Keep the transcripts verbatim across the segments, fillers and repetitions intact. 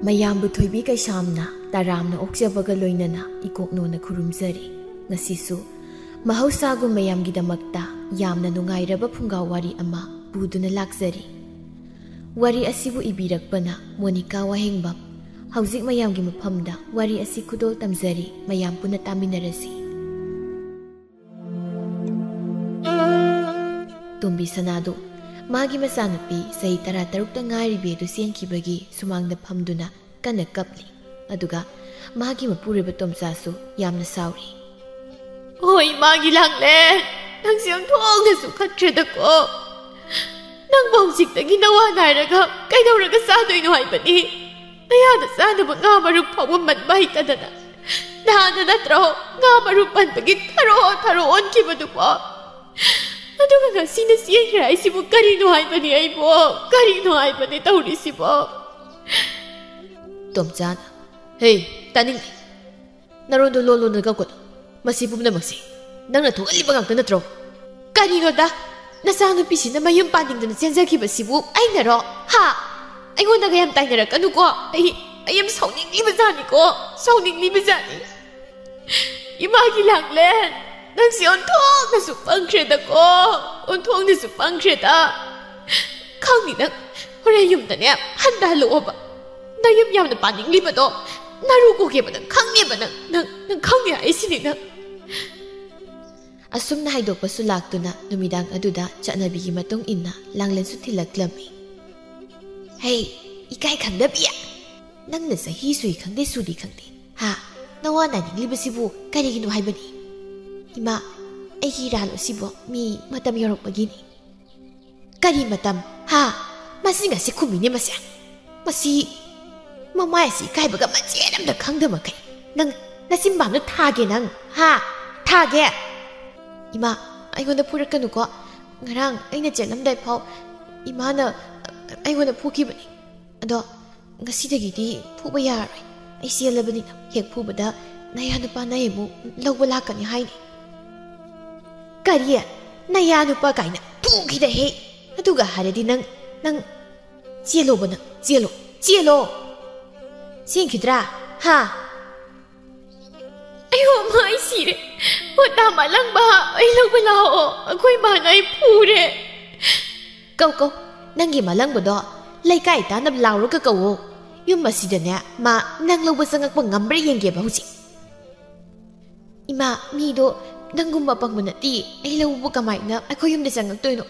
ꯃꯌꯥꯝꯕꯨ ꯊꯣꯏꯕꯤ ꯀꯩꯁꯥꯝꯅ ꯇꯔꯥꯝꯅ ꯑꯣꯛꯆꯕꯒ ꯂꯣꯏꯅꯅ ꯏꯀꯣꯛꯅꯣꯅ ꯈꯨꯔꯨꯝꯖꯔꯤ꯫ ꯉꯁꯤꯁꯨ ꯃꯍꯧꯁꯥꯒꯨꯝ ꯃꯌꯥꯝꯒꯤꯗꯃꯛꯇ ꯌꯥꯝꯅ ꯅꯨꯡꯉꯥꯏꯔꯕ ꯐꯨꯡꯒꯥ ꯋꯥꯔꯤ ꯑꯃ ꯄꯨꯗꯨꯅ ꯂꯥꯛꯆꯔꯤ꯫ ꯋꯥꯔꯤ ꯑꯁꯤꯕꯨ ꯏꯕꯤꯔꯛꯄꯅ ꯃꯣꯅꯤꯀꯥ ꯋꯥꯍꯦꯡꯕꯝ꯫ ꯍꯧꯖꯤꯛ ꯃꯌꯥꯝꯒꯤ ꯃꯐꯝꯗ ꯋꯥꯔꯤ ꯑꯁꯤ ꯈꯨꯗꯣꯜ ꯇꯝꯖꯔꯤ, ꯃꯌꯥꯝ ꯄꯨꯟꯅ ꯇꯥꯃꯤꯟꯅꯔꯁꯤ꯫ ꯇꯣꯝꯕꯤ ꯁꯅꯥꯗꯨ ꯃꯥꯒꯤ ꯃꯆꯥꯅꯨꯄꯤ ꯆꯍꯤ ꯇꯔꯥꯇꯔꯨꯛꯇ ꯉꯥꯏꯔꯤꯕꯤ ꯑꯗꯨ ꯆꯦꯟꯈꯤꯕꯒꯤ ꯁꯨꯃꯥꯡꯗ ꯐꯝꯗꯨꯅ ꯀꯟꯅ ꯀꯞꯂꯤ꯫ ꯑꯗꯨꯒ ꯃꯥꯒꯤ ꯃꯄꯨꯔꯣꯏꯕ ꯇꯣꯝꯆꯥꯁꯨ ꯌꯥꯝꯅ ꯁꯥꯎꯔꯤ꯫ "ꯍꯣꯏ, ꯃꯥꯒꯤ ꯂꯥꯡꯂꯦꯟ, ꯅꯪꯁꯦ ꯑꯣꯟꯊꯣꯛꯅꯁꯨ ꯈꯠꯈ꯭ꯔꯦꯗꯀꯣ꯫ ꯅꯪꯕꯨ ꯍꯧꯖꯤꯛꯇꯒꯤ ꯅꯋꯥ ꯅꯥꯏꯔꯒ ꯀꯩꯗꯧꯔꯒ ꯆꯥꯗꯣꯏꯅꯣ ꯍꯥꯏꯕꯅꯤ? ꯅꯌꯥꯗ ꯆꯥꯅꯕ ꯉꯥ ꯃꯔꯨꯝ ꯐꯥꯎꯕ ꯃꯟꯕ ꯍꯩꯇꯗꯅ ꯅꯍꯥꯟꯅ ꯅꯠꯇ꯭ꯔꯣ ꯉꯥ ꯃꯔꯨꯝ ꯃꯟꯕꯒꯤ ꯊꯔꯣ ꯊꯔꯣ ꯑꯣꯟꯈꯤꯕꯗꯨꯕꯣ? ꯑꯗꯨꯒ ꯉꯁꯤꯅ ꯆꯦꯟꯈ꯭ꯔꯦ ꯍꯥꯏꯁꯤꯕꯨ ꯀꯔꯤꯅꯣ ꯍꯥꯏꯕꯅꯤ? ꯑꯩꯕꯣ ꯀꯔꯤꯅꯣ ꯍꯥꯏꯕꯅꯤ ꯇꯧꯔꯤꯁꯤꯕꯣ?" ꯇꯣꯝꯆꯥꯅ, "ꯍꯦ, ꯇꯥꯅꯤꯡꯗꯦ꯫ ꯅꯔꯣꯟꯗꯣ ꯂꯣꯟ ꯂꯣꯟꯅ ꯀꯛꯀꯅꯨ꯫ ꯃꯁꯤ ꯄꯨꯝꯅꯃꯛꯁꯦ ꯅꯪꯅ ꯊꯣꯛꯍꯜꯂꯤꯕ ꯉꯥꯛꯇ ꯅꯠꯇ꯭ꯔꯣ?" "ꯀꯔꯤꯅꯣꯗ? ꯅꯆꯥꯅꯨꯄꯤꯁꯤꯅ ꯃꯌꯨꯝ ꯄꯥꯟꯅꯤꯡꯗꯅ ꯆꯦꯟꯖꯈꯤꯕꯁꯤꯕꯨ ꯑꯩꯅꯔꯣ? ꯍꯥ? ꯑꯩꯉꯣꯟꯗꯒ ꯌꯥꯝ ꯇꯥꯏꯅꯔꯛꯀꯅꯨꯀꯣ꯫ ꯑꯩ, ꯑꯩ ꯌꯥꯝ ꯁꯥꯎꯅꯤꯡꯂꯤꯕꯖꯥꯠꯅꯤꯀꯣ, ꯁꯥꯎꯅꯤꯡꯂꯤꯕꯖꯥꯠꯅꯤ꯫ ꯏꯃꯥꯒꯤ ꯂꯥꯡꯂꯦꯟ, ꯅꯪꯁꯦ ꯑꯣꯟꯊꯣꯛꯅꯁꯨ ꯄꯪꯈ꯭ꯔꯦꯗꯀꯣ, ꯑꯣꯟꯊꯣꯛꯅꯁꯨ ꯄꯪꯈ꯭ꯔꯦꯗ꯫ ꯈꯪꯅꯤ ꯅꯪ, ꯍꯣꯔꯦꯟ ꯌꯨꯝꯗꯅꯦ ꯍꯟꯊꯍꯜꯂꯛꯑꯣꯕ꯫ ꯅꯌꯨꯝ ꯌꯥꯝꯅ ꯄꯥꯅꯤꯡꯂꯤꯕꯗꯣ ꯅꯔꯨ ꯀꯣꯛꯀꯦꯕ ꯅꯪ, ꯈꯪꯉꯦꯕ ꯅꯪ, ꯅꯪ, ꯅꯪ ꯈꯪꯉꯦ ꯍꯥꯏꯁꯤꯅꯤ ꯅꯪ꯫" ꯑꯁꯨꯝꯅ ꯍꯥꯏꯗꯣꯛꯄꯁꯨ ꯂꯥꯛꯇꯨꯅ ꯅꯨꯃꯤꯗꯥꯡ ꯑꯗꯨꯗ ꯆꯠꯅꯕꯤꯒꯤ ꯃꯇꯨꯡ ꯏꯟꯅ ꯂꯥꯡꯂꯦꯟꯁꯨ ꯊꯤꯜꯂꯛꯂꯝꯃꯤ꯫ "ꯍꯦ, ꯏꯀꯥꯏ ꯈꯪꯗꯕꯤ! ꯅꯪꯅ ꯆꯍꯤ ꯁꯨꯏ ꯈꯪꯗꯦ ꯁꯨꯗꯦ ꯈꯪꯗꯦ, ꯍꯥ? ꯅꯋꯥ ꯅꯥꯅꯤꯡꯂꯤꯕꯁꯤꯕꯨ ꯀꯔꯤꯒꯤꯅꯣ ꯍꯥꯏꯕꯅꯤ? ꯏꯃꯥ, ꯑꯩꯒꯤ ꯏꯔꯥꯜ ꯑꯁꯤꯕꯨ ꯃꯤ ꯃꯇꯝ ꯌꯧꯔꯛꯄꯒꯤꯅꯤ꯫" "ꯀꯔꯤ ꯃꯇꯝ? ꯍꯥ? ꯃꯁꯤ ꯉꯁꯤ ꯈꯨꯝꯃꯤꯅꯦ ꯃꯁꯦ꯫ ꯃꯁꯤ ꯃꯃꯥꯏ ꯑꯁꯤ ꯏꯀꯥꯏꯕꯒ ꯃꯆꯦꯠ ꯑꯝꯇ ꯈꯪꯗꯕ ꯃꯈꯩ꯫ ꯅꯪ ꯅꯆꯤꯟꯕꯥꯝꯗ ꯊꯥꯒꯦ ꯅꯪ, ꯍꯥ? ꯊꯥꯒꯦ?" "ꯏꯃꯥ, ꯑꯩꯉꯣꯟꯗ ꯐꯨꯔꯛꯀꯅꯨꯀꯣ꯫ ꯉꯔꯥꯡ ꯑꯩꯅ ꯆꯦꯜꯂꯝꯗꯥꯏ ꯐꯥꯎ ꯏꯃꯥꯅ ꯑꯩꯉꯣꯟꯗ ꯐꯨꯈꯤꯕꯅꯤ꯫ ꯑꯗꯣ ꯉꯁꯤꯗꯒꯤꯗꯤ ꯐꯨꯕ ꯌꯥꯔꯔꯣꯏ꯫ ꯑꯩ ꯆꯦꯜꯂꯕꯅꯤꯅ ꯍꯦꯛ ꯐꯨꯕꯗ ꯅꯌꯥ ꯅꯨꯄꯥ ꯅꯌꯦꯃꯨ ꯂꯧꯕ ꯂꯥꯛꯀꯅꯤ ꯍꯥꯏꯅꯤ꯫" "ꯀꯔꯤ? ꯅꯌꯥ ꯅꯨꯄꯥ ꯀꯥꯏꯅ ꯐꯨꯈꯤꯗ ꯍꯦ꯫ ꯑꯗꯨꯒ ꯍꯥꯏꯔꯗꯤ ꯅꯪ, ꯅꯪ ꯆꯦꯜꯂꯣꯕ ꯅꯪ, ꯆꯦꯜꯂꯣ, ꯆꯦꯜꯂꯣ꯫" ꯁꯦꯡꯈꯤꯗ꯭ꯔꯥ? ꯍꯥ? ꯑꯌꯣ, ꯃꯥ, ꯑꯩ ꯁꯤꯔꯦ꯫ ꯍꯣ, ꯇꯥ ꯃꯥꯂꯪꯕ, ꯑꯩ ꯂꯧꯕ ꯂꯥꯛꯑꯣ꯫ ꯑꯩꯈꯣꯏ ꯃꯥꯅ ꯑꯩ ꯐꯨꯔꯦ꯫ ꯀꯧ, ꯀꯧ, ꯅꯪꯒꯤ ꯃꯥꯂꯪꯕꯗꯣ ꯂꯩꯀꯥꯏ ꯇꯥꯅꯕ ꯂꯥꯎꯔꯒ ꯀꯧꯋꯣ꯫ ꯌꯨꯝ ꯑꯁꯤꯗꯅꯦ, ꯃꯥ ꯅꯪ ꯂꯧꯕ ꯆꯪꯉꯛꯄ ꯉꯝꯕ꯭ꯔꯥ ꯌꯦꯡꯒꯦꯕ ꯍꯧꯖꯤꯛ꯫ ꯏꯃꯥ, ꯃꯤꯗꯣ ꯅꯪꯒꯨꯝꯕ ꯑꯄꯪꯕ ꯅꯠꯇꯦ꯫ ꯑꯩ ꯂꯧꯕꯕꯨ ꯀꯃꯥꯏꯅ ꯑꯩꯈꯣꯏ ꯌꯨꯝꯗ ꯆꯪꯉꯛꯇꯣꯏꯅꯣ?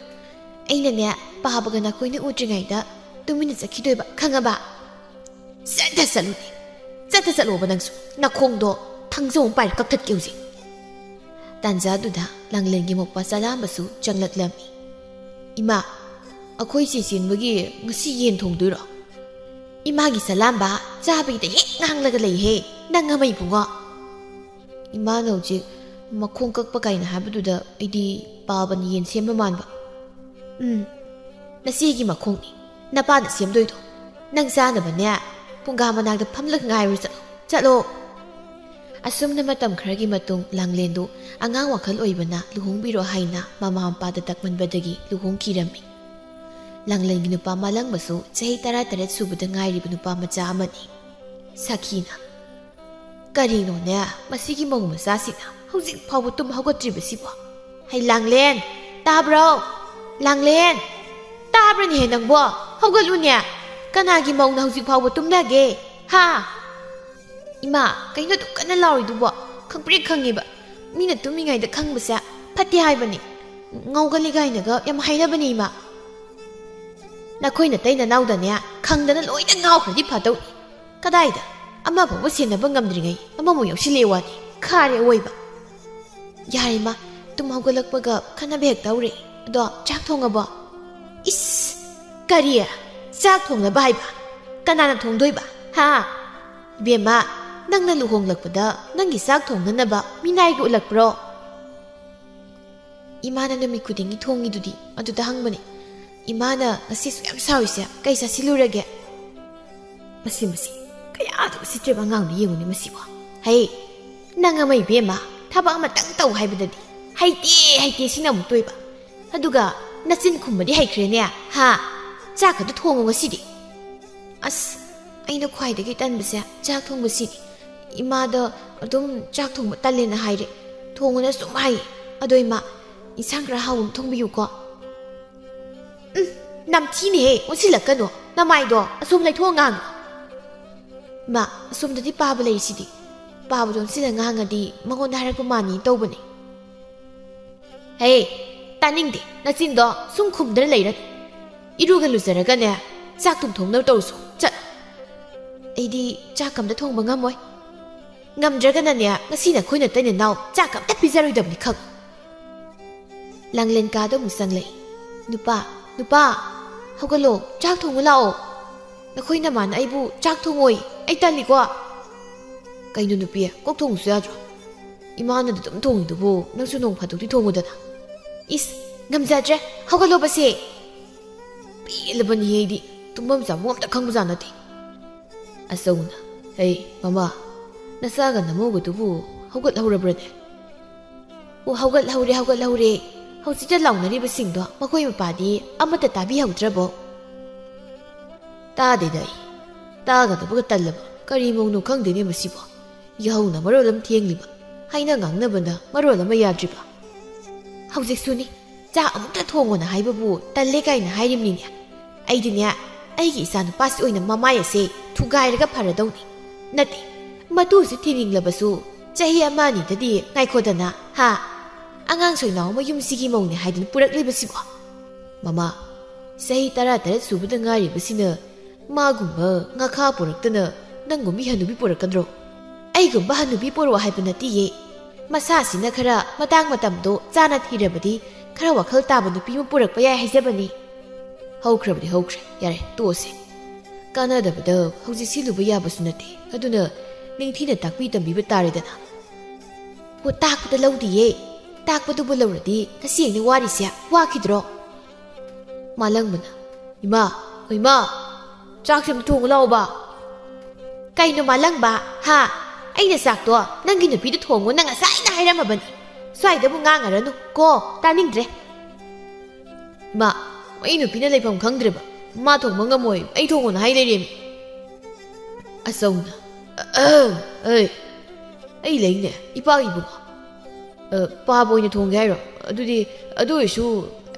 ꯑꯩꯅꯅꯦ, ꯄꯥꯕꯒ ꯅꯈꯣꯏꯅ ꯎꯗ꯭ꯔꯤꯉꯩꯗ ꯇꯨꯃꯤꯟꯅ ꯆꯠꯈꯤꯗꯣꯏꯕ, ꯈꯪꯉꯕ? ꯆꯠꯇ ꯆꯠꯂꯨꯅꯦ꯫ ꯆꯠꯇ ꯆꯠꯂꯣꯕ ꯅꯪꯁꯨ꯫ ꯅꯈꯣꯡꯗꯣ ꯊꯥꯡꯖꯧ ꯑꯃ ꯄꯥꯏꯔ ꯀꯛꯊꯠꯀꯦ ꯍꯧꯖꯤꯛ꯫ ꯇꯥꯟꯖꯥꯗꯨꯗ ꯂꯥꯡꯂꯦꯟꯒꯤ ꯃꯧꯄ꯭ꯋꯥ ꯆꯂꯥꯝꯕꯁꯨ ꯆꯪꯂꯛꯂꯝꯃꯤ꯫ ꯏꯃꯥ, ꯑꯩꯈꯣꯏ ꯆꯦ ꯆꯦꯟꯕꯒꯤ ꯉꯁꯤ ꯌꯦꯟ ꯊꯣꯡꯗꯣꯏꯔꯣ? ꯏꯃꯥꯒꯤ ꯆꯂꯥꯝꯕ ꯆꯥꯕꯒꯤꯗ ꯍꯦꯛ ꯉꯥꯡꯂꯒ ꯂꯩꯍꯦ, ꯅꯪ ꯑꯃ ꯏꯕꯨꯡꯉꯣ꯫ ꯏꯃꯥꯅ ꯍꯧꯖꯤꯛ ꯃꯈꯣꯡ ꯀꯛꯄ ꯀꯥꯏꯅ ꯍꯥꯏꯕꯗꯨꯗ ꯑꯩꯗꯤ ꯄꯥꯕꯅ ꯌꯦꯟ ꯁꯦꯝꯕ ꯃꯥꯟꯕ꯫ ꯎꯝ, ꯅꯆꯦꯒꯤ ꯃꯈꯣꯡꯅꯤ ꯅꯄꯥꯅ ꯁꯦꯝꯗꯣꯏꯗꯣ꯫ ꯅꯪ ꯆꯥꯅꯕꯅꯦ ꯐꯨꯡꯒꯥ ꯃꯅꯥꯛꯇ ꯐꯝꯂꯒ ꯉꯥꯏꯔꯨ ꯆꯠꯂꯣ, ꯆꯠꯂꯣ꯫ ꯑꯁꯨꯝꯅ ꯃꯇꯝ ꯈꯔꯒꯤ ꯃꯇꯨꯡ ꯂꯥꯡꯂꯦꯟꯗꯨ ꯑꯉꯥꯡ ꯋꯥꯈꯜ ꯑꯣꯏꯕꯅ ꯂꯨꯍꯣꯡꯕꯤꯔꯣ ꯍꯥꯏꯅ ꯃꯃꯥ ꯃꯄꯥꯗ ꯇꯛꯃꯟꯕꯗꯒꯤ ꯂꯨꯍꯣꯡꯈꯤꯔꯝꯃꯤ꯫ ꯂꯥꯡꯂꯦꯟꯒꯤ ꯅꯨꯄꯥ ꯃꯥꯂꯪꯕꯁꯨ ꯆꯍꯤ ꯇꯔꯥꯇꯔꯦꯠ ꯁꯨꯕꯗ ꯉꯥꯏꯔꯤꯕ ꯅꯨꯄꯥ ꯃꯆꯥ ꯑꯃꯅꯤ꯫ ꯁꯈꯤꯅ, "ꯀꯔꯤꯅꯣꯅꯦ, ꯃꯁꯤꯒꯤ ꯃꯧ ꯃꯆꯥꯁꯤꯅ ꯍꯧꯖꯤꯛ ꯐꯥꯎꯕ ꯇꯨꯝ ꯍꯧꯒꯠꯇ꯭ꯔꯤꯕꯁꯤꯕꯣ? ꯍꯩ ꯂꯥꯡꯂꯦꯟ, ꯇꯥꯕ꯭ꯔꯣ? ꯂꯥꯡꯂꯦꯟ, ꯇꯥꯕ꯭ꯔꯅꯦꯍꯦ ꯅꯪꯕꯣ? ꯍꯧꯒꯠꯂꯨꯅꯦ꯫ ꯀꯅꯥꯒꯤ ꯃꯧꯅ ꯍꯧꯖꯤꯛ ꯐꯥꯎꯕ ꯇꯨꯝꯅꯒꯦ? ꯍꯥ? ꯏꯃꯥ, ꯀꯩꯅꯣ ꯑꯗꯨꯛ ꯀꯟꯅ ꯂꯥꯎꯔꯤꯗꯨꯕꯣ? ꯈꯪꯄ꯭ꯔꯦꯛ ꯈꯪꯉꯦꯕ꯫ ꯃꯤꯅ ꯇꯨꯝꯃꯤꯉꯩꯗ ꯈꯪꯕꯁꯦ ꯐꯠꯇꯦ ꯍꯥꯏꯕꯅꯤ꯫ ꯉꯥꯎꯒꯜꯂꯤ ꯀꯥꯏꯅꯒ ꯌꯥꯝ ꯍꯥꯏꯅꯕꯅꯤ, ꯏꯃꯥ꯫ ꯅꯈꯣꯏ ꯅꯇꯩ ꯅꯅꯥꯎꯗꯅꯦ ꯈꯪꯗꯅ ꯂꯣꯏꯅ ꯉꯥꯎꯈ꯭ꯔꯗꯤ ꯐꯗꯧꯅꯤ꯫ ꯀꯗꯥꯏꯗ? ꯑꯃ ꯐꯥꯎꯕ ꯁꯦꯟꯅꯕ ꯉꯝꯗ꯭ꯔꯤꯉꯩ ꯑꯃꯃꯨꯛ ꯌꯥꯎꯁꯤꯜꯂꯛꯑꯦ ꯋꯥꯅꯤ꯫ ꯈꯥꯔꯦ ꯑꯋꯣꯏꯕ꯫ ꯌꯥꯔꯦ ꯏꯃꯥ, ꯇꯨꯝ ꯍꯧꯒꯠꯂꯛꯄꯒ ꯈꯟꯅꯕ ꯍꯦꯛ ꯇꯧꯔꯦ꯫ ꯑꯗꯣ ꯆꯥꯛ ꯊꯣꯡꯉꯕꯣ? ꯏꯁ! ꯀꯔꯤ? ꯆꯥꯛ ꯊꯣꯡꯅꯕ ꯍꯥꯏꯕ? ꯀꯅꯥꯅ ꯊꯣꯡꯗꯣꯏꯕ? ꯍꯥ? ꯏꯕꯦꯝꯃ, ꯅꯪꯅ ꯂꯨꯍꯣꯡꯂꯛꯄꯗ ꯅꯪꯒꯤ ꯆꯥꯛ ꯊꯣꯡꯅꯅꯕ ꯃꯤꯅꯥꯏꯒ ꯎꯠꯂꯛꯄ꯭ꯔꯣ? ꯏꯃꯥꯅ ꯅꯨꯃꯤꯠ ꯈꯨꯗꯤꯡꯒꯤ ꯊꯣꯡꯉꯤꯗꯨꯗꯤ, ꯑꯗꯨꯗ ꯍꯪꯕꯅꯦ꯫ ꯏꯃꯥꯅ ꯉꯁꯤꯁꯨ ꯌꯥꯝ ꯁꯥꯎꯔꯤꯁꯦ ꯀꯩ ꯆꯥꯁꯤꯜꯂꯨꯔꯒꯦ? ꯃꯁꯤ, ꯃꯁꯤ, ꯀꯌꯥꯗ ꯎꯁꯤꯠꯇ꯭ꯔꯤꯕ ꯑꯉꯥꯡꯅꯣ ꯌꯦꯡꯉꯨꯅꯦ ꯃꯁꯤꯕꯣ꯫ ꯍꯩ, ꯅꯪ ꯑꯃ ꯏꯕꯦꯝꯃ, ꯊꯕꯛ ꯑꯃꯇꯪ ꯇꯧ ꯍꯥꯏꯕꯗꯗꯤ ꯍꯩꯇꯦ, ꯍꯩꯇꯦ ꯁꯤꯅ ꯑꯃꯨꯛ ꯇꯣꯏꯕ꯫ ꯑꯗꯨꯒ ꯅꯆꯤꯟ ꯈꯨꯝꯕꯗꯤ ꯍꯩꯈ꯭ꯔꯦꯅꯦ, ꯍꯥ? ꯆꯥꯛ ꯈꯛꯇ ꯊꯣꯡꯉꯨ ꯉꯁꯤꯗꯤ꯫ ꯑꯁ, ꯑꯩꯅ ꯈ꯭ꯋꯥꯏꯗꯒꯤ ꯇꯟꯕꯁꯦ ꯆꯥꯛ ꯊꯣꯡꯕꯁꯤꯅꯤ꯫ ꯏꯃꯥꯗ ꯑꯗꯨꯝ ꯆꯥꯛ ꯊꯣꯡꯕ ꯇꯜꯂꯦꯅ ꯍꯥꯏꯔꯦ꯫ ꯊꯣꯡꯉꯨꯅ ꯁꯨꯝ ꯍꯥꯏ꯫ ꯑꯗꯣ ꯏꯃꯥ, ꯏꯟꯁꯥꯡ ꯈꯔ ꯍꯥꯎꯕ ꯑꯃ ꯊꯣꯡꯕꯤꯌꯨꯀꯣ꯫ ꯎꯝ, ꯅꯝꯊꯤꯅꯦꯍꯦ, ꯑꯣꯟꯁꯤꯜꯂꯛꯀꯅꯨ꯫ ꯅꯃꯥꯏꯗꯣ ꯑꯁꯣꯝ ꯂꯩꯊꯣꯛꯑ ꯉꯥꯡꯉꯨ꯫ ꯏꯃꯥ, ꯑꯁꯣꯝꯗꯗꯤ ꯄꯥꯕ ꯂꯩꯔꯤꯁꯤꯗꯤ꯫ ꯄꯥꯕꯗꯣ ꯑꯣꯟꯁꯤꯜꯂ ꯉꯥꯡꯉꯗꯤ ꯃꯉꯣꯟꯗ ꯍꯥꯏꯔꯛꯄ ꯃꯥꯅꯤ ꯇꯧꯕꯅꯦ꯫ ꯍꯦ, ꯇꯥꯅꯤꯡꯗꯦ꯫ ꯅꯆꯤꯟꯗꯣ ꯁꯨꯝ ꯈꯨꯝꯗꯅ ꯂꯩꯔꯅꯨ꯫ ꯏꯔꯨꯒ ꯂꯨꯖꯔꯒꯅꯦ, ꯆꯥꯛ ꯇꯨꯝ ꯊꯣꯡꯅꯕ ꯇꯧꯔꯨꯁꯨ꯫ ꯆꯠ꯫ ꯑꯩꯗꯤ ꯆꯥꯛ ꯑꯝꯇ ꯊꯣꯡꯕ ꯉꯝꯃꯣꯏ꯫ ꯉꯝꯗ꯭ꯔꯒꯅꯅꯦ, ꯉꯁꯤ ꯅꯈꯣꯏ ꯅꯇꯩ ꯅꯅꯥꯎ ꯆꯥꯛ ꯑꯝꯇ ꯄꯤꯖꯔꯣꯏꯗꯕꯅꯤ ꯈꯪ꯫ ꯂꯥꯡꯂꯦꯟ ꯀꯥꯗ ꯑꯃꯨꯛ ꯆꯪꯂꯛꯏ꯫ "ꯅꯨꯄꯥ, ꯅꯨꯄꯥ, ꯍꯧꯒꯠꯂꯣ, ꯆꯥꯛ ꯊꯣꯡꯉꯨ ꯂꯥꯛꯑꯣ꯫ ꯅꯈꯣꯏ ꯅꯃꯥꯅ ꯑꯩꯕꯨ ꯆꯥꯛ ꯊꯣꯡꯉꯣꯏ, ꯑꯩ ꯇꯜꯂꯤꯀꯣ꯫" "ꯀꯩꯅꯣ ꯅꯨꯄꯤ, ꯀꯣꯛ ꯊꯣꯡꯉꯨꯁꯨ ꯌꯥꯗ꯭ꯔꯣ? ꯏꯃꯥꯅ ꯑꯗꯨꯝ ꯊꯣꯡꯉꯤꯗꯨꯕꯨ ꯅꯪꯁꯨ ꯅꯣꯡ ꯐꯥꯗꯣꯛꯇꯤ ꯊꯣꯡꯉꯨꯗꯅ꯫" "ꯏꯁ, ꯉꯝꯖꯗ꯭ꯔꯦ, ꯍꯧꯒꯠꯂꯣꯕꯁꯦ꯫" ꯄꯦꯜꯂꯕꯅꯤ ꯑꯩꯗꯤ, ꯇꯨꯝꯐꯝ ꯆꯥꯐꯝ ꯑꯝꯇ ꯈꯪꯕꯖꯥꯠ ꯅꯠꯇꯦ꯫ ꯑꯆꯧꯅ, "ꯍꯩ, ꯃꯃꯥ, ꯅꯆꯥꯒ ꯅꯃꯧꯒꯗꯨꯕꯨ ꯍꯧꯒꯠꯍꯧꯔꯕ꯭ꯔꯅꯦ?" "ꯑꯣ, ꯍꯧꯒꯠꯍꯧꯔꯦ, ꯍꯧꯒꯠꯍꯧꯔꯦ꯫ ꯍꯧꯖꯤꯛꯇ ꯂꯥꯎꯅꯔꯤꯕꯁꯤꯡꯗꯣ ꯃꯈꯣꯏ ꯃꯄꯥꯗꯤ ꯑꯃꯠꯇ ꯇꯥꯕꯤꯍꯧꯗ꯭ꯔꯕꯣ?" "ꯇꯥꯗꯦꯗ ꯑꯩ꯫ ꯇꯥꯒꯗꯕꯒ ꯇꯜꯂꯕ꯫ ꯀꯔꯤ ꯃꯧꯅꯣ ꯈꯪꯗꯦꯅꯦ ꯃꯁꯤꯕꯣ꯫ ꯌꯥꯍꯧꯅ ꯃꯔꯣꯜ ꯑꯃ ꯊꯦꯡꯂꯤꯕ, ꯍꯥꯏꯅ ꯉꯥꯡꯅꯕꯅ ꯃꯔꯣꯜ ꯑꯃ ꯌꯥꯗ꯭ꯔꯤꯕ꯫ ꯍꯧꯖꯤꯛꯁꯨꯅꯤ, ꯆꯥꯛ ꯑꯃꯨꯛꯇ ꯊꯣꯡꯉꯣꯅ ꯍꯥꯏꯕꯕꯨ ꯇꯜꯂꯦ ꯀꯥꯏꯅ ꯍꯥꯏꯔꯤꯕꯅꯤꯅꯦ꯫ ꯑꯩꯗꯤꯅꯦ, ꯑꯩꯒꯤ ꯏꯆꯥꯅꯨꯄꯥꯁꯤ ꯑꯣꯏꯅ ꯃꯃꯥꯏ ꯑꯁꯦ ꯊꯨꯒꯥꯏꯔꯒ ꯐꯔꯗꯧꯅꯤ꯫ ꯅꯠꯇꯦ, ꯃꯇꯨꯁꯤ ꯊꯤꯅꯤꯡꯂꯕꯁꯨ ꯆꯍꯤ ꯑꯃ ꯑꯅꯤꯗꯗꯤ ꯉꯥꯏꯈꯣꯗꯅ, ꯍꯥ? ꯑꯉꯥꯡ ꯁꯣꯏꯅꯥꯎ ꯑꯃ ꯌꯨꯝꯁꯤꯒꯤ ꯃꯧꯅꯦ ꯍꯥꯏꯗꯨꯅ ꯄꯨꯔꯛꯂꯤꯕꯁꯤꯕꯣ?" "ꯃꯃꯥ, ꯆꯍꯤ ꯇꯔꯥ ꯇꯔꯦꯠ ꯁꯨꯕꯗ ꯉꯥꯏꯔꯤꯕꯁꯤꯅ ꯃꯥꯒꯨꯝꯕ ꯉꯥꯈꯥ ꯄꯨꯔꯛꯇꯅ ꯅꯪꯒꯨꯝꯕꯤ ꯍꯅꯨꯕꯤ ꯄꯨꯔꯛꯀꯗ꯭ꯔꯣ?" "ꯑꯩꯒꯨꯝꯕ ꯍꯅꯨꯕꯤ ꯄꯣꯔꯛꯑꯣ ꯍꯥꯏꯕ ꯅꯠꯇꯤꯌꯦ꯫ ꯃꯁꯥꯁꯤꯅ ꯈꯔ ꯃꯇꯥꯡ ꯃꯇꯝꯗꯣ ꯆꯥꯅ ꯊꯤꯔꯕꯗꯤ ꯈꯔ ꯋꯥꯈꯜ ꯇꯥꯕ ꯅꯨꯄꯤ ꯑꯃ ꯄꯨꯔꯛꯄ ꯌꯥꯏ ꯍꯥꯏꯖꯕꯅꯤ꯫" "ꯍꯧꯈ꯭ꯔꯕꯗꯤ ꯍꯧꯈ꯭ꯔꯦ, ꯌꯥꯔꯦ, ꯇꯣꯛꯑꯁꯦ꯫ ꯀꯥꯟꯅꯗꯕꯗ ꯍꯧꯖꯤꯛ ꯁꯤꯜꯂꯨꯕ ꯌꯥꯕꯁꯨ ꯅꯠꯇꯦ꯫ ꯑꯗꯨꯅ ꯅꯤꯡꯊꯤꯅ ꯇꯥꯛꯄꯤ ꯇꯝꯕꯤꯕ ꯇꯥꯔꯦꯗꯅ꯫" "ꯑꯣ, ꯇꯥꯛꯄꯗ ꯂꯧꯗꯤꯌꯦ꯫ ꯇꯥꯛꯄꯗꯨꯕꯨ ꯂꯧꯔꯗꯤ ꯉꯁꯤ ꯑꯩꯅ ꯋꯥꯔꯤꯁꯦ ꯋꯥꯈꯤꯗ꯭ꯔꯣ?" ꯃꯥꯂꯪꯕꯅ, "ꯏꯃꯥ, ꯏꯃꯥ, ꯆꯥꯛꯁꯦ ꯑꯝꯇ ꯊꯣꯡꯉꯨ ꯂꯥꯛꯑꯣꯕ꯫" "ꯀꯩꯅꯣ ꯃꯥꯂꯪꯕ, ꯍꯥ? ꯑꯩꯅ ꯆꯥꯛꯇꯣ ꯅꯪꯒꯤ ꯅꯨꯄꯤꯗ ꯊꯣꯡꯉꯣꯅ ꯉꯁꯥꯏꯅ ꯍꯥꯏꯔꯝꯃꯕꯅꯤ꯫ ꯁ꯭ꯋꯥꯏꯗꯕꯨ ꯉꯥꯡꯉꯔꯅꯨ ꯀꯣ, ꯇꯥꯅꯤꯡꯗ꯭ꯔꯦ꯫" "ꯏꯃꯥ, ꯑꯩ ꯅꯨꯄꯤꯅ ꯂꯩꯐꯝ ꯈꯪꯗ꯭ꯔꯦꯕ꯫ ꯃꯥ ꯊꯣꯡꯕ ꯉꯝꯃꯣꯏ, ꯑꯩ ꯊꯣꯡꯉꯣꯅ ꯍꯥꯏ ꯂꯩꯔꯦꯃꯤ꯫" ꯑꯆꯧꯅ, "ꯑꯍꯝ, ꯑꯩ, ꯑꯩ ꯂꯩꯅꯦ, ꯏꯄꯥꯒꯤ ꯏꯕꯨꯡꯉꯣ꯫ ꯑ, ꯄꯥꯕ ꯑꯣꯏꯅ ꯊꯣꯡꯒꯦ ꯍꯥꯏꯔꯣ? ꯑꯗꯨꯗꯤ, ꯑꯗꯨ ꯑꯣꯏꯔꯁꯨ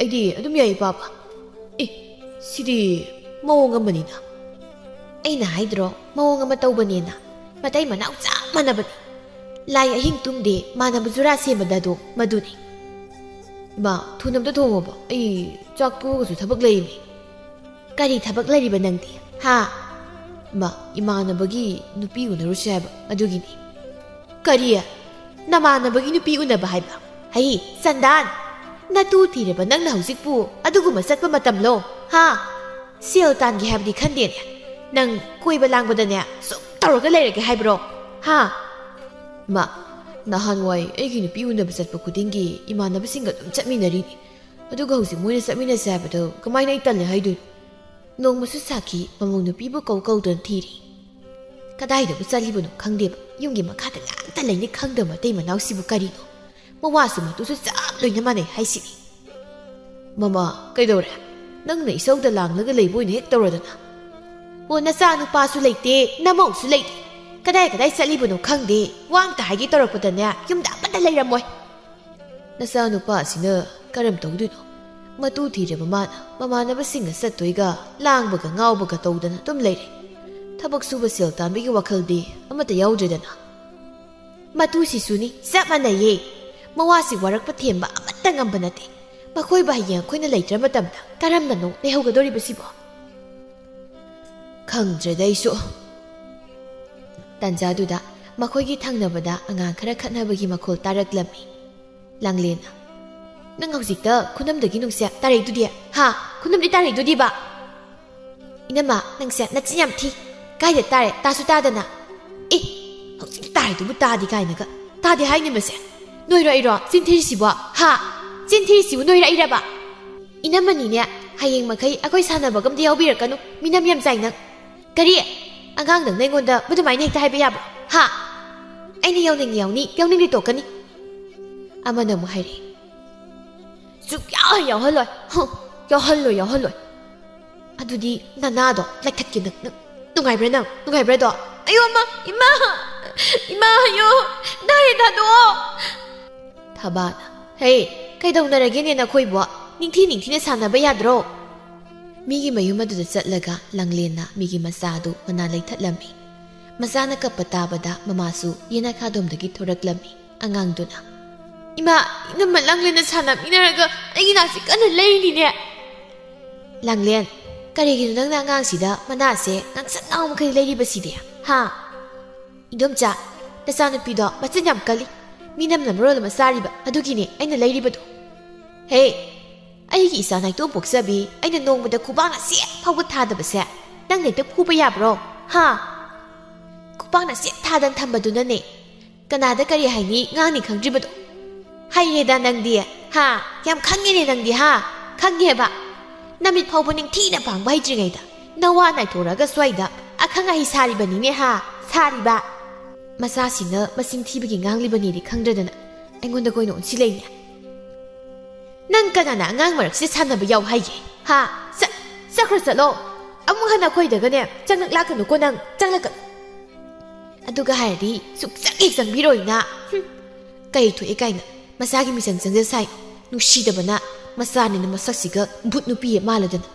ꯑꯩꯗꯤ ꯑꯗꯨꯝ ꯌꯥꯏ, ꯏꯄꯥꯕ꯫ ꯑꯦ, ꯁꯤꯗꯤ ꯃꯑꯣꯡ ꯑꯃꯅꯤꯅ꯫" ꯑꯩꯅ ꯍꯥꯏꯗ꯭ꯔꯣ, ꯃꯑꯣꯡ ꯑꯃ ꯇꯧꯕꯅꯦꯅ꯫ ꯃꯇꯩ ꯃꯅꯥꯎ ꯆꯞ ꯃꯥꯟꯅꯕꯅꯤ꯫ ꯂꯥꯏ ꯑꯍꯤꯡ ꯇꯨꯝꯗꯦ, ꯃꯥꯟꯅꯕ ꯖꯨꯔꯥ ꯁꯦꯝꯕꯗ ꯑꯗꯣ ꯃꯗꯨꯅꯤ꯫ "ꯏꯃꯥ, ꯊꯨꯅ ꯑꯝꯇ ꯊꯣꯡꯉꯣꯕ, ꯑꯩ ꯆꯥꯛ ꯇꯣꯛꯑꯒꯁꯨ ꯊꯕꯛ ꯂꯩꯃꯤ꯫" "ꯀꯔꯤ ꯊꯕꯛ ꯂꯩꯔꯤꯕ ꯅꯪꯗꯤ, ꯍꯥ?" "ꯏꯃꯥ, ꯏꯃꯥꯟꯅꯕꯒꯤ ꯅꯨꯄꯤ ꯎꯅꯔꯨꯁꯦ ꯍꯥꯏꯕ, ꯑꯗꯨꯒꯤꯅꯤ꯫" "ꯀꯔꯤ? ꯅꯃꯥꯟꯅꯕꯒꯤ ꯅꯨꯄꯤ ꯎꯅꯕ ꯍꯥꯏꯕ? ꯍꯩ, ꯆꯟꯗꯥꯟ! ꯅꯇꯨ ꯊꯤꯔꯕ ꯅꯪꯅ ꯍꯧꯖꯤꯛꯄꯨ ꯑꯗꯨꯒꯨꯝꯕ ꯆꯠꯄ ꯃꯇꯝꯂꯣ? ꯍꯥ? ꯁꯦꯜ ꯇꯥꯟꯒꯦ ꯍꯥꯏꯕꯗꯤ ꯈꯟꯗꯦꯅꯦ꯫ ꯅꯪ ꯀꯣꯏꯕ ꯂꯥꯡꯕꯗꯅꯦ ꯁꯨꯝ ꯇꯧꯔꯒ ꯂꯩꯔꯒꯦ ꯍꯥꯏꯕ꯭ꯔꯣ? ꯍꯥ?" "ꯏꯃꯥ, ꯅꯍꯥꯟꯋꯥꯏ ꯑꯩꯒꯤ ꯅꯨꯄꯤ ꯎꯅꯕ ꯆꯠꯄ ꯈꯨꯗꯤꯡꯒꯤ ꯏꯃꯥꯟꯅꯕꯁꯤꯡꯒ ꯑꯗꯨꯝ ꯆꯠꯃꯤꯟꯅꯔꯤꯅꯤ꯫ ꯑꯗꯨꯒ ꯍꯧꯖꯤꯛ ꯃꯣꯏꯅ ꯆꯠꯃꯤꯟꯅꯁꯦ ꯍꯥꯏꯕꯗꯣ ꯀꯃꯥꯏꯅ ꯑꯩ ꯇꯜꯂꯦ ꯍꯥꯏꯗꯣꯏꯅꯣ? ꯅꯣꯡꯃꯁꯨ ꯁꯥꯈꯤ ꯃꯃꯧ ꯅꯨꯄꯤꯕꯨ ꯀꯧ ꯀꯧꯗꯨꯅ ꯊꯤꯔꯤ꯫ ꯀꯗꯥꯏꯗꯕꯨ ꯆꯠꯂꯤꯕꯅꯣ ꯈꯪꯗꯦꯕ, ꯌꯨꯝꯒꯤ ꯃꯈꯥꯗ ꯉꯥꯛꯇ ꯂꯩꯅꯤ ꯈꯪꯗꯕ ꯃꯇꯩ ꯃꯅꯥꯎꯁꯤꯕꯨ ꯀꯔꯤꯅꯣ? ꯃꯋꯥꯁꯨ ꯃꯇꯨꯁꯨ ꯆꯞ ꯂꯣꯏꯅ ꯃꯥꯟꯅꯩ ꯍꯥꯏꯁꯤꯅꯤ꯫" "ꯃꯃꯥ, ꯀꯩꯗꯧꯔꯦ? ꯅꯪꯅ ꯏꯁꯧꯗ ꯂꯥꯡꯂꯒ ꯂꯩꯕ ꯑꯣꯏꯅ ꯍꯦꯛ ꯇꯧꯔꯗꯅ꯫ ꯑꯣ, ꯅꯆꯥ ꯅꯨꯄꯥꯁꯨ ꯂꯩꯇꯦ, ꯅꯃꯧꯁꯨ ꯂꯩꯇꯦ꯫ ꯀꯗꯥꯏ ꯀꯗꯥꯏ ꯆꯠꯂꯤꯕꯅꯣ ꯈꯪꯗꯦ꯫ ꯋꯥ ꯑꯝꯇ ꯍꯥꯏꯒꯦ ꯇꯧꯔꯛꯄꯗꯅꯦ, ꯌꯨꯝꯗ ꯑꯃꯠꯇ ꯂꯩꯔꯝꯃꯣꯏ꯫" ꯅꯆꯥ ꯅꯨꯄꯥ ꯑꯁꯤꯅ ꯀꯔꯝ ꯇꯧꯗꯣꯏꯅꯣ? ꯃꯇꯨ ꯊꯤꯔꯕ ꯃꯥꯅ ꯃꯃꯥꯟꯅꯕꯁꯤꯡꯒ ꯆꯠꯇꯣꯏꯒ ꯂꯥꯡꯕꯒ ꯉꯥꯎꯕꯒ ꯇꯧꯗꯅ ꯑꯗꯨꯝ ꯂꯩꯔꯦ꯫ ꯊꯕꯛ ꯁꯨꯕ ꯁꯦꯜ ꯇꯥꯟꯕꯒꯤ ꯋꯥꯈꯜꯗꯤ ꯑꯃꯠꯇ ꯌꯥꯎꯗ꯭ꯔꯦꯗꯅ꯫ ꯃꯇꯨꯁꯤꯁꯨꯅꯤ, ꯆꯞ ꯃꯥꯟꯅꯩꯌꯦ꯫ ꯃꯋꯥꯁꯤ ꯋꯥꯔꯛꯄ ꯊꯦꯝꯕ ꯑꯃꯠꯇ ꯉꯝꯕ ꯅꯠꯇꯦ꯫ ꯃꯈꯣꯏꯕꯨ ꯍꯌꯦꯡ ꯑꯩꯈꯣꯏꯅ ꯂꯩꯇ꯭ꯔ ꯃꯇꯝꯗ ꯀꯔꯝꯅꯅꯣ ꯂꯩꯍꯧꯒꯗꯧꯔꯤꯕꯁꯤꯕꯣ? ꯈꯪꯗ꯭ꯔꯦꯗ ꯑꯩꯁꯨ꯫ ꯇꯥꯟꯖꯥꯗꯨꯗ ꯃꯈꯣꯏꯒꯤ ꯊꯪꯅꯕꯗ ꯑꯉꯥꯡ ꯈꯔ ꯈꯠꯅꯕꯒꯤ ꯃꯈꯣꯜ ꯇꯥꯔꯛꯂꯝꯃꯤ꯫ ꯂꯥꯡꯂꯦꯟꯅ, "ꯅꯪ ꯍꯧꯖꯤꯛꯇ ꯈꯨꯅꯝꯗꯒꯤ ꯅꯨꯡꯁꯦ ꯇꯥꯔꯛꯏꯗꯨꯗꯤ, ꯍꯥ? ꯈꯨꯅꯝꯗꯤ ꯇꯥꯔꯛꯏꯗꯨꯗꯤꯕ?" "ꯏꯅꯝꯃ, ꯅꯪꯁꯦ ꯅꯆꯤꯟ ꯌꯥꯝ ꯊꯤ꯫ ꯀꯥꯏꯗ ꯇꯥꯔꯦ? ꯇꯥꯁꯨ ꯇꯥꯗꯅ꯫ ꯑꯦ, ꯍꯧꯖꯤꯛ ꯇꯥꯔꯤꯗꯨꯕꯨ ꯇꯥꯗꯦ ꯀꯥꯏꯅꯒ꯫ ꯇꯥꯗꯦ ꯍꯥꯏꯅꯤ ꯃꯁꯦ꯫ ꯅꯣꯏꯔꯣ ꯑꯩꯔꯣ ꯆꯤꯟꯊꯤꯔꯤꯁꯤꯕꯣ? ꯍꯥ? ꯆꯤꯟꯊꯤꯔꯤꯁꯤꯕꯨ ꯅꯣꯏꯔ ꯑꯩꯔꯕ? ꯏꯅꯝꯃꯅꯤꯅꯦ, ꯍꯌꯦꯡ ꯃꯈꯩ ꯑꯩꯈꯣꯏ ꯁꯥꯟꯅꯕꯒ ꯑꯝꯇ ꯌꯥꯎꯕꯤꯔꯛꯀꯅꯨ꯫ ꯃꯤꯅꯝ ꯌꯥꯝ ꯆꯥꯏ ꯅꯪ꯫" "ꯀꯔꯤ? ꯑꯉꯥꯡꯗꯪꯅ ꯑꯩꯉꯣꯟꯗ ꯃꯗꯨꯃꯥꯏꯅ ꯍꯦꯛꯇ ꯍꯥꯏꯕ ꯌꯥꯕ꯭ꯔꯣ? ꯍꯥ? ꯑꯩꯅ ꯌꯥꯎꯅꯤꯡꯉꯤ ꯌꯥꯎꯅꯤ, ꯌꯥꯎꯅꯤꯡꯗꯦ ꯇꯣꯛꯀꯅꯤ꯫" ꯑꯃꯅ ꯑꯃꯨꯛ ꯍꯥꯏꯔꯛꯏ, "ꯁꯨꯛꯌꯥꯎ ꯍꯦꯛ ꯌꯥꯎꯍꯜꯂꯣꯏ꯫ ꯍꯨꯝ, ꯌꯥꯎꯍꯜꯂꯣꯏ, ꯌꯥꯎꯍꯜꯂꯣꯏ꯫ ꯑꯗꯨꯗꯤ ꯅꯅꯥꯗꯣ ꯂꯩꯊꯠꯀꯦ ꯅꯪ, ꯅꯪ꯫ ꯅꯨꯡꯉꯥꯏꯕ꯭ꯔꯥ ꯅꯪ? ꯅꯨꯡꯉꯥꯏꯕ꯭ꯔꯥꯗꯣ? ꯑꯌꯣ, ꯑꯃ, ꯏꯃꯥ! ꯏꯃꯥ, ꯑꯌꯣ! ꯗꯥꯏ ꯊꯥꯗꯣꯛꯑꯣ! ꯊꯕꯥꯅ, "ꯍꯦ, ꯀꯩꯗꯧꯅꯔꯒꯦꯅꯦ ꯅꯈꯣꯏꯕꯣ? ꯅꯤꯡꯊꯤ ꯅꯤꯡꯊꯤꯅ ꯁꯥꯟꯅꯕ ꯌꯥꯗ꯭ꯔꯣ?" ꯃꯤꯒꯤ ꯃꯌꯨꯝ ꯑꯗꯨꯗ ꯆꯠꯂꯒ ꯂꯥꯡꯂꯦꯟꯅ ꯃꯤꯒꯤ ꯃꯆꯥ ꯑꯗꯨ ꯃꯅꯥ ꯂꯩꯊꯠꯂꯝꯃꯤ꯫ ꯃꯆꯥꯅ ꯀꯞꯄ ꯇꯥꯕꯗ ꯃꯃꯥꯁꯨ ꯌꯦꯅꯈꯥꯗꯣꯝꯗꯒꯤ ꯊꯣꯔꯛꯂꯝꯃꯤ꯫ ꯑꯉꯥꯡꯗꯨꯅ, "ꯏꯃꯥ, ꯏꯅꯝꯃ ꯂꯥꯡꯂꯦꯟꯅ ꯁꯥꯟꯅꯃꯤꯟꯅꯔꯒ ꯑꯩꯒꯤ ꯅꯥꯁꯤ ꯀꯟꯅ ꯂꯩꯔꯤꯅꯦ!" ꯂꯥꯡꯂꯦꯟ, "ꯀꯔꯤꯒꯤꯅꯣ ꯅꯪꯅ ꯑꯉꯥꯡꯁꯤꯗ ꯃꯅꯥꯁꯦ ꯉꯥꯡꯁꯪ ꯉꯥꯡꯕ ꯃꯈꯩ ꯂꯩꯔꯤꯕꯁꯤꯗꯤ? ꯍꯥ?" "ꯏꯗꯣꯝꯆꯥ, ꯅꯆꯥꯅꯨꯄꯤꯗꯣ ꯃꯆꯤꯟ ꯌꯥꯝ ꯀꯜꯂꯤ꯫ ꯃꯤꯅꯝꯅ ꯃꯔꯣꯜ ꯑꯃ ꯆꯥꯔꯤꯕ, ꯑꯗꯨꯒꯤꯅꯦ ꯑꯩꯅ ꯂꯩꯔꯤꯕꯗꯣ꯫ ꯍꯦ, ꯑꯩꯒꯤ ꯏꯆꯥ ꯅꯥꯏꯇꯣꯝ ꯄꯣꯛꯆꯕꯤ, ꯑꯩꯅ ꯅꯣꯡꯃꯗ ꯈꯨꯕꯥꯛꯅ ꯁꯦꯠ ꯐꯥꯎꯕ ꯊꯥꯗꯕꯁꯦ ꯅꯪꯅ ꯍꯦꯛꯇ ꯐꯨꯕ ꯌꯥꯕ꯭ꯔꯣ? ꯍꯥ? ꯈꯨꯕꯥꯛꯅ ꯁꯦꯠ ꯊꯥꯗꯅ ꯊꯝꯕꯗꯨꯅꯅꯦ ꯀꯅꯥꯗ ꯀꯔꯤ ꯍꯥꯏꯅꯤ ꯉꯥꯡꯅꯤ ꯈꯪꯗ꯭ꯔꯤꯕꯗꯣ? ꯍꯩꯔꯦꯗ ꯅꯪꯗꯤ, ꯍꯥ? ꯌꯥꯝ ꯈꯪꯉꯦꯅꯦ ꯅꯪꯗꯤ, ꯍꯥ? ꯈꯪꯉꯦꯕ꯫ ꯅꯃꯤꯠ ꯐꯥꯎꯕ ꯅꯤꯡꯊꯤꯅ ꯄꯥꯡꯕ ꯍꯩꯇ꯭ꯔꯤꯉꯩꯗ ꯅꯋꯥ ꯅꯥꯏꯊꯣꯔꯛꯑꯒ ꯁ꯭ꯋꯥꯏꯗ ꯑꯈꯪ ꯑꯍꯩ ꯁꯥꯔꯤꯕꯅꯤꯅꯦ, ꯍꯥ? ꯁꯥꯔꯤꯕ꯫ ꯃꯆꯥꯁꯤꯅ ꯃꯁꯤꯡ ꯊꯤꯕꯒꯤ ꯉꯥꯡꯂꯤꯕꯅꯤꯗꯤ ꯈꯪꯗ꯭ꯔꯗꯅ ꯑꯩꯉꯣꯟꯗ ꯀꯣꯏꯅ ꯑꯣꯟꯁꯤꯜꯂꯛꯏꯅꯦ꯫ ꯅꯪ ꯀꯅꯥꯅ ꯑꯉꯥꯡ ꯃꯔꯛꯁꯤꯗ ꯁꯥꯟꯅꯕ ꯌꯥꯎ ꯍꯥꯏꯒꯦ? ꯍꯥ? ꯆꯠ-, ꯆꯠꯈ꯭ꯔꯣ, ꯆꯠꯂꯣ꯫ ꯑꯃꯨꯛ ꯍꯟꯅ ꯑꯩꯈꯣꯏꯗꯒꯅꯦ ꯆꯪꯂꯛ ꯂꯥꯛꯀꯅꯨꯀꯣ ꯅꯪ, ꯆꯪꯂꯛꯀꯅꯨ꯫ ꯑꯗꯨꯒ ꯍꯥꯏꯔꯗꯤ ꯁꯨꯛꯆꯪ ꯍꯦꯛ ꯆꯪꯕꯤꯔꯣꯏꯅ꯫ ꯍꯨꯝ꯫ ꯀꯩ ꯊꯣꯛꯑꯦ ꯀꯥꯏꯅ ꯃꯆꯥꯒꯤ ꯃꯤꯆꯪ ꯆꯪꯖ ꯁꯥꯏ꯫ ꯅꯨꯡꯁꯤꯗꯕꯅ ꯃꯆꯥꯅꯤꯅ ꯃꯁꯛꯁꯤꯒ ꯚꯨꯠ ꯅꯨꯄꯤ ꯃꯥꯜꯂꯗꯅ꯫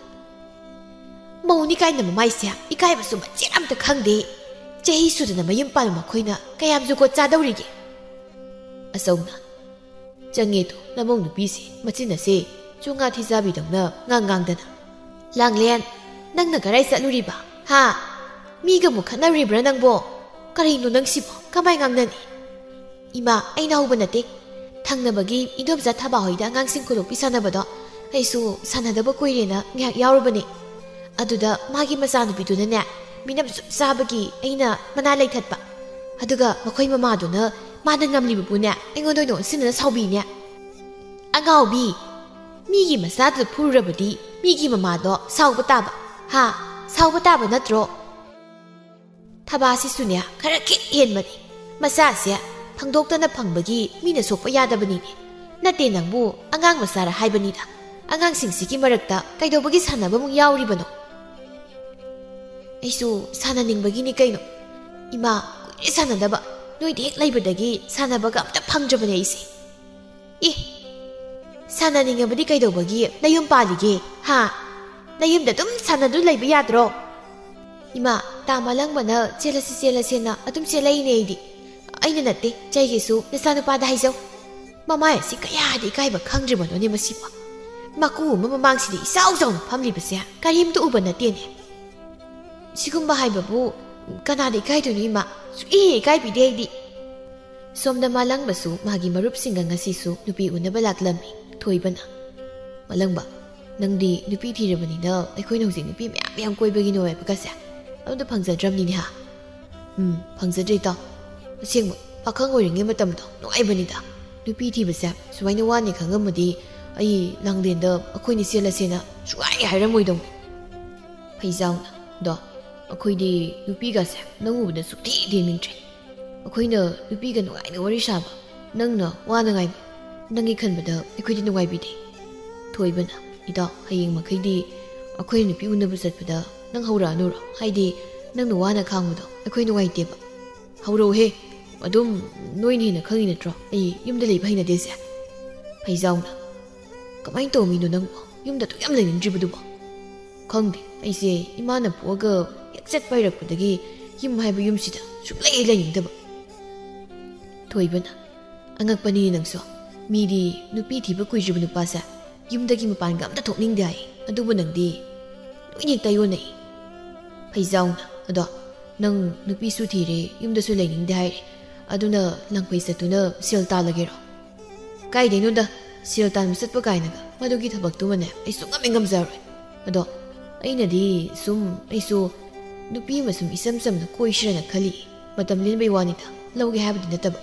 ꯃꯧꯅꯤ ꯀꯥꯏꯅ ꯃꯃꯥꯏꯁꯦ ꯏꯀꯥꯏꯕꯁꯨ ꯃꯆꯦꯠ ꯑꯝꯇ ꯈꯪꯗꯦ꯫ ꯆꯍꯤ ꯁꯨꯗꯅ ꯃꯌꯨꯝ ꯄꯥꯟꯕ ꯃꯈꯣꯏꯅ ꯀꯌꯥꯝ ꯖꯨꯒꯣꯠ ꯆꯥꯗꯧꯔꯤꯒꯦ? ꯑꯆꯧꯅ, "ꯆꯪꯉꯦꯗꯣ, ꯅꯃꯧ ꯅꯨꯄꯤꯁꯦ ꯃꯆꯤꯟ ꯑꯁꯦ ꯆꯨꯡꯉꯥ ꯊꯤꯖꯥꯕꯤꯗꯧꯅ ꯉꯥꯡ ꯉꯥꯡꯗꯅ꯫ ꯂꯥꯡꯂꯦꯟ, ꯅꯪꯅ ꯀꯔꯥꯏ ꯆꯠꯂꯨꯔꯤꯕ? ꯍꯥ? ꯃꯤꯒ ꯑꯃꯨꯛ ꯈꯠꯅꯔꯨꯔꯤꯕ꯭ꯔꯥ ꯅꯪꯕꯣ? ꯀꯔꯤꯅꯣ ꯅꯪꯁꯤꯕꯣ? ꯀꯃꯥꯏ ꯉꯥꯡꯅꯅꯤ? ꯏꯃꯥ, ꯑꯩꯅ ꯍꯧꯕ ꯅꯠꯇꯦ꯫ ꯊꯪꯅꯕꯒꯤ ꯏꯗꯣꯝꯆꯥ ꯊꯕꯥ ꯍꯣꯏꯗ ꯑꯉꯥꯡꯁꯤꯡ ꯈꯨꯂꯣꯛꯄꯤ ꯁꯥꯟꯅꯕꯗꯣ ꯑꯩꯁꯨ ꯁꯥꯟꯅꯗꯕ ꯀꯨꯏꯔꯦꯅ ꯉꯥꯏꯍꯥꯛ ꯌꯥꯎꯔꯨꯕꯅꯦ꯫ ꯑꯗꯨꯗ ꯃꯥꯒꯤ ꯃꯆꯥꯅꯨꯄꯤꯗꯨꯅꯅꯦ, ꯃꯤꯅꯝ ꯆꯨꯞ ꯆꯥꯕꯒꯤ ꯑꯩꯅ ꯃꯅꯥ ꯂꯩꯊꯠꯄ꯫ ꯑꯗꯨꯒ ꯃꯈꯣꯏ ꯃꯃꯥꯗꯨꯅ ꯃꯥꯅ ꯉꯝꯂꯤꯕꯕꯨꯅꯦ ꯑꯩꯉꯣꯟꯗ ꯑꯣꯏꯅ ꯑꯣꯟꯁꯤꯟꯅꯅ ꯁꯥꯎꯕꯤꯅꯦ꯫ ꯑꯉꯥꯎꯕꯤ! ꯃꯤꯒꯤ ꯃꯆꯥꯗꯨꯗ ꯐꯨꯔꯨꯔꯕꯗꯤ ꯃꯤꯒꯤ ꯃꯃꯥꯗꯣ ꯁꯥꯎꯕ ꯇꯥꯕ꯫ ꯍꯥ? ꯁꯥꯎꯕ ꯇꯥꯕ ꯅꯠꯇ꯭ꯔꯣ?" ꯊꯕꯥꯁꯤꯁꯨꯅꯦ ꯈꯔ ꯈꯤꯠ ꯍꯦꯟꯕꯅꯤ꯫ ꯃꯆꯥꯁꯦ ꯐꯪꯗꯣꯛꯇꯅ ꯐꯪꯕꯒꯤ ꯃꯤꯅ ꯁꯣꯛꯄ ꯌꯥꯗꯕꯅꯤꯅꯦ꯫ ꯅꯠꯇꯦ ꯅꯪꯕꯨ ꯑꯉꯥꯡ ꯃꯆꯥꯔ ꯍꯥꯏꯕꯅꯤꯗ꯫ ꯑꯉꯥꯡꯁꯤꯡꯁꯤꯒꯤ ꯃꯔꯛꯇ ꯀꯩꯗꯧꯕꯒꯤ ꯁꯥꯟꯅꯕꯃꯨꯛ ꯌꯥꯎꯔꯤꯕꯅꯣ? ꯑꯩꯁꯨ ꯁꯥꯟꯅꯅꯤꯡꯕꯒꯤꯅꯤ ꯀꯩꯅꯣ꯫ ꯏꯃꯥ, ꯀꯨꯏꯔꯦ ꯁꯥꯟꯅꯗꯕ꯫ ꯅꯣꯏꯗ ꯍꯦꯛ ꯂꯩꯕꯗꯒꯤ ꯁꯥꯟꯅꯕꯒ ꯑꯝꯇ ꯐꯪꯗ꯭ꯔꯕꯅꯦ ꯑꯩꯁꯦ꯫ ꯑꯦ, ꯁꯥꯟꯅꯅꯤꯡꯉꯕꯗꯤ ꯀꯩꯗꯧꯕꯒꯤ ꯅꯌꯨꯝ ꯄꯥꯜꯂꯤꯒꯦ? ꯍꯥ? ꯅꯌꯨꯝꯗ ꯑꯗꯨꯝ ꯁꯥꯟꯅꯗꯨ ꯂꯩꯕ ꯌꯥꯗ꯭ꯔꯣ? ꯏꯃꯥ, ꯇꯥ ꯃꯥꯂꯪꯕꯅ ꯆꯦꯜꯂꯁꯤ ꯆꯦꯜꯂꯁꯦꯅ ꯑꯗꯨꯝ ꯆꯦꯜꯂꯛꯏꯅꯦ ꯑꯩꯗꯤ꯫ ꯑꯩꯅ ꯅꯠꯇꯦ, ꯆꯩꯒꯤꯁꯨ ꯅꯆꯥꯅꯨꯄꯥꯗ ꯍꯥꯏꯖꯧ꯫ ꯃꯃꯥꯏ ꯑꯁꯤ ꯀꯌꯥꯗꯤ ꯏꯀꯥꯏꯕ ꯈꯪꯗ꯭ꯔꯤꯕꯅꯣꯅꯦ ꯃꯁꯤꯕꯣ꯫ ꯃꯀꯨ ꯑꯃ ꯃꯃꯥꯡꯁꯤꯗ ꯏꯆꯥꯎ ꯆꯥꯎꯅ ꯐꯝꯂꯤꯕꯁꯦ ꯀꯔꯤꯝꯇ ꯎꯕ ꯅꯠꯇꯦꯅꯦ꯫ ꯁꯤꯒꯨꯝꯕ ꯍꯥꯏꯕꯕꯨ ꯀꯅꯥꯗ ꯏꯀꯥꯏꯗꯣꯏꯅꯣ ꯏꯃꯥ? ꯁꯨꯛꯏ ꯏꯀꯥꯏꯕꯤꯗꯦ ꯑꯩꯗꯤ꯫ ꯁꯣꯝꯗ ꯃꯥꯂꯪꯕꯁꯨ ꯃꯥꯒꯤ ꯃꯔꯨꯞꯁꯤꯡꯒ ꯉꯁꯤꯁꯨ ꯅꯨꯄꯤ ꯎꯅꯕ ꯂꯥꯛꯂꯝꯃꯤ꯫ ꯊꯣꯏꯕꯅ, "ꯃꯥꯂꯪꯕ, ꯅꯪꯗꯤ ꯅꯨꯄꯤ ꯊꯤꯔꯕꯅꯤꯅ ꯑꯩꯈꯣꯏꯅ ꯍꯧꯖꯤꯛ ꯅꯨꯄꯤ ꯃꯌꯥꯝ ꯃꯌꯥꯝ ꯀꯣꯏꯕꯒꯤ ꯅꯨꯡꯉꯥꯏꯕꯒꯁꯦ ꯑꯝꯇ ꯐꯪꯖꯗ꯭ꯔꯕꯅꯤꯅꯦ ꯍꯥ?" "ꯎꯝ, ꯐꯪꯖꯗ꯭ꯔꯦ ꯏꯇꯥꯎ꯫ ꯑꯁꯦꯡꯕ, ꯄꯥꯈꯪ ꯑꯣꯏꯔꯤꯉꯩ ꯃꯇꯝꯗꯣ ꯅꯨꯡꯉꯥꯏꯕꯅꯤꯗ꯫ ꯅꯨꯄꯤ ꯊꯤꯕꯁꯦ ꯁꯨꯃꯥꯏꯅ ꯋꯥꯅꯤ ꯈꯪꯉꯝꯃꯗꯤ ꯑꯩ ꯂꯥꯡꯂꯦꯟꯗ ꯑꯩꯈꯣꯏꯅꯤ ꯆꯦꯜꯂꯁꯦꯅ ꯁꯨꯡꯍꯥꯏ ꯍꯥꯏꯔꯝꯃꯣꯏꯗꯧꯅꯤ꯫" ꯐꯩꯖꯥꯎꯅ, "ꯑꯗꯣ ꯑꯩꯈꯣꯏꯗꯤ ꯅꯨꯄꯤꯒꯁꯦ ꯅꯪ ꯎꯕꯗ ꯁꯨꯛꯊꯤ ꯊꯦꯡꯅꯤꯡꯗ꯭ꯔꯦ꯫ ꯑꯩꯈꯣꯏꯅ ꯅꯨꯄꯤꯒ ꯅꯨꯡꯉꯥꯏꯅ ꯋꯥꯔꯤ ꯁꯥꯕ, ꯅꯪꯅ ꯋꯥꯅ ꯉꯥꯏꯕ, ꯅꯪꯒꯤ ꯈꯟꯕꯗ ꯑꯩꯈꯣꯏꯗꯤ ꯅꯨꯡꯉꯥꯏꯕꯤꯗꯦ꯫" ꯊꯣꯏꯕꯅ, "ꯏꯇꯥꯎ, ꯍꯌꯦꯡ ꯃꯈꯩꯗꯤ ꯑꯩꯈꯣꯏ ꯅꯨꯄꯤ ꯎꯅꯕ ꯆꯠꯄꯗ ꯅꯪ ꯍꯧꯔꯛꯑꯅꯨꯔꯣ? ꯍꯥꯏꯗꯤ ꯅꯪꯅ ꯋꯥꯅ ꯈꯥꯡꯕꯗꯣ ꯑꯩꯈꯣꯏ ꯅꯨꯡꯉꯥꯏꯇꯦꯕ꯫" "ꯍꯧꯔꯛꯎꯍꯦ, ꯑꯗꯨꯝ ꯅꯣꯏꯅ ꯍꯦꯟꯅ ꯈꯪꯉꯤ ꯅꯠꯇ꯭ꯔꯣ ꯑꯩ ꯌꯨꯝꯗ ꯂꯩꯕ ꯍꯩꯅꯗꯦꯁꯦ?" ꯐꯩꯖꯥꯎꯅ, "ꯀꯃꯥꯏꯅ ꯇꯧꯕ ꯃꯤꯅꯣ ꯅꯪꯕꯣ, ꯌꯨꯝꯗ ꯑꯗꯨꯛ ꯌꯥꯝ ꯂꯩꯅꯤꯡꯗ꯭ꯔꯤꯕꯗꯨꯕꯣ?" "ꯈꯪꯗꯦ, ꯑꯩꯁꯦ ꯏꯃꯥꯅ ꯄꯣꯛꯑꯒ ꯍꯦꯛ ꯆꯠꯄ ꯍꯩꯔꯛꯄꯗꯒꯤ ꯌꯨꯝ ꯍꯥꯏꯕ ꯌꯨꯝꯁꯤꯗ ꯁꯨꯡꯂꯩ ꯍꯦꯛ ꯂꯩꯅꯤꯡꯗꯕ꯫" ꯊꯣꯏꯕꯅ, "ꯑꯉꯛꯄꯅꯤꯅꯦ ꯅꯪꯁꯨ꯫ ꯃꯤꯗꯤ ꯅꯨꯄꯤ ꯊꯤꯕ ꯀꯨꯏꯗ꯭ꯔꯤꯕ ꯅꯨꯄꯥꯁꯦ ꯌꯨꯝꯗꯒꯤ ꯃꯄꯥꯟꯒ ꯑꯝꯇ ꯊꯣꯛꯅꯤꯡꯗꯦ ꯍꯥꯏ, ꯑꯗꯨꯕꯨ ꯅꯪꯗꯤ ꯂꯣꯏꯅ ꯍꯦꯛꯇ ꯌꯣꯟꯅꯩ꯫" ꯐꯩꯖꯥꯎꯅ, "ꯑꯗꯣ ꯅꯪ ꯅꯨꯄꯤꯁꯨ ꯊꯤꯔꯦ, ꯌꯨꯝꯗꯁꯨ ꯂꯩꯅꯤꯡꯗꯦ ꯍꯥꯏꯔꯦ, ꯑꯗꯨꯅ ꯂꯪꯐꯩ ꯆꯠꯇꯨꯅ ꯁꯦꯜ ꯇꯥꯜꯂꯒꯦꯔꯣ?" "ꯀꯥꯏꯗꯩꯅꯣꯗ, ꯁꯦꯜ ꯇꯥꯟꯕ ꯆꯠꯄ ꯀꯥꯏꯅꯒ, ꯃꯗꯨꯒꯤ ꯊꯕꯛꯇꯨꯃꯅꯦ ꯑꯩ ꯁꯨꯡꯉꯝ ꯍꯦꯛ ꯉꯝꯖꯔꯣꯏ꯫ ꯑꯗꯣ ꯑꯩꯅꯗꯤ ꯁꯨꯝ ꯑꯩꯁꯨ ꯅꯨꯄꯤ ꯑꯃ ꯁꯨꯝ ꯏꯆꯝ ꯆꯝꯅ ꯀꯣꯏꯁꯤꯔꯅ ꯈꯜꯂꯤ꯫ ꯃꯇꯝ ꯂꯦꯟꯕꯩ ꯋꯥꯅꯤꯗ, ꯂꯧꯒꯦ ꯍꯥꯏꯕꯗꯤ ꯅꯠꯇꯕ꯫"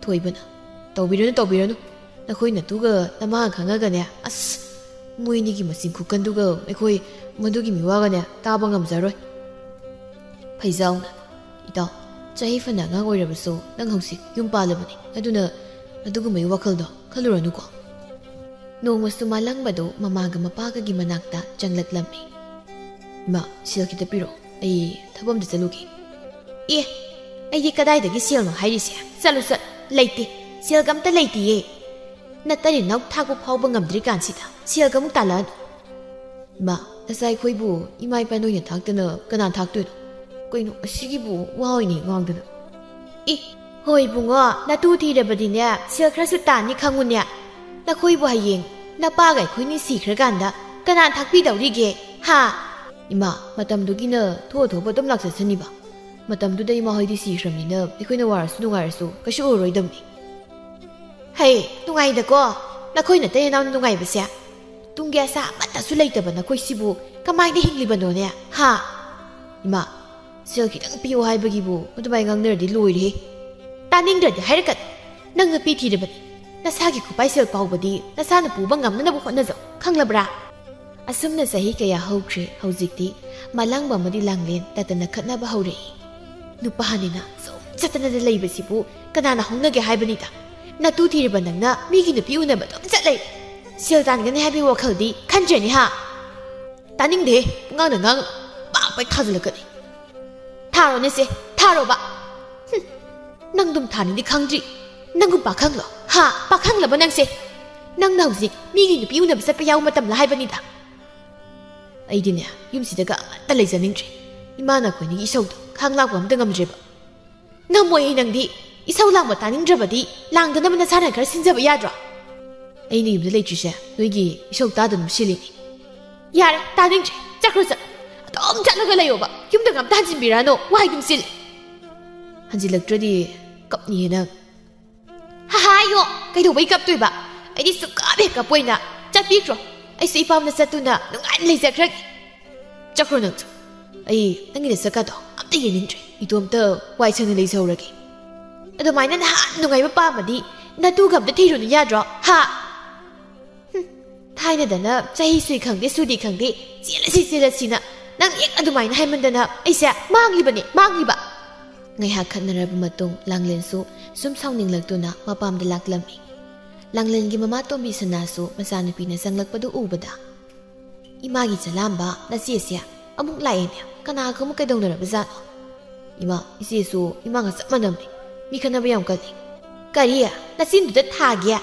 ꯊꯣꯏꯕꯅ, "ꯇꯧꯕꯤꯔꯨꯅꯨ, ꯇꯧꯕꯤꯔꯨꯅꯨ꯫ ꯅꯈꯣꯏ ꯅꯇꯨꯒ ꯅꯃꯥꯒ ꯈꯪꯉꯒꯅꯦ, ꯑꯁ, ꯃꯣꯏꯅꯤꯒꯤ ꯃꯆꯤꯟ ꯈꯨꯀꯟꯗꯨꯒ ꯑꯩꯈꯣꯏ ꯃꯗꯨꯒꯤ ꯃꯤꯋꯥꯒꯅꯦ ꯇꯥꯕ ꯉꯝꯖꯔꯣꯏ꯫" ꯐꯩꯖꯥꯎꯅ, "ꯏꯇꯥꯎ, ꯆꯍꯤ ꯐꯅ ꯑꯉꯥꯡ ꯑꯣꯏꯔꯕꯁꯨ ꯅꯪ ꯍꯧꯖꯤꯛ ꯌꯨꯝ ꯄꯥꯜꯂꯕꯅꯤ, ꯑꯗꯨꯅ ꯑꯗꯨꯒꯨꯝꯕꯒꯤ ꯋꯥꯈꯜꯗꯣ ꯈꯜꯂꯨꯔꯅꯨꯀꯣ꯫" ꯅꯣꯡꯃꯁꯨ ꯃꯥꯂꯪꯕꯗꯨ ꯃꯃꯥꯒ ꯃꯄꯥꯒꯒꯤ ꯃꯅꯥꯛꯇ ꯆꯪꯂꯛꯂꯝꯃꯤ꯫ "ꯏꯃꯥ, ꯁꯦꯜ ꯈꯤꯇ ꯄꯤꯔꯛꯑꯣ꯫ ꯑꯩ ꯊꯕꯛ ꯑꯝꯇ ꯆꯠꯂꯨꯒꯦ꯫ ꯑꯦ, ꯑꯩꯗꯤ ꯀꯗꯥꯏꯗꯒꯤ ꯁꯦꯜꯅꯣ ꯍꯥꯏꯔꯤꯁꯦ? ꯆꯠꯂꯨ ꯆꯠꯂꯨ, ꯂꯩꯇꯦ, ꯁꯦꯜꯒ ꯑꯝꯇ ꯂꯩꯇꯤꯌꯦ꯫ ꯅꯇꯩ ꯅꯅꯥꯎ ꯊꯥꯛꯄ ꯐꯥꯎꯕ ꯉꯝꯗ꯭ꯔꯤ ꯀꯥꯟꯁꯤꯗ ꯁꯦꯜꯒ ꯑꯃꯨꯛ ꯇꯥꯜꯂꯛꯑꯅꯨ꯫ ꯏꯃꯥ, ꯅꯆꯥ ꯑꯩꯈꯣꯏꯕꯨ ꯏꯃꯥ ꯏꯄꯥ ꯅꯣꯏꯅ ꯊꯥꯛꯇꯅ ꯀꯅꯥ ꯊꯥꯛꯇꯣꯏꯅꯣ? ꯀꯩꯅꯣ ꯑꯁꯤꯒꯤꯕꯨ ꯋꯥ ꯑꯣꯏꯅ ꯉꯥꯡꯗꯅ꯫ ꯑꯦ, ꯍꯣꯏ ꯏꯕꯨꯡꯉꯣ, ꯅꯇꯨ ꯊꯤꯔꯕꯗꯤꯅꯦ, ꯁꯦꯜ ꯈꯔꯁꯨ ꯇꯥꯟꯅꯤ ꯈꯪꯉꯨꯅꯦ꯫ ꯅꯈꯣꯏꯕꯨ ꯍꯌꯦꯡ ꯅꯄꯥꯒ ꯑꯩꯈꯣꯏꯅꯤ ꯁꯤꯈ꯭ꯔꯀꯥꯟꯗ ꯀꯅꯥ ꯊꯥꯛꯄꯤꯗꯧꯔꯤꯒꯦ? ꯍꯥ? ꯏꯃꯥ, ꯃꯇꯝꯗꯨꯒꯤꯅ ꯊꯣꯛꯑ ꯊꯣꯛꯄ ꯑꯗꯨꯝ ꯂꯥꯛꯆꯁꯅꯤꯕ꯫ ꯃꯇꯝꯗꯨꯗ ꯏꯃꯥ ꯍꯣꯏꯗꯤ ꯁꯤꯈ꯭ꯔꯕꯅꯤꯅ ꯑꯩꯈꯣꯏꯅ ꯋꯥꯔꯁꯨ ꯅꯨꯡꯉꯥꯏꯔꯁꯨ ꯀꯩꯁꯨ ꯎꯔꯔꯣꯏꯗꯕꯅꯤ꯫ ꯍꯩ, ꯅꯨꯡꯉꯥꯏꯗꯀꯣ? ꯅꯈꯣꯏ ꯅꯇꯩ ꯅꯅꯥꯎꯅ ꯅꯨꯡꯉꯥꯏꯕꯁꯦ? ꯇꯨꯡꯒꯤ ꯑꯁꯥ ꯑꯃꯠꯇꯁꯨ ꯂꯩꯇꯕ ꯅꯈꯣꯏꯁꯤꯕꯨ ꯀꯃꯥꯏꯅ ꯍꯤꯡꯂꯤꯕꯅꯣꯅꯦ? ꯍꯥ? ꯏꯃꯥ, ꯁꯦꯜ ꯈꯤꯇꯪ ꯄꯤꯌꯨ ꯍꯥꯏꯕꯒꯤꯕꯨ ꯑꯗꯨꯃꯥꯏꯅ ꯉꯥꯡꯅꯔꯗꯤ ꯂꯣꯏꯔꯦꯍꯦ꯫ ꯇꯥꯅꯤꯡꯗ꯭ꯔꯗꯤ ꯍꯥꯏꯔꯛꯀꯅꯨ꯫ ꯅꯪ ꯅꯨꯄꯤ ꯊꯤꯔꯕꯅꯤ꯫ ꯅꯁꯥꯒꯤ ꯈꯨꯄꯥꯏ ꯁꯦꯜ ꯐꯥꯎꯕꯗꯤ ꯅꯁꯥꯅ ꯄꯨꯕ ꯉꯝꯅꯅꯕ ꯍꯣꯠꯅꯖꯧ꯫ ꯈꯪꯂꯕ꯭ꯔꯥ? ꯑꯁꯨꯝꯅ ꯆꯍꯤ ꯀꯌꯥ ꯍꯧꯈ꯭ꯔꯦ꯫ ꯍꯧꯖꯤꯛꯇꯤ ꯃꯥꯂꯪꯕ ꯑꯃꯗꯤ ꯂꯥꯡꯂꯦꯟ ꯇꯠꯇꯅ ꯈꯠꯅꯕ ꯍꯧꯔꯛꯏ꯫ ꯅꯨꯄꯥꯅꯤꯅ ꯁꯨꯝ ꯆꯠꯇꯅꯗ ꯂꯩꯕꯁꯤꯕꯨ ꯀꯅꯥꯅ ꯍꯧꯅꯒꯦ ꯍꯥꯏꯕꯅꯤꯗ? ꯅꯇꯨ ꯊꯤꯔꯕ ꯅꯪꯅ ꯃꯤꯒꯤ ꯅꯨꯄꯤ ꯎꯅꯕ ꯑꯗꯨꯝ ꯆꯠꯂꯩ꯫ ꯁꯦꯜ ꯇꯥꯟꯒꯅꯤ ꯍꯥꯏꯕꯒꯤ ꯋꯥꯈꯜꯗꯤ ꯈꯟꯗ꯭ꯔꯦꯅꯦ ꯍꯥ? ꯇꯥꯅꯤꯡꯗꯦ, ꯄꯨꯡꯉꯥꯡꯗ ꯉꯥꯡꯒꯅꯨ꯫ ꯄꯥꯛ ꯄꯥꯛ ꯊꯥꯖꯤꯜꯂꯛꯀꯅꯤ꯫ ꯊꯥꯔꯣꯅꯦ ꯁꯦ, ꯊꯥꯔꯣꯕ꯫ ꯍꯨꯝ, ꯅꯪꯗꯨꯝ ꯊꯥꯅꯤꯡꯗꯤ ꯈꯪꯗ꯭ꯔꯤ꯫ ꯅꯪꯒꯨꯝ ꯄꯥꯈꯪꯂꯣ? ꯍꯥ? ꯄꯥꯈꯪꯂꯕ ꯅꯪꯁꯦ? ꯅꯪꯅ ꯍꯧꯖꯤꯛ ꯃꯤꯒꯤ ꯅꯨꯄꯤ ꯎꯅꯕ ꯆꯠꯄ ꯌꯥꯎꯕ ꯃꯇꯝꯂ ꯍꯥꯏꯕꯅꯤꯗ꯫ ꯑꯩꯗꯤꯅꯦ, ꯌꯨꯝꯁꯤꯗꯒ ꯑꯃꯠꯇ ꯂꯩꯖꯅꯤꯡꯗ꯭ꯔꯦ꯫ ꯏꯃꯥꯅ ꯑꯩꯈꯣꯏꯅꯤꯒꯤ ꯏꯁꯧꯗꯣ ꯈꯥꯡ ꯂꯥꯛꯄ ꯑꯝꯇ ꯉꯝꯗ꯭ꯔꯦꯕ꯫ ꯉꯝꯃꯣꯏꯌꯦ ꯅꯪꯗꯤ꯫ ꯏꯁꯧ ꯂꯥꯡꯕ ꯇꯥꯅꯤꯡꯗ꯭ꯔꯕꯗꯤ ꯂꯥꯡꯗꯅꯕ ꯅꯁꯥꯅ ꯈꯔ ꯁꯤꯟꯖꯕ ꯌꯥꯗ꯭ꯔꯣ? ꯑꯩꯅ ꯌꯨꯝꯗ ꯂꯩꯇ꯭ꯔꯤꯁꯦ ꯅꯣꯏꯒꯤ ꯏꯁꯧ ꯇꯥꯗꯅꯕ ꯁꯤꯜꯂꯤꯅꯤ꯫ ꯌꯥꯔꯦ, ꯇꯥꯅꯤꯡꯗ꯭ꯔꯦ꯫ ꯆꯠꯈ꯭ꯔꯣ ꯆꯠꯂꯣ꯫ ꯑꯗꯨꯝ ꯆꯠꯂꯒ ꯂꯩꯌꯣꯕ꯫ ꯌꯨꯝꯗꯒ ꯑꯝꯇ ꯍꯟꯖꯤꯟꯕꯤꯔꯛꯑꯅꯣ꯫ ꯋꯥꯏ ꯑꯗꯨꯝ ꯆꯤꯜꯂꯦ꯫ ꯍꯟꯖꯤꯜꯂꯛꯇ꯭ꯔꯗꯤ ꯀꯞꯅꯤꯌꯦ ꯅꯪ꯫ ꯍꯥꯏꯌꯣ, ꯀꯩꯗꯧꯕꯩ ꯀꯞꯇꯣꯏꯕ? ꯑꯩꯗꯤ ꯁꯨꯛꯀꯞ ꯍꯦꯛ ꯀꯞꯄꯣꯏꯅ꯫ ꯆꯠꯄꯤꯈ꯭ꯔꯣ꯫ ꯑꯩꯁꯨ ꯏꯄꯥꯝꯗ ꯆꯠꯇꯨꯅ ꯅꯨꯡꯉꯥꯏꯅ ꯂꯩꯖꯈ꯭ꯔꯒꯦ꯫ ꯆꯠꯈ꯭ꯔꯣ ꯅꯪꯁꯨ꯫ ꯑꯩ ꯅꯪꯒꯤ ꯅꯁꯛꯀꯗꯣ ꯑꯝꯇ ꯌꯦꯡꯅꯤꯡꯗ꯭ꯔꯦ꯫ ꯏꯇꯣꯝꯇ ꯋꯥꯏ ꯁꯪꯅ ꯂꯩꯖꯍꯧꯔꯒꯦ꯫ ꯑꯗꯨꯃꯥꯏꯅ ꯅꯍꯥꯟ ꯅꯨꯡꯉꯥꯏꯕ ꯄꯥꯝꯃꯗꯤ ꯅꯇꯨꯒ ꯑꯝꯇ ꯊꯤꯔꯨꯅꯨ ꯌꯥꯗ꯭ꯔꯣ? ꯍꯥ? ꯍꯨꯝ, ꯊꯥꯏꯅꯗꯅ ꯆꯍꯤ ꯁꯨꯏ ꯈꯪꯗꯦ, ꯁꯨꯗꯦ ꯈꯪꯗꯦ, ꯆꯦꯜꯂꯁꯤ, ꯆꯦꯜꯂꯁꯤꯅ ꯅꯪ ꯍꯦꯛ ꯑꯗꯨꯃꯥꯏꯅ ꯍꯥꯏꯃꯟꯗꯅ ꯑꯩꯁꯦ ꯃꯥꯡꯂꯤꯕꯅꯦ, ꯃꯥꯡꯂꯤꯕ꯫ ꯉꯥꯏꯍꯥꯛ ꯈꯠꯅꯔꯕ ꯃꯇꯨꯡ ꯂꯥꯡꯂꯦꯟꯁꯨ ꯁꯨꯝ ꯁꯥꯎꯅꯤꯡꯂꯛꯇꯨꯅ ꯃꯄꯥꯝꯗ ꯂꯥꯛꯂꯝꯃꯤ꯫ ꯂꯥꯡꯂꯦꯟꯒꯤ ꯃꯃꯥ ꯇꯣꯝꯕꯤ ꯁꯅꯥꯁꯨ ꯃꯆꯥꯅꯨꯄꯤꯅ ꯆꯪꯂꯛꯄꯗꯨ ꯎꯕꯗ, "ꯏꯃꯥꯒꯤ ꯆꯂꯥꯝꯕ, ꯅꯆꯦꯁꯦ ꯑꯃꯨꯛ ꯂꯥꯛꯑꯦꯅꯦ꯫ ꯀꯅꯥꯒ ꯑꯃꯨꯛ ꯀꯩꯗꯧꯅꯔꯕꯖꯥꯠꯅꯣ? ꯏꯃꯥ, ꯏꯆꯦꯁꯨ ꯏꯃꯥꯒ ꯆꯞ ꯃꯥꯟꯅꯕꯅꯦ꯫ ꯃꯤ ꯈꯠꯅꯕ ꯌꯥꯝ ꯀꯜꯂꯤ꯫ ꯀꯔꯤ? ꯅꯆꯤꯟꯗꯨꯗ ꯊꯥꯒꯦ?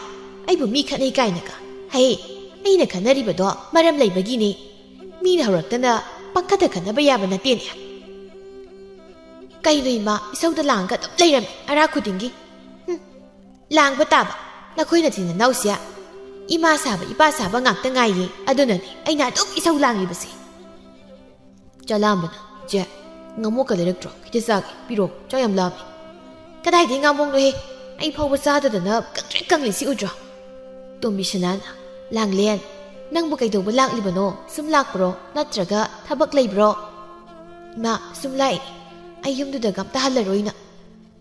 ꯑꯩꯕꯨ ꯃꯤ ꯈꯠꯅꯩ ꯀꯥꯏꯅꯒ? ꯍꯩ, ꯑꯩꯅ ꯈꯠꯅꯔꯤꯕꯗꯣ ꯃꯔꯝ ꯂꯩꯕꯒꯤꯅꯦ꯫ ꯃꯤꯅ ꯍꯧꯔꯛꯇꯅ ꯄꯪꯈꯠꯇ ꯈꯠꯅꯕ ꯌꯥꯕ ꯅꯠꯇꯦꯅꯦ꯫ ꯀꯩꯅꯣ ꯏꯃꯥ, ꯏꯁꯧꯗ ꯂꯥꯡꯉꯒ ꯑꯗꯨꯝ ꯂꯩꯔꯝꯃꯤ ꯑꯔꯥ ꯈꯨꯗꯤꯡꯒꯤ꯫ ꯍꯨꯝ, ꯂꯥꯡꯕ ꯇꯥꯕ꯫ ꯅꯈꯣꯏ ꯅꯆꯤꯟ ꯅꯅꯥꯎꯁꯦ ꯏꯃꯥ ꯁꯥꯕ ꯏꯄꯥ ꯁꯥꯕ ꯉꯥꯛꯇ ꯉꯥꯏꯌꯦ꯫ ꯑꯗꯨꯅꯅꯦ ꯑꯩꯅ ꯑꯗꯨꯝ ꯏꯁꯧ ꯂꯥꯡꯂꯤꯕꯁꯦ꯫ ꯆꯥꯛ ꯂꯥꯝꯕꯅ, "ꯏꯆꯦ, ꯉꯥꯃꯣꯛꯀ ꯂꯩꯔꯛꯇ꯭ꯔꯣ? ꯈꯤꯇ ꯆꯥꯒꯦ, ꯄꯤꯔꯛꯑꯣ, ꯆꯥꯛ ꯌꯥꯝ ꯂꯥꯝꯃꯦ꯫" "ꯀꯗꯥꯏꯗꯒꯤ ꯉꯥꯃꯣꯛꯅꯣꯍꯦ? ꯑꯩ ꯐꯥꯎꯕ ꯆꯥꯗꯗꯅ ꯀꯪꯇ꯭ꯔꯤꯛ ꯀꯪꯂꯤꯁꯤ ꯎꯗ꯭ꯔꯣ?" ꯇꯣꯝꯕꯤꯁꯅꯥꯅ, "ꯂꯥꯡꯂꯦꯟ, ꯅꯪꯕꯨ ꯀꯩꯗꯧꯕ ꯂꯥꯛꯂꯤꯕꯅꯣ? ꯁꯨꯝ ꯂꯥꯛꯄ꯭ꯔꯣ? ꯅꯠꯇ꯭ꯔꯒ ꯊꯕꯛ ꯂꯩꯕ꯭ꯔꯣ?" "ꯏꯃꯥ, ꯁꯨꯝ ꯂꯥꯛꯏꯅꯦ꯫ ꯑꯩ ꯌꯨꯝꯗꯨꯗꯒ ꯑꯝꯇ ꯍꯜꯂꯔꯣꯏꯅ꯫"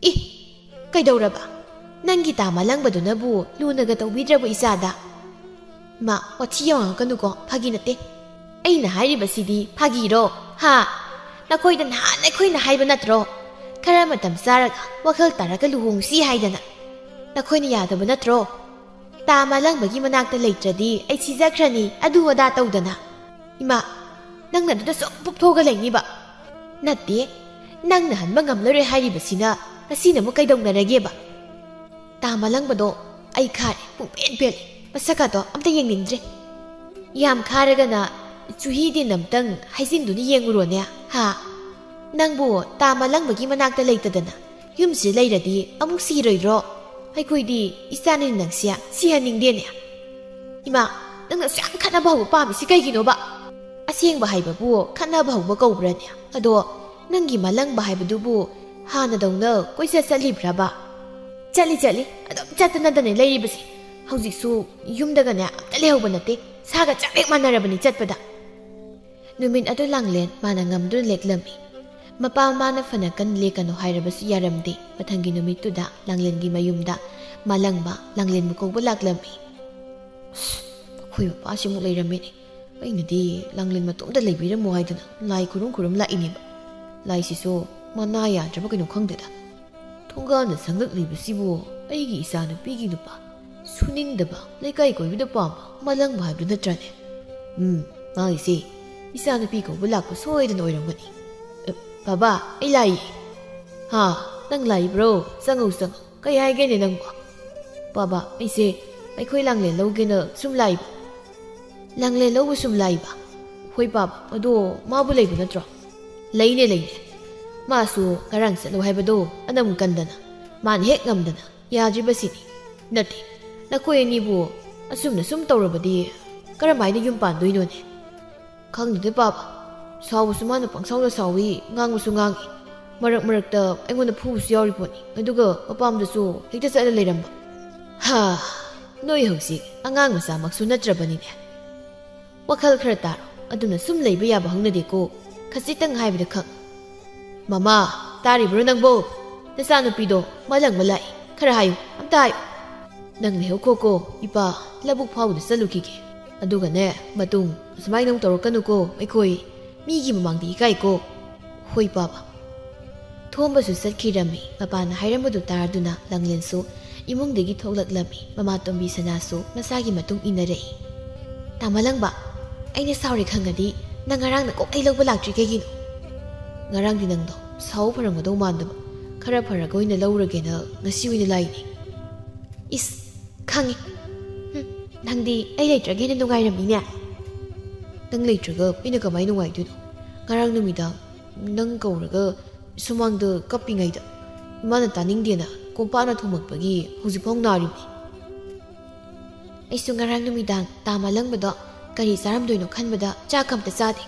"ꯏ, ꯀꯩꯗꯧꯔꯕ? ꯅꯪꯒꯤ ꯇꯥ ꯃꯥꯂꯪꯕꯗꯨꯅꯕꯨ ꯂꯨꯅꯒ ꯇꯧꯕꯤꯗ꯭ꯔꯕ ꯏꯆꯥꯗ?" "ꯃꯥ, ꯋꯥꯊꯤ ꯌꯥꯝ ꯉꯥꯡꯉꯛꯀꯅꯨꯀꯣ, ꯐꯥꯒꯤ ꯅꯠꯇꯦ꯫" "ꯑꯩꯅ ꯍꯥꯏꯔꯤꯕꯁꯤꯗꯤ ꯐꯥꯒꯤꯔꯣ? ꯍꯥ? ꯅꯈꯣꯏꯗ ꯅꯍꯥꯟ ꯑꯩꯈꯣꯏꯅ ꯍꯥꯏꯕ ꯅꯠꯇ꯭ꯔꯣ? ꯈꯔ ꯃꯇꯝ ꯆꯥꯔꯒ, ꯋꯥꯈꯜ ꯇꯥꯔꯒ ꯂꯨꯍꯣꯡꯁꯤ ꯍꯥꯏꯗꯅ꯫ ꯅꯈꯣꯏꯅ ꯌꯥꯗꯕ ꯅꯠꯇ꯭ꯔꯣ? ꯇꯥ ꯃꯥꯂꯪꯕꯒꯤ ꯃꯅꯥꯛꯇ ꯂꯩꯇ꯭ꯔꯗꯤ ꯑꯩ ꯁꯤꯖꯈ꯭ꯔꯅꯤ, ꯑꯗꯨ ꯑꯗꯥ ꯇꯧꯗꯅ꯫" "ꯏꯃꯥ, ꯅꯪꯅ ꯑꯗꯨꯗ ꯁꯨꯝ ꯄꯨꯞꯊꯣꯛꯑꯒ ꯂꯩꯅꯤꯕ?" "ꯅꯠꯇꯦ, ꯅꯪꯅ ꯍꯟꯕ ꯉꯝꯂꯔꯣꯏ ꯍꯥꯏꯔꯤꯕꯁꯤꯅ ꯉꯁꯤꯅ ꯑꯃꯨꯛ ꯀꯩꯗꯧꯅꯔꯒꯦꯕ?" "ꯇꯥ ꯃꯥꯂꯪꯕꯗꯣ ꯑꯩ ꯈꯥꯔꯦ, ꯄꯨꯡꯄꯦꯟ ꯄꯦꯜꯂꯦ꯫ ꯃꯁꯛꯀꯗꯣ ꯑꯝꯇ ꯌꯦꯡꯅꯤꯡꯗ꯭ꯔꯦ꯫ ꯌꯥꯝ ꯈꯥꯔꯒꯅ ꯆꯨꯍꯤ ꯗꯤꯟ ꯑꯝꯇꯪ ꯍꯩꯖꯤꯟꯗꯨꯅ ꯌꯦꯡꯉꯨꯔꯣꯅꯦ, ꯍꯥ? ꯅꯪꯕꯨ ꯇꯥ ꯃꯥꯂꯪꯕꯒꯤ ꯃꯅꯥꯛꯇ ꯂꯩꯇꯗꯅ ꯌꯨꯝꯁꯤꯗ ꯂꯩꯔꯗꯤ ꯑꯃꯨꯛ ꯁꯤꯔꯣꯏꯗ꯭ꯔꯣ? ꯑꯩꯈꯣꯏꯗꯤ ꯏꯆꯥꯅꯤ ꯅꯪꯁꯦ ꯁꯤꯍꯟꯅꯤꯡꯗꯦꯅꯦ꯫" "ꯏꯃꯥ, ꯅꯪꯅ ꯑꯁꯨꯛ ꯌꯥꯝ ꯈꯠꯅꯕ ꯍꯧꯕ ꯄꯥꯝꯃꯤꯁꯤ ꯀꯩꯒꯤꯅꯣꯕ? ꯑꯁꯦꯡꯕ ꯍꯥꯏꯕꯕꯨ ꯈꯠꯅꯕ ꯍꯧꯕ ꯀꯧꯕ꯭ꯔꯅꯦ? ꯑꯗꯣ ꯅꯪꯒꯤ ꯃꯥꯂꯪꯕ ꯍꯥꯏꯕꯗꯨꯕꯨ ꯍꯥꯟꯅꯗꯧꯅ ꯀꯣꯏꯆꯠ ꯆꯠꯂꯤꯕ꯭ꯔꯕ?" "ꯆꯠꯂꯤ, ꯆꯠꯂꯤ꯫ ꯑꯗꯨꯝ ꯆꯠꯇꯅꯗꯅꯦ ꯂꯩꯔꯤꯕꯁꯦ꯫ ꯍꯧꯖꯤꯛꯁꯨ ꯌꯨꯝꯗꯒꯅꯦ ꯑꯝꯇ ꯂꯩꯍꯧꯕ ꯅꯠꯇꯦ꯫ ꯁꯥꯒ ꯆꯞ ꯍꯦꯛ ꯃꯥꯟꯅꯔꯕꯅꯤ ꯆꯠꯄꯗ꯫" ꯅꯨꯃꯤꯠ ꯑꯗꯨ ꯂꯥꯡꯂꯦꯟ ꯃꯥꯅ ꯉꯝꯗꯨꯅ ꯂꯦꯛꯂꯝꯃꯤ꯫ ꯃꯄꯥ ꯃꯃꯥꯅ ꯐꯅ ꯀꯟꯅ ꯂꯦꯛꯀꯅꯨ ꯍꯥꯏꯔꯕꯁꯨ ꯌꯥꯔꯝꯗꯦ꯫ ꯃꯊꯪꯒꯤ ꯅꯨꯃꯤꯠꯇꯨꯗ ꯂꯥꯡꯂꯦꯟꯒꯤ ꯃꯌꯨꯝꯗ ꯃꯥꯂꯪꯕ ꯂꯥꯡꯂꯦꯟꯕꯨ ꯀꯧꯕ ꯂꯥꯛꯂꯝꯃꯤ꯫ "ꯑꯁ, ꯑꯩꯈꯣꯏ ꯃꯄꯥꯁꯤꯃꯨꯛ ꯂꯩꯔꯝꯃꯤꯅꯦ꯫ ꯑꯩꯅꯗꯤ ꯂꯥꯡꯂꯦꯟ ꯃꯇꯣꯝꯇ ꯂꯩꯕꯤꯔꯝꯃꯣ ꯍꯥꯏꯗꯨꯅ ꯂꯥꯏ ꯈꯨꯔꯨꯝ ꯈꯨꯔꯨꯝ ꯂꯥꯛꯏꯅꯦꯕ꯫ ꯂꯥꯏꯁꯤꯁꯨ ꯃꯅꯥ ꯌꯥꯗ꯭ꯔꯕ ꯀꯩꯅꯣ ꯈꯪꯗꯦꯗ꯫ ꯊꯣꯡꯒꯥꯟꯗ ꯁꯪꯂꯛꯂꯤꯕꯁꯤꯕꯨ ꯑꯩꯒꯤ ꯏꯆꯥꯅꯨꯄꯤꯒꯤ ꯅꯨꯄꯥ, ꯁꯨꯅꯤꯡꯗꯕ, ꯂꯩꯀꯥꯏ ꯀꯣꯏꯕꯗ ꯄꯥꯝꯕ ꯃꯥꯂꯪꯕ ꯍꯥꯏꯕꯗꯨ ꯅꯠꯇ꯭ꯔꯅꯦ? ꯎꯝ, ꯃꯥꯒꯤꯁꯦ ꯏꯆꯥꯅꯨꯄꯤ ꯀꯧꯕ ꯂꯥꯛꯄ ꯁꯣꯏꯗꯅ ꯑꯣꯏꯔꯝꯒꯅꯤ꯫ "ꯑ, ꯕꯥꯕꯥ, ꯑꯩ ꯂꯥꯛꯏ꯫" "ꯍꯥ, ꯅꯪ ꯂꯥꯛꯏꯕ꯭ꯔꯣ? ꯆꯪꯉꯧ, ꯆꯪꯉꯧ꯫ ꯀꯩ ꯍꯥꯏꯒꯦꯅꯦ ꯅꯪꯕꯣ?" "ꯕꯥꯕꯥ, ꯑꯩꯁꯦ ꯑꯩꯈꯣꯏ ꯂꯥꯡꯂꯦꯟ ꯂꯧꯒꯦꯅ ꯁꯨꯝ ꯂꯥꯛꯏꯕ꯫" "ꯂꯥꯡꯂꯦꯟ ꯂꯧꯕ ꯁꯨꯝ ꯂꯥꯛꯏꯕ?" "ꯍꯣꯏ ꯕꯥꯕꯥ, ꯑꯗꯣ ꯃꯥꯕꯨ ꯂꯩꯕ ꯅꯠꯇ꯭ꯔꯣ?" "ꯂꯩꯅꯦ, ꯂꯩꯅꯦ꯫ ꯃꯥꯁꯨ ꯉꯔꯥꯡ ꯆꯠꯂꯨ ꯍꯥꯏꯕꯗꯣ ꯑꯅꯝ ꯀꯟꯗꯅ ꯃꯥꯅ ꯍꯦꯛ ꯉꯝꯗꯅ ꯌꯥꯗ꯭ꯔꯤꯕꯁꯤꯅꯤ꯫ ꯅꯠꯇꯦ, ꯅꯈꯣꯏ ꯑꯅꯤꯕꯨ ꯑꯁꯨꯝꯅ ꯁꯨꯝ ꯇꯧꯔꯕꯗꯤ ꯀꯔꯝꯍꯥꯏꯅ ꯌꯨꯝ ꯄꯥꯟꯗꯣꯏꯅꯣꯅꯦ?" "ꯈꯪꯗꯦꯗ ꯄꯥꯕ, ꯁꯥꯎꯕꯁꯨ ꯃꯥꯅ ꯄꯪꯁꯥꯎꯗ ꯁꯥꯎꯏ, ꯉꯥꯡꯕꯁꯨ ꯉꯥꯡꯏ꯫ ꯃꯔꯛ ꯃꯔꯛꯇ ꯑꯩꯉꯣꯟꯗ ꯐꯨꯕꯁꯨ ꯌꯥꯎꯔꯤ ꯄꯣꯠꯅꯤ꯫ ꯑꯗꯨꯒ ꯃꯄꯥꯝꯗꯁꯨ ꯍꯦꯛꯇ ꯆꯠꯂ ꯂꯩꯔꯝꯕ꯫" "ꯍꯥ, ꯅꯣꯏ ꯍꯧꯖꯤꯛ ꯑꯉꯥꯡ ꯃꯆꯥꯃꯛꯁꯨ ꯅꯠꯇ꯭ꯔꯕꯅꯤꯅꯦ꯫ ꯋꯥꯈꯜ ꯈꯔ ꯇꯥꯔꯣ꯫ ꯑꯗꯨꯅ ꯁꯨꯝ ꯂꯩꯕ ꯌꯥꯕ ꯍꯧꯅꯗꯦꯀꯣ꯫ ꯈꯖꯤꯛꯇꯪ ꯍꯥꯏꯕꯗ ꯈꯪ..." "ꯃꯃꯥ, ꯇꯥꯔꯤꯕ꯭ꯔꯣ ꯅꯪꯕꯣ? ꯅꯆꯥꯅꯨꯄꯤꯗꯣ ꯃꯂꯪꯕ ꯂꯥꯛꯏ꯫ ꯈꯔ ꯍꯥꯏꯌꯨ, ꯑꯝꯇ ꯍꯥꯏꯌꯨ꯫" "ꯅꯪ ꯂꯩꯍꯧꯈꯣꯀꯣ, ꯏꯄꯥ ꯂꯧꯕꯨꯛ ꯐꯥꯎꯕꯗ ꯆꯠꯂꯨꯈꯤꯒꯦ꯫ ꯑꯗꯨꯒꯅꯦ, ꯃꯇꯨꯡ ꯑꯁꯨꯃꯥꯏꯅ ꯑꯃꯨꯛ ꯇꯧꯔꯛꯀꯅꯨꯀꯣ꯫ ꯑꯩꯈꯣꯏ ꯃꯤꯒꯤ ꯃꯃꯥꯡꯗ ꯏꯀꯥꯏꯀꯣ꯫" "ꯍꯣꯏ ꯄꯥꯕ꯫" ꯊꯣꯝꯕꯁꯨ ꯆꯠꯈꯤꯔꯝꯃꯤ꯫ ꯃꯄꯥꯅ ꯍꯥꯏꯔꯝꯕꯗꯨ ꯇꯥꯔꯗꯨꯅ ꯂꯥꯡꯂꯦꯟꯁꯨ ꯏꯃꯨꯡꯗꯒꯤ ꯊꯣꯛꯂꯛꯂꯝꯃꯤ꯫ ꯃꯃꯥ ꯇꯣꯝꯕꯤ ꯁꯅꯥꯁꯨ ꯃꯁꯥꯒꯤ ꯃꯇꯨꯡ ꯏꯟꯅꯔꯛꯏ꯫ "ꯇꯥꯃꯂꯪꯕ, ꯑꯩꯅ ꯁꯥꯎꯔꯦ ꯈꯪꯉꯗꯤ ꯅꯪ ꯉꯔꯥꯡꯅ ꯀꯣꯛ ꯑꯩ ꯂꯧꯕ ꯂꯥꯛꯇ꯭ꯔꯤ ꯀꯩꯒꯤꯅꯣ?" "ꯉꯔꯥꯡꯗꯤ ꯅꯪꯗꯣ ꯁꯥꯎ ꯐꯔꯝꯒꯗꯧ ꯃꯥꯟꯗꯕ, ꯈꯔ ꯐꯔꯒ ꯑꯣꯏꯅ ꯂꯧꯔꯒꯦꯅ ꯉꯁꯤ ꯑꯣꯏꯅ ꯂꯥꯛꯏꯅꯦ꯫" "ꯏꯁ, ꯈꯪꯉꯤ꯫ ꯍꯨꯝ, ꯅꯪꯗꯤ ꯑꯩ ꯂꯩꯇ꯭ꯔꯒ ꯍꯦꯟꯅ ꯅꯨꯡꯉꯥꯏꯔꯝꯃꯤꯅꯦ꯫" "ꯅꯪ ꯂꯩꯇ꯭ꯔꯒ ꯑꯩꯅ ꯀꯃꯥꯏꯅ ꯅꯨꯡꯉꯥꯏꯗꯣꯏꯅꯣ? ꯉꯔꯥꯡ ꯅꯨꯃꯤꯗꯥꯡ ꯅꯪ ꯀꯧꯔꯒ ꯁꯨꯃꯥꯡꯗ ꯀꯞꯄꯤꯉꯩꯗ ꯏꯃꯥꯅ ꯇꯥꯅꯤꯡꯗꯦꯅ ꯀꯣꯝꯄꯥꯛꯅ ꯊꯣꯝꯃꯛꯄꯒꯤ ꯍꯧꯖꯤꯛꯐꯥꯎ ꯅꯥꯔꯤꯕꯅꯤ꯫" "ꯑꯩꯁꯨ ꯉꯔꯥꯡ ꯅꯨꯃꯤꯗꯥꯡ ꯇꯥꯃꯂꯪꯕꯗꯣ ꯀꯔꯤ ꯆꯥꯔꯝꯗꯣꯏꯅꯣ ꯈꯟꯕꯗ ꯆꯥꯛ ꯑꯝꯇ ꯆꯥꯗꯦ꯫"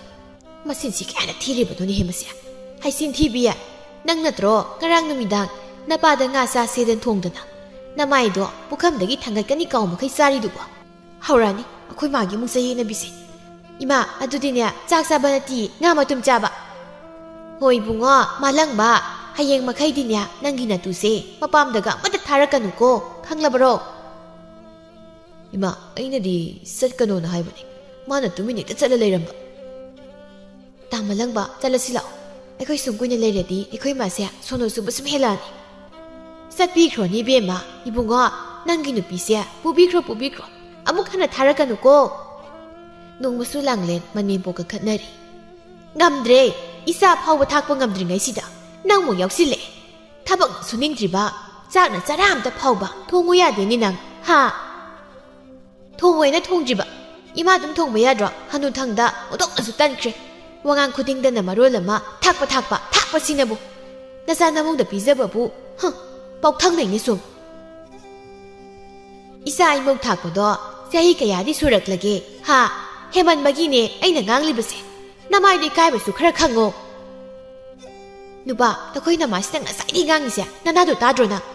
"ꯃꯆꯤꯟꯁꯤ ꯀꯌꯥꯅ ꯊꯤꯔꯤꯕꯅꯣꯅꯦꯍꯦ ꯃꯁꯤ? ꯍꯩꯆꯤꯟ ꯊꯤꯕꯤ! ꯅꯪ ꯅꯠꯇ꯭ꯔꯣ ꯉꯔꯥꯡ ꯅꯨꯃꯤꯗꯥꯡ ꯅꯄꯥꯗ ꯉꯥ ꯆꯥꯁꯦꯗꯅ ꯊꯣꯡꯗꯅ ꯅꯃꯥꯏꯗꯣ ꯄꯨꯈꯝꯗꯒꯤ ꯊꯥꯡꯒꯠꯀꯅꯤ ꯀꯥꯎ ꯃꯈꯩ ꯆꯥꯔꯤꯗꯨꯕꯣ? ꯍꯧꯔꯛꯑꯅꯤ ꯑꯩꯈꯣꯏ ꯃꯥꯒꯤ ꯑꯃꯨꯛ ꯆꯌꯦꯠꯅꯕꯤꯁꯦ꯫ ꯏꯃꯥ, ꯑꯗꯨꯗꯤꯅꯦ, ꯆꯥꯛ ꯆꯥꯕ ꯅꯠꯇꯤꯌꯦ, ꯉꯥ ꯃꯇꯨꯝ ꯆꯥꯕ꯫" "ꯍꯣꯏ ꯏꯕꯨꯡꯉꯣ, ꯃꯥꯂꯪꯕ, ꯍꯌꯦꯡ ꯃꯈꯩꯗꯤꯅꯦ ꯅꯪꯒꯤ ꯅꯇꯨꯁꯦ ꯃꯄꯥꯝꯗꯒ ꯑꯃꯠꯇ ꯊꯥꯔꯛꯀꯅꯨꯀꯣ, ꯈꯪꯂꯕꯔꯣ?" "ꯏꯃꯥ, ꯑꯩꯅꯗꯤ ꯆꯠꯀꯅꯣꯅ ꯍꯥꯏꯕꯅꯤ, ꯃꯥꯅ ꯇꯨꯃꯤꯟ ꯍꯦꯛꯇ ꯆꯠꯂ ꯂꯩꯔꯝꯕ꯫" "ꯇꯥꯃꯂꯪꯕ, ꯆꯠꯂꯁꯤ ꯂꯥꯛꯑꯣ꯫ ꯑꯩꯈꯣꯏ ꯁꯨꯝ ꯀꯨꯏꯅ ꯂꯩꯔꯗꯤ ꯑꯩꯈꯣꯏ ꯃꯥꯁꯦ ꯁꯣꯅꯣ ꯆꯨꯕ ꯁꯨꯝ ꯍꯦꯜꯂꯛꯑꯅꯤ꯫" "ꯆꯠꯄꯤꯈ꯭ꯔꯣꯅꯦ ꯏꯕꯦꯝꯃ, ꯏꯕꯨꯡꯉꯣ, ꯅꯪꯒꯤ ꯅꯨꯄꯤꯁꯦ ꯄꯨꯕꯤꯈ꯭ꯔꯣ, ꯄꯨꯕꯤꯈ꯭ꯔꯣ꯫ ꯑꯃꯨꯛ ꯍꯟꯅ ꯊꯥꯔꯛꯀꯅꯨꯀꯣ꯫" ꯅꯣꯡꯃꯁꯨ ꯂꯥꯡꯂꯦꯟ ꯃꯅꯦꯝꯄꯣꯛꯀ ꯈꯠꯅꯔꯤ꯫ "ꯉꯝꯗ꯭ꯔꯦ, ꯏꯆꯥ ꯐꯥꯎꯕ ꯊꯥꯛꯄ ꯉꯝꯗ꯭ꯔꯤꯉꯩꯁꯤꯗ ꯅꯪꯃꯨꯛ ꯌꯥꯎꯁꯤꯜꯂꯛꯑꯦ꯫ ꯊꯕꯛꯅ ꯁꯨꯅꯤꯡꯗ꯭ꯔꯤꯕ, ꯆꯥꯛꯅ ꯆꯔꯥ ꯑꯝꯇ ꯐꯥꯎꯕ ꯊꯣꯡꯉꯨ ꯌꯥꯗꯦꯅꯦ ꯅꯪ, ꯍꯥ?" "ꯊꯣꯡꯉꯣꯏꯅ ꯊꯣꯡꯗ꯭ꯔꯤꯕ, ꯏꯃꯥ ꯑꯗꯨꯝ ꯊꯣꯡꯕ ꯌꯥꯗ꯭ꯔꯣ? ꯍꯅꯨꯊꯪꯗ ꯑꯣꯟꯊꯣꯛꯅꯁꯨ ꯇꯟꯈ꯭ꯔꯦ꯫ ꯋꯥꯉꯥꯡ ꯈꯨꯗꯤꯡꯗꯅ ꯃꯔꯣꯜ ꯑꯃ ꯊꯥꯛꯄ ꯊꯥꯛꯄ, ꯊꯥꯛꯄꯁꯤꯅꯕꯨ꯫ ꯅꯆꯥ ꯅꯃꯧꯗ ꯄꯤꯖꯕꯕꯨ, ꯍ, ꯄꯥꯎꯊꯪꯅꯩꯅꯦ ꯁꯨꯝ꯫ ꯏꯆꯥ ꯏꯃꯧ ꯊꯥꯛꯄꯗꯣ ꯆꯍꯤ ꯀꯌꯥꯗꯤ ꯁꯨꯔꯛꯂꯒꯦ, ꯍꯥ? ꯍꯦꯃꯟꯕꯒꯤꯅꯦ ꯑꯩꯅ ꯉꯥꯡꯂꯤꯕꯁꯦ꯫ ꯅꯃꯥꯏꯗꯣ ꯏꯀꯥꯏꯕꯁꯨ ꯈꯔ ꯈꯪꯉꯣ꯫ ꯅꯨꯄꯥ, ꯅꯈꯣꯏ ꯅꯃꯥꯁꯤꯅ ꯉꯁꯥꯏꯗꯒꯤ ꯉꯥꯡꯉꯤꯁꯦ ꯅꯅꯥꯗꯣ ꯇꯥꯗ꯭ꯔꯣ ꯅꯪ?"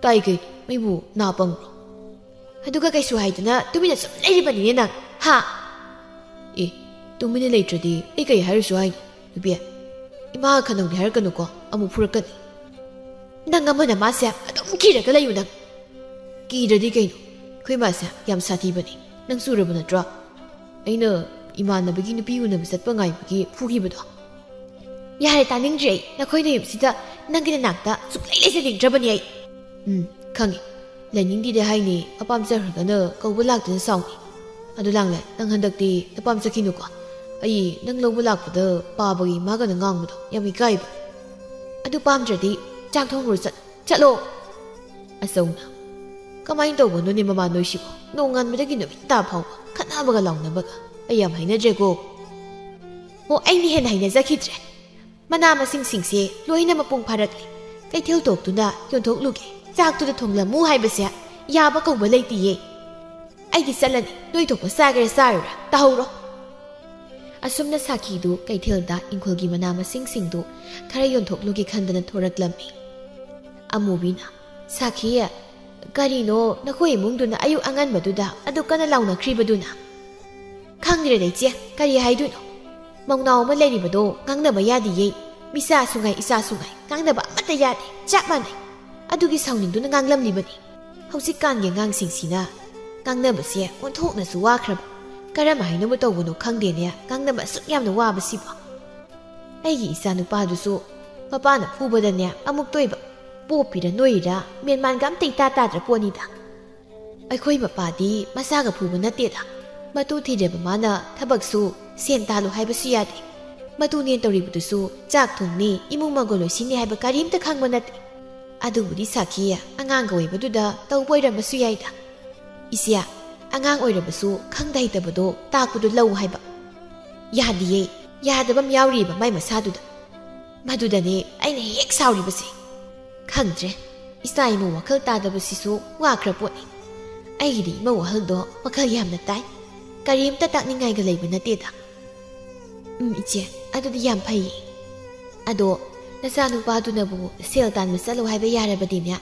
"ꯇꯥꯏ ꯀꯩꯅꯣ, ꯑꯩꯕꯨ ꯅꯥ ꯄꯪꯕ꯭ꯔꯣ?" "ꯑꯗꯨꯒ ꯀꯩꯁꯨ ꯍꯥꯏꯗꯅ ꯇꯨꯃꯤꯟꯅ ꯁꯨꯝ ꯂꯩꯔꯤꯕꯅꯤꯅꯦ ꯅꯪ, ꯍꯥ?" "ꯑꯦ, ꯇꯨꯃꯤꯟꯅ ꯂꯩꯇ꯭ꯔꯗꯤ ꯑꯩ ꯀꯩ ꯍꯥꯏꯔꯨꯁꯨ ꯍꯥꯏꯅꯣ? ꯅꯨꯄꯤ, ꯏꯃꯥ ꯈꯟꯅꯧꯅꯤ ꯍꯥꯏꯔꯛꯀꯅꯨꯀꯣ, ꯑꯃꯨꯛ ꯐꯨꯔꯛꯀꯅꯤ꯫ ꯅꯪ ꯑꯃꯅ ꯃꯥꯁꯦ ꯑꯗꯨꯝ ꯀꯤꯔꯒ ꯂꯩꯌꯨ ꯅꯪ꯫" "ꯀꯤꯗ꯭ꯔꯗꯤ ꯀꯩꯅꯣ? ꯑꯩꯈꯣꯏ ꯃꯥꯁꯦ ꯌꯥꯝ ꯁꯥꯊꯤꯕꯅꯤ, ꯅꯪ ꯆꯨꯔꯕ ꯅꯠꯇ꯭ꯔꯣ? ꯑꯩꯅ ꯏꯃꯥꯟꯅꯕꯒꯤ ꯅꯨꯄꯤ ꯎꯅꯕ ꯆꯠꯄ ꯉꯥꯏꯕꯒꯤ ꯐꯨꯈꯤꯕꯗꯣ꯫" "ꯌꯥꯔꯦ, ꯇꯥꯅꯤꯡꯗ꯭ꯔꯦ ꯑꯩ꯫ ꯅꯈꯣꯏ ꯅꯌꯨꯝꯁꯤꯗ ꯅꯪꯒꯤ ꯅꯅꯥꯛꯇ ꯁꯨꯛꯂꯩ ꯂꯩꯖꯅꯤꯡꯗ꯭ꯔꯕꯅꯤ ꯑꯩ꯫" "ꯎꯝ, ꯈꯪꯉꯦ꯫ ꯂꯩꯅꯤꯡꯗꯦꯗꯤ ꯍꯥꯏꯅꯤ, ꯑꯄꯥꯝ ꯆꯠꯈ꯭ꯔꯒꯅ ꯀꯧꯕ ꯂꯥꯛꯇꯨꯅ ꯁꯥꯎꯅꯤ꯫ ꯑꯗꯨ ꯂꯥꯡꯂꯦ, ꯅꯪ ꯍꯟꯗꯛꯇꯤ ꯅꯄꯥꯝ ꯆꯠꯈꯤꯅꯨꯀꯣ꯫ ꯑꯩ ꯅꯪ ꯂꯧꯕ ꯂꯥꯛꯄꯗ ꯄꯥꯕꯒꯤ ꯏꯃꯥꯒꯅ ꯉꯥꯡꯕꯗꯣ ꯌꯥꯝ ꯏꯀꯥꯏꯕ꯫ ꯑꯗꯨ ꯄꯥꯝꯗ꯭ꯔꯗꯤ ꯆꯥꯛ ꯊꯣꯡꯈ꯭ꯔꯣ ꯆꯠ-, ꯆꯠꯂꯣ꯫" ꯑꯆꯧꯅ, "ꯀꯃꯥꯏꯅ ꯇꯧꯕꯅꯣꯅꯦ ꯃꯃꯥ ꯅꯣꯏꯁꯤꯕꯣ? ꯅꯣꯡꯉꯥꯟꯕꯗꯒꯤ ꯅꯨꯃꯤꯠ ꯇꯥ ꯐꯥꯎꯕ ꯈꯠꯅꯕꯒ ꯂꯥꯎꯅꯕꯒ꯫ ꯑꯩ ꯌꯥꯝ ꯍꯩꯅꯗ꯭ꯔꯦꯀꯣ꯫" "ꯑꯣ, ꯑꯩꯅ ꯍꯦꯟꯅ ꯍꯩꯅꯖꯈꯤꯗ꯭ꯔꯦ꯫ ꯃꯅꯥ ꯃꯁꯤꯡꯁꯤꯡꯁꯦ ꯂꯣꯏꯅ ꯃꯄꯨꯡ ꯐꯥꯔꯛꯂꯦ꯫ ꯀꯩꯊꯦꯜ ꯇꯣꯛꯇꯨꯅ ꯌꯣꯟꯊꯣꯛꯂꯨꯒꯦ꯫ ꯆꯥꯛꯇꯨꯗ ꯊꯣꯡꯂꯝꯃꯨ ꯍꯥꯏꯕꯁꯦ ꯌꯥꯕ ꯀꯧꯕ ꯂꯩꯇꯤꯌꯦ꯫ ꯑꯩꯗꯤ ꯆꯠꯂꯅꯤ꯫ ꯅꯣꯏ ꯊꯣꯛꯄ ꯆꯥꯒꯦꯔꯥ ꯆꯥꯔꯣꯏꯔꯥ ꯇꯥꯍꯧꯔꯣ꯫" ꯑꯁꯨꯝꯅ ꯁꯥꯈꯤꯗꯨ ꯀꯩꯊꯦꯜꯗ ꯏꯪꯈꯣꯜꯒꯤ ꯃꯅꯥ ꯃꯁꯤꯡꯁꯤꯡꯗꯨ ꯈꯔ ꯌꯣꯟꯊꯣꯛꯂꯨꯒꯦ ꯈꯟꯗꯅ ꯊꯣꯔꯛꯂꯝꯃꯤ꯫ ꯑꯃꯨꯕꯤꯅ, "ꯁꯥꯈꯤ, ꯀꯔꯤꯅꯣ ꯅꯈꯣꯏ ꯏꯃꯨꯡꯗꯨꯅ ꯑꯌꯨꯛ ꯑꯉꯟꯕꯗꯨꯗ ꯑꯗꯨ ꯀꯟꯅ ꯂꯥꯎꯅꯈ꯭ꯔꯤꯕꯗꯨꯅ?" "ꯈꯪꯗ꯭ꯔꯦꯗ ꯏꯆꯦ, ꯀꯔꯤ ꯍꯥꯏꯗꯣꯏꯅꯣ? ꯃꯧꯅꯥꯎ ꯑꯃ ꯂꯩꯔꯤꯕꯗꯣ ꯉꯥꯡꯅꯕ ꯌꯥꯗꯤꯌꯦ꯫ ꯃꯤꯆꯥꯁꯨ ꯉꯥꯏ, ꯏꯆꯥꯁꯨ ꯉꯥꯏ, ꯉꯥꯡꯅꯕ ꯑꯃꯠꯇ ꯌꯥꯗꯦ, ꯆꯞ ꯃꯥꯟꯅꯩ꯫ ꯑꯗꯨꯒꯤ ꯁꯥꯎꯅꯤꯡꯗꯨꯅ ꯉꯥꯡꯂꯝꯂꯤꯕꯅꯤ꯫ ꯍꯧꯖꯤꯛꯀꯥꯟꯒꯤ ꯑꯉꯥꯡꯁꯤꯡꯁꯤꯅ ꯉꯥꯡꯅꯕꯁꯦ ꯑꯣꯟꯊꯣꯛꯅꯁꯨ ꯋꯥꯈ꯭ꯔꯕ꯫ ꯀꯔꯝ ꯍꯥꯏꯅꯕꯨ ꯇꯧꯕꯅꯣ ꯈꯪꯗꯦꯅꯦ, ꯉꯥꯡꯅꯕ ꯑꯁꯨꯛ ꯌꯥꯝꯅ ꯋꯥꯕꯁꯤꯕꯣ꯫ ꯑꯩꯒꯤ ꯏꯆꯥ ꯅꯨꯄꯥꯗꯨꯁꯨ ꯃꯄꯥꯅ ꯐꯨꯕꯗꯅꯦ ꯑꯃꯨꯛ ꯇꯣꯏꯕ, ꯄꯣꯞꯄꯤꯔ ꯅꯣꯏꯔꯤꯔ ꯃꯦꯟꯃꯥꯟꯒ ꯑꯝꯇ ꯏꯇꯥ ꯇꯥꯗ꯭ꯔ ꯄꯣꯠꯅꯤꯗ꯫ ꯑꯩꯈꯣꯏ ꯃꯄꯥꯗꯤ ꯃꯁꯥꯒ ꯐꯨꯕ ꯅꯠꯇꯦꯗ, ꯃꯇꯨ ꯊꯤꯔꯕ ꯃꯥꯅ ꯊꯕꯛꯁꯨ ꯁꯦꯟ ꯇꯥꯜꯂꯨ ꯍꯥꯏꯕꯁꯨ ꯌꯥꯗꯦ꯫ ꯃꯇꯨꯅꯦ ꯇꯧꯔꯤꯕꯗꯨꯁꯨ ꯆꯥꯛ ꯊꯣꯡꯅꯤ, ꯏꯃꯨꯡ ꯃꯪꯒꯣꯜ ꯂꯣꯏꯁꯤꯟꯅꯤ ꯍꯥꯏꯕ ꯀꯔꯤꯝꯇ ꯈꯪꯕ ꯅꯠꯇꯦ꯫ ꯑꯗꯨꯕꯨꯗꯤ ꯁꯥꯈꯤꯌꯦ, ꯑꯉꯥꯡꯒ ꯑꯣꯏꯕꯗꯨꯗ ꯇꯧꯕ ꯑꯣꯏꯔꯝꯕꯁꯨ ꯌꯥꯏꯗ꯫ ꯏꯆꯦ, ꯑꯉꯥꯡ ꯑꯣꯏꯔꯕꯁꯨ ꯈꯪꯗ ꯍꯩꯇꯕꯗꯣ ꯇꯥꯛꯄꯗꯣ ꯂꯧ ꯍꯥꯏꯕ꯫ ꯌꯥꯗꯤꯌꯦ, ꯌꯥꯗꯕ ꯑꯃ ꯌꯥꯎꯔꯤꯕ ꯃꯥꯏ ꯃꯁꯥꯗꯨꯗ꯫ ꯃꯗꯨꯗꯅꯦ ꯑꯩꯅ ꯍꯦꯛ ꯁꯥꯎꯔꯤꯕꯁꯦ꯫ ꯈꯪꯗ꯭ꯔꯦ, ꯏꯆꯥ ꯏꯃꯧ ꯋꯥꯈꯜ ꯇꯥꯗꯕꯁꯤꯁꯨ ꯋꯥꯈ꯭ꯔ ꯄꯣꯠꯅꯤ꯫ ꯑꯩꯒꯤꯗꯤ ꯏꯃꯧ ꯋꯥꯍꯜꯗꯣ ꯋꯥꯈꯜ ꯌꯥꯝꯅ ꯇꯥꯏ꯫ ꯀꯔꯤꯝꯇ ꯇꯥꯛꯅꯤꯡꯉꯥꯏꯒ ꯂꯩꯕ ꯅꯠꯇꯦꯗ꯫ ꯎꯝ, ꯏꯆꯦ, ꯑꯗꯨꯗꯤ ꯌꯥꯝ ꯐꯩꯌꯦ꯫ ꯑꯗꯣ ꯅꯆꯥꯅꯨꯄꯥꯗꯨꯅꯕꯨ ꯁꯦꯜ ꯇꯥꯟꯕ ꯆꯠꯂꯣ ꯍꯥꯏꯕ ꯌꯥꯔꯕꯗꯤꯅꯦ,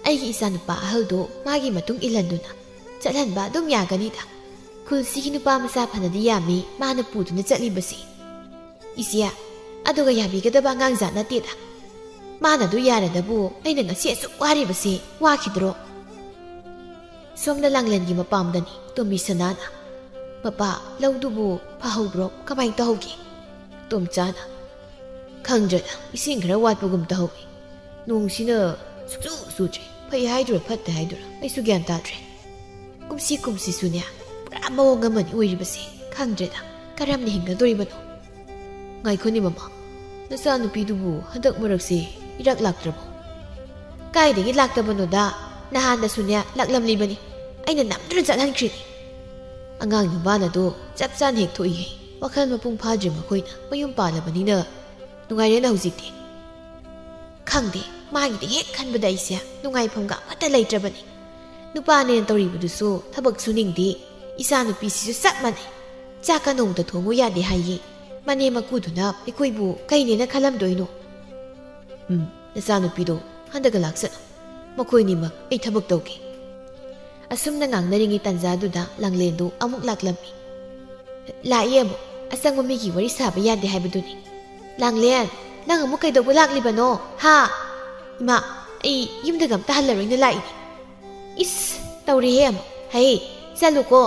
ꯑꯩꯒꯤ ꯏꯆꯥꯅꯨꯄꯥ ꯑꯍꯜꯗꯣ ꯃꯥꯒꯤ ꯃꯇꯨꯡ ꯏꯜꯍꯟꯗꯨꯅ ꯆꯠꯍꯟꯕ ꯑꯗꯨꯝ ꯌꯥꯒꯅꯤꯗ꯫ ꯈꯨꯜꯁꯤꯒꯤ ꯅꯨꯄꯥ ꯃꯆꯥ ꯐꯅꯗꯤ ꯌꯥꯝꯃꯤ ꯃꯥꯅ ꯄꯨꯗꯨꯅ ꯆꯠꯂꯤꯕꯁꯦ꯫ ꯏꯆꯦ, ꯑꯗꯨꯒ ꯌꯥꯕꯤꯒꯗꯕ ꯑꯉꯥꯡꯖꯥꯠ ꯅꯠꯇꯦꯗ꯫ ꯃꯥꯅ ꯑꯗꯨ ꯌꯥꯔꯗꯕꯨ ꯑꯩꯅ ꯉꯁꯤ ꯑꯁꯨꯛ ꯋꯥꯔꯤꯕꯁꯦ ꯋꯥꯈꯤꯗ꯭ꯔꯣ? ꯁꯣꯝꯗ ꯂꯥꯡꯂꯦꯟꯒꯤ ꯃꯄꯥꯝꯗꯅꯤ ꯇꯣꯝꯕꯤ ꯁꯅꯥꯅ꯫ "ꯃꯄꯥ, ꯂꯧꯗꯨꯕꯨ ꯐꯍꯧꯕ꯭ꯔꯣ? ꯀꯃꯥꯏ ꯇꯧꯍꯧꯒꯦ?" ꯇꯣꯝꯆꯥꯅ, "ꯈꯪꯗ꯭ꯔꯦꯗ, ꯏꯁꯤꯡ ꯈꯔ ꯋꯥꯠꯄꯒꯨꯝ ꯇꯧꯍꯧꯏ꯫ ꯅꯣꯡꯁꯤꯅ ꯁꯨꯛꯆꯨ ꯆꯨꯗ꯭ꯔꯦ꯫ ꯐꯩ ꯍꯥꯏꯗꯨꯔꯥ ꯐꯠꯇꯦ ꯍꯥꯏꯗꯨꯔꯥ ꯑꯩꯁꯨ ꯒ꯭ꯌꯥꯟ ꯇꯥꯗ꯭ꯔꯦ꯫ ꯀꯨꯝꯁꯤ ꯀꯨꯝꯁꯤꯁꯨꯅꯦ ꯄꯨꯔꯥ ꯃꯑꯣꯡ ꯑꯃꯅꯤ ꯑꯣꯏꯔꯤꯕꯁꯦ꯫ ꯈꯪꯗ꯭ꯔꯦꯗ, ꯀꯔꯝꯅ ꯍꯤꯡꯒꯗꯣꯔꯤꯕꯅꯣ?" "ꯉꯥꯏꯈꯣꯅꯦ ꯃꯃꯥ, ꯅꯆꯥꯅꯨꯄꯤꯗꯨꯕꯨ ꯍꯟꯗꯛ ꯃꯔꯛꯁꯦ ꯏꯔꯥꯛ ꯂꯥꯛꯇ꯭ꯔꯕꯣ?" "ꯀꯥꯏꯗꯒꯤ ꯂꯥꯛꯇꯕꯅꯣꯗ, ꯅꯍꯥꯟꯗꯁꯨꯅꯦ ꯂꯥꯛꯂꯝꯂꯤꯕꯅꯤ, ꯑꯩꯅ ꯅꯝꯗꯨꯅ ꯆꯠꯍꯟꯈ꯭ꯔꯤꯅꯤ꯫ ꯑꯉꯥꯡ ꯅꯨꯄꯥꯅꯗꯣ ꯆꯞ ꯆꯥꯅ ꯍꯦꯛ ꯊꯣꯛꯏꯍꯦ꯫ ꯋꯥꯈꯜ ꯃꯄꯨꯡ ꯐꯥꯗ꯭ꯔꯤ ꯃꯈꯣꯏꯅ꯫ ꯃꯌꯨꯝ ꯄꯥꯜꯂꯕꯅꯤꯅ ꯅꯨꯡꯉꯥꯏꯔꯦꯅ ꯍꯧꯖꯤꯛꯇꯤ꯫" ꯈꯪꯗꯦ, ꯃꯥꯒꯤꯗꯤ ꯍꯦꯛ ꯈꯟꯕꯗ ꯑꯩꯁꯦ ꯅꯨꯡꯉꯥꯏꯐꯝꯒ ꯑꯃꯠꯇ ꯂꯩꯇ꯭ꯔꯕꯅꯤ꯫ ꯅꯨꯄꯥꯅꯦꯅ ꯇꯧꯔꯤꯕꯗꯨꯁꯨ ꯊꯕꯛ ꯁꯨꯅꯤꯡꯗꯦ, ꯏꯆꯥꯅꯨꯄꯤꯁꯤꯁꯨ ꯆꯞ ꯃꯥꯟꯅꯩ꯫ ꯆꯥꯛꯀ ꯅꯣꯡꯃꯇ ꯊꯣꯡꯉꯨ ꯌꯥꯗꯦ ꯍꯥꯏꯌꯦ꯫ ꯃꯅꯦꯝ ꯃꯀꯨꯗꯨꯅ ꯑꯩꯈꯣꯏꯕꯨ ꯀꯩꯅꯦꯅ ꯈꯜꯂꯝꯗꯣꯏꯅꯣ? "ꯎꯝ, ꯅꯆꯥꯅꯨꯄꯤꯗꯣ ꯍꯟꯗꯛꯀ ꯂꯥꯛꯁꯅꯨ꯫ ꯃꯈꯣꯏꯅꯤꯃꯛ ꯑꯩ ꯊꯕꯛ ꯇꯧꯒꯦ꯫" ꯑꯁꯨꯝꯅ ꯉꯥꯡꯅꯔꯤꯉꯩ ꯇꯥꯟꯖꯥꯗꯨꯗ ꯂꯥꯡꯂꯦꯟꯗꯨ ꯑꯃꯨꯛ ꯂꯥꯛꯂꯝꯃꯤ꯫ "ꯂꯥꯛꯏ ꯑꯃꯨꯛ꯫ ꯑꯆꯪꯕ ꯃꯤꯒꯤ ꯋꯥꯔꯤ ꯁꯥꯕ ꯌꯥꯗꯦ ꯍꯥꯏꯕꯗꯨꯅꯤ꯫ ꯂꯥꯡꯂꯦꯟ, ꯅꯪ ꯑꯃꯨꯛ ꯀꯩꯗꯧꯕ ꯂꯥꯛꯂꯤꯕꯅꯣ, ꯍꯥ?" "ꯏꯃꯥ, ꯑꯩ ꯌꯨꯝꯗꯒ ꯑꯝꯇ ꯍꯜꯂꯔꯣꯏꯅ ꯂꯥꯛꯏꯅꯤ꯫" "ꯏꯁ, ꯇꯧꯔꯦꯍꯦ ꯑꯃꯨꯛ꯫ ꯍꯩ, ꯆꯠꯂꯨꯀꯣ꯫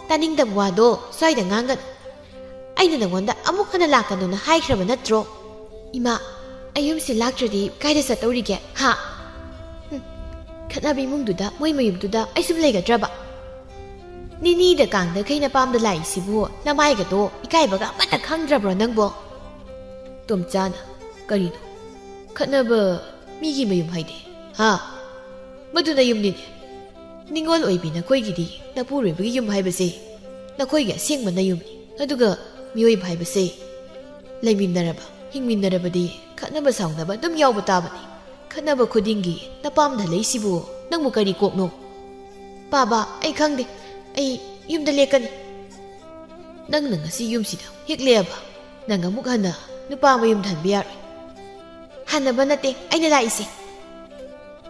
ꯇꯥꯅꯤꯡꯗꯕ ꯋꯥꯗꯣ ꯁ꯭ꯋꯥꯏꯗ ꯉꯥꯡꯒꯅꯨ꯫ ꯑꯩꯅ ꯅꯪꯉꯣꯟꯗ ꯑꯃꯨꯛ ꯍꯟꯅ ꯂꯥꯛꯀꯅꯨꯅ ꯍꯥꯏꯈ꯭ꯔꯕ ꯅꯠꯇ꯭ꯔꯣ?" "ꯏꯃꯥ, ꯑꯩ ꯌꯨꯝꯁꯤ ꯂꯥꯛꯇ꯭ꯔꯗꯤ ꯀꯥꯏꯗ ꯆꯠꯇꯧꯔꯤꯒꯦ, ꯍꯥ? ꯍꯨꯝ, ꯈꯠꯅꯕ ꯏꯃꯨꯡꯗꯨꯗ, ꯃꯣꯏ ꯃꯌꯨꯝꯗꯨꯗ ꯑꯩ ꯁꯨꯝ ꯂꯩꯒꯗ꯭ꯔꯕ?" ꯅꯤꯅꯤꯗ ꯀꯥꯡꯗꯈꯩ ꯅꯄꯥꯝꯗ ꯂꯥꯛꯏꯁꯤꯕꯨ ꯅꯃꯥꯏꯒꯗꯣ ꯏꯀꯥꯏꯕꯒ ꯑꯃꯠꯇ ꯈꯪꯗ꯭ꯔꯕ꯭ꯔꯣ ꯅꯪꯕꯣ? ꯇꯣꯝꯆꯥꯅ, ꯀꯔꯤꯅꯣ? ꯈꯠꯅꯕ ꯃꯤꯒꯤ ꯃꯌꯨꯝ ꯍꯥꯏꯗꯤ? ꯍꯥ? ꯃꯗꯨ ꯅꯌꯨꯝꯅꯤꯅꯦ꯫ ꯅꯤꯡꯉꯣꯜ ꯑꯣꯏꯕꯤ ꯅꯈꯣꯏꯒꯤꯗꯤ ꯅꯄꯨꯔꯣꯏꯕꯒꯤ ꯌꯨꯝ ꯍꯥꯏꯕꯁꯦ ꯅꯈꯣꯏꯒꯤ ꯑꯁꯦꯡꯕ ꯅꯌꯨꯝꯅꯤ꯫ ꯑꯗꯨꯒ ꯃꯤꯑꯣꯏꯕ ꯍꯥꯏꯕꯁꯦ ꯂꯩꯃꯤꯟꯅꯔꯕ, ꯍꯤꯡꯃꯤꯟꯅꯔꯕꯗꯤ ꯈꯠꯅꯕ ꯁꯥꯎꯅꯕ ꯑꯗꯨꯝ ꯌꯥꯎꯕ ꯇꯥꯕꯅꯤ꯫ ꯈꯠꯅꯕ ꯈꯨꯗꯤꯡꯒꯤ ꯅꯄꯥꯝꯗ ꯂꯩꯁꯤꯕꯨ ꯅꯪꯕꯨ ꯀꯔꯤ ꯀꯣꯛꯅꯣ? ꯄꯥꯕ, ꯑꯩ ꯈꯪꯗꯦ꯫ ꯑꯩ ꯌꯨꯝꯗ ꯂꯦꯛꯀꯅꯤ꯫ ꯅꯪꯅ ꯉꯁꯤ ꯌꯨꯝꯁꯤꯗ ꯍꯦꯛ ꯂꯦꯛꯑꯕ, ꯅꯪ ꯑꯃꯨꯛ ꯍꯟꯅ ꯅꯨꯄꯥ ꯃꯌꯨꯝꯗ ꯍꯟꯕ ꯌꯥꯔꯣꯏ꯫ ꯍꯟꯅꯕ ꯅꯠꯇꯦ ꯑꯩꯅ ꯂꯥꯛꯏꯁꯦ꯫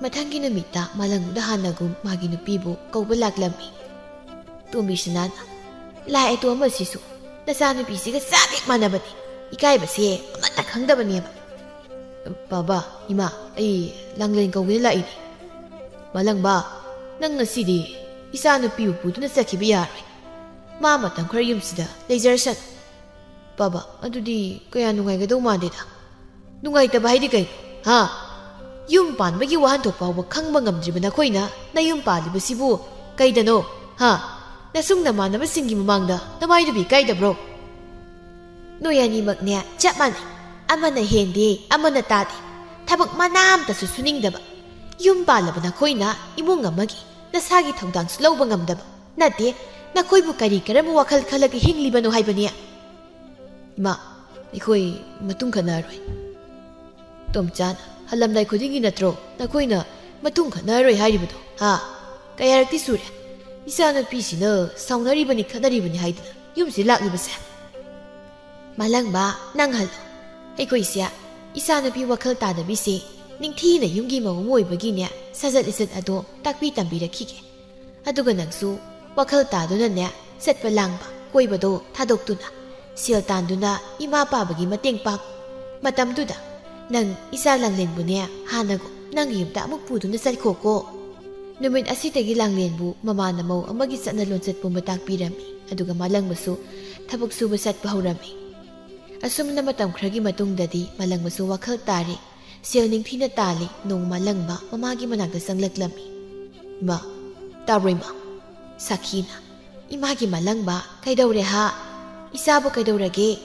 ꯃꯊꯪꯒꯤ ꯅꯨꯃꯤꯠꯇ ꯃꯥꯂꯪꯗ ꯍꯥꯟꯅꯒꯨꯝ ꯃꯥꯒꯤ ꯅꯨꯄꯤꯕꯨ ꯀꯧꯕ ꯂꯥꯛꯂꯝꯃꯤ꯫ ꯇꯣꯝꯕꯤꯁꯅꯥꯅ, ꯂꯥꯛꯑꯦ ꯇꯣꯝꯕꯁꯤꯁꯨ, ꯅꯆꯥꯅꯨꯄꯤꯁꯤꯒ ꯆꯞ ꯍꯦꯛ ꯃꯥꯟꯅꯕꯅꯤ꯫ ꯏꯀꯥꯏꯕꯁꯦ ꯑꯃꯠꯇ ꯈꯪꯗꯕꯅꯦꯕ꯫ ꯕꯥꯕꯥ, ꯏꯃꯥ, ꯑꯩ ꯂꯥꯡꯂꯦꯟ ꯀꯧꯒꯦꯅ ꯂꯥꯛꯏꯅꯤ꯫ ꯃꯥꯂꯪꯕ, ꯅꯪ ꯉꯁꯤꯗꯤ ꯏꯆꯥ ꯅꯨꯄꯤꯕꯨ ꯄꯨꯗꯨꯅ ꯆꯠꯈꯤꯕ ꯌꯥꯔꯣꯏ꯫ ꯃꯥ ꯃꯇꯝ ꯈꯔ ꯌꯨꯝꯁꯤꯗ ꯂꯩꯖꯔꯁꯅꯨ꯫ ꯕꯥꯕꯥ, ꯑꯗꯨꯗꯤ ꯀꯌꯥ ꯅꯨꯡꯉꯥꯏꯒꯗꯧ ꯃꯥꯟꯗꯦꯗ꯫ ꯅꯨꯡꯉꯥꯏꯇꯕ ꯍꯥꯏꯗꯤ ꯀꯩꯅꯣ? ꯍꯥ? ꯌꯨꯝ ꯄꯥꯟꯕꯒꯤ ꯋꯥꯍꯟꯊꯣꯛ ꯐꯥꯎꯕ ꯈꯪꯕ ꯉꯝꯗ꯭ꯔꯤꯕ ꯅꯈꯣꯏꯅ ꯅꯌꯨꯝ ꯄꯥꯜꯂꯤꯕꯁꯤꯕꯨ ꯀꯩꯗꯅꯣ? ꯍꯥ? ꯅꯁꯨꯡ ꯅꯃꯥꯟꯅꯕꯁꯤꯡꯒꯤ ꯃꯃꯥꯡꯗ ꯅꯃꯥꯏꯗꯨꯕꯨ ꯏꯀꯥꯏꯗꯕ꯭ꯔꯣ? ꯅꯣꯏ ꯑꯅꯤꯃꯛꯅꯦ ꯆꯞ ꯃꯥꯟꯅꯩ꯫ ꯑꯃꯅ ꯍꯦꯟꯗꯦ, ꯑꯃꯅ ꯇꯥꯗꯦ꯫ ꯊꯕꯛ ꯃꯅꯥ ꯑꯝꯇꯁꯨ ꯁꯨꯅꯤꯡꯗꯕ꯫ ꯌꯨꯝ ꯄꯥꯜꯂꯕ ꯅꯈꯣꯏꯅ ꯏꯃꯨꯡ ꯑꯃꯒꯤ ꯅꯁꯥꯒꯤ ꯊꯧꯗꯥꯡꯁꯨ ꯂꯧꯕ ꯉꯝꯗꯕ꯫ ꯅꯠꯇꯦ, ꯅꯈꯣꯏꯕꯨ ꯀꯔꯤ ꯀꯔꯝꯕ ꯋꯥꯈꯜ ꯈꯜꯂꯒ ꯍꯤꯡꯂꯤꯕꯅꯣ ꯍꯥꯏꯕꯅꯤ꯫ ꯏꯃꯥ, ꯑꯩꯈꯣꯏ ꯃꯇꯨꯡ ꯈꯠꯅꯔꯣꯏ꯫ ꯇꯣꯝꯆꯥꯅ, ꯍꯜꯂꯝꯗꯥꯏ ꯈꯨꯗꯤꯡꯒꯤ ꯅꯠꯇ꯭ꯔꯣ ꯅꯈꯣꯏꯅ ꯃꯇꯨꯡ ꯈꯠꯅꯔꯣꯏ ꯍꯥꯏꯔꯤꯕꯗꯣ? ꯍꯥ? ꯀꯌꯥꯔꯛꯇꯤ ꯁꯨꯔꯦ ꯏꯆꯥꯅꯨꯄꯤꯁꯤꯅ ꯁꯥꯎꯅꯔꯤꯕꯅꯤ, ꯈꯠꯅꯔꯤꯕꯅꯤ ꯍꯥꯏꯗꯅ ꯌꯨꯝꯁꯤ ꯂꯥꯛꯂꯤꯕꯁꯦ? ꯃꯥꯂꯪꯕ, ꯅꯪ ꯍꯜꯂꯣ꯫ ꯑꯩꯈꯣꯏꯁꯦ ꯏꯆꯥꯅꯨꯄꯤ ꯋꯥꯈꯜ ꯇꯥꯗꯕꯤꯁꯦ ꯅꯤꯡꯊꯤꯅ ꯌꯨꯝꯒꯤ ꯃꯧ ꯑꯃ ꯑꯣꯏꯕꯒꯤꯅꯦ ꯁꯥꯖꯠ ꯂꯤꯆꯠ ꯑꯗꯣ ꯇꯥꯛꯄꯤ ꯇꯝꯕꯤꯔꯛꯈꯤꯒꯦ꯫ ꯑꯗꯨꯒ ꯅꯪꯁꯨ ꯋꯥꯈꯜ ꯇꯥꯗꯨꯅꯅꯦ ꯆꯠꯄ ꯂꯥꯡꯕ ꯀꯣꯏꯕꯗꯣ ꯊꯥꯗꯣꯛꯇꯨꯅ ꯁꯦꯜ ꯇꯥꯟꯗꯨꯅ ꯏꯃꯥ ꯄꯥꯕꯒꯤ ꯃꯇꯦꯡ ꯄꯥꯡ꯫ ꯃꯇꯝꯗꯨꯗ ꯅꯪ ꯏꯆꯥ ꯂꯥꯡꯂꯦꯟꯕꯨꯅꯦ ꯍꯥꯟꯅꯒꯨꯝ ꯅꯪꯒꯤ ꯌꯨꯝꯗ ꯑꯃꯨꯛ ꯄꯨꯗꯨꯅ ꯆꯠꯈꯣꯀꯣ꯫ ꯅꯨꯃꯤꯠ ꯑꯁꯤꯗꯒꯤ ꯂꯥꯡꯂꯦꯟꯕꯨ ꯃꯃꯥꯅ ꯃꯧ ꯑꯃꯒꯤ ꯆꯠꯅ ꯂꯣꯟꯆꯠ ꯄꯨꯝꯕ ꯇꯥꯛꯄꯤꯔꯝꯃꯤ꯫ ꯑꯗꯨꯒ ꯃꯥꯂꯪꯕꯁꯨ ꯊꯕꯛ ꯁꯨꯕ ꯆꯠꯄ ꯍꯧꯔꯝꯃꯤ꯫ ꯑꯁꯨꯝꯅ ꯃꯇꯝ ꯈꯔꯒꯤ ꯃꯇꯨꯡꯗꯗꯤ ꯃꯥꯂꯪꯕꯁꯨ ꯋꯥꯈꯜ ꯇꯥꯔꯦ꯫ ꯁꯦꯜ ꯅꯤꯡꯊꯤꯅ ꯇꯥꯜꯂꯤ꯫ ꯅꯣꯡꯃ ꯃꯥꯂꯪꯕ ꯃꯃꯥꯒꯤ ꯃꯅꯥꯛꯇ ꯆꯪꯂꯛꯂꯝꯃꯤ꯫ ꯏꯃꯥ, ꯇꯥꯕ꯭ꯔꯣ ꯏꯃꯥ? ꯁꯥꯈꯤꯅ, "ꯏꯃꯥꯒꯤ ꯃꯂꯪꯕ, ꯀꯩꯗꯧꯔꯦ ꯍꯥ? ꯏꯆꯥꯕꯨ ꯀꯩꯗꯧꯔꯒꯦ?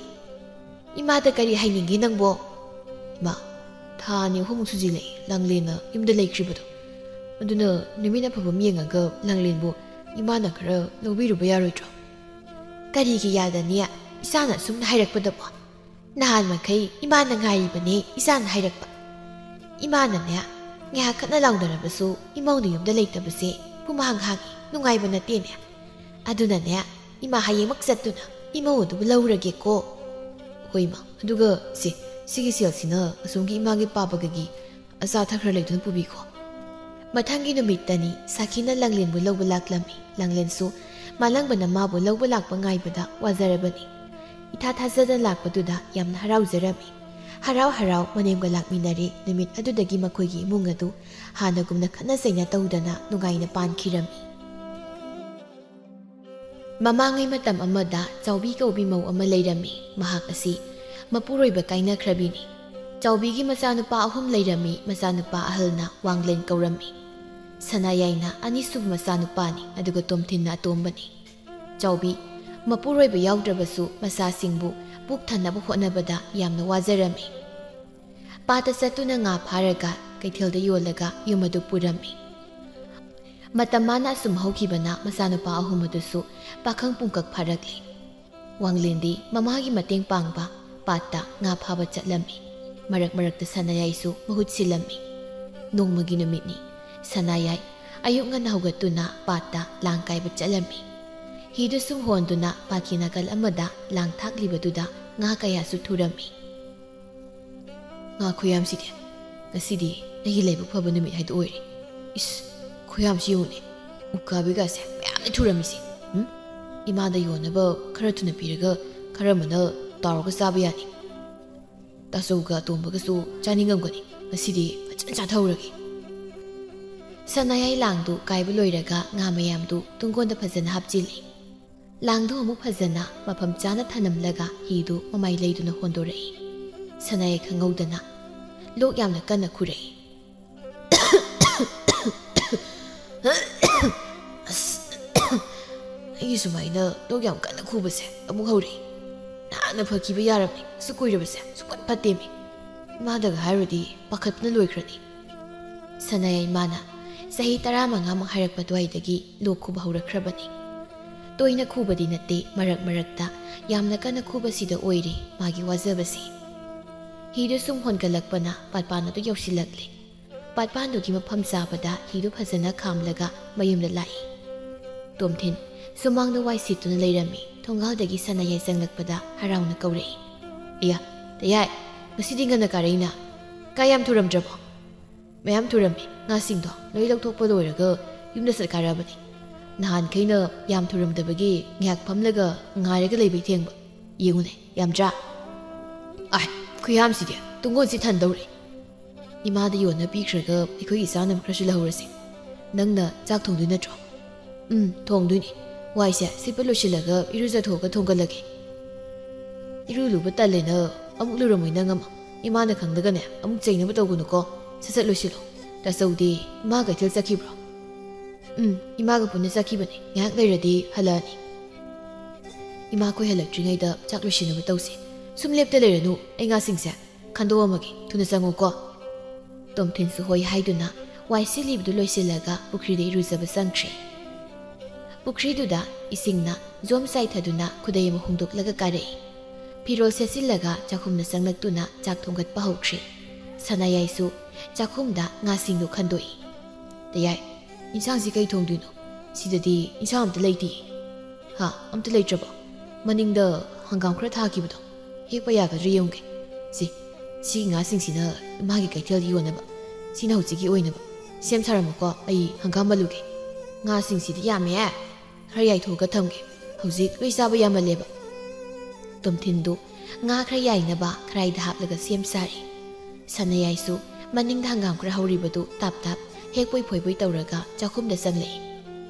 ꯏꯃꯥꯗ ꯀꯔꯤ ꯍꯥꯏꯅꯤꯡꯒꯦ ꯅꯪꯕꯣ?" "ꯏꯃꯥ, ꯊꯥ ꯑꯅꯤ ꯑꯍꯨꯝꯃꯨꯛ ꯁꯨꯖꯤꯜꯂꯛꯑꯦ ꯂꯥꯡꯂꯦꯟꯅ ꯌꯨꯝꯗ ꯂꯩꯈ꯭ꯔꯤꯕꯗꯣ꯫ ꯑꯗꯨꯅ ꯅꯨꯃꯤꯠ ꯑꯐꯕ ꯑꯃ ꯌꯦꯡꯉꯒ ꯂꯥꯡꯂꯦꯟꯕꯨ ꯏꯃꯥꯅ ꯈꯔ ꯂꯧꯕꯤꯔꯨꯕ ꯌꯥꯔꯣꯏꯗ꯭ꯔꯣ?" "ꯀꯔꯤꯒꯤ ꯌꯥꯗꯅꯤ? ꯏꯆꯥꯅ ꯑꯁꯨꯝꯅ ꯍꯥꯏꯔꯛꯄꯗꯕꯣ꯫ ꯅꯍꯥꯟ ꯃꯈꯩ ꯏꯃꯥꯅ ꯉꯥꯏꯔꯤꯕꯅꯦ ꯏꯆꯥꯅ ꯍꯥꯏꯔꯛꯄ꯫ ꯏꯃꯥꯅꯅꯦ, ꯉꯥꯏꯍꯥꯛ ꯈꯠꯅ ꯂꯥꯎꯅꯔꯕꯁꯨ ꯏꯃꯧꯅ ꯌꯨꯝꯗ ꯂꯩꯇꯕꯁꯦ ꯄꯨꯝꯍꯥꯡ ꯍꯥꯡꯉꯤ, ꯅꯨꯡꯉꯥꯏꯕ ꯅꯠꯇꯦꯅꯦ꯫ ꯑꯗꯨꯅꯅꯦ, ꯏꯃꯥ ꯍꯌꯦꯡꯃꯛ ꯆꯠꯇꯨꯅ ꯏꯃꯧ ꯑꯗꯨꯕꯨ ꯂꯧꯔꯒꯦꯀꯣ꯫" "ꯍꯣꯏ ꯏꯃꯥ, ꯑꯗꯨꯒ ꯁꯦ, ꯁꯤꯒꯤ ꯁꯦꯜꯁꯤꯅ ꯑꯁꯣꯝꯒꯤ ꯏꯃꯥꯒꯤ ꯄꯥꯕꯒꯒꯤ ꯑꯆꯥ ꯑꯊꯛ ꯈꯔ ꯂꯩꯗꯨꯅ ꯄꯨꯕꯤꯈꯣ꯫" ꯃꯊꯪꯒꯤ ꯅꯨꯃꯤꯠꯇꯅꯤ ꯁꯥꯈꯤꯅ ꯂꯥꯡꯂꯦꯟꯕꯨ ꯂꯧꯕ ꯂꯥꯛꯂꯝꯃꯤ꯫ ꯂꯥꯡꯂꯦꯟꯁꯨ ꯃꯥꯂꯪꯕꯅ ꯃꯥꯕꯨ ꯂꯧꯕ ꯂꯥꯛꯄ ꯉꯥꯏꯕꯗ ꯋꯥꯖꯔꯕꯅꯤ꯫ ꯏꯊꯥ ꯊꯥꯖꯗꯅ ꯂꯥꯛꯄꯗꯨꯗ ꯌꯥꯝꯅ ꯍꯔꯥꯎꯖꯔꯝꯃꯤ꯫ ꯍꯔꯥꯎ ꯍꯔꯥꯎ ꯃꯅꯦꯝꯒ ꯂꯥꯛꯃꯤꯟꯅꯔꯦ꯫ ꯅꯨꯃꯤꯠ ꯑꯗꯨꯗꯒꯤ ꯃꯈꯣꯏꯒꯤ ꯏꯃꯨꯡ ꯑꯗꯨ ꯍꯥꯟꯅꯒꯨꯝꯅ ꯈꯠꯅ ꯆꯩꯅ ꯇꯧꯗꯅ ꯅꯨꯡꯉꯥꯏꯅ ꯄꯥꯟꯈꯤꯔꯝꯃꯤ꯫ ꯃꯃꯥꯡꯉꯩ ꯃꯇꯝ ꯑꯃꯗ ꯆꯥꯎꯕꯤ ꯀꯧꯕꯤ ꯃꯧ ꯑꯃ ꯂꯩꯔꯝꯃꯤ꯫ ꯃꯍꯥꯛ ꯑꯁꯤ ꯃꯄꯨꯔꯣꯏꯕ ꯀꯥꯏꯅꯈ꯭ꯔꯕꯤꯅꯤ꯫ ꯆꯥꯎꯕꯤꯒꯤ ꯃꯆꯥꯅꯨꯄꯥ ꯑꯍꯨꯝ ꯂꯩꯔꯝꯃꯤ꯫ ꯃꯆꯥꯅꯨꯄꯥ ꯑꯍꯜꯅ ꯋꯥꯡꯂꯦꯟ ꯀꯧꯔꯝꯃꯤ꯫ ꯁꯅꯥꯌꯥꯏꯅ ꯑꯅꯤꯁꯨꯕ ꯃꯆꯥꯅꯨꯄꯥꯅꯤ, ꯑꯗꯨꯒ ꯇꯣꯝꯊꯤꯟꯅ ꯑꯇꯣꯝꯕꯅꯤ꯫ ꯆꯥꯎꯕꯤ ꯃꯄꯨꯔꯣꯏꯕ ꯌꯥꯎꯗ꯭ꯔꯕꯁꯨ ꯃꯆꯥꯁꯤꯡꯕꯨ ꯄꯨꯛ ꯊꯟꯅꯕ ꯍꯣꯠꯅꯕꯗ ꯌꯥꯝꯅ ꯋꯥꯖꯔꯝꯃꯤ꯫ ꯄꯥꯠꯇ ꯆꯠꯇꯨꯅ ꯉꯥ ꯐꯥꯔꯒ ꯀꯩꯊꯦꯜꯗ ꯌꯣꯜꯂꯒ ꯌꯨꯝ ꯑꯗꯨ ꯄꯨꯔꯝꯃꯤ꯫ ꯃꯇꯝ ꯃꯥꯅ ꯑꯁꯨꯝ ꯍꯧꯈꯤꯕꯅ ꯃꯆꯥꯅꯨꯄꯥ ꯑꯍꯨꯝ ꯑꯗꯨꯁꯨ ꯄꯥꯈꯪ ꯄꯨꯡꯀꯛ ꯐꯥꯔꯛꯂꯤ꯫ ꯋꯥꯡꯂꯦꯟꯗꯤ ꯃꯃꯥꯒꯤ ꯃꯇꯦꯡ ꯄꯥꯡꯕ ꯄꯥꯠꯇ ꯉꯥ ꯐꯥꯕ ꯆꯠꯂꯝꯃꯤ꯫ ꯃꯔꯛ ꯃꯔꯛꯇ ꯁꯅꯥꯌꯥꯏꯁꯨ ꯃꯍꯨꯠ ꯁꯤꯜꯂꯝꯃꯤ꯫ ꯅꯣꯡꯃꯒꯤ ꯅꯨꯃꯤꯠꯅꯤ꯫ ꯁꯅꯥꯌꯥꯏ ꯑꯌꯨꯛ ꯉꯟꯅ ꯍꯧꯒꯠꯇꯨꯅ ꯄꯥꯠꯇ ꯂꯥꯡ ꯀꯥꯏꯕ ꯆꯠꯂꯝꯃꯤ꯫ ꯍꯤꯗꯨ ꯁꯨꯝ ꯍꯣꯟꯗꯨꯅ ꯄꯥꯠꯀꯤ ꯅꯥꯀꯜ ꯑꯃꯗ ꯂꯥꯡ ꯊꯥꯛꯂꯤꯕꯗꯨꯗ ꯉꯥ ꯀꯌꯥꯁꯨ ꯊꯨꯔꯝꯃꯤ꯫ "ꯉꯥ ꯈꯨꯌꯥꯝꯁꯤꯗꯤ, ꯉꯁꯤꯗꯤ ꯑꯩꯒꯤ ꯂꯥꯏꯕꯛ ꯐꯕ ꯅꯨꯃꯤꯠ ꯍꯥꯏꯗꯣ ꯑꯣꯏꯔꯦ꯫ ꯏꯁ, ꯈꯨꯌꯥꯝꯁꯤ ꯌꯦꯡꯉꯨꯅꯦ, ꯎꯀꯥꯕꯤꯒꯁꯦ ꯃꯌꯥꯝꯅꯤ ꯊꯨꯔꯝꯃꯤꯁꯦ꯫ ꯎꯝ? ꯏꯃꯥꯗ ꯌꯣꯟꯅꯕ ꯈꯔ ꯊꯨꯅ ꯄꯤꯔꯒ ꯈꯔ ꯑꯃꯅ ꯇꯥꯎꯔꯒ ꯆꯥꯕ ꯌꯥꯅꯤ꯫ ꯇꯥꯆꯧꯒ ꯑꯇꯣꯝꯕꯒꯁꯨ ꯆꯥꯅꯤꯡꯉꯝꯒꯅꯤ꯫ ꯉꯁꯤꯗꯤ ꯐꯖꯅ ꯆꯥꯊꯍꯧꯔꯒꯦ꯫" ꯁꯅꯥꯌꯥꯏ ꯂꯥꯡꯗꯨ ꯀꯥꯏꯕ ꯂꯣꯏꯔꯒ ꯉꯥ ꯃꯌꯥꯝꯗꯨ ꯇꯨꯡꯒꯣꯟꯗ ꯐꯖꯅ ꯍꯥꯞꯆꯤꯜꯂꯤ꯫ ꯂꯥꯡꯗꯨ ꯑꯃꯨꯛ ꯐꯖꯅ ꯃꯐꯝ ꯆꯥꯅ ꯊꯅꯝꯂꯒ ꯍꯤꯗꯨ ꯃꯃꯥꯏ ꯂꯩꯗꯨꯅ ꯍꯣꯟꯗꯣꯔꯛꯏ꯫ ꯁꯅꯥꯌꯥꯏ ꯈꯪꯍꯧꯗꯅ ꯂꯣꯛ ꯌꯥꯝꯅ ꯀꯟꯅ ꯈꯨꯔꯛꯏ꯫ ꯑꯁ, ꯃꯤ ꯁꯨꯃꯥꯏꯅ ꯂꯣꯛ ꯌꯥꯝ ꯀꯟꯅ ꯈꯨꯕꯁꯦ ꯑꯃꯨꯛ ꯍꯧꯔꯛꯏ꯫ ꯅꯍꯥꯟꯅ ꯐꯈꯤꯕ ꯌꯥꯔꯕꯅꯤ, ꯑꯁꯨꯛ ꯀꯨꯏꯔꯕꯁꯦ ꯁꯨꯛꯐꯠ ꯐꯠꯇꯦꯃꯤ꯫ ꯏꯃꯥꯗꯒ ꯍꯥꯏꯔꯨꯔꯗꯤ ꯄꯥꯈꯠꯄꯅ ꯂꯣꯏꯈ꯭ꯔꯅꯤ꯫ ꯁꯅꯥꯌꯥꯏ ꯏꯃꯥꯅ ꯆꯍꯤ ꯇꯔꯥꯃꯉꯥꯃꯨꯛ ꯍꯥꯏꯔꯛꯄ ꯑꯗꯨꯋꯥꯏꯗꯒꯤ ꯂꯣꯛ ꯈꯨꯕ ꯍꯧꯔꯛꯈ꯭ꯔꯕꯅꯤ꯫ ꯇꯣꯏꯅ ꯈꯨꯕꯗꯤ ꯅꯠꯇꯦ, ꯃꯔꯛ ꯃꯔꯛꯇ ꯌꯥꯝꯅ ꯀꯟꯅ ꯈꯨꯕꯁꯤꯗ ꯑꯣꯏꯔꯦ ꯃꯥꯒꯤ ꯋꯥꯖꯕꯁꯤ꯫ ꯍꯤꯗꯨ ꯁꯨꯝ ꯍꯣꯟꯒꯠꯂꯛꯄꯅ ꯄꯥꯠꯄꯥꯟ ꯑꯗꯨ ꯌꯧꯁꯤꯜꯂꯛꯂꯦ꯫ ꯄꯥꯠꯄꯥꯟꯗꯨꯒꯤ ꯃꯐꯝ ꯆꯥꯕꯗ ꯍꯤꯗꯨ ꯐꯖꯅ ꯈꯥꯝꯂꯒ ꯃꯌꯨꯝꯗ ꯂꯥꯛꯏ꯫ ꯇꯣꯝꯊꯤꯟ ꯁꯨꯃꯥꯡꯗ ꯋꯥꯏ ꯁꯤꯠꯇꯨꯅ ꯂꯩꯔꯝꯃꯤ꯫ ꯊꯣꯡꯒꯥꯜꯗꯒꯤ ꯁꯅꯥꯌꯥꯏ ꯆꯪꯂꯛꯄꯗ ꯍꯔꯥꯎꯅ ꯀꯧꯔꯛꯏ꯫ "ꯑꯌꯥ, ꯇꯌꯥꯏ, ꯉꯁꯤꯗꯤ ꯉꯟꯅ ꯀꯥꯔꯛꯏꯅ꯫ ꯀꯥ ꯌꯥꯝ ꯊꯨꯔꯝꯗ꯭ꯔꯕꯣ?" "ꯃꯌꯥꯝ ꯊꯨꯔꯝꯃꯤ꯫ ꯉꯥꯁꯤꯡꯗꯣ ꯂꯣꯏ ꯂꯧꯊꯣꯛꯄ ꯂꯣꯏꯔꯒ ꯌꯨꯝꯗ ꯆꯠꯈꯥꯏꯔꯛꯑꯕꯅꯤ꯫ ꯅꯍꯥꯟꯈꯩꯅ ꯌꯥꯝ ꯊꯨꯔꯝꯗꯕꯒꯤ ꯉꯥꯏꯍꯥꯛ ꯐꯝꯂꯒ ꯉꯥꯏꯔꯒ ꯂꯩꯕꯩ ꯊꯦꯡꯕ꯫ ꯌꯦꯡꯉꯨꯅꯦ, ꯌꯥꯝꯗ꯭ꯔꯥ?" "ꯑꯥꯏ, ꯈꯨꯌꯥꯝꯁꯤꯗꯤ ꯇꯨꯡꯒꯣꯟꯁꯤ ꯊꯟꯗꯧꯔꯦ꯫ ꯏꯃꯥꯗ ꯌꯣꯟꯅ ꯄꯤꯈ꯭ꯔꯒ ꯑꯩꯈꯣꯏꯒꯤ ꯆꯥꯅꯕ ꯈꯔꯁꯨ ꯂꯧꯍꯧꯔꯁꯤ꯫ ꯅꯪꯅ ꯆꯥꯛ ꯊꯣꯡꯗꯣꯏ ꯅꯠꯇ꯭ꯔꯣ?" "ꯎꯝ, ꯊꯣꯡꯗꯣꯏꯅꯤ꯫ ꯋꯥꯏꯁꯦ ꯁꯤꯠꯄ ꯂꯣꯏꯁꯤꯜꯂꯒ ꯏꯔꯨꯖꯊꯣꯛꯑꯒ ꯊꯣꯡꯒꯠꯂꯒꯦ꯫ ꯏꯔꯨ ꯂꯨꯕ ꯇꯜꯂꯦꯅ ꯑꯃꯨꯛ ꯂꯨꯔꯝꯃꯣꯏ ꯅꯪ ꯑꯃ꯫ ꯏꯃꯥꯅ ꯈꯪꯂꯒꯅꯦ ꯑꯃꯨꯛ ꯆꯩꯅꯕ ꯇꯧꯒꯅꯨꯀꯣ꯫ ꯁꯠ ꯁꯠ ꯂꯣꯏꯁꯤꯜꯂꯣ꯫ ꯇꯥꯆꯧꯗꯤ ꯏꯃꯥ ꯀꯩꯊꯦꯜ ꯆꯠꯈꯤꯕ꯭ꯔꯣ?" "ꯎꯝ, ꯏꯃꯥꯒ ꯄꯨꯟꯅ ꯆꯠꯈꯤꯕꯅꯦ꯫ ꯉꯥꯏꯍꯥꯛ ꯂꯩꯔꯗꯤ ꯍꯜꯂꯛꯑꯅꯤ꯫ ꯏꯃꯥꯈꯣꯏ ꯍꯜꯂꯛꯇ꯭ꯔꯤꯉꯩꯗ ꯆꯥꯛ ꯂꯣꯏꯁꯤꯟꯅꯕ ꯇꯧꯁꯦ꯫ ꯁꯨꯝ ꯂꯦꯞꯇ ꯂꯩꯔꯅꯨ, ꯑꯩ ꯉꯥꯁꯤꯡꯁꯦ ꯈꯟꯗꯣꯛꯑꯝꯃꯒꯦ, ꯊꯨꯅ ꯆꯪꯉꯨꯀꯣ꯫" ꯇꯣꯝꯊꯤꯟꯁꯨ ꯍꯣꯏ ꯍꯥꯏꯗꯨꯅ ꯋꯥꯏ ꯁꯤꯠꯂꯤꯕꯗꯨ ꯂꯣꯏꯁꯤꯜꯂꯒ ꯄꯨꯈ꯭ꯔꯤꯗ ꯏꯔꯨꯖꯕ ꯆꯪꯈ꯭ꯔꯦ꯫ ꯄꯨꯈ꯭ꯔꯤꯗꯨꯗ ꯏꯁꯤꯡꯅ ꯖꯣꯝ ꯆꯥꯏꯊꯗꯨꯅ ꯈꯨꯗꯩ ꯑꯃ ꯍꯣꯡꯗꯣꯛꯂꯒ ꯀꯥꯔꯛꯏ꯫ ꯐꯤꯔꯣꯜ ꯁꯦꯠꯆꯤꯜꯂꯒ ꯆꯥꯛꯈꯨꯝꯗ ꯆꯪꯂꯛꯇꯨꯅ ꯆꯥꯛ ꯊꯣꯡꯒꯠꯄ ꯍꯧꯈ꯭ꯔꯦ꯫ ꯁꯅꯥꯌꯥꯏꯁꯨ ꯆꯥꯛꯈꯨꯝꯗ ꯉꯥꯁꯤꯡꯗꯨ ꯈꯟꯗꯣꯛꯏ꯫ "ꯇꯌꯥꯏ, ꯏꯟꯁꯥꯡꯁꯤ ꯀꯩ ꯊꯣꯡꯗꯣꯏꯅꯣ? ꯁꯤꯗꯗꯤ ꯏꯟꯁꯥꯡ ꯑꯝꯇ ꯂꯩꯇꯦ꯫" "ꯍꯥ, ꯑꯝꯇ ꯂꯩꯇ꯭ꯔꯕꯣ? ꯃꯅꯤꯡꯗ ꯍꯪꯒꯥꯝ ꯈꯔ ꯊꯥꯈꯤꯕꯗꯣ ꯍꯦꯛꯄ ꯌꯥꯒꯗ꯭ꯔꯥ ꯌꯦꯡꯒꯦ꯫ ꯁꯤ, ꯁꯤ ꯉꯥꯁꯤꯡꯁꯤꯅ ꯏꯃꯥꯒꯤ ꯀꯩꯊꯦꯜꯗ ꯌꯣꯟꯅꯕ꯫ ꯁꯤꯅ ꯍꯧꯖꯤꯛꯀꯤ ꯑꯣꯏꯅꯕ꯫ ꯁꯦꯝ ꯁꯥꯔꯝꯃꯨꯀꯣ, ꯑꯩ ꯍꯪꯒꯥꯝ ꯃꯜꯂꯨꯒꯦ꯫ ꯉꯥꯁꯤꯡꯁꯤꯗꯤ ꯌꯥꯝꯃꯦ꯫ ꯈꯔ ꯌꯥꯏꯊꯣꯛꯑꯒ ꯊꯝꯒꯦ꯫ ꯍꯧꯖꯤꯛ ꯂꯣꯏ ꯆꯥꯕ ꯌꯥꯝꯃꯜꯂꯦꯕ꯫" ꯇꯣꯝꯊꯤꯟꯗꯨ ꯉꯥ ꯈꯔ ꯌꯥꯏꯅꯕ ꯈꯔꯥꯏꯗ ꯍꯥꯞꯂꯒ ꯁꯦꯝ ꯁꯥꯔꯤ꯫ ꯁꯅꯥꯌꯥꯏꯁꯨ ꯃꯅꯤꯡꯗ ꯍꯪꯒꯥꯝ ꯈꯔ ꯍꯧꯔꯤꯕꯗꯨ ꯇꯥꯞ ꯇꯥꯞ ꯍꯦꯛꯄꯣꯏ ꯐꯣꯏꯕꯣꯏ ꯇꯧꯔꯒ ꯆꯥꯛꯈꯨꯝꯗ ꯆꯪꯂꯛꯏ꯫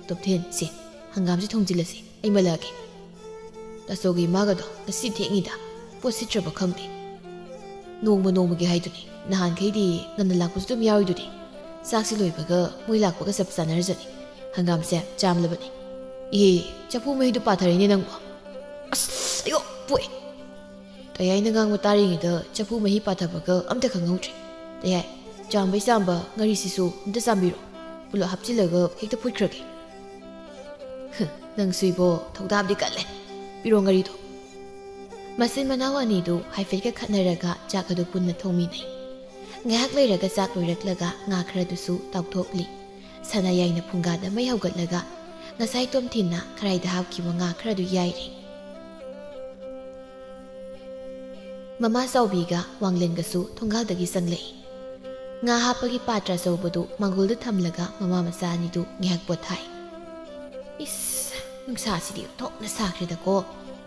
"ꯇꯣꯝꯊꯤꯟ, ꯁꯦ, ꯍꯪꯒꯥꯝꯁꯦ ꯊꯣꯡꯖꯤꯜꯂꯁꯤ, ꯑꯩ ꯃꯜꯂꯛꯑꯒꯦ꯫" "ꯇꯥꯆꯧꯒꯤ ꯏꯃꯥꯒꯗꯣ ꯉꯁꯤ ꯊꯦꯡꯉꯤꯗ, ꯄꯣꯠ ꯁꯤꯠꯇ꯭ꯔꯕ ꯈꯪꯗꯦ꯫" "ꯅꯣꯡꯃ ꯅꯣꯡꯃꯒꯤ ꯍꯥꯏꯗꯨꯅꯤ, ꯅꯍꯥꯟꯈꯩꯗꯤ ꯉꯟꯅ ꯂꯥꯛꯄꯁꯨ ꯑꯗꯨꯝ ꯌꯥꯎꯔꯤꯗꯨꯗꯤ꯫ ꯆꯥꯛꯁꯤ ꯂꯣꯏꯕꯒ ꯃꯣꯏ ꯂꯥꯛꯄꯒ ꯆꯞ ꯆꯥꯅꯔꯖꯅꯤ꯫ ꯍꯪꯒꯥꯝꯁꯦ ꯆꯥꯝꯂꯕꯅꯤ꯫" "ꯑꯦ, ꯆꯐꯨ ꯃꯍꯤꯗꯨ ꯄꯥꯊꯔꯦꯅꯦ ꯅꯪꯕꯣ꯫ ꯑꯁ, ꯑꯌꯣ, ꯄꯣꯛꯑꯦ!" ꯇꯌꯥꯏꯅ ꯉꯥꯡꯕ ꯇꯥꯔꯤꯉꯩꯗ ꯆꯐꯨ ꯃꯍꯤ ꯄꯥꯊꯕꯒ ꯑꯝꯇ ꯈꯪꯍꯧꯗ꯭ꯔꯦ꯫ "ꯇꯌꯥꯏ, ꯆꯥꯝꯕꯩ ꯆꯥꯝꯕ ꯉꯥꯔꯤꯁꯤꯁꯨ ꯑꯝꯇ ꯆꯥꯝꯕꯤꯔꯣ꯫ ꯄꯨꯂꯞ ꯍꯥꯞꯆꯤꯜꯂꯒ ꯍꯦꯛꯇ ꯐꯨꯠꯈ꯭ꯔꯒꯦ꯫" "ꯍ, ꯅꯪꯁꯨ ꯏꯕꯣ, ꯊꯧꯗꯥꯕꯗꯤ ꯀꯜꯂꯦ꯫ ꯄꯤꯔꯣ ꯉꯥꯔꯤꯗꯣ꯫" ꯃꯆꯤꯟ ꯃꯅꯥꯎ ꯑꯅꯤꯗꯨ ꯍꯥꯏꯐꯦꯠꯀ ꯈꯠꯅꯔꯒ ꯆꯥꯛ ꯑꯗꯨ ꯄꯨꯟꯅ ꯊꯣꯡꯃꯤꯟꯅꯩ꯫ ꯉꯥꯏꯍꯥꯛ ꯂꯩꯔꯒ ꯆꯥꯛ ꯂꯣꯏꯔꯛꯂꯒ ꯉꯥ ꯈꯔꯗꯨꯁꯨ ꯇꯥꯎꯊꯣꯛꯂꯤ꯫ ꯁꯅꯥꯌꯥꯏꯅ ꯐꯨꯡꯒꯥꯗ ꯃꯩ ꯍꯧꯒꯠꯂꯒ ꯉꯁꯥꯏ ꯇꯣꯝꯊꯤꯟꯅ ꯈꯔꯥꯏꯗ ꯍꯥꯞꯈꯤꯕ ꯉꯥ ꯈꯔꯗꯨ ꯌꯥꯏꯔꯤ꯫ ꯃꯃꯥ ꯆꯥꯎꯕꯤꯒ ꯋꯥꯡꯂꯦꯟꯒꯁꯨ ꯊꯣꯡꯒꯥꯜꯗꯒꯤ ꯆꯪꯂꯛꯏ꯫ ꯉꯥ ꯍꯥꯞꯄꯒꯤ ꯄꯥꯇ꯭ꯔ ꯑꯆꯧꯕꯗꯨ ꯃꯥꯡꯒꯣꯜꯗ ꯊꯝꯂꯒ ꯃꯃꯥ ꯃꯆꯥ ꯑꯅꯤꯗꯨ ꯉꯥꯏꯍꯥꯛ ꯄꯣꯊꯥꯏ꯫ "ꯏꯁ, ꯅꯨꯡꯁꯥꯁꯤꯗꯤ ꯑꯣꯟꯊꯣꯛꯅ ꯁꯥꯈ꯭ꯔꯦꯗꯀꯣ꯫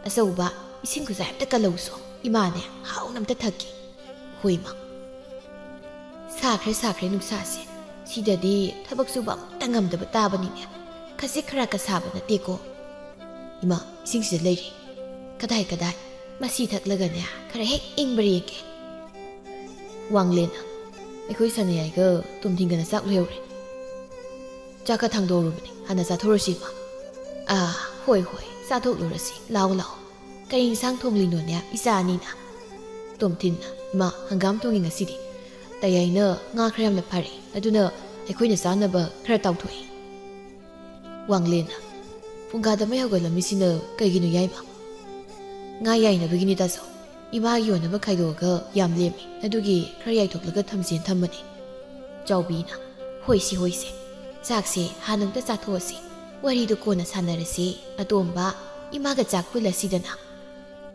ꯑꯆꯧꯕ, ꯏꯁꯤꯡ ꯈꯨꯖꯥꯏ ꯑꯝꯇ ꯀꯜꯂꯧꯁꯣ꯫ ꯏꯃꯥꯅꯦ, ꯍꯥꯎꯅ ꯑꯝꯇ ꯊꯛꯀꯦ꯫" "ꯍꯣꯏ, ꯏꯃꯥ꯫" "ꯁꯥꯈ꯭ꯔꯦ, ꯁꯥꯈ꯭ꯔꯦ ꯅꯨꯡꯁꯥꯁꯦ꯫ ꯁꯤꯗꯗꯤ ꯊꯕꯛ ꯁꯨꯕ ꯑꯝꯇ ꯉꯝꯗꯕ ꯇꯥꯕꯅꯤꯅꯦ꯫ ꯈꯖꯤꯛ ꯈꯔꯥꯛꯀ ꯁꯥꯕ ꯅꯠꯇꯦꯀꯣ꯫" "ꯏꯃꯥ, ꯏꯁꯤꯡꯁꯤꯗ ꯂꯩꯔꯦ꯫" "ꯀꯗꯥꯏ, ꯀꯗꯥꯏ? ꯃꯁꯤ ꯊꯛꯂꯒꯅꯦ, ꯈꯔ ꯍꯦꯛ ꯏꯪꯕ꯭ꯔꯥ ꯌꯦꯡꯒꯦ꯫" ꯋꯥꯡꯂꯦꯟꯅ, "ꯑꯩꯈꯣꯏ ꯁꯅꯥꯌꯥꯏꯒ ꯇꯣꯝꯊꯤꯟꯒꯅ ꯆꯥꯛ ꯂꯣꯏꯍꯧꯔꯦ꯫ ꯆꯥꯛꯀ ꯊꯥꯡꯗꯣꯛꯎꯔꯕꯅꯦ, ꯍꯥꯟꯅ ꯆꯥꯊꯣꯛꯎꯔꯁꯤ, ꯏꯃꯥ꯫" "ꯑꯥ, ꯍꯣꯏ, ꯍꯣꯏ, ꯆꯥꯊꯣꯛꯂꯨꯔꯁꯤ꯫ ꯂꯥꯛꯑꯣ, ꯂꯥꯛꯑꯣ꯫ ꯀꯔꯤ ꯏꯟꯁꯥꯡ ꯊꯣꯡꯂꯤꯅꯣꯅꯦ, ꯏꯆꯥ ꯑꯅꯤꯅ?" ꯇꯣꯝꯊꯤꯟꯅ, "ꯏꯃꯥ, ꯍꯪꯒꯥꯝ ꯊꯣꯡꯉꯤ ꯉꯁꯤꯗꯤ꯫ ꯇꯌꯥꯏꯅ ꯉꯥ ꯈꯔ ꯌꯥꯝꯅ ꯐꯥꯔꯛꯏ, ꯑꯗꯨꯅ ꯑꯩꯈꯣꯏꯅ ꯆꯥꯅꯕ ꯈꯔ ꯇꯥꯎꯊꯣꯛꯏ꯫" ꯋꯥꯡꯂꯦꯟꯅ, "ꯐꯨꯡꯒꯥꯗ ꯃꯩ ꯍꯧꯒꯠꯂꯝꯃꯤꯁꯤꯅ ꯀꯩꯒꯤꯅꯣ, ꯌꯥꯏꯃ?" "ꯉꯥ ꯌꯥꯏꯅꯕꯒꯤꯅꯤ, ꯇꯥꯆꯧ꯫ ꯏꯃꯥꯒꯤ ꯌꯣꯟꯅꯕ ꯈꯥꯏꯗꯣꯛꯑꯒ ꯌꯥꯝ ꯂꯦꯝꯃꯤ, ꯑꯗꯨꯒꯤ ꯈꯔ ꯌꯥꯏꯊꯣꯛꯂꯒ ꯊꯝꯁꯦꯅ ꯊꯝꯕꯅꯤ꯫" ꯆꯥꯎꯕꯤꯅ, "ꯍꯣꯏꯁꯦ, ꯍꯣꯏꯁꯦ, ꯆꯥꯛꯁꯦ ꯍꯥꯟꯅ ꯑꯝꯇ ꯆꯥꯊꯣꯛꯑꯁꯤ, ꯋꯥꯔꯤꯗꯨ ꯀꯣꯟꯅ ꯁꯥꯟꯅꯔꯁꯤ꯫ ꯑꯇꯣꯝꯕ, ꯏꯃꯥꯒ ꯆꯥꯛ ꯄꯨꯜꯂꯁꯤꯗꯅ꯫"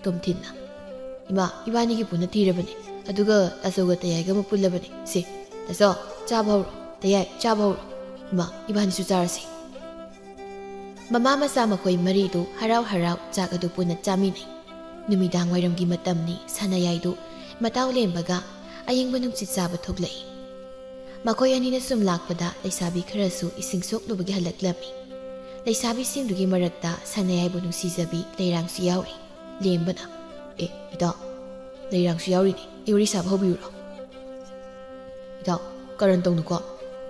ꯇꯣꯝꯊꯤꯟꯅ, "ꯏꯃꯥ, ꯏꯕꯥꯅꯤꯒꯤ ꯄꯨꯟꯅ ꯊꯤꯔꯕꯅꯦ, ꯑꯗꯨꯒ ꯇꯥꯆꯧꯒ ꯇꯌꯥꯏꯒ ꯑꯃ ꯄꯨꯜꯂꯕꯅꯦ꯫ ꯁꯦ, ꯇꯥꯆꯧ, ꯆꯥꯕ ꯍꯧꯔꯣ꯫ ꯇꯌꯥꯏ, ꯆꯥꯕ ꯍꯧꯔꯣ꯫ ꯏꯃꯥ, ꯏꯕꯥꯅꯤꯁꯨ ꯆꯥꯔꯁꯤ꯫" ꯃꯃꯥ ꯃꯆꯥ ꯃꯈꯣꯏ ꯃꯔꯤꯗꯨ ꯍꯔꯥꯎ ꯍꯔꯥꯎ ꯆꯥꯛ ꯑꯗꯨ ꯄꯨꯟꯅ ꯆꯥꯃꯤꯟꯅꯩ꯫ ꯅꯨꯃꯤꯗꯥꯡ ꯋꯥꯏꯔꯝꯒꯤ ꯃꯇꯝꯅꯤ꯫ ꯁꯅꯥꯌꯥꯏꯗꯨ ꯃꯇꯥꯎ ꯂꯦꯝꯕꯒ ꯑꯌꯤꯡꯕ ꯅꯨꯡꯁꯤꯠ ꯆꯥꯕ ꯊꯣꯛꯂꯛꯏ꯫ ꯃꯈꯣꯏ ꯑꯅꯤꯅ ꯁꯨꯝ ꯂꯥꯛꯄꯗ ꯂꯩꯁꯥꯕꯤ ꯈꯔꯁꯨ ꯏꯁꯤꯡ ꯁꯣꯛꯂꯨꯕꯒꯤ ꯍꯜꯂꯛꯂꯝꯃꯤ꯫ ꯂꯩꯁꯥꯕꯤꯁꯤꯡꯗꯨꯒꯤ ꯃꯔꯛꯇ ꯁꯅꯥꯌꯥꯏꯕꯨ ꯅꯨꯡꯁꯤꯖꯕꯤ ꯂꯩꯔꯥꯡꯁꯨ ꯌꯥꯎꯔꯤ꯫ ꯂꯦꯝꯕꯅ, "ꯑꯦ, ꯏꯇꯥꯎ, ꯂꯩꯔꯥꯡꯁꯨ ꯌꯥꯎꯔꯤꯅꯦ, ꯑꯩ ꯋꯥꯔꯤ ꯁꯥꯕ ꯍꯧꯕꯤꯌꯨꯔꯣ?" "ꯏꯇꯥꯎ, ꯀꯔꯟ ꯇꯧꯅꯨꯀꯣ꯫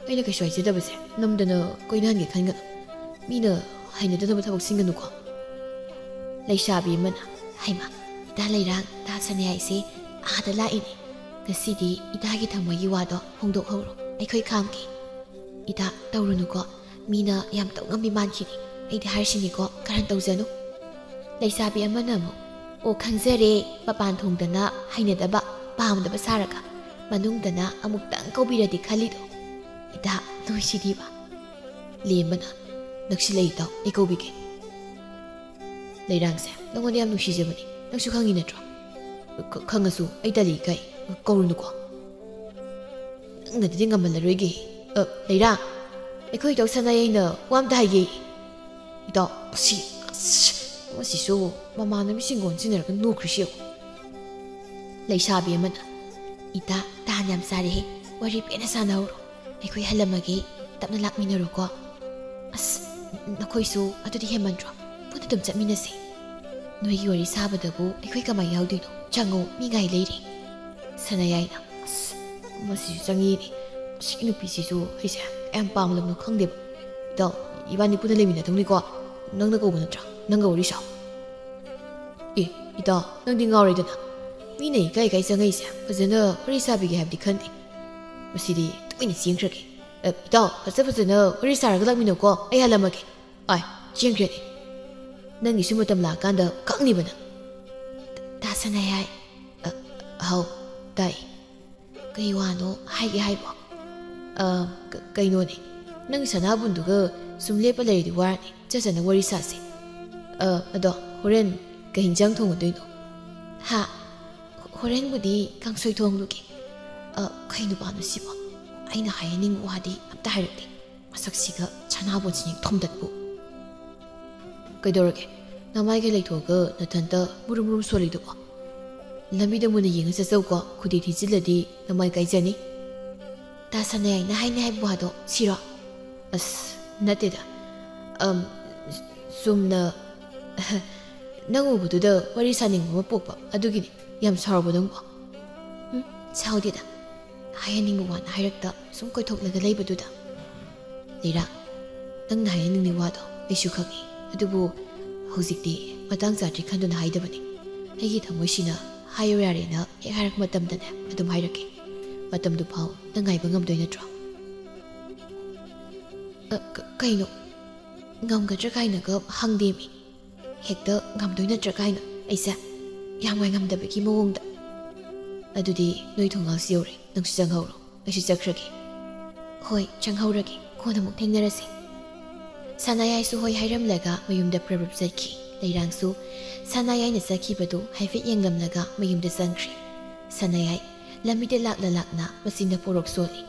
ꯑꯩꯅ ꯀꯩꯁꯨ ꯍꯥꯏꯖꯗꯕꯁꯦ ꯅꯝꯗꯅ ꯀꯣꯏꯅꯍꯟꯒꯦ ꯈꯟꯒꯅꯨ꯫ ꯃꯤꯅ ꯍꯩꯅꯗꯅꯕ ꯊꯕꯛ ꯁꯤꯟꯒꯅꯨꯀꯣ꯫ ꯂꯩꯁꯥꯕꯤ ꯑꯃꯅ, "ꯍꯩꯃꯥ, ꯏꯇꯥ ꯂꯩꯔꯥꯡ, ꯏꯇꯥ ꯁꯅꯥꯌꯥꯏꯁꯦ ꯑꯥꯗ ꯂꯥꯛꯏꯅꯦ꯫ ꯉꯁꯤꯗꯤ ꯏꯇꯥꯒꯤ ꯊꯃꯣꯏꯒꯤ ꯋꯥꯗꯣ ꯐꯣꯡꯗꯣꯛꯍꯧꯔꯣ, ꯑꯩꯈꯣꯏ ꯈꯥꯝꯒꯦ꯫ ꯏꯇꯥ, ꯇꯧꯔꯨꯅꯨꯀꯣ, ꯃꯤꯅ ꯌꯥꯝ ꯇꯧꯉꯝꯕꯤ ꯃꯥꯟꯈꯤꯅꯤ꯫ ꯑꯩꯗꯤ ꯍꯥꯏꯔꯤꯁꯤꯅꯤꯀꯣ, ꯀꯔꯟ ꯇꯧꯖꯅꯨ"꯫ ꯂꯩꯁꯥꯕꯤ ꯑꯃꯅ ꯑꯃꯨꯛ, "ꯑꯣ, ꯈꯪꯖꯔꯦ, ꯃꯄꯥꯟ ꯊꯣꯡꯗꯅ ꯍꯩꯅꯗꯕ, ꯄꯥꯝꯗꯕ ꯁꯥꯔꯒ ꯃꯅꯨꯡꯗꯅ ꯑꯃꯨꯛꯇꯪ ꯀꯧꯕꯤꯔꯗꯤ ꯈꯜꯂꯤꯗꯣ꯫ ꯏꯇꯥ, ꯅꯣꯏꯁꯤꯗꯤꯕ"꯫ ꯂꯦꯝꯕꯅ, "ꯅꯛꯁꯤꯜꯂꯛꯏ ꯇꯥꯎ, ꯑꯩ ꯀꯧꯕꯤꯒꯦ"꯫ "ꯂꯩꯔꯥꯡꯁꯦ ꯅꯉꯣꯟꯗ ꯌꯥꯝ ꯅꯨꯡꯁꯤꯖꯕꯅꯤ, ꯅꯪꯁꯨ ꯈꯪꯉꯤ ꯅꯠꯇ꯭ꯔꯣ?" "ꯈ-, ꯈꯪꯉꯁꯨ ꯑꯩ ꯇꯜꯂꯤ ꯏꯀꯥꯏ, ꯀꯧꯔꯨꯅꯨꯀꯣ"꯫ "ꯅꯪꯅꯗꯤ ꯉꯝꯃꯜꯂꯔꯣꯏꯒꯦ꯫ ꯑ, ꯂꯩꯔꯥꯡ, ꯑꯩꯈꯣꯏ ꯏꯇꯥꯎ ꯁꯅꯥꯌꯥꯏꯅ ꯋꯥ ꯑꯝꯇ ꯍꯥꯏꯒꯦ"꯫ "ꯏꯇꯥꯎ, ꯑꯁꯤ, ꯑꯁ, ꯃꯁꯤꯁꯨ ꯃꯃꯥꯟꯅꯕꯤꯁꯤꯡꯒ ꯑꯣꯟꯁꯤꯟꯅꯔꯒ ꯅꯣꯛꯈ꯭ꯔꯤꯁꯤ ꯌꯦꯡꯉꯨ"꯫ ꯂꯩꯁꯥꯕꯤ ꯑꯃꯅ, "ꯏꯇꯥ, ꯇꯥꯟ ꯌꯥꯝ ꯆꯥꯔꯦꯍꯦ, ꯋꯥꯔꯤ ꯄꯦꯟꯅ ꯁꯥꯟꯅꯍꯧꯔꯣ꯫ ꯑꯩꯈꯣꯏ ꯍꯜꯂꯝꯃꯒꯦ, ꯇꯞꯅ ꯂꯥꯛꯃꯤꯟꯅꯔꯣꯀꯣ꯫ ꯑꯁ, ꯅꯈꯣꯏꯁꯨ ꯑꯗꯨꯗꯤ ꯍꯦꯟꯃꯟꯗ꯭ꯔꯣ? ꯄꯨꯟꯅ ꯑꯗꯨꯝ ꯆꯠꯃꯤꯟꯅꯁꯦ꯫ ꯅꯣꯏꯒꯤ ꯋꯥꯔꯤ ꯁꯥꯕꯗꯕꯨ ꯑꯩꯈꯣꯏ ꯀꯃꯥꯏ ꯌꯥꯎꯗꯣꯏꯅꯣ? ꯆꯪꯉꯣ, ꯃꯤ ꯉꯥꯏ ꯂꯩꯔꯦ"꯫ ꯁꯅꯥꯌꯥꯏꯅ, "ꯑꯁ, ꯃꯁꯤꯁꯨ ꯆꯪꯉꯤꯅꯦ꯫ ꯃꯁꯤ ꯅꯨꯄꯤꯁꯤꯁꯨ ꯑꯩꯁꯦ ꯌꯥꯝ ꯄꯥꯝꯂꯕꯅꯣ ꯈꯪꯗꯦꯕ꯫ ꯏꯇꯥꯎ, ꯏꯕꯥꯅꯤ ꯄꯨꯟꯅ ꯂꯩꯃꯤꯟꯅꯗꯧꯅꯤꯀꯣ꯫ ꯅꯪꯅ ꯀꯧꯕ ꯅꯠꯇ꯭ꯔꯥ? ꯅꯪꯒ ꯋꯥꯔꯤ ꯁꯥꯎ"꯫ "ꯑꯦ, ꯏꯇꯥꯎ, ꯅꯪꯗꯤ ꯉꯥꯎꯔꯦꯗꯅ꯫ ꯃꯤꯅ ꯏꯀꯥꯏ ꯏꯀꯥꯏ ꯆꯪꯉꯛꯏꯁꯦ ꯐꯖꯅ ꯋꯥꯔꯤ ꯁꯥꯕꯤꯒꯦ ꯍꯥꯏꯕꯗꯤ ꯈꯟꯗꯦ꯫ ꯃꯁꯤꯗꯤ ꯇꯨꯃꯤꯟꯅ ꯆꯦꯟꯈ꯭ꯔꯒꯦ꯫ ꯑꯦ, ꯏꯇꯥꯎ, ꯐꯖ ꯐꯖꯅ ꯋꯥꯔꯤ ꯁꯥꯔꯒ ꯂꯥꯛꯃꯤꯟꯅꯧꯀꯣ, ꯑꯩ ꯍꯜꯂꯝꯃꯒꯦ"꯫ ꯑꯥꯏ, ꯆꯦꯟꯈ꯭ꯔꯦꯅꯦ꯫ ꯅꯪꯒꯤꯁꯨ ꯃꯇꯝ ꯂꯥꯛꯑꯀꯥꯟꯗ ꯈꯪꯅꯤꯕ ꯅꯪ꯫ ꯇꯥ ꯁꯅꯥꯌꯥꯏ꯫ ꯑ, ꯍꯥꯎ, ꯇꯥꯏ꯫ ꯀꯩ ꯋꯥꯅꯣ ꯍꯥꯏꯒꯦ ꯍꯥꯏꯕꯣ? ꯑ, ꯀ-, ꯀꯩꯅꯣꯅꯦ, ꯅꯪꯒꯤ ꯁꯅꯥꯕꯨꯟꯗꯨꯒ ꯁꯨꯝ ꯂꯦꯞꯄ ꯂꯩꯔꯗꯤ ꯋꯥꯔꯅꯤ, ꯆꯠ ꯆꯠꯅ ꯋꯥꯔꯤ ꯁꯥꯁꯦ꯫ ꯑ, ꯑꯗꯣ ꯍꯣꯔꯦꯟ ꯀꯩ ꯍꯤꯟꯖꯥꯡ ꯊꯣꯡꯉꯗꯣꯏꯅꯣ? ꯍꯥ? ꯍꯣꯔꯦꯟꯕꯨꯗꯤ ꯀꯥꯡꯁꯣꯏ ꯊꯣꯡꯂꯨꯒꯦ꯫ ꯑ, ꯀꯩ ꯅꯨꯄꯥꯅꯣ ꯁꯤꯕꯣ? ꯑꯩꯅ ꯍꯥꯏꯍꯟꯅꯤꯡꯕ ꯋꯥꯗꯤ ꯑꯝꯇ ꯍꯥꯏꯔꯛꯇꯦ꯫ ꯃꯁꯛꯁꯤꯒ ꯁꯅꯥꯕꯨꯟꯁꯤꯅ ꯊꯣꯝꯗꯠꯄꯨ꯫ ꯀꯩꯗꯧꯔꯒꯦ? ꯅꯃꯥꯏꯒ ꯂꯩꯊꯣꯛꯑꯒ ꯅꯊꯟꯇ ꯃꯨꯔꯨꯝ ꯃꯨꯔꯨꯝ ꯁꯣꯜꯂꯤꯗꯨꯕꯣ? ꯂꯝꯕꯤꯗ ꯃꯨꯟꯅ ꯌꯦꯡꯉ ꯆꯠꯆꯧꯀꯣ, ꯈꯨꯗꯤ ꯊꯤꯖꯤꯜꯂꯗꯤ ꯅꯃꯥꯏ ꯀꯥꯏꯖꯅꯤ꯫ ꯇꯥ ꯁꯅꯥꯌꯥꯏꯅ ꯍꯥꯏꯅꯤ ꯍꯥꯏꯕ ꯋꯥꯗꯣ ꯁꯤꯔꯣ? ꯑꯁ, ꯅꯠꯇꯦꯗ꯫ ꯑꯝ, ꯆꯨꯝꯅ ꯅꯪ ꯎꯕꯗꯨꯗ ꯋꯥꯔꯤ ꯁꯥꯅꯤꯡꯕ ꯑꯃ ꯄꯣꯛꯄ, ꯑꯗꯨꯒꯤꯅꯤ꯫ ꯌꯥꯝ ꯁꯥꯎꯔꯕꯣ ꯅꯪꯕꯣ? ꯎꯝ, ꯁꯥꯎꯗꯦꯗ꯫ ꯍꯥꯏꯍꯟꯅꯤꯡꯕ ꯋꯥꯅ ꯍꯥꯏꯔꯛꯇ ꯁꯨꯝ ꯀꯣꯏꯊꯣꯛꯂꯒ ꯂꯩꯕꯗꯨꯗ꯫ ꯂꯩꯔꯥ, ꯅꯪꯅ ꯍꯥꯏꯍꯟꯅꯤꯡꯉꯤ ꯋꯥꯗꯣ ꯑꯩꯁꯨ ꯈꯪꯏ, ꯑꯗꯨꯕꯨ ꯍꯧꯖꯤꯛꯇꯤ ꯃꯇꯥꯡ ꯆꯥꯗ꯭ꯔꯤ ꯈꯟꯗꯨꯅ ꯍꯥꯏꯗꯕꯅꯤ꯫ ꯑꯩꯒꯤ ꯊꯃꯣꯏꯁꯤꯅ ꯍꯥꯏꯌꯨ ꯌꯥꯔꯦꯅ ꯍꯦꯛ ꯍꯥꯏꯔꯛꯄ ꯃꯇꯝꯗꯅꯦ ꯑꯗꯨꯝ ꯍꯥꯏꯔꯛꯀꯦ꯫ ꯃꯇꯝꯗꯨ ꯐꯥꯎ ꯅꯪ ꯉꯥꯏꯕ ꯉꯝꯗꯣꯏ ꯅꯠꯇ꯭ꯔꯣ? ꯑ, ꯀ-, ꯀꯩꯅꯣ? ꯉꯝꯒꯗ꯭ꯔꯥ ꯀꯥꯏꯅꯒ ꯍꯪꯗꯦꯃꯤ꯫ ꯍꯦꯛꯇ ꯉꯝꯗꯣꯏ ꯅꯠꯇ꯭ꯔꯥ ꯀꯥꯏꯅ ꯑꯩꯁꯦ ꯌꯥꯝ ꯉꯥꯏꯉꯝꯗꯕꯒꯤ ꯃꯑꯣꯡꯗ꯫ "ꯑꯗꯨꯗꯤ ꯅꯣꯏ ꯊꯣꯡꯒꯥꯜꯁꯤ ꯌꯧꯔꯦ, ꯅꯪꯁꯨ ꯆꯪꯍꯧꯔꯣ, ꯑꯩꯁꯨ ꯆꯠꯈ꯭ꯔꯒꯦ꯫" "ꯍꯣꯏ, ꯆꯪꯍꯧꯔꯒꯦ, ꯀꯣꯟꯅ ꯑꯃꯨꯛ ꯊꯦꯡꯅꯔꯁꯦ꯫" ꯁꯅꯥꯌꯥꯏꯁꯨ ꯍꯣꯏ ꯍꯥꯏꯔꯝꯂꯒ ꯃꯌꯨꯝꯗ ꯄ꯭ꯔꯞ ꯄ꯭ꯔꯞ ꯆꯠꯈꯤ꯫ ꯂꯩꯔꯥꯡꯁꯨ ꯁꯅꯥꯌꯥꯏꯅ ꯆꯠꯈꯤꯕꯗꯨ ꯍꯥꯏꯐꯦꯠ ꯌꯦꯡꯂꯝꯂꯒ ꯃꯌꯨꯝꯗ ꯆꯪꯈ꯭ꯔꯦ꯫ ꯁꯅꯥꯌꯥꯏ ꯂꯝꯕꯤꯗ ꯂꯥꯛꯅ ꯂꯥꯛꯅ ꯃꯆꯤꯟꯗ ꯄꯣꯔꯣꯛ ꯆꯣꯜꯂꯤ꯫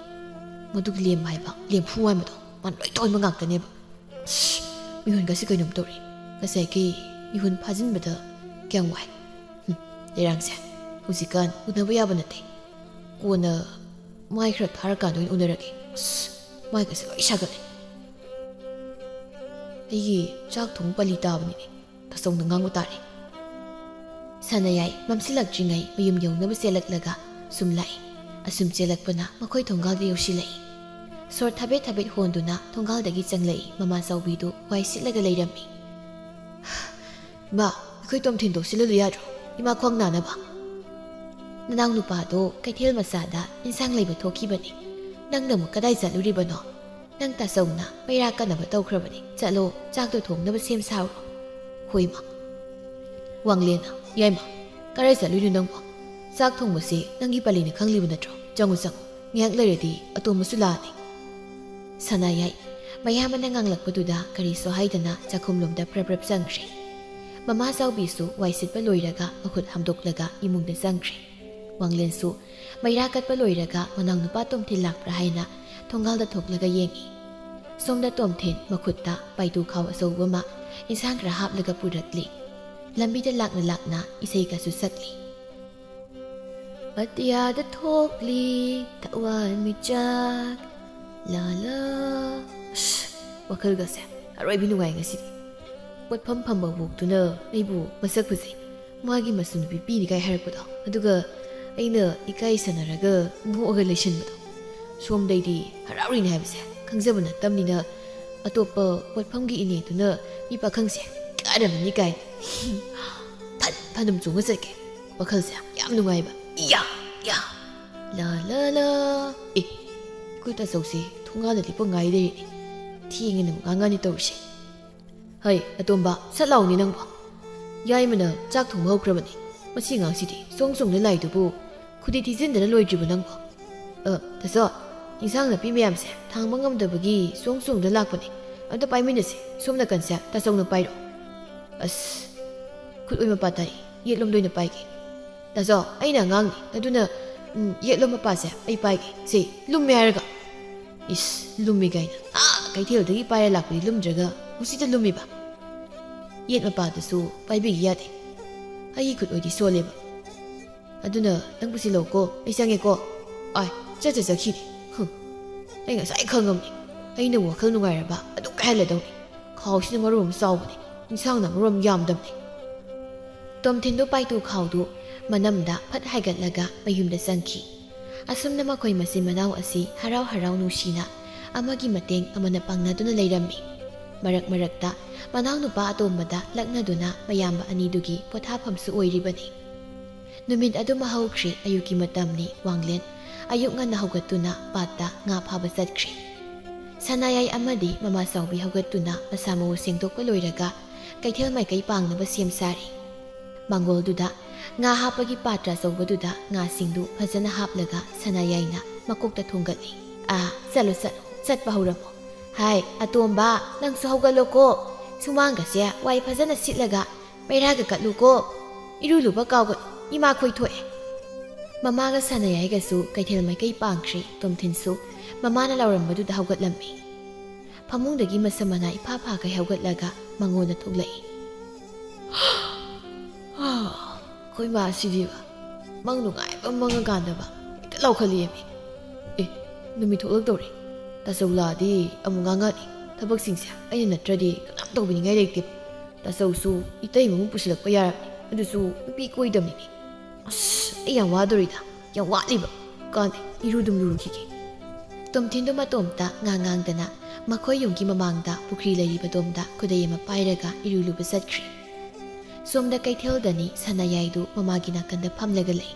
ꯃꯗꯨꯒꯤ ꯂꯦꯝ ꯍꯥꯏꯕ, ꯂꯦꯝꯐꯨ ꯍꯥꯏꯕꯗꯣ ꯃꯥꯅ ꯂꯣꯏ ꯇꯧꯍꯟꯕ ꯉꯥꯛꯇꯅꯦꯕ꯫ ꯑꯁ, ꯃꯤꯍꯨꯟꯒꯁꯦ ꯀꯩꯅꯣꯝ ꯇꯧꯔꯦ꯫ ꯉꯁꯥꯏꯒꯤ ꯃꯤꯍꯨꯟ ꯐꯥꯖꯤꯟꯕꯗ ꯀꯌꯥꯝ ꯋꯥꯏ꯫ ꯍꯨꯝ, ꯂꯩꯔꯥꯡꯁꯦ ꯍꯧꯖꯤꯛꯀꯥꯟ ꯎꯅꯕ ꯌꯥꯕ ꯅꯠꯇꯦ꯫ ꯀꯣꯟꯅ ꯃꯥꯏ ꯈꯔ ꯊꯥꯔꯀꯥꯟꯗ ꯑꯣꯏꯅ ꯎꯅꯔꯒꯦ꯫ ꯑꯁ, ꯃꯥꯏꯒꯁꯦ ꯂꯣꯏ ꯁꯥꯒꯠꯂꯦ꯫ ꯑꯩꯒꯤ ꯆꯥꯛ ꯊꯣꯡ ꯄꯜꯂꯤ ꯇꯥꯕꯅꯤꯅꯦ꯫ ꯇꯥꯆꯧꯅ ꯉꯥꯡꯕ ꯇꯥꯔꯦ꯫ ꯁꯅꯥꯌꯥꯏ ꯃꯝꯁꯤꯜꯂꯛꯇ꯭ꯔꯤꯉꯩ ꯃꯌꯨꯝ ꯌꯧꯅꯕ ꯆꯦꯜꯂꯛꯂꯒ ꯁꯨꯝ ꯂꯥꯛꯏ꯫ ꯑꯁꯨꯝ ꯆꯦꯜꯂꯛꯄꯅ ꯃꯈꯣꯏ ꯊꯣꯡꯒꯥꯜꯗ ꯌꯧꯁꯤꯜꯂꯛꯏ꯫ ꯁꯣꯔ ꯊꯕꯦꯠ ꯊꯕꯦꯠ ꯍꯣꯟꯗꯨꯅ ꯊꯣꯡꯒꯥꯜꯗꯒꯤ ꯆꯪꯂꯛꯏ ꯃꯃꯥ ꯆꯥꯎꯕꯤꯗꯨ ꯋꯥꯏ ꯁꯤꯠꯂꯒ ꯂꯩꯔꯝꯃꯤ꯫ "ꯏꯃꯥ, ꯑꯩꯈꯣꯏ ꯇꯣꯝꯊꯤꯟꯗꯣ ꯁꯤꯜꯍꯜꯂꯨ ꯌꯥꯗ꯭ꯔꯣ? ꯏꯃꯥ ꯈ꯭ꯋꯥꯡ ꯅꯥꯅꯕ꯫" "ꯅꯅꯥꯎ ꯅꯨꯄꯥꯗꯣ ꯀꯩꯊꯦꯜ ꯃꯆꯥꯗ ꯏꯟꯁꯥꯡ ꯂꯩꯕ ꯊꯣꯛꯈꯤꯕꯅꯤ꯫ ꯅꯪꯅ ꯑꯃꯨꯛ ꯀꯗꯥꯏ ꯆꯠꯂꯨꯔꯤꯕꯅꯣ? ꯅꯪ ꯇꯥꯆꯧꯅ ꯃꯩꯔꯥ ꯀꯟꯅꯕ ꯇꯧꯈ꯭ꯔꯕꯅꯤ꯫ ꯆꯠꯂꯣ, ꯆꯥꯛꯇꯣ ꯊꯣꯡꯅꯕ ꯁꯦꯝ ꯁꯥꯔꯨꯔꯣ꯫" "ꯍꯣꯏ, ꯏꯃꯥ꯫" ꯋꯥꯡꯂꯦꯟꯅ, "ꯌꯥꯏꯃ, ꯀꯗꯥꯏ ꯆꯠꯂꯨꯏꯅꯣ ꯅꯪꯕꯣ? ꯆꯥꯛ ꯊꯣꯡꯕꯁꯤ ꯅꯪꯒꯤ ꯄꯜꯂꯤꯅ ꯈꯪꯂꯤꯕ ꯅꯠꯇ꯭ꯔꯣ? ꯆꯪꯉꯨ, ꯆꯪꯉꯨ꯫ ꯉꯥꯏꯍꯥꯛ ꯂꯩꯔꯗꯤ ꯑꯇꯣꯝꯕꯁꯨ ꯂꯥꯛꯑꯅꯤ꯫" ꯁꯅꯥꯌꯥꯏ ꯃꯌꯥꯝꯕꯅ ꯉꯥꯡꯂꯛꯄꯗꯨꯗ ꯀꯔꯤꯁꯨ ꯍꯥꯏꯗꯅ ꯆꯥꯛꯈꯨꯝꯂꯣꯝꯗ ꯄ꯭ꯔꯞ ꯄ꯭ꯔꯞ ꯆꯪꯈ꯭ꯔꯦ꯫ ꯃꯃꯥ ꯆꯥꯎꯕꯤꯁꯨ ꯋꯥꯏ ꯁꯤꯠꯄ ꯂꯣꯏꯔꯒ ꯃꯈꯨꯠ ꯍꯥꯝꯗꯣꯛꯂꯒ ꯏꯃꯨꯡꯗ ꯆꯪꯈ꯭ꯔꯦ꯫ ꯋꯥꯡꯂꯦꯟꯁꯨ ꯃꯩꯔꯥ ꯀꯠꯄ ꯂꯣꯏꯔꯒ ꯃꯅꯥꯎꯅꯨꯄꯥ ꯇꯣꯝꯊꯤꯟ ꯂꯥꯛꯄ꯭ꯔꯥ ꯍꯥꯏꯅ ꯊꯣꯡꯒꯥꯜꯗ ꯊꯣꯛꯂꯒ ꯌꯦꯡꯏ꯫ ꯁꯣꯝꯗ ꯇꯣꯝꯊꯤꯟ ꯃꯈꯨꯠꯇ ꯄꯥꯏꯗꯨ ꯈꯥꯎ ꯑꯆꯧꯕ ꯑꯃ ꯏꯟꯁꯥꯡ ꯈꯔ ꯍꯥꯞꯂꯒ ꯄꯨꯔꯛꯂꯤ꯫ ꯂꯝꯕꯤꯗ ꯂꯥꯛꯅ ꯂꯥꯛꯅ ꯏꯁꯩꯒꯁꯨ ꯁꯛꯂꯤ꯫ "ꯑꯇꯤꯌꯥꯗ ꯊꯣꯛꯂꯤ ꯊꯋꯥꯟꯃꯤꯆꯥꯛ, ꯂꯥ ꯂꯥ꯫" ꯑꯁ, ꯋꯥꯈꯜꯒꯁꯦ ꯑꯔꯣꯏꯕꯤ ꯅꯨꯡꯉꯥꯏ ꯉꯁꯤꯗꯤ꯫ ꯄꯣꯠꯐꯝ ꯐꯝꯕ ꯋꯣꯛꯇꯨꯅ ꯑꯩꯕꯨ ꯃꯁꯛ ꯐꯖꯩ, ꯃꯥꯒꯤ ꯃꯆꯨ ꯅꯨꯄꯤ ꯄꯤꯅꯤ ꯀꯥꯏ ꯍꯥꯏꯔꯛꯄꯗꯣ, ꯑꯗꯨꯒ ꯑꯩꯅ ꯏꯀꯥꯏ ꯁꯥꯟꯅꯔꯒ ꯅꯣꯛꯑꯒ ꯂꯩꯁꯟꯕꯗꯣ꯫ ꯁꯣꯝꯗꯩꯗꯤ ꯍꯔꯥꯎꯔꯤꯅꯦ ꯍꯥꯏꯕꯁꯦ ꯈꯪꯖꯕ ꯅꯠꯇꯕꯅꯤꯅ ꯑꯇꯣꯞꯄ ꯄꯣꯠꯐꯝꯒꯤ ꯏꯅꯦꯗꯨꯅ ꯃꯤ ꯄꯥꯈꯪꯁꯦ ꯀꯥꯔꯝꯃꯅꯤ ꯀꯥꯏꯅ ꯐꯟ ꯐꯟ ꯑꯗꯨꯝ ꯆꯣꯡꯉ ꯆꯠꯀꯦ꯫ ꯋꯥꯈꯜꯁꯦ ꯌꯥꯝ ꯅꯨꯡꯉꯥꯏꯕ꯫ ꯏꯌꯥ! ꯏꯌꯥ! ꯂꯥ ꯂꯥ ꯂꯥ꯫ ꯑꯦ, ꯑꯩꯈꯣꯏ ꯇꯥꯆꯧꯁꯦ ꯊꯣꯡꯒꯥꯟꯗ ꯂꯦꯞꯄ ꯉꯥꯏ ꯂꯩꯔꯦꯅꯦ꯫ ꯊꯦꯡꯉꯦꯅ ꯑꯃꯨꯛ ꯉꯥꯡꯉꯅꯤ ꯇꯧꯔꯤꯁꯦ꯫ ꯍꯩ, ꯑꯇꯣꯝꯕ, ꯁꯠ ꯂꯥꯎꯅꯦ ꯅꯪꯕꯣ꯫ ꯌꯥꯏꯃꯅ ꯆꯥꯛ ꯊꯣꯡꯕ ꯍꯧꯈ꯭ꯔꯕꯅꯦ꯫ ꯃꯁꯤ ꯑꯉꯥꯡꯁꯤꯗꯤ ꯆꯣꯡ ꯆꯣꯡꯅ ꯂꯥꯛꯏꯗꯨꯕꯨ ꯈꯨꯗꯤ ꯊꯤꯖꯤꯟꯗꯅ ꯂꯣꯏꯗ꯭ꯔꯤꯕꯣ ꯅꯪꯕꯣ? ꯑ, ꯇꯥꯆꯧ, ꯏꯟꯁꯥꯡ ꯅꯥꯄꯤ ꯃꯌꯥꯝꯁꯦ ꯊꯥꯡꯕ ꯉꯝꯗꯕꯒꯤ ꯆꯣꯡ ꯆꯣꯡꯗ ꯂꯥꯛꯄꯅꯦ꯫ ꯑꯝꯇ ꯄꯥꯏꯃꯤꯟꯅꯁꯦ꯫ ꯁꯣꯝ ꯅꯥꯀꯟꯁꯦ ꯇꯥꯆꯧꯅ ꯄꯥꯏꯔꯣ꯫ ꯑꯁ, ꯈꯨꯠ ꯑꯣꯏ ꯃꯄꯥ ꯇꯥꯏ꯫ ꯌꯦꯠꯂꯣꯝꯗ ꯑꯣꯏꯅ ꯄꯥꯏꯒꯦ꯫ ꯇꯥꯆꯧ, ꯑꯩꯅ ꯑꯉꯥꯡꯅꯤ꯫ ꯑꯗꯨꯅ, ꯎꯝ, ꯌꯦꯠꯂꯣꯝ ꯃꯄꯥꯁꯦ ꯑꯩ ꯄꯥꯏꯒꯦ꯫ ꯁꯦ, ꯂꯨꯝꯃꯦ ꯍꯥꯏꯔꯒ꯫ ꯏꯁ, ꯂꯨꯝꯃꯤ ꯀꯥꯏꯅ꯫ ꯑꯥ, ꯀꯩꯊꯦꯜꯗꯒꯤ ꯄꯥꯏꯔ ꯂꯥꯛꯄꯗꯤ ꯂꯨꯝꯗ꯭ꯔꯒ ꯍꯧꯖꯤꯛꯇ ꯂꯨꯝꯃꯤꯕ꯫ ꯌꯦꯠ ꯃꯄꯥꯗꯨꯁꯨ ꯄꯥꯏꯕꯤꯒꯦ ꯌꯥꯗꯦ꯫ ꯑꯩꯒꯤ ꯈꯨꯠ ꯑꯣꯏꯗꯤ ꯁꯣꯜꯂꯦꯕ꯫ ꯑꯗꯨꯅ ꯅꯪ ꯄꯨꯁꯤꯜꯂꯧꯀꯣ, ꯑꯩ ꯆꯪꯉꯦꯀꯣ꯫ ꯑꯥꯏ, ꯆꯠ ꯆꯠ ꯆꯠꯈꯤꯅꯦ꯫ ꯍꯨꯝ꯫ ꯑꯩ ꯉꯁꯥꯏ ꯈꯪꯉꯝꯅꯦ꯫ ꯑꯩꯅ ꯋꯥꯈꯜ ꯅꯨꯡꯉꯥꯏꯔꯕ ꯑꯗꯨꯝ ꯀꯥꯏꯍꯜꯂꯗꯧꯅꯤ꯫ ꯈꯥꯎꯁꯤꯅ ꯃꯔꯣꯝ ꯆꯥꯎꯕꯅꯦ, ꯏꯟꯁꯥꯡꯅ ꯃꯔꯣꯝ ꯌꯥꯝꯗꯕꯅꯦ꯫ ꯇꯣꯝꯊꯤꯟꯗꯨ ꯄꯥꯏꯇꯨ ꯈꯥꯎꯗꯨ ꯃꯅꯝꯗ ꯐꯠ ꯍꯥꯏꯒꯠꯂꯒ ꯃꯌꯨꯝꯗ ꯆꯪꯈꯤ꯫ ꯑꯁꯨꯝꯅ ꯃꯈꯣꯏ ꯃꯆꯤꯟ ꯃꯅꯥꯎ ꯑꯁꯤ ꯍꯔꯥꯎ ꯍꯔꯥꯎ ꯅꯨꯡꯁꯤꯅ ꯑꯃꯒꯤ ꯃꯇꯦꯡ ꯑꯃꯅ ꯄꯥꯡꯅꯗꯨꯅ ꯂꯩꯔꯝꯃꯤ꯫ ꯃꯔꯛ ꯃꯔꯛꯇ ꯃꯅꯥꯎꯅꯨꯄꯥ ꯑꯇꯣꯝꯕꯗ ꯂꯛꯅꯗꯨꯅ ꯃꯌꯥꯝꯕ ꯑꯅꯤꯗꯨꯒꯤ ꯄꯣꯊꯥꯐꯝꯁꯨ ꯑꯣꯏꯔꯤꯕꯅꯤ꯫ ꯅꯨꯃꯤꯠ ꯑꯗꯨꯃ ꯍꯧꯈ꯭ꯔꯦ꯫ ꯑꯌꯨꯛꯀꯤ ꯃꯇꯝꯅꯤ꯫ ꯋꯥꯡꯂꯦꯟ ꯑꯌꯨꯛ ꯉꯟꯅ ꯍꯧꯒꯠꯇꯨꯅ ꯄꯥꯠꯇ ꯉꯥ ꯐꯥꯕ ꯆꯠꯈ꯭ꯔꯦ꯫ ꯁꯅꯥꯌꯥꯏ ꯑꯃꯗꯤ ꯃꯃꯥ ꯆꯥꯎꯕꯤ ꯍꯧꯒꯠꯇꯨꯅ ꯃꯁꯥ ꯃꯎ ꯁꯦꯡꯗꯣꯛꯄ ꯂꯣꯏꯔꯒ ꯀꯩꯊꯦꯜ ꯃꯥꯏꯀꯩ ꯄꯥꯡꯅꯕ ꯁꯦꯝ ꯁꯥꯔꯤ꯫ ꯃꯥꯡꯒꯣꯜꯗꯨꯗ ꯉꯥ ꯍꯥꯞꯄꯒꯤ ꯄꯥꯇ꯭ꯔ ꯑꯆꯧꯕꯗꯨꯗ ꯉꯥꯁꯤꯡꯗꯨ ꯐꯖꯅ ꯍꯥꯞꯂꯒ ꯁꯅꯥꯌꯥꯏꯅ ꯃꯀꯣꯛꯇ ꯊꯣꯡꯒꯠꯂꯤ꯫ "ꯑꯥ, ꯆꯠꯂꯣ, ꯆꯠꯂꯣ, ꯆꯠꯄ ꯍꯧꯔꯝꯃꯣ꯫ ꯍꯥꯏ, ꯑꯇꯣꯝꯕ, ꯅꯪꯁꯨ ꯍꯧꯒꯠꯂꯣꯀꯣ꯫ ꯁꯨꯃꯥꯡꯒꯁꯦ ꯋꯥꯏ ꯐꯖꯅ ꯁꯤꯠꯂꯒ ꯃꯩꯔꯥꯒ ꯀꯠꯂꯨꯀꯣ꯫ ꯏꯔꯨ ꯂꯨꯕ ꯀꯥꯎꯒꯅꯨ, ꯏꯃꯥ ꯈꯣꯏ ꯊꯣꯛꯑꯦ꯫" ꯃꯃꯥꯒ ꯁꯅꯥꯌꯥꯏꯒꯁꯨ ꯀꯩꯊꯦꯜ ꯃꯥꯏꯀꯩ ꯄꯥꯡꯈ꯭ꯔꯦ꯫ ꯇꯣꯝꯊꯤꯟꯁꯨ ꯃꯃꯥꯅ ꯂꯥꯎꯔꯝꯕꯗꯨꯗ ꯍꯧꯒꯠꯂꯝꯃꯤ꯫ ꯐꯃꯨꯡꯗꯒꯤ ꯃꯁꯝ ꯃꯅꯥ ꯏꯐꯥ ꯐꯥꯈꯩ ꯍꯧꯒꯠꯂꯒ ꯃꯉꯣꯟꯗ ꯊꯣꯛꯂꯛꯏ꯫ ꯑꯩꯈꯣꯏ ꯃꯥꯁꯤꯗꯤꯕ, ꯃꯪ ꯅꯨꯡꯉꯥꯏꯕ ꯃꯪꯉꯀꯥꯟꯗꯕ ꯍꯦꯛꯇ ꯂꯥꯎꯈꯠꯂꯛꯑꯦꯃꯤ꯫ ꯑꯦ, ꯅꯨꯃꯤꯠ ꯊꯣꯛꯂꯛꯇꯧꯔꯦ꯫ ꯇꯥꯆꯧ ꯂꯥꯛꯑꯗꯤ ꯑꯃꯨꯛ ꯉꯥꯡꯉꯛꯑꯅꯤ꯫ ꯊꯕꯛꯁꯤꯡꯁꯦ ꯑꯩꯅ ꯅꯠꯇ꯭ꯔꯗꯤ ꯀꯅꯥꯝ ꯇꯧꯕꯤꯅꯤꯡꯉꯥꯏ ꯂꯩꯇꯦ꯫ ꯇꯥꯆꯧꯁꯨ ꯏꯇꯩꯃ ꯑꯃꯨꯛ ꯄꯨꯁꯤꯜꯂꯛꯄ ꯌꯥꯔꯕꯅꯤ꯫ ꯑꯗꯨꯁꯨ ꯅꯨꯄꯤ ꯀꯣꯏꯗꯕꯅꯤꯅꯦ꯫ ꯑꯁ, ꯑꯩ ꯌꯥꯝ ꯋꯥꯗꯧꯔꯤꯗ꯫ ꯌꯥꯝ ꯋꯥꯠꯂꯤꯕ꯫ ꯀꯥꯟꯗꯦ, ꯏꯔꯨꯗꯨꯝ ꯂꯨꯔꯨꯈꯤꯒꯦ꯫ ꯇꯣꯝꯊꯤꯟꯗꯣ ꯃꯇꯣꯝꯇ ꯉꯥꯡ ꯉꯥꯡꯗꯅ ꯃꯈꯣꯏ ꯌꯨꯝꯒꯤ ꯃꯃꯥꯡꯗ ꯄꯨꯈ꯭ꯔꯤ ꯂꯩꯔꯤꯕꯗꯣꯝꯗ ꯈꯨꯗꯩ ꯑꯃ ꯄꯥꯏꯔꯒ ꯏꯔꯨ ꯂꯨꯕ ꯆꯠꯈ꯭ꯔꯦ꯫ ꯁꯣꯝꯗ ꯀꯩꯊꯦꯜꯗꯅꯤ ꯁꯅꯥꯌꯥꯏꯗꯨ ꯃꯃꯥꯒꯤ ꯅꯥꯀꯟꯗ ꯐꯝꯂꯒ ꯂꯩ꯫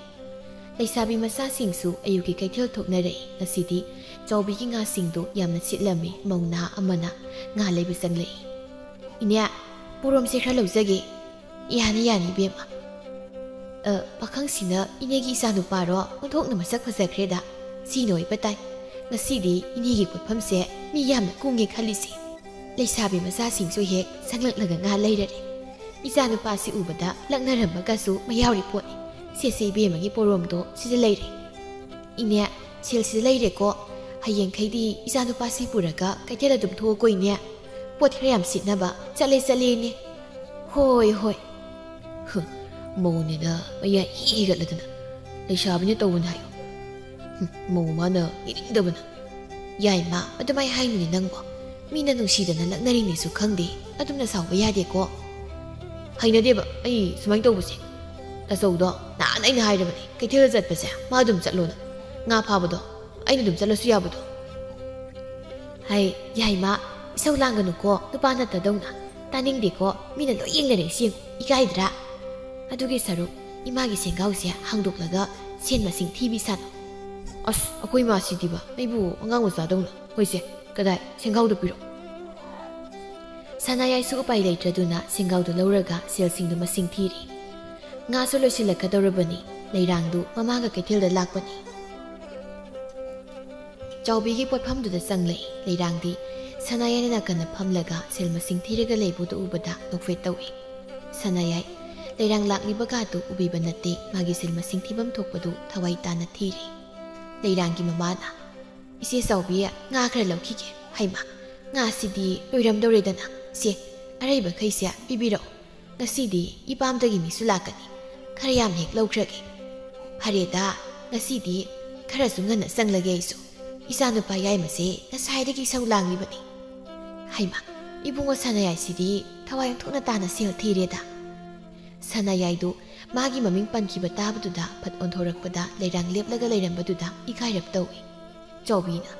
ꯂꯩꯁꯥꯕꯤ ꯃꯆꯥꯁꯤꯡꯁꯨ ꯑꯌꯨꯛꯀꯤ ꯀꯩꯊꯦꯜ ꯊꯣꯛꯅꯔꯛꯏ꯫ ꯉꯁꯤꯗꯤ ꯆꯥꯎꯕꯤꯒꯤ ꯉꯥꯁꯤꯡꯗꯨ ꯌꯥꯝꯅ ꯁꯤꯠꯂꯝꯃꯤ꯫ ꯃꯧ ꯅꯍꯥ ꯑꯃꯅ ꯉꯥ ꯂꯩꯕ ꯆꯪꯂꯛꯏ꯫ "ꯏꯅꯦ, ꯄꯣꯔꯣꯝꯁꯦ ꯈꯔ ꯂꯧꯖꯒꯦ"꯫ "ꯌꯥꯅꯤ, ꯌꯥꯅꯤ, ꯏꯕꯦꯝꯃ"꯫ "ꯑ, ꯄꯥꯈꯪꯁꯤꯅ ꯏꯅꯦꯒꯤ ꯏꯆꯥꯅꯨꯄꯥꯔꯣ? ꯑꯣꯟꯊꯣꯛꯅ ꯃꯁꯛ ꯐꯖꯈ꯭ꯔꯦꯗ꯫ ꯁꯤꯅ ꯑꯣꯏꯕ ꯇꯥꯏ꯫ ꯉꯁꯤꯗꯤ ꯏꯅꯦꯒꯤ ꯄꯣꯠꯐꯝꯁꯦ ꯃꯤ ꯌꯥꯝꯅ ꯀꯨꯡꯉꯦ ꯈꯜꯂꯤꯁꯦ꯫ ꯂꯩꯁꯥꯕꯤ ꯃꯆꯥꯁꯤꯡꯁꯨ ꯍꯦꯛ ꯁꯪꯂꯛꯂꯒ ꯉꯥ ꯂꯩꯔꯔꯦ꯫ ꯏꯆꯥꯅꯨꯄꯥꯁꯤ ꯎꯕꯗ ꯂꯛꯅꯔꯝꯕꯒꯁꯨ ꯃꯌꯥꯎꯔꯤ ꯄꯣꯠꯅꯤ꯫ ꯁꯦ, ꯁꯦ, ꯏꯕꯦꯝꯃꯒꯤ ꯄꯣꯔꯣꯝꯗꯣ ꯁꯤꯗ ꯂꯩꯔꯦ꯫ ꯏꯅꯦ, ꯁꯦꯜꯁꯤꯗ ꯂꯩꯔꯦꯀꯣ꯫ ꯍꯌꯦꯡꯈꯩꯗꯤ ꯏꯆꯥꯅꯨꯄꯥꯁꯤ ꯄꯨꯔꯒ ꯀꯩꯊꯦꯜ ꯑꯗꯨꯝ ꯊꯣꯛꯑꯣꯀꯣ, ꯏꯅꯦ꯫ ꯄꯣꯠ ꯈꯔ ꯌꯥꯝ ꯁꯤꯠꯅꯕ꯫ ꯆꯠꯂꯦ, ꯆꯠꯂꯦ, ꯏꯅꯦ꯫ ꯍꯣꯏ, ꯍꯣꯏ"꯫ ꯍꯨꯝ, ꯃꯧꯅꯤꯅ ꯃꯌꯥ ꯏ ꯍꯤꯒꯠꯂꯗꯅ꯫ "ꯂꯩꯁꯥꯕꯤꯅ ꯇꯧꯕꯅꯤ ꯍꯥꯏꯌꯣ"꯫ ꯍꯨꯝ, ꯃꯧ ꯃꯥꯅ ꯏꯅꯤꯡꯗꯕꯅ꯫ "ꯌꯥꯏꯃ, ꯑꯗꯨꯃꯥꯏ ꯍꯥꯏꯅꯨꯅꯦ ꯅꯪꯕꯣ꯫ ꯃꯤꯅ ꯅꯨꯡꯁꯤꯗꯅ ꯂꯛꯅꯔꯤꯅꯦꯁꯨ ꯈꯪꯗꯦ꯫ ꯑꯗꯨꯝꯅ ꯁꯥꯎꯕ ꯌꯥꯗꯦꯀꯣ꯫ ꯍꯩꯅꯗꯦꯕ ꯑꯩ ꯁꯨꯃꯥꯏꯅ ꯇꯧꯕꯁꯦ꯫ ꯇꯥꯆꯧꯗꯣ ꯅꯍꯥꯟ ꯑꯩꯅ ꯍꯥꯏꯔꯕꯅꯦ, ꯀꯩꯊꯦꯜꯗ ꯆꯠꯄꯁꯦ ꯃꯥ ꯑꯗꯨꯝ ꯆꯠꯂꯣꯅ꯫ ꯉꯥ ꯐꯥꯕꯗꯣ ꯑꯩꯅ ꯑꯗꯨꯝ ꯆꯠꯂꯁꯨ ꯌꯥꯕꯗꯣ꯫ ꯍꯩ, ꯌꯥꯏꯃ, ꯏꯁꯧ ꯂꯥꯡꯒꯅꯨꯀꯣ, ꯅꯨꯄꯥ ꯅꯠꯇꯗꯧꯅ꯫ ꯇꯥꯅꯤꯡꯗꯦꯀꯣ, ꯃꯤꯅ ꯂꯣꯏ ꯌꯦꯡꯅꯔꯦ ꯁꯤ ꯌꯦꯡꯉꯨ, ꯏꯀꯥꯏꯗ꯭ꯔꯥ? ꯑꯗꯨꯒꯤ ꯁꯔꯨꯛ ꯏꯃꯥꯒꯤ ꯁꯦꯟꯒꯥꯎꯁꯦ ꯍꯥꯡꯗꯣꯛꯂꯒ ꯁꯦꯟ ꯃꯁꯤꯡ ꯊꯤꯕꯤ ꯁꯥꯟꯅꯧ꯫ ꯑꯁ, ꯑꯩꯈꯣꯏ ꯃꯥꯁꯤꯗꯤꯕ ꯑꯩꯕꯨ ꯑꯉꯥꯡ ꯃꯆꯥꯗꯧꯅ꯫ ꯍꯣꯏꯁꯦ, ꯀꯗꯥꯏ? ꯁꯦꯟꯒꯥꯎꯗꯣ ꯄꯤꯔꯛꯑꯣ꯫ ꯁꯅꯥꯌꯥꯏꯁꯨ ꯎꯄꯥꯏ ꯂꯩꯇ꯭ꯔꯗꯨꯅ ꯁꯦꯟꯒꯥꯎꯗꯨ ꯂꯧꯔꯒ ꯁꯦꯜꯁꯤꯡꯗꯨ ꯃꯁꯤꯡ ꯊꯤꯔꯤ꯫ ꯉꯥꯁꯨ ꯂꯣꯏꯁꯤꯜꯂꯛꯀꯗꯧꯔꯕꯅꯤ꯫ ꯂꯩꯔꯥꯡꯗꯨ ꯃꯃꯥꯒ ꯀꯩꯊꯦꯜꯗ ꯂꯥꯛꯄꯅꯤ꯫ ꯆꯥꯎꯕꯤꯒꯤ ꯄꯣꯠꯐꯝꯗꯨꯗ ꯆꯪꯂꯛꯏ꯫ ꯂꯩꯔꯥꯡꯗꯤ ꯁꯅꯥꯌꯥꯏꯅ ꯅꯥꯀꯟꯗ ꯐꯝꯂꯒ ꯁꯦꯜ ꯃꯁꯤꯡ ꯊꯤꯔꯒ ꯂꯩꯕꯗꯨ ꯎꯕꯗ ꯅꯣꯛꯐꯦꯠ ꯇꯧꯏ꯫ ꯁꯅꯥꯌꯥꯏ, ꯂꯩꯔꯥꯡ ꯂꯥꯛꯂꯤꯕꯒꯥꯗꯨ ꯎꯕꯤꯕ ꯅꯠꯇꯦ, ꯃꯥꯒꯤ ꯁꯦꯜ ꯃꯁꯤꯡ ꯊꯤꯐꯝ ꯊꯣꯛꯄꯗꯨ ꯊꯋꯥꯏ ꯇꯥꯅ ꯊꯤꯔꯤ꯫ ꯂꯩꯔꯥꯡꯒꯤ ꯃꯃꯥꯅ, "ꯏꯆꯦ ꯆꯥꯎꯕꯤ, ꯉꯥ ꯈꯔ ꯂꯧꯈꯤꯒꯦ꯫ ꯍꯩꯃꯥ, ꯉꯥꯁꯤꯗꯤ ꯂꯣꯏꯔꯝꯗꯧꯔꯦꯗꯅ꯫ ꯁꯦ, ꯑꯔꯩꯕꯈꯩꯁꯦ ꯄꯤꯕꯤꯔꯛꯑꯣ꯫ ꯉꯁꯤꯗꯤ ꯏꯄꯥꯝꯗꯒꯤ ꯃꯤꯁꯨ ꯂꯥꯛꯀꯅꯤ꯫ ꯈꯔ ꯌꯥꯝ ꯍꯦꯛ ꯂꯧꯈ꯭ꯔꯒꯦ꯫ ꯐꯔꯦꯗ, ꯉꯁꯤꯗꯤ ꯈꯔꯁꯨ ꯉꯟꯅ ꯆꯪꯂꯒꯦ ꯑꯩꯁꯨ꯫ ꯏꯆꯥꯅꯨꯄꯥ ꯌꯥꯏꯃꯁꯦ ꯉꯁꯥꯏꯗꯒꯤ ꯏꯁꯧ ꯂꯥꯡꯂꯤꯕꯅꯤ꯫ ꯍꯩꯃꯥ, ꯏꯕꯨꯡꯉꯣ ꯁꯅꯥꯌꯥꯏꯁꯤꯗꯤ ꯊꯋꯥꯏ ꯑꯣꯟꯊꯣꯛꯅ ꯇꯥꯅ ꯁꯦꯜ ꯊꯤꯔꯦꯗ"꯫ ꯁꯅꯥꯌꯥꯏꯗꯨ ꯃꯥꯒꯤ ꯃꯃꯤꯡ ꯄꯟꯈꯤꯕ ꯇꯥꯕꯗꯨꯗ ꯐꯠ ꯑꯣꯟꯊꯣꯔꯛꯄꯗ ꯂꯩꯔꯥꯡ ꯂꯦꯞꯂꯒ ꯂꯩꯔꯝꯕꯗꯨꯗ ꯏꯀꯥꯏꯔꯞ ꯇꯧꯏ꯫ ꯆꯥꯎꯕꯤꯅ,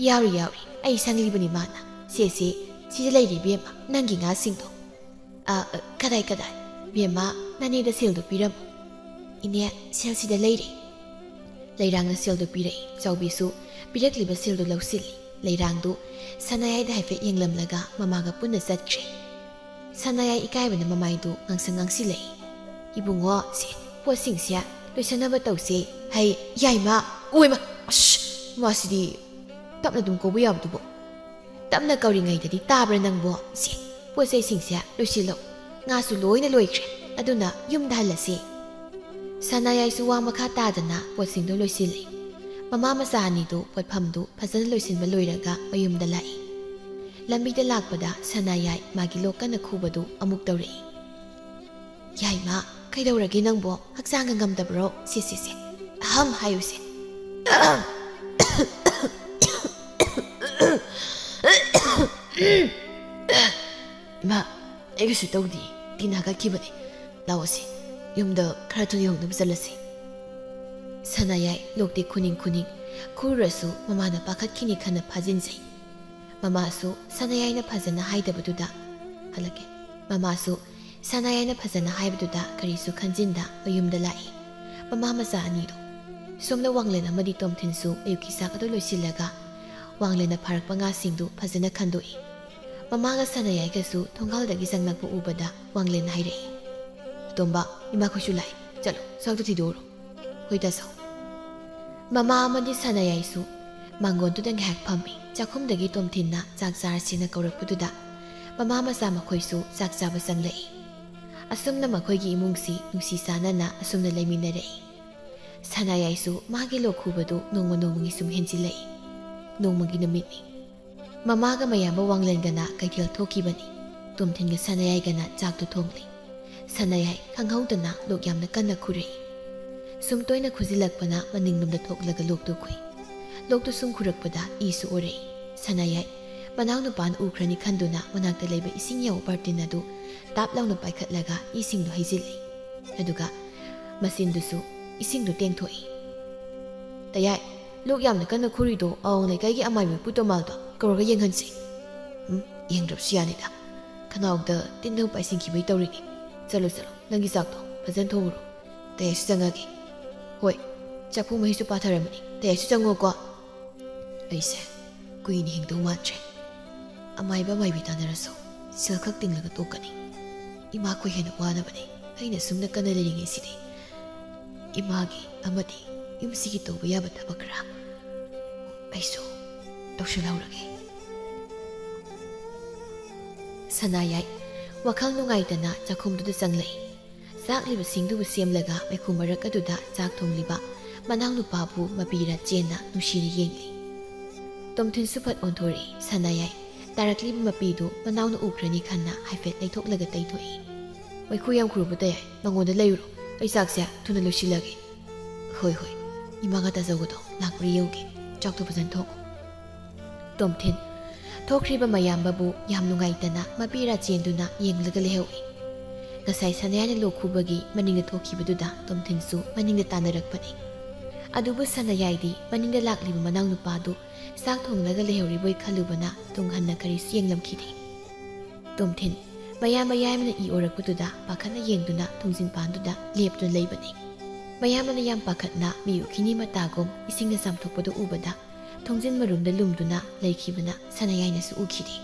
"ꯌꯥꯎꯔꯤ, ꯌꯥꯎꯔꯤ, ꯑꯩ ꯁꯪꯂꯤꯕꯅꯤ ꯃꯥꯅ꯫ ꯁꯦ, ꯁꯦ, ꯁꯤꯗ ꯂꯩꯔꯦ ꯏꯕꯦꯝꯃ, ꯅꯪꯒꯤ ꯉꯥꯁꯤꯡꯗꯣ꯫ ꯑ, ꯑ, ꯀꯗꯥꯏ, ꯀꯗꯥꯏ? ꯏꯕꯦꯝꯃ, ꯅꯅꯦꯗ ꯁꯦꯜꯗꯣ ꯄꯤꯔꯝꯃꯨ꯫ ꯏꯅꯦ, ꯁꯦꯜ ꯁꯤꯗ ꯂꯩꯔꯦ꯫" ꯂꯩꯔꯥꯡꯅ ꯁꯦꯜꯗꯣ ꯄꯤꯔꯛꯏ꯫ ꯆꯥꯎꯕꯤꯁꯨ ꯄꯤꯔꯛꯂꯤꯕ ꯁꯦꯜꯗꯣ ꯂꯧꯁꯤꯜꯂꯤ꯫ ꯂꯩꯔꯥꯡꯗꯨ ꯁꯅꯥꯌꯥꯏꯗ ꯍꯥꯏꯐꯦꯠ ꯌꯦꯡꯂꯝꯂꯒ ꯃꯃꯥꯒ ꯄꯨꯟꯅ ꯆꯠꯈ꯭ꯔꯦ꯫ ꯁꯅꯥꯌꯥꯏ ꯏꯀꯥꯏꯕꯅ ꯃꯃꯥꯏꯗꯨ ꯉꯥꯡꯁꯪ ꯉꯥꯡꯁꯤꯜꯂꯛꯏ꯫ "ꯏꯕꯨꯡꯉꯣ, ꯁꯦ, ꯄꯣꯠꯁꯤꯡꯁꯦ ꯂꯣꯏꯁꯟꯅꯕ ꯇꯧꯁꯦ꯫ ꯍꯩ, ꯌꯥꯏꯃ, ꯑꯣꯏꯃ, ꯑꯁ, ꯃꯥꯁꯤꯗꯤ ꯇꯞꯅ ꯑꯗꯨꯝ ꯀꯧꯕ ꯌꯥꯕꯗꯨꯕꯨ꯫ ꯇꯞꯅ ꯀꯧꯔꯤꯉꯩꯗꯗꯤ ꯇꯥꯕ꯭ꯔꯥ ꯅꯪꯕꯣ? ꯁꯦ, ꯄꯣꯠ ꯆꯩꯁꯤꯡꯁꯦ ꯂꯣꯏꯁꯤꯜꯂꯣ꯫ ꯉꯥꯁꯨ ꯂꯣꯏꯅ ꯂꯣꯏꯈ꯭ꯔꯦ, ꯑꯗꯨꯅ ꯌꯨꯝꯗ ꯍꯜꯂꯁꯤ꯫" ꯁꯅꯥꯌꯥꯏꯁꯨ ꯋꯥ ꯃꯈꯥ ꯇꯥꯗꯅ ꯄꯣꯠꯁꯤꯡꯗꯨ ꯂꯣꯏꯁꯤꯜꯂꯤ꯫ ꯃꯃꯥ ꯃꯆꯥ ꯑꯅꯤꯗꯨ ꯄꯣꯠꯐꯝꯗꯨ ꯐꯖꯅ ꯂꯣꯏꯁꯤꯟꯕ ꯂꯣꯏꯔꯒ ꯃꯌꯨꯝꯗ ꯂꯥꯛꯏ꯫ ꯂꯝꯕꯤꯗ ꯂꯥꯛꯄꯗ ꯁꯅꯥꯌꯥꯏ ꯃꯥꯒꯤ ꯂꯣꯛ ꯀꯟꯅ ꯈꯨꯕꯗꯨ ꯑꯃꯨꯛ ꯇꯧꯔꯛꯏ꯫ "ꯌꯥꯏꯃ, ꯀꯩꯗꯧꯔꯒꯦ ꯅꯪꯕꯣ? ꯍꯛꯆꯥꯡꯒ ꯉꯝꯗꯕ꯭ꯔꯣ? ꯁꯦ, ꯁꯦ, ꯁꯦ, ꯑꯍꯝ ꯍꯥꯏꯌꯨꯁꯦ꯫" "ꯏꯃꯥ, ꯑꯩ ꯀꯩꯁꯨ ꯇꯧꯗꯦ꯫ ꯇꯤꯟ ꯍꯥꯒꯠꯈꯤꯕꯅꯦ꯫ ꯂꯥꯛꯑꯣꯁꯦ, ꯌꯨꯝꯗ ꯈꯔ ꯊꯨꯅ ꯌꯧꯅꯕ ꯆꯠꯂꯁꯤ꯫" ꯁꯅꯥꯌꯥꯏ ꯂꯣꯛꯇꯤ ꯈꯨꯅꯤꯡ ꯈꯨꯅꯤꯡ ꯈꯨꯔꯨꯔꯁꯨ ꯃꯃꯥꯅ ꯄꯥꯈꯠꯈꯤꯅꯤ ꯈꯟꯅ ꯐꯥꯖꯤꯟꯖꯩ꯫ ꯃꯃꯥꯁꯨ ꯁꯅꯥꯌꯥꯏꯅ ꯐꯖꯅ ꯍꯥꯏꯗꯕꯗꯨꯗ, ꯍꯜꯂꯛꯀꯦ꯫ ꯃꯃꯥꯁꯨ ꯁꯅꯥꯌꯥꯏꯅ ꯐꯖꯅ ꯍꯥꯏꯕꯗꯨꯗ ꯀꯔꯤꯁꯨ ꯈꯟꯖꯤꯟꯗ ꯃꯌꯨꯝꯗ ꯂꯥꯛꯏ꯫ ꯃꯃꯥ ꯃꯆꯥ ꯑꯅꯤꯗꯣ꯫ ꯁꯣꯝꯗ ꯋꯥꯡꯂꯦꯟ ꯑꯃꯗꯤ ꯇꯣꯝꯊꯤꯟꯁꯨ ꯑꯌꯨꯛꯀꯤ ꯆꯥꯛ ꯑꯗꯨ ꯂꯣꯏꯁꯤꯜꯂꯒ ꯋꯥꯡꯂꯦꯟꯅ ꯐꯥꯔꯛꯄ ꯉꯥꯁꯤꯡꯗꯨ ꯐꯖꯅ ꯈꯟꯗꯣꯛꯏ꯫ ꯃꯃꯥꯒ ꯁꯅꯥꯌꯥꯏꯒꯁꯨ ꯊꯣꯡꯒꯥꯜꯗꯒꯤ ꯆꯪꯂꯛꯄ ꯎꯕꯗ ꯋꯥꯡꯂꯦꯟꯅ ꯍꯥꯏꯔꯛꯏ, "ꯑꯇꯣꯝꯕ, ꯏꯃꯥꯈꯣꯏꯁꯨ ꯂꯥꯛꯏ꯫ ꯆꯠꯂꯣ, ꯆꯥꯛꯇꯨ ꯊꯤꯗꯣꯛꯎꯔꯣ꯫" "ꯍꯣꯏ ꯇꯥꯆꯧ꯫" ꯃꯃꯥ ꯑꯃꯗꯤ ꯁꯅꯥꯌꯥꯏꯁꯨ ꯃꯥꯡꯒꯣꯟꯗꯨꯗ ꯉꯥꯏꯍꯥꯛ ꯐꯝꯃꯤ꯫ ꯆꯥꯛꯈꯨꯝꯗꯒꯤ ꯇꯣꯝꯊꯤꯟꯅ ꯆꯥꯛ ꯆꯥꯔꯁꯤꯅ ꯀꯧꯔꯛꯄꯗꯨꯗ ꯃꯃꯥ ꯃꯆꯥ ꯃꯈꯣꯏꯁꯨ ꯆꯥꯛ ꯆꯥꯕ ꯆꯪꯂꯛꯏ꯫ ꯑꯁꯨꯝꯅ ꯃꯈꯣꯏꯒꯤ ꯏꯃꯨꯡꯁꯤ ꯅꯨꯡꯁꯤ ꯆꯥꯟꯅꯅ ꯑꯁꯨꯝꯅ ꯂꯩꯃꯤꯟꯅꯔꯛꯏ꯫ ꯁꯅꯥꯌꯥꯏꯁꯨ ꯃꯥꯒꯤ ꯂꯣꯛ ꯈꯨꯕꯗꯨ ꯅꯣꯡꯃ ꯅꯣꯡꯃꯒꯤ ꯁꯨꯝ ꯍꯦꯟꯖꯤꯜꯂꯛꯏ꯫ ꯅꯣꯡꯃꯒꯤ ꯅꯨꯃꯤꯠꯅꯤ꯫ ꯃꯃꯥꯒ ꯃꯌꯥꯝꯕ ꯋꯥꯡꯂꯦꯟꯒꯅ ꯀꯩꯊꯦꯜ ꯊꯣꯛꯈꯤꯕꯅꯤ꯫ ꯇꯣꯝꯊꯤꯟꯒ ꯁꯅꯥꯌꯥꯏꯒꯅ ꯆꯥꯛꯇꯨ ꯊꯣꯡꯂꯤ꯫ ꯁꯅꯥꯌꯥꯏ ꯈꯪꯍꯧꯗꯅ ꯂꯣꯛ ꯌꯥꯝꯅ ꯀꯟꯅ ꯈꯨꯔꯛꯏ꯫ ꯁꯨꯝ ꯇꯣꯏꯅ ꯈꯨꯖꯤꯜꯂꯛꯄꯅ ꯃꯅꯤꯡꯂꯣꯝꯗ ꯊꯣꯛꯂꯒ ꯂꯣꯛꯇꯨ ꯈꯨꯏ꯫ ꯂꯣꯛꯇꯨ ꯁꯨꯝ ꯈꯨꯔꯛꯄꯗ ꯏꯁꯨ ꯑꯣꯔꯛꯏ꯫ ꯁꯅꯥꯌꯥꯏ ꯃꯅꯥꯎꯅꯨꯄꯥꯅ ꯎꯈ꯭ꯔꯅꯤ ꯈꯟꯗꯨꯅ ꯃꯅꯥꯛꯇ ꯂꯩꯕ ꯏꯁꯤꯡ ꯌꯥꯎꯕ ꯕꯥꯔꯇꯤꯟ ꯑꯗꯨ ꯇꯥꯞ ꯂꯥꯎꯅ ꯄꯥꯏꯈꯠꯂꯒ ꯏꯁꯤꯡꯗꯨ ꯍꯩꯖꯤꯜꯂꯤ꯫ ꯑꯗꯨꯒ ꯃꯆꯤꯟꯗꯨꯁꯨ ꯏꯁꯤꯡꯗꯨ ꯇꯦꯡꯊꯣꯛꯏ꯫ "ꯇꯌꯥꯏ, ꯂꯣꯛ ꯌꯥꯝꯅ ꯀꯟꯅ ꯈꯨꯔꯤꯗꯣ ꯑꯋꯥꯡ ꯂꯩꯀꯥꯏꯒꯤ ꯑꯃꯥꯏꯕ ꯄꯨ ꯇꯣꯃꯥꯜꯗꯣ ꯀꯧꯔꯒ ꯌꯦꯡꯍꯟꯁꯤ꯫ ꯎꯝ, ꯌꯦꯡꯗ꯭ꯔꯕꯁꯨ ꯌꯥꯅꯤꯗ꯫ ꯈꯅꯥꯎꯗ ꯇꯤꯟ ꯑꯃ ꯄꯥꯏꯁꯤꯟꯈꯤꯕꯩ ꯇꯧꯔꯤꯅꯤ꯫ ꯆꯠꯂꯣ, ꯆꯠꯂꯣ, ꯅꯪꯒꯤ ꯆꯥꯛꯇꯣ ꯐꯖꯅ ꯊꯣꯡꯉꯨꯔꯣ꯫ ꯇꯌꯥꯏꯁꯨ ꯆꯪꯉꯒꯦ꯫ ꯍꯣꯏ, ꯆꯐꯨ ꯃꯍꯤꯁꯨ ꯄꯥꯊꯔꯝꯃꯅꯤ꯫ ꯇꯌꯥꯏꯁꯨ ꯆꯪꯉꯣꯀꯣ꯫ ꯑꯩꯁꯦ ꯀꯨꯏꯅ ꯍꯤꯡꯗꯧ ꯃꯥꯟꯗ꯭ꯔꯦ꯫ ꯑꯃꯥꯏꯕ ꯑꯃꯥꯏꯕꯤ ꯇꯥꯟꯅꯔꯁꯨ ꯁꯦꯜ ꯈꯛ ꯇꯤꯡꯂꯒ ꯇꯣꯛꯀꯅꯤ꯫ ꯏꯃꯥꯈꯣꯏ ꯍꯦꯟꯅ ꯋꯥꯅꯕꯅꯤ ꯑꯩꯅ ꯁꯨꯝꯅ ꯀꯟꯅ ꯂꯩꯔꯤꯉꯩꯁꯤꯗꯤ꯫ ꯏꯃꯥꯒꯤ ꯑꯃꯗꯤ ꯌꯨꯝꯁꯤꯒꯤ ꯇꯧꯕ ꯌꯥꯕ ꯊꯕꯛ ꯈꯔ ꯑꯩꯁꯨ ꯇꯧꯁꯤꯜꯍꯧꯔꯒꯦ꯫ ꯁꯅꯥꯌꯥꯏ ꯋꯥꯈꯜ ꯅꯨꯡꯉꯥꯏꯇꯅ ꯆꯥꯛꯈꯨꯝꯗꯨꯗ ꯆꯪꯂꯛꯏ꯫ ꯆꯥꯛꯂꯤꯕꯁꯤꯡꯗꯨꯕꯨ ꯁꯦꯝꯂꯒ ꯃꯩꯈꯨ ꯃꯔꯛ ꯑꯗꯨꯗ ꯆꯥꯛ ꯊꯣꯡꯂꯤꯕ ꯃꯅꯥꯎꯅꯨꯄꯥꯕꯨ ꯃꯄꯤ ꯔꯥꯆꯦꯟꯅ ꯅꯨꯡꯁꯤꯅ ꯌꯦꯡꯂꯤ꯫ ꯇꯣꯝꯊꯤꯟꯁꯨ ꯐꯠ ꯑꯣꯟꯊꯣꯔꯛꯏ꯫ ꯁꯅꯥꯌꯥꯏ ꯇꯥꯔꯛꯂꯤꯕ ꯃꯄꯤꯗꯨ ꯃꯅꯥꯎꯅ ꯎꯈ꯭ꯔꯅꯤ ꯈꯟꯅ ꯍꯥꯏꯐꯦꯠ ꯂꯩꯊꯣꯛꯂꯒ ꯇꯩꯊꯣꯛꯏ꯫ ꯃꯩꯈꯨ ꯌꯥꯝ ꯈꯨꯔꯨꯕ ꯇꯌꯥꯏ, ꯃꯉꯣꯟꯗ ꯂꯩꯔꯨꯔꯣ, ꯑꯩ ꯆꯥꯛꯁꯦ ꯊꯨꯅ ꯂꯣꯏꯁꯤꯜꯂꯒꯦ꯫ ꯍꯣꯏ, ꯍꯣꯏ, ꯏꯃꯥꯒ ꯇꯥꯖꯧꯒꯗꯣ ꯂꯥꯛꯄ꯭ꯔꯥ ꯌꯦꯡꯉꯨꯒꯦ꯫ ꯆꯥꯛꯇꯣ ꯐꯖꯅ ꯊꯣꯡꯉꯨ꯫ ꯇꯣꯝꯊꯤꯟ ꯊꯣꯛꯈ꯭ꯔꯤꯕ ꯃꯌꯥꯝꯕꯕꯨ ꯌꯥꯝ ꯅꯨꯡꯉꯥꯏꯇꯅ ꯃꯄꯤ ꯔꯥꯆꯦꯟꯗꯨꯅ ꯌꯦꯡꯂꯒ ꯂꯩꯍꯧꯏ꯫ ꯉꯁꯥꯏ ꯁꯅꯥꯌꯥꯏꯅ ꯂꯣꯛ ꯈꯨꯕꯒꯤ ꯃꯅꯤꯡꯗ ꯊꯣꯛꯈꯤꯕꯗꯨꯗ ꯇꯣꯝꯊꯤꯟꯁꯨ ꯃꯅꯤꯡꯗ ꯇꯥꯟꯅꯔꯛꯄꯅꯤ꯫ ꯑꯗꯨꯕꯨ ꯁꯅꯥꯌꯥꯏꯗꯤ ꯃꯅꯤꯡꯗ ꯂꯥꯛꯂꯤꯕ ꯃꯅꯥꯎꯅꯨꯄꯥꯗꯨ ꯆꯥꯛ ꯊꯣꯡꯂꯒ ꯂꯩꯍꯧꯔꯤꯕꯣꯏ ꯈꯜꯂꯨꯕꯅ ꯇꯨꯡ ꯍꯟꯅ ꯀꯔꯤꯁꯨ ꯌꯦꯡꯂꯝꯈꯤꯗꯦ꯫ ꯇꯣꯝꯊꯤꯟ ꯃꯌꯥꯝꯕ ꯌꯥꯏꯃꯅ ꯏ ꯑꯣꯔꯛꯄꯗꯨꯗ ꯄꯥꯈꯠꯅ ꯌꯦꯡꯗꯨꯅ ꯊꯣꯡꯖꯤꯟ ꯄꯥꯟꯗꯨꯗ ꯂꯦꯞꯇꯨꯅ ꯂꯩꯕꯅꯤ꯫ ꯃꯌꯥꯝꯕꯅ ꯌꯥꯝ ꯄꯥꯈꯠꯅ ꯃꯤ ꯎꯈꯤꯅꯤ ꯃꯇꯥꯒꯨꯝ ꯏꯁꯤꯡꯅ ꯆꯥꯝꯊꯣꯛꯄꯗꯨ ꯎꯕꯗ ꯊꯣꯡꯖꯤꯟ ꯃꯔꯨꯝꯗ ꯂꯨꯝꯗꯨꯅ ꯂꯩꯈꯤꯕꯅ ꯁꯅꯥꯌꯥꯏꯅꯁꯨ ꯎꯈꯤꯗꯦ꯫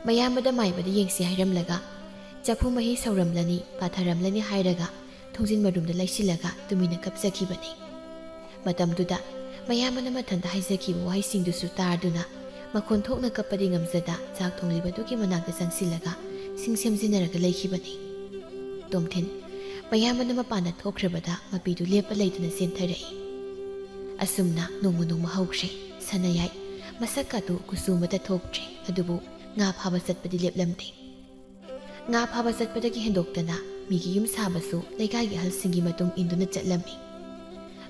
ꯃꯌꯥꯝꯕꯗ ꯃꯥꯏꯕꯗ ꯌꯦꯡꯁꯤ ꯍꯥꯏꯔꯝꯂꯒ ꯆꯐꯨ ꯃꯍꯤ ꯁꯧꯔꯝꯂꯅꯤ, ꯄꯥꯊꯔꯝꯂꯅꯤ ꯍꯥꯏꯔꯒ ꯊꯣꯡꯖꯤꯟ ꯃꯔꯨꯝꯗ ꯂꯩꯁꯤꯜꯂꯒ ꯇꯨꯃꯤꯟꯅ ꯀꯞꯆꯈꯤꯕꯅꯤ꯫ ꯃꯇꯝꯗꯨꯗ ꯃꯌꯥꯝꯕꯅ ꯃꯊꯟꯇ ꯍꯥꯏꯖꯈꯤꯕ ꯋꯥꯍꯩꯁꯤꯡꯗꯨꯁꯨ ꯇꯥꯔꯗꯨꯅ ꯃꯈꯣꯟ ꯊꯣꯛꯅ ꯀꯞꯄꯗꯤ ꯉꯝꯖꯗ ꯆꯥꯛ ꯊꯣꯡꯂꯤꯕꯗꯨꯒꯤ ꯃꯅꯥꯛꯇ ꯆꯪꯁꯤꯜꯂꯒ ꯁꯤꯡ ꯁꯦꯝꯖꯤꯟꯅꯔꯒ ꯂꯩꯈꯤꯕꯅꯤ꯫ ꯇꯣꯝꯊꯤꯟ ꯃꯌꯥꯝꯕꯅ ꯃꯄꯥꯟꯗ ꯊꯣꯛꯈ꯭ꯔꯕꯗ ꯃꯄꯤꯗꯨ ꯂꯦꯞꯄ ꯂꯩꯇꯅ ꯆꯦꯟꯊꯔꯛꯏ꯫ ꯑꯁꯨꯝꯅ ꯅꯣꯡꯃ ꯅꯣꯡꯃ ꯍꯧꯈ꯭ꯔꯦ꯫ ꯁꯅꯥꯌꯥꯏ ꯃꯁꯛ ꯑꯗꯨ ꯀꯨꯆꯨ ꯑꯃꯠꯇ ꯊꯣꯛꯇ꯭ꯔꯦ, ꯑꯗꯨꯕꯨ ꯉꯥ ꯐꯥꯕ ꯆꯠꯄꯗꯤ ꯂꯦꯞꯂꯝꯗꯦ꯫ ꯉꯥ ꯐꯥꯕ ꯆꯠꯄꯗꯒꯤ ꯍꯦꯟꯗꯣꯛꯇꯅ ꯃꯤꯒꯤ ꯌꯨꯝ ꯁꯥꯕꯁꯨ ꯂꯩꯀꯥꯏꯒꯤ ꯑꯍꯜꯁꯤꯡꯒꯤ ꯃꯇꯨꯡ ꯏꯟꯗꯨꯅ ꯆꯠꯂꯝꯃꯤ꯫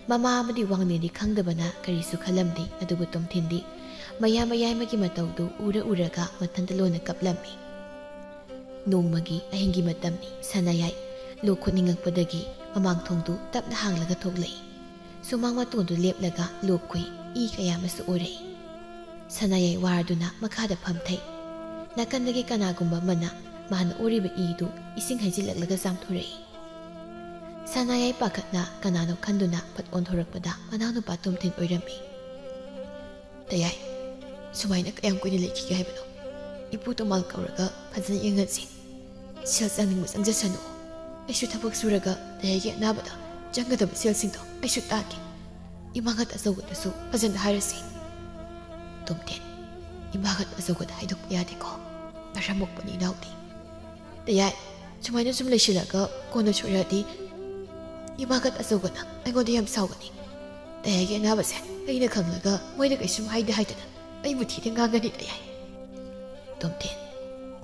ꯃꯃꯥ ꯑꯃꯗꯤ ꯋꯥꯡꯂꯦꯟꯗꯤ ꯈꯪꯗꯕꯅ ꯀꯔꯤꯁꯨ ꯈꯜꯂꯝꯗꯦ, ꯑꯗꯨꯕꯨ ꯇꯣꯝꯊꯤꯟꯗꯤ ꯃꯌꯥꯝꯕ ꯌꯥꯏꯃꯒꯤ ꯃꯇꯧꯗꯨ ꯎꯔ ꯎꯔꯒ ꯃꯊꯟꯇ ꯂꯣꯟꯅ ꯀꯞꯂꯝꯃꯤ꯫ ꯅꯣꯡꯃꯒꯤ ꯑꯍꯤꯡꯒꯤ ꯃꯇꯝꯅꯤ꯫ ꯁꯅꯥꯌꯥꯏ ꯂꯣꯛ ꯈꯨꯅꯤꯡꯉꯛꯄꯗꯒꯤ ꯃꯃꯥꯡ ꯊꯣꯡꯗꯨ ꯇꯞꯅ ꯍꯥꯡꯂꯒ ꯊꯣꯛꯂꯛꯏ꯫ ꯁꯨꯃꯥꯡ ꯃꯇꯣꯟꯗꯨ ꯂꯦꯞꯂꯒ ꯂꯣꯛ ꯈꯨꯏ, ꯏ ꯀꯌꯥ ꯑꯃꯁꯨ ꯑꯣꯔꯛꯏ꯫ ꯁꯅꯥꯌꯥꯏ ꯋꯥꯔꯗꯨꯅ ꯃꯈꯥꯗ ꯐꯝꯊꯩ꯫ ꯅꯥꯀꯟꯗꯒꯤ ꯀꯅꯥꯒꯨꯝꯕ ꯑꯃꯅ ꯃꯥꯅ ꯑꯣꯔꯤꯕ ꯏꯗꯨ ꯏꯁꯤꯡ ꯍꯩꯖꯤꯜꯂꯛꯂꯒ ꯆꯥꯝꯊꯣꯔꯛꯏ꯫ ꯁꯅꯥꯌꯥꯏ ꯄꯥꯈꯠꯅ ꯀꯅꯥꯅꯣ ꯈꯟꯗꯨꯅ ꯐꯠ ꯑꯣꯟꯊꯣꯔꯛꯄꯗ ꯃꯅꯥꯎꯅꯨꯄꯥ ꯇꯣꯝꯊꯤꯟ ꯑꯣꯏꯔꯝꯃꯤ꯫ "ꯇꯌꯥꯏ, ꯁꯨꯃꯥꯏꯅ ꯀꯌꯥꯝ ꯀꯨꯏꯅ ꯂꯩꯈꯤꯒꯦ ꯍꯥꯏꯕꯅꯣ? ꯏꯄꯨ ꯇꯣꯃꯥꯜ ꯀꯧꯔꯒ ꯐꯖꯅ ꯌꯦꯡꯍꯟꯁꯤ꯫ ꯁꯦꯜ ꯆꯪꯅꯤꯡꯕ ꯆꯪꯖꯁꯅꯨ꯫ ꯑꯩꯁꯨ ꯊꯕꯛ ꯁꯨꯔꯒ ꯇꯌꯥꯏꯒꯤ ꯑꯅꯥꯕꯗ ꯆꯪꯒꯗꯕ ꯁꯦꯜꯁꯤꯡꯗꯣ ꯑꯩꯁꯨ ꯇꯥꯒꯦ꯫ ꯏꯃꯥꯒ ꯑꯆꯧꯕꯗꯁꯨ ꯐꯖꯅ ꯍꯥꯏꯔꯁꯤ꯫" "ꯇꯣꯝꯊꯤꯟ, ꯏꯃꯥꯒ ꯑꯆꯧꯕꯗ ꯍꯥꯏꯗꯣꯛꯄ ꯌꯥꯗꯦꯀꯣ꯫ ꯃꯔꯝ ꯃꯣꯛꯄꯅꯤ ꯏꯅꯥꯎꯗꯤ꯫ ꯇꯌꯥꯏ, ꯁꯨꯃꯥꯏꯅ ꯁꯨꯝ ꯂꯩꯁꯤꯜꯂꯒ ꯀꯣꯟꯅ ꯁꯣꯏꯔꯛꯑꯗꯤ ꯏꯃꯥꯒ ꯑꯆꯧꯕꯅ ꯑꯩꯉꯣꯟꯗ ꯌꯥꯝ ꯁꯥꯎꯒꯅꯤ꯫ ꯇꯌꯥꯏꯒꯤ ꯑꯅꯥꯕꯁꯦ ꯑꯩꯅ ꯈꯪꯂꯒ ꯃꯣꯏꯗ ꯀꯩꯁꯨꯝ ꯍꯥꯏꯗꯦ ꯍꯥꯏꯗꯅ ꯑꯩꯕꯨ ꯊꯤꯅ ꯉꯥꯡꯒꯅꯤ ꯇꯌꯥꯏ꯫" "ꯇꯣꯝꯊꯤꯟ,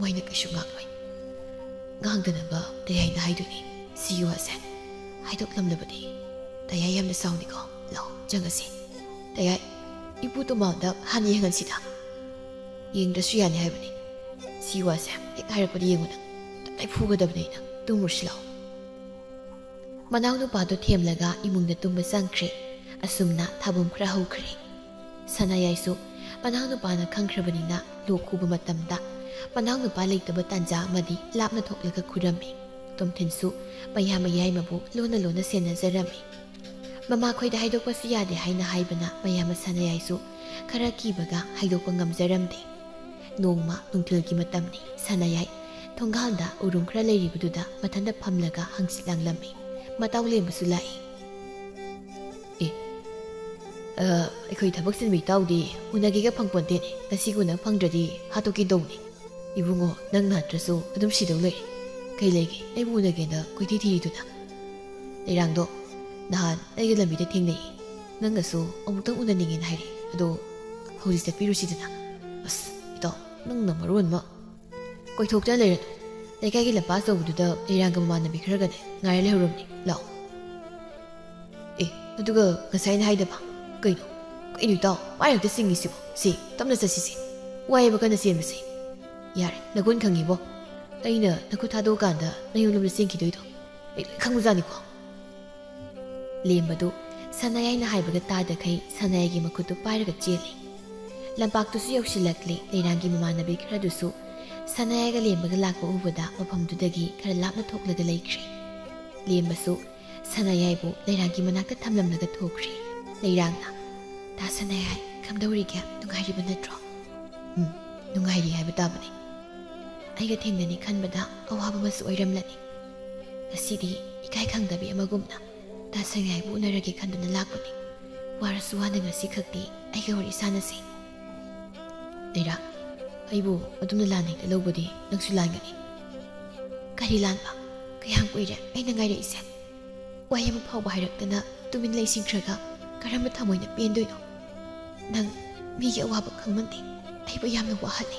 ꯃꯣꯏꯅ ꯀꯩꯁꯨ ꯉꯥꯡꯂꯣꯏ꯫ ꯉꯥꯡꯗꯅꯕ ꯇꯌꯥꯏꯅ ꯍꯥꯏꯗꯨꯅꯤ꯫ ꯁꯤꯒꯤ ꯋꯥꯁꯦ ꯍꯥꯏꯗꯣꯛꯂꯝꯂꯕꯗꯤ ꯇꯌꯥꯏ ꯌꯥꯝꯅ ꯁꯥꯎꯅꯤꯀꯣ꯫ ꯂꯥꯛꯑꯣ, ꯆꯪꯉꯁꯤ꯫ ꯇꯌꯥꯏ, ꯏꯄꯨ ꯇꯣꯃꯥꯜꯗ ꯍꯥꯟꯅ ꯌꯦꯡꯍꯟꯁꯤꯗ꯫ ꯌꯦꯡꯗ꯭ꯔꯁꯨ ꯌꯥꯅꯤ ꯍꯥꯏꯕꯅꯤ꯫ ꯁꯤ ꯋꯥꯁꯦ ꯍꯦꯛ ꯍꯥꯏꯔꯛꯄꯗ ꯌꯦꯡꯉꯨ ꯅꯪ꯫ ꯇꯞꯇꯥꯏ ꯐꯨꯒꯗꯕꯅꯤ ꯑꯩꯅ꯫ ꯇꯨꯝꯃꯨꯔꯁꯤ ꯂꯥꯛꯑꯣ꯫" ꯃꯅꯥꯎꯅꯨꯄꯥꯗꯨ ꯊꯦꯝꯂꯒ ꯏꯃꯨꯡꯗ ꯇꯨꯝꯕ ꯆꯪꯈ꯭ꯔꯦ꯫ ꯑꯁꯨꯝꯅ ꯊꯥꯕꯨꯝ ꯈꯔ ꯍꯧꯈ꯭ꯔꯦ꯫ ꯁꯅꯥꯌꯥꯏꯁꯨ ꯃꯅꯥꯎꯅꯨꯄꯥꯅ ꯈꯪꯈ꯭ꯔꯕꯅꯤꯅ ꯂꯣꯛ ꯈꯨꯕ ꯃꯇꯝꯗ ꯃꯅꯥꯎꯅꯨꯄꯥ ꯂꯩꯇꯕ ꯇꯥꯟꯖꯥ ꯑꯃꯗꯤ ꯂꯥꯞꯅ ꯊꯣꯛꯂꯒ ꯈꯨꯔꯝꯃꯤ꯫ ꯇꯣꯝꯊꯤꯟꯁꯨ ꯃꯌꯥ ꯃꯌꯥꯏꯃꯕꯨ ꯂꯣꯟꯅ ꯂꯣꯟꯅ ꯁꯦꯟꯅꯖꯔꯝꯃꯤ꯫ ꯃꯃꯥꯈꯣꯏꯗ ꯍꯥꯏꯗꯣꯛꯄꯁꯤ ꯌꯥꯗꯦ ꯍꯥꯏꯅ ꯍꯥꯏꯕꯅ ꯃꯌꯥꯝꯕ ꯁꯅꯥꯌꯥꯏꯁꯨ ꯈꯔ ꯀꯤꯕꯒ ꯍꯥꯏꯗꯣꯛꯄ ꯉꯝꯖꯔꯝꯗꯦ꯫ ꯅꯣꯡꯃ ꯅꯨꯡꯊꯤꯜꯒꯤ ꯃꯇꯝꯅꯤ꯫ ꯁꯅꯥꯌꯥꯏ ꯊꯣꯡꯒꯥꯜꯗ ꯎꯔꯨꯝ ꯈꯔ ꯂꯩꯔꯤꯕꯗꯨꯗ ꯃꯊꯟꯇ ꯐꯝꯂꯒ ꯍꯪꯆꯤꯠ ꯂꯥꯡꯂꯝꯃꯤ꯫ ꯃꯇꯥꯎ ꯂꯦꯝꯕꯁꯨ ꯂꯥꯛꯏ꯫ "ꯑꯦ, ꯑ, ꯑꯩꯈꯣꯏ ꯊꯕꯛ ꯆꯤꯟꯕ ꯏꯇꯥꯎꯗꯤ ꯎꯅꯒꯦꯒ ꯐꯪꯄꯣꯟꯇꯦꯅꯦ꯫ ꯉꯁꯤꯒ ꯎꯅ ꯐꯪꯗ꯭ꯔꯗꯤ ꯍꯥꯠꯇꯣꯛꯀꯦ ꯇꯧꯕꯅꯤ꯫ ꯏꯕꯨꯡꯉꯣ, ꯅꯪ ꯅꯠꯇ꯭ꯔꯁꯨ ꯑꯗꯨꯝ ꯁꯤꯗꯧ ꯂꯩꯔꯦ꯫ ꯀꯩ ꯂꯩꯒꯦ ꯑꯩꯕꯨ ꯎꯅꯒꯦꯅ ꯀꯣꯏꯊꯤ ꯊꯤꯔꯤꯗꯨꯅ?" "ꯂꯩꯔꯥꯡꯗꯣ ꯅꯍꯥꯟ ꯑꯩꯒ ꯂꯝꯕꯤꯗ ꯊꯦꯡꯅꯩ꯫ ꯅꯪꯒꯁꯨ ꯑꯃꯨꯛꯇꯪ ꯎꯅꯅꯤꯡꯉꯦꯅ ꯍꯥꯏꯔꯛꯑꯦ꯫ ꯑꯗꯣ ꯍꯧꯖꯤꯛ ꯆꯠꯄꯤꯔꯨꯁꯤꯗꯅ꯫" "ꯑꯁ, ꯏꯇꯥꯎ, ꯅꯪꯅ ꯃꯔꯣꯟ ꯑꯃ꯫ ꯀꯣꯏꯊꯣꯛꯇꯅ ꯂꯩꯔꯅꯨ꯫ ꯂꯩꯀꯥꯏꯒꯤ ꯂꯝꯄꯥꯛ ꯑꯆꯧꯕꯗꯨꯗ ꯂꯩꯔꯥꯡꯒ ꯃꯃꯥꯟꯅꯕꯤ ꯈꯔꯒꯅꯦ ꯉꯥꯏꯔ ꯂꯩꯍꯧꯔꯝꯅꯤ꯫ ꯂꯥꯛꯑꯣ꯫" "ꯑꯦ, ꯑꯗꯨꯒ ꯉꯁꯥꯏꯅ ꯍꯥꯏꯗꯕ? ꯀꯩꯅꯣ? ꯀꯩꯅꯣ ꯏꯇꯥꯎ? ꯃꯥꯏ ꯍꯦꯛꯇ ꯆꯤꯡꯉꯤꯁꯤꯕꯣ? ꯁꯤ, ꯇꯞꯅ ꯆꯠꯁꯤꯁꯦ꯫ ꯋꯥꯏꯌꯦꯕ ꯀꯟꯅ ꯆꯦꯟꯕꯁꯦ꯫" "ꯌꯥꯔꯦ, ꯅꯒꯨꯟ ꯈꯪꯉꯤꯕꯣ꯫ ꯑꯩꯅ ꯅꯈꯨꯠ ꯊꯥꯗꯣꯛꯑꯀꯥꯟꯗ ꯅꯌꯨꯝꯂꯣꯝꯗ ꯆꯦꯟꯈꯤꯗꯣꯏꯗꯣ ꯑꯩ ꯂꯣꯏ ꯈꯪꯕꯖꯥꯠꯅꯤꯀꯣ꯫" ꯂꯦꯝꯕꯗꯨ ꯁꯅꯥꯌꯥꯏꯅ ꯍꯥꯏꯕꯒ ꯇꯥꯗꯈꯩ ꯁꯅꯥꯌꯥꯏꯒꯤ ꯃꯈꯨꯠꯇꯨ ꯄꯥꯏꯔꯒ ꯆꯦꯜꯂꯤ꯫ ꯂꯝꯄꯥꯛꯇꯨꯁꯨ ꯌꯧꯁꯤꯜꯂꯛꯂꯤ꯫ ꯂꯩꯔꯥꯡꯒꯤ ꯃꯃꯥꯟꯅꯕꯤ ꯈꯔꯗꯨꯁꯨ ꯁꯅꯥꯌꯥꯏꯒ ꯂꯦꯝꯕꯒ ꯂꯥꯛꯄ ꯎꯕꯗ ꯃꯐꯝꯗꯨꯗꯒꯤ ꯈꯔ ꯂꯥꯞꯅ ꯊꯣꯛꯂꯒ ꯂꯩꯈ꯭ꯔꯦ꯫ ꯂꯦꯝꯕꯁꯨ ꯁꯅꯥꯌꯥꯏꯕꯨ ꯂꯩꯔꯥꯡꯒꯤ ꯃꯅꯥꯛꯇ ꯊꯝꯂꯝꯂꯒ ꯊꯣꯛꯈ꯭ꯔꯦ꯫ ꯂꯩꯔꯥꯡꯅ, "ꯇꯥ ꯁꯅꯥꯌꯥꯏ, ꯀꯝꯗꯧꯔꯤꯒꯦ? ꯅꯨꯡꯉꯥꯏꯔꯤꯕ ꯅꯠꯇ꯭ꯔꯣ?" "ꯎꯝ, ꯅꯨꯡꯉꯥꯏꯔꯤ ꯍꯥꯏꯕ ꯇꯥꯕꯅꯤ꯫ ꯑꯩꯒ ꯊꯦꯡꯅꯅꯤ ꯈꯟꯕꯗ ꯑꯋꯥꯕ ꯑꯃꯁꯨ ꯑꯣꯏꯔꯝꯂꯅꯤ꯫ ꯉꯁꯤꯗꯤ ꯏꯀꯥꯏ ꯈꯪꯗꯕꯤ ꯑꯃꯒꯨꯝꯅ ꯇꯥ ꯁꯅꯥꯌꯥꯏꯕꯨ ꯎꯅꯔꯒꯦ ꯈꯟꯗꯨꯅ ꯂꯥꯛꯄꯅꯤ꯫ ꯋꯥꯔꯁꯨ ꯋꯥꯅ ꯉꯁꯤ ꯈꯛꯇꯤ ꯑꯩꯒ ꯋꯥꯔꯤ ꯁꯥꯟꯅꯁꯤ꯫" "ꯂꯩꯔꯥꯡ, ꯑꯩꯕꯨ ꯑꯗꯨꯝꯅ ꯂꯥꯟꯅ ꯍꯦꯛꯇ ꯂꯧꯕꯗꯤ ꯅꯪꯁꯨ ꯂꯥꯟꯒꯅꯤ꯫" "ꯀꯔꯤ ꯂꯥꯟꯕ? ꯀꯌꯥꯝ ꯀꯨꯏꯔꯦ ꯑꯩꯅ ꯉꯥꯏꯔꯛꯏꯁꯦ? ꯋꯥꯍꯩ ꯑꯃ ꯐꯥꯎꯕ ꯍꯥꯏꯔꯛꯇꯅ ꯇꯨꯃꯤꯟ ꯂꯩꯁꯤꯟꯈ꯭ꯔꯒ ꯀꯔꯝꯕ ꯊꯃꯣꯏꯅ ꯄꯦꯟꯗꯣꯏꯅꯣ? ꯅꯪ ꯃꯤꯒꯤ ꯑꯋꯥꯕ ꯈꯪꯃꯟꯗꯦ, ꯑꯩꯕꯨ ꯌꯥꯝꯅ ꯋꯥꯍꯜꯂꯦ꯫"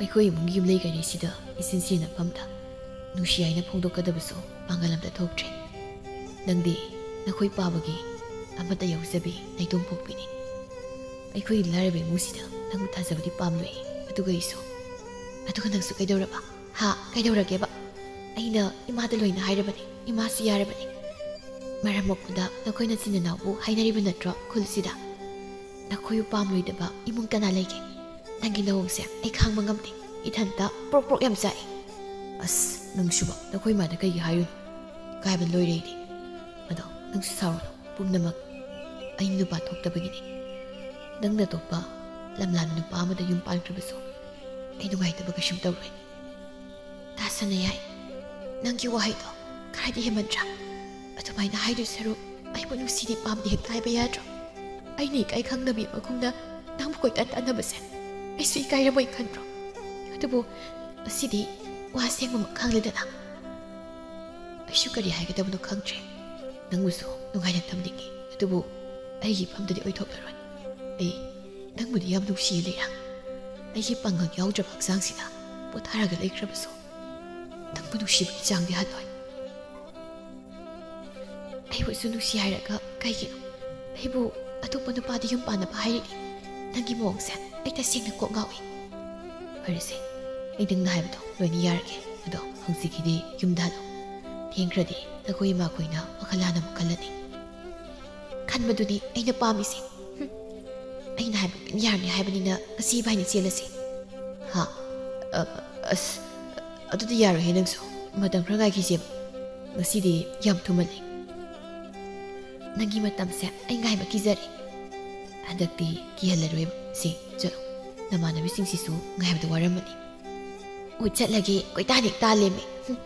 ꯑꯩꯈꯣꯏ ꯏꯃꯨꯡꯒꯤ ꯌꯨꯝꯂꯩ ꯀꯩꯔꯩꯁꯤꯗ ꯏꯆꯤꯟ ꯆꯤꯟꯅꯐꯝꯗ ꯅꯨꯡꯁꯤ ꯍꯥꯏꯅ ꯐꯣꯡꯗꯣꯛꯀꯗꯕꯁꯨ ꯄꯥꯡꯒꯜ ꯑꯝꯇ ꯊꯣꯛꯇ꯭ꯔꯦ꯫ ꯅꯪꯗꯤ ꯅꯈꯣꯏ ꯄꯥꯕꯒꯤ ꯑꯃꯠꯇ ꯌꯥꯎꯖꯕꯤ ꯅꯥꯏꯇꯣꯝ ꯄꯣꯛꯄꯤꯅꯤ꯫ ꯑꯩꯈꯣꯏꯒꯤ ꯂꯥꯏꯔꯕ ꯏꯃꯨꯡꯁꯤꯗ ꯅꯪꯕꯨ ꯊꯥꯖꯕꯗꯤ ꯄꯥꯝꯂꯣꯏ꯫ ꯑꯗꯨꯒ ꯑꯩꯁꯨ꯫ ꯑꯗꯨꯒ ꯅꯪꯁꯨ ꯀꯩꯗꯧꯔꯕ? ꯍꯥ, ꯀꯩꯗꯧꯔꯒꯦꯕ? ꯑꯩꯅ ꯏꯃꯥꯗ ꯂꯣꯏꯅ ꯍꯥꯏꯔꯕꯅꯤ, ꯏꯃꯥꯁꯨ ꯌꯥꯔꯕꯅꯤ꯫ ꯃꯔꯝ ꯃꯣꯛꯄꯗ ꯅꯈꯣꯏ ꯅꯆꯤꯟ ꯅꯅꯥꯎꯕꯨ ꯍꯥꯏꯅꯔꯤꯕ ꯅꯠꯇ꯭ꯔꯣ ꯈꯨꯜꯁꯤꯗ? ꯅꯈꯣꯏꯕꯨ ꯄꯥꯝꯂꯣꯏꯗꯕ ꯏꯃꯨꯡ ꯀꯅꯥ ꯂꯩꯒꯦ? ꯅꯪꯒꯤ ꯅꯑꯣꯡꯁꯦ ꯑꯩ ꯈꯥꯡꯕ ꯉꯝꯗꯦ꯫ ꯏꯊꯟꯇ ꯄ꯭ꯔꯣꯛ ꯄ꯭ꯔꯣꯛ ꯌꯥꯝ ꯆꯥꯛꯏ꯫ ꯑꯁ, ꯅꯪꯁꯨꯕ, ꯅꯈꯣꯏ ꯏꯃꯥꯗ ꯀꯩꯒꯤ ꯍꯥꯏꯔꯨꯅꯣ? ꯏꯀꯥꯏꯕ ꯂꯣꯏꯔꯦ ꯑꯩꯗꯤ꯫ ꯑꯗꯣ ꯅꯪꯁꯨ ꯁꯥꯎꯔꯨꯅꯨ, ꯄꯨꯝꯅꯃꯛ ꯑꯩ ꯅꯨꯄꯥ ꯊꯣꯛꯇꯕꯒꯤꯅꯤ꯫ ꯅꯪꯅ ꯑꯇꯣꯞꯄ ꯂꯝꯂꯥꯟꯕ ꯅꯨꯄꯥ ꯑꯃꯗ ꯌꯨꯝ ꯄꯥꯟꯈ꯭ꯔꯕꯁꯨ ꯑꯩ ꯅꯨꯡꯉꯥꯏꯇꯕ ꯀꯩꯁꯨꯝ ꯇꯧꯔꯣꯏ꯫ ꯇꯥ ꯁꯅꯥꯌꯥꯏ, ꯅꯪꯒꯤ ꯋꯥꯍꯩꯗꯣ ꯈꯔꯗꯤ ꯍꯦꯟꯃꯟꯗ꯭ꯔꯥ? ꯑꯗꯨꯃꯥꯏꯅ ꯍꯥꯏꯗꯣꯏ ꯁꯔꯨꯛ ꯑꯩꯕꯨ ꯅꯨꯡꯁꯤꯗꯦ ꯄꯥꯝꯗꯦ ꯍꯦꯛꯇ ꯍꯥꯏꯕ ꯌꯥꯗ꯭ꯔꯣ? ꯑꯩꯅ ꯏꯀꯥꯏ ꯈꯪꯗꯕꯤ ꯃꯈꯨꯝꯗ ꯅꯪꯕꯨ ꯀꯣꯏꯇꯥꯟ ꯇꯥꯟꯅꯕꯁꯦ ꯑꯩꯁꯨ ꯏꯀꯥꯏꯔꯝꯃꯣꯏ ꯈꯟꯕ꯭ꯔꯣ? ꯑꯗꯨꯕꯨ ꯉꯁꯤꯗꯤ ꯋꯥ ꯑꯁꯦꯡꯕꯃꯛ ꯈꯪꯂꯦꯗꯅ꯫ ꯑꯩꯁꯨ ꯀꯔꯤ ꯍꯥꯏꯒꯗꯕꯅꯣ ꯈꯪꯗ꯭ꯔꯦ꯫ ꯅꯪꯕꯨꯁꯨ ꯅꯨꯡꯉꯥꯏꯅ ꯊꯝꯅꯤꯡꯉꯤ, ꯑꯗꯨꯕꯨ ꯑꯩꯒꯤ ꯏꯐꯝꯗꯗꯤ ꯑꯣꯏꯊꯣꯛꯂꯔꯣꯏ꯫ ꯑꯩ ꯅꯪꯕꯨꯗꯤ ꯌꯥꯝ ꯅꯨꯡꯁꯤꯌꯦ ꯂꯩꯔꯥꯡ꯫ ꯑꯩꯒꯤ ꯄꯥꯡꯒꯜ ꯌꯥꯎꯗ꯭ꯔꯕ ꯍꯛꯆꯥꯡꯁꯤꯗ ꯄꯣꯊꯥꯔꯒ ꯂꯩꯈ꯭ꯔꯕꯁꯨ ꯅꯪꯕꯨ ꯅꯨꯡꯁꯤꯕꯒꯤ ꯆꯥꯡꯗꯤ ꯍꯜꯂꯣꯏ꯫ ꯑꯩꯕꯨꯁꯨ ꯅꯨꯡꯁꯤ ꯍꯥꯏꯔꯒ ꯀꯩꯒꯤꯅꯣ ꯑꯩꯕꯨ ꯑꯇꯣꯞꯄ ꯅꯨꯄꯥꯗ ꯌꯨꯝ ꯄꯥꯟꯅꯕ ꯍꯥꯏꯔꯤꯗꯤ? ꯅꯪꯒꯤ ꯃꯑꯣꯡꯁꯦ ꯑꯩ ꯇꯁꯦꯡꯅ ꯀꯣꯛ ꯉꯥꯎꯏ꯫ ꯐꯔꯦꯁꯦ, ꯑꯩ ꯅꯪꯅ ꯍꯥꯏꯕꯗꯣ ꯂꯣꯏꯅ ꯌꯥꯔꯒꯦ꯫ ꯑꯗꯣ ꯍꯧꯖꯤꯛꯀꯤꯗꯤ ꯌꯨꯝꯗ ꯍꯜꯂꯣ꯫ ꯊꯦꯡꯈ꯭ꯔꯗꯤ ꯅꯈꯣꯏ ꯏꯃꯥꯈꯣꯏꯅ ꯋꯥꯈꯜ ꯂꯥꯟꯅ ꯑꯃꯨꯛ ꯈꯜꯂꯅꯤ꯫ ꯈꯟꯕꯗꯨꯅꯤ ꯑꯩꯅ ꯄꯥꯝꯃꯤꯁꯦ꯫ ꯍꯨꯝ꯫ ꯑꯩꯅ ꯍꯥꯏꯕ ꯌꯥꯔꯅꯤ ꯍꯥꯏꯕꯅꯤꯅ ꯉꯁꯤ ꯏꯕꯥꯅꯤ ꯆꯦꯜꯂꯁꯤ꯫ ꯍꯥ? ꯑ, ꯑꯁ, ꯑꯗꯨꯗꯤ ꯌꯥꯔꯣꯏꯍꯦ ꯅꯪꯁꯨ꯫ ꯃꯇꯝ ꯈꯔ ꯉꯥꯏꯈꯤꯁꯦꯕ꯫ ꯉꯁꯤꯗꯤ ꯌꯥꯝ ꯊꯨꯃꯜꯂꯦ꯫ ꯅꯪꯒꯤ ꯃꯇꯝꯁꯦ ꯑꯩ ꯉꯥꯏꯕ ꯀꯤꯖꯔꯦ꯫ ꯍꯟꯗꯛꯇꯤ ꯀꯤꯍꯜꯂꯔꯣꯏꯕ꯫ ꯁꯤ, ꯆꯠꯂꯣ꯫ ꯅꯃꯥꯟꯅꯕꯤꯁꯤꯡꯁꯤꯁꯨ ꯉꯥꯏꯕꯗ ꯋꯥꯔꯝꯃꯅꯤ꯫ ꯑꯣ, ꯆꯠꯂꯒꯦ꯫ ꯀꯣꯏꯇꯥꯟ ꯍꯦꯛ ꯇꯥꯜꯂꯦꯃꯤ꯫ ꯍꯨꯝ꯫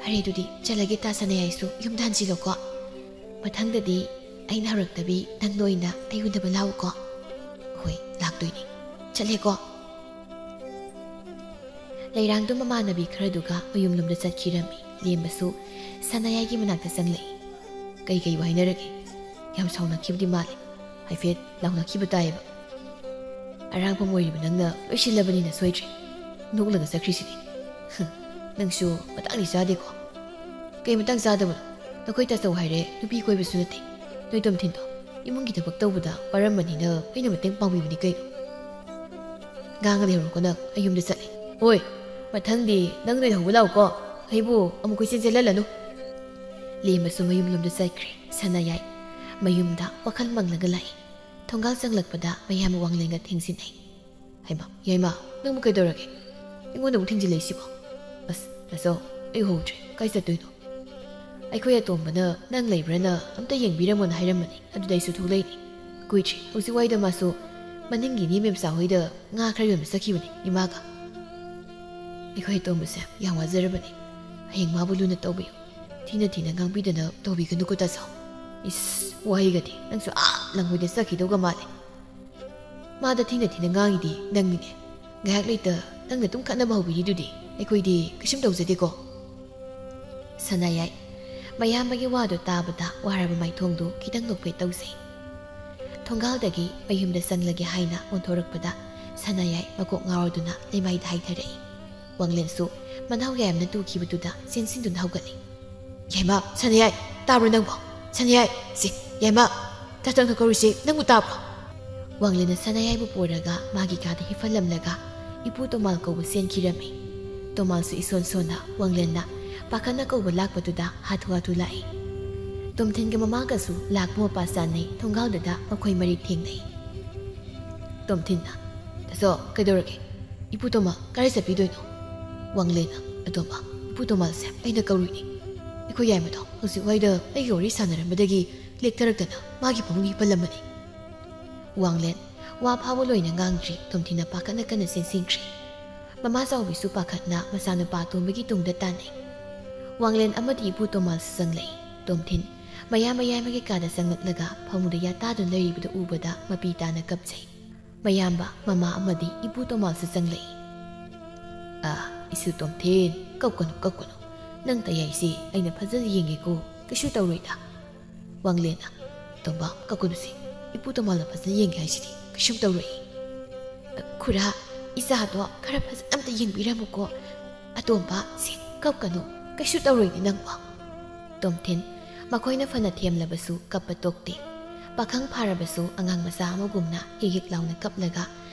ꯐꯔꯦ, ꯑꯗꯨꯗꯤ ꯆꯠꯂꯒꯦ꯫ ꯇꯥ ꯁꯅꯥꯌꯥꯏꯁꯨ ꯌꯨꯝꯗ ꯍꯟꯁꯤꯜꯂꯣꯀꯣ꯫ ꯃꯊꯪꯗꯗꯤ ꯑꯩꯅ ꯍꯧꯔꯛꯇꯕꯤ ꯅꯪꯅ ꯑꯣꯏꯅ ꯑꯩ ꯎꯅꯕ ꯂꯥꯛꯎꯀꯣ꯫ ꯍꯣꯏ, ꯂꯥꯛꯇꯣꯏꯅꯤ꯫ ꯆꯠꯂꯦꯀꯣ꯫ ꯂꯩꯔꯥꯡꯗꯣ ꯃꯃꯥꯟꯅꯕꯤ ꯈꯔꯗꯨꯒ ꯃꯌꯨꯝꯂꯣꯝꯗ ꯆꯠꯈꯤꯔꯝꯃꯤ꯫ ꯂꯦꯝꯕꯁꯨ ꯁꯅꯥꯌꯥꯏꯒꯤ ꯃꯅꯥꯛꯇ ꯆꯪꯂꯛꯏ꯫ "ꯀꯩ ꯀꯩꯕꯨ ꯍꯥꯏꯅꯔꯒꯦ? ꯌꯥꯝ ꯁꯥꯎꯅꯈꯤꯕꯗꯤ ꯃꯥꯜꯂꯦ꯫ ꯍꯥꯏꯐꯦꯠ ꯂꯥꯎꯅꯈꯤꯕ ꯇꯥꯏꯌꯦꯕ꯫ ꯑꯔꯥꯡꯐꯝ ꯑꯣꯏꯔꯤꯕ ꯅꯪꯅ ꯂꯣꯏꯁꯤꯜꯂꯕꯅꯤꯅ ꯁꯣꯏꯗ꯭ꯔꯦ꯫ ꯅꯣꯛꯂꯒ ꯆꯠꯈ꯭ꯔꯤꯁꯤꯗꯤ꯫ ꯅꯪꯁꯨ ꯃꯇꯥꯡꯗꯤ ꯆꯥꯗꯦꯀꯣ?" "ꯀꯩ ꯃꯇꯥꯡ ꯆꯥꯗꯕꯅꯣ? ꯅꯈꯣꯏ ꯇꯥꯆꯧ ꯍꯥꯏꯔꯦ ꯅꯨꯄꯤ ꯀꯣꯏꯕꯁꯨ ꯅꯠꯇꯦ꯫ ꯅꯣꯏ ꯇꯣꯝꯊꯤꯟꯗꯣ ꯏꯃꯨꯡꯒꯤ ꯊꯕꯛ ꯇꯧꯕꯗ ꯋꯥꯔꯝꯕꯅꯤꯅ ꯑꯩꯅ ꯃꯇꯦꯡ ꯄꯥꯡꯕꯤꯕꯅꯤ ꯀꯩꯅꯣ꯫ ꯉꯥꯡꯉ ꯂꯩꯍꯧꯔꯣꯀꯣ ꯅꯪ, ꯑꯩ ꯌꯨꯝꯗ ꯆꯠꯂꯦ꯫ ꯍꯣꯏ, ꯃꯊꯪꯗꯤ ꯅꯪ ꯂꯩꯍꯧꯕ ꯂꯥꯛꯎꯀꯣ꯫ ꯑꯩꯕꯨ ꯑꯃꯨꯛ ꯀꯣꯏꯆꯦꯟ ꯆꯦꯜꯍꯜꯂꯅꯨ꯫" ꯂꯦꯝꯕꯁꯨ ꯃꯌꯨꯝꯂꯣꯝꯗ ꯆꯠꯈ꯭ꯔꯦ꯫ ꯁꯅꯥꯌꯥꯏ ꯃꯌꯨꯝꯗ ꯋꯥꯈꯜ ꯃꯪꯂꯒ ꯂꯥꯛꯏ꯫ ꯊꯣꯡꯒꯥꯜ ꯆꯪꯂꯛꯄꯗ ꯃꯌꯥꯝꯕ ꯋꯥꯡꯂꯦꯟꯒ ꯊꯦꯡꯖꯤꯟꯅꯩ꯫ "ꯍꯩꯃꯥ, ꯌꯥꯏꯃ, ꯅꯪꯕꯨ ꯀꯩꯗꯧꯔꯒꯦ? ꯑꯩꯉꯣꯟꯗꯕꯨ ꯊꯦꯡꯖꯤꯜꯂꯛꯏꯁꯤꯕꯣ?" "ꯑꯁ, ꯇꯥꯆꯧ, ꯑꯩ ꯎꯍꯧꯗ꯭ꯔꯦ꯫ ꯀꯥꯏ ꯆꯠꯇꯣꯏꯅꯣ?" "ꯑꯩꯈꯣꯏ ꯑꯇꯣꯝꯕꯅ ꯅꯪ ꯂꯩꯕ꯭ꯔꯥꯅ ꯑꯝꯇ ꯌꯦꯡꯕꯤꯔꯝꯃꯣꯅ ꯍꯥꯏꯔꯝꯕꯅꯤ꯫ ꯑꯗꯨꯗ ꯑꯩꯁꯨ ꯊꯣꯛꯂꯛꯏꯅꯤ꯫ ꯀꯨꯏꯗ꯭ꯔꯤ, ꯍꯧꯖꯤꯛ ꯋꯥꯏꯗ ꯃꯥꯁꯨ ꯃꯅꯤꯡꯒꯤ ꯏꯅꯦ ꯃꯦꯝꯆꯥ ꯍꯣꯏꯗ ꯉꯥ ꯈꯔ ꯌꯣꯟꯕ ꯆꯠꯈꯤꯕꯅꯤ ꯏꯃꯥꯒ꯫ ꯑꯩꯈꯣꯏ ꯑꯇꯣꯝꯕꯁꯦ ꯌꯥꯝ ꯋꯥꯖꯔꯕꯅꯤ꯫ ꯍꯌꯦꯡ ꯃꯥꯕꯨ ꯂꯨꯅ ꯇꯧꯕꯤꯌꯨ꯫ ꯊꯤꯅ ꯊꯤꯅ ꯉꯥꯡꯕꯤꯗꯅ ꯇꯧꯕꯤꯒꯅꯨꯀꯣ ꯇꯥꯆꯧ꯫" "ꯏꯁ, ꯋꯥꯍꯩꯒꯗꯤ ꯅꯪꯁꯨ ꯑꯥ ꯂꯪꯍꯣꯏꯗ ꯆꯠꯈꯤꯗꯧꯒ ꯃꯥꯜꯂꯦ꯫ ꯃꯥꯗ ꯊꯤꯅ ꯊꯤꯅ ꯉꯥꯡꯉꯤꯗꯤ ꯅꯪꯅꯤꯅꯦ꯫ ꯉꯥꯏꯍꯥꯛ ꯂꯩꯇ ꯅꯪꯅ ꯑꯗꯨꯝ ꯈꯠꯅꯕ ꯍꯧꯕꯤꯔꯤꯗꯨꯗꯤ꯫ ꯑꯩꯈꯣꯏꯗꯤ ꯀꯩꯁꯨꯝ ꯇꯧꯖꯗꯦꯀꯣ꯫" ꯁꯅꯥꯌꯥꯏ ꯃꯌꯥꯝꯕꯒꯤ ꯋꯥꯗꯨ ꯇꯥꯕꯗ ꯋꯥꯔꯕ ꯃꯥꯏꯊꯣꯡꯗꯨ ꯈꯤꯇꯪ ꯅꯣꯛꯐꯦꯠ ꯇꯧꯖꯩ꯫ ꯊꯣꯡꯒꯥꯜꯗꯒꯤ ꯃꯌꯨꯝꯗ ꯆꯪꯂꯒꯦ ꯍꯥꯏꯅ ꯑꯣꯟꯊꯣꯔꯛꯄꯗ ꯁꯅꯥꯌꯥꯏ ꯃꯀꯣꯛ ꯉꯥꯎꯔꯗꯨꯅ ꯂꯩꯃꯥꯏꯗ ꯍꯥꯏꯊꯔꯛꯏ꯫ ꯋꯥꯡꯂꯦꯟꯁꯨ ꯃꯅꯥꯎ ꯌꯥꯏꯃꯅ ꯇꯨꯈꯤꯕꯗꯨꯗ ꯆꯦꯟꯁꯤꯟꯗꯨꯅ ꯍꯧꯒꯠꯂꯤ꯫ "ꯌꯥꯏꯃ, ꯁꯅꯥꯌꯥꯏ, ꯇꯥꯕ꯭ꯔꯣ ꯅꯪꯕꯣ? ꯁꯅꯥꯌꯥꯏ, ꯁꯤ, ꯌꯥꯏꯃ, ꯇꯥꯆꯧꯅ ꯀꯧꯔꯤꯁꯤ ꯅꯪꯕꯨ ꯇꯥꯕ꯭ꯔꯣ?" ꯋꯥꯡꯂꯦꯟꯅ ꯁꯅꯥꯌꯥꯏꯕꯨ ꯄꯨꯔꯒ ꯃꯥꯒꯤ ꯀꯥꯗ ꯍꯤꯞꯍꯜꯂꯝꯂꯒ ꯏꯄꯨ ꯇꯣꯃꯥꯜ ꯀꯧꯕ ꯆꯦꯟꯈꯤꯔꯝꯃꯤ꯫ ꯇꯣꯃꯥꯜꯁꯨ ꯏꯁꯣꯟ ꯁꯣꯟꯅ ꯋꯥꯡꯂꯦꯟꯅ ꯄꯥꯈꯠꯅ ꯀꯧꯕ ꯂꯥꯛꯄꯗꯨꯗ ꯍꯥꯊꯨ ꯍꯥꯊꯨ ꯂꯥꯛꯏ꯫ ꯇꯣꯝꯊꯤꯟꯒ ꯃꯃꯥꯒꯁꯨ ꯂꯥꯛꯄ ꯃꯄꯥ ꯆꯥꯅꯩ꯫ ꯊꯣꯡꯒꯥꯜꯗꯨꯗ ꯃꯈꯣꯏ ꯃꯔꯤ ꯊꯦꯡꯅꯩ꯫ ꯇꯣꯝꯊꯤꯟꯅ, "ꯇꯥꯆꯧ, ꯀꯩꯗꯧꯔꯒꯦ? ꯏꯄꯨ ꯇꯣꯝꯕ ꯀꯥꯏꯗ ꯆꯠꯄꯤꯗꯣꯏꯅꯣ?" ꯋꯥꯡꯂꯦꯟꯅ, "ꯑꯇꯣꯝꯕ, ꯏꯄꯨ ꯇꯣꯝꯕꯁꯦ ꯑꯩꯅ ꯀꯧꯔꯨꯏꯅꯦ꯫ ꯑꯩꯈꯣꯏ ꯌꯥꯏꯃꯗꯣ ꯍꯧꯖꯤꯛ ꯋꯥꯏꯗ ꯑꯩꯒ ꯋꯥꯔꯤ ꯁꯥꯟꯅꯔꯝꯕꯗꯒꯤ ꯂꯦꯛꯊꯔꯛꯇꯅ ꯃꯥꯒꯤ ꯐꯃꯨꯡꯗ ꯍꯤꯞꯄꯜꯂꯝꯕꯅꯤ꯫" ꯋꯥꯡꯂꯦꯟ ꯋꯥ ꯐꯥꯎꯕ ꯂꯣꯏꯅ ꯉꯥꯡꯗ꯭ꯔꯤ꯫ ꯇꯣꯝꯊꯤꯟꯅ ꯄꯥꯈꯠꯅ ꯀꯟꯅ ꯆꯦꯟꯁꯤꯟꯈ꯭ꯔꯦ꯫ ꯃꯃꯥ ꯆꯥꯎꯕꯤꯁꯨ ꯄꯥꯈꯠꯅ ꯃꯆꯥꯅꯨꯄꯥ ꯑꯇꯣꯝꯕꯒꯤ ꯇꯨꯡꯗ ꯇꯥꯟꯅꯩ꯫ ꯋꯥꯡꯂꯦꯟ ꯑꯃꯗꯤ ꯏꯄꯨ ꯇꯣꯝꯕꯁꯨ ꯆꯪꯂꯛꯏ꯫ ꯇꯣꯝꯊꯤꯟ ꯃꯌꯥꯝ ꯃꯌꯥꯝꯒꯤ ꯀꯥꯗ ꯆꯪꯂꯛꯂꯒ ꯐꯃꯨꯡꯗ ꯌꯥꯇꯥꯗꯨꯅ ꯂꯩꯔꯤꯕꯗꯨ ꯎꯕꯗ ꯃꯄꯤ ꯇꯥꯅ ꯀꯞꯆꯩ꯫ ꯃꯌꯥꯝꯕ, ꯃꯃꯥ ꯑꯃꯗꯤ ꯏꯄꯨ ꯇꯣꯝꯕꯁꯨ ꯆꯪꯂꯛꯏ꯫ "ꯑ, ꯏꯁꯨ ꯇꯣꯝꯊꯤꯟ, ꯀꯞꯀꯅꯨ, ꯀꯞꯀꯅꯨ꯫ ꯅꯪ ꯇꯌꯥꯏꯁꯤ ꯑꯩꯅ ꯐꯖꯅ ꯌꯦꯡꯒꯦꯀꯣ, ꯀꯩꯁꯨ ꯇꯧꯔꯣꯏꯗ꯫" ꯋꯥꯡꯂꯦꯟꯅ, "ꯇꯣꯝꯕ, ꯀꯞꯀꯅꯨꯁꯦ꯫ ꯏꯄꯨ ꯇꯣꯝꯕꯅ ꯐꯖꯅ ꯌꯦꯡꯒꯦ ꯍꯥꯏꯁꯤꯗꯤ, ꯀꯩꯁꯨꯝ ꯇꯧꯔꯣꯏ꯫" "ꯈꯨꯔꯥ, ꯏꯆꯥꯗꯣ ꯈꯔ ꯐꯖꯅ ꯑꯝꯇ ꯌꯦꯡꯕꯤꯔꯝꯃꯨꯀꯣ꯫ ꯑꯇꯣꯝꯕ, ꯁꯦ, ꯀꯞꯀꯅꯨ, ꯀꯩꯁꯨ ꯇꯧꯔꯣꯏꯅꯦ ꯅꯪꯕꯣ꯫" ꯇꯣꯝꯊꯤꯟ ꯃꯈꯣꯏꯅ ꯐꯅ ꯊꯦꯝꯂꯕꯁꯨ ꯀꯞꯄ ꯇꯣꯛꯇꯦ꯫ ꯄꯥꯈꯪ ꯐꯥꯔꯕꯁꯨ ꯑꯉꯥꯡ ꯃꯆꯥ ꯑꯃꯒꯨꯝꯅ ꯍꯤꯛ ꯍꯤꯛ ꯂꯥꯎꯅ ꯀꯞꯂꯒ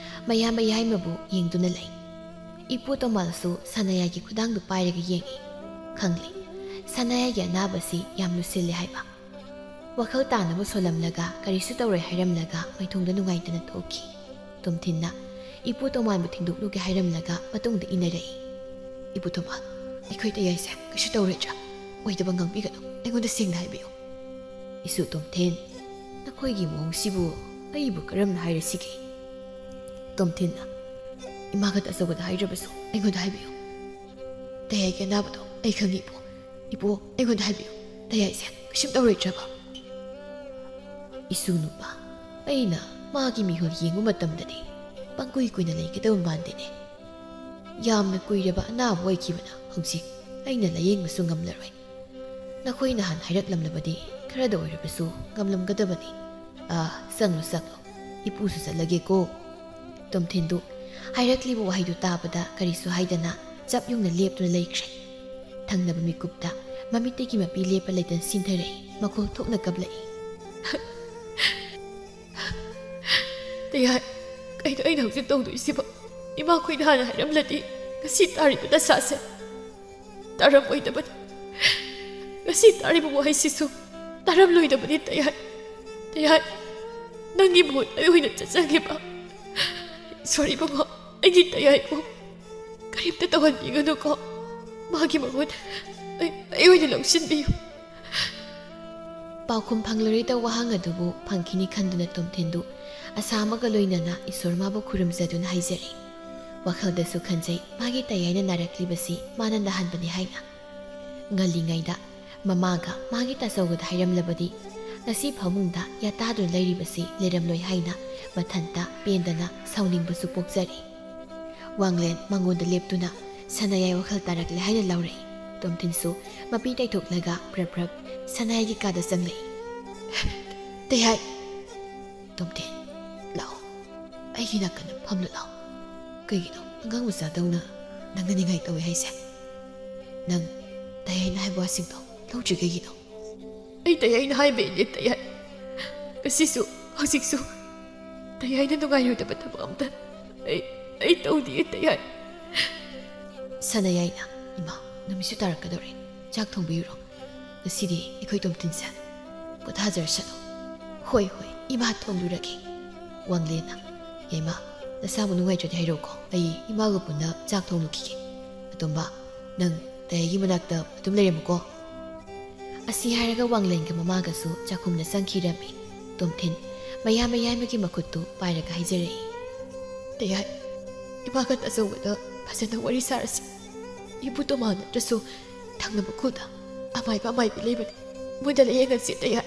ꯃꯌꯥꯝꯕ ꯌꯥꯏꯃꯕꯨ ꯌꯦꯡꯗꯨꯅ ꯂꯩ꯫ ꯏꯄꯨ ꯇꯣꯝꯕꯁꯨ ꯁꯅꯥꯌꯥꯏꯒꯤ ꯈꯨꯗꯥꯡꯗꯨ ꯄꯥꯏꯔꯒ ꯌꯦꯡꯏ꯫ ꯈꯪꯂꯦ, ꯁꯅꯥꯌꯥꯏꯒꯤ ꯑꯅꯥꯕꯁꯤ ꯌꯥꯝ ꯂꯨꯁꯤꯜꯂꯦ ꯍꯥꯏꯕ꯫ ꯋꯥꯈꯜ ꯇꯥꯅꯕ ꯁꯣꯜꯂꯝꯂꯒ ꯀꯔꯤꯁꯨ ꯇꯧꯔꯣꯏ ꯍꯥꯏꯔꯝꯂꯒ ꯃꯥꯏꯊꯣꯡꯗ ꯅꯨꯡꯉꯥꯏꯇꯅ ꯊꯣꯛꯈꯤ꯫ ꯇꯣꯝꯊꯤꯟꯅ ꯏꯄꯨ ꯇꯣꯝꯕꯕꯨ ꯊꯤꯟꯗꯣꯛꯂꯨꯒꯦ ꯍꯥꯏꯔꯝꯂꯒ ꯃꯇꯨꯡꯗ ꯏꯟꯅꯔꯛꯏ꯫ "ꯏꯄꯨ ꯇꯣꯝꯕ, ꯑꯩꯈꯣꯏ ꯇꯌꯥꯏꯁꯦ ꯀꯩꯁꯨ ꯇꯧꯔꯣꯏꯗ꯭ꯔꯥ? ꯑꯣꯏꯗꯕ ꯉꯥꯡꯕꯤꯒꯅꯨ, ꯑꯩꯉꯣꯟꯗ ꯁꯦꯡꯅ ꯍꯥꯏꯕꯤꯌꯨ꯫" "ꯏꯁꯨ ꯇꯣꯝꯊꯤꯟ, ꯅꯈꯣꯏꯒꯤ ꯃꯑꯣꯡꯁꯤꯕꯨ ꯑꯩꯕꯨ ꯀꯔꯝꯅ ꯍꯥꯏꯔꯁꯤꯒꯦ?" ꯇꯣꯝꯊꯤꯟꯅ, "ꯏꯃꯥꯒ ꯇꯥꯆꯧꯒꯗ ꯍꯥꯏꯗ꯭ꯔꯕꯁꯨ ꯑꯩꯉꯣꯟꯗ ꯍꯥꯏꯕꯤꯌꯨ꯫ ꯇꯌꯥꯏꯒꯤ ꯑꯅꯥꯕꯗꯣ ꯑꯩ ꯈꯪꯉꯤ, ꯏꯄꯨ꯫ ꯏꯄꯨ, ꯑꯩꯉꯣꯟꯗ ꯍꯥꯏꯕꯤꯌꯨ, ꯇꯌꯥꯏꯁꯦ ꯀꯩꯁꯨꯝ ꯇꯧꯔꯣꯏꯗ꯭ꯔꯕ?" "ꯏꯁꯨ ꯅꯨꯄꯥ, ꯑꯩꯅ ꯃꯥꯒꯤ ꯃꯤꯍꯨꯜ ꯌꯦꯡꯕ ꯃꯇꯝꯗꯗꯤ ꯄꯪꯀꯨꯏ ꯀꯨꯏꯅ ꯂꯩꯒꯗꯕ ꯃꯥꯟꯗꯦꯅꯦ꯫ ꯌꯥꯝꯅ ꯀꯨꯏꯔꯕ ꯑꯅꯥꯕ ꯑꯣꯏꯈꯤꯕꯅ ꯍꯧꯖꯤꯛ ꯑꯩꯅ ꯂꯥꯌꯦꯡꯕꯁꯨ ꯉꯝꯂꯔꯣꯏ꯫ ꯅꯈꯣꯏ ꯅꯍꯥꯟ ꯍꯥꯏꯔꯛꯂꯝꯂꯕꯗꯤ ꯈꯔꯗ ꯑꯣꯏꯔꯕꯁꯨ ꯉꯝꯂꯝꯒꯗꯕꯅꯤ꯫ ꯑꯥ, ꯆꯪꯂꯣ, ꯆꯪꯂꯣ꯫ ꯏꯄꯨꯁꯨ ꯆꯠꯂꯒꯦꯀꯣ꯫" ꯇꯣꯝꯊꯤꯟꯗꯨ ꯍꯥꯏꯔꯛꯂꯤꯕ ꯋꯥꯍꯩꯗꯨ ꯇꯥꯕꯗ ꯀꯔꯤꯁꯨ ꯍꯥꯏꯗꯅ ꯆꯞ ꯌꯨꯡꯅ ꯂꯦꯞꯇꯨꯅ ꯂꯩꯈ꯭ꯔꯦ꯫ ꯊꯪꯅꯕ ꯃꯤꯀꯨꯞꯇ ꯃꯃꯤꯠꯇꯒꯤ ꯃꯄꯤ ꯂꯦꯞꯄ ꯂꯩꯇꯅ ꯆꯤꯟꯊꯔꯛꯏ, ꯃꯈꯣꯜ ꯊꯣꯛꯅ ꯀꯞꯂꯛꯏ꯫ "ꯇꯌꯥꯏ, ꯀꯩꯅꯣ ꯑꯩꯅ ꯍꯧꯖꯤꯛ ꯇꯧꯗꯣꯏꯁꯤꯕꯣ? ꯏꯃꯥꯈꯣꯏꯅ ꯍꯥꯟꯅ ꯍꯥꯏꯔꯝꯂꯗꯤ ꯉꯁꯤ ꯇꯥꯔꯤꯕ ꯗꯁꯥꯁꯦ ꯇꯥꯔꯝꯃꯣꯏꯗꯕꯅꯤ꯫ ꯉꯁꯤ ꯇꯥꯔꯤꯕ ꯋꯥꯍꯩꯁꯤꯁꯨ ꯇꯥꯔꯝꯂꯣꯏꯗꯕꯅꯤ ꯇꯌꯥꯏ꯫ ꯇꯌꯥꯏ, ꯅꯪꯒꯤ ꯃꯍꯨꯠ ꯑꯩ ꯑꯣꯏꯅ ꯆꯠꯆꯒꯦꯕ꯫ ꯁꯣꯔꯤ ꯏꯕꯨꯡꯉꯣ, ꯑꯩꯒꯤ ꯇꯌꯥꯏꯕꯨ ꯀꯔꯤꯝꯇ ꯇꯧꯍꯟꯕꯤꯒꯅꯨꯀꯣ꯫ ꯃꯥꯒꯤ ꯃꯍꯨꯠ ꯑꯩ, ꯑꯩ ꯑꯣꯏꯅ ꯂꯧꯁꯤꯟꯕꯤꯌꯨ꯫ ꯄꯥꯎꯈꯨꯝ ꯐꯪꯂꯔꯣꯏꯗ ꯋꯥꯍꯪ ꯑꯗꯨꯕꯨ ꯐꯪꯈꯤꯅꯤ ꯈꯟꯗꯨꯅ ꯇꯣꯝꯊꯤꯟꯗꯨ ꯑꯁꯥ ꯑꯃꯒ ꯂꯣꯏꯅꯅ ꯏꯁꯣꯔ ꯃꯥꯕꯨ ꯈꯨꯔꯨꯝꯖꯗꯨꯅ ꯍꯥꯏꯖꯔꯤ꯫ ꯋꯥꯈꯜꯗꯁꯨ ꯈꯟꯖꯩ, ꯃꯥꯒꯤ ꯇꯌꯥꯏꯅ ꯅꯥꯔꯛꯂꯤꯕꯁꯤ ꯃꯥꯅ ꯅꯥꯍꯟꯕꯅꯤ ꯍꯥꯏꯅ꯫ ꯉꯜꯂꯤꯉꯩꯗ ꯃꯃꯥꯒ ꯃꯥꯒꯤ ꯇꯥꯆꯧꯒꯗ ꯍꯥꯏꯔꯝꯂꯕꯗꯤ ꯉꯁꯤ ꯐꯃꯨꯡꯗ ꯌꯥꯇꯥꯗꯨꯅ ꯂꯩꯔꯤꯕꯁꯤ ꯂꯩꯔꯝꯂꯣꯏ ꯍꯥꯏꯅ ꯃꯊꯟꯇ ꯄꯦꯟꯗꯅ ꯁꯥꯎꯅꯤꯡꯕꯁꯨ ꯄꯣꯛꯆꯔꯤ꯫ ꯋꯥꯡꯂꯦꯟ ꯃꯉꯣꯟꯗ ꯂꯦꯞꯇꯨꯅ ꯁꯅꯥꯌꯥꯏ ꯋꯥꯈꯜ ꯇꯥꯔꯛꯂꯦ ꯍꯥꯏꯅ ꯂꯧꯔꯛꯏ꯫ ꯇꯣꯝꯊꯤꯟꯁꯨ ꯃꯄꯤ ꯇꯩꯊꯣꯛꯂꯒ ꯄ꯭ꯔꯞ ꯄ꯭ꯔꯞ ꯁꯅꯥꯌꯥꯏꯒꯤ ꯀꯥꯗ ꯆꯪꯂꯛꯏ꯫ "ꯇꯌꯥꯏ, ꯇꯣꯝꯊꯤꯟ, ꯂꯥꯛꯑꯣ꯫ ꯑꯩꯒꯤ ꯅꯥꯀꯟꯗ ꯐꯝꯂꯨ ꯂꯥꯛꯑꯣ꯫ ꯀꯩꯒꯤꯅꯣ ꯑꯉꯥꯡ ꯃꯆꯥꯗꯧꯅ ꯅꯪꯅ ꯅꯤꯡꯉꯥꯏ ꯇꯧꯋꯦ ꯍꯥꯏꯁꯦ? ꯅꯪ ꯇꯌꯥꯏꯅ ꯍꯥꯏꯕ ꯋꯥꯁꯤꯡꯗꯣ ꯂꯧꯗ꯭ꯔꯤ ꯀꯩꯒꯤꯅꯣ?" "ꯑꯩ ꯇꯌꯥꯏꯅ ꯍꯥꯏꯕ ꯏꯜꯂꯦ ꯇꯌꯥꯏ꯫ ꯉꯁꯤꯁꯨ, ꯍꯧꯖꯤꯛꯁꯨ ꯇꯌꯥꯏꯅ ꯅꯨꯡꯉꯥꯏꯔꯣꯏꯗꯕ ꯊꯕꯛ ꯑꯝꯇ ꯑꯩ, ꯑꯩ ꯇꯧꯗꯤꯌꯦ ꯇꯌꯥꯏ꯫" ꯁꯅꯥꯌꯥꯏꯅ, "ꯏꯃꯥ, ꯅꯨꯃꯤꯠꯁꯨ ꯇꯥꯔꯛꯀꯗꯧꯔꯦ꯫ ꯆꯥꯛ ꯊꯣꯡꯕꯤꯔꯨꯔꯣ꯫ ꯉꯁꯤꯗꯤ ꯑꯩꯈꯣꯏ ꯇꯣꯝꯊꯤꯟꯁꯦ ꯄꯣꯊꯥꯖꯔꯁꯅꯨ꯫" "ꯍꯣꯏ, ꯍꯣꯏ, ꯏꯃꯥ ꯊꯣꯡꯂꯨꯔꯒꯦ꯫" ꯋꯥꯡꯂꯦꯟꯅ, "ꯌꯥꯏꯃ, ꯅꯁꯥꯕꯨ ꯅꯨꯡꯉꯥꯏꯇ꯭ꯔꯗꯤ ꯍꯥꯏꯔꯛꯎꯀꯣ꯫ ꯑꯩ ꯏꯃꯥꯒ ꯄꯨꯟꯅ ꯆꯥꯛ ꯊꯣꯡꯂꯨꯈꯤꯒꯦ꯫ ꯑꯇꯣꯝꯕ, ꯅꯪ ꯇꯌꯥꯏꯒꯤ ꯃꯅꯥꯛꯇ ꯑꯗꯨꯝ ꯂꯩꯔꯝꯃꯨꯀꯣ꯫" ꯑꯁꯤ ꯍꯥꯏꯔꯒ ꯋꯥꯡꯂꯦꯟꯒ ꯃꯃꯥꯒꯁꯨ ꯆꯥꯛꯈꯨꯝꯗ ꯆꯪꯈꯤꯔꯝꯃꯤ꯫ ꯇꯣꯝꯊꯤꯟ ꯃꯌꯥ ꯃꯌꯥꯏꯃꯒꯤ ꯃꯈꯨꯠꯇꯨ ꯄꯥꯏꯔꯒ ꯍꯥꯏꯖꯔꯛꯏ꯫ "ꯇꯌꯥꯏ, ꯏꯃꯥꯒ ꯇꯥꯆꯧꯒꯗ ꯐꯖꯅ ꯋꯥꯔꯤ ꯁꯥꯔꯁꯤ꯫ ꯏꯕꯨ ꯇꯣꯃꯥ ꯅꯠꯇ꯭ꯔꯁꯨ ꯊꯪꯅꯕ ꯈꯨꯜꯗ ꯑꯃꯥꯏꯕ ꯑꯃꯥꯏꯕꯤ ꯂꯩꯕꯅꯤ꯫ ꯃꯣꯏꯗ ꯂꯥꯌꯦꯡꯍꯟꯁꯤ ꯇꯌꯥꯏ꯫"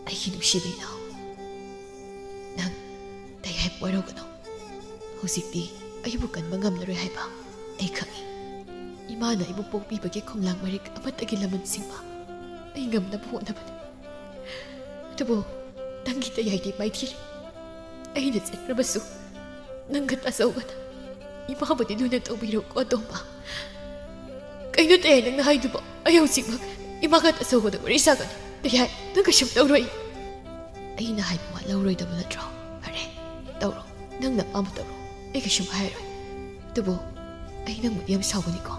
"ꯑꯩꯒꯤ ꯅꯨꯡꯁꯤꯕ ꯏꯅꯥꯎ, ꯅꯪ ꯇꯌꯥꯏꯕꯨ ꯋꯥꯔꯧꯒꯅꯨ꯫ ꯍꯧꯖꯤꯛꯇꯤ ꯑꯩꯕꯨ ꯀꯟꯕ ꯉꯝꯂꯔꯣꯏ ꯍꯥꯏꯕ ꯑꯩ ꯈꯪꯏ꯫ ꯏꯃꯥꯅ ꯑꯩꯕꯨ ꯄꯣꯛꯄꯤꯕꯒꯤ ꯈꯣꯝꯂꯥꯡ ꯃꯔꯤꯛ ꯑꯃꯠꯇꯒꯤ ꯂꯃꯟ ꯁꯤꯡꯕ ꯑꯩ ꯉꯝꯅꯕ ꯍꯣꯠꯅꯕꯅꯤ꯫ ꯑꯗꯨꯕꯨ ꯅꯪꯒꯤ ꯇꯌꯥꯏꯗꯤ ꯃꯥꯏꯊꯤꯔꯦ꯫ ꯑꯩꯅ ꯆꯠꯈ꯭ꯔꯕꯁꯨ ꯅꯪꯒ ꯇꯥꯆꯧꯒꯅ ꯏꯃꯥꯕꯨꯗꯤ ꯂꯨꯅ ꯇꯧꯕꯤꯔꯣꯀꯣ ꯑꯇꯣꯝꯕ꯫" "ꯀꯩꯅꯣ ꯇꯌꯥꯏ ꯅꯪꯅ ꯍꯥꯏꯗꯨꯕꯣ? ꯑꯩ ꯍꯧꯖꯤꯛꯃꯛ ꯏꯃꯥꯒ ꯇꯥꯆꯧꯒꯗ ꯋꯥꯔꯤ ꯁꯥꯒꯅꯤ꯫ ꯇꯌꯥꯏ, ꯅꯪ ꯀꯩꯁꯨꯝ ꯇꯧꯔꯣꯏ꯫" "ꯑꯩꯅ ꯍꯥꯏꯕ ꯋꯥ ꯂꯧꯔꯣꯏꯗꯕ ꯅꯠꯇ꯭ꯔꯣ? ꯐꯔꯦ, ꯇꯧꯔꯣ, ꯅꯪꯅ ꯑꯄꯥꯝꯕ ꯇꯧꯔꯣ꯫ ꯑꯩ ꯀꯩꯁꯨꯝ ꯍꯥꯏꯔꯣꯏ꯫ ꯑꯗꯨꯕꯨ ꯑꯩ ꯅꯪꯕꯨꯗꯤ ꯌꯥꯝ ꯁꯥꯎꯒꯅꯤꯀꯣ꯫"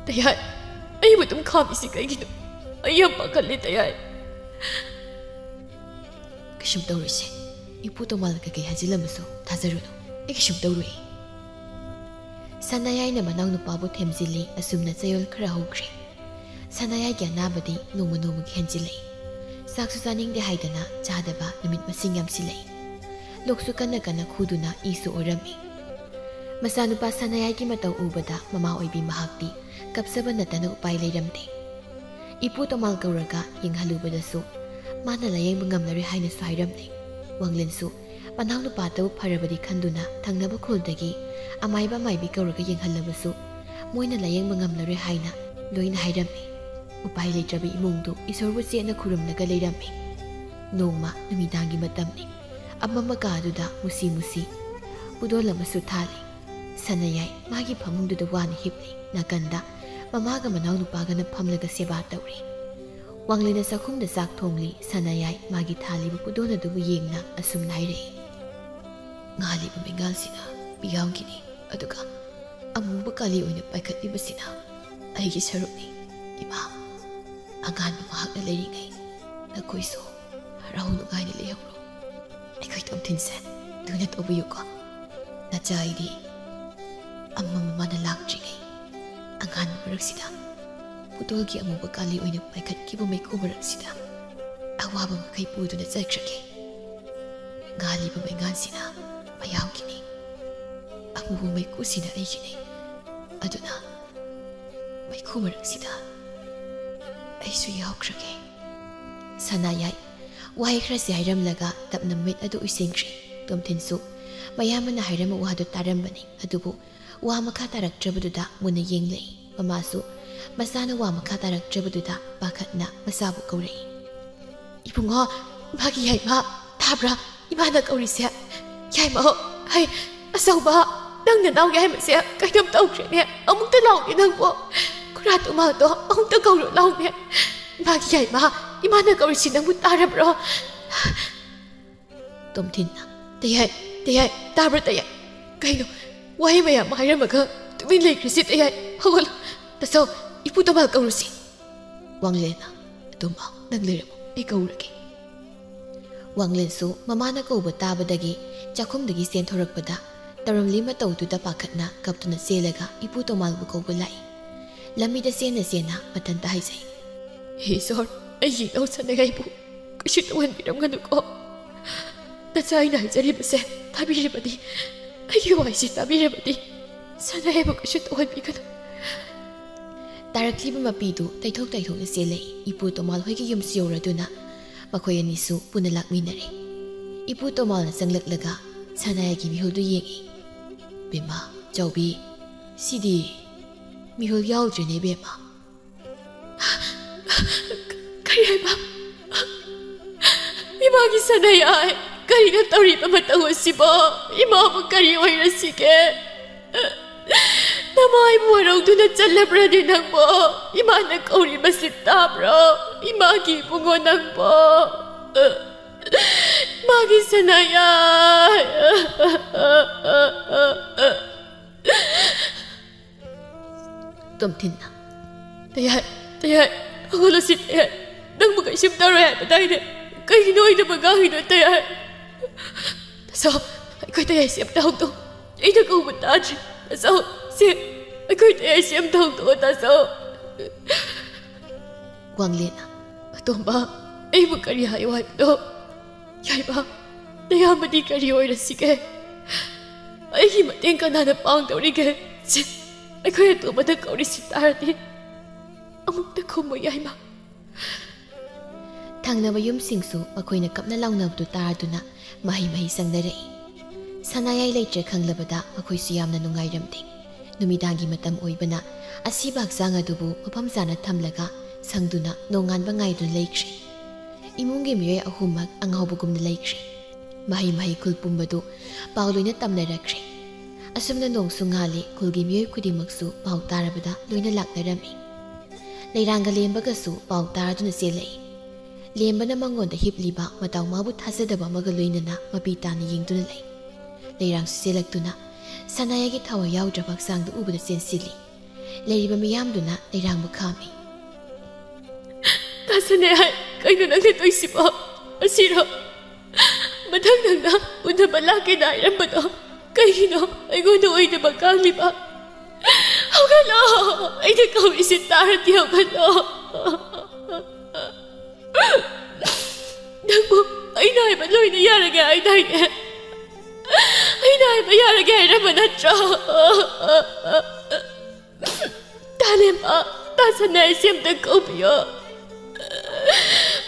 "ꯇꯌꯥꯏ, ꯑꯩꯕꯨ ꯑꯗꯨꯝ ꯈꯥꯝꯃꯤꯁꯤ ꯀꯩꯒꯤꯅꯣ? ꯑꯩ ꯌꯥꯝ ꯄꯥꯈꯠꯂꯤ, ꯇꯌꯥꯏ꯫ ꯀꯩꯁꯨꯝ ꯇꯧꯔꯣꯏꯁꯦ꯫ ꯏꯄꯨ ꯇꯣꯃꯥꯜ ꯀꯩꯀꯩ ꯍꯥꯏꯖꯤꯜꯂꯝꯃꯁꯨ ꯊꯥꯖꯔꯨꯅꯨ꯫ ꯑꯩ ꯀꯩꯁꯨꯝ ꯇꯧꯔꯣꯏ꯫ ꯁꯅꯥꯌꯥꯏꯅ ꯃꯅꯥꯎꯅꯨꯄꯥꯕꯨ ꯊꯦꯝꯖꯤꯜꯂꯤ꯫ ꯑꯁꯨꯝꯅ ꯆꯌꯣꯜ ꯈꯔ ꯍꯧꯈ꯭ꯔꯦ꯫ ꯁꯅꯥꯌꯥꯏꯒꯤ ꯑꯅꯥꯕꯗꯤ ꯅꯣꯡꯃ ꯅꯣꯡꯃꯒꯤ ꯍꯦꯟꯖꯤꯜꯂꯛꯏ꯫ ꯆꯥꯛꯁꯨ ꯆꯥꯅꯤꯡꯗꯦ ꯍꯥꯏꯗꯅ ꯆꯥꯗꯕ ꯅꯨꯃꯤꯠ ꯃꯁꯤꯡ ꯌꯥꯝꯁꯤꯜꯂꯛꯏ꯫ ꯂꯣꯛꯁꯨ ꯀꯟꯅ ꯀꯟꯅ ꯈꯨꯗꯨꯅ ꯏꯁꯨ ꯑꯣꯔꯝꯃꯤ꯫ ꯃꯆꯥꯅꯨꯄꯥ ꯁꯅꯥꯌꯥꯏꯒꯤ ꯃꯇꯧ ꯎꯕꯗ ꯃꯃꯥ ꯑꯣꯏꯕꯤ ꯃꯍꯥꯛꯇꯤ ꯀꯞꯆꯕ ꯅꯠꯇꯅ ꯎꯄꯥꯏ ꯂꯩꯔꯝꯗꯦ꯫ ꯏꯄꯨ ꯇꯣꯃꯥꯜ ꯀꯧꯔꯒ ꯌꯦꯡꯍꯜꯂꯨꯕꯗꯁꯨ ꯃꯥꯅ ꯂꯥꯌꯦꯡꯕ ꯉꯝꯂꯔꯣꯏ ꯍꯥꯏꯅꯁꯨ ꯍꯥꯏꯔꯝꯂꯦ꯫ ꯋꯥꯡꯂꯦꯟꯁꯨ ꯃꯅꯥꯎꯅꯨꯄꯥꯗꯕꯨ ꯐꯔꯕꯗꯤ ꯈꯟꯗꯨꯅ ꯊꯪꯅꯕ ꯈꯨꯜꯗꯒꯤ ꯑꯃꯥꯏꯕ ꯑꯃꯥꯏꯕꯤ ꯀꯧꯔꯒ ꯌꯦꯡꯍꯜꯂꯕꯁꯨ ꯃꯣꯏꯅ ꯂꯥꯌꯦꯡꯕ ꯉꯝꯂꯔꯣꯏ ꯍꯥꯏꯅ ꯂꯣꯏꯅ ꯍꯥꯏꯔꯝꯃꯤ꯫ ꯎꯄꯥꯏ ꯂꯩꯇ꯭ꯔꯕ ꯏꯃꯨꯡꯗꯨ ꯏꯁꯣꯔꯕꯨ ꯆꯦꯠꯅ ꯈꯨꯔꯨꯝꯂꯒ ꯂꯩꯔꯝꯃꯤ꯫ ꯅꯣꯡꯃ ꯅꯨꯃꯤꯗꯥꯡꯒꯤ ꯃꯇꯝꯅꯤ꯫ ꯑꯃꯝꯕ ꯀꯥꯗꯨꯗ ꯃꯨꯁꯤ ꯃꯨꯁꯤ ꯄꯨꯗꯣꯜ ꯑꯃꯁꯨ ꯊꯥꯜꯂꯤ꯫ ꯁꯅꯥꯌꯥꯏ ꯃꯥꯒꯤ ꯐꯃꯨꯡꯗꯨꯗ ꯋꯥꯅ ꯍꯤꯞꯂꯤ꯫ ꯅꯥꯀꯟꯗ ꯃꯃꯥꯒ ꯃꯅꯥꯎꯅꯨꯄꯥꯒꯅ ꯐꯝꯂꯒ ꯁꯦꯕꯥ ꯇꯧꯔꯤ꯫ ꯋꯥꯡꯂꯦꯟꯅ ꯆꯥꯛꯈꯨꯝꯗ ꯆꯥꯛ ꯊꯣꯡꯂꯤ꯫ ꯁꯅꯥꯌꯥꯏ ꯃꯥꯒꯤ ꯊꯥꯜꯂꯤꯕ ꯄꯨꯗꯣꯟ ꯑꯗꯨꯕꯨ ꯌꯦꯡꯅ ꯑꯁꯨꯝꯅ ꯍꯥꯏꯔꯛꯏ, "ꯉꯥꯜꯂꯤꯕ ꯃꯩꯉꯥꯜꯁꯤꯅ ꯃꯤꯌꯥꯝꯒꯤꯅꯤ, ꯑꯗꯨꯒ ꯑꯃꯨꯕ ꯀꯥꯂꯤ ꯑꯣꯏꯅ ꯄꯥꯏꯈꯠꯂꯤꯕꯁꯤꯅ ꯑꯩꯒꯤ ꯁꯔꯨꯛꯅꯤ꯫ ꯏꯃꯥ, ꯑꯉꯥꯟꯕ ꯃꯍꯥꯛꯅ ꯂꯩꯔꯤꯉꯩ ꯅꯈꯣꯏꯁꯨ ꯍꯔꯥꯎ ꯅꯨꯡꯉꯥꯏꯅ ꯂꯩꯍꯧꯔꯣ꯫ ꯑꯩꯈꯣꯏ ꯇꯣꯝꯊꯤꯟꯁꯦ ꯂꯨꯅ ꯇꯧꯕꯤꯌꯨꯀꯣ꯫ ꯅꯆꯥ ꯑꯩꯗꯤ ꯑꯃꯝꯕ ꯃꯥꯅ ꯂꯥꯛꯇ꯭ꯔꯤꯉꯩ ꯑꯉꯥꯟꯕ ꯃꯔꯛꯁꯤꯗ ꯄꯨꯇꯣꯜꯒꯤ ꯑꯃꯨꯕ ꯀꯥꯂꯤ ꯑꯣꯏꯅ ꯄꯥꯏꯈꯠꯈꯤꯕ ꯃꯩꯈꯨ ꯃꯔꯛꯁꯤꯗ ꯑꯋꯥꯕ ꯃꯈꯩ ꯄꯨꯗꯨꯅ ꯆꯠꯈ꯭ꯔꯒꯦ꯫ ꯉꯥꯜꯂꯤꯕ ꯃꯩꯉꯥꯜꯁꯤꯅ ꯃꯌꯥꯝꯒꯤꯅꯤ, ꯑꯃꯨꯕ ꯃꯩꯈꯨꯁꯤꯅ ꯑꯩꯒꯤꯅꯤ꯫ ꯑꯗꯨꯅ ꯃꯩꯈꯨ ꯃꯔꯛꯁꯤꯗ ꯑꯩꯁꯨ ꯌꯥꯎꯈ꯭ꯔꯒꯦ꯫" ꯁꯅꯥꯌꯥꯏ ꯋꯥꯍꯩ ꯈꯔꯁꯤ ꯍꯥꯏꯔꯝꯂꯒ ꯇꯞꯅ ꯃꯃꯤꯠ ꯑꯗꯨ ꯎꯏꯁꯤꯟꯈ꯭ꯔꯦ꯫ ꯇꯣꯝꯊꯤꯟꯁꯨ ꯃꯌꯥꯝꯕꯅ ꯍꯥꯏꯔꯝꯕ ꯋꯥꯗꯨ ꯇꯥꯔꯝꯕꯅꯤ, ꯑꯗꯨꯕꯨ ꯋꯥ ꯃꯈꯥ ꯇꯥꯔꯛꯇ꯭ꯔꯕꯗꯨꯗ ꯃꯨꯟꯅ ꯌꯦꯡꯂꯛꯏ꯫ ꯃꯃꯥꯁꯨ ꯃꯆꯥꯅ ꯋꯥ ꯃꯈꯥ ꯇꯥꯔꯛꯇ꯭ꯔꯕꯗꯨꯗ ꯄꯥꯈꯠꯅ ꯃꯆꯥꯕꯨ ꯀꯧꯔꯛꯏ꯫ "ꯏꯕꯨꯡꯉꯣ, ꯏꯃꯥꯒꯤ ꯌꯥꯏꯃ, ꯇꯥꯕ꯭ꯔꯥ? ꯏꯃꯥꯅ ꯀꯧꯔꯤꯁꯦ꯫ ꯌꯥꯏꯃ, ꯍꯩ, ꯑꯆꯧꯕ, ꯅꯪ ꯅꯅꯥꯎ ꯌꯥꯏꯃꯁꯦ ꯀꯩꯅꯣꯝ ꯇꯧꯈ꯭ꯔꯦꯅꯦ꯫ ꯑꯃꯨꯛꯇ ꯂꯥꯎꯅꯦ ꯅꯪꯕꯨ꯫ ꯈꯨꯔꯥ ꯇꯨꯃꯥꯗꯣ ꯑꯃꯨꯛꯇ ꯀꯧꯔꯣ ꯂꯥꯎꯅꯦ꯫ ꯏꯃꯥꯒꯤ ꯌꯥꯏꯃ, ꯏꯃꯥꯅ ꯀꯧꯔꯤꯁꯤ ꯅꯪꯕꯨ ꯇꯥꯔꯕ꯭ꯔꯣ?" ꯇꯣꯝꯊꯤꯟꯅ, "ꯇꯌꯥꯏ, ꯇꯌꯥꯏ, ꯇꯥꯕ꯭ꯔꯥ ꯇꯌꯥꯏ? ꯀꯩꯅꯣ, ꯋꯥꯍꯩ ꯃꯌꯥꯝ ꯍꯥꯏꯔꯝꯃꯒ ꯇꯨꯃꯤꯟ ꯂꯩꯈ꯭ꯔꯤꯁꯤ ꯇꯌꯥꯏ? ꯍꯧꯒꯠꯂꯣ, ꯇꯥꯆꯧ, ꯏꯄꯨ ꯇꯣꯃꯥꯜ ꯀꯧꯔꯨꯁꯤ꯫" ꯋꯥꯡꯂꯦꯟꯅ, "ꯑꯇꯣꯝꯕ, ꯅꯪ ꯂꯩꯔꯝꯃꯣ, ꯑꯩ ꯀꯧꯔꯒꯦ꯫" ꯋꯥꯡꯂꯦꯟꯁꯨ ꯃꯃꯥꯅ ꯀꯧꯕ ꯇꯥꯕꯗꯒꯤ ꯆꯥꯛꯈꯨꯝꯗꯒꯤ ꯆꯦꯟꯊꯣꯔꯛꯄꯗ ꯇꯧꯔꯝꯂꯤ ꯃꯇꯧꯗꯨꯗ ꯄꯥꯈꯠꯅ ꯀꯞꯇꯨꯅ ꯆꯦꯜꯂꯒ ꯏꯄꯨ ꯇꯣꯃꯥꯜꯕꯨ ꯀꯧꯕ ꯂꯥꯛꯏ꯫ ꯂꯝꯕꯤꯗ ꯆꯦꯟꯅ ꯆꯦꯟꯅ ꯃꯊꯟꯇ ꯍꯥꯏꯖꯩ, "ꯍꯦ ꯏꯁꯣꯔ, ꯑꯩꯒꯤ ꯏꯅꯥꯎ ꯁꯅꯥꯌꯥꯏꯕꯨ ꯀꯩꯁꯨ ꯇꯧꯍꯟꯕꯤꯔꯝꯒꯅꯨꯀꯣ꯫ ꯅꯆꯥ ꯑꯩꯅ ꯍꯥꯏꯖꯔꯤꯕꯁꯦ ꯇꯥꯕꯤꯔꯕꯗꯤ, ꯑꯩꯒꯤ ꯋꯥꯍꯩꯁꯦ ꯇꯥꯕꯤꯔꯕꯗꯤ, ꯁꯅꯥꯌꯥꯏꯕꯨ ꯀꯩꯁꯨ ꯇꯧꯍꯟꯕꯤꯒꯅꯨ꯫" ꯇꯥꯔꯛꯂꯤꯕ ꯃꯄꯤꯗꯨ ꯇꯩꯊꯣꯛ ꯇꯩꯊꯣꯛꯅ ꯆꯦꯜꯂꯛꯏ꯫ ꯏꯄꯨ ꯇꯣꯃꯥꯜ ꯍꯣꯏꯒꯤ ꯌꯨꯝꯁꯨ ꯌꯧꯔꯗꯨꯅ ꯃꯈꯣꯏ ꯑꯅꯤꯁꯨ ꯄꯨꯟꯅ ꯂꯥꯛꯃꯤꯟꯅꯔꯦ꯫ ꯏꯄꯨ ꯇꯣꯃꯥꯜꯅ ꯆꯪꯂꯛꯂꯒ ꯁꯅꯥꯌꯥꯏꯒꯤ ꯃꯤꯍꯨꯜꯗꯨ ꯌꯦꯡꯉꯤ꯫ "ꯕꯦꯝꯃ, ꯆꯥꯎꯕꯤ, ꯁꯤꯗꯤ ꯃꯤꯍꯨꯜ ꯌꯥꯎꯗ꯭ꯔꯦꯅꯦ ꯕꯦꯝꯃ꯫" "ꯀꯔꯤ ꯍꯥꯏꯕ? ꯏꯃꯥꯒꯤ ꯁꯅꯥꯌꯥꯏ, ꯀꯔꯤꯅꯣ ꯇꯧꯔꯤꯕ ꯃꯇꯧ ꯑꯁꯤꯕꯣ? ꯏꯃꯥꯕꯨ ꯀꯔꯤ ꯑꯣꯏꯔꯁꯤꯒꯦ? ꯅꯃꯥꯏꯕꯨ ꯋꯥꯔꯧꯗꯨꯅ ꯆꯠꯂꯕ꯭ꯔꯅꯦ ꯅꯪꯕꯣ? ꯏꯃꯥꯅ ꯀꯧꯔꯤꯕꯁꯤ ꯇꯥꯕ꯭ꯔꯣ? ꯏꯃꯥꯒꯤ ꯏꯕꯨꯡꯉꯣ ꯅꯪꯕꯣ? ꯏꯃꯥꯒꯤ ꯁꯅꯥꯌꯥꯏ!" ꯇꯣꯝꯊꯤꯟꯅ, "ꯇꯌꯥꯏ, ꯇꯌꯥꯏ, ꯍꯧꯒꯠꯂꯁꯤ ꯇꯌꯥꯏ꯫ ꯅꯪꯕꯨ ꯀꯩꯁꯨꯝ ꯇꯧꯔꯣꯏ ꯍꯥꯏꯕꯗꯥꯏꯅꯦ? ꯀꯩꯒꯤꯅꯣ ꯑꯣꯏꯗꯕ ꯉꯥꯡꯉꯤꯗꯣ ꯇꯌꯥꯏ? ꯇꯥꯆꯧ, ꯑꯩꯈꯣꯏ ꯇꯌꯥꯏꯁꯦ ꯑꯝꯇ ꯍꯧꯗꯣꯛꯑꯣ꯫ ꯑꯩꯅ ꯀꯧꯕ ꯇꯥꯗ꯭ꯔꯤ꯫ ꯇꯥꯆꯧ, ꯁꯦ, ꯑꯩꯈꯣꯏ ꯇꯌꯥꯏꯁꯦ ꯑꯝꯇ ꯍꯧꯗꯣꯛꯑꯣ ꯇꯥꯆꯧ꯫" ꯋꯥꯡꯂꯦꯟꯅ, "ꯑꯇꯣꯝꯕ, ꯑꯩꯕꯨ ꯀꯔꯤ ꯍꯥꯏꯌꯣ ꯍꯥꯏꯕꯅꯣ? ꯌꯥꯏꯃ, ꯅꯌꯥꯝꯕꯗꯤ ꯀꯔꯤ ꯑꯣꯏꯔꯁꯤꯒꯦ? ꯑꯩꯒꯤ ꯃꯇꯦꯡ ꯀꯅꯥꯅ ꯄꯥꯡꯗꯧꯔꯤꯒꯦ? ꯁꯦ, ꯑꯩꯈꯣꯏ ꯑꯇꯣꯝꯕꯗ ꯀꯧꯔꯤꯁꯤ ꯇꯥꯔꯗꯤ ꯑꯃꯨꯛꯇ ꯈꯨꯝꯃꯨ ꯌꯥꯏꯃ꯫" ꯊꯪꯅꯕ ꯌꯨꯝꯁꯤꯡꯁꯨ ꯃꯈꯣꯏꯅ ꯀꯞꯅ ꯂꯥꯎꯅꯕꯗꯨ ꯇꯥꯔꯗꯨꯅ ꯃꯍꯩ ꯃꯍꯩ ꯆꯪꯅꯔꯛꯏ꯫ ꯁꯅꯥꯌꯥꯏ ꯂꯩꯇ꯭ꯔꯦ ꯈꯪꯂꯕꯗ ꯃꯈꯣꯏꯁꯨ ꯌꯥꯝꯅ ꯅꯨꯡꯉꯥꯏꯔꯝꯗꯦ꯫ ꯅꯨꯃꯤꯗꯥꯡꯒꯤ ꯃꯇꯝ ꯑꯣꯏꯕꯅ ꯑꯁꯤꯕ ꯍꯛꯆꯥꯡ ꯑꯗꯨꯕꯨ ꯃꯐꯝ ꯆꯥꯅ ꯊꯝꯂꯒ ꯁꯪꯗꯨꯅ ꯅꯣꯡꯉꯥꯟꯕ ꯉꯥꯏꯗꯨꯅ ꯂꯩꯈ꯭ꯔꯦ꯫ ꯏꯃꯨꯡꯒꯤ ꯃꯤꯑꯣꯏ ꯑꯍꯨꯝꯃꯛ ꯑꯉꯥꯎꯕꯒꯨꯝꯅ ꯂꯩꯈ꯭ꯔꯦ꯫ ꯃꯍꯩ ꯃꯍꯩ ꯈꯨꯜ ꯄꯨꯝꯕꯗꯨ ꯄꯥꯎ ꯂꯣꯏꯅ ꯇꯝꯅꯔꯛꯈ꯭ꯔꯦ꯫ ꯑꯁꯨꯝꯅ ꯅꯣꯡꯁꯨ ꯉꯥꯜꯂꯤ, ꯈꯨꯜꯒꯤ ꯃꯤꯑꯣꯏ ꯈꯨꯗꯤꯡꯃꯛꯁꯨ ꯄꯥꯎ ꯇꯥꯔꯕꯗ ꯂꯣꯏꯅ ꯂꯥꯛꯅꯔꯝꯃꯤ꯫ ꯂꯩꯔꯥꯡꯒ ꯂꯦꯝꯕꯒꯁꯨ ꯄꯥꯎ ꯇꯥꯔꯗꯨꯅ ꯆꯦꯜꯂꯛꯏ꯫ ꯂꯦꯝꯕꯅ ꯃꯉꯣꯟꯗ ꯍꯤꯞꯂꯤꯕ ꯃꯇꯥꯎ ꯃꯥꯕꯨ ꯊꯥꯖꯗꯕ ꯑꯃꯒ ꯂꯣꯏꯅꯅ ꯃꯄꯤ ꯇꯥꯅ ꯌꯦꯡꯗꯨꯅ ꯂꯩ꯫ ꯂꯩꯔꯥꯡꯁꯨ ꯆꯦꯜꯂꯛꯇꯨꯅ ꯁꯅꯥꯌꯥꯏꯒꯤ ꯊꯋꯥꯏ ꯌꯥꯎꯗ꯭ꯔꯕ ꯍꯛꯆꯥꯡꯗꯨ ꯎꯕꯗ ꯆꯦꯟꯁꯤꯜꯂꯤ꯫ ꯂꯩꯔꯤꯕ ꯃꯤꯌꯥꯝꯗꯨꯅ ꯂꯩꯔꯥꯡꯕꯨ ꯈꯥꯝꯃꯤ꯫ ꯇꯥꯁꯟꯅꯩ ꯍꯥꯏ꯫ ꯀꯩꯅꯣ ꯅꯪꯅ ꯇꯧꯏꯁꯤꯕꯣ? ꯑꯁꯤꯔꯣ ꯃꯊꯪ ꯅꯪꯅ ꯎꯅꯕ ꯂꯥꯛꯀꯦꯅ ꯍꯥꯏꯔꯝꯕꯗꯣ? ꯀꯩꯒꯤꯅꯣ ꯑꯩꯉꯣꯟꯗ ꯑꯣꯏꯗꯕ ꯉꯥꯡꯂꯤꯕ? ꯍꯧꯒꯠꯂꯣ! ꯑꯩꯅ ꯀꯧꯔꯤꯁꯦ ꯇꯥꯔꯗꯤ ꯍꯧꯒꯠꯂꯣ! ꯅꯪꯕꯨ ꯑꯩꯅ ꯍꯥꯏꯕ ꯂꯣꯏꯅ ꯌꯥꯔꯒꯦ ꯍꯥꯏꯗꯥꯏꯅꯦ? ꯑꯩꯅ ꯍꯥꯏꯕ ꯌꯥꯔꯒꯦ ꯍꯥꯏꯔꯝꯕ ꯅꯠꯇ꯭ꯔꯣ? ꯇꯥꯂꯦꯝꯕ, ꯇꯥꯁꯟꯅꯩ ꯍꯥꯏꯁꯦ ꯑꯝꯇ ꯀꯧꯕꯤꯌꯣ꯫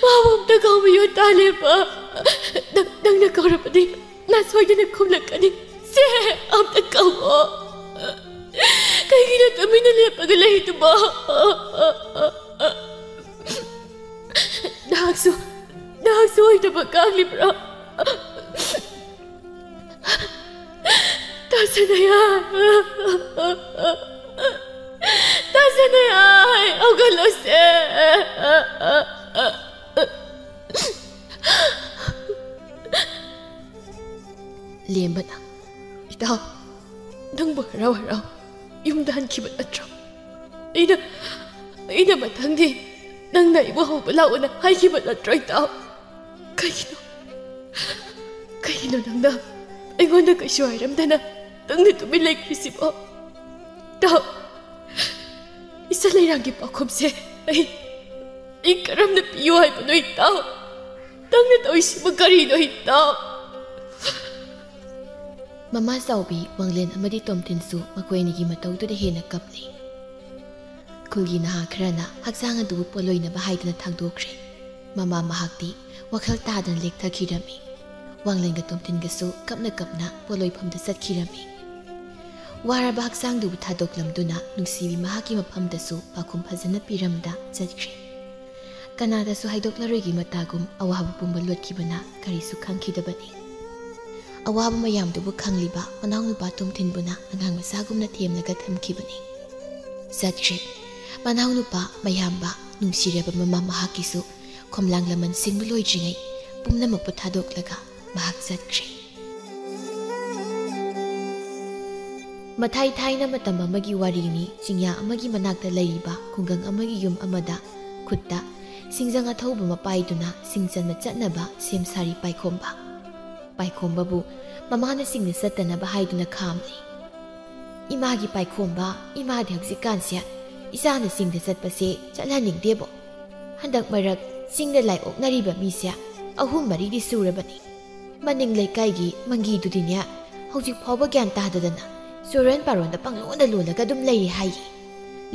ꯃꯥꯕꯨ ꯑꯝꯇ ꯀꯧꯕꯤꯌꯣ, ꯇꯥꯂꯦꯝꯕ꯫ ꯅꯪ, ꯅꯪꯅ ꯀꯧꯔꯕꯗꯤ ꯃꯥ ꯁꯣꯏꯗꯅ ꯈꯨꯝꯂꯛꯀꯅꯤ꯫ ꯁꯦ, ꯑꯝꯇ ꯀꯧꯋꯣ꯫ ꯀꯩꯒꯤꯅꯣ ꯇꯨꯃꯤꯟꯅ ꯂꯦꯞꯄꯒ ꯂꯩꯗꯨꯕꯣ? ꯅꯍꯥꯛꯁꯨ, ꯅꯍꯥꯛꯁꯨ ꯑꯣꯏꯗꯕ ꯉꯥꯡꯂꯤꯕ꯭ꯔꯣ? ꯇꯥꯁꯟꯅꯩ ꯍꯥꯏ꯫ ꯇꯥꯁꯟꯅꯩ ꯍꯥꯏ꯫ ꯍꯧꯒꯠꯂꯣꯁꯦ꯫ ꯂꯦꯝꯕꯅ, "ꯏꯇꯥꯎ, ꯅꯪꯕꯨ ꯍꯔꯥꯎ ꯍꯔꯥꯎ ꯌꯨꯝꯗ ꯍꯟꯈꯤꯕ ꯅꯠꯇ꯭ꯔꯣ? ꯑꯩꯅ, ꯑꯩꯅ ꯃꯊꯪꯗꯤ ꯅꯪꯅ ꯑꯩꯕꯨ ꯍꯧꯕ ꯂꯥꯛꯑꯣꯅ ꯍꯥꯏꯈꯤꯕ ꯅꯠꯇ꯭ꯔꯣ, ꯏꯇꯥꯎ? ꯀꯩꯒꯤꯅꯣ, ꯀꯩꯒꯤꯅꯣ ꯅꯪꯅ ꯑꯩꯉꯣꯟꯗ ꯀꯩꯁꯨ ꯍꯥꯏꯔꯝꯗꯅ ꯅꯪꯅ ꯇꯨꯃꯤꯟ ꯂꯩꯈ꯭ꯔꯤꯁꯤꯕꯣ? ꯏꯇꯥꯎ, ꯏꯆꯜ ꯂꯩꯔꯥꯡꯒꯤ ꯄꯥꯎꯈꯨꯝꯁꯦ ꯑꯩ, ꯑꯩ ꯀꯔꯝꯅ ꯄꯤꯌꯨ ꯍꯥꯏꯕꯅꯣ, ꯏꯇꯥꯎ? ꯅꯪꯅ ꯇꯧꯔꯤꯁꯤꯕꯨ ꯀꯔꯤꯅꯣ, ꯏꯇꯥꯎ?" ꯃꯃꯥ ꯆꯥꯎꯕꯤ ꯋꯥꯡꯂꯦꯟ ꯑꯃꯗꯤ ꯇꯣꯝꯊꯤꯟꯁꯨ ꯃꯈꯣꯏ ꯑꯅꯤꯒꯤ ꯃꯇꯧꯗꯨꯗ ꯍꯦꯟꯅ ꯀꯞꯂꯤ꯫ ꯈꯨꯜꯒꯤ ꯅꯍꯥ ꯈꯔꯅ ꯍꯛꯆꯥꯡ ꯑꯗꯨꯕꯨ ꯄꯣꯠꯂꯣꯏꯅꯕ ꯍꯥꯏꯗꯨꯅ ꯊꯥꯡꯗꯣꯛꯈ꯭ꯔꯦ꯫ ꯃꯃꯥ ꯃꯍꯥꯛꯇꯤ ꯋꯥꯈꯜ ꯇꯥꯗꯅ ꯂꯦꯛꯊꯈꯤꯔꯝꯃꯤ꯫ ꯋꯥꯡꯂꯦꯟꯒ ꯇꯣꯝꯊꯤꯟꯒꯁꯨ ꯀꯞꯅ ꯀꯞꯅ ꯄꯣꯠꯂꯣꯏꯐꯝꯗ ꯆꯠꯈꯤꯔꯝꯃꯤ꯫ ꯋꯥꯔꯕ ꯍꯛꯆꯥꯡꯗꯨꯕꯨ ꯊꯥꯗꯣꯛꯂꯝꯗꯨꯅ ꯅꯨꯡꯁꯤꯕꯤ ꯃꯍꯥꯛꯀꯤ ꯃꯐꯝꯗꯁꯨ ꯄꯥꯎꯈꯨꯝ ꯐꯖꯅ ꯄꯤꯔꯝꯗ ꯆꯠꯈ꯭ꯔꯦ꯫ ꯀꯅꯥꯗꯁꯨ ꯍꯥꯏꯗꯣꯛꯂꯔꯣꯏꯒꯤ ꯃꯇꯥꯒꯨꯝ ꯑꯋꯥꯕ ꯄꯨꯝꯕ ꯂꯣꯠꯈꯤꯕꯅ ꯀꯔꯤꯁꯨ ꯈꯪꯈꯤꯗꯕꯅꯤ꯫ ꯑꯋꯥꯕ ꯃꯌꯥꯝꯗꯨꯕꯨ ꯈꯪꯂꯤꯕ ꯃꯅꯥꯎꯅꯨꯄꯥ ꯇꯣꯝꯊꯤꯟꯕꯨꯅ ꯑꯉꯥꯡ ꯃꯆꯥꯒꯨꯝꯅ ꯊꯦꯝꯂꯒ ꯊꯝꯈꯤꯕꯅꯤ꯫ ꯆꯠꯈ꯭ꯔꯦ꯫ ꯃꯅꯥꯎꯅꯨꯄꯥ, ꯃꯌꯥꯝꯕ, ꯅꯨꯡꯁꯤꯔꯕ ꯃꯃꯥ ꯃꯍꯥꯛꯀꯤꯁꯨ ꯈꯣꯝꯂꯥꯡ ꯂꯃꯟ ꯁꯤꯡꯕ ꯂꯣꯏꯗ꯭ꯔꯤꯉꯩ ꯄꯨꯝꯅꯃꯛꯄꯨ ꯊꯥꯗꯣꯛꯂꯒ ꯃꯍꯥꯛ ꯆꯠꯈ꯭ꯔꯦ꯫ ꯃꯊꯥꯏ ꯊꯥꯏꯅ ꯃꯇꯝ ꯑꯃꯒꯤ ꯋꯥꯔꯤꯅꯤ꯫ ꯆꯤꯡꯌꯥ ꯑꯃꯒꯤ ꯃꯅꯥꯛꯇ ꯂꯩꯔꯤꯕ ꯈꯨꯡꯒꯪ ꯑꯃꯒꯤ ꯌꯨꯝ ꯑꯃꯗ ꯈꯨꯠꯇ ꯁꯤꯡꯖꯪ ꯑꯊꯧꯕ ꯑꯃ ꯄꯥꯏꯗꯨꯅ ꯁꯤꯡ ꯆꯟꯕ ꯆꯠꯅꯕ ꯁꯦꯝ ꯁꯥꯔꯤ ꯄꯥꯏꯈꯣꯝꯕ꯫ ꯄꯥꯏꯈꯣꯝꯕꯕꯨ ꯃꯃꯥꯅ ꯁꯤꯡꯗ ꯆꯠꯇꯅꯕ ꯍꯥꯏꯗꯨꯅ ꯈꯥꯝꯂꯤ꯫ "ꯏꯃꯥꯒꯤ ꯄꯥꯏꯈꯣꯝꯕ, ꯏꯃꯥꯗꯤ ꯍꯧꯖꯤꯛꯀꯥꯟꯁꯦ ꯏꯆꯥꯅ ꯆꯤꯡꯗ ꯆꯠꯄꯁꯦ ꯆꯠꯍꯟꯅꯤꯡꯗꯦꯕꯣ꯫ ꯍꯟꯗꯛ ꯃꯔꯛ ꯆꯤꯡꯗ ꯂꯥꯏ ꯑꯣꯛꯅꯔꯤꯕ ꯃꯤꯁꯦ ꯑꯍꯨꯝ ꯃꯔꯤꯗꯤ ꯁꯨꯔꯕꯅꯤ꯫ ꯃꯅꯤꯡ ꯂꯩꯀꯥꯏꯒꯤ ꯃꯪꯒꯤꯗꯨꯗꯤꯅꯦ, ꯍꯧꯖꯤꯛ ꯐꯥꯎꯕ ꯒ꯭ꯌꯥꯟ ꯇꯥꯗꯗꯅ ꯆꯨꯔꯣꯟ ꯄꯥꯔꯣꯟꯗ ꯄꯪꯂꯣꯟꯗ ꯂꯣꯜꯂꯒ ꯑꯗꯨꯝ ꯂꯩꯔꯤ ꯍꯥꯏꯌꯦ꯫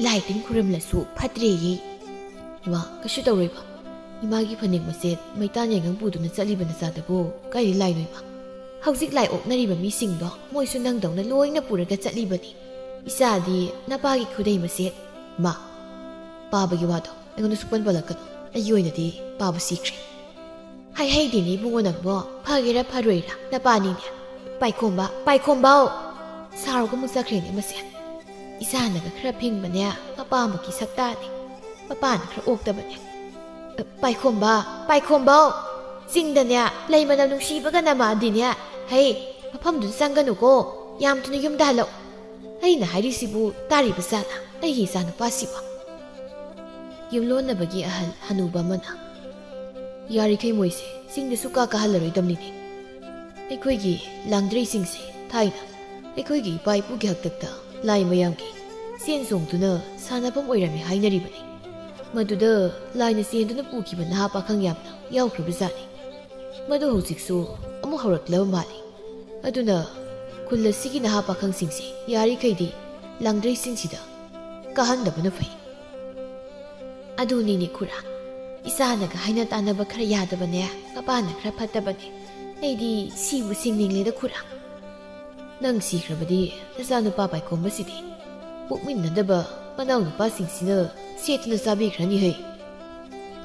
ꯂꯥꯏ ꯇꯤꯟ ꯈꯨꯔꯨꯝꯂꯁꯨ ꯐꯠꯇ꯭ꯔꯦꯌꯦ꯫" "ꯏꯃꯥ, ꯀꯩꯁꯨ ꯇꯧꯔꯣꯏꯕ꯫ ꯏꯃꯥꯒꯤ ꯐꯅꯦꯛ ꯃꯆꯦꯠ ꯃꯩꯇꯥꯟ ꯌꯥꯏꯉꯪ ꯄꯨꯗꯨꯅ ꯆꯠꯂꯤꯕ ꯅꯆꯥꯗꯕꯨ ꯀꯥꯏꯗꯩ ꯂꯥꯏꯅꯣ ꯏꯃꯥ? ꯍꯧꯖꯤꯛ ꯂꯥꯏ ꯑꯣꯛꯅꯔꯤꯕ ꯃꯤꯁꯤꯡꯗꯣ ꯃꯣꯏꯁꯨ ꯅꯪꯗꯧꯅ ꯂꯣꯏꯅ ꯄꯨꯔꯒ ꯆꯠꯂꯤꯕꯅꯤ꯫ ꯏꯆꯥꯗꯤ ꯅꯄꯥꯒꯤ ꯈꯨꯗꯩ ꯃꯆꯦꯠ꯫" "ꯃꯥ, ꯄꯥꯕꯒꯤ ꯋꯥꯗꯣ ꯑꯩꯉꯣꯟꯗ ꯁꯨꯛꯄꯟ ꯄꯜꯂꯛꯀꯅꯨ꯫ ꯑꯩꯒꯤ ꯑꯣꯏꯅꯗꯤ ꯄꯥꯕ ꯁꯤꯈ꯭ꯔꯦ꯫" "ꯍꯥꯏꯍꯩꯗꯦꯅꯦ ꯏꯕꯨꯡꯉꯣ ꯅꯪꯕꯣ, ꯐꯒꯦꯔꯥ ꯐꯔꯣꯏꯔꯥ ꯅꯄꯥꯅꯤꯅꯦ꯫ ꯄꯥꯏꯈꯣꯝꯕ, ꯄꯥꯏꯈꯣꯝꯕꯥꯎ!" ꯁꯥꯎꯔꯒ ꯑꯃꯨꯛ ꯆꯠꯈ꯭ꯔꯦꯅꯦ ꯃꯁꯦ꯫ ꯏꯆꯥꯅꯒ ꯈꯔ ꯐꯤꯡꯕꯅꯦ, ꯃꯄꯥ ꯑꯃꯒꯤ ꯁꯛꯇꯥꯅꯦ꯫ ꯃꯄꯥꯅ ꯈꯔ ꯑꯣꯛꯇꯕꯅꯦ꯫ "ꯄꯥꯏꯈꯣꯝꯕ, ꯄꯥꯏꯈꯣꯝꯕꯥꯎ! ꯆꯤꯡꯗꯅꯦ ꯂꯩ ꯃꯅꯝ ꯅꯨꯡꯁꯤꯕꯒ ꯅꯝꯃꯛꯑꯗꯤꯅꯦ, ꯍꯩ, ꯃꯐꯝꯗꯨꯗ ꯆꯪꯒꯅꯨꯀꯣ꯫ ꯌꯥꯝ ꯊꯨꯅ ꯌꯨꯝꯗ ꯍꯜꯂꯛꯎ꯫" ꯑꯩꯅ ꯍꯥꯏꯔꯤꯁꯤꯕꯨ ꯇꯥꯔꯤꯕ ꯖꯥꯠꯂ ꯑꯩꯒꯤ ꯏꯆꯥꯅꯨꯄꯥꯁꯤꯕꯣ? ꯌꯨꯝꯂꯣꯟꯅꯕꯒꯤ ꯑꯍꯜ ꯍꯅꯨꯕ ꯑꯃꯅ, "ꯌꯥꯔꯤꯈꯩ ꯃꯣꯏꯁꯦ ꯆꯤꯡꯗ ꯁꯨꯛꯀꯥ ꯀꯥꯍꯜꯂꯔꯣꯏꯗꯕꯅꯤꯅꯦ꯫ ꯑꯩꯈꯣꯏꯒꯤ ꯂꯥꯡꯗ꯭ꯔꯩꯁꯤꯡꯁꯦ ꯊꯥꯏꯅ ꯑꯩꯈꯣꯏꯒꯤ ꯏꯄꯥ ꯏꯄꯨꯒꯤ ꯍꯥꯛꯇꯛꯇ ꯂꯥꯏ ꯃꯌꯥꯝꯒꯤ ꯆꯦꯟ ꯆꯣꯡꯗꯨꯅ ꯁꯥꯟꯅꯐꯝ ꯑꯣꯏꯔꯝꯃꯤ ꯍꯥꯏꯅꯔꯤꯕꯅꯤ꯫ ꯃꯗꯨꯗ ꯂꯥꯏꯅ ꯆꯦꯟꯗꯨꯅ ꯄꯨꯈꯤꯕ ꯅꯍꯥ ꯄꯥꯈꯪ ꯌꯥꯝꯅ ꯌꯥꯎꯈ꯭ꯔꯕꯖꯥꯠꯅꯤ꯫ ꯃꯗꯨ ꯍꯧꯖꯤꯛꯁꯨ ꯑꯃꯨꯛ ꯍꯧꯔꯛꯂꯕ ꯃꯥꯜꯂꯤ꯫ ꯑꯗꯨꯅ ꯈꯨꯜ ꯑꯁꯤꯒꯤ ꯅꯍꯥ ꯄꯥꯈꯪꯁꯤꯡꯁꯤ ꯌꯥꯔꯤꯈꯩꯗꯤ ꯂꯥꯡꯗ꯭ꯔꯩꯁꯤꯡꯁꯤꯗ ꯀꯥꯍꯟꯗꯕꯅ ꯐꯩ꯫" "ꯑꯗꯨꯅꯤꯅꯦ ꯈꯨꯔꯥ, ꯏꯆꯥꯅꯒ ꯍꯥꯏꯅ ꯇꯥꯅꯕ ꯈꯔ ꯌꯥꯗꯕꯅꯦ, ꯃꯄꯥꯅ ꯈꯔ ꯐꯠꯇꯕꯅꯦ꯫ ꯑꯩꯗꯤ ꯁꯤꯕꯨ ꯁꯤꯡꯅꯤꯡꯂꯦꯗ ꯈꯨꯔꯥ꯫ ꯅꯪ ꯁꯤꯈ꯭ꯔꯕꯗꯤ ꯅꯆꯥꯅꯨꯄꯥ ꯄꯥꯏꯈꯣꯝꯕꯁꯤꯗꯤ ꯄꯣꯛꯃꯤꯟꯅꯗꯕ ꯃꯅꯥꯎꯅꯨꯄꯥꯁꯤꯡꯁꯤꯅ ꯁꯦꯠꯇꯨꯅ ꯆꯥꯕꯤꯈ꯭ꯔꯅꯤ ꯍꯩ꯫"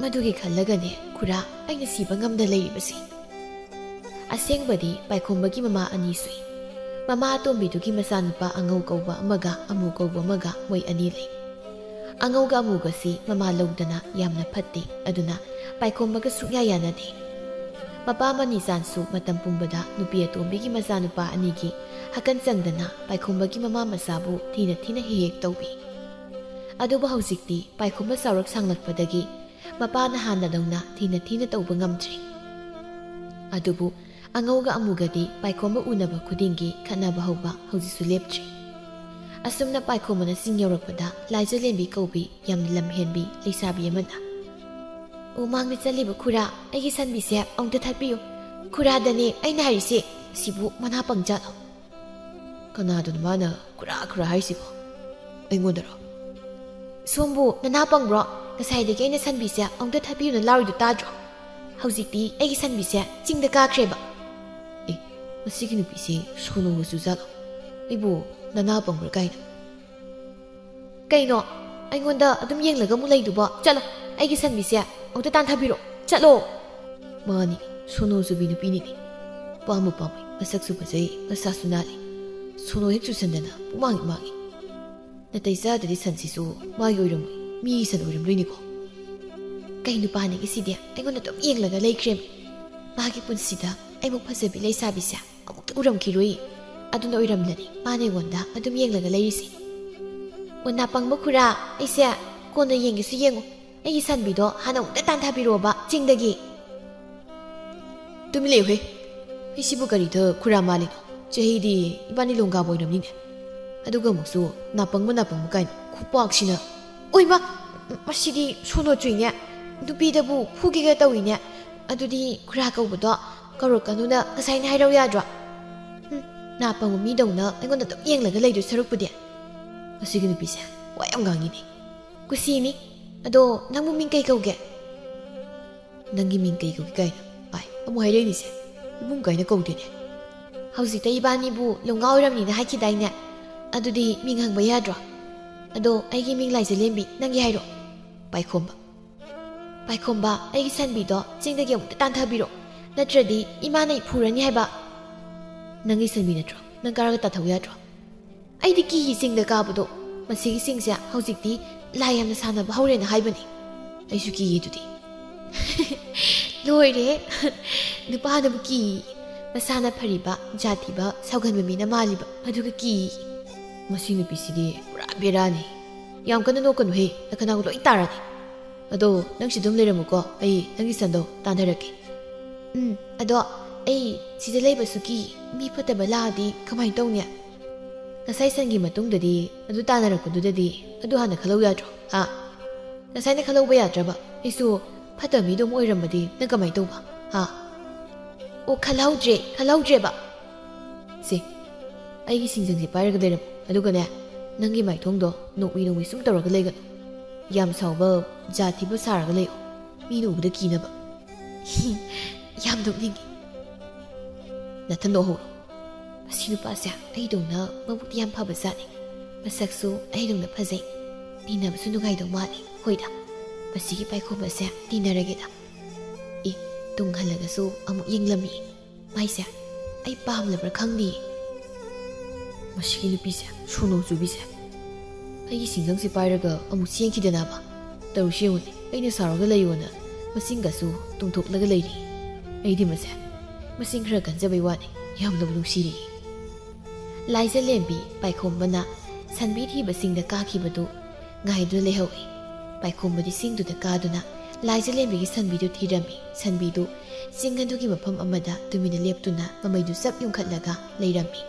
"ꯃꯗꯨꯒꯤ ꯈꯜꯂꯒꯅꯦ ꯈꯨꯔꯥ ꯑꯩꯅ ꯁꯤꯕ ꯉꯝꯗ ꯂꯩꯔꯤꯕꯁꯤ꯫" ꯑꯁꯦꯡꯕꯗꯤ ꯄꯥꯏꯈꯣꯝꯕꯒꯤ ꯃꯃꯥ ꯑꯅꯤ ꯁꯨꯏ꯫ ꯃꯃꯥ ꯑꯇꯣꯝꯕꯤꯗꯨꯒꯤ ꯃꯆꯥꯅꯨꯄꯥ ꯑꯉꯧ ꯀꯧꯕ ꯑꯃꯒ ꯑꯃꯨ ꯀꯧꯕ ꯑꯃꯒ ꯃꯣꯏ ꯑꯅꯤ ꯂꯩ꯫ ꯑꯉꯧꯒ ꯑꯃꯨꯒꯁꯤ ꯃꯃꯥ ꯂꯧꯗꯅ ꯌꯥꯝꯅ ꯐꯠꯇꯦ, ꯑꯗꯨꯅ ꯄꯥꯏꯈꯣꯝꯕꯒ ꯁꯨꯛꯌꯥ ꯌꯥꯅꯗꯦ꯫ ꯃꯄꯥ ꯃꯅꯤꯆꯥꯟꯁꯨ ꯃꯇꯝ ꯄꯨꯝꯕꯗ ꯅꯨꯄꯤ ꯑꯇꯣꯝꯕꯤꯒꯤ ꯃꯆꯥꯅꯨꯄꯥ ꯑꯅꯤꯒꯤ ꯍꯀꯟ ꯆꯪꯗꯅ ꯄꯥꯏꯈꯣꯝꯕꯒꯤ ꯃꯃꯥ ꯃꯆꯥꯕꯨ ꯊꯤꯅ ꯊꯤꯅ ꯍꯦꯛ ꯍꯦꯛ ꯇꯧꯕꯤ꯫ ꯑꯗꯨꯕꯨ ꯍꯧꯖꯤꯛꯇꯤ ꯄꯥꯏꯈꯣꯝꯕ ꯆꯥꯎꯔꯛ ꯁꯥꯡꯂꯛꯄꯗꯒꯤ ꯃꯄꯥꯅ ꯍꯥꯟꯅꯗꯧꯅ ꯊꯤꯅ ꯊꯤꯅ ꯇꯧꯕ ꯉꯝꯗ꯭ꯔꯤ꯫ ꯑꯗꯨꯕꯨ ꯑꯉꯧꯒ ꯑꯃꯨꯒꯗꯤ ꯄꯥꯏꯈꯣꯝꯕ ꯎꯅꯕ ꯈꯨꯗꯤꯡꯒꯤ ꯈꯠꯅꯕ ꯍꯧꯕ ꯍꯧꯖꯤꯛꯁꯨ ꯂꯦꯞꯇ꯭ꯔꯤ꯫ ꯑꯁꯨꯝꯅ ꯄꯥꯏꯈꯣꯝꯕꯅ ꯆꯤꯡ ꯌꯧꯔꯛꯄꯗ ꯂꯥꯏꯖꯂꯦꯝꯕꯤ ꯀꯧꯕꯤ ꯌꯥꯝꯅ ꯂꯝꯍꯦꯟꯕꯤ ꯂꯩꯁꯥꯕꯤ ꯑꯃꯅ, "ꯎꯃꯥꯡꯗ ꯆꯠꯂꯤꯕ ꯈꯨꯔꯥ, ꯑꯩꯒꯤ ꯁꯟꯕꯤꯁꯦ ꯑꯃꯨꯛꯇ ꯊꯠꯄꯤꯌꯨ꯫ ꯈꯨꯔꯥꯗꯅꯦ ꯑꯩꯅ ꯍꯥꯏꯔꯤꯁꯦ, ꯁꯤꯕꯨ ꯃꯅꯥ ꯄꯪꯖꯥꯠꯂꯣ?" "ꯀꯅꯥꯗꯅꯣ ꯃꯥꯅ ꯈꯨꯔꯥ ꯈꯨꯔꯥ ꯍꯥꯏꯁꯤꯕꯣ? ꯑꯩꯉꯣꯟꯗꯔꯣ?" "ꯁꯣꯝꯕꯨ ꯅꯅꯥ ꯄꯪꯕ꯭ꯔꯣ? ꯉꯁꯥꯏꯗꯒꯤ ꯑꯩꯅ ꯁꯟꯕꯤꯁꯦ ꯑꯃꯨꯛꯇ ꯊꯠꯄꯤꯌꯨꯅ ꯂꯥꯎꯔꯤꯗꯨ ꯇꯥꯗ꯭ꯔꯣ? ꯍꯧꯖꯤꯛꯇꯤ ꯑꯩꯒꯤ ꯁꯟꯕꯤꯁꯦ ꯆꯤꯡꯗ ꯀꯥꯈ꯭ꯔꯦꯕ꯫" "ꯑꯦ, ꯃꯁꯤꯒꯤ ꯅꯨꯄꯤꯁꯦ ꯁꯣꯅꯣꯒꯁꯨ ꯖꯥꯠꯂꯣ? ꯑꯩꯕꯨ ꯅꯅꯥ ꯄꯪꯕ꯭ꯔꯥ ꯀꯥꯏꯅ?" "ꯀꯩꯅꯣ? ꯑꯩꯉꯣꯟꯗ ꯑꯗꯨꯝ ꯌꯦꯡꯂꯒ ꯑꯃꯨꯛ ꯂꯩꯗꯨꯕꯣ? ꯆꯠꯂꯣ, ꯑꯩꯒꯤ ꯁꯟꯕꯤꯁꯦ ꯑꯃꯨꯛꯇ ꯇꯥꯟꯊꯕꯤꯔꯣ꯫ ꯆꯠꯂꯣ!" "ꯃꯥꯅꯤ, ꯁꯣꯅꯣ ꯆꯨꯕꯤ ꯅꯨꯄꯤꯅꯤꯅꯦ꯫ ꯄꯥꯝꯕꯨ ꯄꯥꯝꯃꯤ, ꯃꯁꯛꯁꯨ ꯐꯖꯩ, ꯃꯁꯥꯁꯨ ꯅꯥꯜꯂꯤ꯫ ꯁꯣꯅꯣ ꯍꯦꯛ ꯆꯨꯁꯟꯗꯅ ꯄꯨꯃꯥꯡ ꯍꯦꯛ ꯃꯥꯡꯉꯤ꯫ ꯅꯥꯇꯩ ꯆꯥꯗ꯭ꯔꯗꯤ ꯁꯟꯁꯤꯁꯨ ꯃꯥꯒꯤ ꯑꯣꯏꯔꯝꯃꯣꯏ, ꯃꯤꯒꯤ ꯁꯟ ꯑꯣꯏꯔꯝꯗꯣꯏꯅꯤꯀꯣ꯫ ꯀꯩ ꯅꯨꯄꯥꯅꯤꯒꯦ ꯁꯤꯗꯤ? ꯑꯩꯉꯣꯟꯗ ꯑꯗꯨꯝ ꯌꯦꯡꯂꯒ ꯂꯩꯈ꯭ꯔꯦꯃꯤ꯫ ꯃꯥꯒꯤ ꯄꯨꯟꯁꯤꯗ ꯑꯩꯃꯨꯛ ꯐꯖꯕꯤ ꯂꯩꯁꯥꯕꯤꯁꯦ ꯑꯃꯨꯛꯇ ꯎꯔꯝꯈꯤꯔꯣꯏ꯫ ꯑꯗꯨꯅ ꯑꯣꯏꯔꯝꯂꯅꯤ ꯃꯥꯅ ꯑꯩꯉꯣꯟꯗ ꯑꯗꯨꯝ ꯌꯦꯡꯂꯒ ꯂꯩꯔꯤꯁꯦ꯫ ꯑꯣ, ꯅꯥꯄꯪꯕ ꯈꯨꯔꯥ, ꯑꯩꯁꯦ ꯀꯣꯟꯅ ꯌꯦꯡꯒꯦꯁꯨ ꯌꯦꯡꯉꯨ꯫ ꯑꯩꯒꯤ ꯁꯟꯕꯤꯗꯣ ꯍꯥꯟꯅ ꯑꯃꯨꯛꯇ ꯇꯥꯟꯊꯕꯤꯔꯛꯑꯣꯕ ꯆꯤꯡꯗꯒꯤ꯫" "ꯇꯨꯃꯤꯟ ꯂꯩꯌꯨꯍꯦ꯫ ꯑꯩꯁꯤꯕꯨ ꯀꯔꯤꯗ ꯈꯨꯔꯥ ꯃꯥꯜꯂꯤꯅꯣ? ꯆꯍꯤꯗꯤ ꯏꯕꯥꯅꯤ ꯂꯣꯡꯒꯥꯕ ꯑꯣꯏꯔꯝꯅꯤꯅꯦ꯫ ꯑꯗꯨꯒ ꯑꯃꯨꯛꯁꯨ ꯅꯥꯄꯪꯕ ꯅꯥꯄꯪꯕ ꯀꯥꯏꯅ ꯈꯨꯄꯥꯛꯁꯤꯅ꯫ ꯑꯣꯏꯃ! ꯃꯁꯤꯗꯤ ꯁꯣꯅꯣ ꯆꯨꯏꯅꯦ꯫ ꯅꯨꯄꯤꯗꯕꯨ ꯐꯨꯒꯦꯒ ꯇꯧꯏꯅꯦ꯫ ꯑꯗꯨꯗꯤ ꯈꯨꯔꯥ ꯀꯧꯕꯗꯣ ꯀꯧꯔꯛꯀꯅꯨꯅ ꯉꯁꯥꯏꯅ ꯍꯥꯏꯔꯧ ꯌꯥꯗ꯭ꯔꯣ? ꯍꯨꯝ, ꯅꯥꯄꯪꯕ ꯃꯤꯗꯧꯅ ꯑꯩꯉꯣꯟꯗ ꯑꯗꯨꯝ ꯌꯦꯡꯂꯒ ꯂꯩꯗꯣꯏ ꯁꯔꯨꯛꯄꯨꯗꯤ꯫ ꯃꯁꯤꯒꯤ ꯅꯨꯄꯤꯁꯦ ꯋꯥ ꯌꯥꯝ ꯉꯥꯡꯉꯤꯅꯦ꯫ ꯀꯨꯁꯤꯅꯤ꯫ ꯑꯗꯣ ꯅꯪꯕꯨ ꯃꯤꯡ ꯀꯩ ꯀꯧꯒꯦ?" "ꯅꯪꯒꯤ ꯃꯤꯡ ꯀꯩ ꯀꯧꯒꯦ ꯀꯥꯏꯅ?" ꯑꯥꯏ, ꯑꯃꯨꯛ ꯍꯥꯏꯔꯛꯏꯅꯤꯁꯦ꯫ ꯏꯕꯨꯡ ꯀꯥꯏꯅ ꯀꯧꯗꯦꯅꯦ꯫ "ꯍꯧꯖꯤꯛꯇ ꯏꯕꯥꯅꯤꯕꯨ ꯂꯣꯡꯒꯥ ꯑꯣꯏꯔꯝꯅꯤꯅ ꯍꯥꯏꯈꯤꯗꯥꯏꯅꯦ? ꯑꯗꯨꯗꯤ ꯃꯤꯡ ꯍꯪꯕ ꯌꯥꯗ꯭ꯔꯣ? ꯑꯗꯣ ꯑꯩꯒꯤ ꯃꯤꯡ ꯂꯥꯏꯖꯂꯦꯝꯕꯤ, ꯅꯪꯒꯤ ꯍꯥꯏꯔꯣ?" "ꯄꯥꯏꯈꯣꯝꯕ꯫" "ꯄꯥꯏꯈꯣꯝꯕ, ꯑꯩꯒꯤ ꯁꯟꯕꯤꯗꯣ ꯆꯤꯡꯗꯒꯤ ꯑꯃꯨꯛꯇ ꯇꯥꯟꯊꯕꯤꯔꯣ, ꯅꯠꯇ꯭ꯔꯗꯤ ꯏꯃꯥꯅ ꯑꯩ ꯐꯨꯔꯅꯤ ꯍꯥꯏꯕ꯫" "ꯅꯪꯒꯤ ꯁꯟꯕꯤ ꯅꯠꯇ꯭ꯔꯣ? ꯅꯪ ꯀꯥꯔꯒ ꯇꯥꯟꯊꯧ ꯌꯥꯗ꯭ꯔꯣ?" "ꯑꯩꯗꯤ ꯀꯤꯌꯦ ꯆꯤꯡꯗ ꯀꯥꯕꯗꯣ꯫ ꯃꯁꯤꯒꯤ ꯆꯤꯡꯁꯦ ꯍꯧꯖꯤꯛꯇꯤ ꯂꯥꯏ ꯌꯥꯝꯅ ꯁꯥꯟꯅꯕ ꯍꯧꯔꯦꯅ ꯍꯥꯏꯕꯅꯤ꯫" "ꯑꯩꯁꯨ ꯀꯤꯌꯦ ꯑꯗꯨꯗꯤ꯫" "ꯂꯣꯏꯔꯦ꯫ ꯅꯨꯄꯥꯅꯕꯨ ꯀꯤꯌꯦ꯫ ꯃꯁꯥꯅ ꯐꯔꯤꯕ, ꯖꯥꯠ ꯊꯤꯕ, ꯁꯥꯎꯒꯟꯕ ꯃꯤꯅ ꯃꯥꯜꯂꯤꯕ, ꯑꯗꯨꯒ ꯀꯤꯌꯦ꯫" "ꯃꯁꯤ ꯅꯨꯄꯤꯁꯤꯗꯤ ꯄꯨꯔꯥ ꯕꯦꯔꯥꯅꯤ꯫ ꯌꯥꯝ ꯀꯟꯅ ꯅꯣꯛꯀꯅꯨꯍꯦ, ꯅꯈꯅꯥꯎ ꯂꯣꯏ ꯇꯥꯔꯅꯤ꯫" ꯑꯗꯣ ꯅꯪ ꯁꯤ ꯑꯗꯨꯝ ꯂꯩꯔꯝꯃꯨꯀꯣ, ꯑꯩ ꯅꯪꯒꯤ ꯁꯟꯗꯣ ꯇꯥꯟꯅꯔꯛꯀꯦ꯫ ꯎꯝ, ꯑꯗꯣ ꯑꯩ ꯁꯤꯗ ꯂꯩꯕꯁꯨ ꯀꯤ, ꯃꯤ ꯐꯠꯇꯕ ꯂꯥꯛꯑꯗꯤ ꯀꯃꯥꯏꯅ ꯇꯧꯅꯤ? ꯉꯁꯥꯏ ꯁꯟꯒꯤ ꯃꯇꯨꯡꯗꯗꯤ, ꯑꯗꯨ ꯇꯥꯟꯅꯔꯛꯄꯗꯨꯗꯗꯤ ꯑꯗꯨ ꯍꯥꯟꯅ ꯈꯜꯍꯧ ꯌꯥꯗ꯭ꯔꯣ? ꯍꯥ? ꯉꯁꯥꯏꯅ ꯈꯜꯍꯧꯕ ꯌꯥꯗ꯭ꯔꯕ? ꯑꯩꯁꯨ ꯐꯠꯇꯕ ꯃꯤꯗꯣ ꯑꯃꯨꯛ ꯑꯣꯏꯔꯝꯃꯗꯤ ꯅꯪ ꯀꯃꯥꯏꯅ ꯇꯧꯕ? ꯍꯥ? ꯑꯣ, ꯈꯜꯍꯧꯗ꯭ꯔꯦ, ꯈꯜꯍꯧꯗ꯭ꯔꯦꯕ꯫ ꯁꯦ, ꯑꯩꯒꯤ ꯁꯤꯡꯖꯪꯁꯦ ꯄꯥꯏꯔꯒ ꯂꯩꯔꯝꯃꯨ꯫ ꯑꯗꯨꯒꯅꯦ, ꯅꯪꯒꯤ ꯃꯥꯏꯊꯣꯡꯗꯣ ꯅꯣꯛꯃꯤ ꯅꯣꯛꯃꯤ ꯁꯨꯝ ꯇꯧꯔꯒ ꯂꯩꯒꯅꯨ꯫ ꯌꯥꯝ ꯁꯥꯎꯕ, ꯖꯥꯠ ꯊꯤꯕ ꯁꯥꯔꯒ ꯂꯩꯌꯨ꯫ ꯃꯤꯅ ꯎꯕꯗ ꯀꯤꯅꯕ꯫ ꯌꯥꯝ ꯅꯣꯛꯅꯤꯡꯉꯤ꯫ ꯅꯊꯟ ꯅꯣꯛꯍꯧꯔꯣ꯫ ꯃꯁꯤ ꯅꯨꯄꯥꯁꯦ ꯑꯩꯗꯧꯅ ꯃꯕꯨꯛꯇꯤ ꯌꯥꯝ ꯐꯕ ꯖꯥꯠꯅꯤ꯫ ꯃꯁꯛꯁꯨ ꯑꯩꯗꯧꯅ ꯐꯖꯩ꯫ ꯇꯤꯟꯅꯕꯁꯨ ꯅꯨꯡꯉꯥꯏꯗꯧ ꯃꯥꯜꯂꯤ꯫ ꯍꯣꯏꯗ, ꯃꯁꯤꯒꯤ ꯄꯥꯏꯈꯣꯝꯕꯁꯦ ꯇꯤꯟꯅꯔꯒꯦꯗ꯫ ꯑꯦ, ꯇꯨꯡ ꯍꯜꯂꯒꯁꯨ ꯑꯃꯨꯛ ꯌꯦꯡꯂꯝꯃꯤ꯫ ꯃꯥꯏꯁꯦ ꯑꯩ ꯄꯥꯝꯂꯕ꯭ꯔꯥ ꯈꯪꯗꯦ꯫ ꯃꯁꯤꯒꯤ ꯅꯨꯄꯤꯁꯦ, ꯁꯣꯅꯣ ꯆꯨꯕꯤꯁꯦ꯫ ꯑꯩꯒꯤ ꯁꯤꯡꯖꯪꯁꯦ ꯄꯥꯏꯔꯒ ꯑꯃꯨꯛ ꯆꯦꯟꯈꯤꯗꯅꯕ꯫ ꯇꯧꯔꯤꯁꯤ ꯌꯦꯡꯉꯨꯅꯦ, ꯑꯩꯅ ꯁꯥꯎꯔꯒ ꯂꯩꯌꯣꯅ ꯃꯆꯤꯟꯒꯁꯨ ꯇꯨꯝꯊꯣꯛꯂꯒ ꯂꯩꯔꯤ꯫ ꯑꯩꯗꯤ ꯃꯁꯦ, ꯃꯆꯤꯟ ꯈꯔ ꯀꯟꯖꯕꯩ ꯋꯥꯅꯤ, ꯌꯥꯝꯅꯕꯨ ꯅꯨꯡꯁꯤꯔꯤ꯫ ꯂꯥꯏꯖꯂꯦꯝꯕꯤ ꯄꯥꯏꯈꯣꯝꯕꯅ ꯁꯟꯕꯤ ꯊꯤꯕꯁꯤꯡꯗ ꯀꯥꯈꯤꯕꯗꯨ ꯉꯥꯏꯗꯨꯅ ꯂꯩꯍꯧꯏ꯫ ꯄꯥꯏꯈꯣꯝꯕꯗꯤ ꯆꯤꯡꯗꯨꯗ ꯀꯥꯗꯨꯅ ꯂꯥꯏꯖꯂꯦꯝꯕꯤꯒꯤ ꯁꯟꯕꯤꯗꯨ ꯊꯤꯔꯝꯃꯤ꯫ ꯁꯟꯕꯤꯗꯨ ꯆꯤꯡ ꯑꯗꯨꯒꯤ ꯃꯐꯝ ꯑꯃꯗ ꯇꯨꯃꯤꯟꯅ ꯂꯦꯞꯇꯨꯅ ꯃꯃꯩꯗꯨ ꯆꯞ ꯌꯨꯡꯈꯠꯂꯒ ꯂꯩꯔꯝꯃꯤ꯫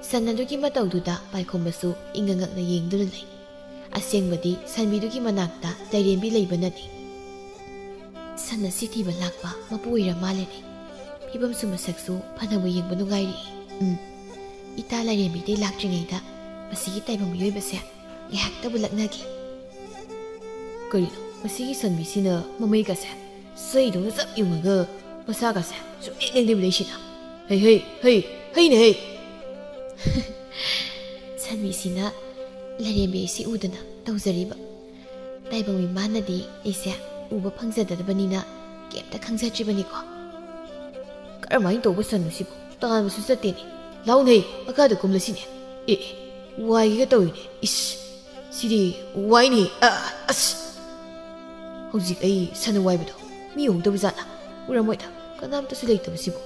ꯁꯟ ꯑꯗꯨꯒꯤ ꯃꯇꯧꯗꯨꯗ ꯄꯥꯏꯈꯣꯝꯕꯁꯨ ꯏꯪꯉ ꯉꯛꯅ ꯌꯦꯡꯗꯨꯅ ꯂꯩ꯫ ꯑꯁꯦꯡꯕꯗꯤ ꯁꯟꯕꯤꯗꯨꯒꯤ ꯃꯅꯥꯛꯇ ꯂꯥꯏꯔꯦꯝꯕꯤ ꯂꯩꯕꯅꯅꯤ꯫ ꯁꯟ ꯑꯁꯤ ꯊꯤꯕ ꯂꯥꯛꯄ ꯃꯄꯨ ꯑꯣꯏꯔ ꯃꯥꯜꯂꯦꯅꯦ꯫ ꯐꯤꯕꯝꯁꯨ ꯃꯁꯛꯁꯨ ꯐꯅꯕꯨ ꯌꯦꯡꯕ ꯅꯨꯡꯉꯥꯏꯔꯤ꯫ ꯎꯝ, ꯏꯇꯥ ꯂꯥꯏꯔꯦꯝꯕꯤꯗꯩ ꯂꯥꯛꯇ꯭ꯔꯤꯉꯩꯗ ꯃꯁꯤꯒꯤ ꯇꯥꯏꯕꯪ ꯃꯤꯑꯣꯏꯕꯁꯦ ꯉꯥꯏꯍꯥꯛꯇꯕꯨ ꯂꯛꯅꯒꯦ꯫ ꯀꯔꯤꯅꯣ, ꯃꯁꯤꯒꯤ ꯁꯟꯕꯤꯁꯤꯅ ꯃꯃꯩꯒꯁꯦ ꯆꯩꯗꯧꯅ ꯆꯞ ꯌꯨꯡꯉꯒ ꯃꯁꯥꯒꯁꯦ ꯁꯨꯡꯂꯦꯡ ꯂꯦꯡꯗꯕꯤ ꯂꯩꯁꯤꯅ? ꯍꯩ, ꯍꯩ, ꯍꯩ, ꯍꯩꯅꯦ, ꯍꯩ! ꯁꯟꯕꯤꯁꯤꯅ ꯂꯥꯏꯔꯦꯝꯕꯤ ꯑꯁꯤ ꯎꯗꯅ ꯇꯧꯖꯔꯤꯕ꯫ ꯇꯥꯏꯕꯪ ꯃꯤꯃꯥꯟꯅꯗꯤ ꯑꯩꯁꯦ ꯎꯕ ꯐꯪꯖꯗꯕꯅꯤꯅ ꯀꯩꯝꯇ ꯈꯪꯖꯗ꯭ꯔꯤꯕꯅꯤꯀꯣ꯫ ꯀꯔꯝꯍꯥꯏꯅ ꯇꯧꯕ ꯁꯟꯅꯣ ꯁꯤꯕꯨ? ꯇꯥꯟꯕꯁꯨ ꯆꯠꯇꯦꯅꯦ꯫ ꯂꯥꯎꯅꯦ, ꯃꯈꯥꯗ ꯀꯨꯝꯂꯁꯤꯅꯦ꯫ ꯑꯦ, ꯑꯦ, ꯋꯥꯏꯒꯦꯒ ꯇꯧꯏꯅꯦ꯫ ꯏꯁ, ꯁꯤꯗꯤ ꯋꯥꯏꯅꯦ꯫ ꯑ, ꯑꯁ! ꯍꯧꯖꯤꯛ ꯑꯩ ꯁꯟꯅ ꯋꯥꯏꯕꯗꯣ ꯃꯤ ꯎꯍꯧꯗꯕ ꯖꯥꯠꯂꯥ? ꯎꯔꯝꯃꯣꯏꯗ, ꯀꯅꯥꯝꯇꯁꯨ ꯂꯩꯇꯕꯁꯤꯕꯨ꯫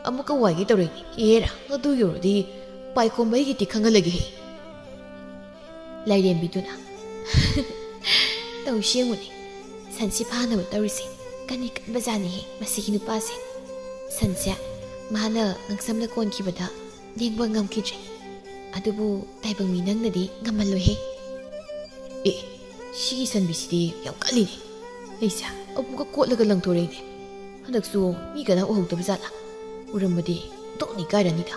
ꯑꯃꯨꯛꯀ ꯋꯥꯏꯒꯦ ꯇꯧꯔꯛꯏꯅꯦ꯫ ꯑꯦꯔꯥ, ꯑꯗꯨ ꯌꯧꯔꯗꯤ ꯄꯥꯏꯈꯣꯝꯕ ꯑꯩꯒꯤꯗꯤ ꯈꯪꯍꯜꯂꯒꯦꯍꯦ꯫ ꯂꯥꯏꯔꯦꯝꯕꯤꯗꯨꯅ, ꯇꯧꯁꯤ ꯌꯦꯡꯉꯨꯅꯦ, ꯁꯟꯁꯤ ꯐꯥꯅꯕ ꯇꯧꯔꯤꯁꯦ ꯀꯟꯗꯤ ꯀꯟꯕꯖꯥꯠꯅꯤꯍꯦ ꯃꯁꯤꯒꯤ ꯅꯨꯄꯥꯁꯦ꯫ ꯁꯟꯁꯦ ꯃꯥꯅ ꯉꯛꯁꯝꯗ ꯀꯣꯟꯈꯤꯕꯗ ꯂꯦꯡꯕ ꯉꯝꯈꯤꯗ꯭ꯔꯦ꯫ ꯑꯗꯨꯕꯨ ꯇꯥꯏꯕꯪ ꯃꯤ ꯅꯪꯅꯗꯤ ꯉꯝꯍꯜꯂꯣꯏꯍꯦ꯫ ꯑꯦ, ꯁꯤꯒꯤ ꯁꯟꯕꯤꯁꯤꯗꯤ ꯌꯥꯝ ꯀꯜꯂꯤꯅꯦ꯫ ꯑꯩꯁꯦ ꯑꯃꯨꯛꯀ ꯀꯣꯠꯂꯒ ꯂꯪꯊꯣꯔꯛꯏꯅꯦ꯫ ꯍꯟꯗꯛꯁꯨ ꯃꯤ ꯀꯅꯥ ꯎꯍꯧꯗꯕ ꯖꯥꯠꯂꯥ? ꯎꯔꯝꯃꯗꯤ ꯗꯣꯛꯅꯤ ꯀꯥꯏꯔꯅꯤꯗ꯫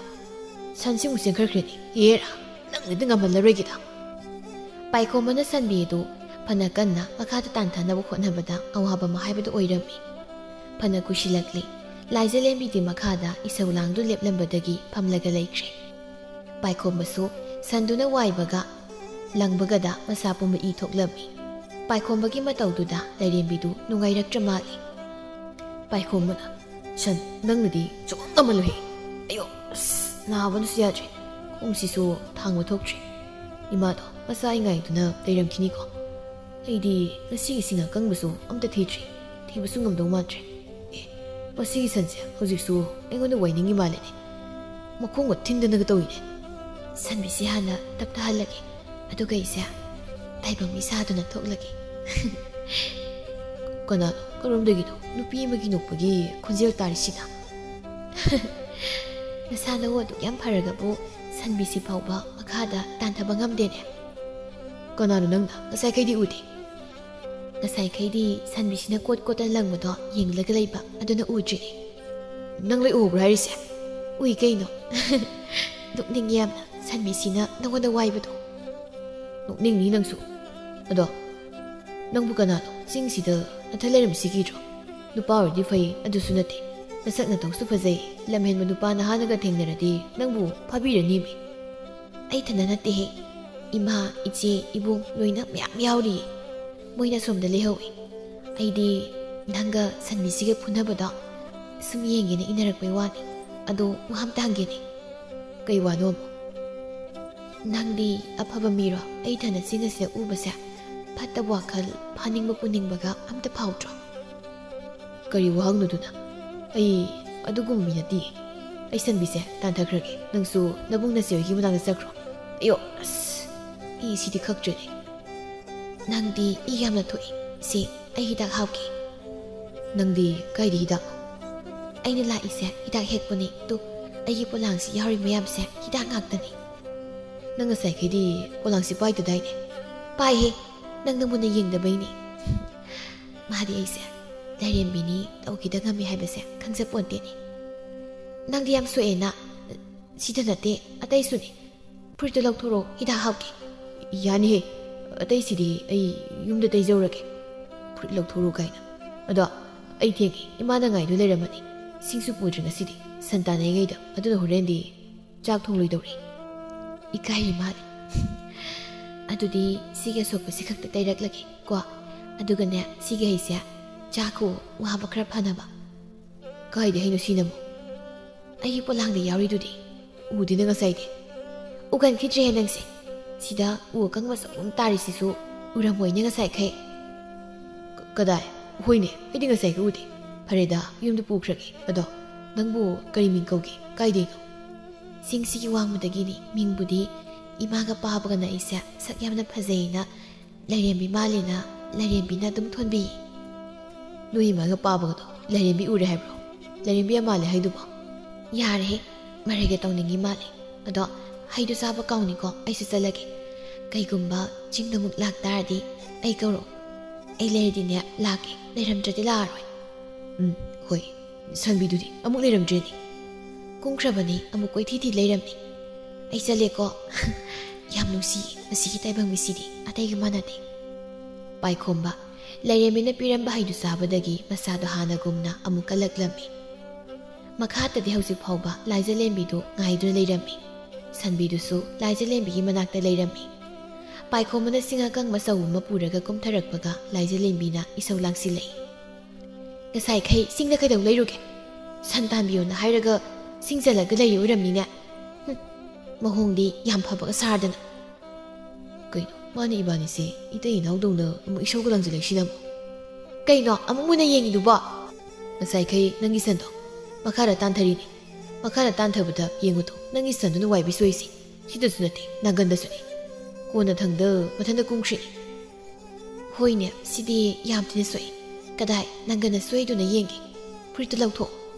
ꯁꯟꯁꯤꯃꯨꯛ ꯆꯦꯟꯈꯠꯈ꯭ꯔꯦꯅꯦ꯫ ꯑꯦꯔꯥ, ꯅꯪꯅꯗꯤ ꯉꯝꯍꯜꯂꯔꯣꯏꯒꯦꯗ꯫ ꯄꯥꯏꯈꯣꯝꯕꯅ ꯁꯟꯕꯤ ꯑꯗꯨ ꯐꯅ ꯀꯟꯅ ꯃꯈꯥꯗ ꯇꯥꯟꯊꯅꯕ ꯍꯣꯠꯅꯕꯗ ꯑꯋꯥꯕ ꯑꯃ ꯍꯥꯏꯕꯗꯨ ꯑꯣꯏꯔꯝꯃꯤ꯫ ꯐꯅ ꯀꯨꯏꯁꯤꯜꯂꯛꯂꯤ꯫ ꯂꯥꯏꯖꯂꯦꯝꯕꯤꯗꯤ ꯃꯈꯥꯗ ꯏꯁꯧ ꯂꯥꯡꯗꯨ ꯂꯦꯞꯂꯝꯕꯗꯒꯤ ꯐꯝꯂꯒ ꯂꯩꯈ꯭ꯔꯦ꯫ ꯄꯥꯏꯈꯣꯝꯕꯁꯨ ꯁꯟꯗꯨꯅ ꯋꯥꯏꯕꯒ ꯂꯪꯕꯒꯗ ꯃꯁꯥ ꯄꯨꯝꯕ ꯏ ꯊꯣꯛꯂꯝꯃꯤ꯫ ꯄꯥꯏꯈꯣꯝꯕꯒꯤ ꯃꯇꯧꯗꯨꯗ ꯂꯥꯏꯔꯦꯝꯕꯤꯗꯨ ꯅꯨꯡꯉꯥꯏꯔꯛꯇ꯭ꯔ ꯃꯥꯜꯂꯤ꯫ ꯄꯥꯏꯈꯣꯝꯕꯅ, "ꯁꯟ, ꯅꯪꯅꯗꯤ ꯁꯨꯛꯉꯝ ꯉꯝꯃꯜꯂꯣꯏꯍꯦ꯫ ꯑꯌꯣ, ꯑꯁ, ꯅꯥꯕꯅꯁꯨ ꯌꯥꯗ꯭ꯔꯦ꯫ ꯈꯣꯡꯁꯤꯁꯨ ꯊꯥꯡꯕ ꯊꯣꯛꯇ꯭ꯔꯦ꯫ ꯏꯃꯥꯗꯣ ꯃꯆꯥ ꯏꯉꯥꯏꯗꯨꯅ ꯂꯩꯔꯝꯈꯤꯅꯤꯀꯣ꯫ ꯑꯩꯗꯤ ꯉꯁꯤꯒꯤ ꯁꯤꯡ ꯑꯀꯪꯕꯁꯨ ꯑꯝꯇ ꯊꯤꯗ꯭ꯔꯤ꯫ ꯊꯤꯕꯁꯨ ꯉꯝꯗꯧ ꯃꯥꯟꯗ꯭ꯔꯦ꯫ ꯑꯦ, ꯃꯁꯤꯒꯤ ꯁꯟꯁꯦ ꯍꯧꯖꯤꯛꯁꯨ ꯑꯩꯉꯣꯟꯗ ꯋꯥꯏꯅꯤꯡꯉꯤ ꯃꯥꯜꯂꯦꯅꯦ꯫ ꯃꯈꯣꯡꯒ ꯊꯤꯟꯗꯅꯒ ꯇꯧꯏꯅꯦ꯫ ꯁꯟꯕꯤꯁꯤ ꯍꯥꯟꯅ ꯇꯞꯊꯍꯜꯂꯒꯦ, ꯑꯗꯨꯒ ꯑꯩꯁꯦ ꯇꯥꯏꯕꯪ ꯃꯤ ꯁꯥꯗꯨꯅ ꯊꯣꯛꯂꯒꯦ꯫" "ꯀꯅꯥꯅꯣ? ꯀꯔꯣꯝꯗꯒꯤꯅꯣ ꯅꯨꯄꯤ ꯑꯃꯒꯤ ꯅꯣꯛꯄꯒꯤ ꯈꯣꯟꯖꯦꯜ ꯇꯥꯔꯤꯁꯤꯅ?" "ꯅꯁꯥ ꯅꯋꯨ ꯑꯗꯨꯛ ꯌꯥꯝ ꯐꯔꯒꯕꯨ ꯁꯟꯕꯤꯁꯤ ꯐꯥꯎꯕ ꯃꯈꯥꯗ ꯇꯥꯟꯊꯕ ꯉꯝꯗꯦꯅꯦ꯫" "ꯀꯅꯥꯅꯣ ꯅꯪꯅ? ꯉꯁꯥꯏꯈꯩꯗꯤ ꯎꯗꯦ꯫" "ꯉꯁꯥꯏꯈꯩꯗꯤ ꯁꯟꯕꯤꯁꯤꯅ ꯀꯣꯠ ꯀꯣꯠꯇꯅ ꯂꯪꯕꯗꯣ ꯌꯦꯡꯂꯒ ꯂꯩꯕ, ꯑꯗꯨꯅ ꯎꯗ꯭ꯔꯤꯅꯦ꯫" "ꯅꯪ ꯂꯣꯏ ꯎꯍꯧꯕ꯭ꯔꯥ ꯍꯥꯏꯔꯤꯁꯦ?" "ꯎꯏ ꯀꯩꯅꯣ꯫" "ꯅꯣꯛꯅꯤꯡꯉꯤ ꯌꯥꯝꯅ, ꯁꯟꯕꯤꯁꯤꯅ ꯅꯉꯣꯟꯗ ꯋꯥꯏꯕꯗꯣ꯫" "ꯅꯣꯛꯅꯤꯡꯅꯤ ꯅꯪꯁꯨ꯫ ꯑꯗꯣ ꯅꯪꯕꯨ ꯀꯅꯥꯅꯣ ꯆꯤꯡꯁꯤꯗ ꯅꯊꯟ ꯂꯩꯔꯝꯃꯤꯁꯤ ꯀꯤꯗ꯭ꯔꯣ? ꯅꯨꯄꯥ ꯑꯣꯏꯔꯗꯤ ꯐꯩ, ꯑꯗꯨꯁꯨ ꯅꯠꯇꯦ꯫ ꯅꯁꯛ ꯅꯇꯧꯁꯨ ꯐꯖꯩ꯫ ꯂꯝꯍꯦꯟꯕ ꯅꯨꯄꯥ ꯅꯍꯥꯅꯒ ꯊꯦꯡꯅꯔꯗꯤ ꯅꯪꯕꯨ ꯐꯥꯕꯤꯔꯅꯤꯃꯤ꯫" "ꯑꯩ ꯏꯊꯟꯗ ꯅꯠꯇꯦꯍꯦ, ꯏꯃꯥ, ꯏꯆꯦ, ꯏꯕꯨꯡ ꯂꯣꯏꯅ ꯃꯌꯥꯝ ꯌꯥꯎꯔꯤꯌꯦ꯫ ꯃꯣꯏꯅ ꯑꯁꯣꯝꯗ ꯂꯩꯍꯧꯏ꯫ ꯑꯩꯗꯤ ꯅꯪꯒ ꯁꯟꯕꯤꯁꯤꯒ ꯐꯨꯅꯕꯗꯣ ꯁꯨꯝ ꯌꯦꯡꯒꯦꯅ ꯏꯟꯅꯔꯛꯄꯩ ꯋꯥꯅꯤ꯫ ꯑꯗꯣ ꯋꯥ ꯑꯝꯇ ꯍꯪꯒꯦꯅꯦ꯫" "ꯀꯩ ꯋꯥꯅꯣ ꯑꯃꯨꯛ?" "ꯅꯪꯗꯤ ꯑꯐꯕ ꯃꯤꯔꯣ? ꯑꯩ ꯏꯊꯟꯗ ꯆꯤꯡ ꯑꯁꯤꯗ ꯎꯕꯁꯦ ꯐꯠꯇꯕ ꯋꯥꯈꯜ, ꯐꯥꯅꯤꯡꯕ ꯄꯨꯅꯤꯡꯕꯒ ꯑꯝꯇ ꯐꯥꯎꯗ꯭ꯔꯣ?" "ꯀꯔꯤ ꯋꯥꯍꯪꯅꯣꯗꯨꯅ? ꯑꯩ ꯑꯗꯨꯒꯨꯝꯕ ꯃꯤ ꯅꯠꯇꯦ꯫ ꯑꯩ ꯁꯟꯕꯤꯁꯦ ꯇꯥꯟꯊꯈ꯭ꯔꯒꯦ꯫ ꯅꯪꯁꯨ ꯅꯕꯨꯡ ꯅꯆꯦ ꯍꯣꯏꯒꯤ ꯃꯅꯥꯛꯇ ꯆꯠꯈ꯭ꯔꯣ꯫" "ꯑꯌꯣ, ꯑꯁ, ꯑꯩ ꯁꯤꯗꯤ ꯈꯛꯇ꯭ꯔꯦꯅꯦ꯫" ꯅꯪꯗꯤ ꯏ ꯌꯥꯝꯅ ꯊꯣꯛꯏ꯫ ꯁꯤ, ꯑꯩ ꯍꯤꯗꯥꯛ ꯍꯥꯞꯀꯦ꯫ ꯅꯪꯗꯤ ꯀꯥꯏꯗ ꯍꯤꯗꯥꯛ? ꯑꯩꯅ ꯂꯥꯛꯏꯁꯦ ꯍꯤꯗꯥꯛ ꯍꯦꯛꯄꯅꯤ꯫ ꯇꯨ, ꯑꯩꯒꯤ ꯄꯣꯂꯥꯡꯁꯤ ꯌꯥꯎꯔꯤ ꯃꯌꯥꯝꯁꯦ ꯍꯤꯗꯥꯛ ꯉꯥꯛꯇꯅꯤ꯫ ꯅꯪ ꯉꯁꯥꯏꯈꯩꯗꯤ ꯄꯣꯂꯥꯡꯁꯤ ꯄꯥꯏꯗꯗꯥꯏꯅꯦ? ꯄꯥꯏꯍꯦ, ꯅꯪꯅ ꯃꯨꯟꯅ ꯌꯦꯡꯗꯕꯩꯅꯤ꯫ ꯃꯥꯗꯤ ꯑꯩꯁꯦ ꯂꯥꯏꯔꯦꯝꯕꯤꯅꯤ, ꯇꯧꯈꯤꯗ ꯉꯝꯃꯤ ꯍꯥꯏꯕꯁꯦ ꯈꯪꯖꯄꯣꯟꯇꯦꯅꯦ꯫ ꯅꯪꯗꯤ ꯌꯥꯝ ꯁꯣꯛꯑꯦꯅ꯫ ꯁꯤꯗ ꯅꯠꯇꯦ, ꯑꯇꯩꯁꯨꯅꯦ꯫ ꯐꯨꯔꯤꯠꯇꯣ ꯂꯧꯊꯣꯔꯛꯑꯣ, ꯍꯤꯗꯥꯛ ꯍꯥꯞꯀꯦ꯫ ꯌꯥꯅꯤꯍꯦ, ꯑꯇꯩꯁꯤꯗꯤ ꯑꯩ ꯌꯨꯝꯗ ꯇꯩꯖꯧꯔꯒꯦ꯫ ꯐꯨꯔꯤꯠ ꯂꯧꯊꯣꯔꯛꯑꯣ ꯀꯥꯏꯅ꯫ ꯑꯗꯣ ꯑꯩ ꯊꯦꯡꯉꯦ, ꯏꯃꯥꯅ ꯉꯥꯏꯗꯨ ꯂꯩꯔꯝꯃꯅꯤ꯫ ꯁꯤꯡꯁꯨ ꯄꯨꯗ꯭ꯔꯤ ꯉꯁꯤꯗꯤ, ꯁꯟ ꯇꯥꯟꯅꯔꯤꯉꯩꯗ꯫ ꯑꯗꯨꯅ ꯍꯣꯔꯦꯟꯗꯤ ꯆꯥꯛ ꯊꯣꯡꯂꯣꯏꯗꯧꯔꯤ꯫ ꯏꯀꯥꯏꯔꯤ ꯃꯥꯜꯂꯦ꯫ ꯑꯗꯨꯗꯤ ꯁꯤꯒꯤ ꯑꯁꯣꯛꯄꯁꯤ ꯈꯛꯇ ꯇꯩꯔꯛꯂꯒꯦ ꯀꯣ꯫ ꯑꯗꯨꯒꯅꯦ, ꯁꯤꯒꯤ ꯍꯩꯁꯦ ꯆꯥꯈꯣ, ꯋꯥꯕ ꯈꯔ ꯐꯅꯕ꯫ ꯀꯥꯏꯗ ꯍꯩꯅꯣ ꯁꯤꯅ ꯑꯃꯨꯛ? ꯑꯩꯒꯤ ꯄꯣꯂꯥꯡꯗ ꯌꯥꯎꯔꯤꯗꯨꯗꯤ꯫ ꯎꯗꯦꯅ ꯉꯁꯥꯏꯗꯤ꯫ ꯎꯒꯟꯈꯤꯗ꯭ꯔꯦꯍꯦ ꯅꯪꯁꯦ꯫ ꯁꯤꯗ ꯎ ꯑꯀꯪꯕ ꯆꯒꯨꯝ ꯇꯥꯔꯤꯁꯤꯁꯨ ꯎꯔꯝꯃꯣꯏꯅꯦ ꯉꯁꯥꯏꯈꯩ꯫ ꯀ-, ꯀꯗꯥꯏ? ꯍꯣꯏꯅꯦ, ꯑꯩꯗꯤ ꯉꯁꯥꯏꯒ ꯎꯗꯦ꯫ ꯐꯔꯦꯗ, ꯌꯨꯝꯗ ꯄꯨꯈ꯭ꯔꯒꯦ꯫ ꯑꯗꯣ ꯅꯪꯕꯨ ꯀꯔꯤ ꯃꯤꯡ ꯀꯧꯒꯦ? ꯀꯥꯏꯗꯩꯅꯣ? ꯆꯤꯡꯁꯤꯒꯤ ꯋꯥꯡꯃꯗꯒꯤꯅꯤ꯫ ꯃꯤꯡꯕꯨꯗꯤ ꯏꯃꯥꯒ ꯄꯥꯕꯒꯅ ꯑꯩꯁꯦ ꯁꯛ ꯌꯥꯝꯅ ꯐꯖꯩꯅ ꯂꯥꯏꯔꯦꯝꯕꯤ ꯃꯥꯜꯂꯦꯅ ꯂꯥꯏꯔꯦꯝꯕꯤꯅ ꯑꯗꯨꯝ ꯊꯣꯟꯕꯤ꯫ ꯅꯣꯏ ꯏꯃꯥꯒ ꯄꯥꯕꯒꯗꯣ ꯂꯥꯏꯔꯦꯝꯕꯤ ꯎꯔꯦ ꯍꯥꯏꯕ꯭ꯔꯣ? ꯂꯥꯏꯔꯦꯝꯕꯤ ꯌꯥꯝ ꯃꯥꯜꯂꯦ ꯍꯥꯏꯗꯨꯕꯣ? ꯌꯥꯔꯦꯍꯦ, ꯃꯔꯩꯒ ꯇꯧꯅꯤꯡꯉꯤ ꯃꯥꯜꯂꯦ꯫ ꯑꯗꯣ ꯍꯩꯗꯨ ꯆꯥꯕ ꯀꯥꯎꯅꯤꯀꯣ, ꯑꯩꯁꯨ ꯆꯠꯂꯒꯦ꯫ ꯀꯩꯒꯨꯝꯕ ꯆꯤꯡꯗ ꯑꯃꯨꯛ ꯂꯥꯛꯇꯥꯔꯗꯤ ꯑꯩ ꯀꯧꯔꯛꯑꯣ꯫ ꯑꯩ ꯂꯩꯔꯗꯤꯅꯦ ꯂꯥꯛꯀꯦ, ꯂꯩꯔꯝꯗ꯭ꯔꯗꯤ ꯂꯥꯛꯑꯔꯣꯏ꯫ ꯎꯝ, ꯍꯣꯏ꯫ ꯁꯟꯕꯤꯗꯨꯗꯤ ꯑꯃꯨꯛ ꯂꯩꯔꯝꯗ꯭ꯔꯦꯅꯦ꯫ ꯀꯨꯝꯈ꯭ꯔꯕꯅꯤ, ꯑꯃꯨꯛ ꯀꯣꯏꯊꯤ ꯊꯤ ꯂꯩꯔꯝꯃꯤ꯫ ꯑꯩ ꯆꯠꯂꯦꯀꯣ꯫ ꯌꯥꯝ ꯅꯨꯡꯁꯤꯌꯦ ꯃꯁꯤꯒꯤ ꯇꯥꯏꯕꯪ ꯃꯤꯁꯤꯗꯤ, ꯑꯇꯩꯒ ꯃꯥꯟꯅꯗꯦ꯫ ꯄꯥꯏꯈꯣꯝꯕ, ꯂꯥꯏꯔꯦꯝꯕꯤꯅ ꯄꯤꯔꯝꯕ ꯍꯩꯗꯨ ꯆꯥꯕꯗꯒꯤ ꯃꯁꯥꯗꯣ ꯍꯥꯟꯅꯒꯨꯝꯅ ꯑꯃꯨꯛ ꯀꯜꯂꯛꯂꯝꯃꯤ꯫ ꯃꯈꯥꯗꯗꯤ ꯍꯧꯖꯤꯛ ꯐꯥꯎꯕ ꯂꯥꯏꯖꯂꯦꯝꯕꯤꯗꯨ ꯉꯥꯏꯗꯨꯅ ꯂꯩꯔꯝꯃꯤ꯫ ꯁꯟꯕꯤꯗꯨꯁꯨ ꯂꯥꯏꯖꯂꯦꯝꯕꯤꯒꯤ ꯃꯅꯥꯛꯇ ꯂꯩꯔꯝꯃꯤ꯫ ꯄꯥꯏꯈꯣꯝꯕꯅ ꯁꯤꯡ ꯑꯀꯪꯕ ꯆꯧ ꯑꯃ ꯄꯨꯔꯒ ꯀꯨꯝꯊꯔꯛꯄꯒ ꯂꯥꯏꯖꯂꯦꯝꯕꯤꯅ ꯏꯁꯧ ꯂꯥꯡꯁꯤꯜꯂꯛꯏ꯫ ꯉꯁꯥꯏꯈꯩ ꯆꯤꯡꯗ ꯀꯩꯗꯧ ꯂꯩꯔꯨꯒꯦ? ꯁꯟ ꯇꯥꯟꯕꯤꯌꯣꯅ ꯍꯥꯏꯔꯒ ꯁꯤꯡ ꯆꯜꯂꯒ ꯂꯩꯔꯤ ꯑꯣꯏꯔꯝꯅꯤꯅꯦ꯫ ꯍꯨꯝ, ꯃꯑꯣꯡꯗꯤ ꯌꯥꯝ ꯐꯕꯒ ꯁꯥꯔꯗꯅ꯫ ꯀꯩꯅꯣ, ꯃꯥꯅ ꯏꯕꯥꯅꯤꯁꯦ ꯏꯇꯩ ꯏꯅꯥꯎꯗꯧꯅ ꯑꯃꯨꯛ ꯏꯁꯧꯒ ꯂꯥꯡꯁꯤꯜꯂꯛꯏꯁꯤꯅ ꯑꯃꯨꯛ? ꯀꯩꯅꯣ, ꯑꯃꯨꯛ ꯃꯨꯟꯅ ꯌꯦꯡꯉꯤꯗꯨꯕꯣ? ꯉꯁꯥꯏꯈꯩ ꯅꯪꯒꯤ ꯁꯟꯗꯣ ꯃꯈꯥꯗ ꯇꯥꯟꯊꯔꯤꯅꯦ꯫ ꯃꯈꯥꯗ ꯇꯥꯟꯊꯕꯗ ꯌꯦꯡꯉꯨꯗꯣ, ꯅꯪꯒꯤ ꯁꯟꯗꯨꯅ ꯋꯥꯏꯕꯤ ꯁꯣꯏꯁꯦ꯫ ꯁꯤꯗꯁꯨ ꯅꯠꯇꯦ, ꯅꯥꯒꯟꯗꯁꯨꯅꯦ꯫ ꯀꯣꯟꯅ ꯊꯪꯗ ꯃꯊꯟꯇ ꯀꯨꯝꯈ꯭ꯔꯤꯅꯦ꯫ "ꯍꯣꯏꯅꯦ, ꯁꯤꯗꯤ ꯌꯥꯝ ꯊꯤꯅ ꯁꯣꯛꯏ꯫ ꯀꯗꯥꯏ, ꯅꯪꯒꯅ ꯁꯣꯏꯗꯨꯅ ꯌꯦꯡꯒꯦ꯫ ꯐꯨꯔꯤꯠꯇ ꯂꯧꯊꯣꯛ꯫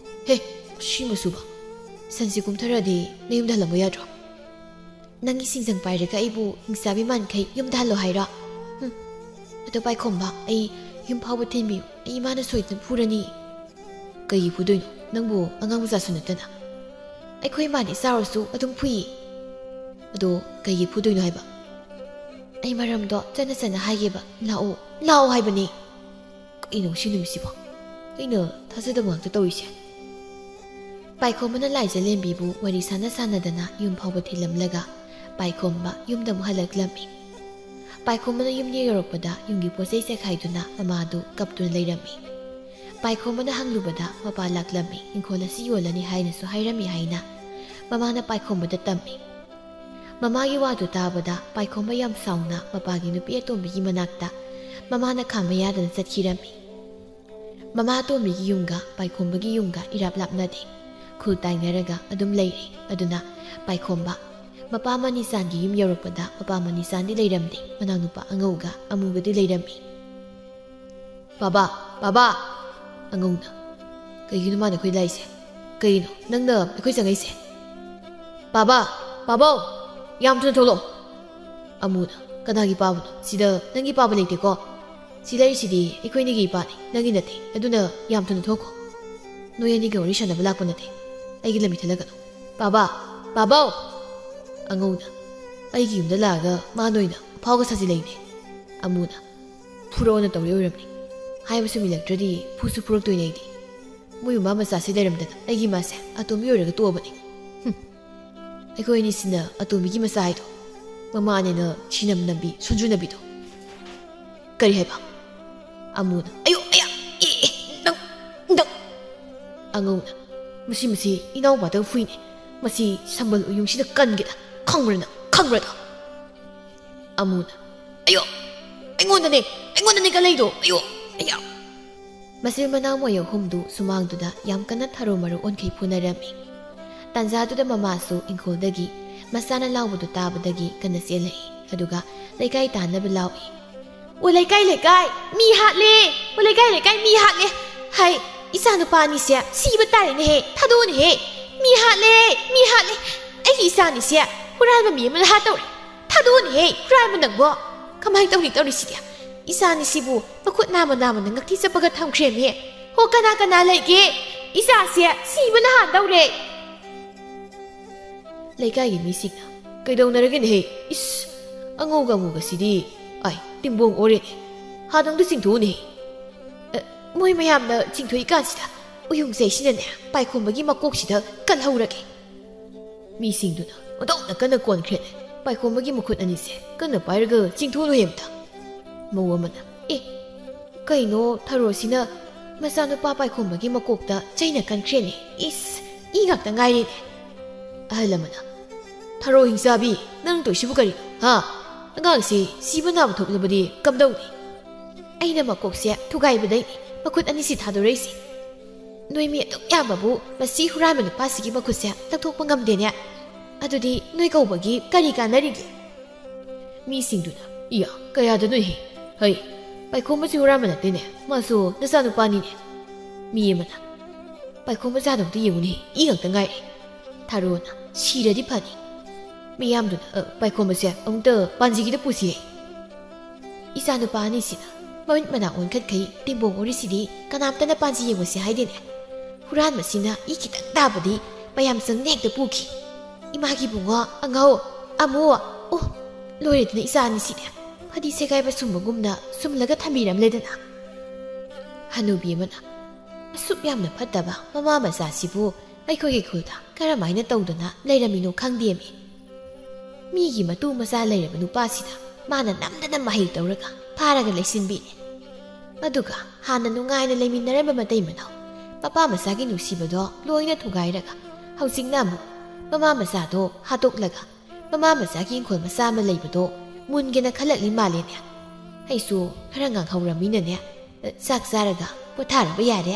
ꯍꯦ, ꯁꯤ ꯃꯆꯨꯕ꯫ ꯁꯟꯁꯦ ꯀꯨꯝꯊꯔꯛꯑꯗꯤ ꯅꯌꯨꯝꯗ ꯍꯜꯂꯝꯕ ꯌꯥꯗ꯭ꯔꯣ? ꯅꯪꯒꯤ ꯁꯤꯡꯖꯪ ꯄꯥꯏꯔꯒ ꯑꯩꯕꯨ ꯍꯤꯡꯆꯥꯕꯤ ꯃꯥꯟꯈꯩ ꯌꯨꯝꯗ ꯍꯜꯂꯣ ꯍꯥꯏꯔꯣ? ꯍꯨꯝ꯫ ꯑꯗꯣ ꯄꯥꯏꯈꯣꯝꯕ, ꯑꯩ ꯌꯨꯝ ꯐꯥꯎꯕ ꯊꯤꯟꯕꯤꯌꯨ꯫ ꯑꯩ ꯏꯃꯥꯅ ꯁꯣꯏꯗꯅ ꯐꯨꯔꯅꯤ꯫" "ꯀꯩꯒꯤ ꯐꯨꯗꯣꯏꯅꯣ? ꯅꯪꯕꯨ ꯑꯉꯥꯡ ꯃꯆꯥꯁꯨ ꯅꯠꯇꯅ꯫" "ꯑꯩꯈꯣꯏ ꯏꯃꯥꯗꯤ ꯆꯥꯎꯔꯁꯨ ꯑꯗꯨꯝ ꯐꯨꯏꯌꯦ꯫" "ꯑꯗꯣ ꯀꯩꯒꯤ ꯐꯨꯗꯣꯏꯅꯣ ꯍꯥꯏꯕ?" "ꯑꯩ ꯃꯔꯝꯗꯣ ꯆꯠꯅ ꯆꯠꯅ ꯍꯥꯏꯒꯦꯕ꯫ ꯂꯥꯛꯑꯣ, ꯂꯥꯛꯑꯣ ꯍꯥꯏꯕꯅꯦ꯫" ꯀꯩꯅꯣ ꯁꯤ ꯅꯨꯃꯤꯠꯁꯤꯕꯣ? ꯑꯩꯅ ꯊꯥꯖꯗꯕ ꯉꯥꯛꯇ ꯇꯧꯔꯤꯁꯦ꯫ ꯄꯥꯏꯈꯣꯝꯕꯅ ꯂꯥꯏꯖꯂꯦꯝꯕꯤꯕꯨ ꯋꯥꯔꯤ ꯁꯥꯟꯅ ꯁꯥꯟꯅꯗꯅ ꯌꯨꯝ ꯐꯥꯎꯕ ꯊꯤꯜꯂꯝꯂꯒ ꯄꯥꯏꯈꯣꯝꯕ ꯌꯨꯝꯗ ꯑꯃꯨꯛ ꯍꯜꯂꯛꯂꯝꯃꯤ꯫ ꯄꯥꯏꯈꯣꯝꯕꯅ ꯌꯨꯝ ꯌꯧꯔꯛꯄꯗ ꯌꯨꯝꯒꯤ ꯄꯣꯠꯆꯩ ꯆꯦꯈꯥꯏꯗꯨꯅ ꯃꯃꯥꯗꯨ ꯀꯞꯇꯨꯅ ꯂꯩꯔꯝꯃꯤ꯫ ꯄꯥꯏꯈꯣꯝꯕꯅ ꯍꯪꯂꯨꯕꯗ ꯃꯄꯥ ꯂꯥꯛꯂꯝꯃꯤ, ꯏꯪꯈꯣꯜ ꯑꯁꯤ ꯌꯣꯜꯂꯅꯤ ꯍꯥꯏꯅꯁꯨ ꯍꯥꯏꯔꯝꯃꯤ ꯍꯥꯏꯅ ꯃꯃꯥꯅ ꯄꯥꯏꯈꯣꯝꯕꯗ ꯇꯝꯃꯤ꯫ ꯃꯃꯥꯒꯤ ꯋꯥꯗꯨ ꯇꯥꯕꯗ ꯄꯥꯏꯈꯣꯝꯕ ꯌꯥꯝ ꯁꯥꯎꯅ ꯃꯄꯥꯒꯤ ꯅꯨꯄꯤ ꯑꯇꯣꯝꯕꯤꯒꯤ ꯃꯅꯥꯛꯇ ꯃꯃꯥꯅ ꯈꯥꯝꯕ ꯌꯥꯗꯅ ꯆꯠꯈꯤꯔꯝꯃꯤ꯫ ꯃꯃꯥ ꯑꯇꯣꯝꯕꯤꯒꯤ ꯌꯨꯝꯒ ꯄꯥꯏꯈꯣꯝꯕꯒꯤ ꯌꯨꯝꯒ ꯏꯔꯥꯞ ꯂꯥꯞꯅꯗꯦ꯫ ꯈꯨꯜ ꯇꯥꯏꯅꯔꯒ ꯑꯗꯨꯝ ꯂꯩꯔꯦ꯫ ꯑꯗꯨꯅ ꯄꯥꯏꯈꯣꯝꯕ ꯃꯄꯥ ꯃꯅꯤꯆꯥꯟꯒꯤ ꯌꯨꯝ ꯌꯧꯔꯛꯄꯗ ꯃꯄꯥ ꯃꯅꯤꯆꯥꯟꯗꯤ ꯂꯩꯔꯝꯗꯦ꯫ ꯃꯅꯥꯎꯅꯨꯄꯥ ꯑꯉꯧꯒ ꯑꯃꯨꯒꯗꯤ ꯂꯩꯔꯝꯃꯤ꯫ "ꯕꯥꯕꯥ, ꯕꯥꯕꯥ!" ꯑꯉꯧꯅ, "ꯀꯩꯒꯤꯅꯣ ꯃꯥꯅ ꯑꯩꯈꯣꯏ ꯂꯥꯛꯏꯁꯦ? ꯀꯩꯅꯣ ꯅꯪꯅ ꯑꯩꯈꯣꯏ ꯆꯪꯉꯛꯏꯁꯦ?" "ꯕꯥꯕꯥ! ꯕꯥꯕꯥꯎ! ꯌꯥꯝ ꯊꯨꯅ ꯊꯣꯛꯂꯛꯑꯣ!" ꯑꯃꯨꯅ, "ꯀꯅꯥꯒꯤ ꯄꯥꯕꯅꯣ? ꯁꯤꯗ ꯅꯪꯒꯤ ꯄꯥꯕ ꯂꯩꯇꯦꯀꯣ꯫ ꯁꯤ ꯂꯩꯔꯤꯁꯤꯗꯤ ꯑꯩꯈꯣꯏ ꯑꯅꯤꯒꯤ ꯏꯄꯥꯅꯤ, ꯅꯪꯒꯤ ꯅꯠꯇꯦ꯫ ꯑꯗꯨꯅ ꯌꯥꯝ ꯊꯨꯅ ꯊꯣꯛꯈꯣ꯫ ꯅꯣꯏ ꯑꯅꯤꯒ ꯋꯥꯔꯤ ꯁꯥꯟꯅꯕ ꯂꯥꯛꯄ ꯅꯠꯇꯦ꯫ ꯑꯩꯒꯤ ꯂꯝ ꯏꯊꯠꯂꯛꯀꯅꯨ꯫ ꯕꯥꯕꯥ! ꯕꯥꯕꯥꯎ!" ꯑꯉꯧꯅ, "ꯑꯩꯒꯤ ꯌꯨꯝꯗ ꯂꯥꯛꯑꯒ ꯃꯥ ꯅꯣꯏꯅ ꯑꯐꯥꯎꯒ ꯁꯥꯖꯤꯜꯂꯛꯏꯅꯦ꯫" ꯑꯃꯨꯅ, "ꯐꯨꯔꯛꯑꯣꯅ ꯇꯧꯔꯤ ꯑꯣꯏꯔꯝꯅꯤ꯫ ꯍꯥꯏꯕꯁꯨ ꯃꯤꯜꯂꯛꯇ꯭ꯔꯗꯤ ꯐꯨꯁꯨ ꯐꯨꯔꯛꯇꯣꯏꯅꯦ ꯑꯩꯗꯤ꯫ ꯃꯣꯏ ꯃꯃꯥ ꯃꯆꯥꯁꯤ ꯂꯩꯔꯝꯗꯅ ꯑꯩꯒꯤ ꯏꯃꯥꯁꯦ ꯑꯇꯣꯝꯕꯤ ꯑꯣꯏꯔꯒ ꯇꯣꯛꯑꯕꯅꯤ꯫ ꯍꯨꯝ꯫ ꯑꯩꯈꯣꯏ ꯑꯅꯤꯁꯤꯅ ꯑꯇꯣꯝꯕꯤꯒꯤ ꯃꯆꯥ ꯍꯥꯏꯗꯣ꯫ ꯃꯃꯥꯅꯦꯅ ꯁꯤꯅꯝ ꯅꯝꯕꯤ, ꯁꯣꯟꯖꯨꯅꯕꯤꯗꯣ꯫" "ꯀꯔꯤ ꯍꯥꯏꯕ?" ꯑꯃꯨꯅ, "ꯑꯌꯣ, ꯑꯌꯥ, ꯑꯦ, ꯑꯦ, ꯅꯪ, ꯅꯪ!" ꯑꯉꯧꯅ, "ꯃꯁꯤ, ꯃꯁꯤ ꯏꯅꯥꯎꯄꯥꯗꯪ ꯐꯨꯏꯅꯦ꯫ ꯃꯁꯤ ꯁꯝꯕꯜ ꯎꯌꯨꯡꯁꯤꯗ ꯀꯟꯒꯦꯗ꯫ ꯈꯪꯕ꯭ꯔꯥ ꯅꯪ? ꯈꯪꯕ꯭ꯔꯥ ꯅꯪ?" ꯑꯃꯨꯅ, "ꯑꯌꯣ! ꯑꯩꯉꯣꯟꯗꯅꯦ! ꯑꯩꯉꯣꯟꯗꯅꯦ ꯀꯜꯂꯛꯏꯗꯣ! ꯑꯌꯣ! ꯑꯌꯥ!" ꯃꯆꯤꯟ ꯃꯅꯥꯎ ꯃꯣꯏ ꯑꯍꯨꯝꯗꯨ ꯁꯨꯃꯥꯡꯗꯨꯗ ꯌꯥꯝ ꯀꯟꯅ ꯊꯔꯣ ꯃꯔꯣ ꯑꯣꯟꯈꯩ ꯐꯨꯅꯔꯝꯃꯤ꯫ ꯇꯥꯟꯖꯥꯗꯨꯗ ꯃꯃꯥꯁꯨ ꯏꯪꯈꯣꯜꯗꯒꯤ ꯃꯆꯥꯅ ꯂꯥꯎꯕꯗꯨ ꯇꯥꯕꯗꯒꯤ ꯀꯟꯅ ꯆꯦꯜꯂꯛꯏ, ꯑꯗꯨꯒ ꯂꯩꯀꯥꯏ ꯇꯥꯟꯅꯕ ꯂꯥꯎꯏ꯫ ꯑꯣ ꯂꯩꯀꯥꯏ ꯂꯩꯀꯥꯏ, ꯃꯤ ꯍꯥꯠꯂꯦ! ꯑꯣ ꯂꯩꯀꯥꯏ ꯂꯩꯀꯥꯏ, ꯃꯤ ꯍꯥꯠꯂꯦ! ꯍꯥꯏ, ꯏꯆꯥ ꯅꯨꯄꯥ ꯑꯅꯤꯁꯦ ꯁꯤꯕ ꯇꯥꯔꯦꯅꯦꯍꯦ! ꯊꯥꯗꯣꯛꯑꯣꯅꯦꯍꯦ! ꯃꯤ ꯍꯥꯠꯂꯦ! ꯃꯤ ꯍꯥꯠꯂꯦ! ꯑꯩꯒꯤ ꯏꯆꯥ ꯑꯅꯤꯁꯦ ꯍꯨꯔꯥꯟꯕ ꯃꯤ ꯑꯃꯅ ꯍꯥꯠꯇꯧꯔꯦ! ꯊꯥꯗꯣꯛꯑꯣꯅꯦꯍꯦ! ꯍꯨꯔꯥꯟꯕ ꯅꯪꯕꯣ! ꯀꯃꯥꯏꯅ ꯇꯧꯅꯤ ꯇꯧꯔꯤꯁꯤꯗꯤ? ꯏꯆꯥ ꯑꯅꯤꯁꯤꯕꯨ ꯃꯈꯨꯠ ꯅꯥꯝꯃ ꯅꯥꯝꯃꯅ ꯉꯛꯊꯤ ꯆꯞꯄꯒ ꯊꯝꯈ꯭ꯔꯦꯃꯤ! ꯍꯣ, ꯀꯅꯥ ꯀꯅꯥ ꯂꯩꯒꯦ? ꯏꯆꯥꯁꯦ ꯁꯤꯕꯅ ꯍꯥꯟꯗꯧꯔꯦ! ꯂꯩꯀꯥꯏꯒꯤ ꯃꯤꯁꯤꯡꯅ, "ꯀꯩꯗꯧꯅꯔꯒꯦꯅꯦꯍꯦ? ꯏꯁ, ꯑꯉꯧꯒ ꯑꯃꯨꯒꯁꯤꯗꯤ, ꯑꯥꯏ, ꯇꯤꯡꯕꯣꯡ ꯑꯣꯔꯦꯅꯦ꯫ ꯍꯥꯟꯅ ꯑꯝꯇ ꯆꯤꯡꯊꯣꯛꯎꯅꯦꯍꯦ꯫" ꯑ, ꯃꯣꯏ ꯃꯌꯥꯝꯅ ꯆꯤꯡꯊꯣꯛꯏꯀꯥꯟꯁꯤꯗ ꯎꯌꯨꯡ ꯆꯩꯁꯤꯅꯅꯦ ꯄꯥꯏꯈꯣꯝꯕꯒꯤ ꯃꯀꯣꯛꯁꯤꯗ ꯀꯜꯍꯧꯔꯒꯦ꯫ ꯃꯤꯁꯤꯡꯗꯨꯅ ꯑꯣꯟꯊꯣꯛꯅ ꯀꯟꯅ ꯀꯣꯟꯈ꯭ꯔꯦꯅꯦ꯫ ꯄꯥꯏꯈꯣꯝꯕꯒꯤ ꯃꯈꯨꯠ ꯑꯅꯤꯁꯦ ꯀꯟꯅ ꯄꯥꯏꯔꯒ ꯆꯤꯡꯊꯣꯛꯂꯨꯍꯦ ꯑꯝꯇ꯫ ꯃꯧ ꯑꯃꯅ, "ꯑꯦ, ꯀꯩꯅꯣ ꯊꯔꯣꯁꯤꯅ ꯃꯆꯥꯅꯨꯄꯥ ꯄꯥꯏꯈꯣꯝꯕꯒꯤ ꯃꯀꯣꯛꯇ ꯆꯩꯅ ꯀꯟꯈ꯭ꯔꯦꯅꯦ꯫ ꯏꯁ, ꯏ ꯉꯥꯛꯇ ꯉꯥꯏꯔꯦꯅꯦ꯫" ꯑꯍꯜ ꯑꯃꯅ, "ꯊꯔꯣ ꯍꯤꯡꯆꯥꯕꯤ, ꯅꯪ ꯇꯧꯏꯁꯤꯕꯨ ꯀꯔꯤꯅꯣ? ꯍꯥ? ꯑꯉꯥꯡꯁꯤ ꯁꯤꯕ ꯅꯥꯕ ꯊꯣꯛꯂꯕꯗꯤ ꯀꯝꯗꯧꯅꯤ?" "ꯑꯩꯅ ꯃꯀꯣꯛꯁꯦ ꯊꯨꯒꯥꯏꯕꯗꯩꯅꯦ ꯃꯈꯨꯠ ꯑꯅꯤꯁꯤ ꯊꯥꯗꯣꯔꯛꯏꯁꯦ꯫ ꯅꯣꯏ ꯃꯤ ꯑꯗꯨꯛ ꯌꯥꯝꯕꯕꯨ ꯃꯁꯤ ꯍꯨꯔꯥꯟꯕ ꯅꯨꯄꯥꯁꯤꯒꯤ ꯃꯈꯨꯠꯁꯦ ꯂꯧꯊꯣꯛꯄ ꯉꯝꯗꯦꯅꯦ꯫ ꯑꯗꯨꯗꯤ ꯅꯣꯏ ꯀꯧꯕꯒꯤ ꯀꯔꯤ ꯀꯥꯟꯅꯔꯤꯒꯦ?" ꯃꯤꯁꯤꯡꯗꯨꯅ, "ꯏꯌꯥ, ꯀꯌꯥꯗꯅꯣꯍꯦ? ꯍꯩ, ꯄꯥꯏꯈꯣꯝꯕꯁꯤ ꯍꯨꯔꯥꯟꯕ ꯅꯠꯇꯦꯅꯦ, ꯃꯥꯁꯨ ꯅꯆꯥꯅꯨꯄꯥꯅꯤꯅꯦ꯫" ꯃꯤ ꯑꯃꯅ, "ꯄꯥꯏꯈꯣꯝꯕ ꯆꯥꯗ ꯑꯝꯇ ꯌꯦꯡꯉꯨꯅꯦ, ꯏ ꯉꯥꯛꯇ ꯉꯥꯏꯔꯦ꯫" ꯊꯥꯔꯣꯅ, "ꯁꯤꯔꯗꯤ ꯐꯅꯤ꯫" ꯃꯤꯌꯥꯝꯗꯨꯅ, "ꯑ, ꯄꯥꯏꯈꯣꯝꯕꯁꯦ ꯑꯃꯨꯛꯇ ꯄꯥꯟꯖꯤꯒꯤꯗ ꯄꯨꯁꯤꯍꯦ꯫" ꯏꯆꯥꯅꯨꯄꯥ ꯑꯅꯤꯁꯤꯅ ꯃꯃꯤꯠ ꯃꯅꯥ ꯑꯣꯟꯈꯠꯈꯩ ꯇꯤꯡꯕꯣꯡ ꯑꯣꯔꯤꯁꯤꯗꯤ ꯀꯅꯥꯝꯇꯅ ꯄꯥꯟꯖꯤ ꯌꯦꯡꯉꯨꯁꯤ ꯍꯥꯏꯗꯦꯅꯦ꯫ ꯍꯨꯔꯥꯟꯕꯁꯤꯅ ꯏ ꯈꯤꯇꯪ ꯇꯥꯕꯗꯤ ꯃꯌꯥꯝ ꯆꯪꯅ ꯍꯦꯛꯇ ꯄꯨꯈꯤ꯫ "ꯏꯃꯥꯒꯤ ꯏꯕꯨꯡꯉꯣ, ꯑꯉꯧ, ꯑꯃꯨ, ꯑꯣ, ꯂꯣꯏꯔꯦꯗꯅ ꯏꯆꯥ ꯑꯅꯤꯁꯤꯗꯤ꯫ ꯐꯗꯤ ꯁꯦꯒꯥꯏꯕ ꯁꯨꯝꯕꯒꯨꯝꯅ ꯁꯨꯝꯂꯒ ꯊꯝꯕꯤꯔꯝꯂꯦꯗꯅ꯫" ꯍꯅꯨꯕꯤ ꯑꯃꯅ, "ꯑꯁꯨꯛ ꯌꯥꯝꯅ ꯐꯠꯇꯕ ꯃꯃꯥ ꯃꯆꯥꯁꯤꯕꯨ ꯑꯩꯈꯣꯏꯒꯤ ꯈꯨꯜꯗ ꯀꯔꯝꯍꯥꯏꯅ ꯇꯧꯗꯅ ꯂꯩꯔꯝꯃꯤꯅꯣ ꯈꯪꯗꯦꯃꯤ꯫ ꯃꯤꯒꯤ ꯃꯇꯨ ꯃꯆꯥ ꯂꯩꯔꯕ ꯅꯨꯄꯥꯁꯤꯗ ꯃꯥꯅ ꯅꯝꯗꯅ ꯃꯍꯩ ꯇꯧꯔꯒ ꯐꯥꯔꯒ ꯂꯩꯁꯤꯟꯕꯤꯅꯦ꯫ ꯑꯗꯨꯒ ꯍꯥꯟꯅ ꯅꯨꯡꯉꯥꯏꯅ ꯂꯩꯃꯤꯟꯅꯔꯝꯕ ꯃꯇꯩ ꯃꯅꯥꯎ, ꯃꯄꯥ ꯃꯆꯥꯒꯤ ꯅꯨꯡꯁꯤꯕꯗꯣ ꯂꯣꯏꯅ ꯊꯨꯒꯥꯏꯔꯒ ꯍꯧꯖꯤꯛꯅ ꯑꯃꯨꯛ ꯃꯃꯥ ꯃꯆꯥꯗꯣ ꯍꯥꯠꯇꯣꯛꯂꯒ ꯃꯃꯥ ꯃꯆꯥꯒꯤ ꯏꯪꯈꯣꯜ ꯃꯆꯥ ꯑꯃ ꯂꯩꯕꯗꯣ ꯃꯨꯟꯒꯦꯅ ꯈꯜꯂꯛꯂꯤ ꯃꯥꯜꯂꯦꯅꯦ꯫ ꯑꯩꯁꯨ ꯈꯔ ꯉꯥꯡꯍꯧꯔꯃꯤꯅꯅꯦ, ꯆꯥꯛ ꯆꯥꯔꯒ ꯄꯣꯊꯥꯔꯕ ꯌꯥꯔꯦ꯫"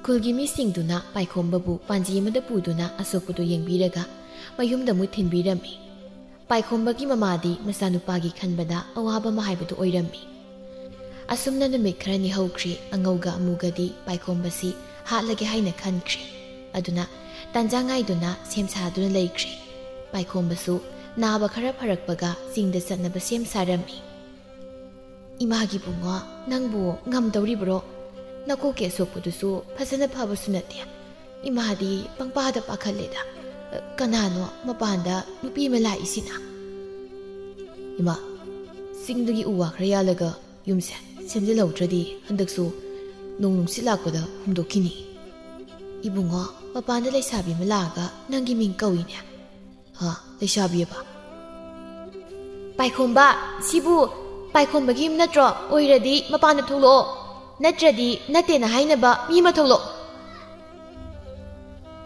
ꯈꯨꯜꯒꯤ ꯃꯤꯁꯤꯡꯗꯨꯅ ꯄꯥꯏꯈꯣꯝꯕꯕꯨ ꯄꯥꯟꯖꯤ ꯑꯃꯗ ꯄꯨꯗꯨꯅ ꯑꯁꯣꯛꯄꯗꯨ ꯌꯦꯡꯕꯤꯔꯒ ꯃꯌꯨꯝꯗ ꯑꯃꯨꯛ ꯊꯤꯟꯕꯤꯔꯝꯃꯤ꯫ ꯄꯥꯏꯈꯣꯝꯕꯒꯤ ꯃꯃꯥꯗꯤ ꯃꯆꯥꯅꯨꯄꯥꯒꯤ ꯈꯟꯕꯗ ꯑꯋꯥꯕ ꯑꯃ ꯍꯥꯏꯕꯗꯨ ꯑꯣꯏꯔꯝꯃꯤ꯫ ꯑꯁꯨꯝꯅ ꯅꯨꯃꯤꯠ ꯈꯔꯅꯤ ꯍꯧꯈ꯭ꯔꯦ꯫ ꯑꯉꯧꯒ ꯑꯃꯨꯒꯗꯤ ꯄꯥꯏꯈꯣꯝꯕꯁꯤ ꯍꯥꯠꯂꯒꯦ ꯍꯥꯏꯅ ꯈꯟꯈ꯭ꯔꯦ꯫ ꯑꯗꯨꯅ ꯇꯥꯟꯖꯥ ꯉꯥꯏꯗꯨꯅ ꯁꯦꯝ ꯁꯥꯗꯨꯅ ꯂꯩꯈ꯭ꯔꯦ꯫ ꯄꯥꯏꯈꯣꯝꯕꯁꯨ ꯅꯥꯕ ꯈꯔ ꯐꯔꯛꯄꯒ ꯆꯤꯡꯗ ꯆꯠꯅꯕ ꯁꯦꯝ ꯁꯥꯔꯝꯃꯤ꯫ "ꯏꯃꯥꯒꯤ ꯕꯨꯡꯉꯣ, ꯅꯪꯕꯨ ꯉꯝꯗꯧꯔꯤꯕ꯭ꯔꯣ? ꯅꯀꯣꯛꯀꯤ ꯑꯁꯣꯛꯄꯗꯨꯁꯨ ꯐꯖꯅ ꯐꯕꯁꯨ ꯅꯠꯇꯦ꯫ ꯏꯃꯥꯗꯤ ꯄꯪꯄꯥꯗ ꯄꯥꯈꯠꯂꯦꯗ꯫ ꯀꯅꯥꯅꯣ ꯃꯄꯥꯟꯗ ꯅꯨꯄꯤ ꯑꯃ ꯂꯥꯛꯏꯁꯤꯅ?" "ꯏꯃꯥ, ꯆꯤꯡꯗꯒꯤ ꯎ ꯋꯥ ꯈꯔ ꯌꯥꯜꯂꯒ ꯌꯨꯝꯁꯦ ꯁꯦꯝꯖꯤꯜꯍꯧꯗ꯭ꯔꯗꯤ ꯍꯟꯗꯛꯁꯨ ꯅꯣꯡ ꯅꯨꯡꯁꯤꯠ ꯂꯥꯛꯄꯗ ꯍꯨꯝꯗꯣꯛꯈꯤꯅꯤ꯫ ꯏꯕꯨꯡꯉꯣ, ꯃꯄꯥꯟꯗ ꯂꯩꯁꯥꯕꯤ ꯑꯃ ꯂꯥꯛꯑꯒ ꯅꯪꯒꯤ ꯃꯤꯡ ꯀꯧꯏꯅꯦ꯫" "ꯍꯥ? ꯂꯩꯁꯥꯕꯤ ꯑꯕ?" "ꯄꯥꯏꯈꯣꯝꯕ, ꯁꯤꯕꯨ ꯄꯥꯏꯈꯣꯝꯕꯒꯤ ꯌꯨꯝ ꯅꯠꯇ꯭ꯔꯣ? ꯑꯣꯏꯔꯗꯤ ꯃꯄꯥꯟꯗ ꯊꯣꯛꯂꯛꯑꯣ, ꯅꯠꯇ꯭ꯔꯗꯤ ꯅꯠꯇꯦꯅ ꯍꯥꯏꯅꯕ ꯃꯤ ꯑꯃ ꯊꯣꯛꯂꯛꯑꯣ꯫"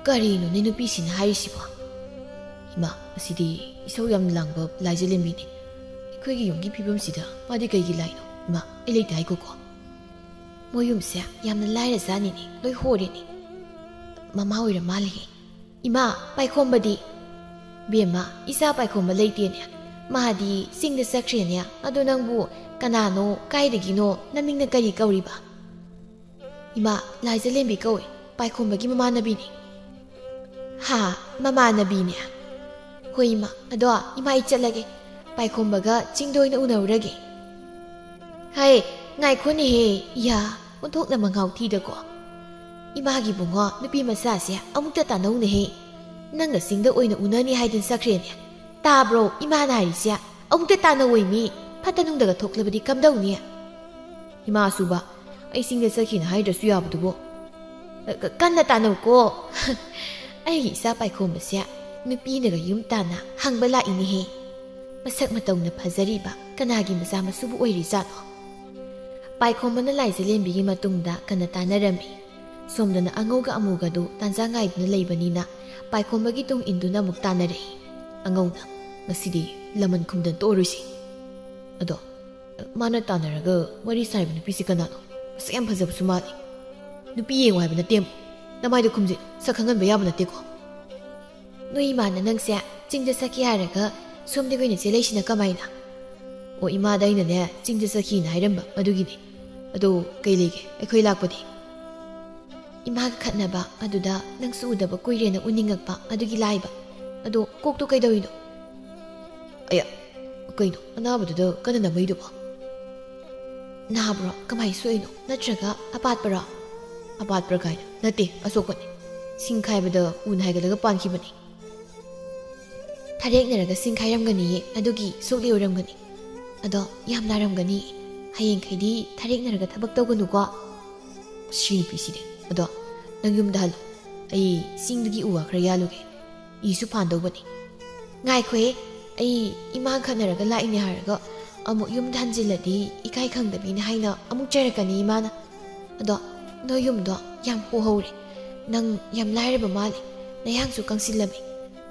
"ꯀꯔꯤꯅꯣꯅꯦ ꯅꯨꯄꯤꯁꯤꯅ ꯍꯥꯏꯔꯤꯁꯤꯕꯣ? ꯏꯃꯥ, ꯑꯁꯤꯗꯤ ꯏꯁꯧ ꯌꯥꯝ ꯂꯥꯡꯕ ꯂꯥꯏꯖꯂꯦꯝꯕꯤꯅꯤ꯫ ꯑꯩꯈꯣꯏꯒꯤ ꯌꯨꯝꯒꯤ ꯐꯤꯕꯝꯁꯤꯗ ꯃꯥꯗꯤ ꯀꯩꯒꯤ ꯂꯥꯏꯅꯣ? ꯏꯃꯥ, ꯑꯩ ꯂꯩꯇꯦ ꯍꯥꯏꯈꯣꯀꯣ꯫ ꯃꯣꯏ ꯌꯨꯝꯁꯦ ꯌꯥꯝꯅ ꯂꯥꯏꯔꯖꯥꯠꯅꯤꯅꯦ, ꯂꯣꯏ ꯍꯣꯔꯦꯅꯦ꯫ ꯃꯃꯥ ꯑꯣꯏꯔ ꯃꯥꯜꯂꯦꯍꯦ꯫ ꯏꯃꯥ, ꯄꯥꯏꯈꯣꯝꯕꯗꯤ?" "ꯕꯦꯝꯃ, ꯏꯆꯥ ꯄꯥꯏꯈꯣꯝꯕ ꯂꯩꯇꯦꯅꯦ꯫ ꯃꯥꯗꯤ ꯆꯤꯡꯗ ꯆꯠꯈ꯭ꯔꯦꯅꯦ꯫ ꯑꯗꯣ ꯅꯪꯕꯨ ꯀꯅꯥꯅꯣ, ꯀꯥꯏꯗꯒꯤꯅꯣ, ꯅꯃꯤꯡꯅ ꯀꯔꯤ ꯀꯧꯔꯤꯕ?" "ꯏꯃꯥ, ꯂꯥꯏꯖꯂꯦꯝꯕꯤ ꯀꯧꯏ, ꯄꯥꯏꯈꯣꯝꯕꯒꯤ ꯃꯃꯥꯟꯅꯕꯤꯅꯤ꯫" "ꯍꯥ, ꯃꯃꯥꯟꯅꯕꯤꯅꯦ?" "ꯍꯣꯏ ꯏꯃꯥ, ꯑꯗꯣ ꯏꯃꯥ ꯑꯩ ꯆꯠꯂꯒꯦ, ꯄꯥꯏꯈꯣꯝꯕꯒ ꯆꯤꯡꯗ ꯑꯣꯏꯅ ꯎꯅꯔꯨꯔꯒꯦ꯫" "ꯍꯥꯏ, ꯉꯥꯏꯈꯣꯅꯦꯍꯦ, ꯏꯌꯥ, ꯑꯣꯟꯊꯣꯛꯅ ꯃꯉꯥꯎ ꯊꯤꯗꯀꯣ꯫ ꯏꯃꯥꯒꯤ ꯕꯨꯡꯉꯣ, ꯅꯨꯄꯤ ꯃꯆꯥꯁꯦ ꯑꯃꯨꯛꯇ ꯇꯥꯟꯅꯧꯅꯦꯍꯦ꯫ ꯅꯪꯒ ꯆꯤꯡꯗ ꯑꯣꯏꯅ ꯎꯅꯅꯤ ꯍꯥꯏꯗꯨꯅ ꯆꯠꯈ꯭ꯔꯦꯅꯦ꯫ ꯇꯥꯕ꯭ꯔꯣ ꯏꯃꯥꯅ ꯍꯥꯏꯔꯤꯁꯦ? ꯑꯃꯨꯛꯇ ꯇꯥꯟꯅꯧꯋꯣꯏ ꯃꯤ, ꯐꯠꯇ ꯅꯨꯡꯗꯒ ꯊꯣꯛꯂꯕꯗꯤ ꯀꯝꯗꯧꯅꯤ?" "ꯏꯃꯥ ꯑꯁꯨꯕ, ꯑꯩ ꯆꯤꯡꯗ ꯆꯠꯈꯤꯅ ꯍꯥꯏꯗ꯭ꯔꯁꯨ ꯌꯥꯕꯗꯨꯕꯨ?" "ꯀ-, ꯀꯟꯅ ꯇꯥꯟꯅꯧꯀꯣ꯫ ꯑꯩꯒꯤ ꯏꯆꯥ ꯄꯥꯏꯈꯣꯝꯕꯁꯦ ꯅꯨꯄꯤꯅꯒ ꯌꯨꯝ ꯇꯥꯟꯅ ꯍꯪꯕ ꯂꯥꯛꯏꯅꯦꯍꯦ꯫ ꯃꯁꯛ ꯃꯇꯧꯅ ꯐꯖꯔꯤꯕ ꯀꯅꯥꯒꯤ ꯃꯆꯥ ꯃꯁꯨꯕꯨ ꯑꯣꯏꯔꯤꯖꯥꯠꯅꯣ?" ꯄꯥꯏꯈꯣꯝꯕꯅ ꯂꯥꯏꯖꯂꯦꯝꯕꯤꯒꯤ ꯃꯇꯨꯡꯗ ꯀꯟꯅ ꯇꯥꯟꯅꯔꯝꯃꯤ꯫ ꯁꯣꯝꯗꯅ ꯑꯉꯧꯒ ꯑꯃꯨꯒꯗꯨ ꯇꯥꯟꯖꯥ ꯉꯥꯏꯗꯨꯅ ꯂꯩꯕꯅꯤꯅ ꯄꯥꯏꯈꯣꯝꯕꯒꯤ ꯇꯨꯡ ꯏꯟꯗꯨꯅ ꯑꯃꯨꯛ ꯇꯥꯟꯅꯔꯛꯏ꯫ ꯑꯉꯧꯅ, "ꯉꯁꯤꯗꯤ ꯂꯃꯟ ꯈꯨꯝꯗꯅ ꯇꯣꯛꯑꯔꯣꯏꯁꯤ꯫ ꯑꯗꯣ, ꯃꯥꯅ ꯇꯥꯟꯅꯔꯒ ꯋꯥꯔꯤ ꯁꯥꯔꯤꯕ ꯅꯨꯄꯤꯁꯤ ꯀꯅꯥꯅꯣ? ꯃꯁꯛ ꯌꯥꯝ ꯐꯖꯕꯁꯨ ꯃꯥꯜꯂꯤ꯫ ꯅꯨꯄꯤ ꯌꯦꯡꯉꯨ ꯍꯥꯏꯕ ꯅꯠꯇꯦ꯫ ꯅꯃꯥꯏꯗꯣ ꯈꯨꯝꯖꯤꯜꯂꯨ, ꯁꯛ ꯈꯪꯍꯟꯕ ꯌꯥꯕ ꯅꯠꯇꯦꯀꯣ꯫" "ꯅꯣꯏ ꯏꯃꯥꯅ ꯅꯪꯁꯦ ꯆꯤꯡꯗ ꯆꯠꯀꯦ ꯍꯥꯏꯔꯒ ꯁꯣꯝꯗꯤ ꯀꯩꯅꯣ ꯆꯦ ꯂꯩꯁꯤꯅ ꯀꯃꯥꯏꯅ? ꯑꯣ, ꯏꯃꯥꯗ ꯑꯩꯅꯅꯦ ꯆꯤꯡꯗ ꯆꯠꯈꯤꯅ ꯍꯥꯏꯔꯝꯕ ꯑꯗꯨꯒꯤꯅꯦ꯫ ꯑꯗꯣ ꯀꯩ ꯂꯩꯒꯦ? ꯑꯩꯈꯣꯏ ꯂꯥꯛꯄꯗꯤ? ꯏꯃꯥꯒ ꯈꯠꯅꯕ ꯑꯗꯨꯗ ꯅꯪꯁꯨ ꯎꯗꯕ ꯀꯨꯏꯔꯦꯅ ꯎꯅꯤꯡꯉꯛꯄ ꯑꯗꯨꯒꯤ ꯂꯥꯛꯏꯕ꯫ ꯑꯗꯣ ꯀꯣꯛꯇꯣ ꯀꯩꯗꯧꯔꯤꯅꯣ? ꯑꯌꯥ, ꯀꯩꯅꯣ ꯑꯅꯥꯕꯗꯨꯗ ꯀꯟꯅ ꯅꯝꯃꯛꯏꯗꯨꯕꯣ? ꯅꯥꯕ꯭ꯔꯣ? ꯀꯃꯥꯏ ꯁꯣꯛꯏꯅꯣ? ꯅꯠꯇ꯭ꯔꯒ ꯑꯄꯥꯠꯄꯔꯣ? ꯑꯄꯥꯠꯄ꯭ꯔꯥ ꯀꯥꯏꯅ? ꯅꯠꯇꯦ, ꯑꯁꯣꯛꯄꯅꯤ꯫ ꯁꯤꯡ ꯈꯥꯏꯕꯗ ꯎꯅ ꯍꯥꯏꯒꯠꯂꯒ ꯄꯥꯟꯈꯤꯕꯅꯤ꯫ ꯊꯔꯦꯛꯅꯔꯒ ꯁꯤꯡ ꯈꯥꯏꯔꯝꯒꯅꯤꯌꯦ, ꯑꯗꯨꯒꯤ ꯁꯣꯛꯂꯤ ꯑꯣꯏꯔꯝꯒꯅꯤ꯫ ꯑꯗꯣ ꯌꯥꯝ ꯅꯥꯔꯝꯒꯅꯤ꯫ ꯍꯌꯦꯡꯈꯩꯗꯤ ꯊꯔꯦꯛꯅꯔꯒ ꯊꯕꯛ ꯇꯧꯒꯅꯨꯀꯣ꯫ ꯁꯤ ꯅꯨꯄꯤꯁꯤꯗꯤ꯫ ꯑꯗꯣ ꯅꯪ ꯌꯨꯝꯗ ꯍꯜꯂꯣ꯫ ꯑꯩ ꯆꯤꯡꯗꯒꯤ ꯎ ꯋꯥ ꯈꯔ ꯌꯥꯜꯂꯨꯒꯦ꯫ ꯏꯁꯨ ꯐꯥꯟꯗꯧꯕꯅꯤ꯫ ꯉꯥꯏꯈꯣꯍꯦ, ꯑꯩ ꯏꯃꯥ ꯈꯠꯅꯔꯒ ꯂꯥꯛꯏꯅꯦ ꯍꯥꯏꯔꯒ ꯑꯃꯨꯛ ꯌꯨꯝꯗ ꯍꯟꯖꯤꯜꯂꯗꯤ ꯏꯀꯥꯏ ꯈꯪꯗꯕꯤꯅꯦ ꯍꯥꯏꯅ ꯑꯃꯨꯛ ꯆꯩꯔꯛꯀꯅꯤ ꯏꯃꯥꯅ꯫ ꯑꯗꯣ ꯅꯣꯏ ꯌꯨꯝꯗꯣ ꯌꯥꯝ ꯍꯣꯍꯧꯔꯦ꯫ ꯅꯪ ꯌꯥꯝ ꯂꯥꯏꯔꯕ ꯃꯥꯜꯂꯦ꯫ ꯅꯌꯥꯡꯁꯨ ꯀꯪꯁꯤꯜꯂꯝꯃꯤ꯫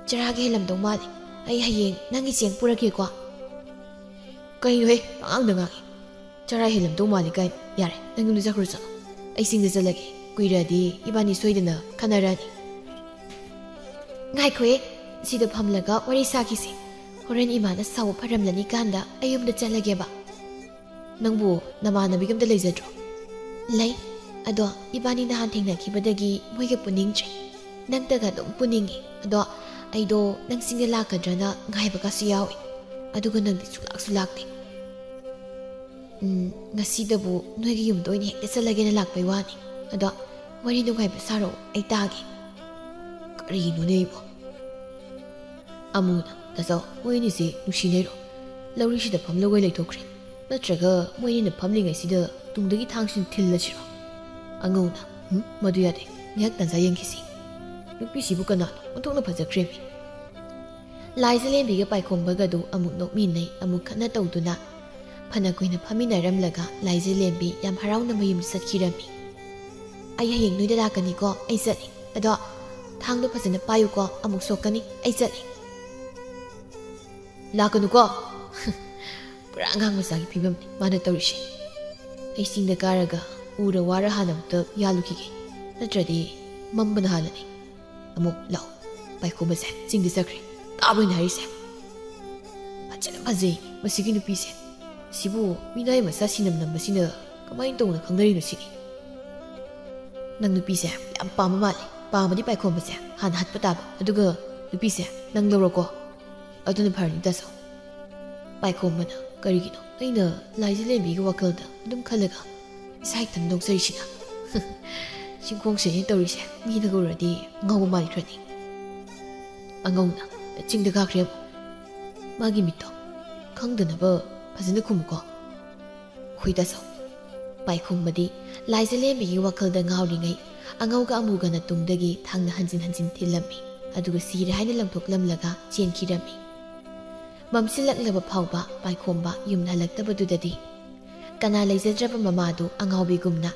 ꯆꯔꯥꯒ ꯍꯦꯜꯂꯝꯗꯧ ꯃꯥꯜꯂꯦ꯫ ꯑꯩ ꯍꯌꯦꯡ ꯅꯪꯒꯤ ꯆꯦꯡ ꯄꯨꯔꯛꯀꯦꯀꯣ꯫ ꯀꯩꯅꯣꯍꯦ, ꯄꯉꯥꯡꯗ ꯉꯥꯡꯉꯤ꯫ ꯆꯔꯥ ꯍꯦꯜꯂꯝꯗꯧ ꯃꯥꯜꯂꯤ ꯀꯥꯏꯅ꯫ ꯌꯥꯔꯦ, ꯅꯪ ꯌꯨꯝꯗ ꯆꯠꯈ꯭ꯔꯣ ꯆꯠꯂꯣ꯫ ꯑꯩ ꯆꯤꯡꯗ ꯆꯠꯂꯒꯦ꯫ ꯀꯨꯏꯔꯗꯤ ꯏꯕꯥꯅꯤ ꯁꯣꯏꯗꯅ ꯈꯟꯅꯔꯅꯤ꯫ ꯉꯥꯏꯈꯣꯍꯦ, ꯁꯤꯗ ꯐꯝꯂꯒ ꯋꯥꯔꯤ ꯁꯥꯈꯤꯁꯦ꯫ ꯍꯣꯔꯦꯟ ꯏꯃꯥꯅ ꯁꯥꯎꯕ ꯐꯔꯝꯂꯅꯤ ꯀꯥꯟꯗ ꯑꯩ ꯌꯨꯝꯗ ꯆꯠꯂꯒꯦꯕ꯫ ꯅꯪꯕꯨ ꯅꯃꯥꯟꯅꯕꯤꯒ ꯑꯝꯇ ꯂꯩꯖꯗ꯭ꯔꯣ? ꯂꯩ꯫ ꯑꯗꯣ ꯏꯕꯥꯅꯤ ꯅꯍꯥꯟ ꯊꯦꯡꯅꯈꯤꯕꯗꯒꯤ ꯃꯣꯏꯒ ꯄꯨꯅꯤꯡꯗ꯭ꯔꯦ꯫ ꯅꯪꯇꯒ ꯑꯗꯨꯝ ꯄꯨꯅꯤꯡꯉꯤ꯫ ꯑꯗꯣ ꯑꯩꯗꯣ ꯅꯪ ꯆꯤꯡꯗ ꯂꯥꯛꯀꯗ꯭ꯔꯅ ꯉꯥꯏꯕꯒꯁꯨ ꯌꯥꯎꯏ꯫ ꯑꯗꯨꯒ ꯅꯪꯗꯤ ꯁꯨꯛꯂꯥꯛꯁꯨ ꯂꯥꯛꯇꯦ꯫ ꯎꯝ, ꯉꯁꯤꯗꯕꯨ ꯅꯣꯏꯒꯤ ꯌꯨꯝꯗ ꯑꯣꯏꯅ ꯍꯦꯛꯇ ꯆꯠꯂꯒꯦꯅ ꯂꯥꯛꯄꯩ ꯋꯥꯅꯤ꯫ ꯑꯗꯣ ꯋꯥꯔꯤ ꯅꯨꯡꯉꯥꯏꯕ ꯁꯥꯔꯛꯑꯣ, ꯑꯩ ꯇꯥꯒꯦ꯫ ꯀꯔꯤꯅꯣꯅꯦ ꯑꯩꯕꯣ? ꯑꯃꯨꯅ, ꯇꯥꯖꯧ, ꯃꯣꯏ ꯑꯅꯤꯁꯦ ꯅꯨꯡꯁꯤꯅꯩꯔꯣ? ꯂꯧꯔꯤꯁꯤꯗ ꯐꯝꯂꯒ ꯂꯩꯊꯣꯛꯈ꯭ꯔꯦ꯫ ꯅꯠꯇ꯭ꯔꯒ ꯃꯣꯏ ꯑꯅꯤꯅ ꯐꯝꯂꯤꯉꯩꯁꯤꯗ ꯇꯨꯡꯗꯒꯤ ꯊꯥꯡꯁꯤꯅ ꯊꯤꯜꯂꯁꯤꯔꯣ? ꯑꯉꯧꯅ, ꯍꯨꯝ, ꯃꯗꯨ ꯌꯥꯗꯦ꯫ ꯉꯥꯏꯍꯥꯛ ꯇꯥꯟꯖꯥ ꯌꯦꯡꯈꯤꯁꯤ꯫ ꯅꯨꯄꯤꯁꯤꯕꯨ ꯀꯅꯥꯅꯣ? ꯑꯣꯟꯊꯣꯛꯅ ꯐꯖꯈ꯭ꯔꯦꯃꯤ꯫ ꯂꯥꯏꯖꯂꯦꯝꯕꯤꯒ ꯄꯥꯏꯈꯣꯝꯕꯒꯗꯨ ꯑꯃꯨꯛ ꯅꯣꯛꯃꯤꯟꯅꯩ, ꯑꯃꯨꯛ ꯈꯠꯅ ꯇꯧꯗꯨꯅ꯫ ꯐꯅ ꯀꯨꯏꯅ ꯐꯝꯃꯤꯟꯅꯔꯝꯂꯒ ꯂꯥꯏꯖꯂꯦꯝꯕꯤ ꯌꯥꯝ ꯍꯔꯥꯎꯅ ꯃꯌꯨꯝꯗ ꯆꯠꯈꯤꯔꯝꯃꯤ꯫ ꯑꯩ ꯍꯌꯦꯡ ꯅꯣꯏꯗ ꯂꯥꯛꯀꯅꯤꯀꯣ, ꯑꯩ ꯆꯠꯂꯤ꯫ ꯑꯗꯣ ꯊꯥꯡꯗꯣ ꯐꯖꯅ ꯄꯥꯏꯌꯨꯀꯣ, ꯑꯃꯨꯛ ꯁꯣꯛꯀꯅꯤ, ꯑꯩ ꯆꯠꯂꯤ꯫ ꯂꯥꯛꯀꯅꯨꯀꯣ꯫ ꯄꯨꯔꯥ ꯑꯉꯥꯡ ꯃꯆꯥꯒꯤ ꯐꯤꯕꯝꯅꯤ ꯃꯥꯅ ꯇꯧꯔꯤꯁꯦ꯫ ꯑꯩ ꯆꯤꯡꯗ ꯀꯥꯔꯒ ꯎꯔ ꯋꯥꯔ ꯍꯥꯟꯅ ꯑꯃꯨꯛꯇ ꯌꯥꯜꯂꯨꯈꯤꯒꯦ, ꯅꯠꯇ꯭ꯔꯗꯤ ꯃꯝꯕꯅ ꯍꯥꯜꯂꯅꯤ꯫ ꯑꯃꯨꯛ ꯂꯥꯛꯑꯣ, ꯄꯥꯏꯈꯣꯝꯕꯁꯦ ꯆꯤꯡꯗ ꯆꯠꯈ꯭ꯔꯦ꯫ ꯇꯥꯕ꯭ꯔꯣ ꯑꯩꯅ ꯍꯥꯏꯔꯤꯁꯦ? ꯌꯥꯝ ꯐꯖꯩ ꯃꯁꯤꯒꯤ ꯅꯨꯄꯤꯁꯦ꯫ ꯁꯤꯕꯨ ꯃꯤꯅꯥꯏ ꯃꯆꯥ ꯁꯤꯅꯝ ꯅꯝꯕꯁꯤꯅ ꯀꯃꯥꯏꯅ ꯇꯧꯅ ꯈꯪꯅꯔꯤꯅꯣ ꯁꯤꯅꯤ? ꯅꯪ ꯅꯨꯄꯤꯁꯦ ꯌꯥꯝ ꯄꯥꯝꯕ ꯃꯥꯜꯂꯦ꯫ ꯄꯥꯝꯃꯗꯤ ꯄꯥꯏꯈꯣꯝꯕꯁꯦ ꯍꯥꯟꯅ ꯍꯥꯠꯄ ꯇꯥꯕ꯫ ꯑꯗꯨꯒ ꯅꯨꯄꯤꯁꯦ ꯅꯪ ꯂꯧꯔꯣꯀꯣ꯫ ꯑꯗꯨꯅ ꯐꯔꯅꯤ ꯇꯥꯆꯧ꯫ ꯄꯥꯏꯈꯣꯝꯕꯅ, ꯀꯔꯤꯒꯤꯅꯣ ꯑꯩꯅ ꯂꯥꯏꯖꯂꯦꯝꯕꯤꯒꯤ ꯋꯥꯈꯜꯗ ꯑꯗꯨꯝ ꯈꯜꯂꯒ ꯏꯁꯥ ꯏꯊꯟ ꯅꯣꯛꯆꯔꯤꯁꯤꯅ? ꯆꯤꯡꯈꯣꯡ ꯁꯦꯟꯅ ꯇꯧꯔꯤꯁꯦ ꯃꯤꯅꯒ ꯎꯔꯗꯤ ꯉꯥꯎꯕ ꯃꯥꯟꯈ꯭ꯔꯅꯤ꯫ ꯑꯉꯧꯅ ꯆꯤꯡꯗ ꯀꯥꯈ꯭ꯔꯦ ꯑꯃꯨꯛ꯫ ꯃꯥꯒꯤ ꯃꯤꯠꯇꯣ ꯈꯪꯗꯅꯕ ꯐꯖꯅ ꯈꯨꯝꯃꯨꯀꯣ꯫ ꯍꯣꯏ ꯇꯥꯆꯧ꯫ ꯄꯥꯏꯈꯣꯝꯕꯗꯤ ꯂꯥꯏꯖꯂꯦꯝꯕꯤꯒꯤ ꯋꯥꯈꯜꯗ ꯉꯥꯎꯔꯤꯉꯩ ꯑꯉꯧꯒ ꯑꯃꯨꯒꯅ ꯇꯨꯡꯗꯒꯤ ꯊꯥꯡꯅ ꯍꯟꯖꯤꯟ ꯍꯟꯖꯤꯟ ꯊꯤꯜꯂꯝꯃꯤ꯫ ꯑꯗꯨꯒ ꯁꯤꯔꯦ ꯍꯥꯏꯅ ꯂꯪꯊꯣꯛꯂꯝꯂꯒ ꯆꯦꯟꯈꯤꯔꯝꯃꯤ꯫ ꯃꯝꯁꯤꯜꯂꯛꯂꯕ ꯐꯥꯎꯕ ꯄꯥꯏꯈꯣꯝꯕ ꯌꯨꯝ ꯍꯜꯂꯛꯇꯕꯗꯨꯗꯗꯤ ꯀꯅꯥ ꯂꯩꯖꯗ꯭ꯔꯕ ꯃꯃꯥꯗꯨ ꯑꯉꯥꯎꯕꯤꯒꯨꯝꯅ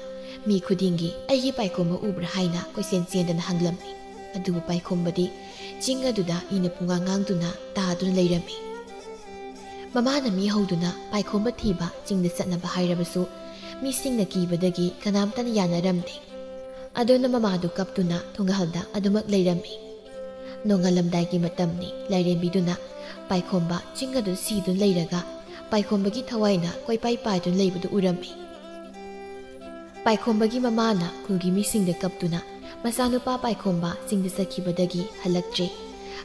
ꯃꯤ ꯈꯨꯗꯤꯡꯒꯤ "ꯑꯩꯒꯤ ꯄꯥꯏꯈꯣꯝꯕ ꯎꯕ꯭ꯔꯥ?" ꯍꯥꯏꯅ ꯀꯣꯏꯆꯦꯟ ꯆꯦꯟꯗꯅ ꯍꯪꯂꯝꯃꯤ꯫ ꯑꯗꯨꯕꯨ ꯄꯥꯏꯈꯣꯝꯕꯗꯤ ꯆꯤꯡ ꯑꯗꯨꯗ ꯏꯅ ꯄꯨꯡꯉꯥꯡ ꯉꯥꯡꯗꯨꯅ ꯇꯥꯗꯨꯅ ꯂꯩꯔꯝꯃꯤ꯫ ꯃꯃꯥꯅ ꯃꯤ ꯍꯧꯗꯨꯅ ꯄꯥꯏꯈꯣꯝꯕ ꯊꯤꯕ ꯆꯤꯡꯗ ꯆꯠꯅꯕ ꯍꯥꯏꯔꯕꯁꯨ ꯃꯤꯁꯤꯡꯅ ꯀꯤꯕꯗꯒꯤ ꯀꯅꯥꯝꯇꯅ ꯌꯥꯅꯔꯝꯗꯦ꯫ ꯑꯗꯨꯅ ꯃꯃꯥꯗꯨ ꯀꯞꯇꯨꯅ ꯊꯣꯡꯒꯥꯜꯗ ꯑꯗꯨꯃꯛ ꯂꯩꯔꯝꯃꯤ꯫ ꯅꯣꯡꯉꯥꯜꯂꯝꯗꯥꯏꯒꯤ ꯃꯇꯝꯅꯤ꯫ ꯂꯥꯏꯔꯦꯝꯕꯤꯗꯨꯅ ꯄꯥꯏꯈꯣꯝꯕ ꯆꯤꯡ ꯑꯗꯨ ꯁꯤꯗꯨꯅ ꯂꯩꯔꯒ ꯄꯥꯏꯈꯣꯝꯕꯒꯤ ꯊꯋꯥꯏꯅ ꯀꯣꯏꯄꯥꯏ ꯄꯥꯏꯗꯨꯅ ꯂꯩꯕꯗꯨ ꯎꯔꯝꯃꯤ꯫ ꯄꯥꯏꯈꯣꯝꯕꯒꯤ ꯃꯃꯥꯅ ꯈꯨꯜꯒꯤ ꯃꯤꯁꯤꯡꯗ ꯀꯞꯇꯨꯅ ꯃꯆꯥꯅꯨꯄꯥ ꯄꯥꯏꯈꯣꯝꯕ ꯆꯤꯡꯗ ꯆꯠꯈꯤꯕꯗꯒꯤ ꯍꯜꯂꯛꯇ꯭ꯔꯦ꯫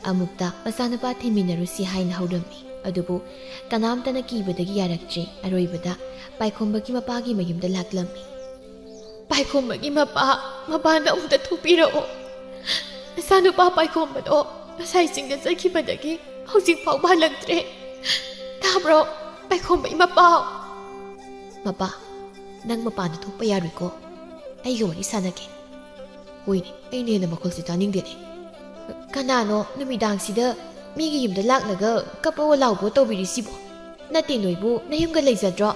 ꯑꯃꯨꯛꯇ ꯃꯆꯥꯅꯨꯄꯥ ꯊꯤꯃꯤꯟꯅꯔꯨꯁꯤ ꯍꯥꯏꯅ ꯍꯧꯔꯝꯃꯤ꯫ ꯑꯗꯨꯕꯨ ꯀꯅꯥꯝꯇꯅ ꯀꯤꯕꯗꯒꯤ ꯌꯥꯔꯛꯇ꯭ꯔꯦ꯫ ꯑꯔꯣꯏꯕꯗ ꯄꯥꯏꯈꯣꯝꯕꯒꯤ ꯃꯄꯥꯒꯤ ꯃꯌꯨꯝꯗ ꯂꯥꯛꯂꯝꯃꯤ꯫ "ꯄꯥꯏꯈꯣꯝꯕꯒꯤ ꯃꯄꯥ, ꯃꯄꯥꯅ ꯑꯃꯨꯛꯇ ꯊꯣꯛꯄꯤꯔꯛꯑꯣ꯫ ꯅꯆꯥꯅꯨꯄꯥ ꯄꯥꯏꯈꯣꯝꯕꯗꯣ ꯉꯁꯥꯏ ꯆꯤꯡꯗ ꯆꯠꯈꯤꯕꯗꯒꯤ ꯍꯧꯖꯤꯛ ꯐꯥꯎꯕ ꯍꯜꯂꯛꯇ꯭ꯔꯦ꯫ ꯇꯥꯕ꯭ꯔꯣ, ꯄꯥꯏꯈꯣꯝꯕꯒꯤ ꯃꯄꯥ?" "ꯃꯄꯥ, ꯅꯪ ꯃꯄꯥꯟꯗ ꯊꯣꯛꯄ ꯌꯥꯔꯣꯏꯀꯣ꯫ ꯑꯩꯒ ꯋꯥꯔꯤ ꯁꯥꯟꯅꯒꯦ꯫" "ꯍꯣꯏꯅꯦ, ꯑꯩꯅ ꯍꯦꯟꯅ ꯃꯈꯣꯜꯁꯦ ꯇꯥꯅꯤꯡꯗꯦꯅꯦ꯫ ꯀꯅꯥꯅꯣ ꯅꯨꯃꯤꯗꯥꯡꯁꯤꯗ ꯃꯤꯒꯤ ꯌꯨꯝꯗ ꯂꯥꯛꯂꯒ ꯀꯞꯄꯣ ꯂꯥꯎꯕꯣ ꯇꯧꯕꯤꯔꯤꯁꯤꯕꯣ? ꯅꯠꯇꯦ, ꯅꯣꯏꯕꯨ ꯅꯌꯨꯝꯒ ꯂꯩꯖꯗ꯭ꯔꯣ?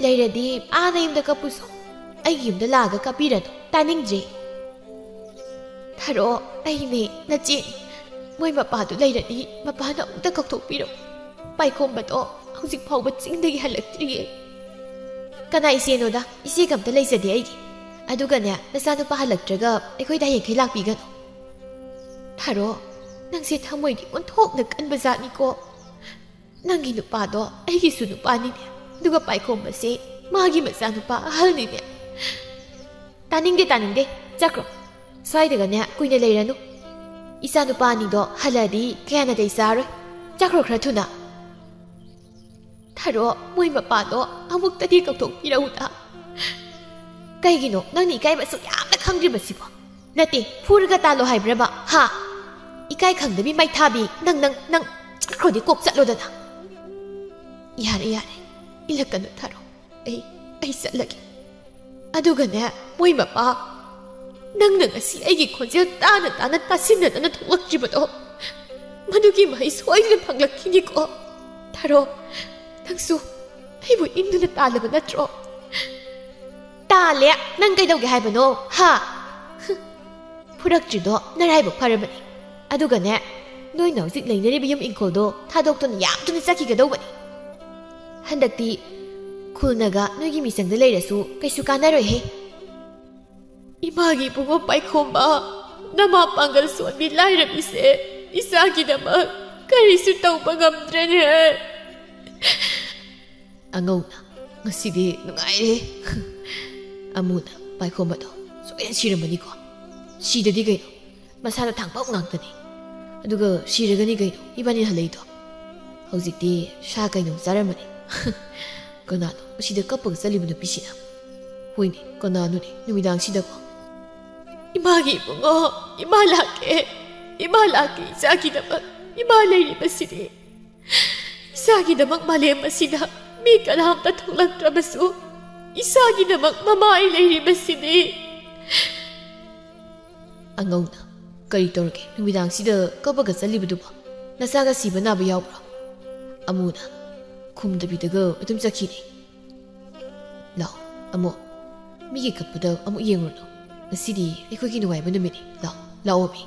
ꯂꯩꯔꯗꯤ ꯑꯥ ꯅꯌꯨꯝꯗ ꯀꯞꯄꯨꯁꯣ꯫ ꯑꯩꯒꯤ ꯌꯨꯝꯗ ꯂꯥꯛꯑꯒ ꯀꯞꯄꯤꯔꯅꯨ, ꯇꯥꯅꯤꯡꯗ꯭ꯔꯦ꯫" "ꯊꯥꯔꯛꯑꯣ, ꯑꯩꯅꯦ, ꯅꯆꯦꯅꯦ꯫ ꯃꯣꯏ ꯃꯄꯥꯗꯨ ꯂꯩꯔꯗꯤ ꯃꯄꯥꯅ ꯑꯃꯨꯛꯇ ꯀꯧꯊꯣꯛꯄꯤꯔꯣ꯫ ꯄꯥꯏꯈꯣꯝꯕꯗꯣ ꯍꯧꯖꯤꯛ ꯐꯥꯎꯕ ꯆꯤꯡꯗꯒꯤ ꯍꯜꯂꯛꯇ꯭ꯔꯤꯌꯦ꯫" "ꯀꯅꯥ ꯏꯆꯦꯅꯣꯗ? ꯏꯆꯦꯒ ꯑꯝꯇ ꯂꯩꯖꯗꯦ ꯑꯩꯒꯤ꯫ ꯑꯗꯨꯒꯅꯦ, ꯅꯆꯥꯅꯨꯄꯥ ꯍꯜꯂꯛꯇ꯭ꯔꯒ ꯑꯩꯈꯣꯏꯗ ꯍꯌꯦꯡꯈꯩ ꯂꯥꯛꯄꯤꯒꯅꯨ꯫" "ꯊꯥꯔꯣ, ꯅꯪꯁꯦ ꯊꯃꯣꯏꯗꯤ ꯑꯣꯟꯊꯣꯛꯅ ꯀꯟꯕ ꯖꯥꯠꯅꯤꯀꯣ꯫ ꯅꯪꯒꯤ ꯅꯨꯄꯥꯗꯣ ꯑꯩꯒꯤꯁꯨ ꯅꯨꯄꯥꯅꯤꯅꯦ, ꯑꯗꯨꯒ ꯄꯥꯏꯈꯣꯝꯕꯁꯦ ꯃꯥꯒꯤ ꯃꯆꯥꯅꯨꯄꯥ ꯑꯍꯜꯅꯤꯅꯦ꯫ ꯇꯥꯅꯤꯡꯗꯦ, ꯇꯥꯅꯤꯡꯗꯦ, ꯆꯠꯈ꯭ꯔꯣ꯫ ꯁ꯭ꯋꯥꯏꯗꯒꯅꯦ ꯀꯨꯏꯅ ꯂꯩꯔꯅꯨ꯫ ꯏꯆꯥ ꯅꯨꯄꯥ ꯑꯅꯤꯗꯣ ꯍꯜꯂꯛꯑꯗꯤ ꯀꯌꯥ ꯅꯥꯇꯩ ꯆꯥꯔꯣꯏ꯫ ꯆꯠꯈ꯭ꯔꯣ ꯈꯔ ꯊꯨꯅ꯫ ꯊꯥꯔꯣ, ꯃꯣꯏ ꯃꯄꯥꯗꯣ ꯑꯃꯨꯛꯇꯗꯤ ꯀꯧꯊꯣꯛꯄꯤꯔꯛꯎꯗ꯫ ꯀꯩꯒꯤꯅꯣ ꯅꯪꯅ ꯏꯀꯥꯏꯕ ꯑꯁꯨꯛ ꯌꯥꯝꯅ ꯈꯪꯗ꯭ꯔꯤꯕꯁꯤꯕꯣ? ꯅꯠꯇꯦ, ꯐꯨꯔꯒ ꯇꯥꯜꯂꯣ ꯍꯥꯏꯕ꯭ꯔꯕ? ꯍꯥ? ꯏꯀꯥꯏ ꯈꯪꯗꯕꯤ ꯃꯩꯊꯥꯕꯤ, ꯅꯪ, ꯅꯪ, ꯅꯪ ꯆꯠꯈ꯭ꯔꯣꯗꯤ ꯀꯣꯛ ꯆꯠꯂꯣꯗꯅ꯫ ꯌꯥꯔꯦ, ꯌꯥꯔꯦ, ꯏꯜꯂꯛꯀꯅꯨ ꯊꯥꯔꯣ꯫ ꯑꯩ, ꯑꯩ ꯆꯠꯂꯒꯦ꯫ ꯑꯗꯨꯒꯅꯦ, ꯃꯣꯏ ꯃꯄꯥ, ꯅꯪꯅ ꯉꯁꯤ ꯑꯩꯒꯤ ꯈꯣꯟꯖꯦꯜ ꯇꯥꯅ ꯇꯥꯅ ꯇꯥꯁꯤꯟꯅꯗꯅ ꯊꯣꯛꯂꯛꯇ꯭ꯔꯤꯕꯗꯣ, ꯃꯗꯨꯒꯤ ꯃꯍꯩ ꯁꯣꯏꯗꯅ ꯐꯪꯂꯛꯈꯤꯅꯤꯀꯣ꯫ ꯊꯥꯔꯣ, ꯅꯪꯁꯨ ꯑꯩꯕꯨ ꯏꯟꯗꯨꯅ ꯇꯥꯜꯂꯕ ꯅꯠꯇ꯭ꯔꯣ? ꯇꯥꯜꯂꯦ꯫ ꯅꯪ ꯀꯩꯗꯧꯒꯦ ꯍꯥꯏꯕꯅꯣ? ꯍꯥ? ꯐꯨꯔꯛꯇ꯭ꯔꯤꯗꯣ ꯅꯔꯥꯏꯕꯛ ꯐꯔꯕꯅꯤ꯫ ꯑꯗꯨꯒꯅꯦ, ꯅꯣꯏꯅ ꯍꯧꯖꯤꯛ ꯂꯩꯅꯔꯤꯕ ꯌꯨꯝ ꯏꯪꯈꯣꯜꯗꯣ ꯊꯥꯗꯣꯛꯇꯨꯅ ꯌꯥꯝ ꯊꯨꯅ ꯆꯠꯈꯤꯒꯗꯧꯕꯅꯤ꯫ ꯍꯟꯗꯛꯇꯤ ꯈꯨꯜꯅꯒ ꯅꯣꯏꯒꯤ ꯃꯤꯆꯪꯗ ꯂꯩꯔꯁꯨ ꯀꯩꯁꯨ ꯀꯥꯟꯅꯔꯣꯏꯍꯦ꯫ ꯏꯃꯥꯒꯤ ꯏꯕꯨꯡꯉꯣ ꯄꯥꯏꯈꯣꯝꯕ, ꯅꯃꯥ ꯄꯥꯡꯒꯜ ꯁꯣꯟꯕꯤ ꯂꯥꯏꯔꯕꯤꯁꯦ ꯏꯆꯥꯒꯤꯗꯃꯛ ꯀꯔꯤꯁꯨ ꯇꯧꯕ ꯉꯝꯗ꯭ꯔꯦꯅꯦ꯫ ꯑꯉꯧꯅ, "ꯉꯁꯤꯗꯤ ꯅꯨꯡꯉꯥꯏꯔꯦ꯫" ꯑꯃꯨꯅ, "ꯄꯥꯏꯈꯣꯝꯕꯗꯣ ꯁꯣꯏꯗꯅ ꯁꯤꯔꯝꯃꯅꯤꯀꯣ꯫ ꯁꯤꯗꯗꯤ ꯀꯩꯅꯣ, ꯃꯁꯥꯗ ꯊꯥꯡꯐꯝ ꯉꯥꯛꯇꯅꯤ꯫ ꯑꯗꯨꯒ ꯁꯤꯔꯒꯅꯤ ꯀꯩꯅꯣ ꯏꯕꯥꯅꯤ ꯍꯜꯂꯛꯏꯗꯣ꯫ ꯍꯧꯖꯤꯛꯇꯤ ꯁꯥ ꯀꯩꯅꯣ ꯆꯥꯔꯝꯃꯅꯤ꯫" "ꯀꯅꯥꯅꯣ ꯑꯁꯤꯗ ꯀꯞꯄꯒ ꯆꯠꯂꯤꯕ ꯅꯨꯄꯤꯁꯤꯅ? ꯍꯣꯏꯅꯦ, ꯀꯅꯥꯅꯣꯅꯦ ꯅꯨꯃꯤꯗꯥꯡꯁꯤꯗꯀꯣ?" "ꯏꯃꯥꯒꯤ ꯏꯕꯨꯡꯉꯣ, ꯏꯃꯥ ꯂꯥꯛꯀꯦ, ꯏꯃꯥ ꯂꯥꯛꯀꯦ, ꯏꯆꯥꯒꯤꯗꯃꯛ ꯏꯃꯥ ꯂꯩꯔꯤꯕꯁꯤꯗꯤ꯫ ꯏꯆꯥꯒꯤꯗꯃꯛ ꯃꯥꯂꯦꯝ ꯑꯁꯤꯗ ꯃꯤ ꯀꯅꯥꯝꯇ ꯊꯣꯛꯂꯛꯇ꯭ꯔꯕꯁꯨ, ꯏꯆꯥꯒꯤꯗꯃꯛ ꯃꯃꯥ ꯑꯩ ꯂꯩꯔꯤꯕꯁꯤꯗꯤ꯫" ꯑꯉꯧꯅ, "ꯀꯔꯤ ꯇꯧꯔꯒꯦ ꯅꯨꯃꯤꯗꯥꯡꯁꯤꯗ ꯀꯞꯄꯒ ꯆꯠꯂꯤꯕꯗꯨꯕꯣ? ꯅꯆꯥꯒ ꯁꯤꯕ ꯅꯥꯕ ꯌꯥꯎꯕ꯭ꯔꯣ?" ꯑꯃꯨꯅ ꯈꯨꯝꯗꯕꯤꯗꯒ ꯑꯗꯨꯝ ꯆꯠꯈꯤꯅꯦ꯫ "ꯂꯥꯛꯑꯣ, ꯑꯃꯨ, ꯃꯤꯒꯤ ꯀꯞꯄꯗ ꯑꯃꯨꯛ ꯌꯦꯡꯉꯨꯔꯅꯨ꯫ ꯉꯁꯤꯗꯤ ꯑꯩꯈꯣꯏꯒꯤ ꯅꯨꯡꯉꯥꯏꯕ ꯅꯨꯃꯤꯠꯅꯤ꯫ ꯂꯥꯛꯑꯣ, ꯂꯥꯛꯑꯣ ꯃꯤ꯫"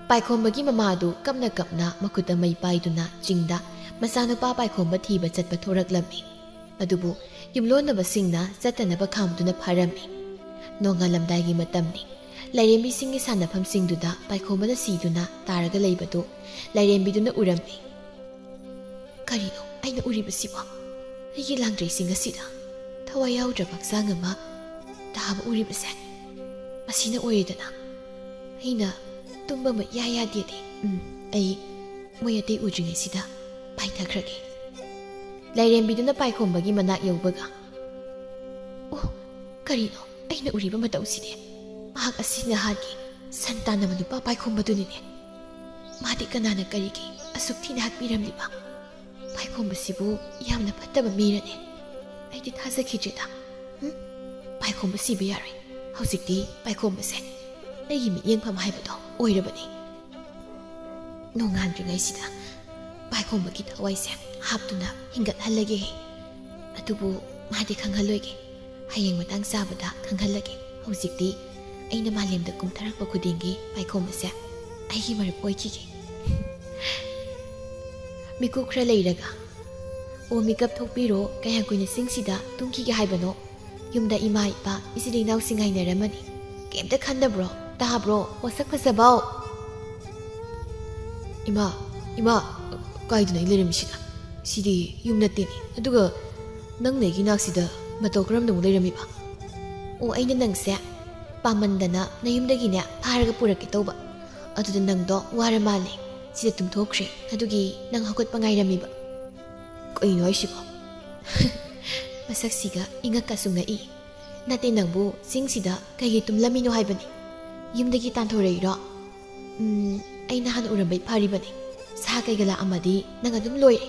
ꯄꯥꯏꯈꯣꯝꯕꯒꯤ ꯃꯃꯥꯗꯨ ꯀꯞꯅ ꯀꯞꯅ ꯃꯈꯨꯠꯇ ꯃꯩ ꯄꯥꯏꯗꯨꯅ ꯆꯤꯡꯗ ꯃꯆꯥꯅꯨꯄꯥ ꯄꯥꯏꯈꯣꯝꯕ ꯊꯤꯕ ꯆꯠꯄ ꯊꯣꯔꯛꯂꯝꯃꯤ꯫ ꯑꯗꯨꯕꯨ ꯌꯨꯝꯂꯣꯟꯅꯕꯁꯤꯡꯅ ꯆꯠꯇꯅꯕ ꯈꯥꯝꯗꯨꯅ ꯐꯥꯔꯝꯃꯤ꯫ ꯅꯣꯡꯉꯥꯜꯂꯝꯗꯥꯏꯒꯤ ꯃꯇꯝꯅꯤ꯫ ꯂꯥꯏꯔꯦꯝꯕꯤꯁꯤꯡꯒꯤ ꯁꯥꯟꯅꯐꯝꯁꯤꯡꯗꯨꯗ ꯄꯥꯏꯈꯣꯝꯕꯅ ꯁꯤꯗꯨꯅ ꯇꯥꯔꯒ ꯂꯩꯕꯗꯨ ꯂꯥꯏꯔꯦꯝꯕꯤꯗꯨꯅ ꯎꯔꯝꯃꯤ꯫ ꯀꯔꯤꯅꯣ ꯑꯩꯅ ꯎꯔꯤꯕꯁꯤꯕꯣ? ꯑꯩꯒꯤ ꯂꯥꯡꯗ꯭ꯔꯩꯁꯤꯡ ꯑꯁꯤꯗ ꯊꯋꯥꯏ ꯌꯥꯎꯗ꯭ꯔꯕ ꯍꯛꯆꯥꯡ ꯑꯃ ꯇꯥꯕ ꯎꯔꯤꯕꯁꯦ꯫ ꯃꯁꯤꯅ ꯑꯣꯏꯔꯦꯗꯅ꯫ ꯑꯩꯅ ꯇꯨꯝꯕ ꯑꯃ ꯏꯌꯥ ꯌꯥꯗꯦꯗꯤ꯫ ꯎꯝ, ꯑꯩ ꯃꯣꯏ ꯑꯇꯩ ꯎꯗ꯭ꯔꯤꯉꯩꯁꯤꯗ ꯄꯥꯏꯊꯈ꯭ꯔꯒꯦ꯫ ꯂꯥꯏꯔꯦꯝꯕꯤꯗꯨꯅ ꯄꯥꯏꯈꯣꯝꯕꯒꯤ ꯃꯅꯥꯛ ꯌꯧꯕꯒ, "ꯑꯣ, ꯀꯔꯤꯅꯣ ꯑꯩꯅ ꯎꯔꯤꯕ ꯃꯇꯧꯁꯤꯗꯤ? ꯃꯍꯥꯛ ꯑꯁꯤ ꯅꯍꯥꯟꯒꯤ ꯁꯟ ꯇꯥꯟꯅꯕ ꯅꯨꯄꯥ ꯄꯥꯏꯈꯣꯝꯕꯗꯨꯅꯤꯅꯦ꯫ ꯃꯥꯗꯤ ꯀꯅꯥꯅ ꯀꯔꯤꯒꯤ ꯑꯁꯨꯛ ꯊꯤꯅ ꯍꯥꯠꯄꯤꯔꯝꯂꯤꯕ? ꯄꯥꯏꯈꯣꯝꯕꯁꯤꯕꯨ ꯌꯥꯝꯅ ꯐꯠꯇꯕ ꯃꯤꯔꯅꯦ? ꯑꯩꯗꯤ ꯊꯥꯖꯈꯤꯗ꯭ꯔꯦꯗ꯫ ꯎꯝ? ꯄꯥꯏꯈꯣꯝꯕ ꯁꯤꯕ ꯌꯥꯔꯣꯏ꯫ ꯍꯧꯖꯤꯛꯇꯤ ꯄꯥꯏꯈꯣꯝꯕꯁꯦ ꯑꯩꯒꯤ ꯃꯤꯠꯌꯦꯡꯐꯝ ꯍꯥꯏꯕꯗꯣ ꯑꯣꯏꯔꯕꯅꯤ꯫ ꯅꯣꯡꯉꯥꯟꯗ꯭ꯔꯤꯉꯩꯁꯤꯗ ꯄꯥꯏꯈꯣꯝꯕꯒꯤ ꯊꯋꯥꯏꯁꯦ ꯍꯥꯞꯇꯨꯅ ꯍꯤꯡꯒꯠꯍꯜꯂꯒꯦ꯫ ꯑꯗꯨꯕꯨ ꯃꯥꯗꯤ ꯈꯪꯍꯜꯂꯣꯏꯒꯦ꯫ ꯍꯌꯦꯡ ꯃꯇꯥꯡ ꯆꯥꯕꯗ ꯈꯪꯍꯜꯂꯒꯦ꯫ ꯍꯧꯖꯤꯛꯇꯤ ꯑꯩꯅ ꯃꯥꯂꯦꯝꯗ ꯀꯨꯝꯊꯔꯛꯄ ꯈꯨꯗꯤꯡꯒꯤ ꯄꯥꯏꯈꯣꯝꯕꯁꯦ ꯑꯩꯒꯤ ꯃꯔꯨꯞ ꯑꯣꯏꯈꯤꯒꯦ꯫" ꯃꯤꯀꯨꯞ ꯈꯔ ꯂꯩꯔꯒ, "ꯑꯣ, ꯃꯤꯀꯞ ꯊꯣꯛꯄꯤꯔꯣ, ꯀꯌꯥꯝ ꯀꯨꯏꯅ ꯆꯤꯡꯁꯤꯗ ꯇꯨꯝꯈꯤꯒꯦ ꯍꯥꯏꯕꯅꯣ? ꯌꯨꯝꯗ ꯏꯃꯥ, ꯏꯄꯥ, ꯏꯆꯤꯜ ꯏꯅꯥꯎꯁꯤꯡ ꯉꯥꯏꯅꯔꯝꯃꯅꯤ꯫ ꯀꯩꯝꯇ ꯈꯟꯗꯕ꯭ꯔꯣ? ꯇꯥꯕ꯭ꯔꯣ, ꯃꯁꯛ ꯐꯖꯕꯧ?" "ꯏꯃꯥ, ꯏꯃꯥ, ꯀꯥꯏꯗꯅꯣ ꯑꯩ ꯂꯩꯔꯝꯃꯤꯁꯤꯅ? ꯁꯤꯗꯤ ꯌꯨꯝ ꯅꯠꯇꯦꯅꯦ꯫ ꯑꯗꯨꯒ ꯅꯪꯅ ꯑꯩꯒꯤ ꯅꯥꯛꯁꯤꯗ ꯃꯇꯧ ꯀꯔꯝꯅ ꯑꯃꯨꯛ ꯂꯩꯔꯝꯃꯤꯕ?" "ꯑꯣ, ꯑꯩꯅ ꯅꯪꯁꯦ ꯄꯥꯝꯃꯟꯗꯅ ꯅꯌꯨꯝꯗꯒꯤꯅꯦ ꯐꯥꯔꯒ ꯄꯨꯔꯛꯀꯦ ꯇꯧꯕ꯫ ꯑꯗꯨꯗ ꯅꯪꯗꯣ ꯋꯥꯔ ꯃꯥꯜꯂꯦ꯫ ꯁꯤꯗ ꯇꯨꯝꯊꯣꯛꯈ꯭ꯔꯦ꯫ ꯑꯗꯨꯒꯤ ꯅꯪ ꯍꯧꯒꯠꯄ ꯉꯥꯏꯔꯝꯃꯤꯕ꯫" "ꯀꯩꯅꯣ ꯍꯥꯏꯁꯤꯕꯣ?" ꯃꯁꯛꯁꯤꯒ ꯏꯉꯛꯀ ꯁꯨꯡꯉꯛꯏ꯫ "ꯅꯠꯇꯦ, ꯅꯪꯕꯨ ꯆꯤꯡꯁꯤꯗ ꯀꯩꯒꯤ ꯇꯨꯝꯂꯝꯃꯤꯅꯣ ꯍꯥꯏꯕꯅꯤ? ꯌꯨꯝꯗꯒꯤ ꯇꯥꯟꯊꯣꯔꯛꯏꯔꯣ?" "ꯎꯝ, ꯑꯩ ꯅꯍꯥꯟ ꯎꯔꯝꯕꯩ ꯐꯔꯤꯕꯅꯤ꯫ ꯁꯥ ꯀꯩꯒ ꯂꯥꯛꯑꯝꯃꯗꯤ ꯅꯪ ꯑꯗꯨꯝ ꯂꯣꯏꯔꯦ꯫"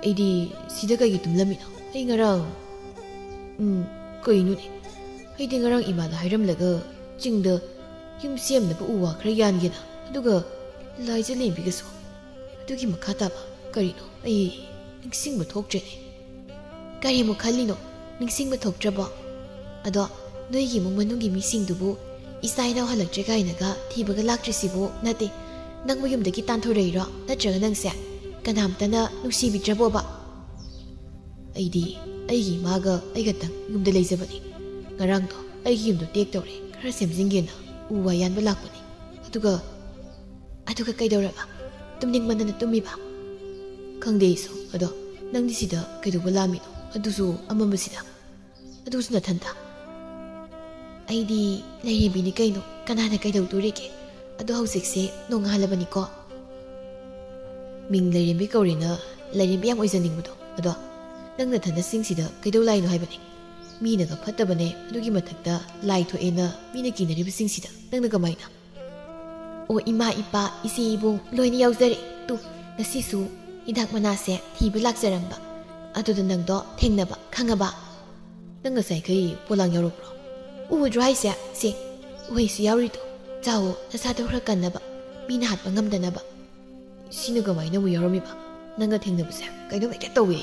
"ꯑꯩꯗꯤ ꯁꯤꯗ ꯀꯩꯒꯤ ꯇꯨꯝꯂꯝꯃꯤꯅꯣ? ꯑꯩ ꯉꯔꯥꯡ, ꯎꯝ, ꯀꯩꯅꯣꯅꯦ? ꯑꯩꯗꯤ ꯉꯔꯥꯡ ꯏꯃꯥꯗ ꯍꯥꯏꯔꯝꯂꯒ ꯆꯤꯡꯗ ꯌꯨꯝ ꯁꯦꯝꯅꯕ ꯎ ꯋꯥ ꯈꯔ ꯌꯥꯟꯒꯦꯅ, ꯑꯗꯨꯒ ꯂꯥꯏꯖ ꯂꯦꯝꯕꯤꯒꯁꯨ꯫ ꯑꯗꯨꯒꯤ ꯃꯈꯥ ꯇꯥꯕ ꯀꯔꯤꯅꯣ ꯑꯩ ꯅꯤꯡꯁꯤꯡꯕ ꯊꯣꯛꯇ꯭ꯔꯦꯅꯦ꯫" "ꯀꯔꯤꯃꯨꯛ ꯈꯜꯂꯤꯅꯣ? ꯅꯤꯡꯁꯤꯡꯕ ꯊꯣꯛꯇ꯭ꯔꯕꯣ? ꯑꯗꯣ ꯅꯣꯏꯒꯤ ꯏꯃꯨꯡ ꯃꯅꯨꯡꯒꯤ ꯃꯤꯁꯤꯡꯗꯨꯕꯨ ꯏꯆꯥ ꯏꯅꯥꯎ ꯍꯜꯂꯛꯇ꯭ꯔꯦ ꯀꯥꯏꯅꯒ ꯊꯤꯕꯒ ꯂꯥꯛꯇ꯭ꯔꯤꯁꯤꯕꯨ? ꯅꯠꯇꯦ, ꯅꯪꯕꯨ ꯌꯨꯝꯗꯒꯤ ꯇꯥꯟꯊꯣꯔꯛꯏꯔꯣ? ꯅꯠꯇ꯭ꯔꯒ ꯅꯪꯁꯦ ꯀꯅꯥꯝꯇꯅ ꯅꯨꯡꯁꯤꯕꯤꯗ꯭ꯔꯕꯣꯕ?" "ꯑꯩꯗꯤ ꯑꯩꯒꯤ ꯏꯃꯥꯒ ꯑꯩ ꯈꯛꯇꯪ ꯌꯨꯝꯗ ꯂꯩꯖꯕꯅꯤ꯫ ꯉꯔꯥꯡꯗꯣ ꯑꯩꯒꯤ ꯌꯨꯝꯗꯣ ꯇꯦꯛ ꯇꯧꯔꯦ, ꯈꯔ ꯁꯦꯝꯖꯤꯟꯒꯦꯅ ꯎ ꯋꯥ ꯌꯥꯟꯕ ꯂꯥꯛꯄꯅꯤ꯫ ꯑꯗꯨꯒ..." "ꯑꯗꯨꯒ ꯀꯩꯗꯧꯔꯕ? ꯇꯨꯝꯅꯤꯡꯃꯟꯗꯅ ꯇꯨꯝꯃꯤꯕ?" ꯈꯪꯗꯦ ꯑꯩꯁꯨ꯫ ꯑꯗꯣ ꯅꯪꯗꯤ ꯁꯤꯗ ꯀꯩꯗꯧꯕ ꯂꯥꯝꯃꯤꯅꯣ? ꯑꯗꯨꯁꯨ ꯑꯃꯝꯕꯁꯤꯗ꯫ ꯑꯗꯨꯁꯨ ꯅꯊꯟꯇ? ꯑꯩꯗꯤ ꯂꯥꯏꯔꯦꯝꯕꯤꯅꯤ ꯀꯩꯅꯣ, ꯀꯅꯥꯅ ꯀꯩꯗꯧꯗꯣꯔꯤꯒꯦ? ꯑꯗꯣ ꯍꯧꯖꯤꯛꯁꯦ ꯅꯣꯡꯉꯥꯜꯂꯕꯅꯤꯀꯣ꯫ ꯃꯤꯡ ꯂꯥꯏꯔꯦꯝꯕꯤ ꯀꯧꯔꯦꯅ ꯂꯥꯏꯔꯦꯝꯕꯤ ꯌꯥꯝ ꯑꯣꯏꯖꯅꯤꯡꯕꯗꯣ꯫ ꯑꯗꯣ ꯅꯪ ꯅꯊꯟꯗ ꯆꯤꯡꯁꯤꯗ ꯀꯩꯗꯧ ꯂꯥꯛꯏꯅꯣ ꯍꯥꯏꯕꯅꯦ? ꯃꯤꯅꯒ ꯐꯠꯇꯕꯅꯦ, ꯑꯗꯨꯒꯤ ꯃꯊꯛꯇ ꯂꯥꯏ ꯊꯣꯛꯑꯦꯅ ꯃꯤꯅ ꯀꯤꯅꯔꯤꯕꯁꯤꯡꯁꯤꯗ ꯅꯪꯅ ꯀꯃꯥꯏꯅ? ꯑꯣ, ꯏꯃꯥ, ꯏꯄꯥ, ꯏꯆꯦ, ꯏꯕꯨꯡ ꯂꯣꯏꯅ ꯌꯥꯎꯖꯔꯦ꯫ ꯇꯨ, ꯉꯁꯤꯁꯨ ꯍꯤꯗꯥꯛ ꯃꯅꯥꯁꯦ ꯊꯤꯕ ꯂꯥꯛꯆꯔꯝꯕ꯫ ꯑꯗꯨꯗ ꯅꯪꯗꯣ ꯊꯦꯡꯅꯕ, ꯈꯪꯉꯕ? ꯅꯪ ꯉꯁꯥꯏꯈꯩ ꯄꯣꯂꯥꯡ ꯌꯥꯎꯔꯛꯄ꯭ꯔꯣ? ꯎꯗ꯭ꯔꯣ ꯍꯥꯏꯁꯦ? ꯁꯦ, ꯎꯍꯩꯁꯨ ꯌꯥꯎꯔꯤꯗꯣ꯫ ꯆꯥꯎꯋꯣ, ꯅꯁꯥꯗꯣ ꯈꯔ ꯀꯟꯅꯕ, ꯃꯤꯅ ꯍꯥꯠꯄ ꯉꯝꯗꯅꯕ꯫ ꯁꯤꯅ ꯀꯃꯥꯏꯅ ꯑꯃꯨꯛ ꯌꯥꯎꯔꯝꯃꯤꯕ? ꯅꯪꯒ ꯊꯦꯡꯅꯕꯁꯦ ꯀꯩꯅꯣꯝ ꯍꯦꯛꯇ ꯇꯧꯋꯦ꯫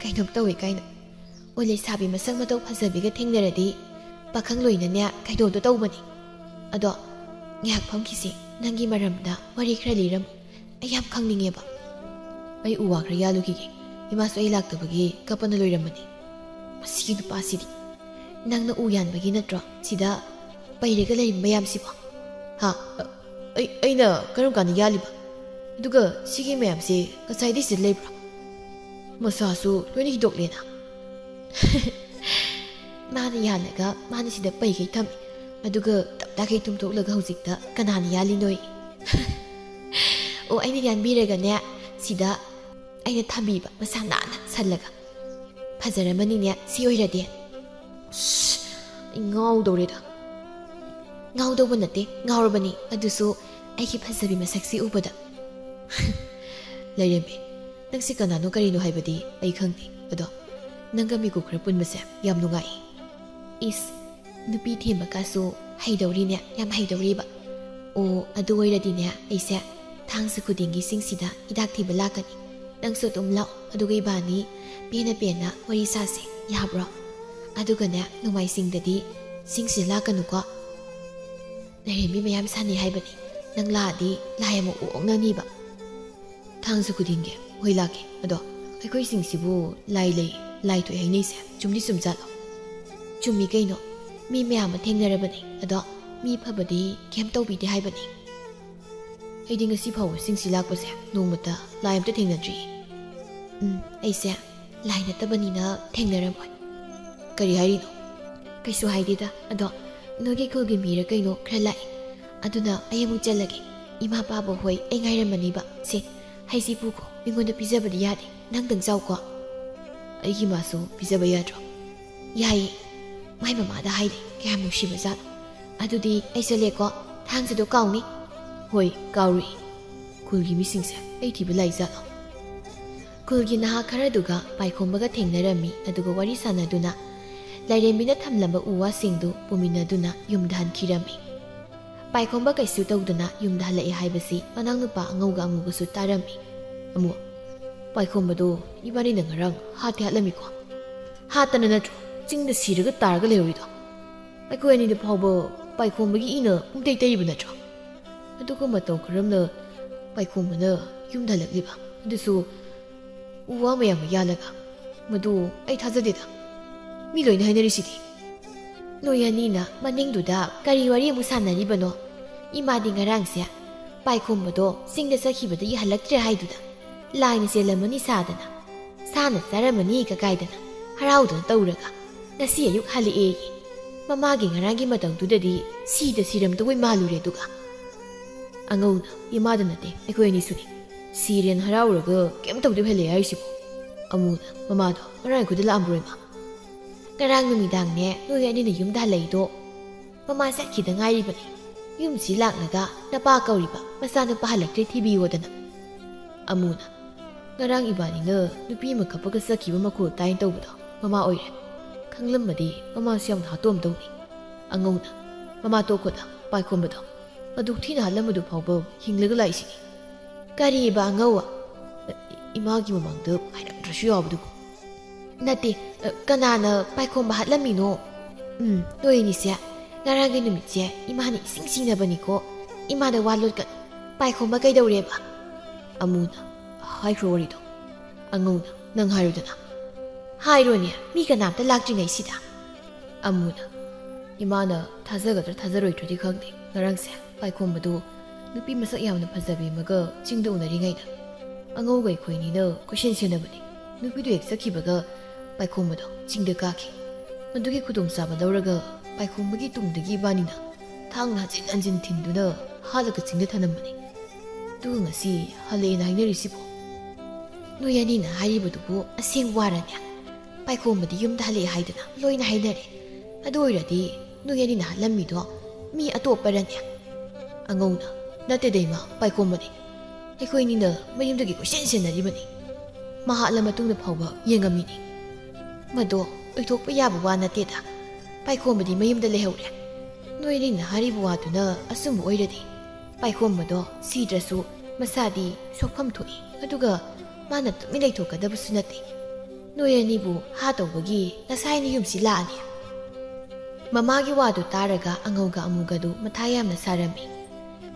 ꯀꯩꯅꯣꯝ ꯇꯧꯋꯦ ꯀꯥꯏꯅ꯫ ꯑꯣ, ꯂꯩꯁꯥꯕꯤ ꯃꯁꯛ ꯃꯇꯧ ꯐꯖꯕꯤꯒ ꯊꯦꯡꯅꯔꯗꯤ ꯄꯥꯈꯪ ꯂꯣꯏꯅꯅꯦ ꯀꯩꯗꯧꯗꯣ ꯇꯧꯕꯅꯤ꯫ ꯑꯗꯣ ꯉꯥꯏꯍꯥꯛ ꯐꯝꯈꯤꯁꯤ, ꯅꯪꯒꯤ ꯃꯔꯝꯗ ꯋꯥꯔꯤ ꯈꯔ ꯂꯤꯔꯝꯃꯨ꯫ ꯑꯩ ꯌꯥꯝ ꯈꯪꯅꯤꯡꯉꯦꯕ꯫ ꯑꯩ ꯎ ꯋꯥ ꯈꯔ ꯌꯥꯜꯂꯨꯈꯤꯒꯦ꯫ ꯏꯃꯥꯁꯨ ꯑꯩ ꯂꯥꯛꯇꯕꯒꯤ ꯀꯞꯄꯅ ꯂꯣꯏꯔꯝꯕꯅꯤ꯫ ꯃꯁꯤꯒꯤ ꯅꯨꯄꯥꯁꯤꯗꯤ꯫ ꯅꯪꯅ ꯎ ꯌꯥꯟꯕꯒꯤ ꯅꯠꯇ꯭ꯔꯣ ꯁꯤꯗ ꯄꯩꯔꯒ ꯂꯩꯔꯤ ꯃꯌꯥꯝꯁꯤꯕꯣ? ꯍꯥ? ꯑ-, ꯑꯩ, ꯑꯩꯅ ꯀꯔꯝ ꯀꯥꯟꯗ ꯌꯥꯜꯂꯤꯕ? ꯑꯗꯨꯒ ꯁꯤꯒꯤ ꯃꯌꯥꯝꯁꯦ ꯉꯁꯥꯏꯗꯩ ꯁꯤꯗ ꯂꯩꯕ꯭ꯔꯣ? ꯃꯁꯥꯁꯨ ꯂꯣꯏꯅ ꯍꯤꯗꯣꯛꯂꯦꯅ꯫ ꯃꯥꯅ ꯌꯥꯜꯂꯒ ꯃꯥꯅ ꯁꯤꯗ ꯄꯩꯈꯩ ꯊꯝꯃꯤ꯫ ꯑꯗꯨꯒ ꯇꯞꯇꯥꯈꯩ ꯇꯨꯝꯊꯣꯛꯂꯒ ꯍꯧꯖꯤꯛꯇ ꯀꯅꯥꯅ ꯌꯥꯜꯂꯤꯅꯣꯏ? ꯑꯣ, ꯑꯩꯅ ꯌꯥꯟꯕꯤꯔꯒꯅꯦ, ꯁꯤꯗ ꯑꯩꯅ ꯊꯝꯕꯤꯕ ꯃꯁꯥ ꯅꯥꯟꯅ ꯁꯜꯂꯒ꯫ ꯐꯖꯔꯝꯃꯅꯤꯅꯦ ꯁꯤ ꯑꯣꯏꯔꯗꯤ꯫ ꯁ꯭ꯁ, ꯑꯩ ꯉꯥꯎꯗꯧꯔꯦꯗ꯫ ꯉꯥꯎꯗꯧꯕ ꯅꯠꯇꯦ, ꯉꯥꯎꯔꯕꯅꯤ꯫ ꯑꯗꯨꯁꯨ ꯑꯩꯒꯤ ꯐꯖꯕꯤ ꯃꯁꯛꯁꯤ ꯎꯕꯗ꯫ ꯂꯩꯔꯦꯝꯕꯤ, ꯅꯪꯁꯤ ꯀꯅꯥꯅꯣ ꯀꯔꯤꯅꯣ ꯍꯥꯏꯕꯗꯤ ꯑꯩ ꯈꯪꯗꯦ꯫ ꯑꯗꯣ ꯅꯪꯒ ꯃꯤꯀꯨꯞ ꯈꯔ ꯄꯨꯟꯕꯁꯦ ꯌꯥꯝ ꯅꯨꯡꯉꯥꯏ꯫ ꯏꯁ, ꯅꯨꯄꯤ ꯊꯦꯝꯕ ꯀꯥꯁꯨ ꯍꯩꯗꯧꯔꯤꯅꯦ, ꯌꯥꯝ ꯍꯩꯗꯧꯔꯤꯕ꯫ ꯑꯣ, ꯑꯗꯨ ꯑꯣꯏꯔꯗꯤꯅꯦ, ꯑꯩꯁꯦ ꯊꯥꯡꯖ ꯈꯨꯗꯤꯡꯒꯤ ꯆꯤꯡꯁꯤꯗ ꯍꯤꯗꯥꯛ ꯊꯤꯕ ꯂꯥꯛꯀꯅꯤ꯫ ꯅꯪꯁꯨ ꯑꯗꯨꯝ ꯂꯥꯛꯑꯣ, ꯑꯗꯨꯒ ꯏꯕꯥꯅꯤ ꯄꯦꯟꯅ ꯄꯦꯟꯅ ꯋꯥꯔꯤ ꯁꯥꯁꯦ, ꯌꯥꯕ꯭ꯔꯣ? ꯑꯗꯨꯒꯅꯦ, ꯅꯣꯡꯃꯥꯏꯖꯤꯡꯗꯗꯤ ꯆꯤꯡꯁꯤꯗ ꯂꯥꯛꯀꯅꯨꯀꯣ꯫ ꯂꯥꯏꯔꯦꯝꯕꯤ ꯃꯌꯥꯝ ꯁꯥꯟꯅꯩ ꯍꯥꯏꯕꯅꯤ, ꯅꯪ ꯂꯥꯛꯑꯗꯤ ꯂꯥꯏ ꯑꯃꯨꯛ ꯑꯣꯛꯅꯅꯤꯕ꯫ ꯊꯥꯡꯖ ꯈꯨꯗꯤꯡꯒꯤ꯫ ꯍꯣꯏ, ꯂꯥꯛꯀꯦ꯫ ꯑꯗꯣ ꯑꯩꯈꯣꯏ ꯆꯤꯡꯁꯤꯕꯨ ꯂꯥꯏ ꯂꯩ, ꯂꯥꯏ ꯊꯣꯛꯑꯦ ꯍꯥꯏꯅꯩꯁꯦ ꯆꯨꯝꯗꯤ ꯆꯨꯝꯖꯥꯠꯂꯣ? ꯆꯨꯝꯃꯤ ꯀꯩꯅꯣ, ꯃꯤ ꯃꯌꯥꯝ ꯑꯃ ꯊꯦꯡꯅꯔꯕꯅꯤ꯫ ꯑꯗꯣ ꯃꯤ ꯐꯕꯗꯤ ꯀꯩꯝ ꯇꯧꯕꯤꯗꯦ ꯍꯥꯏꯕꯅꯤ꯫ ꯑꯩꯗꯤ ꯉꯁꯤ ꯐꯥꯎꯕ ꯆꯤꯡꯁꯤ ꯂꯥꯛꯄꯁꯦ ꯅꯣꯡꯃꯇ ꯂꯥꯏ ꯑꯝꯇ ꯊꯦꯡꯅꯗ꯭ꯔꯤꯌꯦ꯫ ꯎꯝ, ꯑꯩꯁꯦ ꯂꯥꯏ ꯅꯠꯇꯕꯅꯤꯅ ꯊꯦꯡꯅꯔꯝꯃꯣꯏ꯫ ꯀꯔꯤ ꯍꯥꯏꯔꯤꯅꯣ? ꯀꯩꯁꯨ ꯍꯥꯏꯗꯦꯗ꯫ ꯑꯗꯣ ꯅꯣꯏꯒꯤ ꯈꯨꯜꯒꯤ ꯃꯤꯔ ꯀꯩꯅꯣ ꯈꯔ ꯂꯥꯛꯑꯦ꯫ ꯑꯗꯨꯅ ꯑꯩ ꯑꯃꯨꯛ ꯆꯠꯂꯒꯦ꯫ ꯏꯃꯥ ꯄꯥꯕ ꯍꯣꯏ ꯑꯩ ꯉꯥꯏꯔꯝꯃꯅꯤꯕ꯫ ꯁꯦ, ꯍꯩꯁꯤ ꯄꯨꯈꯣ꯫ ꯃꯤꯉꯣꯟꯗ ꯄꯤꯖꯕꯗꯤ ꯌꯥꯗꯦ꯫ ꯅꯪꯗꯪ ꯆꯥꯎꯀꯣ꯫ ꯑꯩꯒꯤ ꯃꯥꯁꯨ ꯄꯤꯖꯕ ꯌꯥꯗ꯭ꯔꯣ? ꯌꯥꯏꯌꯦ꯫ ꯃꯥꯏ ꯃꯃꯥꯗ ꯍꯥꯏꯗꯦ꯫ ꯀꯌꯥꯝ ꯅꯨꯡꯁꯤꯕ ꯖꯥꯠꯅꯣ꯫ ꯑꯗꯨꯗꯤ ꯑꯩ ꯆꯠꯂꯦꯀꯣ꯫ ꯊꯥꯡꯁꯤꯗꯣ ꯀꯥꯎꯅꯤ꯫ ꯍꯣꯏ, ꯀꯥꯎꯔꯨꯏ꯫ ꯈꯨꯜꯒꯤ ꯃꯤꯁꯤꯡꯁꯦ ꯑꯩ ꯊꯤꯕ ꯂꯥꯛꯏ ꯖꯥꯠꯂꯣ? ꯈꯨꯜꯒꯤ ꯅꯍꯥ ꯈꯔꯗꯨꯒ ꯄꯥꯏꯈꯣꯝꯕꯒ ꯊꯦꯡꯅꯔꯝꯃꯤ, ꯑꯗꯨꯒ ꯋꯥꯔꯤ ꯁꯥꯟꯅꯗꯨꯅ ꯂꯥꯏꯔꯦꯝꯕꯤꯅ ꯊꯝꯂꯝꯕ ꯎ ꯋꯥꯁꯤꯡꯗꯨ ꯄꯨꯃꯤꯟꯅꯗꯨꯅ ꯌꯨꯝꯗ ꯍꯟꯈꯤꯔꯝꯃꯤ꯫ ꯄꯥꯏꯈꯣꯝꯕ ꯀꯩꯁꯨ ꯇꯧꯗꯅ ꯌꯨꯝꯗ ꯍꯜꯂꯛꯑꯦ ꯍꯥꯏꯕꯁꯤ ꯃꯅꯥꯎꯅꯨꯄꯥ ꯑꯉꯧꯒ ꯑꯃꯨꯕꯁꯨ ꯇꯥꯔꯝꯃꯤ꯫ ꯑꯃꯨ, ꯄꯥꯏꯈꯣꯝꯕꯗꯣ ꯏꯕꯥꯅꯤꯅ ꯉꯔꯥꯡ ꯍꯥꯠꯇꯤ ꯍꯥꯠꯂꯝꯃꯤꯀꯣ? ꯍꯥꯠꯇꯅ ꯅꯠꯇ꯭ꯔꯣ ꯆꯤꯡꯗ ꯁꯤꯔꯒ ꯇꯥꯔꯒ ꯂꯩꯍꯧꯔꯤꯗꯣ? ꯑꯩꯈꯣꯏ ꯑꯅꯤꯗ ꯐꯥꯎꯕ ꯄꯥꯏꯈꯣꯝꯕꯒꯤ ꯏꯅ ꯄꯨꯡꯇꯩ ꯇꯩꯔꯤꯕ ꯅꯠꯇ꯭ꯔꯣ? ꯑꯗꯨꯒ ꯃꯇꯧ ꯀꯔꯝꯅ ꯄꯥꯏꯈꯣꯝꯕꯅ ꯌꯨꯝꯗ ꯍꯜꯂꯛꯂꯤꯕ? ꯑꯗꯨꯁꯨ ꯎ ꯋꯥ ꯃꯌꯥꯝꯒ ꯌꯥꯜꯂꯒ? ꯃꯗꯨ ꯑꯩ ꯊꯥꯖꯗꯦꯗ꯫ ꯃꯤ ꯂꯣꯏꯅ ꯍꯥꯏꯅꯔꯤꯁꯤꯗꯤ꯫ ꯅꯣꯏ ꯑꯅꯤꯅ ꯃꯅꯤꯡꯗꯨꯗ ꯀꯔꯤ ꯋꯥꯔꯤ ꯑꯃꯨꯛ ꯁꯥꯟꯅꯔꯤꯕꯅꯣ? ꯏꯃꯥꯗꯤ ꯉꯔꯥꯡꯁꯦ ꯄꯥꯏꯈꯣꯝꯕꯗꯣ ꯆꯤꯡꯗ ꯆꯠꯈꯤꯕꯗꯒꯤ ꯍꯜꯂꯛꯇ꯭ꯔꯦ ꯍꯥꯏꯗꯨꯗ ꯂꯥꯏꯅ ꯆꯦꯜꯂꯝꯃꯅꯤ ꯁꯥꯗꯅ, ꯁꯥꯅ ꯆꯥꯔꯝꯃꯅꯤ ꯀꯀꯥꯏꯗꯅ ꯍꯔꯥꯎꯗꯅ ꯇꯧꯔꯒ ꯉꯁꯤ ꯑꯌꯨꯛ ꯍꯜꯂꯛꯑꯦꯌꯦ꯫ ꯃꯃꯥꯒꯤ ꯉꯔꯥꯡꯒꯤ ꯃꯇꯧꯗꯨꯗꯗꯤ ꯁꯤꯗ ꯁꯤꯔꯝꯗꯧꯕꯩ ꯃꯥꯜꯂꯨꯔꯦ꯫ ꯑꯗꯨꯒ ꯑꯉꯧꯅ, "ꯏꯃꯥꯗ ꯅꯠꯇꯦ, ꯑꯩꯈꯣꯏ ꯑꯅꯤꯁꯨꯅꯤ꯫ ꯁꯤꯔꯦꯅ ꯍꯔꯥꯎꯔꯒ ꯀꯩꯝ ꯇꯧꯗꯕꯤ ꯍꯜꯂꯛꯑꯦ ꯍꯥꯏꯔꯤꯁꯤꯕꯨ?" ꯑꯃꯨꯅ, "ꯃꯃꯥꯗꯣ ꯉꯔꯥꯡ ꯑꯩꯈꯣꯏꯗ ꯂꯥꯛꯑꯝꯕ꯭ꯔꯣ ꯏꯃꯥ?" "ꯉꯔꯥꯡ ꯅꯨꯃꯤꯗꯥꯡꯅꯦ ꯅꯣꯏ ꯑꯅꯤꯅ ꯌꯨꯝꯗ ꯍꯜꯂꯛꯏꯗꯣ꯫ ꯃꯃꯥ ꯆꯠꯈꯤꯗ ꯉꯥꯏꯔꯤꯕꯅꯤ꯫ ꯌꯨꯝꯁꯤ ꯂꯥꯛꯂꯒ ꯅꯄꯥ ꯀꯧꯔꯤꯕ ꯃꯆꯥꯅꯨꯄꯥ ꯍꯜꯂꯛꯇ꯭ꯔꯦ ꯊꯤꯕꯤꯌꯣꯗꯅ꯫" ꯑꯃꯨꯅ, "ꯉꯔꯥꯡ ꯏꯕꯥꯅꯤꯅ ꯅꯨꯄꯤ ꯑꯃ ꯀꯞꯄꯒ ꯆꯠꯈꯤꯕ ꯃꯈꯣꯜ ꯇꯥꯏꯅ ꯇꯧꯕꯗꯣ ꯃꯃꯥ ꯑꯣꯏꯔꯦ꯫ ꯈꯪꯂꯝꯃꯗꯤ ꯃꯃꯥꯁꯨ ꯌꯥꯝꯅ ꯍꯥꯠꯇꯣꯛꯑꯝꯗꯧꯅꯤ꯫" ꯑꯉꯧꯅ, "ꯃꯃꯥ ꯇꯣꯛꯈꯣꯗ, ꯄꯥꯏꯈꯣꯝꯕꯗꯣ ꯃꯗꯨ ꯊꯤꯅ ꯍꯥꯠꯂꯝꯕꯗꯨ ꯐꯥꯎꯕ ꯍꯤꯡꯂꯒ ꯂꯥꯛꯏꯁꯤꯅꯤ꯫" "ꯀꯔꯤꯕ ꯑꯉꯧ? ꯏꯃꯥꯒꯤ ꯃꯃꯥꯡꯗ ꯍꯥꯏꯔꯝꯗ꯭ꯔꯁꯨ ꯌꯥꯕꯗꯨꯕꯨ꯫" "ꯅꯠꯇꯦ, ꯀꯅꯥꯅ ꯄꯥꯏꯈꯣꯝꯕ ꯍꯥꯠꯂꯝꯃꯤꯅꯣ?" "ꯎꯝ, ꯅꯣꯏ ꯑꯅꯤꯁꯦ ꯉꯔꯥꯡꯒꯤ ꯅꯨꯃꯤꯠꯁꯦ ꯏꯃꯥꯅ ꯏꯁꯤꯡ ꯁꯤꯡꯅꯕꯅꯤꯀꯣ꯫ ꯏꯃꯥꯗ ꯋꯥ ꯂꯣꯠꯀꯅꯨ꯫ ꯄꯥꯏꯈꯣꯝꯕ ꯀꯩꯗꯧꯔꯦꯕ?" ꯑꯃꯨꯅ, "ꯍꯥꯏꯈ꯭ꯔꯣ ꯋꯥꯔꯤꯗꯣ꯫" ꯑꯉꯧꯅ, "ꯅꯪ ꯍꯥꯏꯔꯨꯗꯅ꯫" "ꯍꯥꯏꯔꯣꯅꯦ, ꯃꯤ ꯀꯅꯥꯝꯇ ꯂꯥꯛꯇ꯭ꯔꯤꯉꯩꯁꯤꯗ꯫" ꯑꯃꯨꯅ, "ꯏꯃꯥꯅ ꯊꯥꯖꯒꯗ꯭ꯔꯥ ꯊꯥꯖꯔꯣꯏꯗ꯭ꯔꯗꯤ ꯈꯪꯗꯦ, ꯉꯔꯥꯡꯁꯦ ꯄꯥꯏꯈꯣꯝꯕꯗꯨ ꯅꯨꯄꯤ ꯃꯁꯛ ꯌꯥꯝꯅ ꯐꯖꯕꯤ ꯑꯃꯒ ꯆꯤꯡꯗ ꯎꯅꯔꯤꯉꯩꯗ ꯑꯉꯧꯒ ꯑꯩꯈꯣꯏꯅꯤꯅ ꯀꯣꯏꯁꯦꯟ ꯁꯦꯟꯅꯕꯅꯤ꯫ ꯅꯨꯄꯤꯗꯨ ꯍꯦꯛ ꯆꯠꯈꯤꯕꯒ ꯄꯥꯏꯈꯣꯝꯕꯗꯣ ꯆꯤꯡꯗ ꯀꯥꯈꯤ꯫ ꯃꯗꯨꯒꯤ ꯈꯨꯗꯣꯡꯆꯥꯕ ꯂꯧꯔꯒ ꯄꯥꯏꯈꯣꯝꯕꯒꯤ ꯇꯨꯡꯗꯒꯤ ꯏꯕꯥꯅꯤꯅ ꯊꯥꯡꯅ ꯍꯟꯖꯤꯟ ꯍꯟꯖꯤꯟ ꯊꯤꯟꯗꯨꯅ ꯍꯥꯠꯂꯒ ꯆꯤꯡꯗ ꯊꯅꯝꯕꯅꯤ꯫ ꯑꯗꯨꯒ ꯉꯁꯤ ꯍꯜꯂꯛꯑꯦꯅ ꯍꯥꯏꯅꯔꯤꯁꯤꯕꯣ? ꯅꯣꯏ ꯑꯅꯤꯅ ꯍꯥꯏꯔꯤꯕꯗꯨꯕꯨ ꯑꯁꯦꯡꯕ ꯋꯥꯔꯅꯦ? ꯄꯥꯏꯈꯣꯝꯕꯗꯤ ꯌꯨꯝꯗ ꯍꯜꯂꯛꯑꯦ ꯍꯥꯏꯗꯅ ꯂꯣꯏꯅ ꯍꯥꯏꯅꯔꯦ꯫ ꯑꯗꯨ ꯑꯣꯏꯔꯗꯤ ꯅꯣꯏ ꯑꯅꯤꯅ ꯍꯥꯠꯂꯝꯃꯤꯗꯣ ꯃꯤ ꯑꯇꯣꯞꯄꯔꯅꯦ? ꯑꯉꯧꯅ, ꯅꯠꯇꯦꯗ ꯏꯃꯥ, ꯄꯥꯏꯈꯣꯝꯕꯅꯤ꯫ ꯑꯩꯈꯣꯏꯅꯤꯅ ꯃꯌꯨꯝꯗꯒꯤ ꯀꯣꯏꯁꯦꯟ ꯁꯦꯟꯅꯔꯤꯕꯅꯤ꯫ ꯃꯍꯥꯛꯂ ꯃꯇꯨꯡꯗ ꯐꯥꯎꯕ ꯌꯦꯡꯉꯝꯃꯤꯅꯤ꯫ ꯃꯗꯣ ꯑꯣꯏꯊꯣꯛꯄ ꯌꯥꯕ ꯋꯥ ꯅꯠꯇꯦꯗ꯫ ꯄꯥꯏꯈꯣꯝꯕꯗꯤ ꯃꯌꯨꯝꯗ ꯂꯩꯍꯧꯔꯦ꯫ ꯅꯣꯏ ꯑꯅꯤꯅ ꯍꯥꯏꯔꯤꯕ ꯋꯥꯗꯨꯅ ꯑꯆꯨꯝꯕ ꯑꯣꯏꯔꯗꯤ ꯄꯥꯏꯈꯣꯝꯕꯗꯣ ꯁꯤꯗ꯭ꯔꯁꯨ ꯃꯁꯥꯗꯤ ꯁꯣꯛꯐꯝ ꯊꯣꯛꯏ꯫ ꯑꯗꯨꯒ ꯃꯥꯅ ꯇꯨꯃꯤꯟ ꯂꯩꯊꯣꯛꯀꯗꯕꯁꯨ ꯅꯠꯇꯦ꯫ ꯅꯣꯏ ꯑꯅꯤꯕꯨ ꯍꯥ ꯇꯧꯕꯒꯤ ꯉꯁꯥꯏꯅ ꯌꯨꯝꯁꯤ ꯂꯥꯛꯑꯅꯤ꯫ ꯃꯃꯥꯒꯤ ꯋꯥꯗꯨ ꯇꯥꯔꯒ ꯑꯉꯧꯒ ꯑꯃꯨꯒꯗꯨ ꯃꯊꯥ ꯌꯥꯝꯅ ꯁꯥꯔꯝꯃꯤ꯫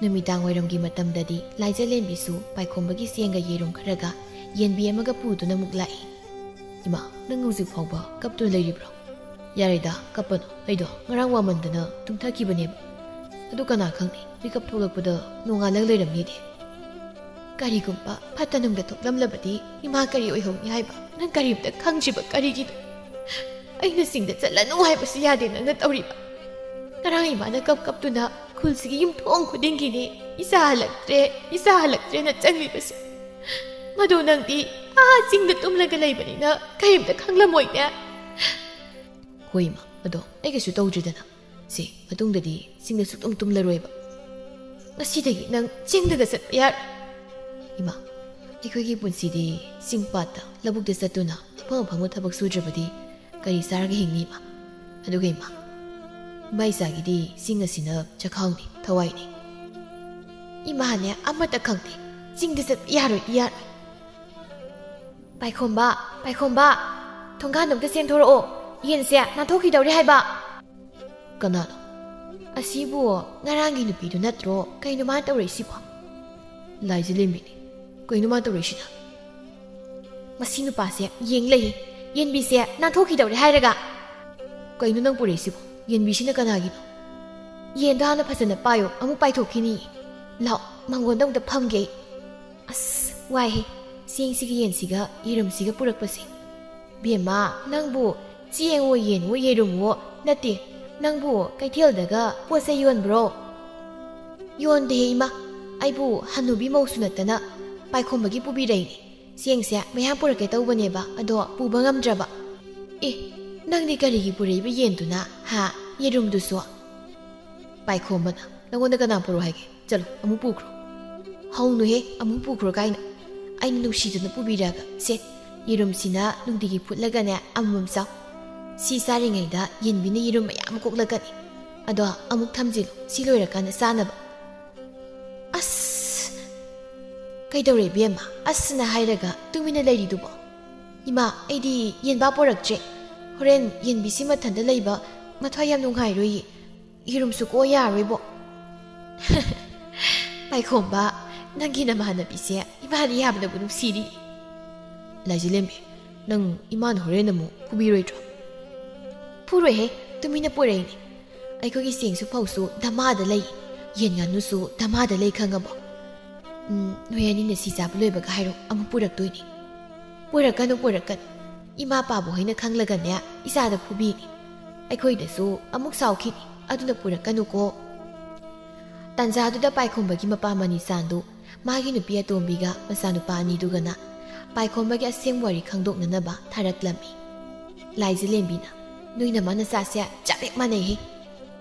ꯅꯨꯃꯤꯗꯥꯡ ꯋꯥꯏꯔꯝꯒꯤ ꯃꯇꯝꯗꯗꯤ ꯂꯥꯏꯖꯂꯦꯝꯕꯤꯁꯨ ꯄꯥꯏꯈꯣꯝꯕꯒꯤ ꯆꯦꯡꯒ ꯌꯦꯔꯨꯝ ꯈꯔꯒ ꯌꯦꯟꯕꯤ ꯑꯃꯒ ꯄꯨꯗꯨꯅ ꯑꯃꯨꯛ ꯂꯥꯛꯏ꯫ ꯏꯃꯥ, ꯅꯪ ꯍꯧꯖꯤꯛ ꯐꯥꯎꯕ ꯀꯞꯇꯨꯅ ꯂꯩꯔꯤꯕ꯭ꯔꯣ? ꯌꯥꯔꯦꯗ, ꯀꯞꯄꯅꯨ꯫ ꯑꯩꯗꯣ ꯉꯔꯥꯡ ꯋꯥꯃꯟꯗꯅ ꯇꯨꯝꯊꯈꯤꯕꯅꯦꯕ꯫ ꯑꯗꯨ ꯀꯅꯥ ꯈꯪꯅꯤ, ꯃꯤꯀꯞ ꯊꯣꯛꯂꯛꯄꯗ ꯅꯣꯡꯉꯥꯜꯂꯒ ꯂꯩꯔꯝꯅꯤꯗꯤ꯫ ꯀꯔꯤꯒꯨꯝꯕ ꯐꯠꯇ ꯅꯨꯡꯗ ꯊꯣꯛꯂꯝꯂꯕꯗꯤ ꯏꯃꯥ ꯀꯔꯤ ꯑꯣꯏꯍꯧꯅꯤ ꯍꯥꯏꯕ? ꯅꯪ ꯀꯔꯤꯝꯇ ꯈꯪꯗ꯭ꯔꯤꯕ ꯀꯔꯤꯒꯤꯅꯣ? ꯑꯩꯅ ꯆꯤꯡꯗ ꯆꯠꯂꯅꯨ ꯍꯥꯏꯕꯁꯨ ꯌꯥꯗꯦ ꯅꯪꯅ ꯇꯧꯔꯤꯕ꯫ ꯉꯔꯥꯡ ꯏꯃꯥꯅ ꯀꯞ ꯀꯞꯇꯨꯅ ꯈꯨꯜꯁꯤꯒꯤ ꯌꯨꯝꯊꯣꯡ ꯈꯨꯗꯤꯡꯒꯤꯅꯦ, "ꯏꯆꯥ ꯍꯜꯂꯛꯇ꯭ꯔꯦ, ꯏꯆꯥ ꯍꯜꯂꯛꯇ꯭ꯔꯦꯅ" ꯆꯪꯂꯤꯕꯁꯦ꯫ ꯃꯗꯨ ꯅꯪꯗꯤ ꯑꯥ ꯆꯤꯡꯗ ꯇꯨꯝꯂꯒ ꯂꯩꯕꯅꯤꯅ ꯀꯔꯤꯝꯇ ꯈꯪꯂꯝꯃꯣꯏꯅꯦ꯫ ꯍꯣꯏ ꯏꯃꯥ, ꯑꯗꯣ ꯑꯩ ꯀꯩꯁꯨ ꯇꯧꯗ꯭ꯔꯤꯗꯅ꯫ ꯁꯤ ꯃꯇꯨꯡꯗꯗꯤ ꯆꯤꯡꯗ ꯁꯨꯛꯇꯨꯝ ꯇꯨꯝꯂꯔꯣꯏꯕ꯫ ꯉꯁꯤꯗꯒꯤ ꯅꯪ ꯆꯤꯡꯗꯒ ꯆꯠꯄ ꯌꯥꯔꯣꯏ꯫ ꯏꯃꯥ, ꯑꯩꯈꯣꯏꯒꯤ ꯄꯨꯟꯁꯤꯗꯤ ꯆꯤꯡ ꯄꯥꯠꯇ ꯂꯧꯕꯨꯛꯇ ꯆꯠꯇꯨꯅ ꯑꯐꯪ ꯑꯐꯪꯕ ꯊꯕꯛ ꯁꯨꯗ꯭ꯔꯕꯗꯤ ꯀꯔꯤ ꯆꯥꯔꯒ ꯍꯤꯡꯅꯤ ꯏꯃꯥ? ꯑꯗꯨꯒ ꯏꯃꯥ, ꯏꯃꯥ ꯏꯆꯥꯒꯤꯗꯤ ꯆꯤꯡ ꯑꯁꯤꯅ ꯆꯈꯥꯎꯅꯤ, ꯊꯋꯥꯏꯅꯤ꯫ ꯏꯃꯥꯅꯦ ꯑꯃꯠꯇ ꯈꯪꯗꯦ, ꯆꯤꯡꯗ ꯆꯠꯄ ꯌꯥꯔꯣꯏ, ꯌꯥꯔꯣꯏ꯫ ꯄꯥꯏꯈꯣꯝꯕ, ꯄꯥꯏꯈꯣꯝꯕ, ꯊꯣꯡꯒꯥꯟꯗ ꯑꯝꯇ ꯆꯦꯟꯊꯣꯔꯛꯑꯣ, ꯌꯦꯟꯁꯦ ꯅꯥꯟꯊꯣꯛꯈꯤꯗꯧꯔꯦ ꯍꯥꯏꯕ꯫ ꯀꯅꯥꯅꯣ? ꯑꯁꯤꯕꯨ ꯉꯔꯥꯡꯒꯤ ꯅꯨꯄꯤꯗꯨ ꯅꯠꯇ꯭ꯔꯣ? ꯀꯩꯅꯣ ꯃꯥꯅ ꯇꯧꯔꯛꯏꯁꯤꯕꯣ? ꯂꯥꯏꯖꯂꯦꯝꯕꯤꯅꯤ꯫ ꯀꯩꯅꯣ ꯃꯥꯅ ꯇꯧꯔꯛꯏꯁꯤꯅ? ꯃꯁꯤ ꯅꯨꯄꯥꯁꯦ ꯌꯦꯡ ꯂꯩ꯫ ꯌꯦꯟꯕꯤꯁꯦ ꯅꯥꯟꯊꯣꯛꯈꯤꯗꯧꯔꯦ ꯍꯥꯏꯔꯒ꯫ ꯀꯩꯅꯣ ꯅꯪ ꯄꯨꯔꯛꯏꯁꯤꯕꯣ? ꯌꯦꯟꯕꯤꯁꯤꯅ ꯀꯅꯥꯒꯤꯅꯣ? ꯌꯦꯟꯗꯣ ꯍꯥꯟꯅ ꯐꯖꯅ ꯄꯥꯏꯌꯣ, ꯑꯃꯨꯛ ꯄꯥꯏꯊꯣꯛꯈꯤꯅꯤ꯫ ꯂꯥꯛꯑꯣ, ꯃꯉꯣꯟꯗ ꯑꯃꯨꯛꯇ ꯐꯝꯒꯦ ꯑꯩ꯫ ꯑꯁ, ꯋꯥꯏꯍꯦ, ꯆꯦꯡꯁꯤꯒ ꯌꯦꯟꯁꯤꯒ ꯌꯦꯔꯨꯝꯁꯤꯒ ꯄꯨꯔꯛꯄꯁꯦ꯫ ꯕꯦꯝꯃ, ꯅꯪꯕꯨ ꯆꯦꯡꯉꯣ ꯌꯦꯟꯉꯣ ꯌꯦꯔꯨꯝꯉꯣ ꯅꯠꯇꯦ, ꯅꯪꯕꯨ ꯀꯩꯊꯦꯜꯗꯒ ꯄꯣꯠ ꯆꯩ ꯌꯣꯟꯕ꯭ꯔꯣ? ꯌꯣꯟꯗꯦꯍꯦ ꯏꯃꯥ, ꯑꯩꯕꯨ ꯍꯅꯨꯕꯤ ꯃꯧꯁꯨ ꯅꯠꯇꯅ ꯄꯥꯏꯈꯣꯝꯕꯒꯤ ꯄꯨꯕꯤꯔꯛꯏꯅꯦ꯫ ꯆꯦꯡꯁꯦ ꯃꯌꯥꯝ ꯄꯨꯔꯛꯀꯦ ꯇꯧꯕꯅꯦꯕ, ꯑꯗꯣ ꯄꯨꯕ ꯉꯝꯗ꯭ꯔꯕ꯫ ꯑꯦ, ꯅꯪꯗꯤ ꯀꯔꯤꯒꯤ ꯄꯨꯔꯛꯏꯕ ꯌꯦꯟꯗꯨꯅ? ꯍꯥ? ꯌꯦꯔꯨꯝꯗꯨꯁꯨ? ꯄꯥꯏꯈꯣꯝꯕꯅ, "ꯅꯪꯉꯣꯟꯗ ꯀꯅꯥ ꯄꯨꯔꯛꯑꯣ ꯍꯥꯏꯒꯦ? ꯆꯠꯂꯣ, ꯑꯃꯨꯛ ꯄꯨꯈ꯭ꯔꯣ꯫" "ꯍꯧꯅꯨꯍꯦ, ꯑꯃꯨꯛ ꯄꯨꯈ꯭ꯔꯣ ꯀꯥꯏꯅ꯫ ꯑꯩꯅ ꯅꯨꯡꯁꯤꯗꯅ ꯄꯨꯕꯤꯔꯛꯑꯒ꯫ ꯁꯦ, ꯌꯦꯔꯨꯝꯁꯤꯅ ꯅꯨꯡꯇꯤꯒꯤ ꯐꯨꯠꯂꯒꯅꯦ, ꯑꯃꯃꯝ ꯆꯥꯎ꯫ ꯁꯤ ꯆꯥꯔꯤꯉꯩꯗ ꯌꯦꯟꯕꯤꯅ ꯌꯦꯔꯨꯝ ꯃꯌꯥꯝ ꯀꯣꯛꯂꯛꯀꯅꯤ꯫ ꯑꯗꯣ ꯑꯃꯨꯛ ꯊꯝꯖꯤꯜꯂꯨ, ꯁꯤ ꯂꯣꯏꯔꯀꯥꯟꯗ ꯆꯥꯅꯕ꯫" "ꯑꯁ!" "ꯀꯩꯗꯧꯔꯦ ꯏꯕꯦꯝꯃ, ꯑꯁꯅ ꯍꯥꯏꯔꯒ ꯇꯨꯃꯤꯟꯅ ꯂꯩꯔꯤꯗꯨꯕꯣ?" "ꯏꯃꯥ, ꯑꯩꯗꯤ ꯌꯦꯟꯕꯥ ꯄꯣꯔꯛꯇ꯭ꯔꯦ꯫ ꯍꯣꯔꯦꯟ ꯌꯦꯟꯕꯤꯁꯤ ꯃꯊꯟꯇ ꯂꯩꯕ ꯃꯊ꯭ꯋꯥꯏ ꯌꯥꯝ ꯅꯨꯡꯉꯥꯏꯔꯣꯏꯌꯦ꯫ ꯌꯦꯔꯨꯝꯁꯨ ꯀꯣꯛ ꯌꯥꯔꯣꯏꯕꯣ꯫" "ꯄꯥꯏꯈꯣꯝꯕ, ꯅꯪꯒꯤ ꯅꯃꯥꯟꯅꯕꯤꯁꯦ ꯏꯃꯥꯅ ꯌꯥꯝꯅꯕꯨ ꯅꯨꯡꯁꯤꯔꯤ꯫" "ꯂꯥꯏꯖꯂꯦꯝꯕꯤ, ꯅꯪ ꯏꯃꯥꯅ ꯍꯣꯔꯦꯟ ꯑꯃꯨꯛ ꯐꯨꯕꯤꯔꯣꯏꯗ꯭ꯔꯣ?" "ꯐꯨꯔꯣꯏꯍꯦ, ꯇꯨꯃꯤꯟꯅ ꯄꯨꯔꯛꯏꯅꯦ꯫ ꯑꯩꯈꯣꯏꯒꯤ ꯆꯦꯡꯁꯨ ꯐꯧꯁꯨ ꯙꯃꯥꯗ ꯂꯩ, ꯌꯦꯟ ꯉꯥꯅꯨꯁꯨ ꯙꯃꯥꯗ ꯂꯩ, ꯈꯪꯉꯕꯣ? ꯎꯝ, ꯅꯣꯏ ꯑꯅꯤꯅ ꯁꯤ ꯆꯥꯕ ꯂꯣꯏꯕꯒ ꯍꯥꯏꯔꯣ, ꯑꯃꯨꯛ ꯄꯨꯔꯛꯇꯣꯏꯅꯦ꯫" "ꯄꯨꯔꯛꯀꯅꯨ, ꯄꯨꯔꯛꯀꯅꯨ꯫ ꯏꯃꯥ ꯄꯥꯕꯨ ꯍꯣꯏꯅ ꯈꯪꯂꯒꯅꯦ, ꯏꯆꯥꯗ ꯐꯨꯕꯤꯅꯤ꯫ ꯑꯩꯈꯣꯏꯗꯁꯨ ꯑꯃꯨꯛ ꯁꯥꯎꯈꯤꯅꯤ, ꯑꯗꯨꯅ ꯄꯨꯔꯛꯀꯅꯨꯀꯣ꯫" ꯇꯥꯟꯖꯥꯗꯨꯗ ꯄꯥꯏꯈꯣꯝꯕꯒꯤ ꯃꯄꯥ ꯃꯅꯤꯆꯥꯟꯗꯨ ꯃꯥꯒꯤ ꯅꯨꯄꯤ ꯑꯇꯣꯝꯕꯤꯒ ꯃꯆꯥꯅꯨꯄꯥ ꯑꯅꯤꯗꯨꯒꯅ ꯄꯥꯏꯈꯣꯝꯕꯒꯤ ꯑꯁꯦꯡꯕ ꯋꯥꯔꯤ ꯈꯪꯗꯣꯛꯅꯅꯕ ꯊꯥꯔꯛꯂꯝꯃꯤ꯫ ꯂꯥꯏꯖꯂꯦꯝꯕꯤꯅ, "ꯅꯣꯏ ꯅꯃꯥ ꯅꯆꯥꯁꯦ ꯆꯞ ꯍꯦꯛ ꯃꯥꯟꯅꯩꯍꯦ꯫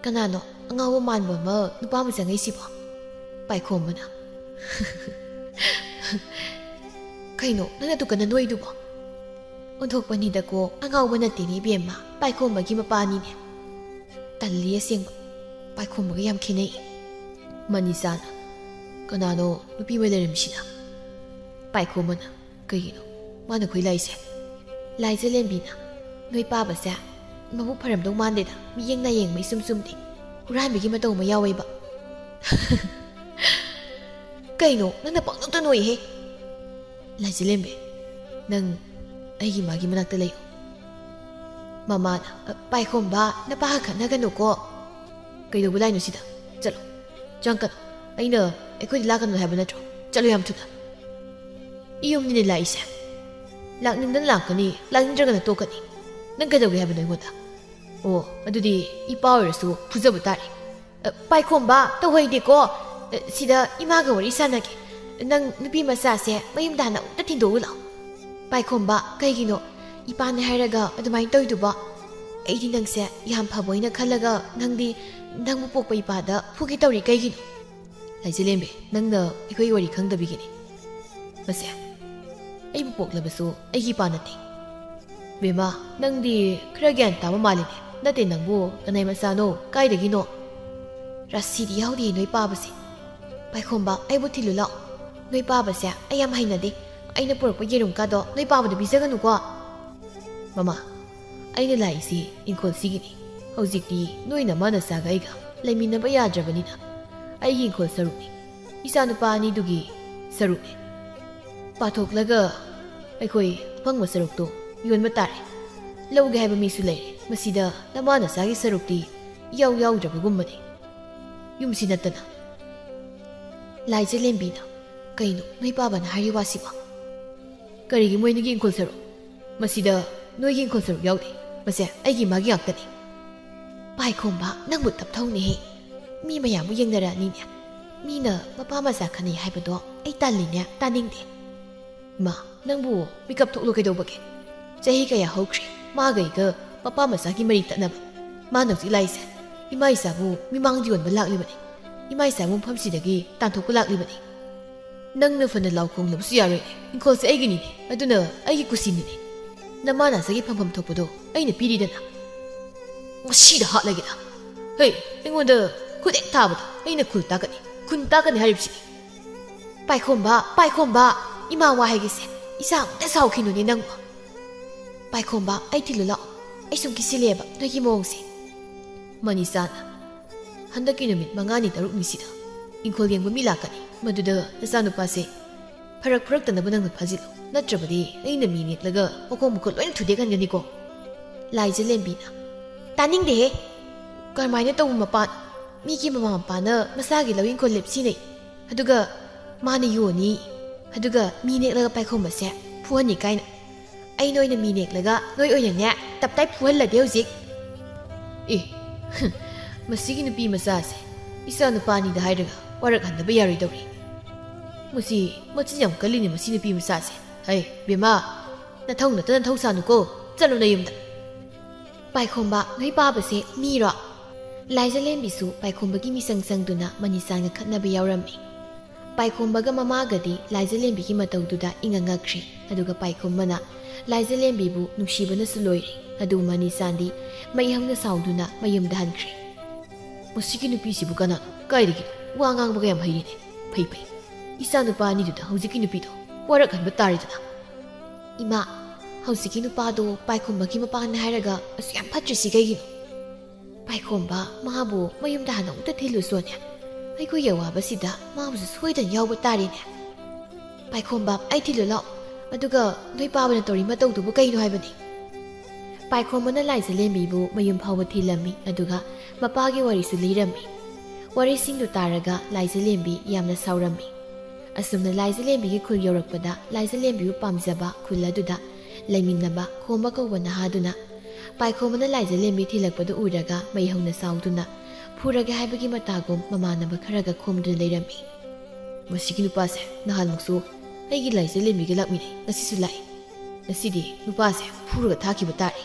ꯀꯅꯥꯅꯣ ꯑꯉꯥꯎꯕ ꯃꯥꯟꯕ ꯑꯃ ꯅꯨꯄꯥ ꯑꯃ ꯆꯪꯉꯛꯏꯁꯤꯕꯣ?" ꯄꯥꯏꯈꯣꯝꯕꯅ, "ꯀꯩꯅꯣ ꯅꯪꯅ ꯇꯨꯀꯟꯅ ꯅꯣꯏꯗꯨꯕꯣ?" "ꯑꯣꯟꯊꯣꯛꯄꯅꯤꯗꯀꯣ, ꯑꯉꯥꯎꯕ ꯅꯠꯇꯦꯅꯦ ꯏꯕꯦꯝꯃ, ꯄꯥꯏꯈꯣꯝꯕꯒꯤ ꯃꯄꯥꯅꯤꯅꯦ꯫" "ꯇꯜꯂꯤ ꯑꯁꯦꯡꯕ, ꯄꯥꯏꯈꯣꯝꯕꯒ ꯌꯥꯝ ꯈꯦꯠꯅꯩ꯫" ꯃꯅꯤꯆꯥꯅ, "ꯀꯅꯥꯅꯣ ꯅꯨꯄꯤ ꯑꯃ ꯂꯩꯔꯝꯃꯤꯁꯤꯅ?" ꯄꯥꯏꯈꯣꯝꯕꯅ, "ꯀꯩꯒꯤꯅꯣ? ꯃꯥꯅ ꯈꯣꯏ ꯂꯥꯛꯏꯁꯦ?" ꯂꯥꯏꯖꯂꯦꯝꯕꯤꯅ, "ꯅꯣꯏ ꯄꯥꯕꯁꯦ ꯃꯕꯨꯛ ꯐꯔꯝꯗꯧ ꯃꯥꯟꯗꯦꯗ, ꯃꯤꯠꯌꯦꯡ ꯅꯥꯌꯦꯡꯕ ꯏꯆꯨꯝ ꯆꯨꯝꯗꯦ, ꯍꯨꯔꯥꯟꯕꯒꯤ ꯃꯇꯧ ꯑꯃ ꯌꯥꯎꯋꯦꯕ꯫" "ꯀꯩꯅꯣ ꯅꯪꯅ ꯄꯪꯅꯣꯛꯇ ꯅꯣꯛꯏꯍꯦ?" "ꯂꯥꯏꯖꯂꯦꯝꯕꯤ, ꯅꯪ ꯑꯩꯒꯤ ꯃꯥꯒꯤ ꯃꯅꯥꯛꯇ ꯂꯩꯌꯨ꯫" ꯃꯃꯥꯅ, "ꯑ, ꯄꯥꯏꯈꯣꯝꯕ, ꯅꯄꯥꯒ ꯈꯠꯅꯒꯅꯨꯀꯣ꯫" "ꯀꯩꯗꯧꯕ ꯂꯥꯛꯏꯅꯣ ꯁꯤꯗ? ꯆꯠꯂꯣ, ꯆꯪꯀꯅꯨ꯫ ꯑꯩꯅ ꯑꯩꯈꯣꯏꯗ ꯂꯥꯛꯀꯅꯨ ꯍꯥꯏꯕ ꯅꯠꯇ꯭ꯔꯣ? ꯆꯠꯂꯣ ꯌꯥꯝ ꯊꯨꯅ꯫ ꯏ ꯌꯨꯝꯅꯤꯅꯦ ꯂꯥꯛꯏꯁꯦ꯫ ꯂꯥꯛꯅꯤꯡꯗꯅ ꯂꯥꯛꯀꯅꯤ, ꯂꯥꯛꯅꯤꯡꯗ꯭ꯔꯒꯅ ꯇꯣꯛꯀꯅꯤ꯫ ꯅꯪ ꯀꯩꯗꯧꯒꯦ ꯍꯥꯏꯕꯅꯣ ꯑꯩꯉꯣꯟꯗ? ꯑꯣ, ꯑꯗꯨꯗꯤ ꯏꯄꯥ ꯑꯣꯏꯔꯁꯨ ꯐꯨꯖꯕ ꯇꯥꯔꯦ꯫ ꯑ, ꯄꯥꯏꯈꯣꯝꯕ, ꯇꯧꯍꯩꯗꯦꯀꯣ꯫ ꯑ, ꯁꯤꯗ ꯏꯃꯥꯒ ꯋꯥꯔꯤ ꯁꯥꯟꯅꯒꯦ꯫ ꯅꯪ ꯅꯨꯄꯤ ꯃꯆꯥꯁꯦ ꯃꯌꯨꯝꯗ ꯍꯥꯟꯅ ꯑꯃꯨꯛꯇ ꯊꯤꯟꯗꯣꯛꯎ ꯂꯥꯛꯑꯣ꯫ ꯄꯥꯏꯈꯣꯝꯕ, ꯀꯩꯒꯤꯅꯣ? ꯏꯄꯥꯅꯦ ꯍꯥꯏꯔꯒ ꯑꯗꯨꯃꯥꯏꯅ ꯇꯧꯔꯤꯗꯨꯕꯣ? ꯑꯩꯗꯤ ꯅꯪꯁꯦ ꯌꯥꯝ ꯐꯕ ꯑꯣꯏꯅ ꯈꯜꯂꯒ ꯅꯪꯗꯤ ꯅꯪꯕꯨ ꯄꯣꯛꯄ ꯏꯄꯥꯗ ꯐꯨꯒꯦ ꯇꯧꯔꯤ ꯀꯩꯒꯤꯅꯣ? ꯂꯥꯏꯖꯂꯦꯝꯕꯤ, ꯅꯪꯅ ꯑꯩꯈꯣꯏꯒꯤ ꯋꯥꯔꯤ ꯈꯪꯗꯕꯤꯒꯤꯅꯤ꯫ ꯃꯁꯦ, ꯑꯩꯕꯨ ꯄꯣꯛꯂꯕꯁꯨ ꯑꯩꯒꯤ ꯏꯄꯥ ꯅꯠꯇꯦ꯫ ꯕꯦꯝꯃ, ꯅꯪꯗꯤ ꯈꯔ ꯒ꯭ꯌꯥꯟ ꯇꯥꯕ ꯃꯥꯜꯂꯤꯅꯦ꯫ ꯅꯠꯇꯦ ꯅꯪꯕꯨ ꯀꯅꯥꯏ ꯃꯆꯥꯅꯣ? ꯀꯥꯏꯗꯒꯤꯅꯣ? ꯔꯥꯁꯤꯗꯤ ꯌꯥꯎꯗꯦ ꯅꯣꯏ ꯄꯥꯕꯁꯦ꯫ ꯄꯥꯏꯈꯣꯝꯕ, ꯑꯩꯕꯨ ꯊꯤꯜꯂꯨ ꯂꯥꯛꯑꯣ꯫ ꯅꯣꯏ ꯄꯥꯕꯁꯦ ꯑꯩ ꯌꯥꯝ ꯍꯩꯅꯗꯦ꯫ ꯑꯩꯅ ꯄꯨꯔꯛꯄ ꯌꯦꯔꯨꯝ ꯀꯥꯗꯣ ꯅꯣꯏ ꯄꯥꯕꯗ ꯄꯤꯖꯒꯅꯨꯀꯣ꯫ ꯃꯃꯥ, ꯑꯩꯅ ꯂꯥꯛꯏꯁꯤ ꯏꯪꯈꯣꯜꯁꯤꯒꯤꯅꯤ꯫ ꯍꯧꯖꯤꯛꯇꯤ ꯅꯣꯏ ꯅꯃꯥ ꯅꯆꯥꯒ ꯑꯩꯒ ꯂꯩꯃꯤꯟꯅꯕ ꯌꯥꯗ꯭ꯔꯕꯅꯤꯅ ꯑꯩꯒꯤ ꯏꯪꯈꯣꯜ ꯁꯔꯨꯛꯅꯤ꯫ ꯏꯆꯥꯅꯨꯄꯥ ꯑꯅꯤꯗꯨꯒꯤ ꯁꯔꯨꯛꯅꯤ꯫ ꯄꯥꯊꯣꯛꯂꯒ ꯑꯩꯈꯣꯏ ꯑꯐꯪꯕ ꯁꯔꯨꯛꯇꯣ ꯌꯣꯟꯕ ꯇꯥꯔꯦ꯫ ꯂꯧꯒꯦ ꯍꯥꯏꯕ ꯃꯤꯁꯨ ꯂꯩꯔꯦ꯫ ꯃꯁꯤꯗ ꯅꯃꯥ ꯅꯆꯥꯒꯤ ꯁꯔꯨꯛꯇꯤ ꯏꯌꯥꯎ ꯌꯥꯎꯗ꯭ꯔꯕꯒꯨꯝꯕꯅꯤ꯫ ꯌꯨꯝꯁꯤ ꯅꯠꯇꯅ꯫ ꯂꯥꯏꯖꯂꯦꯝꯕꯤꯅ, ꯀꯩꯅꯣ ꯅꯣꯏ ꯄꯥꯕꯅ ꯍꯥꯏꯔꯤ ꯋꯥꯁꯤꯕꯣ? ꯀꯔꯤꯒꯤ ꯃꯣꯏ ꯑꯅꯤꯒꯤ ꯏꯪꯈꯣꯜ ꯁꯔꯨꯛ? ꯃꯁꯤꯗ ꯅꯣꯏꯒꯤ ꯏꯪꯈꯣꯜ ꯁꯔꯨꯛ ꯌꯥꯎꯗꯦ꯫ ꯃꯁꯦ ꯑꯩꯒꯤ ꯏꯃꯥꯒꯤ ꯉꯥꯛꯇꯅꯤ꯫ ꯄꯥꯏꯈꯣꯝꯕ, ꯅꯪꯕꯨ ꯇꯞꯊꯧꯅꯦꯍꯦ꯫ ꯃꯤ ꯃꯌꯥꯝꯕꯨ ꯌꯦꯡꯅꯔꯛꯑꯅꯤꯅꯦ꯫ ꯃꯤꯅ ꯃꯄꯥ ꯃꯆꯥ ꯈꯟꯅꯩ ꯍꯥꯏꯕꯗꯣ ꯑꯩ ꯇꯜꯂꯤꯅꯦ, ꯇꯥꯅꯤꯡꯗꯦ꯫ ꯏꯃꯥ, ꯅꯪꯕꯨ ꯃꯤꯀꯞ ꯊꯣꯛꯂꯣ ꯀꯩꯗꯧꯕꯒꯦ? ꯆꯍꯤ ꯀꯌꯥ ꯍꯧꯈ꯭ꯔꯦ ꯃꯥꯒ ꯑꯩꯒ ꯃꯄꯥ ꯃꯆꯥꯒꯤ ꯃꯔꯤ ꯇꯠꯅꯕ꯫ ꯃꯥꯅ ꯍꯧꯖꯤꯛ ꯂꯥꯛꯏꯁꯦ ꯏꯃꯥ ꯏꯆꯥꯕꯨ ꯃꯤꯃꯥꯡꯗ ꯌꯣꯟꯕ ꯂꯥꯛꯂꯤꯕꯅꯤ꯫ ꯏꯃꯥ ꯏꯆꯥꯕꯨ ꯃꯐꯝꯁꯤꯗꯒꯤ ꯇꯥꯟꯊꯣꯛꯄ ꯂꯥꯛꯂꯤꯕꯅꯤ꯫ ꯅꯪꯅ ꯐꯅ ꯂꯥꯎ ꯈꯣꯡꯂꯕꯁꯨ ꯌꯥꯔꯣꯏ꯫ ꯏꯪꯈꯣꯜꯁꯦ ꯑꯩꯒꯤꯅꯤꯅꯦ꯫ ꯑꯗꯨꯅ ꯑꯩꯒꯤ ꯀꯨꯁꯤꯅꯤꯅꯦ꯫ ꯅꯃꯥ ꯅꯆꯥꯒꯤ ꯐꯪꯐꯝ ꯊꯣꯛꯄꯗꯣ ꯑꯩꯅ ꯄꯤꯔꯤꯗꯅ꯫ ꯉꯁꯤꯗ ꯍꯥꯠꯂꯒꯦꯗ꯫ ꯍꯦ, ꯑꯩꯉꯣꯟꯗ ꯈꯨꯠ ꯍꯦꯛ ꯊꯥꯕꯗ ꯑꯩꯅ ꯈꯨꯟ ꯇꯥꯛꯀꯅꯤ꯫ ꯈꯨꯟ ꯇꯥꯛꯀꯅꯤ ꯍꯥꯏꯔꯤꯕꯁꯤꯅꯤ꯫ ꯄꯥꯏꯈꯣꯝꯕ, ꯄꯥꯏꯈꯣꯝꯕ, ꯏꯃꯥ ꯋꯥ ꯍꯥꯏꯒꯦꯁꯦ꯫ ꯏꯆꯥ ꯑꯃꯨꯛꯇ ꯁꯥꯎꯈꯤꯅꯨꯅꯦ ꯅꯪꯕꯨ꯫ ꯄꯥꯏꯈꯣꯝꯕ, ꯑꯩ ꯊꯤꯜꯂꯨ ꯂꯥꯛꯑꯣ꯫ ꯑꯩ ꯁꯨꯝ ꯀꯤꯁꯤꯜꯂꯦꯕ ꯅꯣꯏꯒꯤ ꯃꯑꯣꯡꯁꯦ꯫ ꯃꯅꯤꯁꯥꯅ, ꯍꯟꯗꯛꯀꯤ ꯅꯨꯃꯤꯠ ꯃꯉꯥꯅꯤ ꯇꯔꯨꯛꯅꯤꯁꯤꯗ ꯏꯪꯈꯣꯜ ꯌꯦꯡꯕ ꯃꯤ ꯂꯥꯛꯀꯅꯤ꯫ ꯃꯗꯨꯗ ꯅꯆꯥꯅꯨꯄꯥꯁꯦ ꯐꯔꯛ ꯐꯔꯛꯇꯅꯕ ꯅꯪꯅ ꯐꯥꯖꯤꯜꯂꯨ꯫ ꯅꯠꯇ꯭ꯔꯕꯗꯤ ꯑꯩꯅ ꯃꯤ ꯅꯦꯛꯂꯒ ꯃꯈꯣꯡ ꯃꯈꯨꯠ ꯂꯣꯏꯅ ꯊꯨꯗꯦꯛꯍꯟꯒꯅꯤꯀꯣ꯫ ꯂꯥꯏꯖꯂꯦꯝꯕꯤꯅ, ꯇꯥꯅꯤꯡꯗꯦꯍꯦ꯫ ꯀꯔꯝꯍꯥꯏꯅ ꯇꯧꯕ ꯃꯄꯥꯅꯣ? ꯃꯤꯒꯤ ꯃꯃꯥ ꯃꯄꯥꯅ ꯃꯆꯥꯒꯤ ꯂꯧ ꯏꯪꯈꯣꯜ ꯂꯦꯞꯁꯤꯟꯅꯩ, ꯑꯗꯨꯒ ꯃꯥꯅ ꯌꯣꯟꯅꯤ, ꯑꯗꯨꯒ ꯃꯤ ꯅꯦꯛꯂꯒ ꯄꯥꯏꯈꯣꯝꯕꯁꯦ ꯐꯨꯍꯟꯅꯤ ꯀꯥꯏꯅ꯫ ꯑꯩꯅ ꯑꯣꯏꯅ ꯃꯤ ꯅꯦꯛꯂꯒ ꯅꯣꯏ ꯑꯣꯏꯅꯅꯦ ꯇꯞꯇꯥꯏ ꯐꯨꯍꯜꯂꯗꯤ ꯍꯧꯖꯤꯛ꯫ ꯑꯦ, ꯃꯁꯤꯒꯤ ꯅꯨꯄꯤ ꯃꯆꯥꯁꯦ ꯏꯆꯥ ꯅꯨꯄꯥꯅꯤꯗ ꯍꯥꯏꯔꯒ ꯋꯥꯔꯛꯍꯟꯗꯕ ꯌꯥꯔꯣꯏꯗꯧꯔꯤ꯫ ꯃꯁꯤ ꯃꯆꯤꯟ ꯌꯥꯝ ꯀꯜꯂꯤꯅꯦ ꯃꯁꯤ ꯅꯨꯄꯤ ꯃꯆꯥꯁꯦ꯫ ꯍꯩ, ꯕꯦꯝꯃ, ꯅꯊꯧ ꯅꯠꯇꯅ ꯊꯧ ꯁꯥꯅꯨꯀꯣ, ꯆꯠꯂꯣ ꯅꯌꯨꯝꯗ꯫ ꯄꯥꯏꯈꯣꯝꯕ, ꯅꯣꯏ ꯄꯥꯕꯁꯦ ꯃꯤꯔꯣ? ꯂꯥꯏꯖꯂꯦꯝꯕꯤꯁꯨ ꯄꯥꯏꯈꯣꯝꯕꯒꯤ ꯃꯤꯆꯪ ꯆꯪꯗꯨꯅ ꯃꯅꯤꯆꯥꯟꯒ ꯈꯠꯅꯕ ꯌꯥꯎꯔꯝꯃꯤ꯫ ꯄꯥꯏꯈꯣꯝꯕꯒ ꯃꯃꯥꯒꯗꯤ ꯂꯥꯏꯖꯂꯦꯝꯕꯤꯒꯤ ꯃꯇꯧꯗꯨꯗ ꯏꯉꯛ ꯉꯛꯈ꯭ꯔꯦ, ꯑꯗꯨꯒ ꯄꯥꯏꯈꯣꯝꯕꯅ ꯂꯥꯏꯖꯂꯦꯝꯕꯤꯕꯨ ꯅꯨꯡꯁꯤꯕꯅꯁꯨ ꯂꯣꯏꯔꯦ꯫ ꯑꯗꯨ ꯃꯅꯤꯆꯥꯟꯗꯤ ꯃꯩ ꯍꯧꯅ ꯁꯥꯎꯗꯨꯅ ꯃꯌꯨꯝꯗ ꯍꯟꯈ꯭ꯔꯦ꯫ ꯃꯁꯤꯒꯤ ꯅꯨꯄꯤꯁꯤꯕꯨ ꯀꯅꯥꯅꯣ? ꯀꯥꯏꯗꯒꯤꯅꯣ? ꯋꯥ ꯉꯥꯡꯕꯒ ꯌꯥꯝ ꯍꯩꯔꯤꯅꯦ꯫ ꯐꯩ ꯐꯩ꯫ ꯏꯆꯥ ꯅꯨꯄꯥ ꯑꯅꯤꯗꯨꯗ ꯍꯧꯖꯤꯛꯀꯤ ꯅꯨꯄꯤꯗꯣ ꯋꯥꯔꯛꯍꯟꯕ ꯇꯥꯔꯦꯗꯅ꯫ ꯏꯃꯥ, ꯍꯧꯖꯤꯛꯀꯤ ꯅꯨꯄꯥꯗꯣ ꯄꯥꯏꯈꯣꯝꯕꯒꯤ ꯃꯄꯥꯅꯦ ꯍꯥꯏꯔꯒ ꯑꯁꯨꯛ ꯌꯥꯝ ꯐꯠꯇ꯭ꯔꯤꯁꯤ ꯀꯩꯒꯤꯅꯣ? ꯄꯥꯏꯈꯣꯝꯕ ꯃꯥꯕꯨ ꯃꯌꯨꯝꯗ ꯍꯥꯟꯅ ꯑꯃꯨꯛꯇ ꯊꯤꯜꯂꯨꯁꯣꯅꯦ꯫ ꯑꯩꯈꯣꯏꯒꯤ ꯑꯋꯥꯕꯁꯤꯗ ꯃꯥꯕꯨꯁꯨ ꯁꯣꯏꯗꯅ ꯌꯥꯎꯕ ꯇꯥꯔꯦꯅꯦ꯫ ꯄꯥꯏꯈꯣꯝꯕ, ꯑꯩ ꯊꯤꯜꯂꯨ ꯂꯥꯛꯑꯣ꯫ ꯑꯗꯨꯒ ꯅꯣꯏ ꯄꯥꯕꯅ ꯇꯧꯔꯤ ꯃꯇꯧꯗꯨꯕꯨ ꯀꯩꯅꯣ ꯍꯥꯏꯕꯅꯤ? ꯄꯥꯏꯈꯣꯝꯕꯅ ꯂꯥꯏꯖꯂꯦꯝꯕꯤꯕꯨ ꯃꯌꯨꯝ ꯐꯥꯎꯕ ꯊꯤꯜꯂꯝꯃꯤ, ꯑꯗꯨꯒ ꯃꯄꯥꯒꯤ ꯋꯥꯔꯤꯁꯨ ꯂꯤꯔꯝꯃꯤ꯫ ꯋꯥꯔꯤꯁꯤꯡꯗꯨ ꯇꯥꯔꯒ ꯂꯥꯏꯖꯂꯦꯝꯕꯤ ꯌꯥꯝꯅ ꯁꯥꯎꯔꯝꯃꯤ꯫ ꯑꯁꯨꯝꯅ ꯂꯥꯏꯖꯂꯦꯝꯕꯤꯒꯤ ꯈꯨꯜ ꯌꯧꯔꯛꯄꯗ ꯂꯥꯏꯖꯂꯦꯝꯕꯤꯕꯨ ꯄꯥꯝꯖꯕ ꯈꯨꯜ ꯑꯗꯨꯗ ꯂꯩꯃꯤꯟꯅꯕ ꯈꯣꯝꯕ ꯀꯧꯕ ꯅꯍꯥꯗꯨꯅ ꯄꯥꯏꯈꯣꯝꯕꯅ ꯂꯥꯏꯖꯂꯦꯝꯕꯤ ꯊꯤꯜꯂꯛꯄꯗꯨ ꯎꯔꯒ ꯃꯩ ꯍꯧꯅ ꯁꯥꯎꯗꯨꯅ ꯐꯨꯔꯒꯦ ꯍꯥꯏꯕꯒꯤ ꯃꯇꯥꯒꯨꯝ ꯃꯃꯥꯟꯅꯕ ꯈꯔꯒ ꯈꯣꯝꯗꯨꯅ ꯂꯩꯔꯝꯃꯤ꯫ ꯃꯁꯤꯒꯤ ꯅꯨꯄꯥꯁꯦ ꯅꯍꯥꯟꯃꯨꯛꯁꯨ ꯑꯩꯒꯤ ꯂꯥꯏꯖꯂꯦꯝꯕꯤꯒ ꯂꯥꯛꯃꯤꯟꯅꯩ, ꯉꯁꯤꯁꯨ ꯂꯥꯛꯏ꯫ ꯉꯁꯤꯗꯤ ꯅꯨꯄꯥꯁꯦ ꯐꯨꯔꯒ ꯊꯥꯈꯤꯕ ꯇꯥꯔꯦ꯫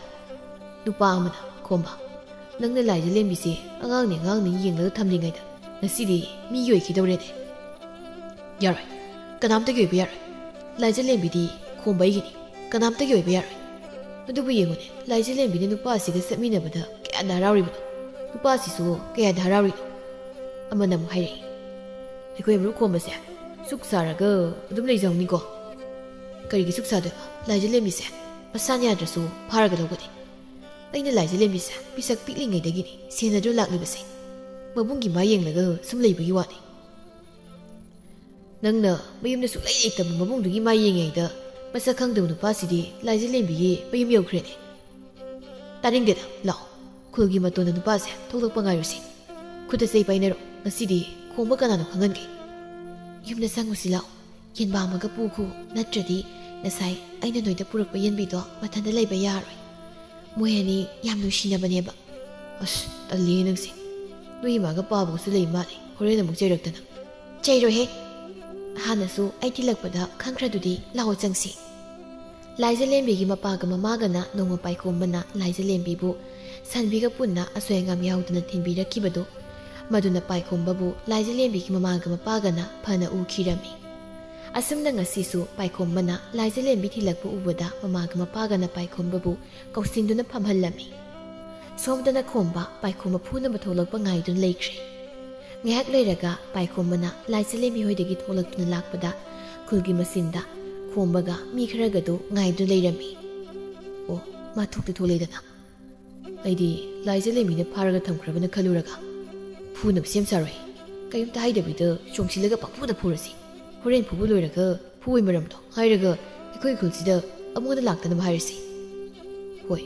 ꯅꯨꯄꯥ ꯑꯃꯅ, ꯈꯣꯝꯕ, ꯅꯪꯅ ꯂꯥꯏꯖꯂꯦꯝꯕꯤꯁꯦ ꯑꯉꯥꯡꯅꯤ ꯑꯉꯥꯡꯅꯤ ꯌꯦꯡꯂꯒ ꯊꯝꯂꯤꯉꯩꯗ ꯉꯁꯤꯗꯤ ꯃꯤꯒꯤ ꯑꯣꯏꯈꯤꯗꯧꯔꯦꯅꯦ꯫ ꯌꯥꯔꯣꯏ, ꯀꯅꯥꯝꯇꯒꯤ ꯑꯣꯏꯕ ꯌꯥꯔꯣꯏ꯫ ꯂꯥꯏꯖꯂꯦꯝꯕꯤꯗꯤ ꯈꯣꯝꯕ ꯑꯩꯒꯤꯅꯤ, ꯀꯅꯥꯝꯇꯒꯤ ꯑꯣꯏꯕ ꯌꯥꯔꯣꯏ꯫ ꯑꯗꯨꯕꯨ ꯌꯦꯡꯉꯨꯅꯦ, ꯂꯥꯏꯖꯂꯦꯝꯕꯤꯅ ꯅꯨꯄꯥ ꯑꯁꯤꯒ ꯆꯠꯃꯤꯟꯅꯕꯗ ꯀꯌꯥꯗ ꯍꯔꯥꯎꯔꯤꯕꯅꯣ, ꯅꯨꯄꯥ ꯑꯁꯤꯁꯨ ꯀꯌꯥꯗ ꯍꯔꯥꯎꯔꯤꯅꯣ꯫ ꯑꯃꯅ ꯑꯃꯨꯛ ꯍꯥꯏꯔꯛꯏ, ꯑꯩꯈꯣꯏ ꯃꯔꯨꯞ ꯈꯣꯝꯕꯁꯦ ꯁꯨꯛ ꯁꯥꯔꯒ ꯑꯗꯨꯝ ꯂꯩꯖꯍꯧꯅꯤꯀꯣ꯫ ꯀꯔꯤꯒꯤ ꯁꯨꯛ ꯁꯥꯗꯣꯏꯕ? ꯂꯥꯏꯖꯂꯦꯝꯕꯤꯁꯦ ꯃꯁꯥꯅ ꯌꯥꯗ꯭ꯔꯁꯨ ꯐꯥꯔꯒ ꯂꯧꯒꯅꯤ꯫ ꯑꯩꯅ ꯂꯥꯏꯖꯂꯦꯝꯕꯤꯁꯦ ꯄꯤꯁꯛ ꯄꯤꯛꯂꯤꯉꯩꯗꯒꯤꯅꯤ ꯁꯦꯟꯅꯗꯨꯅ ꯂꯥꯛꯂꯤꯕꯁꯦ꯫ ꯃꯕꯨꯡꯒꯤ ꯃꯥ ꯌꯦꯡꯂꯒ ꯁꯨꯝ ꯂꯩꯕꯒꯤ ꯋꯥꯅꯤ꯫ ꯅꯪꯅ ꯃꯌꯨꯝꯗ ꯁꯨꯛꯂꯩ ꯂꯩꯇꯕ ꯃꯕꯨꯡꯗꯨꯒꯤ ꯃꯥ ꯌꯦꯡꯉꯤꯉꯩꯗ ꯃꯁꯛ ꯈꯪꯗꯕ ꯅꯨꯄꯥꯁꯤꯗꯤ ꯂꯥꯏꯖꯂꯦꯝꯕꯤꯒꯤ ꯃꯌꯨꯝ ꯌꯧꯈ꯭ꯔꯦꯅꯦ꯫ ꯇꯥꯅꯤꯡꯗꯦꯗ, ꯂꯥꯛꯑꯣ, ꯈꯨꯜꯒꯤ ꯃꯇꯣꯟꯗ ꯅꯨꯄꯥꯁꯦ ꯊꯣꯛꯂꯛꯄ ꯉꯥꯏꯔꯨꯁꯤ꯫ ꯈꯨꯠꯇ ꯆꯩ ꯄꯥꯏꯅꯔꯣ꯫ ꯉꯁꯤꯗꯤ ꯈꯣꯝꯕ ꯀꯅꯥꯅꯣ ꯈꯪꯍꯟꯒꯦ꯫ ꯌꯨꯝꯗ ꯆꯪꯉꯨꯁꯤ ꯂꯥꯛꯑꯣ꯫ ꯌꯦꯟꯕꯥ ꯑꯃꯒ ꯄꯨꯈꯣ, ꯅꯠꯇ꯭ꯔꯗꯤ ꯉꯁꯥꯏ ꯑꯩꯅ ꯅꯣꯏꯗ ꯄꯨꯔꯛꯄ ꯌꯦꯟꯕꯤꯗꯣ ꯃꯊꯟꯇ ꯂꯩꯕ ꯌꯥꯔꯣꯏ꯫ ꯃꯣꯏ ꯑꯅꯤ ꯌꯥꯝ ꯅꯨꯡꯁꯤꯅꯕꯅꯦꯕ꯫ ꯑꯁ, ꯇꯜꯂꯤꯍꯦ ꯅꯪꯁꯦ꯫ ꯅꯣꯏ ꯏꯃꯥꯒ ꯄꯥꯕꯒꯁꯨ ꯂꯩ ꯃꯥꯜꯂꯦ, ꯍꯣꯔꯦꯟ ꯑꯃꯨꯛ ꯆꯩꯔꯛꯇꯅ꯫ ꯆꯩꯔꯣꯏꯍꯦ꯫ ꯍꯥꯟꯅꯁꯨ ꯑꯩ ꯊꯤꯜꯂꯛꯄꯗ ꯈꯪꯈ꯭ꯔꯗꯨꯗꯤ꯫ ꯂꯥꯛꯑꯣ ꯆꯪꯁꯤ꯫ ꯂꯥꯏꯖꯂꯦꯝꯕꯤꯒꯤ ꯃꯄꯥꯒ ꯃꯃꯥꯒꯅ ꯅꯣꯡꯃ ꯄꯥꯏꯈꯣꯝꯕꯅ ꯂꯥꯏꯖꯂꯦꯝꯕꯤꯕꯨ ꯁꯟꯕꯤꯒ ꯄꯨꯟꯅ ꯑꯁꯣꯏ ꯑꯉꯥꯝ ꯌꯥꯎꯗꯅ ꯊꯤꯟꯕꯤꯔꯛꯈꯤꯕꯗꯨ, ꯃꯗꯨꯅ ꯄꯥꯏꯈꯣꯝꯕꯕꯨ ꯂꯥꯏꯖꯂꯦꯝꯕꯤꯒꯤ ꯃꯃꯥꯒ ꯃꯄꯥꯒꯅ ꯐꯅ ꯎꯈꯤꯔꯝꯃꯤ꯫ ꯑꯁꯨꯝꯅ ꯉꯁꯤꯁꯨ ꯄꯥꯏꯈꯣꯝꯕꯅ ꯂꯥꯏꯖꯂꯦꯝꯕꯤ ꯊꯤꯜꯂꯛꯄ ꯎꯕꯗ ꯃꯃꯥꯒ ꯃꯄꯥꯒꯅ ꯄꯥꯏꯈꯣꯝꯕꯕꯨ ꯀꯧꯁꯤꯟꯗꯨꯅ ꯐꯝꯍꯜꯂꯝꯃꯤ꯫ ꯁꯣꯝꯗꯅ ꯈꯣꯝꯕ ꯄꯥꯏꯈꯣꯝꯕ ꯐꯨꯅꯕ ꯊꯣꯛꯂꯛꯄ ꯉꯥꯏꯗꯨꯅ ꯂꯩꯈ꯭ꯔꯦ꯫ ꯉꯥꯏꯍꯥꯛ ꯂꯩꯔꯒ ꯄꯥꯏꯈꯣꯝꯕꯅ ꯂꯥꯏꯖꯂꯦꯝꯕꯤ ꯍꯣꯏꯗꯒꯤ ꯊꯣꯛꯂꯛꯇꯨꯅ ꯂꯥꯛꯄꯗ ꯈꯨꯜꯒꯤ ꯃꯆꯤꯟꯗ ꯈꯣꯝꯕꯒ ꯃꯤ ꯈꯔꯒꯗꯨ ꯉꯥꯏꯗꯨꯅ ꯂꯩꯔꯝꯃꯤ꯫ ꯑꯣ, ꯃꯥ ꯊꯣꯛꯇꯤ ꯊꯣꯛꯂꯛꯏꯗꯅ꯫ ꯑꯩꯗꯤ ꯂꯥꯏꯖꯂꯦꯝꯕꯤꯅ ꯐꯥꯔꯒ ꯊꯝꯈ꯭ꯔꯕꯅ ꯈꯜꯂꯨꯔꯒ, ꯐꯨꯅꯕ ꯁꯦꯝ ꯁꯥꯔꯣꯏ꯫ ꯀꯩꯝꯇ ꯍꯥꯏꯗꯕꯤꯗ ꯆꯣꯡꯁꯤꯜꯂꯒ ꯄꯪꯐꯨꯗ ꯐꯨꯔꯁꯤ꯫ ꯍꯣꯔꯦꯟ ꯐꯨꯕ ꯂꯣꯏꯔꯒ ꯐꯨꯕꯩ ꯃꯔꯝꯗꯣ ꯍꯥꯏꯔꯒ ꯑꯩꯈꯣꯏ ꯈꯨꯜꯁꯤꯗ ꯑꯃꯨꯛ ꯍꯟꯅ ꯂꯥꯛꯇꯅꯕ ꯍꯥꯏꯔꯁꯤ꯫ ꯍꯣꯏ,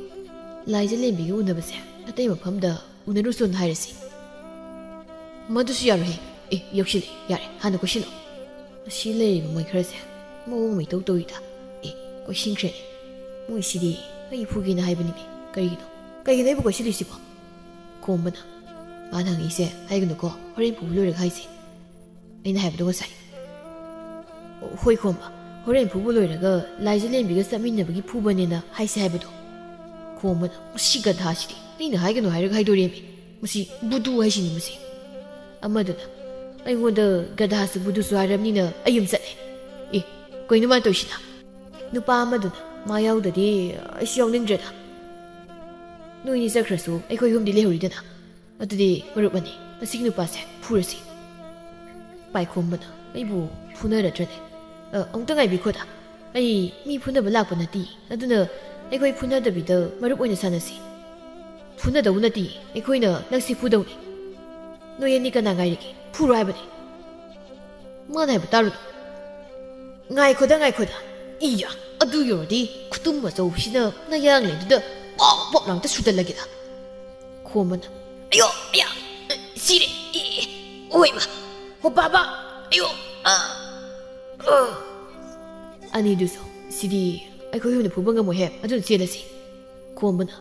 ꯂꯥꯏꯖꯂꯦꯝꯕꯤꯒ ꯎꯅꯕꯁꯦ ꯑꯇꯩ ꯃꯐꯝꯗ ꯎꯅꯔꯨꯁꯣꯅ ꯍꯥꯏꯔꯁꯤ꯫ ꯃꯗꯨꯁꯨ ꯌꯥꯔꯣꯏꯍꯦ꯫ ꯑꯦ, ꯌꯧꯁꯤꯜꯂꯦ꯫ ꯌꯥꯔꯦ, ꯍꯥꯟꯅ ꯀꯣꯏꯁꯤꯜꯂꯣ꯫ ꯑꯁꯤ ꯂꯩꯔꯤꯕ ꯃꯣꯏ ꯈꯔꯁꯦ ꯃꯑꯣꯡ ꯑꯃ ꯏꯇꯧ ꯇꯧꯏꯗ꯫ ꯑꯦ, ꯀꯣꯏꯁꯤꯟꯈ꯭ꯔꯦꯅꯦ꯫ ꯃꯣꯏꯁꯤꯗꯤ ꯑꯩ ꯐꯨꯒꯦꯅ ꯍꯥꯏꯕꯅꯤꯅꯦ꯫ ꯀꯔꯤꯒꯤꯅꯣ? ꯀꯩꯒꯤꯅꯣ ꯑꯩꯕꯨ ꯀꯣꯏꯁꯤꯜꯂꯤꯁꯤꯕꯣ? ꯈꯣꯝꯕꯅ, "ꯃꯥꯅ ꯍꯪꯉꯤꯁꯦ ꯍꯥꯏꯒꯅꯨꯀꯣ, ꯍꯣꯔꯦꯟ ꯐꯨꯕ ꯂꯣꯏꯔꯒ ꯍꯥꯏꯁꯦ꯫ ꯑꯩꯅ ꯍꯥꯏꯕꯗꯣ ꯉꯁꯥꯏ"꯫ "ꯍꯣꯏ ꯈꯣꯝꯕ, ꯍꯣꯔꯦꯟ ꯐꯨꯕ ꯂꯣꯏꯔꯒ ꯂꯥꯏꯖꯂꯦꯝꯕꯤꯒ ꯆꯠꯃꯤꯟꯅꯕꯒꯤ ꯐꯨꯕꯅꯦꯅ ꯍꯥꯏꯁꯦ ꯍꯥꯏꯕꯗꯣ"꯫ ꯈꯣꯝꯕꯅ, "ꯃꯁꯤ ꯒꯙꯥꯁꯤꯗꯤ ꯑꯩꯅ ꯍꯥꯏꯒꯅꯨ ꯍꯥꯏꯔꯒ ꯍꯥꯏꯗꯣꯔꯦꯃꯤ꯫ ꯃꯁꯤ ꯕꯨꯗꯨ ꯍꯥꯏꯁꯤꯅꯤ ꯃꯁꯤ"꯫ ꯑꯃꯗꯨꯅ, "ꯑꯩꯉꯣꯟꯗ ꯒꯙꯥꯁꯨ ꯕꯨꯗꯨꯁꯨ ꯍꯥꯏꯔꯕꯅꯤꯅ ꯑꯩ ꯌꯨꯝ ꯆꯠꯂꯦ"꯫ "ꯑꯦ, ꯀꯩꯅꯣ ꯃꯥꯅ ꯇꯧꯔꯤꯁꯤꯅ?" ꯅꯨꯄꯥ ꯑꯃꯗꯨꯅ, "ꯃꯥ ꯌꯥꯎꯗꯗꯤ ꯑꯩꯁꯨ ꯌꯥꯎꯅꯤꯡꯗ꯭ꯔꯦꯗ꯫ ꯅꯣꯏꯅꯤ ꯆꯠꯈ꯭ꯔꯁꯨ ꯑꯩꯈꯣꯏ ꯑꯍꯨꯝꯗꯤ ꯂꯩꯍꯧꯔꯤꯗꯅ꯫ ꯑꯗꯨꯗꯤ ꯃꯔꯨꯞ ꯑꯅꯤ, ꯃꯁꯤꯒꯤ ꯅꯨꯄꯥꯁꯦ ꯐꯨꯔꯁꯤ"꯫ ꯄꯥꯏꯈꯣꯝꯕꯅ, "ꯑꯩꯕꯨ ꯐꯨꯅꯔꯗ꯭ꯔꯅꯦ? ꯑ, ꯑꯃꯨꯛꯇ ꯉꯥꯏꯕꯤꯈꯣꯗ꯫ ꯑꯩ ꯃꯤ ꯐꯨꯅꯕ ꯂꯥꯛꯄ ꯅꯠꯇꯦ꯫ ꯑꯗꯨꯅ ꯑꯩꯈꯣꯏ ꯐꯨꯅꯗꯕꯤꯗ ꯃꯔꯨꯞ ꯑꯣꯏꯅ ꯁꯥꯟꯅꯁꯤ"꯫ "ꯐꯨꯅꯗꯧ ꯅꯠꯇꯦ, ꯑꯩꯈꯣꯏꯅ ꯅꯪꯁꯤ ꯐꯨꯗꯧꯅꯤ꯫ ꯅꯣꯏ ꯑꯅꯤ ꯀꯅꯥ ꯉꯥꯏꯔꯤꯒꯦ? ꯐꯨꯔꯣ ꯍꯥꯏꯕꯅꯦ"꯫ ꯃꯥꯅ ꯍꯥꯏꯕ ꯇꯥꯔꯨꯅꯨ꯫ "ꯉꯥꯏꯈꯣꯗ, ꯉꯥꯏꯈꯣꯗ꯫ ꯏꯌꯥ, ꯑꯗꯨ ꯌꯧꯔꯗꯤ ꯈꯨꯇꯨꯝ ꯑꯆꯧꯕꯁꯤꯅ ꯅꯌꯥꯡꯂꯦꯟꯗꯨꯗ ꯄꯣꯞ ꯄꯣꯞ ꯂꯥꯎꯇ ꯁꯨꯗꯠꯂꯒꯦꯗ"꯫ ꯈꯣꯝꯕꯅ, "ꯑꯌꯣ, ꯑꯌꯥ, ꯁꯤꯔꯦ꯫ ꯑꯦ, ꯑꯣꯏꯃ꯫ ꯍꯣ, ꯕꯥꯕꯥ꯫ ꯑꯌꯣ꯫ ꯑ, ꯑ꯫ ꯑꯅꯤꯗꯨꯁꯨ, "ꯁꯤꯗꯤ ꯑꯩꯈꯣꯏ ꯍꯨꯝꯅ ꯐꯨꯕ ꯉꯝꯃꯣꯏꯍꯦ, ꯑꯗꯨꯅ ꯆꯦꯜꯂꯁꯤ"꯫ ꯈꯣꯝꯕꯅ,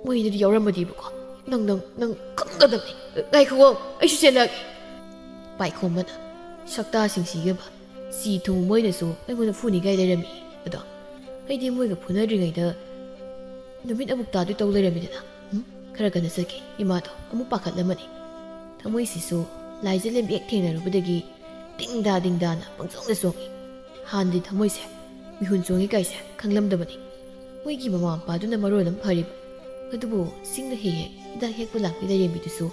"ꯃꯣꯏꯗꯨꯗꯤ ꯌꯥꯎꯔꯝꯃꯗꯤꯕꯀꯣ, ꯅꯪ, ꯅꯪ, ꯅꯪ ꯈꯪꯒꯗꯕꯅꯤ꯫ ꯉꯥꯏꯈꯨꯑꯣ, ꯑꯩꯁꯨ ꯆꯦꯜꯂꯛꯑꯒꯦ"꯫ ꯄꯥꯏꯈꯣꯝꯕꯅ, ꯁꯛꯇꯥꯁꯤꯡꯁꯤꯒꯕ ꯁꯤ ꯊꯨꯡ ꯃꯣꯏꯅꯁꯨ ꯑꯩꯉꯣꯟꯗ ꯐꯨꯅꯤꯡꯉꯥꯏ ꯂꯩꯔꯝꯃꯤ꯫ ꯑꯗꯣ ꯑꯩꯗꯤ ꯃꯣꯏꯒ ꯐꯨꯅꯗ꯭ꯔꯤꯉꯩꯗ ꯅꯨꯃꯤꯠ ꯑꯃꯨꯛ ꯇꯥꯗꯣꯏ ꯇꯧ ꯂꯩꯔꯝꯃꯤꯗꯅ꯫ ꯎꯝ? ꯈꯔ ꯀꯟꯅ ꯆꯠꯀꯦ, ꯏꯃꯥꯗꯣ ꯑꯃꯨꯛ ꯄꯥꯈꯠꯂꯝꯃꯅꯤ꯫ ꯊꯃꯣꯏꯁꯤꯁꯨ ꯂꯥꯏꯖ ꯂꯦꯝꯕꯤ ꯍꯦꯛ ꯊꯦꯡꯅꯔꯨꯕꯗꯒꯤ ꯗꯤꯡꯗꯥ ꯗꯤꯡꯗꯥꯅ ꯄꯪꯆꯣꯡꯗ ꯆꯣꯡꯉꯤ꯫ ꯍꯥꯟꯅꯗꯤ ꯊꯃꯣꯏꯁꯦ ꯃꯤꯍꯨꯟ ꯆꯣꯡꯉꯤ ꯀꯥꯏꯁꯦ ꯈꯪꯂꯝꯗꯕꯅꯤ꯫ ꯃꯣꯏꯒꯤ ꯃꯃꯥ ꯃꯄꯥꯗꯨꯅ ꯃꯔꯣꯜ ꯑꯃ ꯐꯔꯤꯕ꯫ ꯑꯗꯨꯕꯨ ꯆꯤꯡꯗ ꯍꯦꯛ ꯍꯦꯛ ꯍꯤꯗꯥꯛ ꯍꯦꯛꯄ ꯂꯥꯛꯄꯤ ꯂꯥꯏꯔꯦꯝꯕꯤꯗꯨꯁꯨ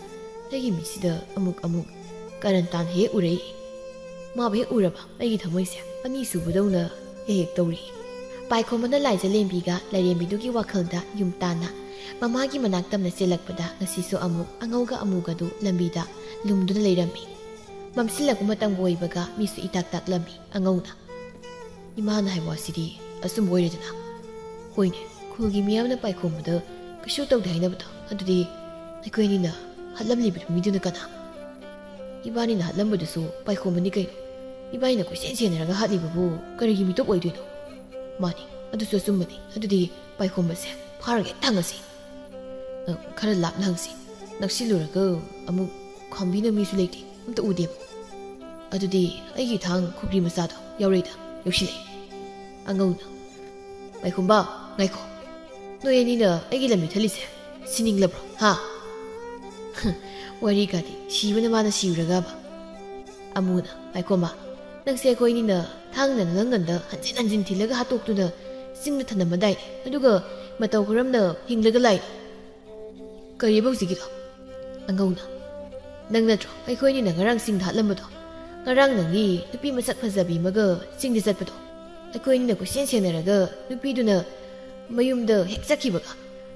ꯑꯩꯒꯤ ꯃꯤꯠꯁꯤꯗ ꯑꯃꯨꯛ ꯑꯃꯨꯛ ꯀꯔꯟ ꯇꯥꯅ ꯍꯦꯛ ꯎꯔꯛꯏ꯫ ꯃꯥꯕꯨ ꯍꯦꯛ ꯎꯔꯕ ꯑꯩꯒꯤ ꯊꯃꯣꯏꯁꯦ ꯑꯅꯤꯁꯨꯕꯗꯧꯅ ꯍꯦꯛ ꯍꯦꯛ ꯇꯧꯔꯤ꯫ ꯄꯥꯏꯈꯣꯝꯕꯅ ꯂꯥꯏꯖ ꯂꯦꯝꯕꯤꯒ ꯂꯥꯏꯔꯦꯝꯕꯤꯗꯨꯒꯤ ꯋꯥꯈꯜꯗ ꯌꯨꯝ ꯇꯥꯟꯅ ꯃꯃꯥꯒꯤ ꯃꯅꯥꯛ ꯇꯝꯅ ꯆꯦꯜꯂꯛꯄꯗ ꯉꯁꯤꯁꯨ ꯑꯃꯨꯛ ꯑꯉꯧꯒ ꯑꯃꯨꯒꯗꯨ ꯂꯝꯕꯤꯗ ꯂꯨꯝꯗꯨꯅ ꯂꯩꯔꯝꯃꯤ꯫ ꯃꯝꯁꯤꯜꯂꯛꯄ ꯃꯇꯝꯒ ꯑꯣꯏꯕꯒ ꯃꯤꯁꯨ ꯏꯇꯥꯛ ꯇꯥꯛꯂꯝꯃꯤ ꯑꯉꯧꯅ꯫ ꯏꯃꯥꯅ ꯍꯥꯏꯕ ꯋꯥꯁꯤꯗꯤ ꯑꯆꯨꯝꯕ ꯑꯣꯏꯔꯦꯗꯅ꯫ ꯍꯣꯏꯅꯦ, ꯈꯨꯜꯒꯤ ꯃꯤꯌꯥꯝꯅ ꯄꯥꯏꯈꯣꯝꯕꯗ ꯀꯩꯁꯨ ꯇꯧꯗꯦ ꯍꯥꯏꯅꯕꯗꯣ, ꯑꯗꯨꯗꯤ ꯑꯩꯈꯣꯏ ꯑꯅꯤꯅ ꯍꯥꯠꯂꯝꯂꯤꯕ ꯃꯤꯗꯨꯅ ꯀꯅꯥ? ꯏꯕꯥꯅꯤꯅ ꯍꯥꯠꯂꯝꯕꯗꯨꯁꯨ ꯄꯥꯏꯈꯣꯝꯕꯅꯤ ꯀꯩꯅꯣ꯫ ꯏꯕꯥꯅꯤꯅ ꯀꯣꯏꯆꯦꯟ ꯆꯦꯟꯅꯔꯒ ꯍꯥꯠꯂꯤꯕꯕꯨ ꯀꯔꯤꯒꯤ ꯃꯤꯇꯣꯞ ꯑꯣꯏꯗꯣꯏꯅꯣ? ꯃꯥꯅꯤ, ꯑꯗꯨꯁꯨ ꯑꯆꯨꯝꯕꯅꯤ꯫ ꯑꯗꯨꯗꯤ ꯄꯥꯏꯈꯣꯝꯕꯁꯦ ꯐꯥꯔꯒ ꯍꯦꯛꯇ ꯍꯪꯉꯁꯤ꯫ ꯑ, ꯈꯔ ꯂꯥꯞꯅ ꯍꯪꯁꯤ꯫ ꯅꯛꯁꯤꯜꯂꯨꯔꯒ ꯑꯃꯨꯛ ꯈꯥꯝꯕꯤꯅ ꯃꯤꯁꯨ ꯂꯩꯇꯦ, ꯑꯝꯇ ꯎꯗꯦꯕ꯫ ꯑꯗꯨꯗꯤ ꯑꯩꯒꯤ ꯊꯥꯡ ꯈꯨꯒ꯭ꯔꯤ ꯃꯆꯥꯗꯣ ꯌꯥꯎꯔꯛꯏꯗ, ꯌꯧꯁꯤꯜꯂꯛꯑꯦ꯫ ꯑꯉꯧꯅ, "ꯄꯥꯏꯈꯣꯝꯕ, ꯉꯥꯏꯈꯣ꯫ ꯅꯣꯏ ꯑꯅꯤꯅ ꯑꯩꯒꯤ ꯂꯝꯕꯤ ꯊꯠꯂꯤꯁꯦ ꯁꯤꯅꯤꯡꯂꯕ꯭ꯔꯣ, ꯍꯥ?" ꯋꯥꯔꯤꯒꯗꯤ ꯁꯤꯕꯅ ꯃꯥꯅ ꯁꯤꯔꯨꯔꯒꯕ꯫ ꯑꯃꯨꯅ, "ꯄꯥꯏꯈꯣꯝꯕ, ꯅꯪꯁꯦ ꯑꯩꯈꯣꯏ ꯑꯅꯤꯅ ꯊꯥꯡꯅ ꯅꯪꯒꯟꯗ ꯍꯟꯖꯤꯟ ꯍꯟꯖꯤꯟ ꯊꯤꯜꯂꯒ ꯍꯥꯠꯇꯣꯛꯇꯨꯅ ꯆꯤꯡꯗ ꯊꯅꯝꯃꯗꯥꯏꯅꯦ, ꯑꯗꯨꯒ ꯃꯇꯧ ꯀꯔꯝꯅ ꯍꯤꯡꯂꯒ ꯂꯥꯛꯏꯅꯣ?" ꯀꯔꯤꯕ ꯍꯧꯖꯤꯛꯀꯤꯗꯣ? ꯑꯉꯧꯅ, "ꯅꯪ ꯅꯠꯇ꯭ꯔꯣ ꯑꯩꯈꯣꯏ ꯑꯅꯤꯅ ꯉꯔꯥꯡ ꯆꯤꯡꯗ ꯍꯥꯠꯂꯝꯕꯗꯣ? ꯉꯔꯥꯡ ꯅꯪꯒꯤ ꯅꯨꯄꯤ ꯃꯁꯛ ꯐꯖꯕꯤ ꯑꯃꯒ ꯆꯤꯡꯗ ꯆꯠꯄꯗꯣ? ꯑꯩꯈꯣꯏ ꯑꯅꯤꯅ ꯀꯣꯏꯁꯦꯟ ꯁꯦꯟꯅꯔꯒ ꯅꯨꯄꯤꯗꯨꯅ ꯃꯌꯨꯝꯗ ꯍꯦꯛ ꯆꯠꯈꯤꯕꯒ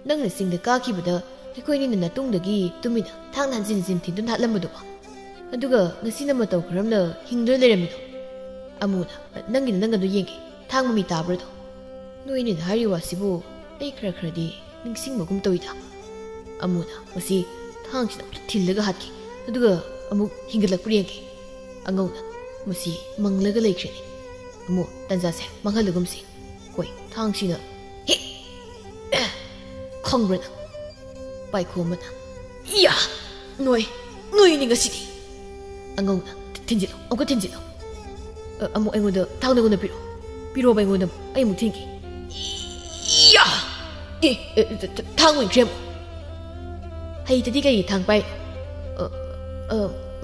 ꯅꯪꯅ ꯆꯤꯡꯗ ꯀꯥꯈꯤꯕꯗ ꯑꯩꯈꯣꯏ ꯑꯅꯤꯅ ꯅꯇꯨꯡꯗꯒꯤ ꯇꯨꯃꯤꯟꯅ ꯊꯥꯡꯅ ꯍꯟꯖꯤꯟ ꯍꯟꯖꯤꯟ ꯊꯤꯟꯗꯨꯅ ꯍꯥꯠꯂꯝꯕꯗꯨꯕꯣ? ꯑꯗꯨꯒ ꯉꯁꯤꯅ ꯃꯇꯧ ꯀꯔꯝꯅ ꯍꯤꯡꯗꯨꯅ ꯂꯩꯔꯝꯃꯤꯅꯣ?" ꯑꯃꯨꯅ, "ꯅꯪꯒꯤꯅ ꯅꯪꯒꯟꯗꯣ ꯌꯦꯡꯒꯦ, ꯊꯥꯡ ꯃꯃꯤ ꯇꯥꯕ꯭ꯔꯥꯗꯣ?" ꯅꯣꯏꯅꯤꯅ ꯍꯥꯏꯔꯤ ꯋꯥꯁꯤꯕꯨ ꯑꯩ ꯈꯔ ꯈꯔꯗꯤ ꯅꯤꯡꯁꯤꯡꯕꯒꯨꯝ ꯇꯧꯏꯗ꯫ ꯑꯃꯨꯅ, "ꯃꯁꯤ ꯊꯥꯡꯁꯤꯅ ꯑꯝꯇ ꯊꯤꯜꯂꯒ ꯍꯥꯠꯀꯦ, ꯑꯗꯨꯒ ꯑꯃꯨꯛ ꯍꯤꯡꯒꯠꯂꯛꯄ꯭ꯔꯥ ꯌꯦꯡꯒꯦ꯫ ꯑꯉꯧꯅ, "ꯃꯁꯤ ꯃꯪꯂꯒ ꯂꯩꯈ꯭ꯔꯦꯅꯦ꯫ ꯑꯃꯨꯛ ꯇꯟꯖꯥꯁꯦ ꯃꯥꯡꯍꯜꯂꯒꯨꯝꯁꯤ꯫ ꯍꯣꯏ, ꯊꯥꯡꯁꯤꯅ ꯍꯦꯛ ꯈꯪꯕ꯭ꯔꯥ ꯅꯪ?" ꯄꯥꯏꯈꯣꯝꯕꯅ, "ꯏꯌꯥ! ꯅꯣꯏ, ꯅꯣꯏꯅꯤ ꯉꯁꯤꯗꯤ!" ꯑꯉꯧꯅ, "ꯊꯤꯟꯖꯤꯜꯂꯨ, ꯑꯃꯨꯛꯀ ꯊꯤꯟꯖꯤꯜꯂꯨ꯫ ꯑ, ꯑꯃꯨꯛ ꯑꯩꯉꯣꯟꯗ ꯊꯥꯡꯅꯒꯨꯝꯅ ꯄꯤꯔꯛꯑꯣ꯫ ꯄꯤꯔꯛꯑꯣꯕ ꯑꯩꯉꯣꯟꯗ ꯑꯃꯨꯛ, ꯑꯩ ꯑꯃꯨꯛ ꯊꯤꯟꯒꯦ꯫ ꯏꯌꯥ! ꯑꯦ, ꯑꯦ, ꯊ-, ꯊ-, ꯊꯥꯡ ꯑꯣꯏꯈ꯭ꯔꯦ ꯑꯃꯨꯛ꯫ ꯍꯩꯇꯗꯤ ꯀꯩꯒꯤ ꯊꯥꯡ ꯄꯥꯏ? ꯑ, ꯑ,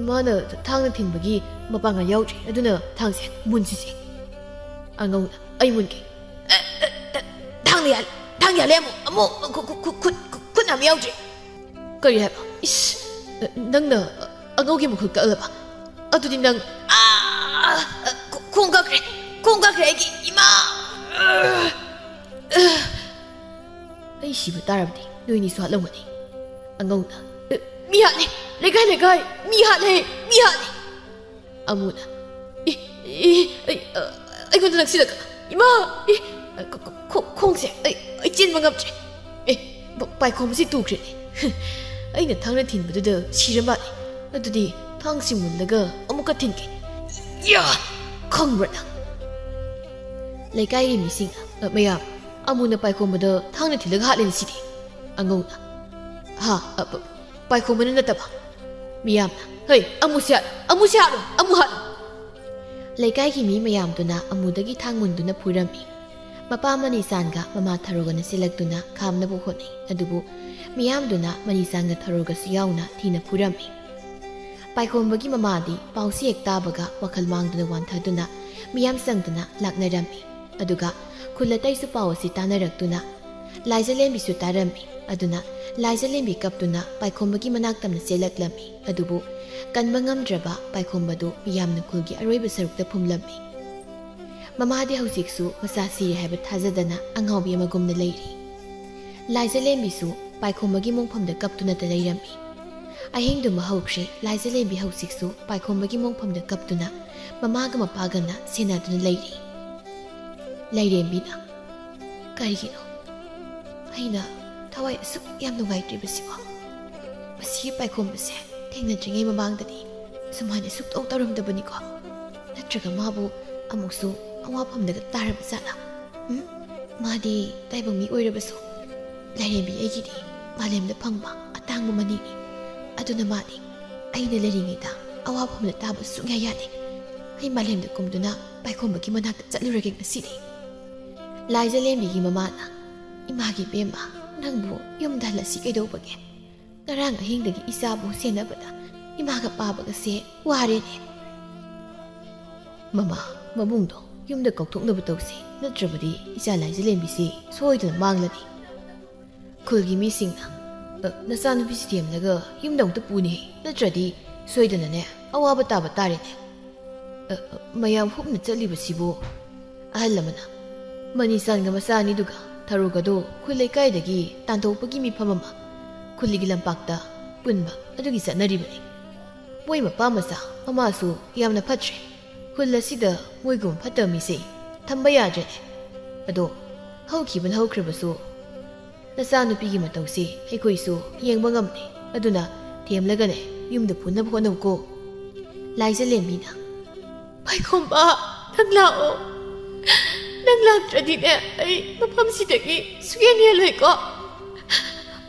ꯃꯥꯅ ꯊꯥꯡꯅ ꯊꯤꯟꯕꯒꯤ ꯃꯄꯥꯡꯒꯜ ꯌꯥꯎꯗ꯭ꯔꯦ, ꯑꯗꯨꯅ ꯊꯥꯡꯁꯦ ꯃꯨꯟꯁꯤꯁꯦ꯫" ꯑꯉꯧꯅ, "ꯑꯩ ꯃꯨꯟꯒꯦ꯫" ꯑ, ꯑ, ꯑ, ꯊꯥꯡꯅ ꯌꯥꯜꯂꯦ, ꯊꯥꯡꯅ ꯌꯥꯜꯂꯦ ꯑꯃꯨꯛ, ꯑꯃꯨꯛ, ꯈꯨ-, ꯈꯨ-, ꯈꯨ-, ꯈꯨ-, ꯈꯨꯠ ꯌꯥꯝ ꯌꯥꯎꯗ꯭ꯔꯦ꯫ ꯀꯔꯤ ꯍꯥꯏꯕ? ꯏꯁ! ꯅꯪꯅ ꯑꯉꯧꯒꯤ ꯃꯈꯨꯠ ꯀꯛꯂꯕ? ꯑꯗꯨꯗꯤ ꯅꯪ, ꯑꯥ! ꯈꯣ-, ꯈꯣꯡ ꯀꯛꯈ꯭ꯔꯦ! ꯈꯣꯡ ꯀꯛꯈ꯭ꯔꯦ ꯑꯩꯒꯤ! ꯏꯃꯥ! ꯑꯩ ꯁꯤꯕ ꯇꯥꯔꯕꯗꯤ ꯅꯣꯏꯅꯤꯁꯨ ꯍꯥꯠꯂꯝꯒꯅꯤ꯫ ꯑꯉꯧꯅ, "ꯃꯤ ꯍꯥꯠꯂꯦ! ꯂꯩꯀꯥꯏ, ꯂꯩꯀꯥꯏ! ꯃꯤ ꯍꯥꯠꯂꯦ! ꯃꯤ ꯍꯥꯠꯂꯦ!" ꯑꯃꯨꯅ, "ꯏ, ꯏ, ꯑꯩ, ꯑ, ꯑꯩꯉꯣꯟꯗ ꯅꯛꯁꯤꯜꯂꯛꯀ-, ꯏꯃꯥ! ꯏ, ꯈꯣ-, ꯈꯣ-, ꯈꯣꯡꯁꯦ, ꯑꯩ, ꯑꯩ ꯆꯦꯟꯕ ꯉꯝꯗ꯭ꯔꯦ꯫ ꯑꯦ, ꯄ-, ꯄꯥꯏꯈꯣꯝꯕꯁꯤ ꯇꯨꯈ꯭ꯔꯦꯅꯦ꯫ ꯑꯩꯅ ꯊꯥꯡꯅ ꯊꯤꯟꯕꯗꯨꯗ ꯁꯤꯔ ꯃꯥꯜꯂꯦ꯫ ꯑꯗꯨꯗꯤ ꯊꯥꯡꯁꯤ ꯃꯨꯜꯂꯒ ꯑꯃꯨꯛꯀ ꯊꯤꯟꯒꯦ꯫ ꯌꯥ! ꯈꯪꯕ꯭ꯔꯥ ꯅꯪ?" ꯂꯩꯀꯥꯏꯒꯤ ꯃꯤꯁꯤꯡꯅ, "ꯑ, ꯃꯌꯥꯝ, ꯑꯃꯨꯅ ꯄꯥꯏꯈꯣꯝꯕꯗ ꯊꯥꯡꯅ ꯊꯤꯜꯂꯒ ꯍꯥꯠꯂꯦꯅꯦ ꯁꯤꯗꯤ꯫" ꯑꯉꯧꯅ, "ꯍꯥ? ꯑ, ꯄ-, ꯄꯥꯏꯈꯣꯝꯕꯅ ꯅꯠꯇꯕ?" ꯃꯤꯌꯥꯝꯅ, "ꯍꯩ, ꯑꯃꯨꯁꯦ ꯍꯥꯠꯂꯨ, ꯑꯃꯨꯁꯦ ꯍꯥꯠꯂꯨ, ꯑꯃꯨ ꯍꯥꯠꯂꯨ!" ꯂꯩꯀꯥꯏꯒꯤ ꯃꯤ ꯃꯌꯥꯝꯗꯨꯅ ꯑꯃꯨꯗꯒꯤ ꯊꯥꯡ ꯃꯨꯟꯗꯨꯅ ꯐꯨꯔꯝꯃꯤ꯫ ꯃꯄꯥ ꯃꯅꯤꯆꯥꯟꯒ ꯃꯃꯥ ꯊꯔꯣꯒꯅ ꯆꯦꯜꯂꯛꯇꯨꯅ ꯈꯥꯝꯅꯕ ꯍꯣꯠꯅꯩ, ꯑꯗꯨꯕꯨ ꯃꯤꯌꯥꯝꯗꯨꯅ ꯃꯅꯤꯆꯥꯟꯒ ꯊꯔꯣꯒꯁꯨ ꯌꯥꯎꯅ ꯊꯤꯅ ꯐꯨꯔꯝꯃꯤ꯫ ꯄꯥꯏꯈꯣꯝꯕꯒꯤ ꯃꯃꯥꯗꯤ ꯄꯥꯎꯁꯤ ꯍꯦꯛ ꯇꯥꯕꯒ ꯋꯥꯈꯜ ꯃꯥꯡꯗꯨꯅ ꯋꯥꯟꯊꯗꯨꯅ ꯃꯤꯌꯥꯝ ꯆꯪꯗꯨꯅ ꯂꯥꯛꯅꯔꯝꯃꯤ꯫ ꯑꯗꯨꯒ ꯈꯨꯜ ꯑꯇꯩꯁꯨ ꯄꯥꯎ ꯑꯁꯤ ꯇꯥꯅꯔꯛꯇꯨꯅ ꯂꯥꯏꯖꯂꯦꯝꯕꯤꯁꯨ ꯇꯥꯔꯝꯃꯤ꯫ ꯑꯗꯨꯅ ꯂꯥꯏꯖꯂꯦꯝꯕꯤ ꯀꯞꯇꯨꯅ ꯄꯥꯏꯈꯣꯝꯕꯒꯤ ꯃꯅꯥꯛ ꯇꯝꯅ ꯆꯦꯜꯂꯛꯂꯝꯃꯤ꯫ ꯑꯗꯨꯕꯨ ꯀꯟꯕ ꯉꯝꯗ꯭ꯔꯕ ꯄꯥꯏꯈꯣꯝꯕꯗꯨ ꯃꯤꯌꯥꯝꯅ ꯈꯨꯜꯒꯤ ꯑꯔꯣꯏꯕ ꯁꯔꯨꯛꯇ ꯐꯨꯝꯂꯝꯃꯤ꯫ ꯃꯃꯥꯗꯤ ꯍꯧꯖꯤꯛꯁꯨ ꯃꯆꯥ ꯁꯤꯔꯦ ꯍꯥꯏꯕ ꯊꯥꯖꯗꯅ ꯑꯉꯥꯎꯕꯤ ꯑꯃꯒꯨꯝꯅ ꯂꯩꯔꯤ꯫ ꯂꯥꯏꯖꯂꯦꯝꯕꯤꯁꯨ ꯄꯥꯏꯈꯣꯝꯕꯒꯤ ꯃꯣꯡꯐꯝꯗ ꯀꯞꯇꯨꯅꯇ ꯂꯩꯔꯝꯃꯤ꯫ ꯑꯍꯤꯡꯗꯨꯃ ꯍꯧꯈ꯭ꯔꯦ, ꯂꯥꯏꯖꯂꯦꯝꯕꯤ ꯍꯧꯖꯤꯛꯁꯨ ꯄꯥꯏꯈꯣꯝꯕꯒꯤ ꯃꯣꯡꯐꯝꯗ ꯀꯞꯇꯨꯅ ꯃꯃꯥꯒ ꯃꯄꯥꯒꯅ ꯁꯦꯟꯅꯗꯨꯅ ꯂꯩꯔꯤ꯫ ꯂꯥꯏꯔꯦꯝꯕꯤꯅ, "ꯀꯔꯤꯒꯤꯅꯣ ꯑꯩꯅ ꯊꯋꯥꯏ ꯑꯁꯨꯛ ꯌꯥꯝ ꯅꯨꯡꯉꯥꯏꯇ꯭ꯔꯤꯕꯁꯤꯕꯣ? ꯃꯁꯤꯒꯤ ꯄꯥꯏꯈꯣꯝꯕꯁꯦ ꯊꯦꯡꯅꯗ꯭ꯔꯤꯉꯩ ꯃꯃꯥꯡꯗꯗꯤ ꯁꯨꯃꯥꯏꯅ ꯁꯨꯛꯇꯧ ꯇꯧꯔꯝꯗꯕꯅꯤꯀꯣ꯫ ꯅꯠꯇ꯭ꯔꯒ ꯃꯥꯕꯨ ꯑꯃꯨꯛꯁꯨ ꯑꯋꯥꯐꯝꯗꯒ ꯇꯥꯔꯕ ꯖꯥꯠꯂꯥ? ꯎꯝ? ꯃꯥꯗꯤ ꯇꯥꯏꯕꯪ ꯃꯤ ꯑꯣꯏꯔꯕꯁꯨ ꯂꯥꯏꯔꯦꯝꯕꯤ ꯑꯩꯒꯤꯗꯤ ꯃꯥꯂꯦꯝꯗ ꯐꯪꯕ ꯑꯇꯥꯡꯕ ꯃꯅꯤꯅꯤ꯫ ꯑꯗꯨꯅ ꯃꯥꯗꯤ ꯑꯩꯅ ꯂꯩꯔꯤꯉꯩꯗ ꯑꯋꯥꯐꯝꯗ ꯇꯥꯕ ꯁꯨꯡꯌꯥ ꯌꯥꯗꯦ꯫ ꯑꯩ ꯃꯥꯂꯦꯝꯗ ꯀꯨꯝꯗꯨꯅ ꯄꯥꯏꯈꯣꯝꯕꯒꯤ ꯃꯅꯥꯛꯇ ꯆꯠꯂꯨꯔꯒꯦ ꯉꯁꯤꯗꯤ꯫ ꯂꯥꯏꯖꯂꯦꯝꯕꯤꯒꯤ ꯃꯃꯥꯅ, "ꯏꯃꯥꯒꯤ ꯏꯕꯦꯝꯃ, ꯅꯪꯕꯨ ꯌꯨꯝꯗ ꯍꯜꯂꯁꯤ ꯀꯩꯗꯧꯕꯒꯦ? ꯉꯔꯥꯡ ꯑꯍꯤꯡꯗꯒꯤ ꯏꯆꯥꯕꯨ ꯁꯦꯟꯅꯕꯗ ꯏꯃꯥꯒ ꯄꯥꯕꯒꯁꯦ ꯋꯥꯔꯦꯅꯦ꯫" "ꯃꯃꯥ, ꯃꯕꯨꯡꯗꯣ ꯌꯨꯝꯗ ꯀꯧꯊꯣꯛꯅꯕ ꯇꯧꯁꯤ, ꯅꯠꯇ꯭ꯔꯕꯗꯤ ꯏꯆꯥ ꯂꯥꯏꯖꯂꯦꯝꯕꯤꯁꯤ ꯁꯣꯏꯗꯅ ꯃꯥꯡꯂꯅꯤ꯫" ꯈꯨꯜꯒꯤ ꯃꯤꯁꯤꯡꯅ, "ꯑ, ꯅꯆꯥꯅꯨꯄꯤꯁꯤ ꯊꯦꯝꯂꯒ ꯌꯨꯝꯗ ꯑꯃꯨꯛꯇ ꯄꯨꯅꯤ, ꯅꯠꯇ꯭ꯔꯗꯤ ꯁꯣꯏꯗꯅꯅꯦ ꯑꯋꯥꯕ ꯇꯥꯕ ꯇꯥꯔꯦꯅꯦ꯫" "ꯑ, ꯑ, ꯃꯌꯥꯝ ꯍꯨꯞꯅ ꯆꯠꯂꯤꯕꯁꯤꯕꯨ?" ꯑꯍꯜ ꯑꯃꯅ, "ꯃꯅꯤꯆꯥꯟꯒ ꯃꯆꯥ ꯑꯅꯤꯗꯨꯒ ꯊꯔꯣꯒꯗꯣ ꯈꯨꯜ ꯂꯩꯀꯥꯏꯗꯒꯤ ꯇꯥꯟꯊꯣꯛꯄꯒꯤ ꯃꯤꯐꯝ ꯑꯃ ꯈꯨꯜꯒꯤ ꯂꯝꯄꯥꯛꯇ ꯄꯨꯟꯕ ꯑꯗꯨꯒꯤ ꯆꯠꯅꯔꯤꯕꯅꯤ꯫ ꯃꯣꯏ ꯃꯄꯥ ꯃꯆꯥ ꯃꯃꯥꯁꯨ ꯌꯥꯝꯅ ꯐꯠꯇ꯭ꯔꯦ꯫ ꯈꯨꯜ ꯑꯁꯤꯗ ꯃꯣꯏꯒꯨꯝꯕ ꯐꯠꯇꯕ ꯃꯤꯁꯦ ꯊꯝꯕ ꯌꯥꯗ꯭ꯔꯦꯅꯦ꯫ ꯑꯗꯣ ꯍꯧꯈꯤꯕꯅ ꯍꯧꯈ꯭ꯔꯕꯁꯨ ꯅꯆꯥꯅꯨꯄꯤꯒꯤ ꯃꯇꯧꯁꯤ ꯑꯩꯈꯣꯏꯁꯨ ꯌꯦꯡꯕ ꯉꯝꯗꯦ꯫ ꯑꯗꯨꯅ ꯊꯦꯝꯂꯒꯅꯦ ꯌꯨꯝꯗ ꯄꯨꯅꯕ ꯍꯣꯠꯅꯧꯀꯣ꯫" ꯂꯥꯏꯖꯂꯦꯝꯕꯤꯅ, "ꯄꯥꯏꯈꯣꯝꯕ, ꯅꯪ ꯂꯥꯛꯑꯣ꯫ ꯅꯪ ꯂꯥꯛꯇ꯭ꯔꯗꯤꯅꯦ ꯑꯩ ꯃꯐꯝꯁꯤꯗꯒꯤ ꯁꯨꯛꯍꯦꯟ ꯍꯦꯜꯂꯣꯏꯀꯣ꯫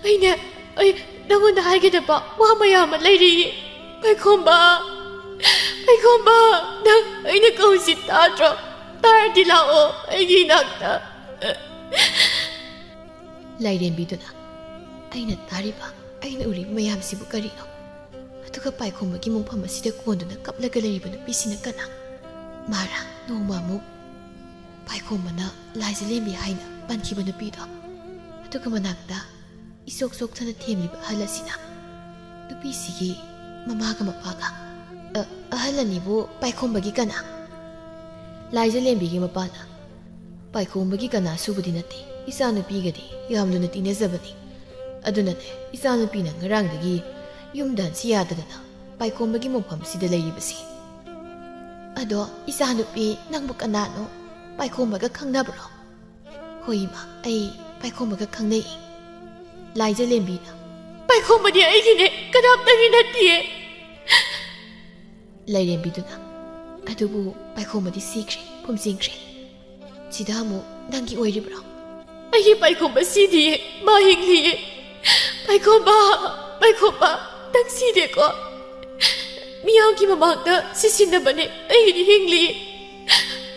ꯑꯩꯅꯦ, ꯑꯩ ꯅꯪꯉꯣꯟꯗ ꯍꯥꯏꯒꯗꯕ ꯋꯥ ꯃꯌꯥꯝ ꯑꯃ ꯂꯩꯔꯤꯌꯦ꯫ ꯄꯥꯏꯈꯣꯝꯕ, ꯄꯥꯏꯈꯣꯝꯕ, ꯅꯪ ꯑꯩꯅ ꯀꯧꯔꯤꯁꯤ ꯇꯥꯗ꯭ꯔꯣ? ꯇꯥꯔꯗꯤ ꯂꯥꯛꯑꯣ ꯑꯩꯒꯤ ꯏꯅꯥꯛꯇ꯫" ꯂꯥꯏꯔꯦꯝꯕꯤꯗꯨꯅ, "ꯑꯩꯅ ꯇꯥꯔꯤꯕ, ꯑꯩꯅ ꯎꯔꯤꯕ ꯃꯌꯥꯝꯁꯤꯕꯨ ꯀꯔꯤꯅꯣ? ꯑꯗꯨꯒ ꯄꯥꯏꯈꯣꯝꯕꯒꯤ ꯃꯣꯡꯐꯝ ꯑꯁꯤꯗ ꯀꯣꯟꯗꯨꯅ ꯀꯞꯂꯒ ꯂꯩꯔꯤꯕ ꯅꯨꯄꯤꯁꯤꯅ ꯀꯅꯥ? ꯃꯥꯔꯥ ꯅꯣꯡꯃ ꯑꯃꯨꯛ ꯄꯥꯏꯈꯣꯝꯕꯅ ꯂꯥꯏꯖꯂꯦꯝꯕꯤ ꯍꯥꯏꯅ ꯄꯟꯈꯤꯕ ꯅꯨꯄꯤꯗꯣ? ꯑꯗꯨꯒ ꯃꯅꯥꯛꯇ ꯏꯆꯣꯛ ꯆꯣꯛꯊꯅ ꯊꯦꯝꯂꯤꯕ ꯑꯍꯜ ꯑꯁꯤꯅ ꯅꯨꯄꯤꯁꯤꯒꯤ ꯃꯃꯥꯒ ꯃꯄꯥꯒ꯫ ꯑ, ꯑꯍꯜ ꯑꯅꯤꯕꯨ ꯄꯥꯏꯈꯣꯝꯕꯒꯤ ꯀꯅꯥ?" ꯂꯥꯏꯖꯂꯦꯝꯕꯤꯒꯤ ꯃꯄꯥꯅ, "ꯄꯥꯏꯈꯣꯝꯕꯒꯤ ꯀꯅꯥꯁꯨꯕꯨꯗꯤ ꯅꯠꯇꯦ, ꯏꯆꯥꯅꯨꯄꯤꯒꯗꯤ ꯌꯥꯝ ꯂꯨꯅ ꯇꯤꯟꯅꯖꯕꯅꯤ꯫ ꯑꯗꯨꯅꯅꯦ ꯏꯆꯥꯅꯨꯄꯤꯅ ꯉꯔꯥꯡꯗꯒꯤ ꯌꯨꯝꯗ ꯍꯟꯁꯤ ꯌꯥꯗꯗꯅ ꯄꯥꯏꯈꯣꯝꯕꯒꯤ ꯃꯣꯡꯐꯝꯁꯤꯗ ꯂꯩꯔꯤꯕꯁꯤ꯫" "ꯑꯗꯣ ꯏꯆꯥꯅꯨꯄꯤ, ꯅꯪꯕꯨ ꯀꯅꯥꯅꯣ? ꯄꯥꯏꯈꯣꯝꯕꯒ ꯈꯪꯅꯕ꯭ꯔꯣ?" "ꯍꯣꯏ ꯏꯃꯥ, ꯑꯩ ꯄꯥꯏꯈꯣꯝꯕꯒ ꯈꯪꯅꯩ꯫" ꯂꯥꯏꯖꯂꯦꯝꯕꯤꯅ, ꯄꯥꯏꯈꯣꯝꯕꯗꯤ ꯑꯩꯒꯤꯅꯦ, ꯀꯅꯥꯝꯇꯒꯤ ꯅꯠꯇꯤꯌꯦ꯫ ꯂꯥꯏꯔꯦꯝꯕꯤꯗꯨꯅ, "ꯑꯗꯨꯕꯨ ꯄꯥꯏꯈꯣꯝꯕꯗꯤ ꯁꯤꯈ꯭ꯔꯦ, ꯐꯨꯝꯖꯤꯟꯈ꯭ꯔꯦ꯫ ꯁꯤꯗ ꯑꯃꯨꯛ ꯅꯪꯒꯤ ꯑꯣꯏꯔꯤꯕ꯭ꯔꯣ?" "ꯑꯩꯒꯤ ꯄꯥꯏꯈꯣꯝꯕ ꯁꯤꯗꯤꯌꯦ, ꯃꯥ ꯍꯤꯡꯂꯤꯌꯦ꯫ ꯄꯥꯏꯈꯣꯝꯕ, ꯄꯥꯏꯈꯣꯝꯕ, ꯅꯪ ꯁꯤꯗꯦꯀꯣ? ꯃꯤꯌꯥꯝꯒꯤ ꯃꯃꯥꯡꯗ ꯁꯤꯁꯤꯟꯅꯕꯅꯦ, ꯑꯩꯒꯤꯗꯤ ꯍꯤꯡꯂꯤꯌꯦ꯫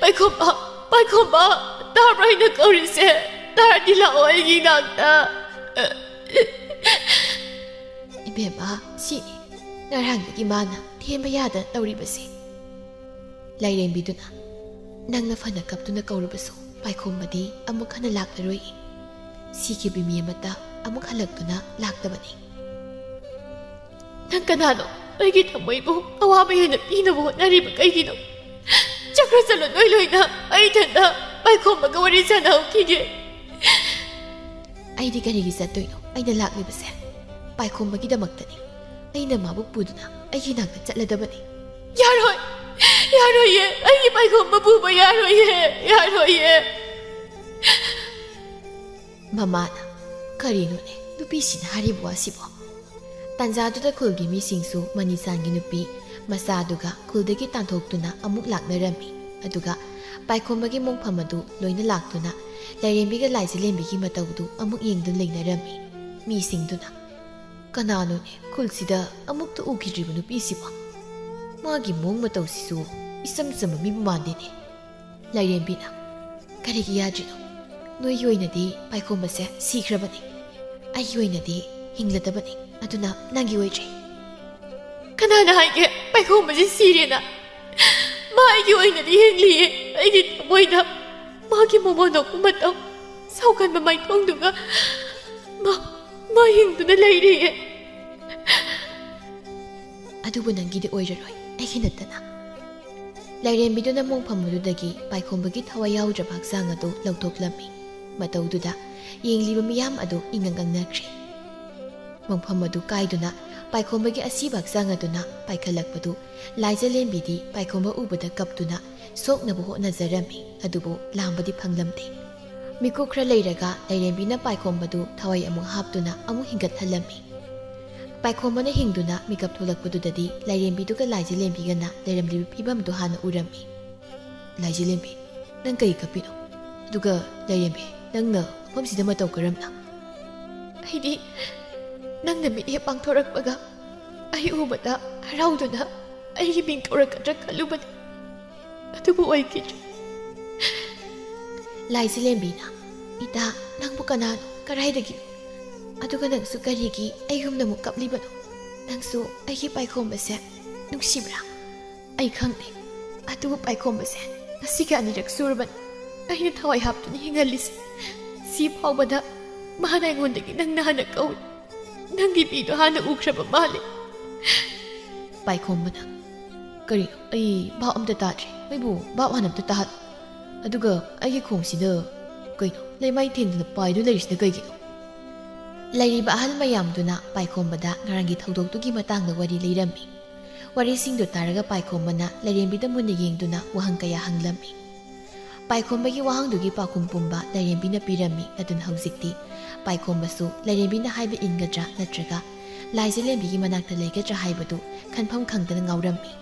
ꯄꯥꯏꯈꯣꯝꯕ, ꯄꯥꯏꯈꯣꯝꯕ, ꯇꯥꯕ꯭ꯔꯥ ꯑꯩꯅ ꯀꯧꯔꯤꯁꯦ? ꯇꯥꯔꯗꯤ ꯂꯥꯛꯑꯣ ꯑꯩꯒꯤ ꯏꯅꯥꯛꯇ꯫" ꯏꯕꯦꯝꯃ, ꯁꯤꯅꯤ ꯉꯔꯥꯡꯗꯒꯤ ꯃꯥꯅ ꯊꯦꯝꯕ ꯌꯥꯗꯅ ꯇꯧꯔꯤꯕꯁꯦ꯫ ꯂꯥꯏꯔꯦꯝꯕꯤꯗꯨꯅ, "ꯅꯪꯅ ꯐꯅ ꯀꯞꯇꯨꯅ ꯀꯧꯔꯕꯁꯨ ꯄꯥꯏꯈꯣꯝꯕꯗꯤ ꯑꯃꯨꯛ ꯍꯟꯅ ꯂꯥꯛꯂꯔꯣꯏ꯫ ꯁꯤꯈꯤꯕ ꯃꯤ ꯑꯃꯠꯇ ꯑꯃꯨꯛ ꯍꯜꯂꯛꯇꯨꯅ ꯂꯥꯛꯇꯕꯅꯤ꯫" "ꯅꯪ ꯀꯅꯥꯅꯣ? ꯑꯩꯒꯤ ꯊꯃꯣꯏꯕꯨ ꯑꯋꯥꯕ ꯍꯦꯟꯅ ꯄꯤꯅꯕ ꯍꯣꯠꯅꯔꯤꯕ ꯀꯩꯒꯤꯅꯣ? ꯆꯠꯈ꯭ꯔꯁꯅꯨ ꯅꯣꯏ ꯂꯣꯏꯅ, ꯑꯩ ꯏꯊꯟꯇ ꯄꯥꯏꯈꯣꯝꯕꯒ ꯋꯥꯔꯤ ꯁꯥꯟꯅꯍꯧꯈꯤꯒꯦ꯫" "ꯑꯩꯗꯤ ꯀꯔꯤꯒꯤ ꯆꯠꯇꯣꯏꯅꯣ? ꯑꯩꯅ ꯂꯥꯛꯂꯤꯕꯁꯦ ꯄꯥꯏꯈꯣꯝꯕꯒꯤꯗꯃꯛꯇꯅꯤ꯫ ꯑꯩꯅ ꯃꯥꯕꯨ ꯄꯨꯗꯨꯅ ꯑꯩꯒꯤ ꯅꯥꯛꯇ ꯆꯠꯂꯗꯕꯅꯤ꯫" "ꯌꯥꯔꯣꯏ, ꯌꯥꯔꯣꯏꯌꯦ, ꯑꯩꯒꯤ ꯄꯥꯏꯈꯣꯝꯕ ꯄꯨꯕ ꯌꯥꯔꯣꯏꯌꯦ, ꯌꯥꯔꯣꯏꯌꯦ꯫" ꯃꯃꯥꯅ, "ꯀꯔꯤꯅꯣꯅꯦ ꯅꯨꯄꯤꯁꯤꯅ ꯍꯥꯏꯔꯤꯕ ꯋꯥꯁꯤꯕꯣ?" ꯇꯥꯟꯖꯥꯗꯨꯗ ꯈꯨꯜꯒꯤ ꯃꯤꯁꯤꯡꯁꯨ ꯃꯅꯤꯁꯥꯟꯒꯤ ꯅꯨꯄꯤ ꯃꯆꯥꯗꯨꯒ ꯈꯨꯜꯗꯒꯤ ꯇꯥꯟꯊꯣꯛꯇꯨꯅ ꯑꯃꯨꯛ ꯂꯥꯛꯅꯔꯝꯃꯤ꯫ ꯑꯗꯨꯒ ꯄꯥꯏꯈꯣꯝꯕꯒꯤ ꯃꯣꯡꯐꯝ ꯑꯗꯨ ꯂꯣꯏꯅ ꯂꯥꯛꯇꯨꯅ ꯂꯥꯏꯔꯦꯝꯕꯤꯒ ꯂꯥꯏꯖꯂꯦꯝꯕꯤꯒꯤ ꯃꯇꯧꯗꯨ ꯑꯃꯨꯛ ꯌꯦꯡꯗꯨꯅ ꯂꯩꯅꯔꯝꯃꯤ꯫ ꯃꯤꯁꯤꯡꯗꯨꯅ, "ꯀꯅꯥꯅꯣꯅꯦ ꯈꯨꯜꯁꯤꯗ ꯑꯃꯨꯛꯇ ꯎꯈꯤꯗ꯭ꯔꯤꯕ ꯅꯨꯄꯤꯁꯤꯕꯣ? ꯃꯥꯒꯤ ꯃꯑꯣꯡ ꯃꯇꯧꯁꯤꯁꯨ ꯏꯆꯝ ꯆꯝꯕ ꯃꯤꯕꯨ ꯃꯥꯟꯗꯦꯅꯦ꯫" ꯂꯥꯏꯔꯦꯝꯕꯤꯅ, "ꯀꯔꯤꯒꯤ ꯌꯥꯗ꯭ꯔꯤꯅꯣ? ꯅꯣꯏꯒꯤ ꯑꯣꯏꯅꯗꯤ ꯄꯥꯏꯈꯣꯝꯕꯁꯦ ꯁꯤꯈ꯭ꯔꯕꯅꯤ꯫ ꯑꯩꯒꯤ ꯑꯣꯏꯅꯗꯤ ꯍꯤꯡꯂꯗꯕꯅꯤ꯫ ꯑꯗꯨꯅ ꯅꯪꯒꯤ ꯑꯣꯏꯗ꯭ꯔꯦ꯫" "ꯀꯅꯥꯅ ꯍꯥꯏꯒꯦ ꯄꯥꯏꯈꯣꯝꯕꯁꯦ ꯁꯤꯔꯦꯅ? ꯃꯥ ꯑꯩꯒꯤ ꯑꯣꯏꯅꯗꯤ ꯍꯤꯡꯂꯤꯌꯦ꯫ ꯑꯩꯒꯤ ꯊꯃꯣꯏꯗ ꯃꯥꯒꯤ ꯃꯃꯣꯟ ꯅꯣꯛꯄ ꯃꯇꯧ, ꯁꯥꯎꯒꯟꯕ ꯃꯥꯏꯊꯣꯡꯗꯨꯒ ꯃꯥ, ꯃꯥ ꯍꯤꯡꯗꯨꯅ ꯂꯩꯔꯤꯌꯦ꯫" "ꯑꯗꯨꯕꯨ ꯅꯪꯒꯤꯗꯤ ꯑꯣꯏꯔꯔꯣꯏ, ꯑꯩꯒꯤ ꯅꯠꯇꯅ꯫" ꯂꯥꯏꯔꯦꯝꯕꯤꯗꯨꯅ ꯃꯣꯡꯐꯝ ꯑꯗꯨꯗꯒꯤ ꯄꯥꯏꯈꯣꯝꯕꯒꯤ ꯊꯋꯥꯏ ꯌꯥꯎꯗ꯭ꯔꯕ ꯍꯛꯆꯥꯡ ꯑꯗꯨ ꯂꯧꯊꯣꯛꯂꯝꯃꯤ꯫ ꯃꯇꯧꯗꯨꯗ ꯌꯦꯡꯂꯤꯕ ꯃꯤꯌꯥꯝ ꯑꯗꯨ ꯏꯉꯛ ꯉꯛꯅꯈ꯭ꯔꯦ꯫ ꯃꯣꯡꯐꯝ ꯑꯗꯨ ꯀꯥꯏꯗꯨꯅ ꯄꯥꯏꯈꯣꯝꯕꯒꯤ ꯑꯁꯤꯕ ꯍꯛꯆꯥꯡ ꯑꯗꯨꯅ ꯄꯥꯏꯈꯠꯂꯛꯄꯗꯨ ꯂꯥꯏꯖꯂꯦꯝꯕꯤꯗꯤ ꯄꯥꯏꯈꯣꯝꯕ ꯎꯕꯗ ꯀꯞꯇꯨꯅ ꯁꯣꯛꯅꯕ ꯍꯣꯠꯅꯖꯔꯝꯃꯤ, ꯑꯗꯨꯕꯨ ꯂꯥꯝꯕꯗꯤ ꯐꯪꯂꯝꯗꯦ꯫ ꯃꯤꯀꯨꯞ ꯈꯔ ꯂꯩꯔꯒ ꯂꯥꯏꯔꯦꯝꯕꯤꯅ ꯄꯥꯏꯈꯣꯝꯕꯗꯨ ꯊꯋꯥꯏ ꯑꯃꯨꯛ ꯍꯥꯞꯇꯨꯅ ꯑꯃꯨꯛ ꯍꯤꯡꯒꯠꯍꯜꯂꯝꯃꯤ꯫ ꯄꯥꯏꯈꯣꯝꯕꯅ ꯍꯤꯡꯗꯨꯅ ꯃꯤꯀꯞ ꯊꯣꯛꯂꯛꯄꯗꯨꯗꯗꯤ ꯂꯥꯏꯔꯦꯝꯕꯤꯗꯨꯒ ꯂꯥꯏꯖꯂꯦꯝꯕꯤꯒꯅ ꯂꯩꯔꯝꯂꯤꯕ ꯐꯤꯕꯝꯗꯨ ꯍꯥꯟꯅ ꯎꯔꯝꯃꯤ꯫ "ꯂꯥꯏꯖꯂꯦꯝꯕꯤ, ꯅꯪ ꯀꯔꯤ ꯀꯞꯄꯤꯅꯣ? ꯑꯗꯨꯒ ꯂꯥꯏꯔꯦꯝꯕꯤ, ꯅꯪꯅ ꯃꯐꯝꯁꯤꯗ ꯃꯇꯧ ꯀꯔꯝꯅ?" "ꯑꯩꯗꯤ ꯅꯪꯅ ꯃꯤꯠꯌꯦꯡ ꯄꯥꯡꯊꯣꯔꯛꯄꯒ ꯑꯩ ꯎꯕꯗ ꯍꯔꯥꯎꯗꯨꯅ ꯑꯩꯒꯤ ꯃꯤꯡ ꯀꯧꯔꯛꯀꯗ꯭ꯔꯥ ꯈꯜꯂꯨꯕꯅꯤ, ꯑꯗꯨꯕꯨ ꯑꯣꯏꯈꯤꯗ꯭ꯔꯦ꯫" ꯂꯥꯏꯖꯂꯦꯝꯕꯤꯅ, "ꯏꯇꯥ, ꯅꯪꯕꯨ ꯀꯅꯥꯅꯣ? ꯀꯗꯥꯏꯗꯒꯤꯅꯣ? ꯑꯗꯨꯒ ꯅꯪꯁꯨ ꯀꯔꯤꯒꯤ ꯑꯩꯒꯨꯝꯅ ꯑꯃꯨꯛ ꯀꯞꯂꯤꯕꯅꯣ? ꯅꯪꯁꯨ ꯑꯩꯒꯤ ꯄꯥꯏꯈꯣꯝꯕꯁꯦ ꯅꯨꯡꯁꯤꯕ꯭ꯔꯥ?" "ꯑꯩ ꯈꯪꯗꯦ, ꯑꯗꯨꯕꯨ ꯄꯥꯏꯈꯣꯝꯕꯁꯦ ꯉꯁꯤꯒꯤ ꯑꯅꯤꯔꯛ ꯁꯨꯔꯕꯅꯤ ꯑꯩꯅ ꯊꯋꯥꯏ ꯍꯥꯞꯇꯨꯅ ꯍꯤꯡꯍꯜꯂꯤꯁꯦ꯫ ꯁꯤ ꯐꯥꯎꯕꯗ ꯃꯥꯅ ꯑꯩꯉꯣꯟꯗꯒꯤ ꯅꯪꯅ ꯍꯥꯟꯅ ꯀꯧꯏ꯫ ꯅꯪꯒꯤ ꯃꯤꯗꯣ ꯍꯥꯟꯅ ꯎꯈ꯭ꯔꯕ ꯃꯥꯜꯂꯦ꯫" ꯄꯥꯏꯈꯣꯝꯕꯅ, "ꯀꯔꯤꯅꯣ? ꯑꯩ ꯚꯥꯞ ꯑꯝꯇ ꯇꯥꯗ꯭ꯔꯦ꯫ ꯃꯩꯕꯨ ꯚꯥꯞ ꯍꯥꯟꯅ ꯑꯝꯇ ꯇꯥꯍꯜꯂꯣ꯫ ꯑꯗꯨꯒ ꯑꯩꯒꯤ ꯈꯣꯡꯁꯤꯗ ꯀꯩꯅꯣ ꯂꯩꯃꯥꯏ ꯊꯦꯡꯗꯨꯅ ꯄꯥꯏꯗꯨꯅ ꯂꯩꯔꯤꯁꯤꯅ ꯀꯩꯒꯤꯅꯣ?" ꯂꯩꯔꯤꯕ ꯑꯍꯜ ꯃꯌꯥꯝꯗꯨꯅ ꯄꯥꯏꯈꯣꯝꯕꯗ ꯉꯔꯥꯡꯒꯤ ꯊꯧꯗꯣꯛꯇꯨꯒꯤ ꯃꯇꯥꯡꯗ ꯋꯥꯔꯤ ꯂꯤꯔꯝꯃꯤ꯫ ꯋꯥꯔꯤꯁꯤꯡꯗꯨ ꯇꯥꯔꯒ ꯄꯥꯏꯈꯣꯝꯕꯅ ꯂꯥꯏꯔꯦꯝꯕꯤꯗ ꯃꯨꯟꯅ ꯌꯦꯡꯗꯨꯅ ꯋꯥꯍꯪ ꯀꯌꯥ ꯍꯪꯂꯝꯃꯤ꯫ ꯄꯥꯏꯈꯣꯝꯕꯒꯤ ꯋꯥꯍꯪꯗꯨꯒꯤ ꯄꯥꯎꯈꯨꯝ ꯄꯨꯝꯕ ꯂꯥꯏꯔꯦꯝꯕꯤꯅ ꯄꯤꯔꯝꯃꯤ꯫ ꯑꯗꯨꯅ ꯍꯧꯖꯤꯛꯇꯤ ꯄꯥꯏꯈꯣꯝꯕꯁꯨ ꯂꯥꯏꯔꯦꯝꯕꯤꯅ ꯍꯥꯏꯕ ꯏꯟꯒꯗ꯭ꯔꯥ ꯅꯠꯇ꯭ꯔꯒ ꯂꯥꯏꯖꯂꯦꯝꯕꯤꯒꯤ ꯃꯅꯥꯛꯇ ꯂꯩꯒꯗ꯭ꯔꯥ ꯍꯥꯏꯕꯗꯨ ꯈꯟꯐꯝ ꯈꯪꯗꯅ ꯉꯥꯎꯔꯝꯃꯤ꯫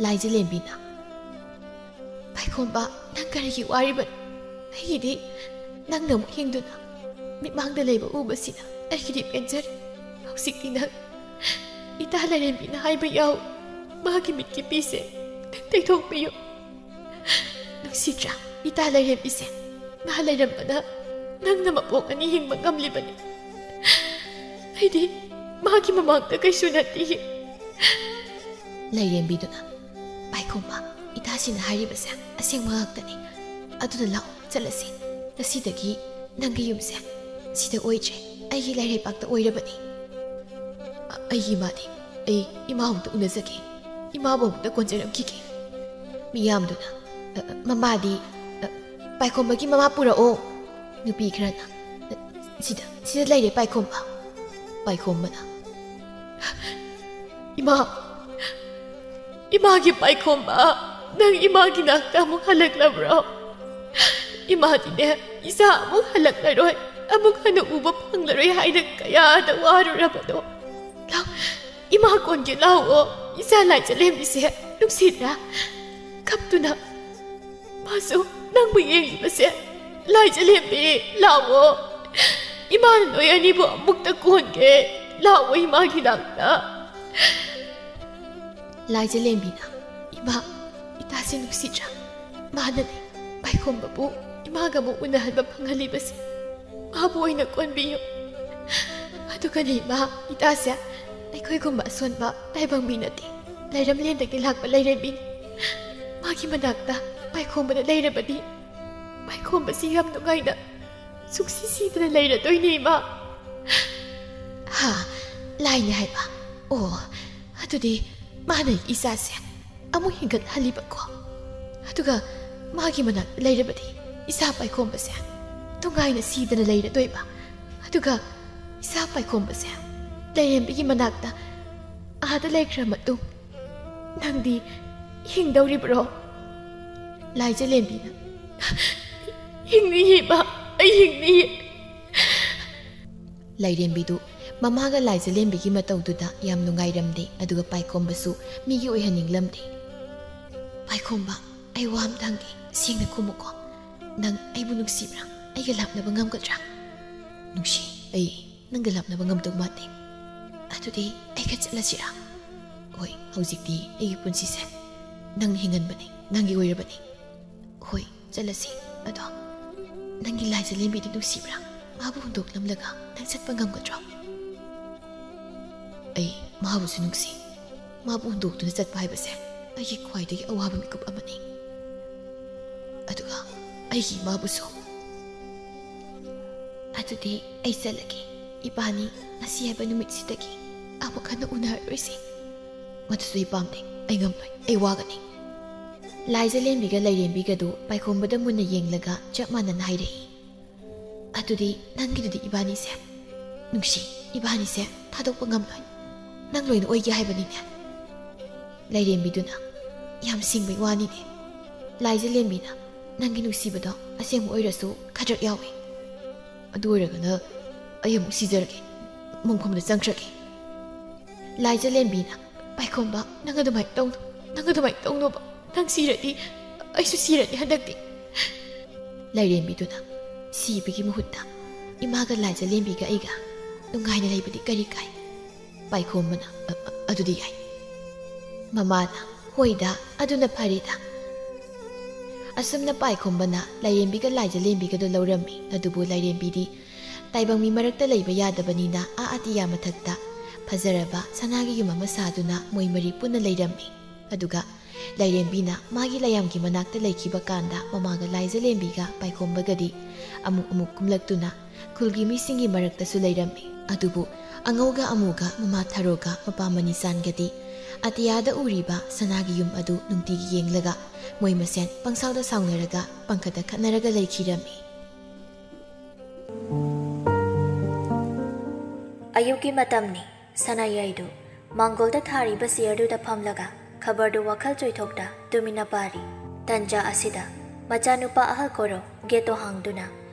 ꯂꯥꯏꯖꯂꯦꯝꯕꯤꯅ, "ꯄꯥꯏꯈꯣꯝꯕ, ꯅꯪ ꯀꯔꯤꯒꯤ ꯋꯥꯔꯤꯕꯅꯣ? ꯑꯩꯒꯤꯗꯤ ꯅꯪꯅ ꯑꯃꯨꯛ ꯍꯤꯡꯗꯨꯅ ꯃꯤꯠꯃꯥꯡꯗ ꯂꯩꯕ ꯎꯕꯁꯤꯅ ꯑꯩꯒꯤꯗꯤ ꯄꯦꯟꯖꯔꯦ꯫ ꯍꯧꯖꯤꯛꯇꯤ ꯅꯪ ꯏꯇꯥ ꯂꯥꯏꯔꯦꯝꯕꯤꯅ ꯍꯥꯏꯕ ꯌꯥꯎ, ꯃꯥꯒꯤ ꯃꯤꯠꯀꯤ ꯄꯤꯁꯦ ꯅꯪ ꯇꯩꯊꯣꯛꯄꯤꯌꯨ꯫ ꯅꯨꯡꯁꯤꯗ꯭ꯔꯥ ꯏꯇꯥ ꯂꯥꯏꯔꯦꯝꯕꯤꯁꯦ? ꯃꯥ ꯂꯩꯔꯝꯕꯅ ꯅꯪꯅ ꯃꯄꯣꯛ ꯑꯅꯤ ꯍꯤꯡꯕ ꯉꯝꯂꯤꯕꯅꯤ꯫ ꯑꯩꯗꯤ ꯃꯥꯒꯤ ꯃꯃꯥꯡꯗ ꯀꯩꯁꯨ ꯅꯠꯇꯦ꯫" ꯂꯥꯏꯔꯦꯝꯕꯤꯗꯨꯅ, "ꯄꯥꯏꯈꯣꯝꯕ, ꯏꯇꯥꯁꯤꯅ ꯍꯥꯏꯔꯤꯕꯁꯦ ꯑꯁꯦꯡꯕ ꯉꯥꯛꯇꯅꯤ꯫ ꯑꯗꯨꯅ ꯂꯥꯛꯑꯣ, ꯆꯠꯂꯁꯤ꯫ ꯉꯁꯤꯗꯒꯤ ꯅꯪꯒꯤ ꯌꯨꯝꯁꯦ ꯁꯤꯗ ꯑꯣꯏꯗ꯭ꯔꯦ, ꯑꯩꯒꯤ ꯂꯥꯏꯔꯩꯄꯥꯛꯇ ꯑꯣꯏꯔꯕꯅꯤ꯫ ꯑ-, ꯑꯩꯒꯤ ꯏꯃꯥꯗꯤ, ꯑꯩ ꯏꯃꯥ ꯑꯃꯨꯛꯇ ꯎꯅꯖꯒꯦ, ꯏꯃꯥꯕꯨ ꯑꯃꯨꯛꯇ ꯀꯣꯟꯖꯔꯝꯈꯤꯒꯦ꯫" ꯃꯤꯌꯥꯝꯗꯨꯅ, "ꯑ, ꯑ, ꯃꯃꯥꯗꯤ, ꯑ, ꯄꯥꯏꯈꯣꯝꯕꯒꯤ ꯃꯃꯥ ꯄꯨꯔꯛꯑꯣ꯫" ꯅꯨꯄꯤ ꯈꯔꯅ, "ꯑ, ꯁꯤꯗ, ꯁꯤꯗ ꯂꯩꯔꯦ ꯄꯥꯏꯈꯣꯝꯕ꯫" ꯄꯥꯏꯈꯣꯝꯕꯅ, "ꯏꯃꯥ, ꯏꯃꯥꯒꯤ ꯄꯥꯏꯈꯣꯝꯕ, ꯅꯪ ꯏꯃꯥꯒꯤ ꯅꯥꯛꯇ ꯑꯃꯨꯛ ꯍꯜꯂꯛꯂꯕ꯭ꯔꯣ? ꯏꯃꯥꯗꯤꯅꯦ, ꯏꯆꯥ ꯑꯃꯨꯛ ꯍꯜꯂꯛꯂꯔꯣꯏ, ꯑꯃꯨꯛ ꯍꯟꯅ ꯎꯕ ꯐꯪꯂꯔꯣꯏ ꯍꯥꯏꯅ ꯀꯌꯥꯗ ꯋꯥꯔꯨꯔꯕꯅꯣ꯫ ꯏꯃꯥ ꯀꯣꯟꯒꯦ ꯂꯥꯛꯑꯣ, ꯏꯆꯥ ꯂꯥꯏꯖꯂꯦꯝꯕꯤꯁꯦ ꯅꯨꯡꯁꯤꯗ꯭ꯔꯥ? ꯀꯞꯇꯨꯅ ꯃꯥꯁꯨ ꯅꯪꯕꯨ ꯌꯦꯡꯂꯤꯕꯁꯦ꯫ ꯂꯥꯏꯖꯂꯦꯝꯕꯤ, ꯂꯥꯛꯑꯣ꯫ ꯏꯃꯥꯅ ꯅꯣꯏ ꯑꯅꯤꯕꯨ ꯑꯃꯨꯛꯇ ꯀꯣꯟꯒꯦ꯫ ꯂꯥꯛꯑꯣ ꯏꯃꯥꯒꯤ ꯅꯥꯛꯇ꯫ ꯂꯥꯏꯖꯂꯦꯝꯕꯤꯅ, "ꯏꯃꯥ, ꯏꯇꯥꯁꯦ ꯅꯨꯡꯁꯤꯗ꯭ꯔꯥ? ꯃꯥꯅꯅꯦ ꯄꯥꯏꯈꯣꯝꯕꯕꯨ ꯏꯃꯥꯒ ꯑꯃꯨꯛ ꯎꯅꯍꯟꯕ ꯐꯪꯍꯜꯂꯤꯕꯁꯦ꯫ ꯃꯥꯕꯨ ꯑꯣꯏꯅ ꯀꯣꯟꯕꯤꯌꯨ꯫ ꯑꯗꯨꯒꯅꯦ ꯏꯃꯥ, ꯏꯇꯥꯁꯦ ꯑꯩꯈꯣꯏꯒꯨꯝꯕ ꯑꯁꯣꯟꯕ ꯇꯥꯏꯕꯪ ꯃꯤ ꯅꯠꯇꯦ, ꯂꯩꯔꯝꯂꯦꯟꯗꯒꯤ ꯂꯥꯛꯄ ꯂꯥꯏꯔꯦꯝꯕꯤꯅꯤ꯫ ꯃꯥꯒꯤ ꯃꯅꯥꯛꯇ ꯄꯥꯏꯈꯣꯝꯕꯅ ꯂꯩꯔꯕꯗꯤ ꯄꯥꯏꯈꯣꯝꯕꯁꯤ ꯌꯥꯝ ꯅꯨꯡꯉꯥꯏꯅ ꯁꯨꯡꯁꯤ ꯁꯤꯗꯅ ꯂꯩꯔꯗꯣꯏꯅꯦ ꯏꯃꯥ꯫" "ꯍꯥ, ꯂꯥꯏꯅꯦ ꯍꯥꯏꯕ? ꯑꯣ, ꯑꯗꯨꯗꯤ ꯃꯥꯅ ꯏꯆꯥꯁꯦ ꯑꯃꯨꯛ ꯍꯤꯡꯒꯠꯍꯜꯂꯤꯕꯀꯣ꯫ ꯑꯗꯨꯒ ꯃꯥꯒꯤ ꯃꯅꯥꯛꯇ ꯂꯩꯔꯕꯗꯤ ꯏꯆꯥ ꯄꯥꯏꯈꯣꯝꯕꯁꯦ ꯅꯨꯡꯉꯥꯏꯅ ꯁꯤꯗꯅ ꯂꯩꯔꯗꯣꯏꯕ꯫ ꯑꯗꯨꯒ ꯏꯆꯥ ꯄꯥꯏꯈꯣꯝꯕꯁꯦ ꯂꯥꯏꯔꯦꯝꯕꯤꯒꯤ ꯃꯅꯥꯛꯇ ꯑꯥꯗ ꯂꯩꯈ꯭ꯔ ꯃꯇꯨꯡ ꯅꯪꯗꯤ ꯍꯤꯡꯗꯧꯔꯤꯕ꯭ꯔꯣ?" ꯂꯥꯏꯖꯂꯦꯝꯕꯤꯅ, "ꯍꯤꯡꯅꯤꯌꯦ ꯏꯃꯥ, ꯑꯩ ꯍꯤꯡꯅꯤꯌꯦ꯫" ꯂꯥꯏꯔꯦꯝꯕꯤꯗꯨ ꯃꯃꯥꯒ ꯂꯥꯏꯖꯂꯦꯝꯕꯤꯒꯤ ꯃꯇꯧꯗꯨꯗ ꯌꯥꯝ ꯅꯨꯡꯉꯥꯏꯔꯝꯗꯦ, ꯑꯗꯨꯒ ꯄꯥꯏꯈꯣꯝꯕꯁꯨ ꯃꯤꯒꯤ ꯑꯣꯏꯍꯟꯅꯤꯡꯂꯝꯗꯦ꯫ "ꯄꯥꯏꯈꯣꯝꯕ, ꯑꯩ ꯋꯥ ꯑꯝꯇ ꯍꯪꯒꯦ, ꯁꯦꯡꯅ ꯈꯨꯝꯃꯨꯀꯣ꯫ ꯅꯪ ꯑꯩꯕꯨ ꯅꯨꯡꯁꯤꯕ꯭ꯔꯥ? ꯑꯩꯒ ꯂꯥꯞꯅꯕ ꯉꯝꯒꯗ꯭ꯔꯥ?" "ꯅꯨꯡꯁꯤ, ꯑꯩ ꯅꯪꯒ ꯂꯥꯞꯅꯕ ꯉꯝꯗꯧ ꯃꯥꯟꯗꯦ꯫" "ꯑꯗꯨꯗꯤ ꯑꯩꯒ ꯆꯠꯂꯁꯤꯔꯥ?" "ꯍꯣꯏ, ꯍꯧꯖꯤꯛꯇꯤ ꯑꯩꯒꯤ ꯄꯨꯟꯁꯤꯁꯦ ꯅꯪꯅ ꯍꯤꯡꯍꯟꯕꯅꯦ, ꯅꯪꯒꯤ ꯑꯣꯏꯔꯕꯅꯦ꯫" "ꯍꯣꯏ, ꯆꯠꯂꯁꯤ꯫ ꯑꯗꯣ ꯅꯪꯒꯤ ꯂꯥꯏꯖꯂꯦꯝꯕꯤꯗꯨ ꯅꯨꯡꯁꯤꯕ꯭ꯔꯥ? ꯃꯥꯕꯨ ꯍꯨꯟꯗꯣꯛꯂꯝꯂꯒ ꯅꯪ ꯆꯠꯄ ꯉꯝꯒꯗ꯭ꯔꯣ?" "ꯑꯩ ꯃꯥꯕꯨꯁꯨ ꯅꯨꯡꯁꯤ꯫ ꯃꯥꯕꯨ ꯍꯨꯟꯗꯣꯛꯇꯨꯅ ꯆꯠꯄ ꯍꯥꯏꯕꯁꯦ ꯑꯩꯒꯤ ꯈ꯭ꯋꯥꯏꯗꯒꯤ ꯑꯋꯥꯕ ꯃꯤꯀꯨꯞ ꯑꯃꯅꯤ꯫ ꯑꯗꯨꯒ ꯑꯩꯒꯤ ꯏꯃꯥꯕꯨꯁꯨ꯫" "ꯑꯗꯨꯗꯤ ꯑꯩ ꯆꯠꯂꯒꯦ꯫ ꯏꯕꯥꯅꯤ ꯉꯁꯤ ꯍꯥꯏꯕ ꯅꯨꯃꯤꯠꯁꯤꯗꯒꯤ ꯑꯃꯨꯛ ꯍꯟꯅ ꯎꯅꯔꯔꯣꯏꯁꯦ꯫ ꯃꯗꯨꯁꯨ ꯑꯩ ꯄꯥꯝꯗꯦ꯫ ꯑꯩ ꯉꯝꯂꯣꯏ꯫ ꯑꯩ ꯋꯥꯒꯅꯤ꯫" ꯂꯥꯏꯖꯂꯦꯝꯕꯤꯒ ꯂꯥꯏꯔꯦꯝꯕꯤꯒꯗꯨ ꯄꯥꯏꯈꯣꯝꯕꯗ ꯃꯨꯟꯅ ꯌꯦꯡꯂꯒ ꯆꯞ ꯃꯥꯟꯅꯅ ꯍꯥꯏꯔꯛꯏ꯫ "ꯑꯗꯨꯗꯤ ꯅꯪꯒꯤꯗꯨꯗꯤ ꯏꯕꯥꯅꯤꯁꯦ?" "ꯅꯨꯡꯁꯤ, ꯏꯕꯥꯅꯤꯁꯦ ꯊꯥꯗꯣꯛꯄ ꯉꯝꯂꯣꯏ꯫ ꯅꯪ ꯂꯣꯏꯅ ꯑꯣꯏꯒꯦ ꯍꯥꯏꯕꯅꯤꯅꯦ?" ꯂꯥꯏꯔꯦꯝꯕꯤꯗꯨꯅ, "ꯌꯥꯝ ꯁꯤꯡꯕꯩ ꯋꯥꯅꯤꯅꯦ꯫ ꯂꯥꯏꯖꯂꯦꯝꯕꯤꯅ ꯅꯪꯒꯤ ꯅꯨꯡꯁꯤꯕꯗꯣ ꯑꯁꯦꯡꯕ ꯑꯣꯏꯔꯁꯨ ꯈꯗ꯭ꯔꯛ ꯌꯥꯎꯏ꯫ ꯑꯗꯨ ꯑꯣꯏꯔꯒꯅ ꯑꯩ ꯑꯃꯨꯛ ꯁꯤꯖꯔꯒꯦ, ꯃꯣꯡꯐꯝꯗ ꯆꯪꯈ꯭ꯔꯒꯦ꯫" ꯂꯥꯏꯖꯂꯦꯝꯕꯤꯅ, "ꯄꯥꯏꯈꯣꯝꯕ, ꯅꯪ ꯑꯗꯨꯃꯥꯏꯅ ꯇꯧꯅꯨ, ꯅꯪ ꯑꯗꯨꯃꯥꯏꯅ ꯇꯧꯅꯣꯕ, ꯅꯪ ꯁꯤꯔꯗꯤ ꯑꯩꯁꯨ ꯁꯤꯔꯅꯤ ꯍꯟꯗꯛꯇꯤ"꯫ ꯂꯥꯏꯔꯦꯝꯕꯤꯗꯨꯅ, "ꯁꯤꯕꯒꯤ ꯃꯍꯨꯠꯇ ꯏꯃꯥꯒ ꯂꯥꯏꯖꯂꯦꯝꯕꯤꯒ ꯑꯩꯒ ꯅꯨꯡꯉꯥꯏꯅ ꯂꯩꯕꯗꯤ ꯀꯔꯤ ꯀꯥꯏ?" ꯄꯥꯏꯈꯣꯝꯕꯅ, "ꯑ-, ꯑ-, ꯑꯗꯨꯗꯤ ꯌꯥꯏ"꯫ ꯃꯃꯥꯅ, "ꯍꯣꯏꯗ, ꯑꯗꯨꯅ ꯐꯔꯦꯗ"꯫ ꯑꯁꯨꯝꯅ ꯄꯥꯏꯈꯣꯝꯕꯅ ꯂꯥꯏꯔꯦꯝꯕꯤꯒ ꯂꯥꯏꯖꯂꯦꯝꯕꯤꯒꯗꯣ ꯂꯧꯔꯝꯃꯤ꯫ ꯑꯗꯨꯕꯨ ꯂꯥꯏꯔꯦꯝꯕꯤꯗꯤ ꯇꯥꯏꯕꯪ ꯃꯤ ꯃꯔꯛꯇ ꯂꯩꯕ ꯌꯥꯗꯕꯅꯤꯅ ꯑꯥ ꯑꯇꯤꯌꯥ ꯃꯊꯛꯇ ꯐꯖꯔꯕ ꯁꯅꯥꯒꯤ ꯌꯨꯝ ꯑꯃ ꯁꯥꯗꯨꯅ ꯃꯣꯏ ꯃꯔꯤ ꯄꯨꯟꯅ ꯂꯩꯔꯝꯃꯤ꯫ ꯑꯗꯨꯒ ꯂꯥꯏꯔꯦꯝꯕꯤꯅ ꯃꯥꯒꯤ ꯂꯥꯏꯌꯥꯝꯒꯤ ꯃꯅꯥꯛꯇ ꯂꯩꯈꯤꯕ ꯀꯥꯟꯗ ꯃꯃꯥꯒ ꯂꯥꯏꯖꯂꯦꯝꯕꯤꯒ ꯄꯥꯏꯈꯣꯝꯕꯒꯗꯤ ꯑꯃꯨꯛ ꯑꯃꯨꯛ ꯀꯨꯝꯂꯛꯇꯨꯅ ꯈꯨꯜꯒꯤ ꯃꯤꯁꯤꯡꯒꯤ ꯃꯔꯛꯇꯁꯨ ꯂꯩꯔꯝꯃꯤ꯫ ꯑꯗꯨꯕꯨ ꯑꯉꯧꯒ ꯑꯃꯨꯒ ꯃꯃꯥ ꯊꯔꯣꯒ ꯃꯄꯥ ꯃꯅꯤꯆꯥꯟꯒꯗꯤ ꯑꯇꯤꯌꯥꯗ ꯎꯔꯤꯕ ꯁꯅꯥꯒꯤ ꯌꯨꯝ ꯑꯗꯨ ꯅꯨꯡꯇꯤꯒꯤ ꯌꯦꯡꯂꯒ ꯃꯣꯏ ꯃꯁꯦꯟ ꯄꯪꯁꯥꯎꯗ ꯁꯥꯎꯅꯔꯒ ꯄꯪꯈꯠꯇ ꯈꯠꯅꯔꯒ ꯂꯩꯈꯤꯔꯝꯃꯤ꯫ ꯑꯌꯨꯛꯀꯤ ꯃꯇꯝꯅꯤ꯫ ꯁꯅꯥꯌꯥꯏꯗꯨ ꯃꯥꯡꯒꯣꯜꯗ ꯊꯥꯔꯤꯕ ꯆꯤꯌꯔꯗꯨꯗ ꯐꯝꯂꯒ ꯈꯕꯔꯗꯨ ꯋꯥꯈꯜ ꯆꯣꯏꯊꯣꯛꯇ ꯇꯨꯃꯤꯟꯅ ꯄꯥꯔꯤ꯫ ꯇꯟꯖꯥ ꯑꯁꯤꯗ ꯃꯆꯥꯅꯨꯄꯥ ꯑꯍꯜ ꯀꯣꯔꯧ ꯒꯦꯠꯇꯣ ꯍꯥꯡꯗꯨꯅ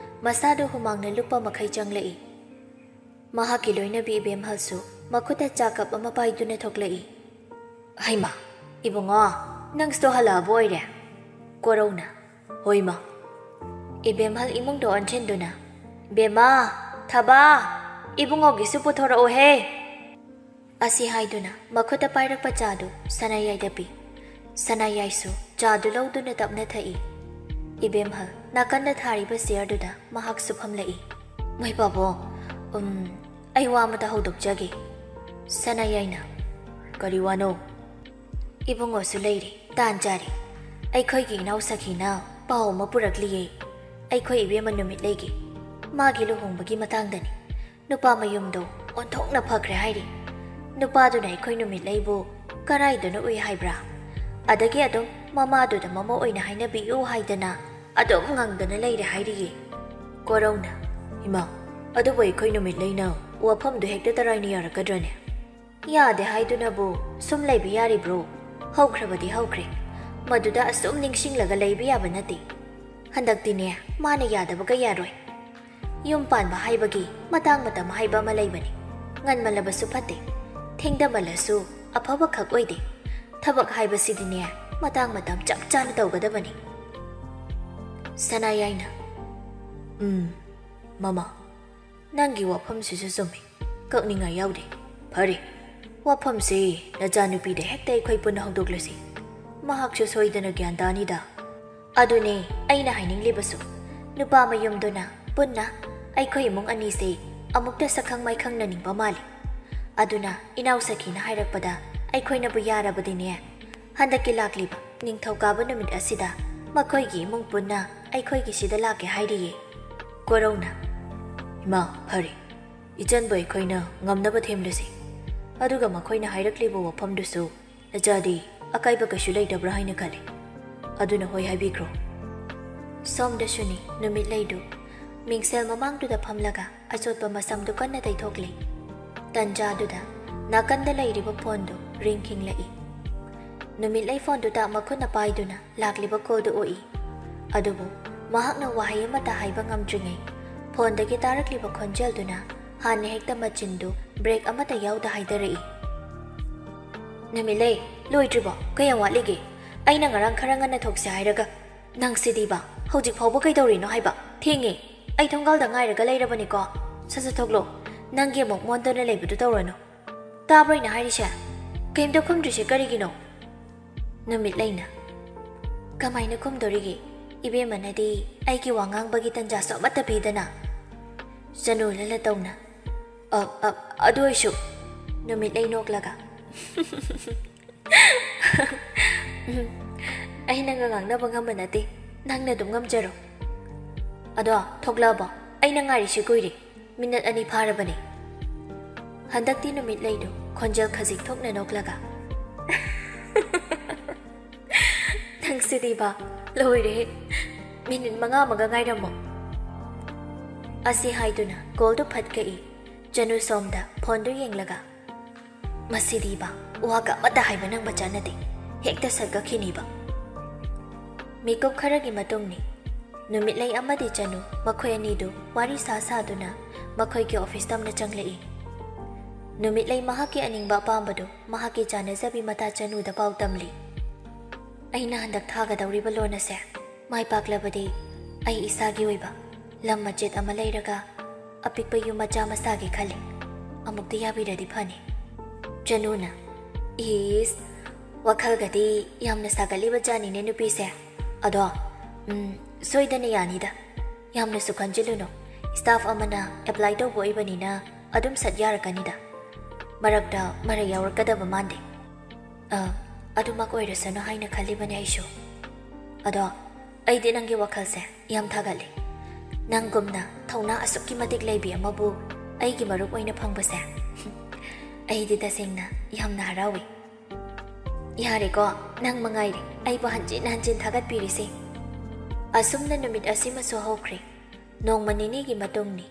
ꯃꯁꯥꯗꯨ ꯍꯨꯃꯥꯡꯅ ꯂꯨꯞꯄ ꯃꯈꯩ ꯆꯪꯂꯛꯏ꯫ ꯃꯍꯥꯛꯀꯤ ꯂꯣꯏꯅꯕꯤ ꯏꯕꯦꯝꯍꯜꯁꯨ ꯃꯈꯨꯠꯇ ꯆꯥ ꯀꯞ ꯑꯃ ꯄꯥꯏꯗꯨꯅ ꯊꯣꯛꯂꯛꯏ꯫ "ꯍꯩꯃꯥ, ꯏꯕꯨꯡꯉꯣ, ꯅꯪꯁꯨ ꯍꯜꯂꯛꯑꯕ ꯑꯣꯏꯔꯦ?" ꯀꯣꯔꯧꯅ, "ꯍꯣꯏ ꯃꯥ"꯫ ꯏꯕꯦꯝꯍꯜ ꯏꯃꯨꯡꯗ ꯑꯣꯟꯁꯤꯟꯗꯨꯅ, "ꯕꯦꯝꯃ, ꯊꯕꯥ, ꯏꯕꯨꯡꯉꯣꯒꯤꯁꯨ ꯄꯨꯊꯣꯔꯛꯎꯍꯦ"꯫ ꯑꯁꯤ ꯍꯥꯏꯗꯨꯅ ꯃꯈꯨꯠꯇ ꯄꯥꯏꯔꯛꯄ ꯆꯥꯗꯨ ꯁꯅꯥꯌꯥꯏꯗ ꯄꯤ꯫ ꯁꯅꯥꯌꯥꯏꯁꯨ ꯆꯥꯗꯨ ꯂꯧꯗꯨꯅ ꯇꯞꯅ ꯊꯛꯏ꯫ ꯏꯕꯦꯝꯍꯜ ꯅꯥꯀꯟꯗ ꯊꯥꯔꯤꯕ ꯆꯤꯌꯔꯗꯨꯗ ꯃꯍꯥꯛꯁꯨ ꯐꯝꯂꯛꯏ꯫ "ꯃꯣꯏ ꯄꯥꯕꯨꯡ, ꯎꯝ, ꯑꯩ ꯋꯥ ꯑꯃꯇ ꯍꯧꯗꯣꯛꯆꯒꯦ"꯫ ꯁꯅꯥꯌꯥꯏꯅ, "ꯀꯔꯤ ꯋꯥꯅꯣ?" "ꯏꯕꯨꯡꯉꯣꯁꯨ ꯂꯩꯔꯤ, ꯇꯥꯟ ꯆꯥꯔꯤ꯫ ꯑꯩꯈꯣꯏꯒꯤ ꯏꯅꯥꯎ ꯁꯈꯤꯅ ꯄꯥꯎ ꯑꯃ ꯄꯨꯔꯛꯂꯤꯌꯦ꯫ ꯑꯩꯈꯣꯏ ꯏꯕꯦꯝꯃ ꯅꯨꯃꯤꯠ ꯂꯩꯒꯤ, ꯃꯥꯒꯤ ꯂꯨꯍꯣꯡꯕꯒꯤ ꯃꯇꯥꯡꯗꯅꯤ꯫ ꯅꯨꯄꯥ ꯃꯌꯨꯝꯗꯣ ꯑꯣꯟꯊꯣꯛꯅ ꯐꯈ꯭ꯔꯦ ꯍꯥꯏꯔꯤ꯫ ꯅꯨꯄꯥꯗꯨꯅ ꯑꯩꯈꯣꯏ ꯅꯨꯃꯤꯠ ꯂꯩꯕꯨ ꯀꯔꯥꯏꯗꯅꯣ ꯎꯏ ꯍꯥꯏꯕ꯭ꯔꯥ? ꯑꯗꯒꯤ ꯑꯗꯨꯝ ꯃꯃꯥꯗꯨꯗ ꯃꯃꯧ ꯑꯣꯏꯅ ꯍꯥꯏꯅꯕꯤꯌꯨ ꯍꯥꯏꯗꯅ ꯑꯗꯨꯝ ꯉꯪꯗꯅ ꯂꯩꯔꯦ" ꯍꯥꯏꯔꯤꯌꯦ꯫ ꯀꯣꯔꯧꯅ, "ꯏꯃꯥ, ꯑꯗꯨꯕꯨ ꯑꯩꯈꯣꯏ ꯅꯨꯃꯤꯠ ꯂꯩꯅ ꯋꯥꯐꯝꯗꯨ ꯍꯦꯛꯇ ꯇꯔꯥꯏꯅ ꯌꯥꯔꯛꯀꯗ꯭ꯔꯅꯦ?" "ꯌꯥꯗꯦ ꯍꯥꯏꯗꯨꯅꯕꯨ ꯁꯨꯝ ꯂꯩꯕ ꯌꯥꯔꯤꯕ꯭ꯔꯣ? ꯍꯧꯈ꯭ꯔꯕꯗꯤ ꯍꯧꯈ꯭ꯔꯦ꯫ ꯃꯗꯨꯗ ꯑꯁꯨꯝ ꯅꯤꯡꯁꯤꯡꯂꯒ ꯂꯩꯕ ꯌꯥꯕ ꯅꯠꯇꯦ꯫ ꯍꯟꯗꯛꯇꯤꯅꯦ, ꯃꯥꯅ ꯌꯥꯗꯕꯒ ꯌꯥꯔꯣꯏ꯫ ꯌꯨꯝ ꯄꯥꯟꯕ ꯍꯥꯏꯕꯒꯤ ꯃꯇꯥꯡ ꯃꯇꯝ ꯍꯥꯏꯕ ꯑꯃ ꯂꯩꯕꯅꯤ꯫ ꯉꯟꯃꯜꯂꯕꯁꯨ ꯐꯠꯇꯦ꯫ ꯊꯦꯡꯊꯃꯜꯂꯁꯨ ꯑꯐꯕꯈꯛ ꯑꯣꯏꯗꯦ꯫ ꯊꯕꯛ ꯍꯥꯏꯕꯁꯤꯗꯤꯅꯦ, ꯃꯇꯥꯡ ꯃꯇꯝ ꯆꯞ ꯆꯥꯅ ꯇꯧꯒꯗꯕꯅꯤ꯫ ꯁꯅꯥꯌꯥꯏꯅ, "ꯎꯝ, ꯃꯃꯥ, ꯅꯪꯒꯤ ꯋꯥꯐꯝꯁꯤꯁꯨ ꯆꯨꯝꯃꯤ꯫ ꯀꯛꯅꯤꯡꯉꯥꯏ ꯌꯥꯎꯗꯦ꯫ ꯐꯔꯦ, ꯋꯥꯐꯝꯁꯤ ꯅꯆꯥꯅꯨꯄꯤꯗ ꯍꯦꯛꯇ ꯑꯩꯈꯣꯏ ꯄꯨꯟꯅ ꯍꯧꯗꯣꯛꯂꯁꯤ꯫ ꯃꯍꯥꯛꯁꯨ ꯁꯣꯏꯗꯅ ꯒ꯭ꯌꯥꯟ ꯇꯥꯅꯤꯗ꯫" "ꯑꯗꯨꯅꯦ ꯑꯩꯅ ꯍꯥꯏꯅꯤꯡꯂꯤꯕꯁꯨ꯫ ꯅꯨꯄꯥ ꯃꯌꯨꯝꯗꯨꯅ ꯄꯨꯟꯅ ꯑꯩꯈꯣꯏ ꯏꯃꯨꯡ ꯑꯅꯤꯁꯦ ꯑꯃꯨꯛꯇ ꯁꯛꯈꯪ ꯃꯥꯏꯈꯪꯅꯅꯤꯡꯕ ꯃꯥꯜꯂꯤ꯫ ꯑꯗꯨꯅ ꯏꯅꯥꯎ ꯁꯈꯤꯅ ꯍꯥꯏꯔꯛꯄꯗ ꯑꯩꯈꯣꯏꯅꯕꯨ ꯌꯥꯔꯕꯗꯤꯅꯦ, ꯍꯟꯗꯛꯀꯤ ꯂꯥꯛꯂꯤꯕ ꯅꯤꯡꯊꯧꯀꯥꯕ ꯅꯨꯃꯤꯠ ꯑꯁꯤꯗ ꯃꯈꯣꯏꯒꯤ ꯏꯃꯨꯡ ꯄꯨꯟꯅ ꯑꯩꯈꯣꯏꯒꯤ ꯁꯤꯗ ꯂꯥꯛꯀꯦ ꯍꯥꯏꯔꯤꯌꯦ꯫" ꯀꯣꯔꯧꯅ, "ꯏꯃꯥ, ꯐꯔꯦ꯫ ꯏꯆꯟꯕꯨ ꯑꯩꯈꯣꯏꯅ ꯉꯝꯅꯕ ꯊꯦꯝꯂꯁꯤ꯫ ꯑꯗꯨꯒ ꯃꯈꯣꯏꯅ ꯍꯥꯏꯔꯛꯂꯤꯕ ꯋꯥꯐꯝꯗꯨꯁꯨ ꯅꯆꯥꯗꯤ ꯑꯀꯥꯏꯕ ꯀꯩꯁꯨ ꯂꯩꯇꯕ꯭ꯔꯥ ꯍꯥꯏꯅ ꯈꯜꯂꯤ꯫ ꯑꯗꯨꯅ ꯍꯣꯏ ꯍꯥꯏꯕꯤꯈ꯭ꯔꯣ꯫" ꯁꯣꯝꯗꯁꯨꯅꯤ ꯅꯨꯃꯤꯠꯂꯩꯗꯨ ꯃꯤꯡꯁꯦꯜ ꯃꯃꯥꯡꯗꯨꯗ ꯐꯝꯂꯒ ꯑꯆꯣꯠꯄ ꯃꯁꯝꯗꯨ ꯀꯟꯅ ꯇꯩꯊꯣꯛꯂꯤ꯫ ꯇꯟꯖꯥꯗꯨꯗ ꯅꯥꯀꯟꯗ ꯂꯩꯔꯤꯕ ꯐꯣꯟꯗꯨ ꯔꯤꯡ ꯈꯤꯡꯂꯛꯏ꯫ ꯅꯨꯃꯤꯠꯂꯩ ꯐꯣꯟꯗꯨꯗ ꯃꯈꯨꯠꯅ ꯄꯥꯏꯗꯨꯅ ꯂꯥꯛꯂꯤꯕ ꯀꯣꯜꯗꯨ ꯎꯏ꯫ ꯑꯗꯨꯕꯨ ꯃꯍꯥꯛꯅ ꯋꯥꯍꯩ ꯑꯃꯠꯇ ꯍꯥꯏꯕ ꯉꯝꯗ꯭ꯔꯤꯉꯩ ꯐꯣꯟꯗꯒꯤ ꯇꯥꯔꯛꯂꯤꯕ ꯈꯣꯟꯖꯦꯜꯗꯨꯅ ꯍꯥꯟꯅ ꯍꯦꯛꯇ ꯃꯆꯤꯟꯗꯨ ꯕ꯭ꯔꯦꯛ ꯑꯃꯠꯇ ꯌꯥꯎꯗ ꯍꯥꯏꯗꯔꯛꯏ꯫ "ꯅꯨꯃꯤꯠꯂꯩ, ꯂꯣꯏꯗ꯭ꯔꯤꯕꯣ? ꯀꯌꯥꯝ ꯋꯥꯠꯂꯤꯒꯦ? ꯑꯩꯅ ꯉꯔꯥꯡ ꯈꯔ ꯉꯟꯅ ꯊꯣꯛꯁꯦ ꯍꯥꯏꯔꯒ ꯅꯪꯁꯤꯗꯤꯕ, ꯍꯧꯖꯤꯛ ꯐꯥꯎꯕ ꯀꯩꯗꯧꯔꯤꯅꯣ ꯍꯥꯏꯕ? ꯊꯦꯡꯉꯦ꯫ ꯑꯩ ꯊꯣꯡꯒꯥꯜꯗ ꯉꯥꯏꯔꯒ ꯂꯩꯔꯕꯅꯤꯀꯣ꯫ ꯁꯠ ꯁꯠ ꯊꯣꯛꯂꯣ꯫ ꯅꯪꯒꯤ ꯑꯃꯨꯛ ꯃꯣꯟꯗꯨꯅ ꯂꯩꯕꯗꯨ ꯇꯧꯔꯅꯨ꯫ ꯇꯥꯕ꯭ꯔꯣ ꯑꯩꯅ ꯍꯥꯏꯔꯤꯁꯦ? ꯀꯩꯝꯇ ꯈꯨꯝꯗ꯭ꯔꯤꯁꯦ ꯀꯔꯤꯒꯤꯅꯣ?" ꯅꯨꯃꯤꯠꯂꯩꯅ, "ꯀꯃꯥꯏꯅ ꯈꯨꯝꯗꯣꯔꯤꯒꯦ? ꯏꯕꯦꯝꯃꯅꯗꯤ ꯑꯩꯒꯤ ꯋꯥ ꯉꯥꯡꯕꯒꯤ ꯇꯟꯖꯥꯁꯨ ꯑꯃꯠꯇ ꯄꯤꯗꯅ꯫" ꯆꯅꯨ ꯂꯂꯇꯧꯅ, "ꯑ, ꯑ, ꯑꯗꯨ ꯑꯣꯏꯁꯨ꯫" ꯅꯨꯃꯤꯠꯂꯩ ꯅꯣꯛꯂꯒ, "ꯎꯝ, ꯑꯩ ꯅꯪꯒ ꯉꯥꯡꯅꯕ ꯉꯝꯕ ꯅꯠꯇꯦ꯫ ꯅꯪꯅ ꯑꯗꯨꯝ ꯉꯝꯖꯔꯣ꯫ ꯑꯗꯣ, ꯊꯣꯛꯂꯛꯑꯕꯣ? ꯑꯩꯅ ꯉꯥꯏꯔꯤꯁꯤ ꯀꯨꯏꯔꯦ꯫ ꯃꯤꯅꯠ ꯑꯅꯤ ꯐꯥꯔꯕꯅꯦ꯫" ꯍꯟꯗꯛꯇꯤ ꯅꯨꯃꯤꯠꯂꯩꯗꯨ ꯈꯣꯟꯖꯦꯜ ꯈꯖꯤꯛ ꯊꯣꯛꯅ ꯅꯣꯛꯂꯒ, "ꯅꯪꯁꯤꯗꯤꯕ, ꯂꯣꯏꯔꯦꯍꯦ꯫ ꯃꯤꯅꯤꯠ ꯃꯉꯥ ꯑꯃꯒ ꯉꯥꯏꯔꯝꯃꯣ꯫" ꯑꯁꯤ ꯍꯥꯏꯗꯨꯅ ꯀꯣꯜꯗꯨ ꯐꯠ ꯀꯛꯏ꯫ ꯆꯅꯨ ꯁꯣꯝꯗ ꯐꯣꯟꯗꯨ ꯌꯦꯡꯂꯒ, "ꯃꯁꯤꯗꯤꯕ, ꯋꯥꯒ ꯑꯃꯠꯇ ꯍꯥꯏꯕ ꯅꯪꯕ ꯆꯠꯅꯗꯦ꯫ ꯍꯦꯛꯇ ꯁꯠ ꯀꯛꯈꯤꯅꯤꯕ꯫" ꯃꯤꯀꯨꯞ ꯈꯔꯒꯤ ꯃꯇꯨꯡꯅꯤ꯫ ꯅꯨꯃꯤꯠꯂꯩ ꯑꯃꯗꯤ ꯆꯅꯨ ꯃꯈꯣꯏ ꯑꯅꯤꯗꯨ ꯋꯥꯔꯤ ꯁꯥ ꯁꯥꯗꯨꯅ ꯃꯈꯣꯏꯒꯤ ꯑꯣꯐꯤꯁ ꯇꯝꯅ ꯆꯪꯂꯛꯏ꯫ ꯅꯨꯃꯤꯠꯂꯩ ꯃꯍꯥꯛꯀꯤ ꯑꯅꯤꯡꯕ ꯑꯄꯥꯝꯕꯗꯨ ꯃꯍꯥꯛꯀꯤ ꯆꯥꯅꯖꯕꯤ ꯃꯇꯥ ꯆꯅꯨꯗ ꯄꯥꯎ ꯇꯝꯂꯤ꯫ ꯑꯩꯅ ꯍꯟꯗꯛ ꯊꯥꯒꯗꯧꯔꯤꯕ ꯂꯣꯟ ꯑꯁꯦ ꯃꯥꯏ ꯄꯥꯛꯂꯕꯗꯤ ꯑꯩ ꯏꯁꯥꯒꯤ ꯑꯣꯏꯕ ꯂꯝ ꯃꯆꯦꯠ ꯑꯃ ꯂꯩꯔꯒ ꯑꯄꯤꯛꯄ ꯌꯨꯝ ꯃꯆꯥ ꯑꯃ ꯁꯥꯒꯦ ꯈꯜꯂꯤ꯫ ꯑꯃꯨꯛꯇ ꯌꯥꯕꯤꯔꯗꯤ ꯐꯅꯤ꯫ ꯆꯅꯨꯅ, "ꯏꯁ, ꯋꯥꯈꯜꯒꯗꯤ ꯌꯥꯝꯅ ꯁꯥꯒꯠꯂꯤꯕ ꯖꯥꯠꯅꯤꯅꯦ ꯅꯨꯄꯤꯁꯦ꯫ ꯑꯗꯣ, ꯎꯝ, ꯁꯣꯏꯗꯅ ꯌꯥꯅꯤꯗ꯫ ꯌꯥꯝꯅꯁꯨ ꯈꯟꯖꯤꯜꯂꯨꯅꯨ꯫ ꯁ꯭ꯇꯥꯐ ꯑꯃꯅ ꯑꯦꯄ꯭ꯂꯥꯏ ꯇꯧꯕ ꯑꯣꯏꯕꯅꯤꯅ ꯑꯗꯨꯝ ꯁꯠ ꯌꯥꯔꯛꯀꯅꯤꯗ꯫ ꯃꯔꯛꯇ ꯃꯔꯩ ꯌꯥꯎꯔꯛꯀꯗꯕ ꯃꯥꯟꯗꯦ꯫ ꯑ, ꯑꯗꯨꯃꯛ ꯑꯣꯏꯔꯁꯅꯨ ꯍꯥꯏꯅ ꯈꯜꯂꯤꯕꯅꯦ ꯑꯩꯁꯨ꯫ ꯑꯗꯣ ꯑꯩꯗꯤ ꯅꯪꯒꯤ ꯋꯥꯈꯜꯁꯦ ꯌꯥꯝ ꯊꯥꯒꯠꯂꯤ꯫ ꯅꯪꯒꯨꯝꯅ ꯊꯧꯅꯥ ꯑꯁꯨꯛꯀꯤ ꯃꯇꯤꯛ ꯂꯩꯕꯤ ꯑꯃꯕꯨ ꯑꯩꯒꯤ ꯃꯔꯨꯞ ꯑꯣꯏꯅ ꯐꯪꯕꯁꯦ ꯑꯩꯗꯤ ꯇꯁꯦꯡꯅ ꯌꯥꯝꯅ ꯍꯔꯥꯎꯏ꯫ ꯌꯥꯔꯦꯀꯣ, ꯅꯪ ꯃꯉꯥꯏꯔꯦ ꯑꯩꯕꯨ ꯍꯟꯖꯤꯟ ꯍꯟꯖꯤꯟ ꯊꯥꯒꯠꯄꯤꯔꯤꯁꯦ꯫" ꯑꯁꯨꯝꯅ ꯅꯨꯃꯤꯠ ꯑꯁꯤꯃꯁꯨ ꯍꯧꯈ꯭ꯔꯦ꯫ ꯅꯣꯡꯃ ꯅꯤꯅꯤꯒꯤ ꯃꯇꯨꯡꯅꯤ꯫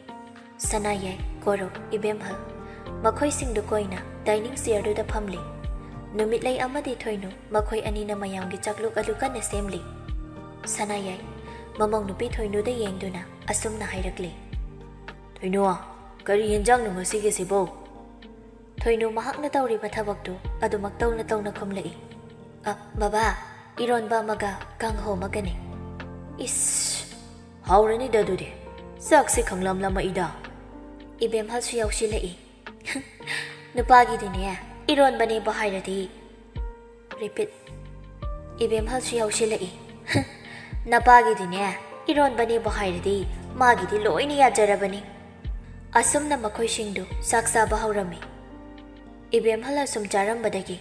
ꯁꯅꯥꯌꯥꯏ, ꯀꯣꯔꯧ, ꯏꯕꯦꯝꯍꯜ, ꯃꯈꯣꯏꯁꯤꯡꯗꯨ ꯀꯣꯏꯅ ꯗꯥꯏꯅꯤꯡ ꯆꯤꯌꯔꯗꯨꯗ ꯐꯝꯂꯤ꯫ ꯅꯨꯃꯤꯠꯂꯩ ꯑꯃꯗꯤ ꯊꯣꯏꯅꯨ ꯃꯈꯣꯏ ꯑꯅꯤꯅ ꯃꯌꯥꯝꯒꯤ ꯆꯥꯛꯂꯨꯛ ꯑꯂꯨ ꯀꯟꯅ ꯁꯦꯝꯂꯤ꯫ ꯁꯅꯥꯌꯥꯏ, ꯃꯃꯧ ꯅꯨꯄꯤ ꯊꯣꯏꯅꯨꯗ ꯌꯦꯡꯗꯨꯅ ꯑꯁꯨꯝꯅ ꯍꯥꯏꯔꯛꯂꯤ꯫ "ꯊꯣꯏꯅꯨ, ꯀꯔꯤ ꯌꯦꯟꯖꯥꯡꯅꯣ ꯉꯁꯤꯒꯤꯁꯤꯕꯣ?" ꯊꯣꯏꯅꯨ ꯃꯍꯥꯛꯅ ꯇꯧꯔꯤꯕ ꯊꯕꯛꯇꯨ ꯑꯗꯨꯃꯛ ꯇꯧꯅ ꯇꯧꯅ ꯈꯨꯝꯂꯛꯏ꯫ "ꯑ, ꯕꯕꯥ, ꯏꯔꯣꯟꯕ ꯑꯃꯒ ꯀꯥꯡꯍꯧ ꯑꯃꯒꯅꯤ꯫" "ꯏꯁ, ꯍꯥꯎꯔꯅꯤꯗ ꯑꯗꯨꯗꯤ꯫ ꯆꯥꯛꯁꯤ ꯈꯪꯂꯝꯂꯝꯃꯛꯏꯗ꯫" ꯏꯕꯦꯝꯍꯜꯁꯨ ꯌꯥꯎꯁꯤꯜꯂꯛꯏ꯫ "ꯅꯨꯄꯥꯒꯤꯗꯤꯅꯦ, ꯏꯔꯣꯟꯕꯅꯦꯕꯨ ꯍꯥꯏꯔꯗꯤ"꯫ ꯔꯤꯄꯤꯠ꯫ ꯏꯕꯦꯝꯍꯜꯁꯨ ꯌꯥꯎꯁꯤꯜꯂꯛꯏ꯫ "ꯅꯄꯥꯒꯤꯗꯤꯅꯦ, ꯏꯔꯣꯟꯕꯅꯦꯕꯨ ꯍꯥꯏꯔꯗꯤ ꯃꯥꯒꯤꯗꯤ ꯂꯣꯏꯅ ꯌꯥꯖꯔꯕꯅꯤ꯫" ꯑꯁꯨꯝꯅ ꯃꯈꯣꯏꯁꯤꯡꯗꯨ ꯆꯥꯛ ꯆꯥꯕ ꯍꯧꯔꯝꯃꯤ꯫ ꯏꯕꯦꯝꯍꯜ ꯑꯁꯨꯝ ꯆꯥꯔꯝꯕꯗꯒꯤ,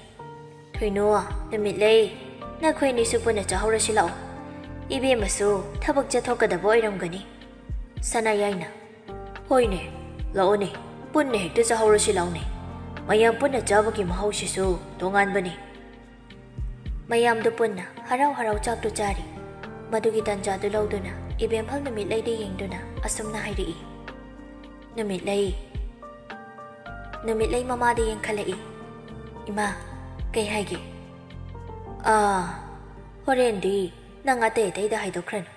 "ꯊꯣꯏꯅꯨ, ꯅꯨꯃꯤꯠꯂꯩ, ꯅꯈꯣꯏ ꯑꯅꯤꯁꯨ ꯄꯨꯟꯅ ꯆꯥꯍꯧꯔꯁꯤ ꯂꯥꯛꯑꯣ꯫ ꯏꯕꯦꯝꯃꯁꯨ ꯊꯕꯛ ꯆꯠꯊꯣꯛꯀꯗꯕ ꯑꯣꯏꯔꯝꯒꯅꯤ꯫" ꯁꯅꯥꯌꯥꯏꯅ, "ꯍꯣꯏꯅꯦ, ꯂꯥꯛꯑꯣꯅꯦ, ꯄꯨꯟꯅ ꯍꯦꯛꯇ ꯆꯥꯍꯧꯔꯁꯤ ꯂꯥꯛꯑꯣꯅꯦ꯫ ꯃꯌꯥꯝ ꯄꯨꯟꯅ ꯆꯥꯕꯒꯤ ꯃꯍꯥꯎꯁꯤꯁꯨ ꯇꯣꯉꯥꯟꯕꯅꯤ꯫" ꯃꯌꯥꯝꯗꯨ ꯄꯨꯟꯅ ꯍꯔꯥꯎ ꯍꯔꯥꯎ ꯆꯥꯛꯇꯨ ꯆꯥꯔꯤ꯫ ꯃꯗꯨꯒꯤ ꯇꯟꯖꯥꯗꯨ ꯂꯧꯗꯨꯅ ꯏꯕꯦꯝꯍꯜ ꯅꯨꯃꯤꯠꯂꯩꯗ ꯌꯦꯡꯗꯨꯅ ꯑꯁꯨꯝꯅ ꯍꯥꯏꯔꯛꯏ꯫ ꯅꯨꯃꯤꯠꯂꯩ꯫ ꯅꯨꯃꯤꯠꯂꯩ ꯃꯃꯥꯗ ꯌꯦꯡꯈꯠꯂꯛꯏ꯫ "ꯏꯃꯥ, ꯀꯩ ꯍꯥꯏꯒꯦ?" "ꯑꯥ, ꯍꯣꯔꯦꯟꯗꯤ ꯅꯪ ꯑꯇꯩ ꯑꯇꯩꯗ ꯍꯥꯏꯗꯣꯛꯈ꯭ꯔꯅꯨ꯫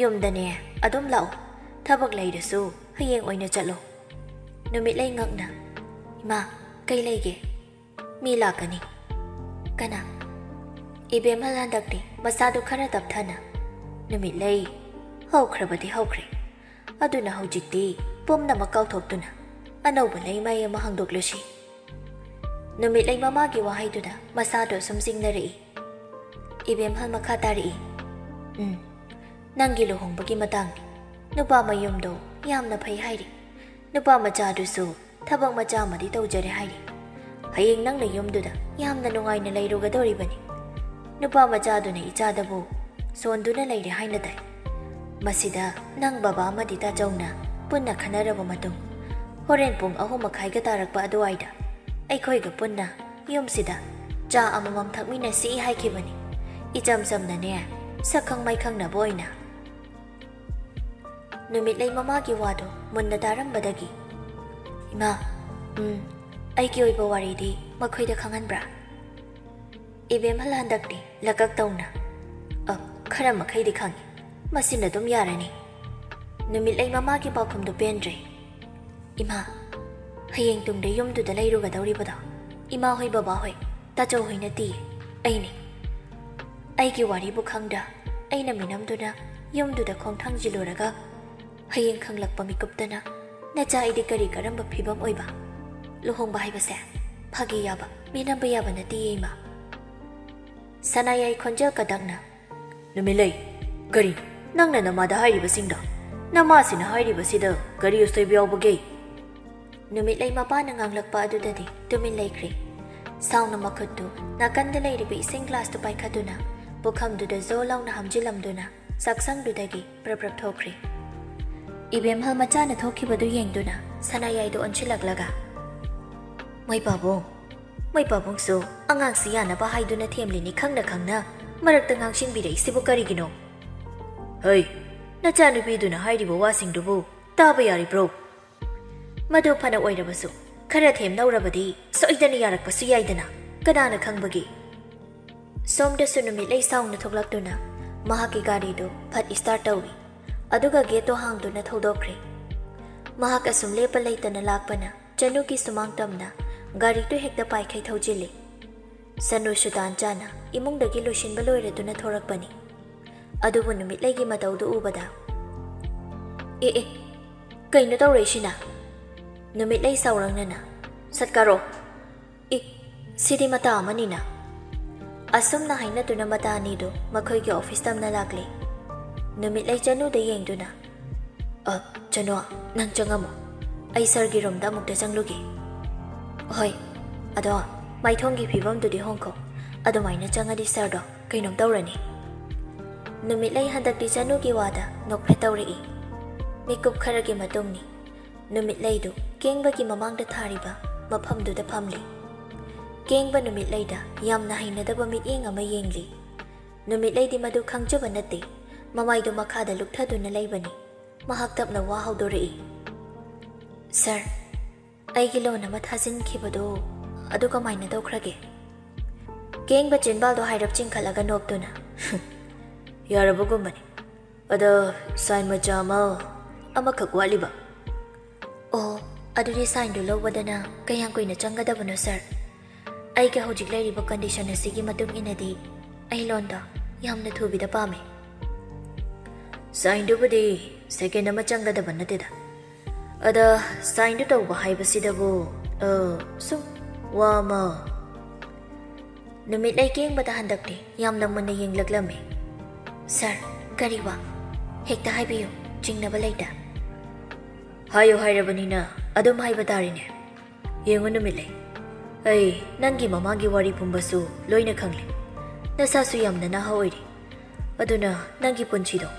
ꯌꯨꯝꯗꯅꯦ ꯑꯗꯨꯝ ꯂꯥꯛꯑꯣ꯫ ꯊꯕꯛ ꯂꯩꯔꯁꯨ ꯍꯌꯦꯡ ꯑꯣꯏꯅ ꯆꯠꯂꯣ꯫" ꯅꯨꯃꯤꯠꯂꯩ ꯉꯛꯅ, ꯏꯃꯥ, ꯀꯩ ꯂꯩꯒꯦ? ꯃꯤ ꯂꯥꯛꯀꯅꯤ꯫ ꯀꯅꯥ? ꯏꯕꯦꯝꯍꯜ ꯍꯟꯗꯛꯇꯤ ꯃꯁꯥꯗꯨ ꯈꯔ ꯇꯞꯊꯅ, "ꯅꯨꯃꯤꯠꯂꯩ, ꯍꯧꯈ꯭ꯔꯕꯗꯤ ꯍꯧꯈ꯭ꯔꯦ꯫ ꯑꯗꯨꯅ ꯍꯧꯖꯤꯛꯇꯤ ꯄꯨꯝꯅꯃꯛ ꯀꯥꯎꯊꯣꯛꯇꯨꯅ ꯑꯅꯧꯕ ꯂꯩꯃꯥꯏ ꯑꯃ ꯍꯥꯡꯗꯣꯛꯂꯁꯤ꯫" ꯅꯨꯃꯤꯠꯂꯩ ꯃꯃꯥꯒꯤ ꯋꯥꯍꯩꯗꯨꯗ ꯃꯁꯥꯗꯣ ꯁꯨꯝ ꯆꯤꯡꯅꯔꯛꯏ꯫ ꯏꯕꯦꯝꯍꯜ ꯃꯈꯥ ꯇꯥꯔꯛꯏ, "ꯎꯝ, ꯅꯪꯒꯤ ꯂꯨꯍꯣꯡꯕꯒꯤ ꯃꯇꯥꯡꯅꯤ꯫ ꯅꯨꯄꯥ ꯃꯌꯨꯝꯗꯣ ꯌꯥꯝꯅ ꯐꯩ ꯍꯥꯏꯔꯤ꯫ ꯅꯨꯄꯥ ꯃꯆꯥꯗꯨꯁꯨ ꯊꯕꯛ ꯃꯆꯥ ꯑꯃꯗꯤ ꯇꯧꯖꯔꯦ ꯍꯥꯏꯔꯤ꯫ ꯍꯌꯦꯡ ꯅꯪꯅ ꯌꯨꯝꯗꯨꯗ ꯌꯥꯝꯅ ꯅꯨꯡꯉꯥꯏꯅ ꯂꯩꯔꯨꯒꯗꯧꯔꯤꯕꯅꯤ꯫ ꯅꯨꯄꯥ ꯃꯆꯥꯗꯨꯅ ꯏꯆꯥꯗꯕꯨ ꯁꯣꯟꯗꯨꯅ ꯂꯩꯔꯦ ꯍꯥꯏꯅ ꯇꯥꯏ꯫ ꯃꯁꯤꯗ ꯅꯪ ꯕꯕꯥ ꯑꯃꯗꯤ ꯇꯥꯆꯧꯅ ꯄꯨꯟꯅ ꯈꯟꯅꯔꯕ ꯃꯇꯨꯡ, ꯍꯣꯔꯦꯟ ꯄꯨꯡ ꯑꯍꯨꯝ ꯃꯈꯥꯏꯒ ꯇꯥꯔꯛꯄ ꯑꯗꯨꯋꯥꯏꯗ ꯑꯩꯈꯣꯏꯒ ꯄꯨꯟꯅ ꯌꯨꯝꯁꯤꯗ ꯆꯥ ꯑꯃꯃꯝ ꯊꯛꯃꯤꯟꯅꯁꯤ ꯍꯥꯏꯈꯤꯕꯅꯤ꯫ ꯏꯆꯝ ꯆꯝꯅꯅꯦ, ꯁꯛꯈꯪ ꯃꯥꯏꯈꯪꯅꯕ ꯑꯣꯏꯅ꯫" ꯅꯨꯃꯤꯠꯂꯩ ꯃꯃꯥꯒꯤ ꯋꯥꯗꯨ ꯃꯨꯟꯅ ꯇꯥꯔꯝꯕꯗꯒꯤ, "ꯏꯃꯥ, ꯎꯝ, ꯑꯩꯒꯤ ꯑꯣꯏꯕ ꯋꯥꯔꯤꯗꯤ ꯃꯈꯣꯏꯗ ꯈꯪꯍꯟꯕ꯭ꯔꯥ?" ꯏꯕꯦꯝꯍꯜ ꯍꯟꯗꯛꯇꯤ ꯂꯀꯛ ꯇꯧꯅ, "ꯑ, ꯈꯔ ꯃꯈꯩꯗꯤ ꯈꯪꯉꯤ꯫ ꯃꯁꯤꯅ ꯑꯗꯨꯝ ꯌꯥꯔꯅꯤ꯫" ꯅꯨꯃꯤꯠꯂꯩ ꯃꯃꯥꯒꯤ ꯄꯥꯎꯈꯨꯝꯗꯨ ꯄꯦꯟꯗ꯭ꯔꯦ꯫ "ꯏꯃꯥ, ꯍꯌꯦꯡ ꯇꯨꯡꯗ ꯌꯨꯝꯗꯨꯗ ꯂꯩꯔꯨꯒꯗꯧꯔꯤꯕꯗꯣ ꯏꯃꯥ ꯍꯣꯏ, ꯕꯕꯥ ꯍꯣꯏ, ꯇꯥꯆꯧ ꯍꯣꯏ ꯅꯠꯇꯤꯌꯦ, ꯑꯩꯅꯤ꯫ ꯑꯩꯒꯤ ꯋꯥꯔꯤꯕꯨ ꯈꯪꯗ ꯑꯩꯅ ꯃꯤꯅꯝꯗꯨꯅ ꯌꯨꯝꯗꯨꯗ ꯈꯣꯡ ꯊꯥꯡꯖꯤꯜꯂꯨꯔꯒ ꯍꯌꯦꯡ ꯈꯪꯂꯛꯄ ꯃꯤꯀꯨꯞꯇꯅ ꯅꯆꯥ ꯑꯩꯗꯤ ꯀꯔꯤ ꯀꯔꯝꯕ ꯐꯤꯕꯝ ꯑꯣꯏꯕ? ꯂꯨꯍꯣꯡꯕ ꯍꯥꯏꯕꯁꯦ ꯐꯥꯒꯤ ꯌꯥꯕ, ꯃꯤꯅꯝꯕ ꯌꯥꯕ ꯅꯠꯇꯤꯌꯦ, ꯏꯃꯥ꯫" ꯁꯅꯥꯌꯥꯏ ꯈꯣꯟꯖꯦꯜ ꯀꯗꯛꯅ, "ꯅꯨꯃꯤꯠꯂꯩ, ꯀꯔꯤꯅꯣ ꯅꯪꯅ ꯅꯃꯥꯗ ꯍꯥꯏꯔꯤꯕꯁꯤꯡꯗꯣ? ꯅꯃꯥꯁꯤꯅ ꯍꯥꯏꯔꯤꯕꯁꯤꯗ ꯀꯔꯤ ꯑꯁꯣꯏꯕ ꯌꯥꯎꯕꯒꯦ?" ꯅꯨꯃꯤꯠꯂꯩ ꯃꯄꯥꯅ ꯉꯥꯡꯂꯛꯄ ꯑꯗꯨꯗꯗꯤ ꯇꯨꯃꯤꯟ ꯂꯩꯈ꯭ꯔꯦ꯫ ꯁꯥꯎꯅ ꯃꯈꯨꯠꯇꯨ ꯅꯥꯀꯟꯗ ꯂꯩꯔꯤꯕ ꯏꯁꯤꯡ ꯒ꯭ꯂꯥꯁꯇꯨ ꯄꯥꯏꯈꯠꯇꯨꯅ ꯄꯨꯈꯝꯗꯨꯗ ꯖꯣ ꯂꯥꯎꯅ ꯍꯥꯝꯖꯤꯜꯂꯝꯗꯨꯅ ꯆꯥꯛꯁꯪꯗꯨꯗꯒꯤ ꯄ꯭ꯔꯞ ꯄ꯭ꯔꯞ ꯊꯣꯛꯈ꯭ꯔꯦ꯫ ꯏꯕꯦꯝꯍꯜ ꯃꯆꯥꯅ ꯊꯣꯛꯈꯤꯕꯗꯨ ꯌꯦꯡꯗꯨꯅ ꯁꯅꯥꯌꯥꯏꯗꯨ ꯑꯣꯟꯁꯤꯜꯂꯛꯂꯒ, "ꯃꯣꯏ ꯄꯥꯕꯨꯡ, ꯃꯣꯏ ꯄꯥꯕꯨꯡꯁꯨ ꯑꯉꯥꯡꯁꯤ ꯌꯥꯅꯕ ꯍꯥꯏꯗꯨꯅ ꯊꯦꯝꯂꯤꯅꯤ ꯈꯪꯅ ꯈꯪꯅ ꯃꯔꯛꯇ ꯉꯥꯡꯁꯤꯟꯕꯤꯔꯛꯏꯁꯤꯕꯨ ꯀꯔꯤꯒꯤꯅꯣ?" "ꯍꯩ, ꯅꯆꯥꯅꯨꯄꯤꯗꯨꯅ ꯍꯥꯏꯔꯤꯕ ꯋꯥꯁꯤꯡꯗꯨꯕꯨ ꯇꯥꯕ ꯌꯥꯔꯤꯕ꯭ꯔꯣ? ꯃꯗꯨ ꯐꯅ ꯑꯣꯏꯔꯕꯁꯨ ꯈꯔ ꯊꯦꯝꯅꯧꯔꯕꯗꯤ ꯁꯣꯏꯗꯅ ꯌꯥꯔꯛꯄꯁꯨ ꯌꯥꯏꯗꯅ, ꯀꯅꯥꯅ ꯈꯪꯕꯒꯦ?" ꯁꯣꯝꯗꯁꯨ ꯅꯨꯃꯤꯠꯂꯩ ꯁꯥꯎꯅ ꯊꯣꯛꯂꯛꯇꯨꯅ ꯃꯍꯥꯛꯀꯤ ꯒꯥꯔꯤꯗꯨ ꯐꯠ ꯏꯁꯇꯥꯔꯠ ꯇꯧꯏ꯫ ꯑꯗꯨꯒ ꯒꯦꯠꯇꯣ ꯍꯥꯡꯗꯨꯅ ꯊꯧꯗꯣꯛꯈ꯭ꯔꯦ꯫ ꯃꯍꯥꯛ ꯑꯁꯨꯝ ꯂꯦꯞꯄ ꯂꯩꯇꯅ ꯂꯥꯛꯄꯅ ꯆꯅꯨꯒꯤ ꯁꯨꯃꯥꯡ ꯇꯝꯅ ꯒꯥꯔꯤꯗꯨ ꯍꯦꯛꯇ ꯄꯥꯏꯈꯩ ꯊꯧꯖꯤꯜꯂꯤ꯫ ꯁꯅꯨꯁꯨ ꯇꯥꯟ ꯆꯥꯅ ꯏꯃꯨꯡꯗꯒꯤ ꯂꯣꯏꯁꯤꯟꯕ ꯂꯣꯏꯔꯗꯨꯅ ꯊꯣꯔꯛꯄꯅꯤ꯫ ꯑꯗꯨꯕꯨ ꯅꯨꯃꯤꯠꯂꯩꯒꯤ ꯃꯇꯧꯗꯨ ꯎꯕꯗ, "ꯑꯦ ꯑꯦ, ꯀꯩꯅꯣ ꯇꯧꯔꯛꯏꯁꯤꯅ?" ꯅꯨꯃꯤꯠꯂꯩ ꯁꯥꯎꯔꯪꯅꯅ, "ꯁꯠꯀꯥꯔꯣ!" "ꯏ, ꯁꯤꯗꯤ ꯃꯇꯥ ꯑꯃꯅꯤꯅ!" ꯑꯁꯨꯝꯅ ꯍꯥꯏꯅꯗꯨꯅ ꯃꯇꯥ ꯑꯅꯤꯗꯨ ꯃꯈꯣꯏꯒꯤ ꯑꯣꯐꯤꯁ ꯇꯝꯅ ꯂꯥꯛꯂꯦ꯫ ꯅꯨꯃꯤꯠꯂꯩ ꯆꯅꯨꯗ ꯌꯦꯡꯗꯨꯅ, "ꯑ, ꯆꯅꯨ, ꯅꯪ ꯆꯪꯉꯝꯃꯣ꯫ ꯑꯩ ꯁꯥꯔꯒꯤ ꯔꯨꯝꯗ ꯑꯃꯨꯛꯇ ꯆꯪꯂꯨꯒꯦ꯫" "ꯍꯣꯏ, ꯑꯗꯣ ꯃꯥꯏꯊꯣꯡꯒꯤ ꯐꯤꯕꯝꯗꯨꯗꯤ ꯍꯣꯡꯈꯣ꯫ ꯑꯗꯨꯃꯥꯏꯅ ꯆꯪꯉꯗꯤ ꯁꯥꯔꯗꯣ ꯀꯩꯅꯣꯝ ꯇꯧꯔꯅꯤ꯫" ꯅꯨꯃꯤꯠꯂꯩ ꯍꯟꯗꯛꯇꯤ ꯆꯅꯨꯒꯤ ꯋꯥꯗ ꯅꯣꯛꯐꯦꯠ ꯇꯧꯔꯛꯏ꯫ ꯃꯤꯀꯨꯞ ꯈꯔꯒꯤ ꯃꯇꯨꯡꯅꯤ꯫ ꯅꯨꯃꯤꯠꯂꯩꯗꯨ ꯀꯦꯡꯕꯒꯤ ꯃꯃꯥꯡꯗ ꯊꯥꯔꯤꯕ ꯃꯐꯝꯗꯨꯗ ꯐꯝꯂꯤ꯫ ꯀꯦꯡꯕ ꯅꯨꯃꯤꯠꯂꯩꯗ ꯌꯥꯝꯅ ꯍꯩꯅꯗꯕ ꯃꯤꯠꯌꯦꯡ ꯑꯃ ꯌꯦꯡꯂꯤ꯫ ꯅꯨꯃꯤꯠꯂꯩꯗꯤ ꯃꯗꯨ ꯈꯪꯖꯕ ꯅꯠꯇꯦ꯫ ꯃꯃꯥꯏꯗꯨ ꯃꯈꯥꯗ ꯂꯨꯞꯊꯗꯨꯅ ꯂꯩꯕꯅꯤ꯫ ꯃꯍꯥꯛ ꯇꯞꯅ ꯋꯥ ꯍꯧꯗꯣꯔꯛꯏ, "ꯁꯥꯔ, ꯑꯩꯒꯤ ꯂꯣꯟ ꯑꯃ ꯊꯥꯖꯤꯟꯈꯤꯕꯗꯣ, ꯑꯗꯨ ꯀꯃꯥꯏꯅ ꯇꯧꯈ꯭ꯔꯒꯦ?" ꯀꯦꯡꯕ ꯆꯤꯟꯕꯥꯜꯗꯣ ꯍꯥꯏꯔꯞ ꯆꯤꯡꯈꯠꯂꯒ ꯅꯣꯛꯇꯨꯅ, "ꯌꯥꯔꯕꯒꯨꯝꯕꯅꯤ꯫ ꯑꯗꯣ ꯁꯥꯏꯟ ꯃꯆꯥ ꯑꯃ, ꯑꯃꯈꯛ ꯋꯥꯠꯂꯤꯕ꯫" "ꯑꯣ, ꯑꯗꯨꯗꯤ ꯁꯥꯏꯟꯗꯨ ꯂꯧꯕꯗꯅ ꯀꯌꯥꯝ ꯀꯨꯏꯅ ꯆꯪꯒꯗꯕꯅꯣ, ꯁꯥꯔ? ꯑꯩꯒꯤ ꯍꯧꯖꯤꯛ ꯂꯩꯔꯤꯕ ꯀꯟꯗꯤꯁꯟ ꯑꯁꯤꯒꯤ ꯃꯇꯨꯡ ꯏꯟꯅꯗꯤ ꯑꯩ ꯂꯣꯟꯗꯣ ꯌꯥꯝꯅ ꯊꯨꯕꯤꯗ ꯄꯥꯝꯃꯦ꯫" "ꯁꯥꯏꯟꯗꯨꯕꯨꯗꯤ ꯁꯦꯀꯦꯟ ꯑꯃ ꯆꯪꯒꯗꯕ ꯅꯠꯇꯦꯗ꯫ ꯑꯗ ꯁꯥꯏꯟꯗꯨ ꯇꯧꯕ ꯍꯥꯏꯕꯁꯤꯗꯕꯨ, ꯑ, ꯁꯨꯝ ꯋꯥ ꯑꯃ꯫" ꯅꯨꯃꯤꯠꯂꯩ ꯀꯦꯡꯕꯗ ꯍꯟꯗꯛꯇꯤ ꯌꯥꯝꯅ ꯃꯨꯟꯅ ꯌꯦꯡꯂꯛꯂꯝꯃꯤ꯫ "ꯁꯥꯔ, ꯀꯔꯤ ꯋꯥ? ꯍꯦꯛꯇ ꯍꯥꯏꯕꯤꯌꯨ, ꯆꯤꯡꯅꯕ ꯂꯩꯇ꯫" "ꯍꯥꯏꯌꯨ ꯍꯥꯏꯔꯕꯅꯤꯅ ꯑꯗꯨꯝ ꯍꯥꯏꯕ ꯇꯥꯔꯦꯅꯦ꯫ ꯌꯦꯡꯉꯨ ꯅꯨꯃꯤꯠꯂꯩ, ꯑꯩ ꯅꯪꯒꯤ ꯃꯃꯥꯡꯒꯤ ꯋꯥꯔꯤ ꯄꯨꯝꯕꯁꯨ ꯂꯣꯏꯅ ꯈꯪꯂꯦ꯫ ꯅꯁꯥꯁꯨ ꯌꯥꯝꯅ ꯅꯍꯥ ꯑꯣꯏꯔꯤ꯫ ꯑꯗꯨꯅ ꯅꯪꯒꯤ ꯄꯨꯟꯁꯤꯗꯣ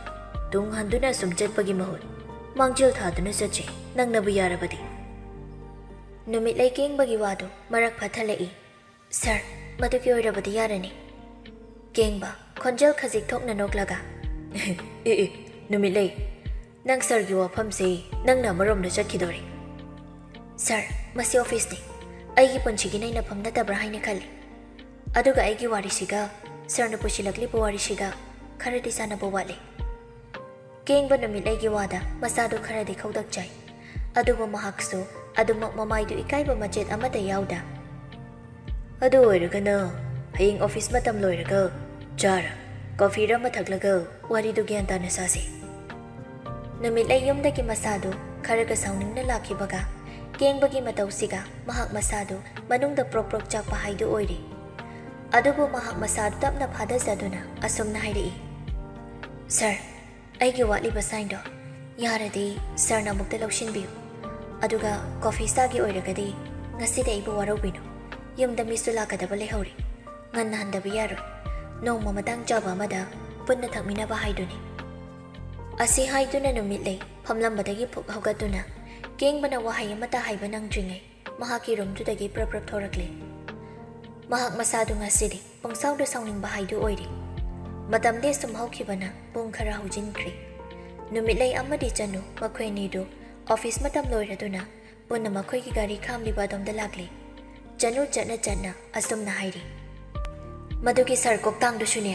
ꯇꯨꯡ ꯍꯟꯗꯨꯅ ꯑꯁꯨꯝ ꯆꯠꯄꯒꯤ ꯃꯍꯨꯠ ꯃꯥꯡꯖꯤꯜ ꯊꯥꯗꯨꯅ ꯆꯠꯁꯤ, ꯅꯪꯅꯕꯨ ꯌꯥꯔꯕꯗꯤ꯫" ꯅꯨꯃꯤꯠꯂꯩ ꯀꯦꯡꯕꯒꯤ ꯋꯥꯗꯨ ꯃꯔꯛ ꯐꯠꯊꯜꯂꯛꯏ꯫ "ꯁꯥꯔ, ꯃꯗꯨꯒꯤ ꯑꯣꯏꯔꯕꯗꯤ ꯌꯥꯔꯅꯤ꯫" ꯀꯦꯡꯕ, ꯈꯣꯟꯖꯦꯜ ꯈꯖꯤꯛ ꯊꯣꯛꯅ ꯅꯣꯛꯂꯒ, "ꯑꯦ ꯑꯦ, ꯅꯨꯃꯤꯠꯂꯩ, ꯅꯪ ꯁꯥꯔꯒꯤ ꯋꯥꯐꯝꯁꯦ ꯅꯪꯅ ꯑꯃꯔꯣꯝꯗ ꯆꯠꯈꯤꯗꯣꯔꯦ꯫" "ꯁꯥꯔ, ꯃꯁꯤ ꯑꯣꯐꯤꯁꯅꯤ꯫ ꯑꯩꯒꯤ ꯄꯨꯟꯁꯤꯒꯤ ꯅꯩꯅꯐꯝ ꯅꯠꯇꯕ꯭ꯔꯥ ꯍꯥꯏꯅ ꯈꯜꯂꯤ꯫ ꯑꯗꯨꯒ ꯑꯩꯒꯤ ꯋꯥꯔꯤꯁꯤꯒ ꯁꯥꯔꯅ ꯄꯨꯁꯤꯜꯂꯛꯂꯤꯕ ꯋꯥꯔꯤꯁꯤꯒ ꯈꯔꯗꯤ ꯆꯥꯟꯅꯕ ꯋꯥꯠꯂꯤ꯫" ꯀꯦꯡꯕ ꯅꯨꯃꯤꯠꯂꯩꯒꯤ ꯋꯥꯗ ꯃꯁꯥꯗꯨ ꯈꯔꯗꯤ ꯈꯧꯗꯛ ꯆꯥꯏ꯫ ꯑꯗꯨꯕꯨ ꯃꯍꯥꯛꯁꯨ ꯑꯗꯨꯃꯛ ꯃꯃꯥꯏꯗꯨ ꯏꯀꯥꯏꯕ ꯃꯆꯦꯠ ꯑꯃꯠꯇ ꯌꯥꯎꯗ꯫ "ꯑꯗꯨ ꯑꯣꯏꯔꯒꯅ ꯍꯌꯦꯡ ꯑꯣꯐꯤꯁ ꯃꯇꯝ ꯂꯣꯏꯔꯒ ꯆꯥꯔ ꯀꯣꯐꯤꯔ ꯑꯃ ꯊꯛꯂꯒ ꯋꯥꯔꯤꯗꯨ ꯒ꯭ꯌꯥꯟ ꯇꯥꯅ ꯁꯥꯁꯤ"꯫ ꯅꯨꯃꯤꯠꯂꯩ ꯌꯨꯝꯗꯒꯤ ꯃꯁꯥꯗꯨ ꯈꯔꯒ ꯁꯥꯎꯅꯤꯡꯅ ꯂꯥꯛꯈꯤꯕꯒ ꯀꯦꯡꯕꯒꯤ ꯃꯇꯧꯁꯤꯒ ꯃꯍꯥꯛ ꯃꯁꯥꯗꯨ ꯃꯅꯨꯡꯗ ꯄ꯭ꯔꯣꯛ ꯄ꯭ꯔꯣꯛ ꯆꯥꯛꯄ ꯍꯥꯏꯗꯨ ꯑꯣꯏꯔꯤ꯫ ꯑꯗꯨꯕꯨ ꯃꯍꯥꯛ ꯃꯁꯥꯗꯨ ꯇꯞꯅ ꯐꯥꯊꯖꯗꯨꯅ ꯑꯁꯨꯝꯅ ꯍꯥꯏꯔꯛꯏ, "ꯁꯥꯔ, ꯑꯩꯒꯤ ꯋꯥꯠꯂꯤꯕ ꯁꯥꯏꯟꯗꯣ ꯌꯥꯔꯗꯤ ꯁꯥꯔꯅ ꯑꯃꯨꯛꯇ ꯂꯧꯁꯤꯟꯕꯤꯌꯨ꯫ ꯑꯗꯨꯒ ꯀꯣꯐꯤ ꯆꯥꯒꯤ ꯑꯣꯏꯔꯒꯗꯤ ꯉꯁꯤꯗꯤ ꯑꯩꯕꯨ ꯋꯥꯔꯧꯕꯤꯅꯨ꯫ ꯌꯨꯝꯗ ꯃꯤꯁꯨ ꯂꯥꯛꯀꯗꯕ ꯂꯩꯍꯧꯔꯤ꯫ ꯉꯟꯅ ꯍꯟꯗꯕ ꯌꯥꯔꯣꯏ꯫ ꯅꯣꯡꯃ ꯃꯇꯥꯡ ꯆꯥꯕ ꯑꯃꯗ ꯄꯨꯟꯅ ꯊꯛꯃꯤꯟꯅꯕ ꯍꯥꯏꯗꯨꯅꯤ"꯫ ꯑꯁꯤ ꯍꯥꯏꯗꯨꯅ ꯅꯨꯃꯤꯠꯂꯩ ꯐꯝꯂꯝꯕꯗꯒꯤ ꯐꯨꯛ ꯍꯧꯒꯠꯇꯨꯅ ꯀꯦꯡꯕꯅ ꯋꯥꯍꯩ ꯑꯃꯠꯇ ꯍꯥꯏꯕ ꯅꯪꯗ꯭ꯔꯤꯉꯩ ꯃꯍꯥꯛꯀꯤ ꯔꯨꯝꯗꯨꯗꯒꯤ ꯄ꯭ꯔꯞ ꯄ꯭ꯔꯞ ꯊꯣꯔꯛꯂꯦ꯫ ꯃꯍꯥꯛ ꯃꯁꯥꯗꯨ ꯉꯁꯤꯗꯤ ꯄꯪꯁꯥꯎꯗ ꯁꯥꯎꯅꯤꯡꯕ ꯍꯥꯏꯗꯨ ꯑꯣꯏꯔꯦ꯫ ꯃꯇꯝꯗꯤ ꯑꯁꯨꯝ ꯍꯧꯈꯤꯕꯅ ꯄꯨꯡ ꯈꯔ ꯍꯧꯖꯤꯟꯈ꯭ꯔꯦ꯫ ꯅꯨꯃꯤꯠꯂꯩ ꯑꯃꯗꯤ ꯆꯅꯨ ꯃꯈꯣꯏ ꯑꯅꯤꯗꯨ ꯑꯣꯐꯤꯁ ꯃꯇꯝ ꯂꯣꯏꯔꯗꯨꯅ ꯄꯨꯟꯅ ꯃꯈꯣꯏꯒꯤ ꯒꯥꯔꯤ ꯈꯥꯝꯂꯤꯕ ꯑꯗꯣꯝꯗ ꯂꯥꯛꯂꯦ꯫ ꯆꯅꯨ ꯆꯠꯅ ꯆꯠꯅ ꯑꯁꯨꯝꯅ ꯍꯥꯏꯔꯤ, "ꯃꯗꯨꯒꯤ ꯁꯥꯔ ꯀꯣꯛꯇꯥꯡꯗꯨꯁꯨꯅꯦ,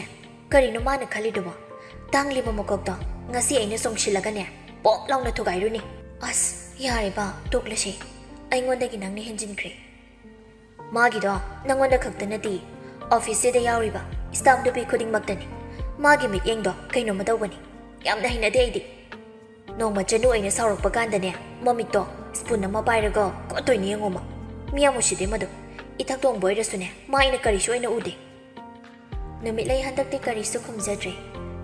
ꯀꯔꯤꯅꯣ ꯃꯥꯅ ꯈꯜꯂꯤꯗꯨꯕꯣ? ꯇꯥꯡꯂꯤꯕ ꯃꯀꯣꯛꯇꯣ ꯉꯁꯤ ꯑꯩꯅ ꯆꯣꯡꯁꯤꯜꯂꯒꯅꯦ, ꯄꯣꯞ ꯂꯥꯎꯅ ꯊꯨꯒꯥꯏꯔꯨꯅꯤ"꯫ "ꯑꯁ, ꯌꯥꯔꯦꯕ, ꯇꯣꯛꯂꯁꯤ꯫ ꯑꯩꯉꯣꯟꯗꯒꯤ ꯅꯪꯅ ꯍꯦꯟꯖꯤꯟꯈ꯭ꯔꯦ꯫ ꯃꯥꯒꯤꯗꯣ ꯅꯪꯉꯣꯟꯗ ꯈꯛꯇ ꯅꯠꯇꯦ, ꯑꯣꯐꯤꯁꯁꯤꯗ ꯌꯥꯎꯔꯤꯕ ꯁ꯭ꯇꯥꯐ ꯅꯨꯄꯤ ꯈꯨꯗꯤꯡꯃꯛꯇꯅꯤ꯫ ꯃꯥꯒꯤ ꯃꯤꯠꯌꯦꯡꯗꯣ ꯀꯩꯅꯣꯝꯃ ꯇꯧꯕꯅꯤ꯫ ꯌꯥꯝꯅ ꯍꯩꯅꯗꯦ ꯑꯩꯗꯤ"꯫ ꯅꯣꯡꯃ ꯆꯅꯨ ꯑꯩꯅ ꯁꯥꯎꯔꯛꯄ ꯀꯥꯟꯗꯅꯦ, ꯃꯃꯤꯠꯇꯣ ꯁ꯭ꯄꯨꯟ ꯑꯃ ꯄꯥꯏꯔꯒ ꯀꯣꯠꯇꯣꯏꯅꯤ ꯌꯦꯡꯉꯣꯃ꯫ ꯃꯤ ꯌꯥꯝ ꯎꯁꯤꯠꯇꯦ ꯃꯗꯨ꯫ ꯏꯊꯛ ꯊꯣꯡꯕ ꯑꯣꯏꯔꯁꯨꯅꯦ, ꯃꯥ ꯑꯩꯅ ꯀꯔꯤꯁꯨ ꯑꯣꯏꯅ ꯎꯗꯦ꯫ ꯅꯨꯃꯤꯠꯂꯩ ꯍꯟꯗꯛꯇꯤ ꯀꯔꯤꯁꯨ ꯈꯨꯝꯖꯗ꯭ꯔꯦ꯫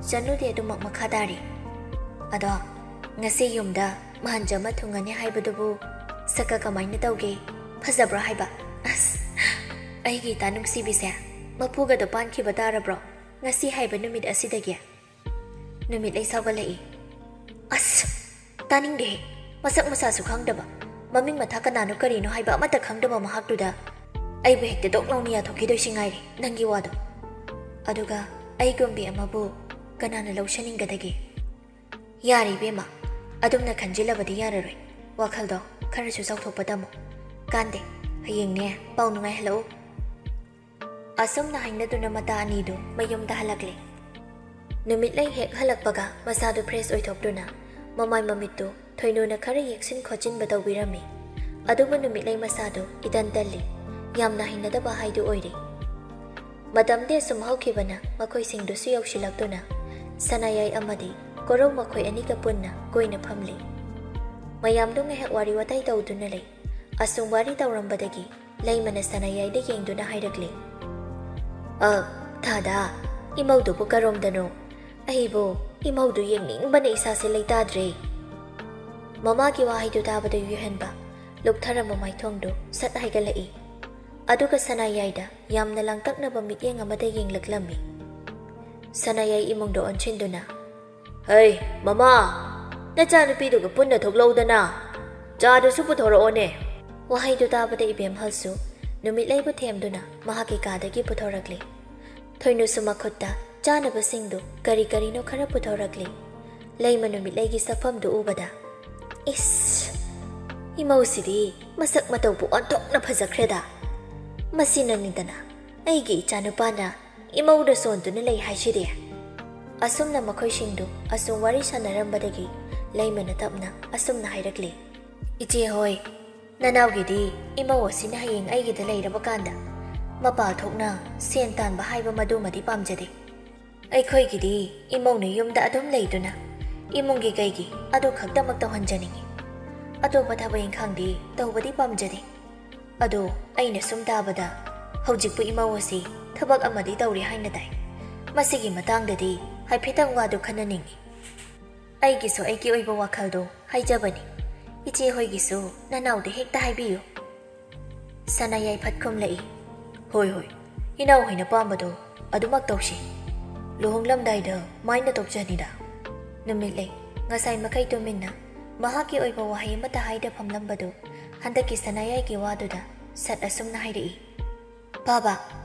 ꯆꯅꯨꯗꯤ ꯑꯗꯨꯃꯛ ꯃꯈꯥ ꯇꯥꯔꯤ꯫ "ꯑꯗꯣ ꯉꯁꯤ ꯌꯨꯝꯗ ꯃꯍꯟꯖ ꯑꯃ ꯊꯨꯡꯉꯅꯤ ꯍꯥꯏꯕꯗꯨꯕꯨ ꯁꯛꯀ ꯀꯃꯥꯏꯅ ꯇꯧꯒꯦ? ꯐꯖꯕ꯭ꯔꯣ ꯍꯥꯏꯕ? ꯑꯁ, ꯑꯩꯒꯤ ꯏꯇꯥ ꯅꯨꯡꯁꯤꯕꯤꯁꯦ, ꯃꯄꯨꯒꯗꯣ ꯄꯥꯟꯈꯤꯕ ꯇꯥꯔꯕ꯭ꯔꯣ ꯉꯁꯤ ꯍꯥꯏꯕ ꯅꯨꯃꯤꯠ ꯑꯁꯤꯗꯒꯤ?" ꯅꯨꯃꯤꯠꯂꯩ ꯁꯥꯎꯒꯠꯂꯛꯏ꯫ "ꯑꯁ, ꯇꯥꯅꯤꯡꯗꯦꯍꯦ꯫ ꯃꯁꯛ ꯃꯁꯥꯁꯨ ꯈꯪꯗꯕ, ꯃꯃꯤꯡ ꯃꯊꯥ ꯀꯅꯥꯅꯣ ꯀꯔꯤꯅꯣ ꯍꯥꯏꯕ ꯑꯃꯠꯇ ꯈꯪꯗꯕ ꯃꯍꯥꯛꯇꯨꯗ ꯑꯩꯕꯨ ꯍꯦꯛꯇ ꯗꯣꯛ ꯂꯥꯎꯅ ꯌꯥꯊꯣꯛꯈꯤꯗꯣꯏꯁꯤ ꯉꯥꯏꯔꯦ ꯅꯪꯒꯤ ꯋꯥꯗꯣ꯫ ꯑꯗꯨꯒ ꯑꯩꯒꯨꯝꯕꯤ ꯑꯃꯕꯨ ꯀꯅꯥꯅ ꯂꯧꯁꯟꯅꯤꯡꯒꯗꯒꯦ?" "ꯌꯥꯔꯦ ꯏꯕꯦꯝꯃ, ꯑꯗꯨꯝꯅ ꯈꯟꯖꯤꯜꯂꯕꯗꯤ ꯌꯥꯔꯔꯣꯏ꯫ ꯋꯥꯈꯜꯗꯣ ꯈꯔꯁꯨ ꯆꯥꯎꯊꯣꯛꯄ ꯇꯝꯃꯨ꯫ ꯀꯥꯟꯗꯦ, ꯍꯌꯦꯡꯅꯦ ꯄꯥꯎ ꯅꯨꯡꯉꯥꯏꯍꯜꯂꯛꯎ"꯫ ꯑꯁꯨꯝꯅ ꯍꯥꯏꯅꯗꯨꯅ ꯃꯇꯥ ꯑꯅꯤꯗꯨ ꯃꯌꯨꯝꯗ ꯍꯜꯂꯛꯂꯦ꯫ ꯅꯨꯃꯤꯠꯂꯩ ꯍꯦꯛ ꯍꯜꯂꯛꯄꯒ ꯃꯁꯥꯗꯨ ꯐ꯭ꯔꯦꯁ ꯑꯣꯏꯊꯣꯛꯇꯨꯅ ꯃꯃꯥꯏ ꯃꯃꯤꯠꯇꯨ ꯊꯣꯏꯅꯨꯅ ꯈꯔ ꯌꯦꯛꯁꯤꯟ ꯈꯣꯠꯆꯤꯟꯕ ꯇꯧꯕꯤꯔꯝꯃꯤ꯫ ꯑꯗꯨꯕꯨ ꯅꯨꯃꯤꯠꯂꯩ ꯃꯁꯥꯗꯨ ꯏꯇꯟ ꯇꯜꯂꯤ꯫ ꯌꯥꯝꯅ ꯍꯩꯅꯗꯕ ꯍꯥꯏꯗꯨ ꯑꯣꯏꯔꯦ꯫ ꯃꯇꯝꯗꯤ ꯑꯁꯨꯝ ꯍꯧꯈꯤꯕꯅ ꯃꯈꯣꯏꯁꯤꯡꯗꯨꯁꯨ ꯌꯧꯁꯤꯜꯂꯛꯇꯨꯅ ꯁꯅꯥꯌꯥꯏ ꯑꯃꯗꯤ ꯀꯣꯔꯧ ꯃꯈꯣꯏ ꯑꯅꯤꯒ ꯄꯨꯟꯅ ꯀꯣꯏꯅ ꯐꯝꯂꯤ꯫ ꯃꯌꯥꯝꯗꯨ ꯉꯥꯏꯍꯥꯛ ꯋꯥꯔꯤ ꯋꯥꯇꯥꯏ ꯇꯧꯗꯨꯅ ꯂꯩ꯫ ꯑꯁꯨꯝ ꯋꯥꯔꯤ ꯇꯧꯔꯝꯕꯗꯒꯤ ꯂꯩꯃꯅ ꯁꯅꯥꯌꯥꯏꯗ ꯌꯦꯡꯗꯨꯅ ꯍꯥꯏꯔꯛꯂꯤ, "ꯑ, ꯊꯥꯗꯥ, ꯏꯃꯧꯗꯨꯕꯨ ꯀꯔꯣꯝꯗꯅꯣ? ꯑꯩꯕꯨ ꯏꯃꯧꯗꯨ ꯌꯦꯡꯅꯤꯡꯕꯅ ꯏꯁꯥꯁꯦ ꯂꯩꯇꯥꯗ꯭ꯔꯦ꯫" ꯃꯃꯥꯒꯤ ꯋꯥꯍꯩꯗꯨ ꯇꯥꯕꯗ ꯌꯨꯍꯦꯟꯕ ꯂꯨꯞꯊꯔꯝꯕ ꯃꯥꯏꯊꯣꯡꯗꯨ ꯁꯠ ꯍꯥꯏꯒꯠꯂꯛꯏ꯫ ꯑꯗꯨꯒ ꯁꯅꯥꯌꯥꯏꯗ ꯌꯥꯝꯅ ꯂꯥꯡꯇꯛꯅꯕ ꯃꯤꯠꯌꯦꯡ ꯑꯃꯗ ꯌꯦꯡꯂꯛꯂꯝꯃꯤ꯫ ꯁꯅꯥꯌꯥꯏ ꯏꯃꯨꯡꯗ ꯑꯣꯟꯁꯤꯟꯗꯨꯅ, "ꯍꯩ, ꯃꯃꯥ, ꯅꯆꯥꯅꯨꯄꯤꯗꯨꯒ ꯄꯨꯟꯅ ꯊꯣꯛꯂꯧꯗꯅ, ꯆꯥꯗꯨꯁꯨ ꯄꯨꯊꯣꯔꯛꯑꯣꯅꯦ꯫" ꯋꯥꯍꯩꯗꯨ ꯇꯥꯕꯗ ꯏꯕꯦꯝꯍꯜꯁꯨ ꯅꯨꯃꯤꯠꯂꯩꯕꯨ ꯊꯦꯝꯗꯨꯅ ꯃꯍꯥꯛꯀꯤ ꯀꯥꯗꯒꯤ ꯄꯨꯊꯣꯔꯛꯂꯤ꯫ ꯊꯣꯏꯅꯨꯁꯨ ꯃꯈꯨꯠꯇ ꯆꯥꯅꯕꯁꯤꯡꯗꯨ ꯀꯔꯤ ꯀꯔꯤꯅꯣ ꯈꯔ ꯄꯨꯊꯣꯔꯛꯂꯤ꯫ ꯂꯩꯃ ꯅꯨꯃꯤꯠꯂꯩꯒꯤ ꯁꯛꯐꯝꯗꯨ ꯎꯕꯗ, "ꯏꯁ, ꯏꯃꯧꯁꯤꯗꯤ ꯃꯁꯛ ꯃꯇꯧꯕꯨ ꯑꯣꯟꯊꯣꯛꯅ ꯐꯖꯈ꯭ꯔꯦꯗ꯫ ꯃꯁꯤꯅꯅꯤꯗꯅ ꯑꯩꯒꯤ ꯏꯆꯥꯅꯨꯄꯥꯅ ꯏꯃꯧꯗ ꯁꯣꯟꯗꯨꯅ ꯂꯩ ꯍꯥꯏꯁꯤꯗꯤ꯫" ꯑꯁꯨꯝꯅ ꯃꯈꯣꯏꯁꯤꯡꯗꯨ ꯑꯁꯨꯝ ꯋꯥꯔꯤ ꯁꯥꯟꯅꯔꯝꯕꯗꯒꯤ ꯂꯩꯃꯅ ꯇꯞꯅ ꯑꯁꯨꯝꯅ ꯍꯥꯏꯔꯛꯂꯤ, "ꯏꯆꯦ ꯍꯣꯏ, ꯅꯅꯥꯎꯒꯤꯗꯤ ꯏꯃꯧ ꯑꯁꯤꯅ ꯍꯌꯦꯡ ꯑꯩꯒꯤꯗ ꯂꯩꯔꯕ ꯀꯥꯟꯗ ꯃꯄꯥꯜ ꯊꯣꯛꯅ ꯁꯦꯟ ꯇꯥꯟꯕ ꯍꯥꯏꯕ ꯃꯗꯨꯃꯗꯤ ꯄꯥꯝꯖꯗꯦ꯫ ꯑꯩꯈꯣꯏꯒꯤꯗꯤ ꯏꯃꯧꯅ ꯌꯨꯝꯗ ꯑꯗꯨꯝ ꯂꯩꯗꯨꯅ ꯏꯃꯨꯡꯒꯤ ꯀꯩꯒꯤ ꯑꯗꯨ ꯈꯛꯇꯃꯛ ꯇꯧꯍꯟꯖꯅꯤꯡꯏ꯫ ꯑꯇꯣꯞꯄ ꯊꯕꯛ ꯏꯪꯈꯥꯡꯗꯤ ꯇꯧꯕꯗꯤ ꯄꯥꯝꯖꯗꯦ꯫ ꯑꯗꯣ ꯑꯩꯅ ꯁꯨꯝ ꯇꯥꯕꯗ ꯍꯧꯖꯤꯛꯄꯨ ꯏꯃꯧ ꯑꯁꯤ ꯊꯕꯛ ꯑꯃꯗꯤ ꯇꯧꯔꯤ ꯍꯥꯏꯅ ꯇꯥꯏ꯫ ꯃꯁꯤꯒꯤ ꯃꯇꯥꯡꯗꯗꯤ ꯍꯥꯏꯐꯦꯠꯇꯪ ꯋꯥꯗꯨ ꯈꯟꯅꯅꯤꯡꯏ꯫ ꯑꯩꯒꯤꯁꯨ ꯑꯩꯒꯤ ꯑꯣꯏꯕ ꯋꯥꯈꯜꯗꯣ ꯍꯥꯏꯖꯕꯅꯤ꯫ ꯏꯆꯦ ꯍꯣꯏꯒꯤꯁꯨ ꯅꯅꯥꯎꯗ ꯍꯦꯛꯇ ꯍꯥꯏꯕꯤꯌꯨ꯫" ꯁꯅꯥꯌꯥꯏ ꯐꯠ ꯈꯨꯝꯂꯛꯏ, "ꯍꯣꯏ, ꯍꯣꯏ, ꯏꯅꯥꯎ ꯍꯣꯏꯅ ꯄꯥꯝꯕꯗꯣ ꯑꯗꯨꯃꯛ ꯇꯧꯁꯤ꯫ ꯂꯨꯍꯣꯡꯂꯝꯗꯥꯏꯗ ꯃꯥꯏꯅ ꯇꯣꯛꯆꯅꯤꯗ꯫" ꯅꯨꯃꯤꯠꯂꯩ ꯉꯁꯥꯏ ꯃꯈꯩ ꯇꯨꯃꯤꯟꯅ ꯃꯍꯥꯛꯀꯤ ꯑꯣꯏꯕ ꯋꯥꯍꯩ ꯑꯃꯠꯇ ꯍꯥꯏꯗ ꯐꯝꯂꯝꯕꯗꯨ ꯍꯟꯗꯛꯀꯤ ꯁꯅꯥꯌꯥꯏꯒꯤ ꯋꯥꯗꯨꯗ ꯁꯠ ꯑꯁꯨꯝꯅ ꯍꯥꯏꯔꯛꯏ, "ꯄꯥꯕ,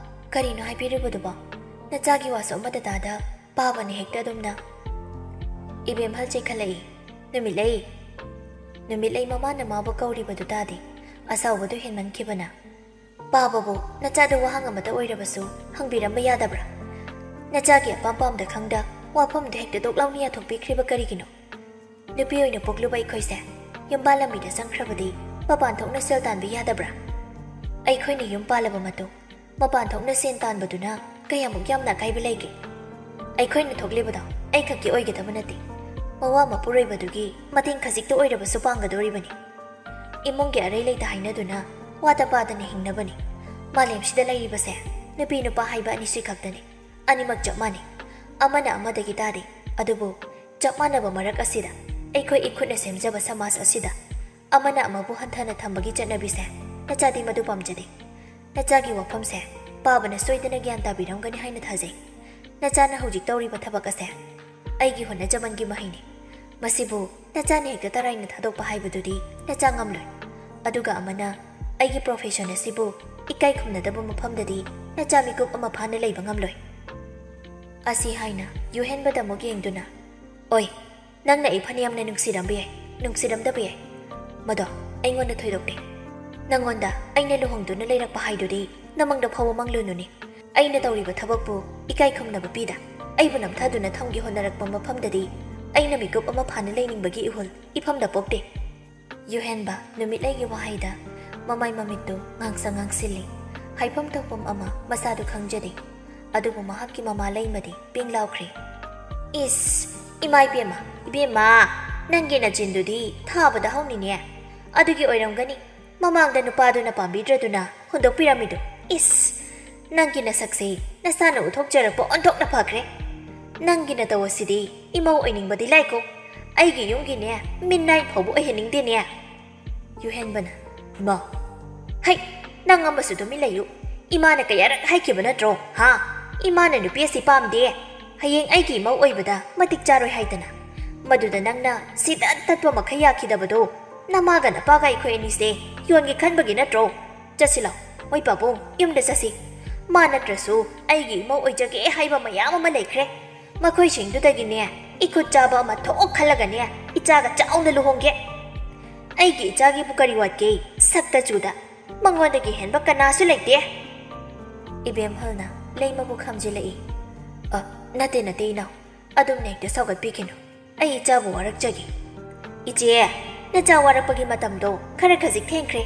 ꯀꯔꯤꯅꯣ ꯍꯥꯏꯕꯤꯔꯤꯕꯗꯨꯕꯣ? ꯅꯆꯥꯒꯤ ꯋꯥꯁꯨ ꯑꯃꯠꯇ ꯇꯥꯗ ꯄꯥꯕꯅꯤ ꯍꯦꯛꯇ ꯑꯗꯨꯝꯅ꯫" ꯏꯕꯦꯝꯍꯜ ꯆꯦꯛꯈꯠꯂꯛꯏ, "ꯅꯨꯃꯤꯠꯂꯩ!" ꯅꯨꯃꯤꯠꯂꯩ ꯃꯃꯥꯅ ꯃꯥꯕꯨ ꯀꯧꯔꯤꯕꯗꯨ ꯇꯥꯗꯦ꯫ ꯑꯁꯥꯎꯕꯗꯨ ꯍꯦꯟꯃꯟꯈꯤꯕꯅ, "ꯄꯥꯕꯕꯨ ꯅꯆꯥꯗ ꯋꯥꯍꯪ ꯑꯃꯇ ꯑꯣꯏꯔꯕꯁꯨ ꯍꯪꯕꯤꯔꯝꯕ ꯌꯥꯗꯕ꯭ꯔꯥ? ꯅꯆꯥꯒꯤ ꯑꯄꯥꯝ ꯄꯥꯝꯗ ꯈꯪꯗ ꯋꯥꯐꯝꯗꯨ ꯍꯦꯛꯇ ꯗꯣꯛ ꯂꯥꯎꯅ ꯌꯥꯊꯣꯛꯄꯤꯈ꯭ꯔꯤꯕ ꯀꯔꯤꯒꯤꯅꯣ? ꯅꯨꯄꯤ ꯑꯣꯏꯅ ꯄꯣꯛꯂꯨꯕ ꯑꯩꯈꯣꯏꯁꯦ ꯌꯨꯝꯕꯥꯜ ꯂꯝꯕꯤꯗ ꯆꯪꯈ꯭ꯔꯕꯗꯤ ꯃꯄꯥꯟ ꯊꯣꯛꯅ ꯁꯦꯜ ꯇꯥꯟꯕ ꯌꯥꯗꯕ꯭ꯔꯥ? ꯑꯩꯈꯣꯏꯅ ꯌꯨꯝ ꯄꯥꯜꯂꯕ ꯃꯇꯨꯡ ꯃꯄꯥꯟ ꯊꯣꯛꯅ ꯁꯦꯟ ꯇꯥꯟꯕꯗꯨꯅ ꯀꯌꯥꯃꯨꯛ ꯌꯥꯝꯅ ꯑꯀꯥꯏꯕ ꯂꯩꯒꯦ? ꯑꯩꯈꯣꯏꯅ ꯊꯣꯛꯂꯤꯕꯗꯣ ꯑꯩꯈꯛꯀꯤ ꯑꯣꯏꯒꯗꯕ ꯅꯠꯇꯦ꯫ ꯃꯋꯥ ꯃꯄꯨꯔꯣꯏꯕꯗꯨꯒꯤ ꯃꯇꯦꯡ ꯈꯖꯤꯛꯇ ꯑꯣꯏꯔꯕꯁꯨ ꯄꯥꯡꯒꯗꯧꯔꯤꯕꯅꯤ꯫ ꯏꯃꯨꯡꯒꯤ ꯑꯔꯩ ꯂꯩꯇ ꯍꯥꯏꯅꯗꯨꯅ ꯋꯥꯇ ꯄꯥꯗꯅ ꯍꯤꯡꯅꯕꯅꯤ꯫ ꯃꯥꯂꯦꯝꯁꯤꯗ ꯂꯩꯔꯤꯕꯁꯦ ꯅꯨꯄꯤ ꯅꯨꯄꯥ ꯍꯥꯏꯕ ꯑꯅꯤꯁꯤ ꯈꯛꯇꯅꯤ꯫ ꯑꯅꯤꯃꯛ ꯆꯞ ꯃꯥꯟꯅꯩ꯫ ꯑꯃꯅ ꯑꯃꯗꯒꯤ ꯇꯥꯗꯦ꯫ ꯑꯗꯨꯕꯨ ꯆꯞ ꯃꯥꯟꯅꯕ ꯃꯔꯛ ꯑꯁꯤꯗ, ꯑꯩꯈꯣꯏ ꯏꯈꯨꯠꯅ ꯁꯦꯝꯖꯕ ꯁꯃꯥꯖ ꯑꯁꯤꯗ ꯑꯃꯅ ꯑꯃꯕꯨ ꯍꯟꯊꯅ ꯊꯝꯕꯒꯤ ꯆꯠꯅꯕꯤꯁꯦ ꯅꯆꯥꯗꯤ ꯃꯗꯨ ꯄꯥꯝꯖꯗꯦ꯫ ꯅꯆꯥꯒꯤ ꯋꯥꯐꯝꯁꯦ ꯄꯥꯕꯅ ꯁꯣꯏꯗꯅ ꯒ꯭ꯌꯥꯟ ꯇꯥꯕꯤꯔꯝꯒꯅꯤ ꯍꯥꯏꯅ ꯊꯥꯖꯩ꯫ ꯅꯆꯥꯅ ꯍꯧꯖꯤꯛ ꯇꯧꯔꯤꯕ ꯊꯕꯛ ꯑꯁꯦ ꯑꯩꯒꯤ ꯍꯣꯠꯅꯖꯃꯟꯒꯤ ꯃꯍꯩꯅꯤ꯫ ꯃꯁꯤꯕꯨ ꯅꯆꯥꯅ ꯍꯦꯛꯇ ꯇꯔꯥꯏꯅ ꯊꯥꯗꯣꯛꯄ ꯍꯥꯏꯕꯗꯨꯗꯤ ꯅꯆꯥ ꯉꯝꯂꯣꯏ꯫ ꯑꯗꯨꯒ ꯑꯃꯅ, ꯑꯩꯒꯤ profession ꯑꯁꯤꯕꯨ ꯏꯀꯥꯏ ꯈꯨꯝꯅꯗꯕ ꯃꯐꯝꯗꯗꯤ ꯅꯆꯥ ꯃꯤꯀꯨꯞ ꯑꯃ ꯐꯥꯅ ꯂꯩꯕ ꯉꯝꯂꯣꯏ꯫ ꯑꯁꯤ ꯍꯥꯏꯅ ꯌꯨꯍꯦꯟꯕꯗ ꯑꯃꯨꯛ ꯌꯦꯡꯗꯨꯅ, ꯑꯣꯏ, ꯅꯪꯅ ꯑꯩ ꯐꯅꯌꯥꯝꯅ ꯅꯨꯡꯁꯤꯔꯝꯕ ꯌꯥꯏ, ꯅꯨꯡꯁꯤꯔꯝꯗꯕ ꯌꯥꯏ꯫ ꯃꯗꯣ ꯑꯩꯉꯣꯟꯗ ꯊꯣꯏꯗꯣꯛꯇꯦ꯫ ꯅꯪꯉꯣꯟꯗ ꯑꯩꯅ ꯂꯨꯍꯣꯡꯗꯨꯅ ꯂꯩꯔꯛꯄ ꯍꯥꯏꯗꯨꯗꯤ ꯅꯃꯪꯗ ꯐꯥꯎꯕ ꯃꯪꯂꯨꯅꯨꯅꯦ꯫ ꯑꯩꯅ ꯇꯧꯔꯤꯕ ꯊꯕꯛꯄꯨ ꯏꯀꯥꯏ ꯈꯨꯝꯅꯕ ꯄꯤꯗ, ꯑꯩꯕꯨ ꯅꯝꯊꯗꯨꯅ ꯊꯝꯒꯦ ꯍꯣꯠꯅꯔꯛꯄ ꯃꯐꯝꯗꯗꯤ ꯑꯩꯅ ꯃꯤꯀꯨꯞ ꯑꯃ ꯐꯥꯅ ꯂꯩꯅꯤꯡꯕꯒꯤ ꯏꯍꯨꯜ ꯏꯐꯝꯗ ꯄꯣꯛꯇꯦ꯫ ꯌꯨꯍꯦꯟꯕ ꯅꯨꯃꯤꯠꯂꯩꯒꯤ ꯋꯥꯍꯩꯗ ꯃꯃꯥꯏ ꯃꯃꯤꯠꯇꯨ ꯉꯥꯡꯁꯪ ꯉꯥꯡꯁꯤꯜꯂꯤ꯫ ꯍꯥꯏꯐꯝ ꯊꯣꯛꯐꯝ ꯑꯃ ꯃꯁꯥꯗꯨ ꯈꯪꯖꯗꯦ꯫ ꯑꯗꯨꯕꯨ ꯃꯍꯥꯛꯀꯤ ꯃꯃꯥ ꯂꯩꯃꯗꯤ ꯄꯤꯡ ꯂꯥꯎꯈ꯭ꯔꯦ꯫ ꯏꯁ, ꯏꯃꯥ ꯏꯕꯦꯝꯃ, ꯏꯕꯦꯝꯃ, ꯅꯪꯒꯤ ꯅꯆꯤꯟꯗꯨꯗꯤ ꯊꯥꯕꯗ ꯍꯧꯅꯤꯅꯦ꯫ ꯑꯗꯨꯒꯤ ꯑꯣꯏꯔꯝꯒꯅꯤ ꯃꯃꯥꯡꯗ ꯅꯨꯄꯥꯗꯨꯅ ꯄꯥꯝꯕꯤꯗ꯭ꯔꯗꯨꯅ ꯍꯨꯟꯗꯣꯛꯄꯤꯔꯝꯃꯤꯗꯣ꯫ ꯏꯁ, ꯅꯪꯒꯤ ꯅꯁꯛꯁꯦ ꯅꯁꯥꯅ ꯎꯠꯊꯣꯛꯆꯔꯛꯄ ꯑꯣꯟꯊꯣꯛꯅ ꯐꯈ꯭ꯔꯦ꯫ ꯅꯪꯒꯤ ꯅꯇꯧ ꯑꯁꯤꯗꯤ ꯏꯃꯧ ꯑꯣꯏꯅꯤꯡꯕꯗꯤ ꯂꯥꯏꯀꯣ꯫ ꯑꯩꯒꯤ ꯌꯨꯝꯒꯤꯅꯦ, ꯃꯤꯅꯥꯏ ꯐꯥꯎꯕ ꯑꯣꯏꯍꯟꯅꯤꯡꯗꯦꯅꯦ꯫ ꯌꯨꯍꯦꯟꯕꯅ, ꯏꯃꯥ꯫ ꯍꯩ, ꯅꯪ ꯑꯃꯁꯨ ꯇꯨꯃꯤꯟ ꯂꯩꯌꯨ꯫ ꯏꯃꯥꯅ ꯀꯌꯥꯔꯛ ꯍꯥꯏꯈꯤꯕ ꯅꯠꯇ꯭ꯔꯣ, ꯍꯥ? ꯏꯃꯥꯅ ꯅꯨꯄꯤ ꯑꯁꯤ ꯄꯥꯝꯗꯦ, ꯍꯌꯦꯡ ꯑꯩꯒꯤ ꯏꯃꯧ ꯑꯣꯏꯕꯗ ꯃꯇꯤꯛ ꯆꯥꯔꯣꯏ ꯍꯥꯏꯗꯅ꯫ ꯃꯗꯨꯗ ꯅꯪꯅ ꯁꯤꯗ ꯇꯠꯄ ꯃꯈꯩ ꯌꯥꯈꯤꯗꯕꯗꯣ, ꯅꯃꯥꯒ ꯅꯄꯥꯒ ꯑꯩꯈꯣꯏ ꯑꯅꯤꯁꯦ ꯌꯣꯟꯒꯦ ꯈꯟꯕꯒꯤ ꯅꯠꯇ꯭ꯔꯣ? ꯆꯠꯁꯤ ꯂꯥꯎ, ꯃꯣꯏ ꯄꯥꯕꯨꯡ, ꯌꯨꯝꯗ ꯆꯠꯁꯤ꯫ ꯃꯥ ꯅꯠꯇ꯭ꯔꯁꯨ ꯑꯩꯒꯤ ꯏꯃꯧ ꯑꯣꯏꯖꯒꯦ ꯍꯥꯏꯕ ꯃꯌꯥꯝ ꯑꯃ ꯂꯩꯈ꯭ꯔꯦ꯫ ꯃꯈꯣꯏꯁꯤꯡꯗꯨꯗꯒꯤꯅꯦ ꯏꯈꯨꯠ ꯆꯥꯕ ꯑꯃ ꯊꯣꯛ ꯈꯜꯂꯒꯅꯦ ꯏꯆꯥꯒ ꯆꯥꯎꯅ ꯂꯨꯍꯣꯡꯒꯦ꯫ ꯑꯩꯒꯤ ꯏꯆꯥꯒꯤꯕꯨ ꯀꯔꯤ ꯋꯥꯠꯀꯦ? ꯁꯛꯇ ꯆꯨꯗ꯫ ꯃꯉꯣꯟꯗꯒꯤ ꯍꯦꯟꯕ ꯀꯅꯥꯁꯨ ꯂꯩꯇꯦ꯫ ꯏꯕꯦꯝꯍꯜꯅ ꯂꯩꯃꯕꯨ ꯈꯝꯖꯤꯜꯂꯛꯏ꯫ ꯑ, ꯅꯠꯇꯦ, ꯅꯠꯇꯦ, ꯏꯅꯥꯎ꯫ ꯑꯗꯨꯝꯅ ꯍꯦꯛꯇ ꯁꯧꯒꯠꯄꯤꯈꯤꯅꯨ꯫ ꯑꯩ ꯏꯆꯥꯕꯨ ꯋꯥꯔꯛꯆꯒꯦ꯫ ꯏꯆꯦ, ꯅꯆꯥ ꯋꯥꯔꯛꯄꯒꯤ ꯃꯇꯝꯗꯣ ꯈꯔ ꯈꯖꯤꯛ ꯊꯦꯡꯈ꯭ꯔꯦ꯫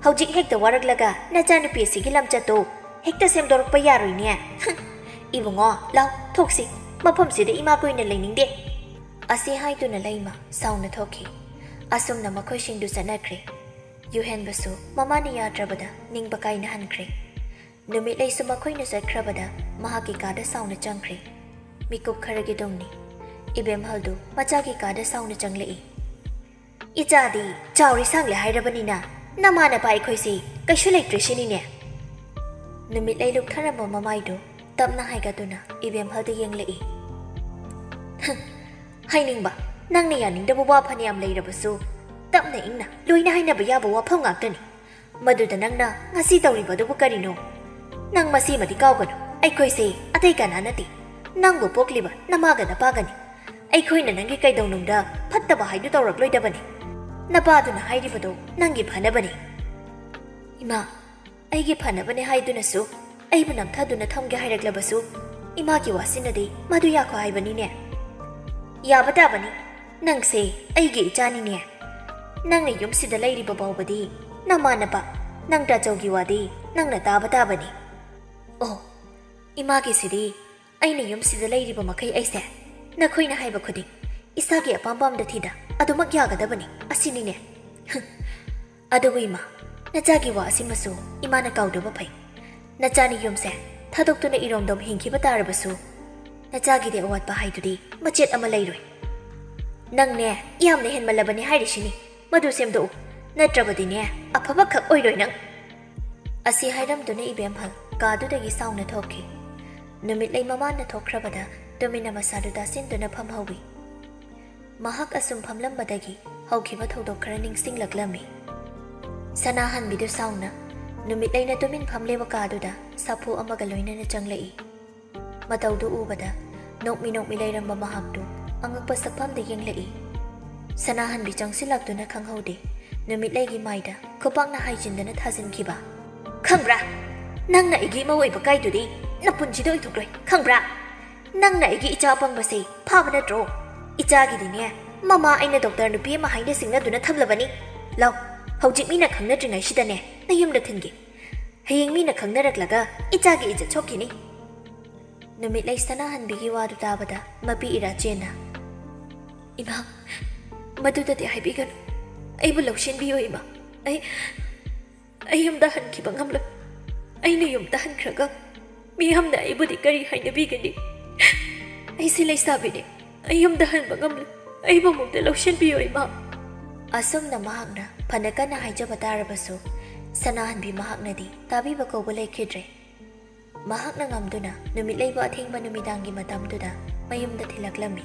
ꯍꯧꯖꯤꯛ ꯍꯦꯛꯇ ꯋꯥꯔꯛꯂꯒ ꯅꯆꯥꯅꯨꯄꯤ ꯑꯁꯤꯒꯤ ꯂꯝꯆꯠꯇꯣ ꯍꯦꯛꯇ ꯁꯦꯝꯗꯣꯔꯛꯄ ꯌꯥꯔꯣꯏꯅꯦ꯫ ꯏꯕꯨꯡꯉꯣ, ꯂꯥꯎ, ꯊꯣꯛꯁꯤ꯫ ꯃꯐꯝꯁꯤꯗ ꯏꯃꯥ ꯀꯨꯏꯅ ꯂꯩꯅꯤꯡꯗꯦ꯫ ꯑꯁꯤ ꯍꯥꯏꯗꯨꯅ ꯂꯩꯃ ꯁꯥꯎꯅ ꯊꯣꯛꯈꯤ꯫ ꯑꯁꯨꯝꯅ ꯃꯈꯣꯏꯁꯤꯡꯗꯨ ꯆꯠꯅꯈ꯭ꯔꯦ꯫ ꯌꯨꯍꯦꯟꯕꯁꯨ ꯃꯃꯥꯅ ꯌꯥꯗ꯭ꯔꯕꯗ ꯅꯤꯡꯕ ꯀꯥꯏꯅ ꯍꯟꯈ꯭ꯔꯦ꯫ ꯅꯨꯃꯤꯠꯂꯩꯁꯨ ꯃꯈꯣꯏꯅ ꯆꯠꯈ꯭ꯔꯕꯗ ꯃꯍꯥꯛꯀꯤ ꯀꯥꯗ ꯁꯥꯎꯅ ꯆꯪꯈ꯭ꯔꯦ꯫ ꯃꯤꯀꯨꯞ ꯈꯔꯒꯤ ꯇꯨꯡꯅꯤ꯫ ꯏꯕꯦꯝꯍꯜꯗꯨ ꯃꯆꯥꯒꯤ ꯀꯥꯗ ꯁꯥꯎꯅ ꯆꯪꯂꯛꯏ꯫ "ꯏꯆꯥꯗꯤ ꯆꯥꯎꯔꯤ ꯁꯥꯡꯂꯦ ꯍꯥꯏꯔꯕꯅꯤꯅ ꯅꯃꯥ ꯅꯄꯥ ꯑꯩꯈꯣꯏꯁꯤ ꯀꯩꯁꯨ ꯂꯩꯇ꯭ꯔꯦ ꯁꯤꯅꯤꯅꯦ?" ꯅꯨꯃꯤꯠꯂꯩ ꯂꯨꯞꯊꯔꯝꯕ ꯃꯃꯥꯏꯗꯨ ꯇꯞꯅ ꯍꯥꯏꯒꯠꯇꯨꯅ ꯏꯕꯦꯝꯍꯜꯗ ꯌꯦꯡꯂꯛꯏ꯫ "ꯍꯝ, ꯍꯥꯏꯅꯤꯡꯕ, ꯅꯪꯅ ꯌꯥꯅꯤꯡꯗꯕ ꯋꯥ ꯐꯅꯌꯥꯝ ꯂꯩꯔꯕꯁꯨ ꯇꯞꯅ ꯏꯪꯅ ꯂꯣꯏꯅ ꯍꯥꯏꯅꯕ ꯌꯥꯕ ꯋꯥꯐꯝ ꯉꯥꯛꯇꯅꯤ꯫ ꯃꯗꯨꯗ ꯅꯪꯅ ꯉꯁꯤ ꯇꯧꯔꯤꯕ ꯑꯗꯨꯕꯨ ꯀꯔꯤꯅꯣ? ꯅꯪ ꯃꯁꯤꯃꯗꯤ ꯀꯥꯎꯒꯅꯨ, ꯑꯩꯈꯣꯏꯁꯦ ꯑꯇꯩ ꯀꯅꯥ ꯅꯠꯇꯦ, ꯅꯪꯕꯨ ꯄꯣꯛꯂꯤꯕ ꯅꯃꯥꯒ ꯅꯄꯥꯒꯅꯤ꯫ ꯑꯩꯈꯣꯏꯅ ꯅꯪꯒꯤ ꯀꯩꯗꯧꯅꯨꯡꯗ ꯐꯠꯇꯕ ꯍꯥꯏꯗꯨ ꯇꯧꯔꯛꯂꯣꯏꯗꯕꯅꯤ꯫ ꯅꯄꯥꯗꯨꯅ ꯍꯥꯏꯔꯤꯕꯗꯣ ꯅꯪꯒꯤ ꯐꯅꯕꯅꯤ꯫" "ꯏꯃꯥ, ꯑꯩꯒꯤ ꯐꯅꯕꯅꯦ ꯍꯥꯏꯗꯨꯅꯁꯨ ꯑꯩꯕꯨ ꯅꯝꯊꯗꯨꯅ ꯊꯝꯒꯦ ꯍꯥꯏꯔꯛꯂꯕꯁꯨ ꯏꯃꯥꯒꯤ ꯋꯥꯁꯤꯅꯗꯤ ꯃꯗꯨ ꯌꯥꯈꯣ ꯍꯥꯏꯕꯅꯤꯅꯦ?" "ꯌꯥꯕ ꯇꯥꯕꯅꯤ꯫ ꯅꯪꯁꯦ ꯑꯩꯒꯤ ꯏꯆꯥꯅꯤꯅꯦ꯫ ꯅꯪꯅ ꯌꯨꯝꯁꯤꯗ ꯂꯩꯔꯤꯕ ꯐꯥꯎꯕꯗꯤ ꯅꯃꯥ ꯅꯄꯥ, ꯅꯪ ꯇꯥꯆꯧꯒꯤ ꯋꯥꯗꯤ ꯅꯪꯅ ꯇꯥꯕ ꯇꯥꯕꯅꯤ꯫" "ꯑꯣ, ꯏꯃꯥꯒꯤꯁꯤꯗꯤ ꯑꯩꯅ ꯌꯨꯝꯁꯤꯗ ꯂꯩꯔꯤꯕ ꯃꯈꯩ ꯑꯩꯁꯦ ꯅꯈꯣꯏꯅ ꯍꯥꯏꯕ ꯈꯨꯗꯤꯡ ꯏꯁꯥꯒꯤ ꯑꯄꯥꯝꯕ ꯑꯝꯗ ꯊꯤꯗ ꯑꯗꯨꯃꯛ ꯌꯥꯒꯗꯕꯅꯤ ꯑꯁꯤꯅꯤꯅꯦ꯫" "ꯍꯝ, ꯑꯗꯨꯕꯨ ꯏꯃꯥ, ꯅꯆꯥꯒꯤ ꯋꯥ ꯑꯁꯤꯃꯁꯨ ꯏꯃꯥꯅ ꯀꯥꯎꯗꯕ ꯐꯩ꯫ ꯅꯆꯥꯅ ꯌꯨꯝꯁꯦ ꯊꯥꯗꯣꯛꯇꯨꯅ ꯏꯔꯣꯝꯗꯣꯝ ꯍꯤꯡꯈꯤꯕ ꯇꯥꯔꯕꯁꯨ ꯅꯆꯥꯒꯤꯗꯤ ꯑꯋꯥꯠꯄ ꯍꯥꯏꯗꯨꯗꯤ ꯃꯆꯦꯠ ꯑꯃ ꯂꯩꯔꯣꯏ꯫ ꯅꯪꯅꯦ ꯌꯥꯝꯅ ꯍꯦꯟꯃꯜꯂꯕꯅꯤ ꯍꯥꯏꯔꯤꯁꯤꯅꯤ꯫ ꯃꯗꯨ ꯁꯦꯝꯗꯣꯛꯎ, ꯅꯠꯇ꯭ꯔꯕꯗꯤꯅꯦ ꯑꯐꯕ ꯈꯛ ꯑꯣꯏꯔꯣꯏ ꯅꯪ꯫" ꯑꯁꯤ ꯍꯥꯏꯔꯝꯗꯨꯅ ꯏꯕꯦꯝꯍꯜ ꯀꯥꯗꯨꯗꯒꯤ ꯁꯥꯎꯅ ꯊꯣꯛꯈꯤ꯫ ꯅꯨꯃꯤꯠꯂꯩ ꯃꯃꯥꯅ ꯊꯣꯛꯈ꯭ꯔꯕꯗ ꯇꯨꯃꯤꯟꯅ ꯃꯁꯥꯗꯨ ꯇꯥꯁꯤꯟꯗꯨꯅ ꯐꯝꯍꯧꯏ꯫ ꯃꯍꯥꯛ ꯑꯁꯨꯝ ꯐꯝꯂꯝꯕꯗꯒꯤ ꯍꯧꯈꯤꯕ ꯊꯧꯗꯣꯛ ꯈꯔ ꯅꯤꯡꯁꯤꯡꯂꯛꯂꯝꯃꯤ꯫ ꯁꯅꯥꯍꯟꯕꯤꯗꯨ ꯁꯥꯎꯅ ꯅꯨꯃꯤꯠꯂꯩꯅ ꯇꯨꯃꯤꯟ ꯐꯝꯂꯤꯕ ꯀꯥꯗꯨꯗ ꯁꯥꯐꯨ ꯑꯃꯒ ꯂꯣꯏꯅꯅ ꯆꯪꯂꯛꯏ꯫ ꯃꯇꯧꯗꯨ ꯎꯕꯗ ꯅꯣꯛꯃꯤ ꯅꯣꯛꯃꯤ ꯂꯩꯔꯝꯕ ꯃꯍꯥꯛꯇꯨ ꯑꯉꯛꯄ ꯁꯛꯐꯝꯗ ꯌꯦꯡꯂꯛꯏ꯫ ꯁꯅꯥꯍꯟꯕꯤ ꯆꯪꯁꯤꯜꯂꯛꯇꯨꯅ ꯈꯪꯍꯧꯗꯦ ꯅꯨꯃꯤꯠꯂꯩꯒꯤ ꯃꯥꯏꯗ ꯈꯨꯄꯥꯛꯅ ꯍꯥꯏꯖꯤꯟꯗꯅ ꯊꯥꯖꯤꯟꯈꯤꯕ꯫ "ꯈꯪꯕ꯭ꯔꯥ? ꯅꯪꯅ ꯑꯩꯒꯤ ꯏꯃꯧ ꯑꯣꯏꯕ ꯀꯥꯏꯗꯨꯗꯤ ꯅꯄꯨꯟꯁꯤꯗ ꯑꯣꯏꯊꯣꯛꯂꯣꯏ, ꯈꯪꯕ꯭ꯔꯥ? ꯅꯪꯅ ꯑꯩꯒꯤ ꯏꯆꯥ ꯑꯄꯪꯕꯁꯦ ꯐꯥꯕ ꯅꯠꯇ꯭ꯔꯣ? ꯏꯆꯥꯒꯤꯗꯤꯅꯦ, "ꯃꯃꯥ, ꯑꯩꯅ ꯗꯣꯛꯇꯔ ꯅꯨꯄꯤ ꯑꯃ ꯍꯥꯏꯅ ꯁꯤꯡꯅꯗꯨꯅ ꯊꯝꯂꯕꯅꯤ꯫ ꯂꯥꯎ, ꯍꯧꯖꯤꯛ ꯃꯤꯅ ꯈꯪꯅꯗ꯭ꯔꯤꯉꯩꯁꯤꯗꯅꯦ ꯅꯌꯨꯝꯗ ꯊꯤꯟꯒꯦ꯫ ꯍꯌꯦꯡ ꯃꯤꯅ ꯈꯪꯅꯔꯛꯂꯒ ꯏꯆꯥꯒꯤ ꯏꯖꯠ ꯁꯣꯛꯈꯤꯅꯤ꯫" ꯅꯨꯃꯤꯠꯂꯩ ꯁꯅꯥꯍꯟꯕꯤꯒꯤ ꯋꯥꯗꯨ ꯇꯥꯕꯗ ꯃꯄꯤ ꯏꯔꯥ ꯆꯦꯟꯅ, "ꯏꯃꯥ, ꯃꯗꯨꯗꯗꯤ ꯍꯥꯏꯕꯤꯒꯅꯨ꯫ ꯑꯩꯕꯨ ꯂꯧꯁꯤꯟꯕꯤꯌꯨ ꯏꯃꯥ꯫ ꯑꯩ, ꯑꯩ ꯌꯨꯝꯗ ꯍꯟꯈꯤꯕ ꯉꯝꯂꯣꯏ꯫ ꯑꯩꯅ ꯌꯨꯝꯗ ꯍꯟꯈ꯭ꯔꯒ ꯃꯤꯌꯥꯝꯅ ꯑꯩꯕꯨꯗꯤ ꯀꯔꯤ ꯍꯥꯏꯅꯕꯤꯒꯅꯤ? ꯑꯩꯁꯦ ꯂꯩꯁꯥꯕꯤꯅꯤ꯫ ꯑꯩ ꯌꯨꯝꯗ ꯍꯟꯕ ꯉꯝꯂꯣꯏ꯫ ꯑꯩꯕꯨ ꯑꯃꯨꯛꯇ ꯂꯧꯁꯤꯟꯕꯤꯌꯨ ꯏꯃꯥ꯫" ꯑꯁꯨꯝꯅ ꯃꯍꯥꯛꯅ ꯐꯅ ꯀꯟꯅ ꯍꯥꯏꯖꯕ ꯇꯥꯔꯕꯁꯨ, ꯁꯅꯥꯍꯟꯕꯤ ꯃꯍꯥꯛꯅꯗꯤ ꯇꯥꯕꯤꯕ ꯀꯧꯕ ꯂꯩꯈꯤꯗ꯭ꯔꯦ꯫ ꯃꯍꯥꯛꯅ ꯉꯝꯗꯨꯅ ꯅꯨꯃꯤꯠꯂꯩꯕꯨ ꯑꯊꯦꯡꯕ ꯅꯨꯃꯤꯗꯥꯡꯒꯤ ꯃꯇꯝꯗꯨꯗ ꯃꯌꯨꯝꯗ ꯊꯤꯜꯂꯛꯂꯝꯃꯤ꯫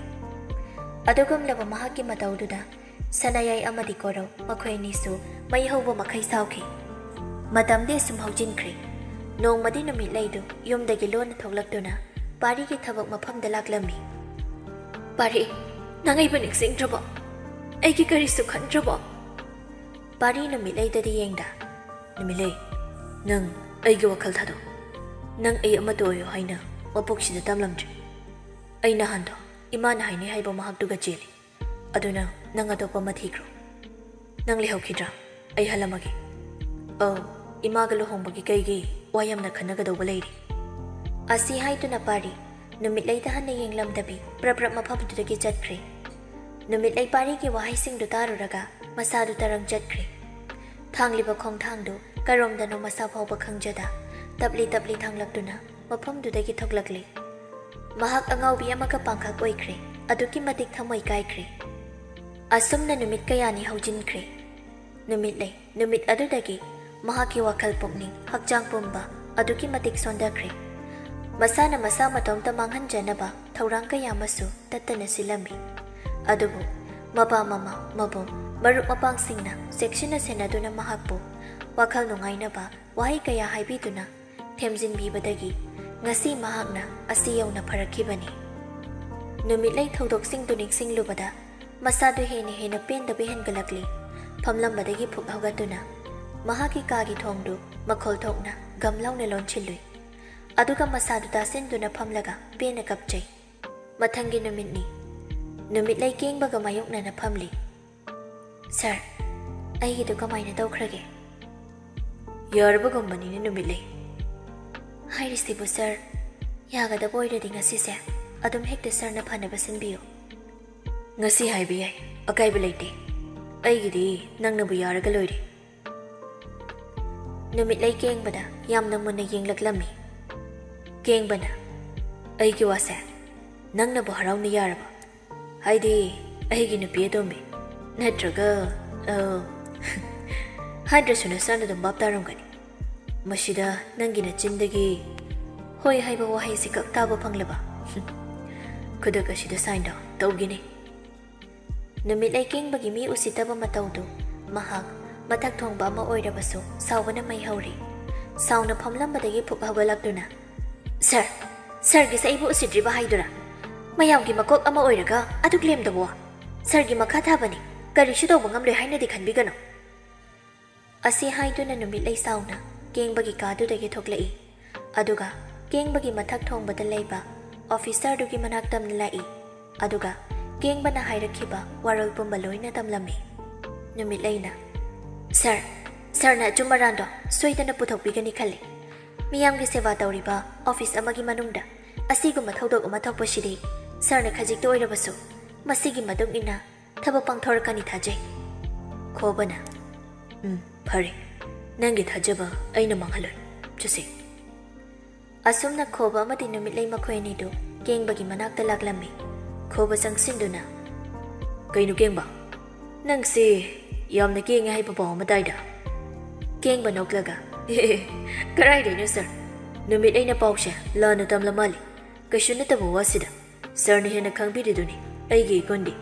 ꯑꯗꯨꯒꯨꯝꯂꯕ ꯃꯍꯥꯛꯀꯤ ꯃꯇꯧꯗꯨꯗ ꯁꯅꯥꯌꯥꯏ ꯑꯃꯗꯤ ꯀꯣꯔꯧ ꯃꯈꯣꯏ ꯑꯅꯤꯁꯨ ꯃꯩ ꯍꯧꯕ ꯃꯈꯩ ꯁꯥꯎꯈꯤ꯫ ꯃꯇꯝꯗꯤ ꯑꯁꯨꯝ ꯍꯧꯖꯤꯟꯈ꯭ꯔꯦ꯫ ꯅꯣꯡꯃꯗꯤ ꯅꯨꯃꯤꯠꯂꯩꯗꯨ ꯌꯨꯝꯗꯒꯤ ꯂꯣꯟꯅ ꯊꯣꯛꯂꯛꯇꯨꯅ ꯄꯥꯔꯤꯒꯤ ꯊꯕꯛ ꯃꯐꯝꯗ ꯂꯥꯛꯂꯝꯃꯤ꯫ "ꯄꯥꯔꯤ, ꯅꯪ ꯑꯩꯕꯨ ꯅꯤꯡꯁꯤꯡꯗ꯭ꯔꯕꯣ? ꯑꯩꯒꯤ ꯀꯔꯤꯁꯨ ꯈꯟꯗ꯭ꯔꯕꯣ?" ꯄꯥꯔꯤ ꯅꯨꯃꯤꯠꯂꯩꯗꯗꯤ ꯌꯦꯡꯗ, "ꯅꯨꯃꯤꯠꯂꯩ, ꯅꯪ ꯑꯩꯒꯤ ꯋꯥꯈꯜ ꯊꯥꯗꯣꯛ꯫ ꯅꯪ ꯑꯩ ꯑꯃꯠꯇ ꯑꯣꯏꯌꯨ ꯍꯥꯏꯅ ꯃꯄꯣꯛꯁꯤꯗ ꯇꯝꯂꯝꯗ꯭ꯔꯤ꯫ ꯑꯩ ꯅꯍꯥꯟꯗꯣ ꯏꯃꯥꯅ ꯍꯥꯏꯅꯤ ꯍꯥꯏꯕ ꯃꯍꯥꯛꯇꯨꯒ ꯆꯦꯜꯂꯤ꯫ ꯑꯗꯨꯅ ꯅꯪ ꯑꯇꯣꯞꯄ ꯑꯃ ꯊꯤꯈ꯭ꯔꯣ꯫ ꯅꯪ ꯂꯩꯍꯧꯈꯤꯗ꯭ꯔꯥ? ꯑꯩ ꯍꯜꯂꯝꯃꯒꯦ꯫" "ꯑꯧ, ꯏꯃꯥꯒ ꯂꯨꯍꯣꯡꯕꯒꯤ ꯀꯩꯒꯤ ꯋꯥ ꯌꯥꯝꯅ ꯈꯟꯅꯒꯗꯧꯕ ꯂꯩꯔꯤ꯫" ꯑꯁꯤ ꯍꯥꯏꯗꯨꯅ ꯄꯥꯔꯤ ꯅꯨꯃꯤꯠꯂꯩꯗ ꯍꯟꯅ ꯌꯦꯡꯂꯝꯗꯕꯤ ꯄ꯭ꯔꯞ ꯄ꯭ꯔꯞ ꯃꯐꯝꯗꯨꯗꯒꯤ ꯆꯠꯈ꯭ꯔꯦ꯫ ꯅꯨꯃꯤꯠꯂꯩ ꯄꯥꯔꯤꯒꯤ ꯋꯥꯍꯩꯁꯤꯡꯗꯨ ꯇꯥꯔꯨꯔꯒ ꯃꯁꯥꯗꯨ ꯇꯔꯪ ꯆꯠꯈ꯭ꯔꯦ꯫ ꯊꯥꯡꯂꯤꯕ ꯈꯣꯡꯊꯥꯡꯗꯨ ꯀꯔꯣꯝꯗꯅꯣ ꯃꯁꯥ ꯐꯥꯎꯕ ꯈꯪꯖꯗ ꯇꯞꯂꯤ ꯇꯞꯂꯤ ꯊꯥꯡꯂꯛꯇꯨꯅ ꯃꯐꯝꯗꯨꯗꯒꯤ ꯊꯣꯛꯂꯛꯂꯦ꯫ ꯃꯍꯥꯛ ꯑꯉꯥꯎꯕꯤ ꯑꯃꯒ ꯄꯥꯡꯈꯛ ꯑꯣꯏꯈ꯭ꯔꯦ꯫ ꯑꯗꯨꯛꯀꯤ ꯃꯇꯤꯛ ꯊꯃꯣꯏ ꯀꯥꯏꯈ꯭ꯔꯦ꯫ ꯑꯁꯨꯝꯅ ꯅꯨꯃꯤꯠ ꯀꯌꯥꯅꯤ ꯍꯧꯖꯤꯟꯈ꯭ꯔꯦ꯫ ꯅꯨꯃꯤꯠꯂꯩ ꯅꯨꯃꯤꯠ ꯑꯗꯨꯗꯒꯤ ꯃꯍꯥꯛꯀꯤ ꯋꯥꯈꯜ ꯄꯨꯛꯅꯤꯡ ꯍꯛꯆꯥꯡ ꯄꯨꯝꯕ ꯑꯗꯨꯛꯀꯤ ꯃꯇꯤꯛ ꯁꯣꯟꯊꯈ꯭ꯔꯦ꯫ ꯃꯁꯥꯅ ꯃꯁꯥ ꯃꯇꯣꯝꯇ ꯃꯥꯡꯍꯟꯖꯅꯕ ꯊꯧꯔꯥꯡ ꯀꯌꯥ ꯑꯃꯁꯨ ꯇꯠꯇꯅ ꯁꯤꯜꯂꯝꯃꯤ꯫ ꯑꯗꯨꯕꯨ ꯃꯄꯥ ꯃꯃꯥ ꯃꯕꯨꯡ ꯃꯔꯨꯞ ꯃꯄꯥꯡꯁꯤꯡꯅ ꯆꯦꯛꯁꯤꯟꯅ ꯁꯦꯟꯅꯗꯨꯅ ꯃꯍꯥꯛꯄꯨ ꯋꯥꯈꯜ ꯅꯨꯡꯉꯥꯏꯅꯕ ꯋꯥꯍꯩ ꯀꯌꯥ ꯍꯥꯏꯕꯤꯗꯨꯅ ꯊꯦꯝꯖꯤꯟꯕꯤꯕꯗꯒꯤ ꯉꯁꯤ ꯃꯍꯥꯛꯅ ꯑꯁꯤ ꯌꯧꯅ ꯐꯔꯛꯈꯤꯕꯅꯤ꯫ ꯅꯨꯃꯤꯠꯂꯩ ꯊꯧꯗꯣꯛꯁꯤꯡꯗꯨ ꯅꯤꯡꯁꯤꯡꯂꯨꯕꯗ ꯃꯁꯥꯗꯨ ꯍꯦꯟꯅ ꯍꯦꯟꯅ ꯄꯦꯟꯗꯕ ꯍꯦꯟꯒꯠꯂꯛꯂꯤ꯫ ꯐꯝꯂꯝꯕꯗꯒꯤ ꯐꯨꯛ ꯍꯧꯒꯠꯇꯨꯅ ꯃꯍꯥꯛꯀꯤ ꯀꯥꯒꯤ ꯊꯣꯡꯗꯨ ꯃꯈꯣꯜ ꯊꯣꯛꯅ ꯒꯝ ꯂꯥꯎꯅ ꯂꯣꯟꯁꯤꯜꯂꯨꯏ꯫ ꯑꯗꯨꯒ ꯃꯁꯥꯗꯨ ꯇꯥꯁꯤꯟꯗꯨꯅ ꯐꯝꯂꯒ ꯄꯦꯟꯅ ꯀꯞꯆꯩ꯫ ꯃꯊꯪꯒꯤ ꯅꯨꯃꯤꯠꯅꯤ꯫ ꯅꯨꯃꯤꯠꯂꯩ ꯀꯦꯡꯕꯒ ꯃꯥꯌꯣꯛꯅꯅ ꯐꯝꯂꯤ꯫ "ꯁꯥꯔ, ꯑꯩꯒꯤꯗꯨ ꯀꯃꯥꯏꯅ ꯇꯧꯈ꯭ꯔꯒꯦ?" "ꯌꯥꯔꯕꯒꯨꯝꯕꯅꯤꯅꯦ ꯅꯨꯃꯤꯠꯂꯩ꯫ ꯍꯥꯏꯔꯤꯁꯤꯕꯨ ꯁꯥꯔ, ꯌꯥꯒꯗꯕ ꯑꯣꯏꯔꯗꯤ ꯉꯁꯤꯁꯦ ꯑꯗꯨꯝ ꯍꯦꯛꯇ ꯁꯥꯔꯅ ꯐꯅꯕ ꯁꯤꯟꯕꯤꯌꯨ꯫" "ꯉꯁꯤ ꯍꯥꯏꯕ ꯌꯥꯏ, ꯑꯀꯥꯏꯕ ꯂꯩꯇꯦ꯫ ꯑꯩꯒꯤꯗꯤ ꯅꯪꯅꯕꯨ ꯌꯥꯔꯒ ꯂꯣꯏꯔꯦ꯫" ꯅꯨꯃꯤꯠꯂꯩ ꯀꯦꯡꯕꯗ ꯌꯥꯝꯅ ꯃꯨꯟꯅ ꯌꯦꯡꯂꯛꯂꯝꯃꯤ꯫ ꯀꯦꯡꯕꯅ, "ꯑꯩꯒꯤ ꯋꯥꯁꯦ ꯅꯪꯅꯕꯨ ꯍꯔꯥꯎꯅ ꯌꯥꯔꯕ? ꯍꯥꯏꯗꯤ ꯑꯩꯒꯤ ꯅꯨꯄꯤ ꯑꯇꯣꯝꯕꯤ, ꯅꯠꯇ꯭ꯔꯒ, ꯑ, ꯍꯥꯏꯗ꯭ꯔꯁꯨ ꯅꯁꯥꯅ ꯑꯗꯨꯝ ꯚꯥꯞ ꯇꯥꯔꯝꯒꯅꯤ꯫ ꯃꯁꯤꯗ ꯅꯪꯒꯤ ꯅꯆꯤꯟꯗꯒꯤ ꯍꯣꯏ ꯍꯥꯏꯕ ꯋꯥꯍꯩꯁꯤ ꯈꯛ ꯇꯥꯕ ꯐꯪꯂꯕ? ꯈꯨꯗꯛ ꯑꯁꯤꯗ ꯁꯥꯏꯟꯗꯣ ꯇꯧꯒꯦꯅꯦ꯫" ꯅꯨꯃꯤꯠꯂꯩ ꯀꯦꯡꯕꯒꯤ ꯃꯤ ꯎꯁꯤꯠꯇꯕ ꯃꯇꯧꯗꯨ ꯃꯍꯥꯛ ꯃꯊꯛ ꯊꯣꯡꯕ ꯑꯃ ꯑꯣꯏꯔꯕꯁꯨ ꯁꯥꯎꯕꯅ ꯃꯩ ꯍꯧꯔꯤ꯫ ꯁꯥꯎꯅ ꯐꯝꯂꯝꯕꯗꯒꯤ ꯐꯨꯛ ꯍꯧꯒꯠꯂꯛꯇꯨꯅ, "ꯁꯥꯔ, ꯁꯥꯔꯒꯤꯁꯦ ꯑꯩꯕꯨ ꯎꯁꯤꯠꯇ꯭ꯔꯤꯕ ꯍꯥꯏꯗꯨꯔꯥ? ꯃꯌꯥꯝꯒꯤ ꯃꯀꯣꯛ ꯑꯃ ꯑꯣꯏꯔꯒ ꯑꯗꯨꯛ ꯂꯦꯝꯗꯕ ꯋꯥ? ꯁꯥꯔꯒꯤ ꯃꯈꯥ ꯊꯥꯕꯅꯤ, ꯀꯔꯤꯁꯨ ꯇꯧꯕ ꯉꯝꯂꯣꯏ ꯍꯥꯏꯅꯗꯤ ꯈꯟꯕꯤꯒꯅꯨ꯫" ꯑꯁꯤ ꯍꯥꯏꯗꯨꯅ ꯅꯨꯃꯤꯠꯂꯩ ꯁꯥꯎꯅ ꯀꯦꯡꯕꯒꯤ ꯀꯥꯗꯨꯗꯒꯤ ꯊꯣꯛꯂꯛꯏ꯫ ꯑꯗꯨꯒ ꯀꯦꯡꯕꯒꯤ ꯃꯊꯛ ꯊꯣꯡꯕꯗ ꯂꯩꯕ ꯑꯣꯐꯤꯁꯔꯗꯨꯒꯤ ꯃꯅꯥꯛ ꯇꯝꯅ ꯂꯥꯛꯏ꯫ ꯑꯗꯨꯒ ꯀꯦꯡꯕꯅ ꯍꯥꯏꯔꯛꯈꯤꯕ ꯋꯥꯔꯣꯜ ꯄꯨꯝꯕ ꯂꯣꯏꯅ ꯇꯝꯂꯝꯃꯤ꯫ ꯅꯨꯃꯤꯠꯂꯩꯅ, "ꯁꯥꯔ, ꯁꯥꯔꯅ ꯑꯆꯨꯝ ꯑꯔꯥꯟꯗꯣ ꯁꯣꯏꯗꯅ ꯄꯨꯊꯣꯛꯄꯤꯒꯅꯤ ꯈꯜꯂꯤ꯫ ꯃꯤꯌꯥꯝꯒꯤ ꯁꯦꯕꯥ ꯇꯧꯔꯤꯕ ꯑꯣꯐꯤꯁ ꯑꯃꯒꯤ ꯃꯅꯨꯡꯗ ꯑꯁꯤꯒꯨꯝꯕ ꯊꯧꯗꯣꯛ ꯑꯃ ꯊꯣꯛꯄꯁꯤꯗꯤ ꯁꯥꯔꯅ ꯈꯖꯤꯛꯇ ꯑꯣꯏꯔꯕꯁꯨ ꯃꯁꯤꯒꯤ ꯃꯇꯨꯡ ꯏꯟꯅ ꯊꯕꯛ ꯄꯥꯡꯊꯣꯔꯛꯀꯅꯤ ꯊꯥꯖꯩ꯫" ꯈꯣꯕꯅ, "ꯎꯝ, ꯐꯔꯦ꯫ ꯅꯪꯒꯤ ꯊꯥꯖꯕ ꯑꯩꯅ ꯃꯥꯡꯍꯜꯂꯣꯏ꯫ ꯆꯠꯁꯤ꯫" ꯑꯁꯨꯝꯅ ꯈꯣꯕ ꯑꯃꯗꯤ ꯅꯨꯃꯤꯠꯂꯩ ꯃꯈꯣꯏ ꯑꯅꯤꯗꯨ ꯀꯦꯡꯕꯒꯤ ꯃꯅꯥꯛꯇ ꯂꯥꯛꯂꯝꯃꯤ꯫ ꯈꯣꯕ ꯆꯪꯁꯤꯟꯗꯨꯅ, "ꯀꯩꯅꯣ ꯀꯦꯡꯕ? ꯅꯪꯁꯤ ꯌꯥꯝꯅ ꯀꯦꯡꯉꯦ ꯍꯥꯏꯕ ꯄꯥꯎ ꯑꯃ ꯇꯥꯏꯗ?" ꯀꯦꯡꯕ ꯅꯣꯛꯂꯒ, "ꯑꯦ, ꯀꯔꯥꯏꯗꯩꯅꯣ ꯁꯥꯔ? ꯅꯨꯃꯤꯠꯂꯩꯅ ꯄꯥꯎꯁꯦ ꯂꯥꯟꯅ ꯇꯝꯂ ꯃꯥꯜꯂꯤ꯫ ꯀꯩꯁꯨ ꯅꯠꯇꯕ ꯋꯥꯁꯤꯗ꯫ ꯁꯥꯔꯅ ꯍꯦꯟꯅ ꯈꯪꯕꯤꯔꯤꯗꯨꯅꯤ ꯑꯩꯒꯤ ꯏꯒꯨꯟꯗꯤ꯫"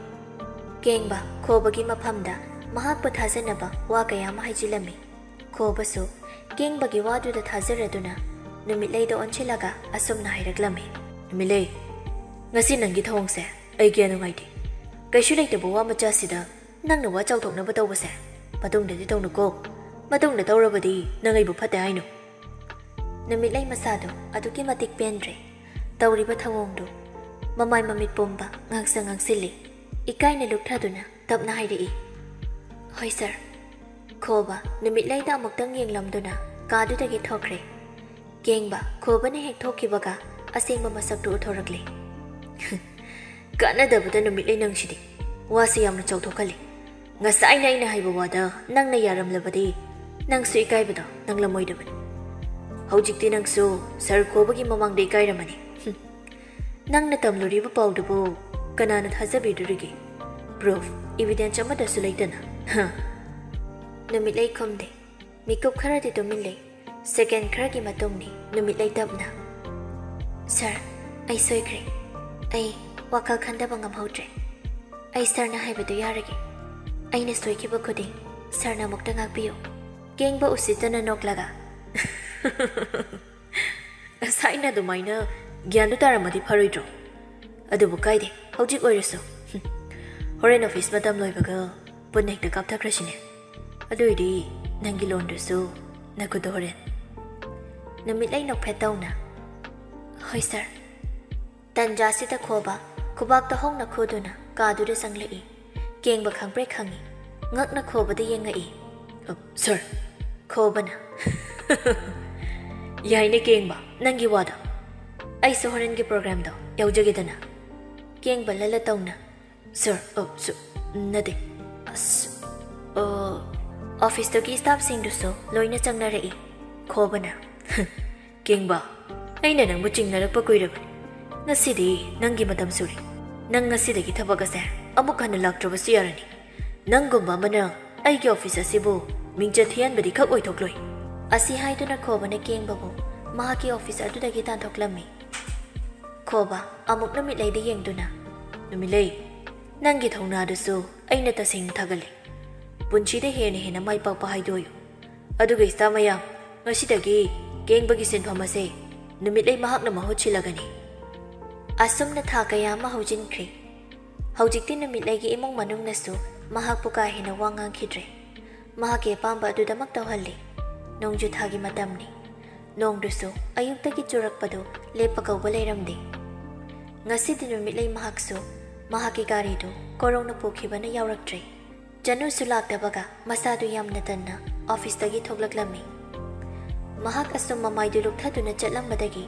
ꯀꯦꯡꯕ ꯈꯣꯕꯒꯤ ꯃꯐꯝꯗ ꯃꯍꯥꯛꯄꯨ ꯊꯥꯖꯅꯕ ꯋꯥ ꯀꯌꯥ ꯑꯃ ꯍꯥꯏꯖꯤꯜꯂꯝꯃꯤ꯫ ꯈꯣꯕꯁꯨ ꯀꯦꯡꯕꯒꯤ ꯋꯥꯗꯨꯗ ꯊꯥꯖꯔꯗꯨꯅ ꯅꯨꯃꯤꯠꯂꯩꯗ ꯑꯣꯟꯁꯤꯜꯂꯒ ꯑꯁꯨꯝꯅ ꯍꯥꯏꯔꯛꯂꯝꯃꯤ, "ꯅꯨꯃꯤꯠꯂꯩ, ꯉꯁꯤ ꯅꯪꯒꯤ ꯊꯧꯑꯣꯡꯁꯦ ꯑꯩ ꯀꯌꯥ ꯅꯨꯡꯉꯥꯏꯇꯦ꯫ ꯀꯩꯁꯨ ꯂꯩꯇꯕ ꯋꯥ ꯃꯆꯥꯁꯤꯗ ꯅꯪꯅ ꯋꯥ ꯆꯥꯎꯊꯣꯛꯅꯕ ꯇꯧꯕꯁꯦ ꯃꯇꯨꯡꯗꯗꯤ ꯇꯧꯅꯨꯀꯣ꯫ ꯃꯇꯨꯡꯗ ꯇꯧꯔꯕꯗꯤ ꯅꯪ ꯑꯩꯕꯨ ꯐꯠꯇꯦ ꯍꯥꯏꯅꯨ꯫" ꯅꯨꯃꯤꯠꯂꯩ ꯃꯁꯥꯗꯣ ꯑꯗꯨꯛꯀꯤ ꯃꯇꯤꯛ ꯄꯦꯟꯗ꯭ꯔꯦ꯫ ꯇꯧꯔꯤꯕ ꯊꯧꯑꯣꯡꯗꯨ ꯃꯃꯥꯏ ꯃꯃꯤꯠ ꯄꯨꯝꯕ ꯉꯥꯡꯁꯪ ꯉꯥꯡꯁꯤꯜꯂꯤ꯫ ꯏꯀꯥꯏꯅ ꯂꯨꯞꯊꯗꯨꯅ ꯇꯞꯅ ꯍꯥꯏꯔꯛꯏ, "ꯍꯣꯏ ꯁꯥꯔ"꯫ ꯈꯣꯕ ꯅꯨꯃꯤꯠꯂꯩꯗ ꯑꯃꯨꯛꯇꯪ ꯌꯦꯡꯂꯝꯗꯨꯅ ꯀꯥꯗꯨꯗꯒꯤ ꯊꯣꯛꯈ꯭ꯔꯦ꯫ ꯀꯦꯡꯕ ꯈꯣꯕꯅ ꯍꯦꯛ ꯊꯣꯛꯈꯤꯕꯒ ꯑꯁꯦꯡꯕ ꯃꯁꯛꯇꯨ ꯎꯠꯊꯣꯔꯛꯂꯦ꯫ "ꯀꯥꯟꯅꯗꯕꯗ ꯅꯨꯃꯤꯠꯂꯩ ꯅꯪꯁꯤꯗꯤ꯫ ꯋꯥꯁꯦ ꯌꯥꯝꯅ ꯆꯥꯎꯊꯣꯛꯍꯜꯂꯤ꯫ ꯉꯁꯥꯏꯅ ꯑꯩꯅ ꯍꯥꯏꯕ ꯋꯥꯗ ꯅꯪꯅ ꯌꯥꯔꯝꯂꯕꯗꯤ ꯅꯪꯁꯨ ꯏꯀꯥꯏꯕꯗꯣ ꯅꯪꯂꯝꯃꯣꯏꯗꯕꯅꯤ꯫ ꯍꯧꯖꯤꯛꯇꯤ ꯅꯪꯁꯨ ꯁꯥꯔ ꯈꯣꯕꯒꯤ ꯃꯃꯥꯡꯗ ꯏꯀꯥꯏꯔꯝꯃꯅꯤ꯫ ꯍꯨꯝ꯫ ꯅꯪꯅ ꯇꯝꯂꯨꯔꯤꯕ ꯄꯥꯎꯗꯨꯕꯨ ꯀꯅꯥꯅ ꯊꯥꯖꯕꯤꯗꯣꯔꯤꯒꯦ? Proof, evidence ꯑꯃꯠꯇꯁꯨ ꯂꯩꯇꯅ꯫" ꯍ꯫ ꯅꯨꯃꯤꯠꯂꯩ ꯈꯨꯝꯗꯦ꯫ ꯃꯤꯀꯨꯞ ꯈꯔꯗꯤ ꯇꯨꯃꯤꯟ ꯂꯩ꯫ Second ꯈꯔꯒꯤ ꯃꯇꯨꯡꯅꯤ ꯅꯨꯃꯤꯠꯂꯩ ꯇꯞꯅ, "ꯁꯥꯔ, ꯑꯩ ꯁꯣꯏꯈ꯭ꯔꯦ꯫ ꯑꯩ ꯋꯥꯈꯜ ꯈꯟꯊꯕ ꯉꯝꯍꯧꯗ꯭ꯔꯦ꯫ ꯑꯩ ꯁꯥꯔꯅ ꯍꯥꯏꯕꯗꯨ ꯌꯥꯔꯒꯦ꯫ ꯑꯩꯅ ꯁꯣꯏꯈꯤꯕ ꯈꯨꯗꯤꯡ ꯁꯥꯔꯅ ꯑꯃꯨꯛꯇ ꯉꯥꯛꯄꯤꯌꯨ"꯫ ꯀꯦꯡꯕ ꯎꯁꯤꯠꯇꯅ ꯅꯣꯛꯂꯒ, "ꯉꯁꯥꯏꯅ ꯑꯗꯨꯃꯥꯏꯅ ꯒ꯭ꯌꯥꯟꯗꯨ ꯇꯥꯔꯝꯃꯗꯤ ꯐꯔꯣꯏꯗ꯭ꯔꯣ? ꯑꯗꯨꯕꯨ ꯀꯥꯏꯗꯦ, ꯍꯧꯖꯤꯛ ꯑꯣꯏꯔꯁꯨ꯫ ꯍꯣꯔꯦꯟ ꯑꯣꯐꯤꯁ ꯃꯇꯝ ꯂꯣꯏꯕꯒ ꯄꯨꯟꯅ ꯍꯦꯛꯇ ꯀꯥꯞꯊꯈ꯭ꯔꯁꯤꯅꯦ꯫ ꯑꯗꯨ ꯑꯣꯏꯗꯤ ꯅꯪꯒꯤ ꯂꯣꯟꯗꯨꯁꯨ ꯅꯈꯨꯠꯇ ꯍꯣꯔꯦꯟ"꯫ ꯅꯨꯃꯤꯠꯂꯩ ꯅꯣꯛꯐꯦꯠ ꯇꯧꯅ, "ꯍꯣꯏ ꯁꯥꯔ"꯫ ꯇꯟꯖꯥꯁꯤꯗ ꯈꯣꯕ ꯈꯨꯕꯥꯛꯇ ꯍꯧꯅ ꯈꯨꯗꯨꯅ ꯀꯥꯗꯨꯗ ꯆꯪꯂꯛꯏ꯫ ꯀꯦꯡꯕ ꯈꯪꯄ꯭ꯔꯦꯛ ꯈꯪꯏ꯫ ꯉꯛꯅ ꯈꯣꯕꯗ ꯌꯦꯡꯉꯛꯏ꯫ "ꯑ, ꯁꯥꯔ"꯫ ꯈꯣꯕꯅ, "ꯌꯥꯏꯅꯦ ꯀꯦꯡꯕ, ꯅꯪꯒꯤ ꯋꯥꯗꯣ꯫ ꯑꯩꯁꯨ ꯍꯣꯔꯦꯟꯒꯤ ꯄ꯭ꯔꯣꯒ꯭ꯔꯥꯝꯗꯣ ꯌꯥꯎꯖꯒꯦꯗꯅ"꯫ ꯀꯦꯡꯕ ꯂꯂ ꯇꯧꯅ, "ꯁꯥꯔ, ꯑ, ꯁꯨ-, ꯅꯠꯇꯦ꯫ ꯑꯁ, ꯑ"꯫ ꯑꯣꯐꯤꯁꯇꯨꯒꯤ ꯁ꯭ꯇꯥꯐꯁꯤꯡꯗꯨꯁꯨ ꯂꯣꯏꯅ ꯆꯪꯅꯔꯛꯏ꯫ ꯈꯣꯕꯅ, "ꯀꯦꯡꯕ, ꯑꯩꯅ ꯅꯪꯕꯨ ꯆꯤꯡꯅꯔꯛꯄ ꯀꯨꯏꯔꯕꯅꯤ꯫ ꯉꯁꯤꯗꯤ ꯅꯪꯒꯤ ꯃꯇꯝ ꯁꯨꯔꯦ꯫ ꯅꯪ ꯉꯁꯤꯗꯒꯤ ꯊꯕꯛ ꯑꯁꯦ ꯑꯃꯨꯛ ꯍꯟꯅ ꯂꯥꯛꯇ꯭ꯔꯕꯁꯨ ꯌꯥꯔꯅꯤ꯫ ꯅꯪꯒꯨꯝꯕ ꯑꯃꯅ ꯑꯩꯒꯤ ꯑꯣꯐꯤꯁ ꯑꯁꯤꯕꯨ ꯃꯤꯡꯆꯠ ꯊꯤꯍꯟꯕꯗꯤ ꯈꯛ ꯑꯣꯏꯊꯣꯛꯂꯣꯏ"꯫ ꯑꯁꯤ ꯍꯥꯏꯗꯨꯅ ꯈꯣꯕꯅ ꯀꯦꯡꯕꯕꯨ ꯃꯍꯥꯛꯀꯤ ꯑꯣꯐꯤꯁ ꯑꯗꯨꯗꯒꯤ ꯇꯥꯟꯊꯣꯛꯂꯝꯃꯤ꯫ ꯈꯣꯕ ꯑꯃꯨꯛ ꯅꯨꯃꯤꯠꯂꯩꯗ ꯌꯦꯡꯗꯨꯅ, "ꯅꯨꯃꯤꯠꯂꯩ, ꯅꯪꯒꯤ ꯊꯧꯅꯥꯗꯨꯁꯨ ꯑꯩꯅ ꯇꯁꯦꯡꯅ ꯊꯥꯒꯠꯂꯤ꯫ ꯄꯨꯟꯁꯤꯗ ꯍꯦꯟꯅ ꯍꯦꯟꯅ ꯃꯥꯏ ꯄꯥꯛꯄ ꯍꯥꯏꯗꯨ ꯑꯣꯏꯌꯨ꯫ ꯑꯗꯨꯒ ꯏꯁꯇꯥꯐ ꯃꯌꯥꯝ, ꯉꯁꯤꯗꯒꯤ ꯀꯦꯡꯕꯒꯤ ꯁꯤꯟꯐꯝ ꯑꯁꯦ ꯅꯨꯃꯤꯠꯂꯩ ꯃꯍꯥꯛꯅ ꯃꯍꯨꯠ ꯁꯤꯜꯂꯒꯅꯤ"꯫ ꯑꯁꯨꯝꯅ ꯊꯥ ꯀꯌꯥ ꯑꯃ ꯍꯧꯖꯤꯟꯈ꯭ꯔꯦ꯫ ꯍꯧꯖꯤꯛꯇꯤ ꯅꯨꯃꯤꯠꯂꯩꯒꯤ ꯏꯃꯨꯡ ꯃꯅꯨꯡꯅꯁꯨ ꯃꯍꯥꯛꯄꯨ ꯀꯥ ꯍꯦꯟꯅ ꯋꯥ ꯉꯥꯡꯈꯤꯗ꯭ꯔꯦ꯫ ꯃꯍꯥꯛꯀꯤ ꯑꯄꯥꯝꯕ ꯑꯗꯨꯗꯃꯛ ꯇꯧꯍꯜꯂꯤ꯫ ꯅꯣꯡꯖꯨ ꯊꯥꯒꯤ ꯃꯇꯝꯅꯤ꯫ ꯅꯣꯡꯗꯨꯁꯨ ꯑꯌꯨꯛꯇꯒꯤ ꯆꯨꯔꯛꯄꯗꯨ ꯂꯦꯞꯄ ꯀꯧꯕ ꯂꯩꯔꯝꯗꯦ꯫ ꯉꯁꯤꯗꯤ ꯅꯨꯃꯤꯠꯂꯩ ꯃꯍꯥꯛꯁꯨ ꯃꯍꯥꯛꯀꯤ ꯒꯥꯔꯤꯗꯨ ꯀꯣꯔꯧꯅ ꯄꯨꯈꯤꯕꯅ ꯌꯥꯎꯔꯛꯇ꯭ꯔꯦ꯫ ꯆꯅꯨꯁꯨ ꯂꯥꯛꯇꯕꯒ ꯃꯁꯥꯗꯨ ꯌꯥꯝꯅ ꯇꯟꯅ ꯑꯣꯐꯤꯁꯇꯒꯤ ꯊꯣꯛꯂꯛꯂꯝꯃꯤ꯫ ꯃꯍꯥꯛ ꯑꯁꯨꯝ ꯃꯃꯥꯏꯗꯨ ꯂꯨꯞꯊꯗꯨꯅ ꯆꯠꯂꯝꯕꯗꯒꯤ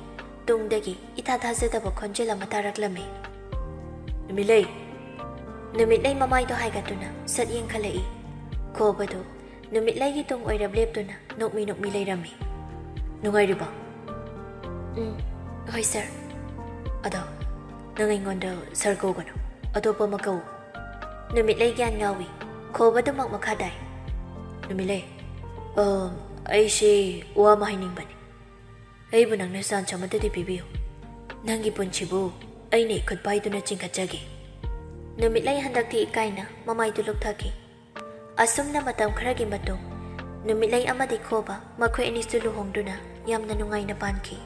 ꯇꯨꯡꯗꯒꯤ ꯏꯊꯥ ꯊꯥꯖꯗꯕ ꯈꯣꯟꯖꯦꯜ ꯑꯃ ꯇꯥꯔꯛꯂꯝꯃꯤ꯫ "ꯅꯨꯃꯤꯠꯂꯩ!" ꯅꯨꯃꯤꯠꯂꯩ ꯃꯃꯥꯏꯗꯨ ꯍꯥꯏꯒꯠꯇꯨꯅ ꯁꯠ ꯌꯦꯡꯈꯠꯂꯛꯏ꯫ ꯈꯣꯕꯗꯨ ꯅꯨꯃꯤꯠꯂꯩꯒꯤ ꯇꯨꯡ ꯑꯣꯏꯔꯞ ꯂꯦꯞꯇꯨꯅ ꯅꯣꯛꯃꯤ ꯅꯣꯛꯃꯤ ꯂꯩꯔꯝꯃꯤ꯫ "ꯅꯨꯡꯉꯥꯏꯔꯤꯕꯣ?" "ꯎꯝ, ꯍꯣꯏ ꯁꯥꯔ꯫" "ꯑꯗꯣ ꯅꯪ ꯑꯩꯉꯣꯟꯗ ꯁꯥꯔ ꯀꯧꯒꯅꯨ, ꯑꯇꯣꯞꯄ ꯑꯃ ꯀꯧ꯫" ꯅꯨꯃꯤꯠꯂꯩ ꯒ꯭ꯌꯥꯟ ꯉꯥꯎꯏ꯫ ꯈꯣꯕꯗꯨꯃꯛ ꯃꯈꯥ ꯇꯥꯏ꯫ "ꯅꯨꯃꯤꯠꯂꯩ, ꯑꯝ, ꯑꯩꯁꯦ ꯋꯥ ꯑꯃ ꯍꯥꯏꯅꯤꯡꯕꯅꯤ꯫ ꯑꯩꯕꯨ ꯅꯪꯅ ꯆꯥꯟꯁ ꯑꯃꯠꯇꯗꯤ ꯄꯤꯕꯤꯌꯨ꯫ ꯅꯪꯒꯤ ꯄꯨꯟꯁꯤꯕꯨ ꯑꯩꯅ ꯏꯈꯨꯠ ꯄꯥꯏꯗꯨꯅ ꯆꯤꯡꯈꯠꯆꯒꯦ꯫" ꯅꯨꯃꯤꯠꯂꯩ ꯍꯟꯗꯛꯇꯤ ꯏꯀꯥꯏꯅ ꯃꯃꯥꯏꯗꯨ ꯂꯨꯞꯊꯈꯤ꯫ ꯑꯁꯨꯝꯅ ꯃꯇꯝ ꯈꯔꯒꯤ ꯃꯇꯨꯡ ꯅꯨꯃꯤꯠꯂꯩ ꯑꯃꯗꯤ ꯈꯣꯕ ꯃꯈꯣꯏ ꯑꯅꯤꯁꯨ ꯂꯨꯍꯣꯡꯗꯨꯅ ꯌꯥꯝꯅ ꯅꯨꯡꯉꯥꯏꯅ ꯄꯥꯟꯈꯤ꯫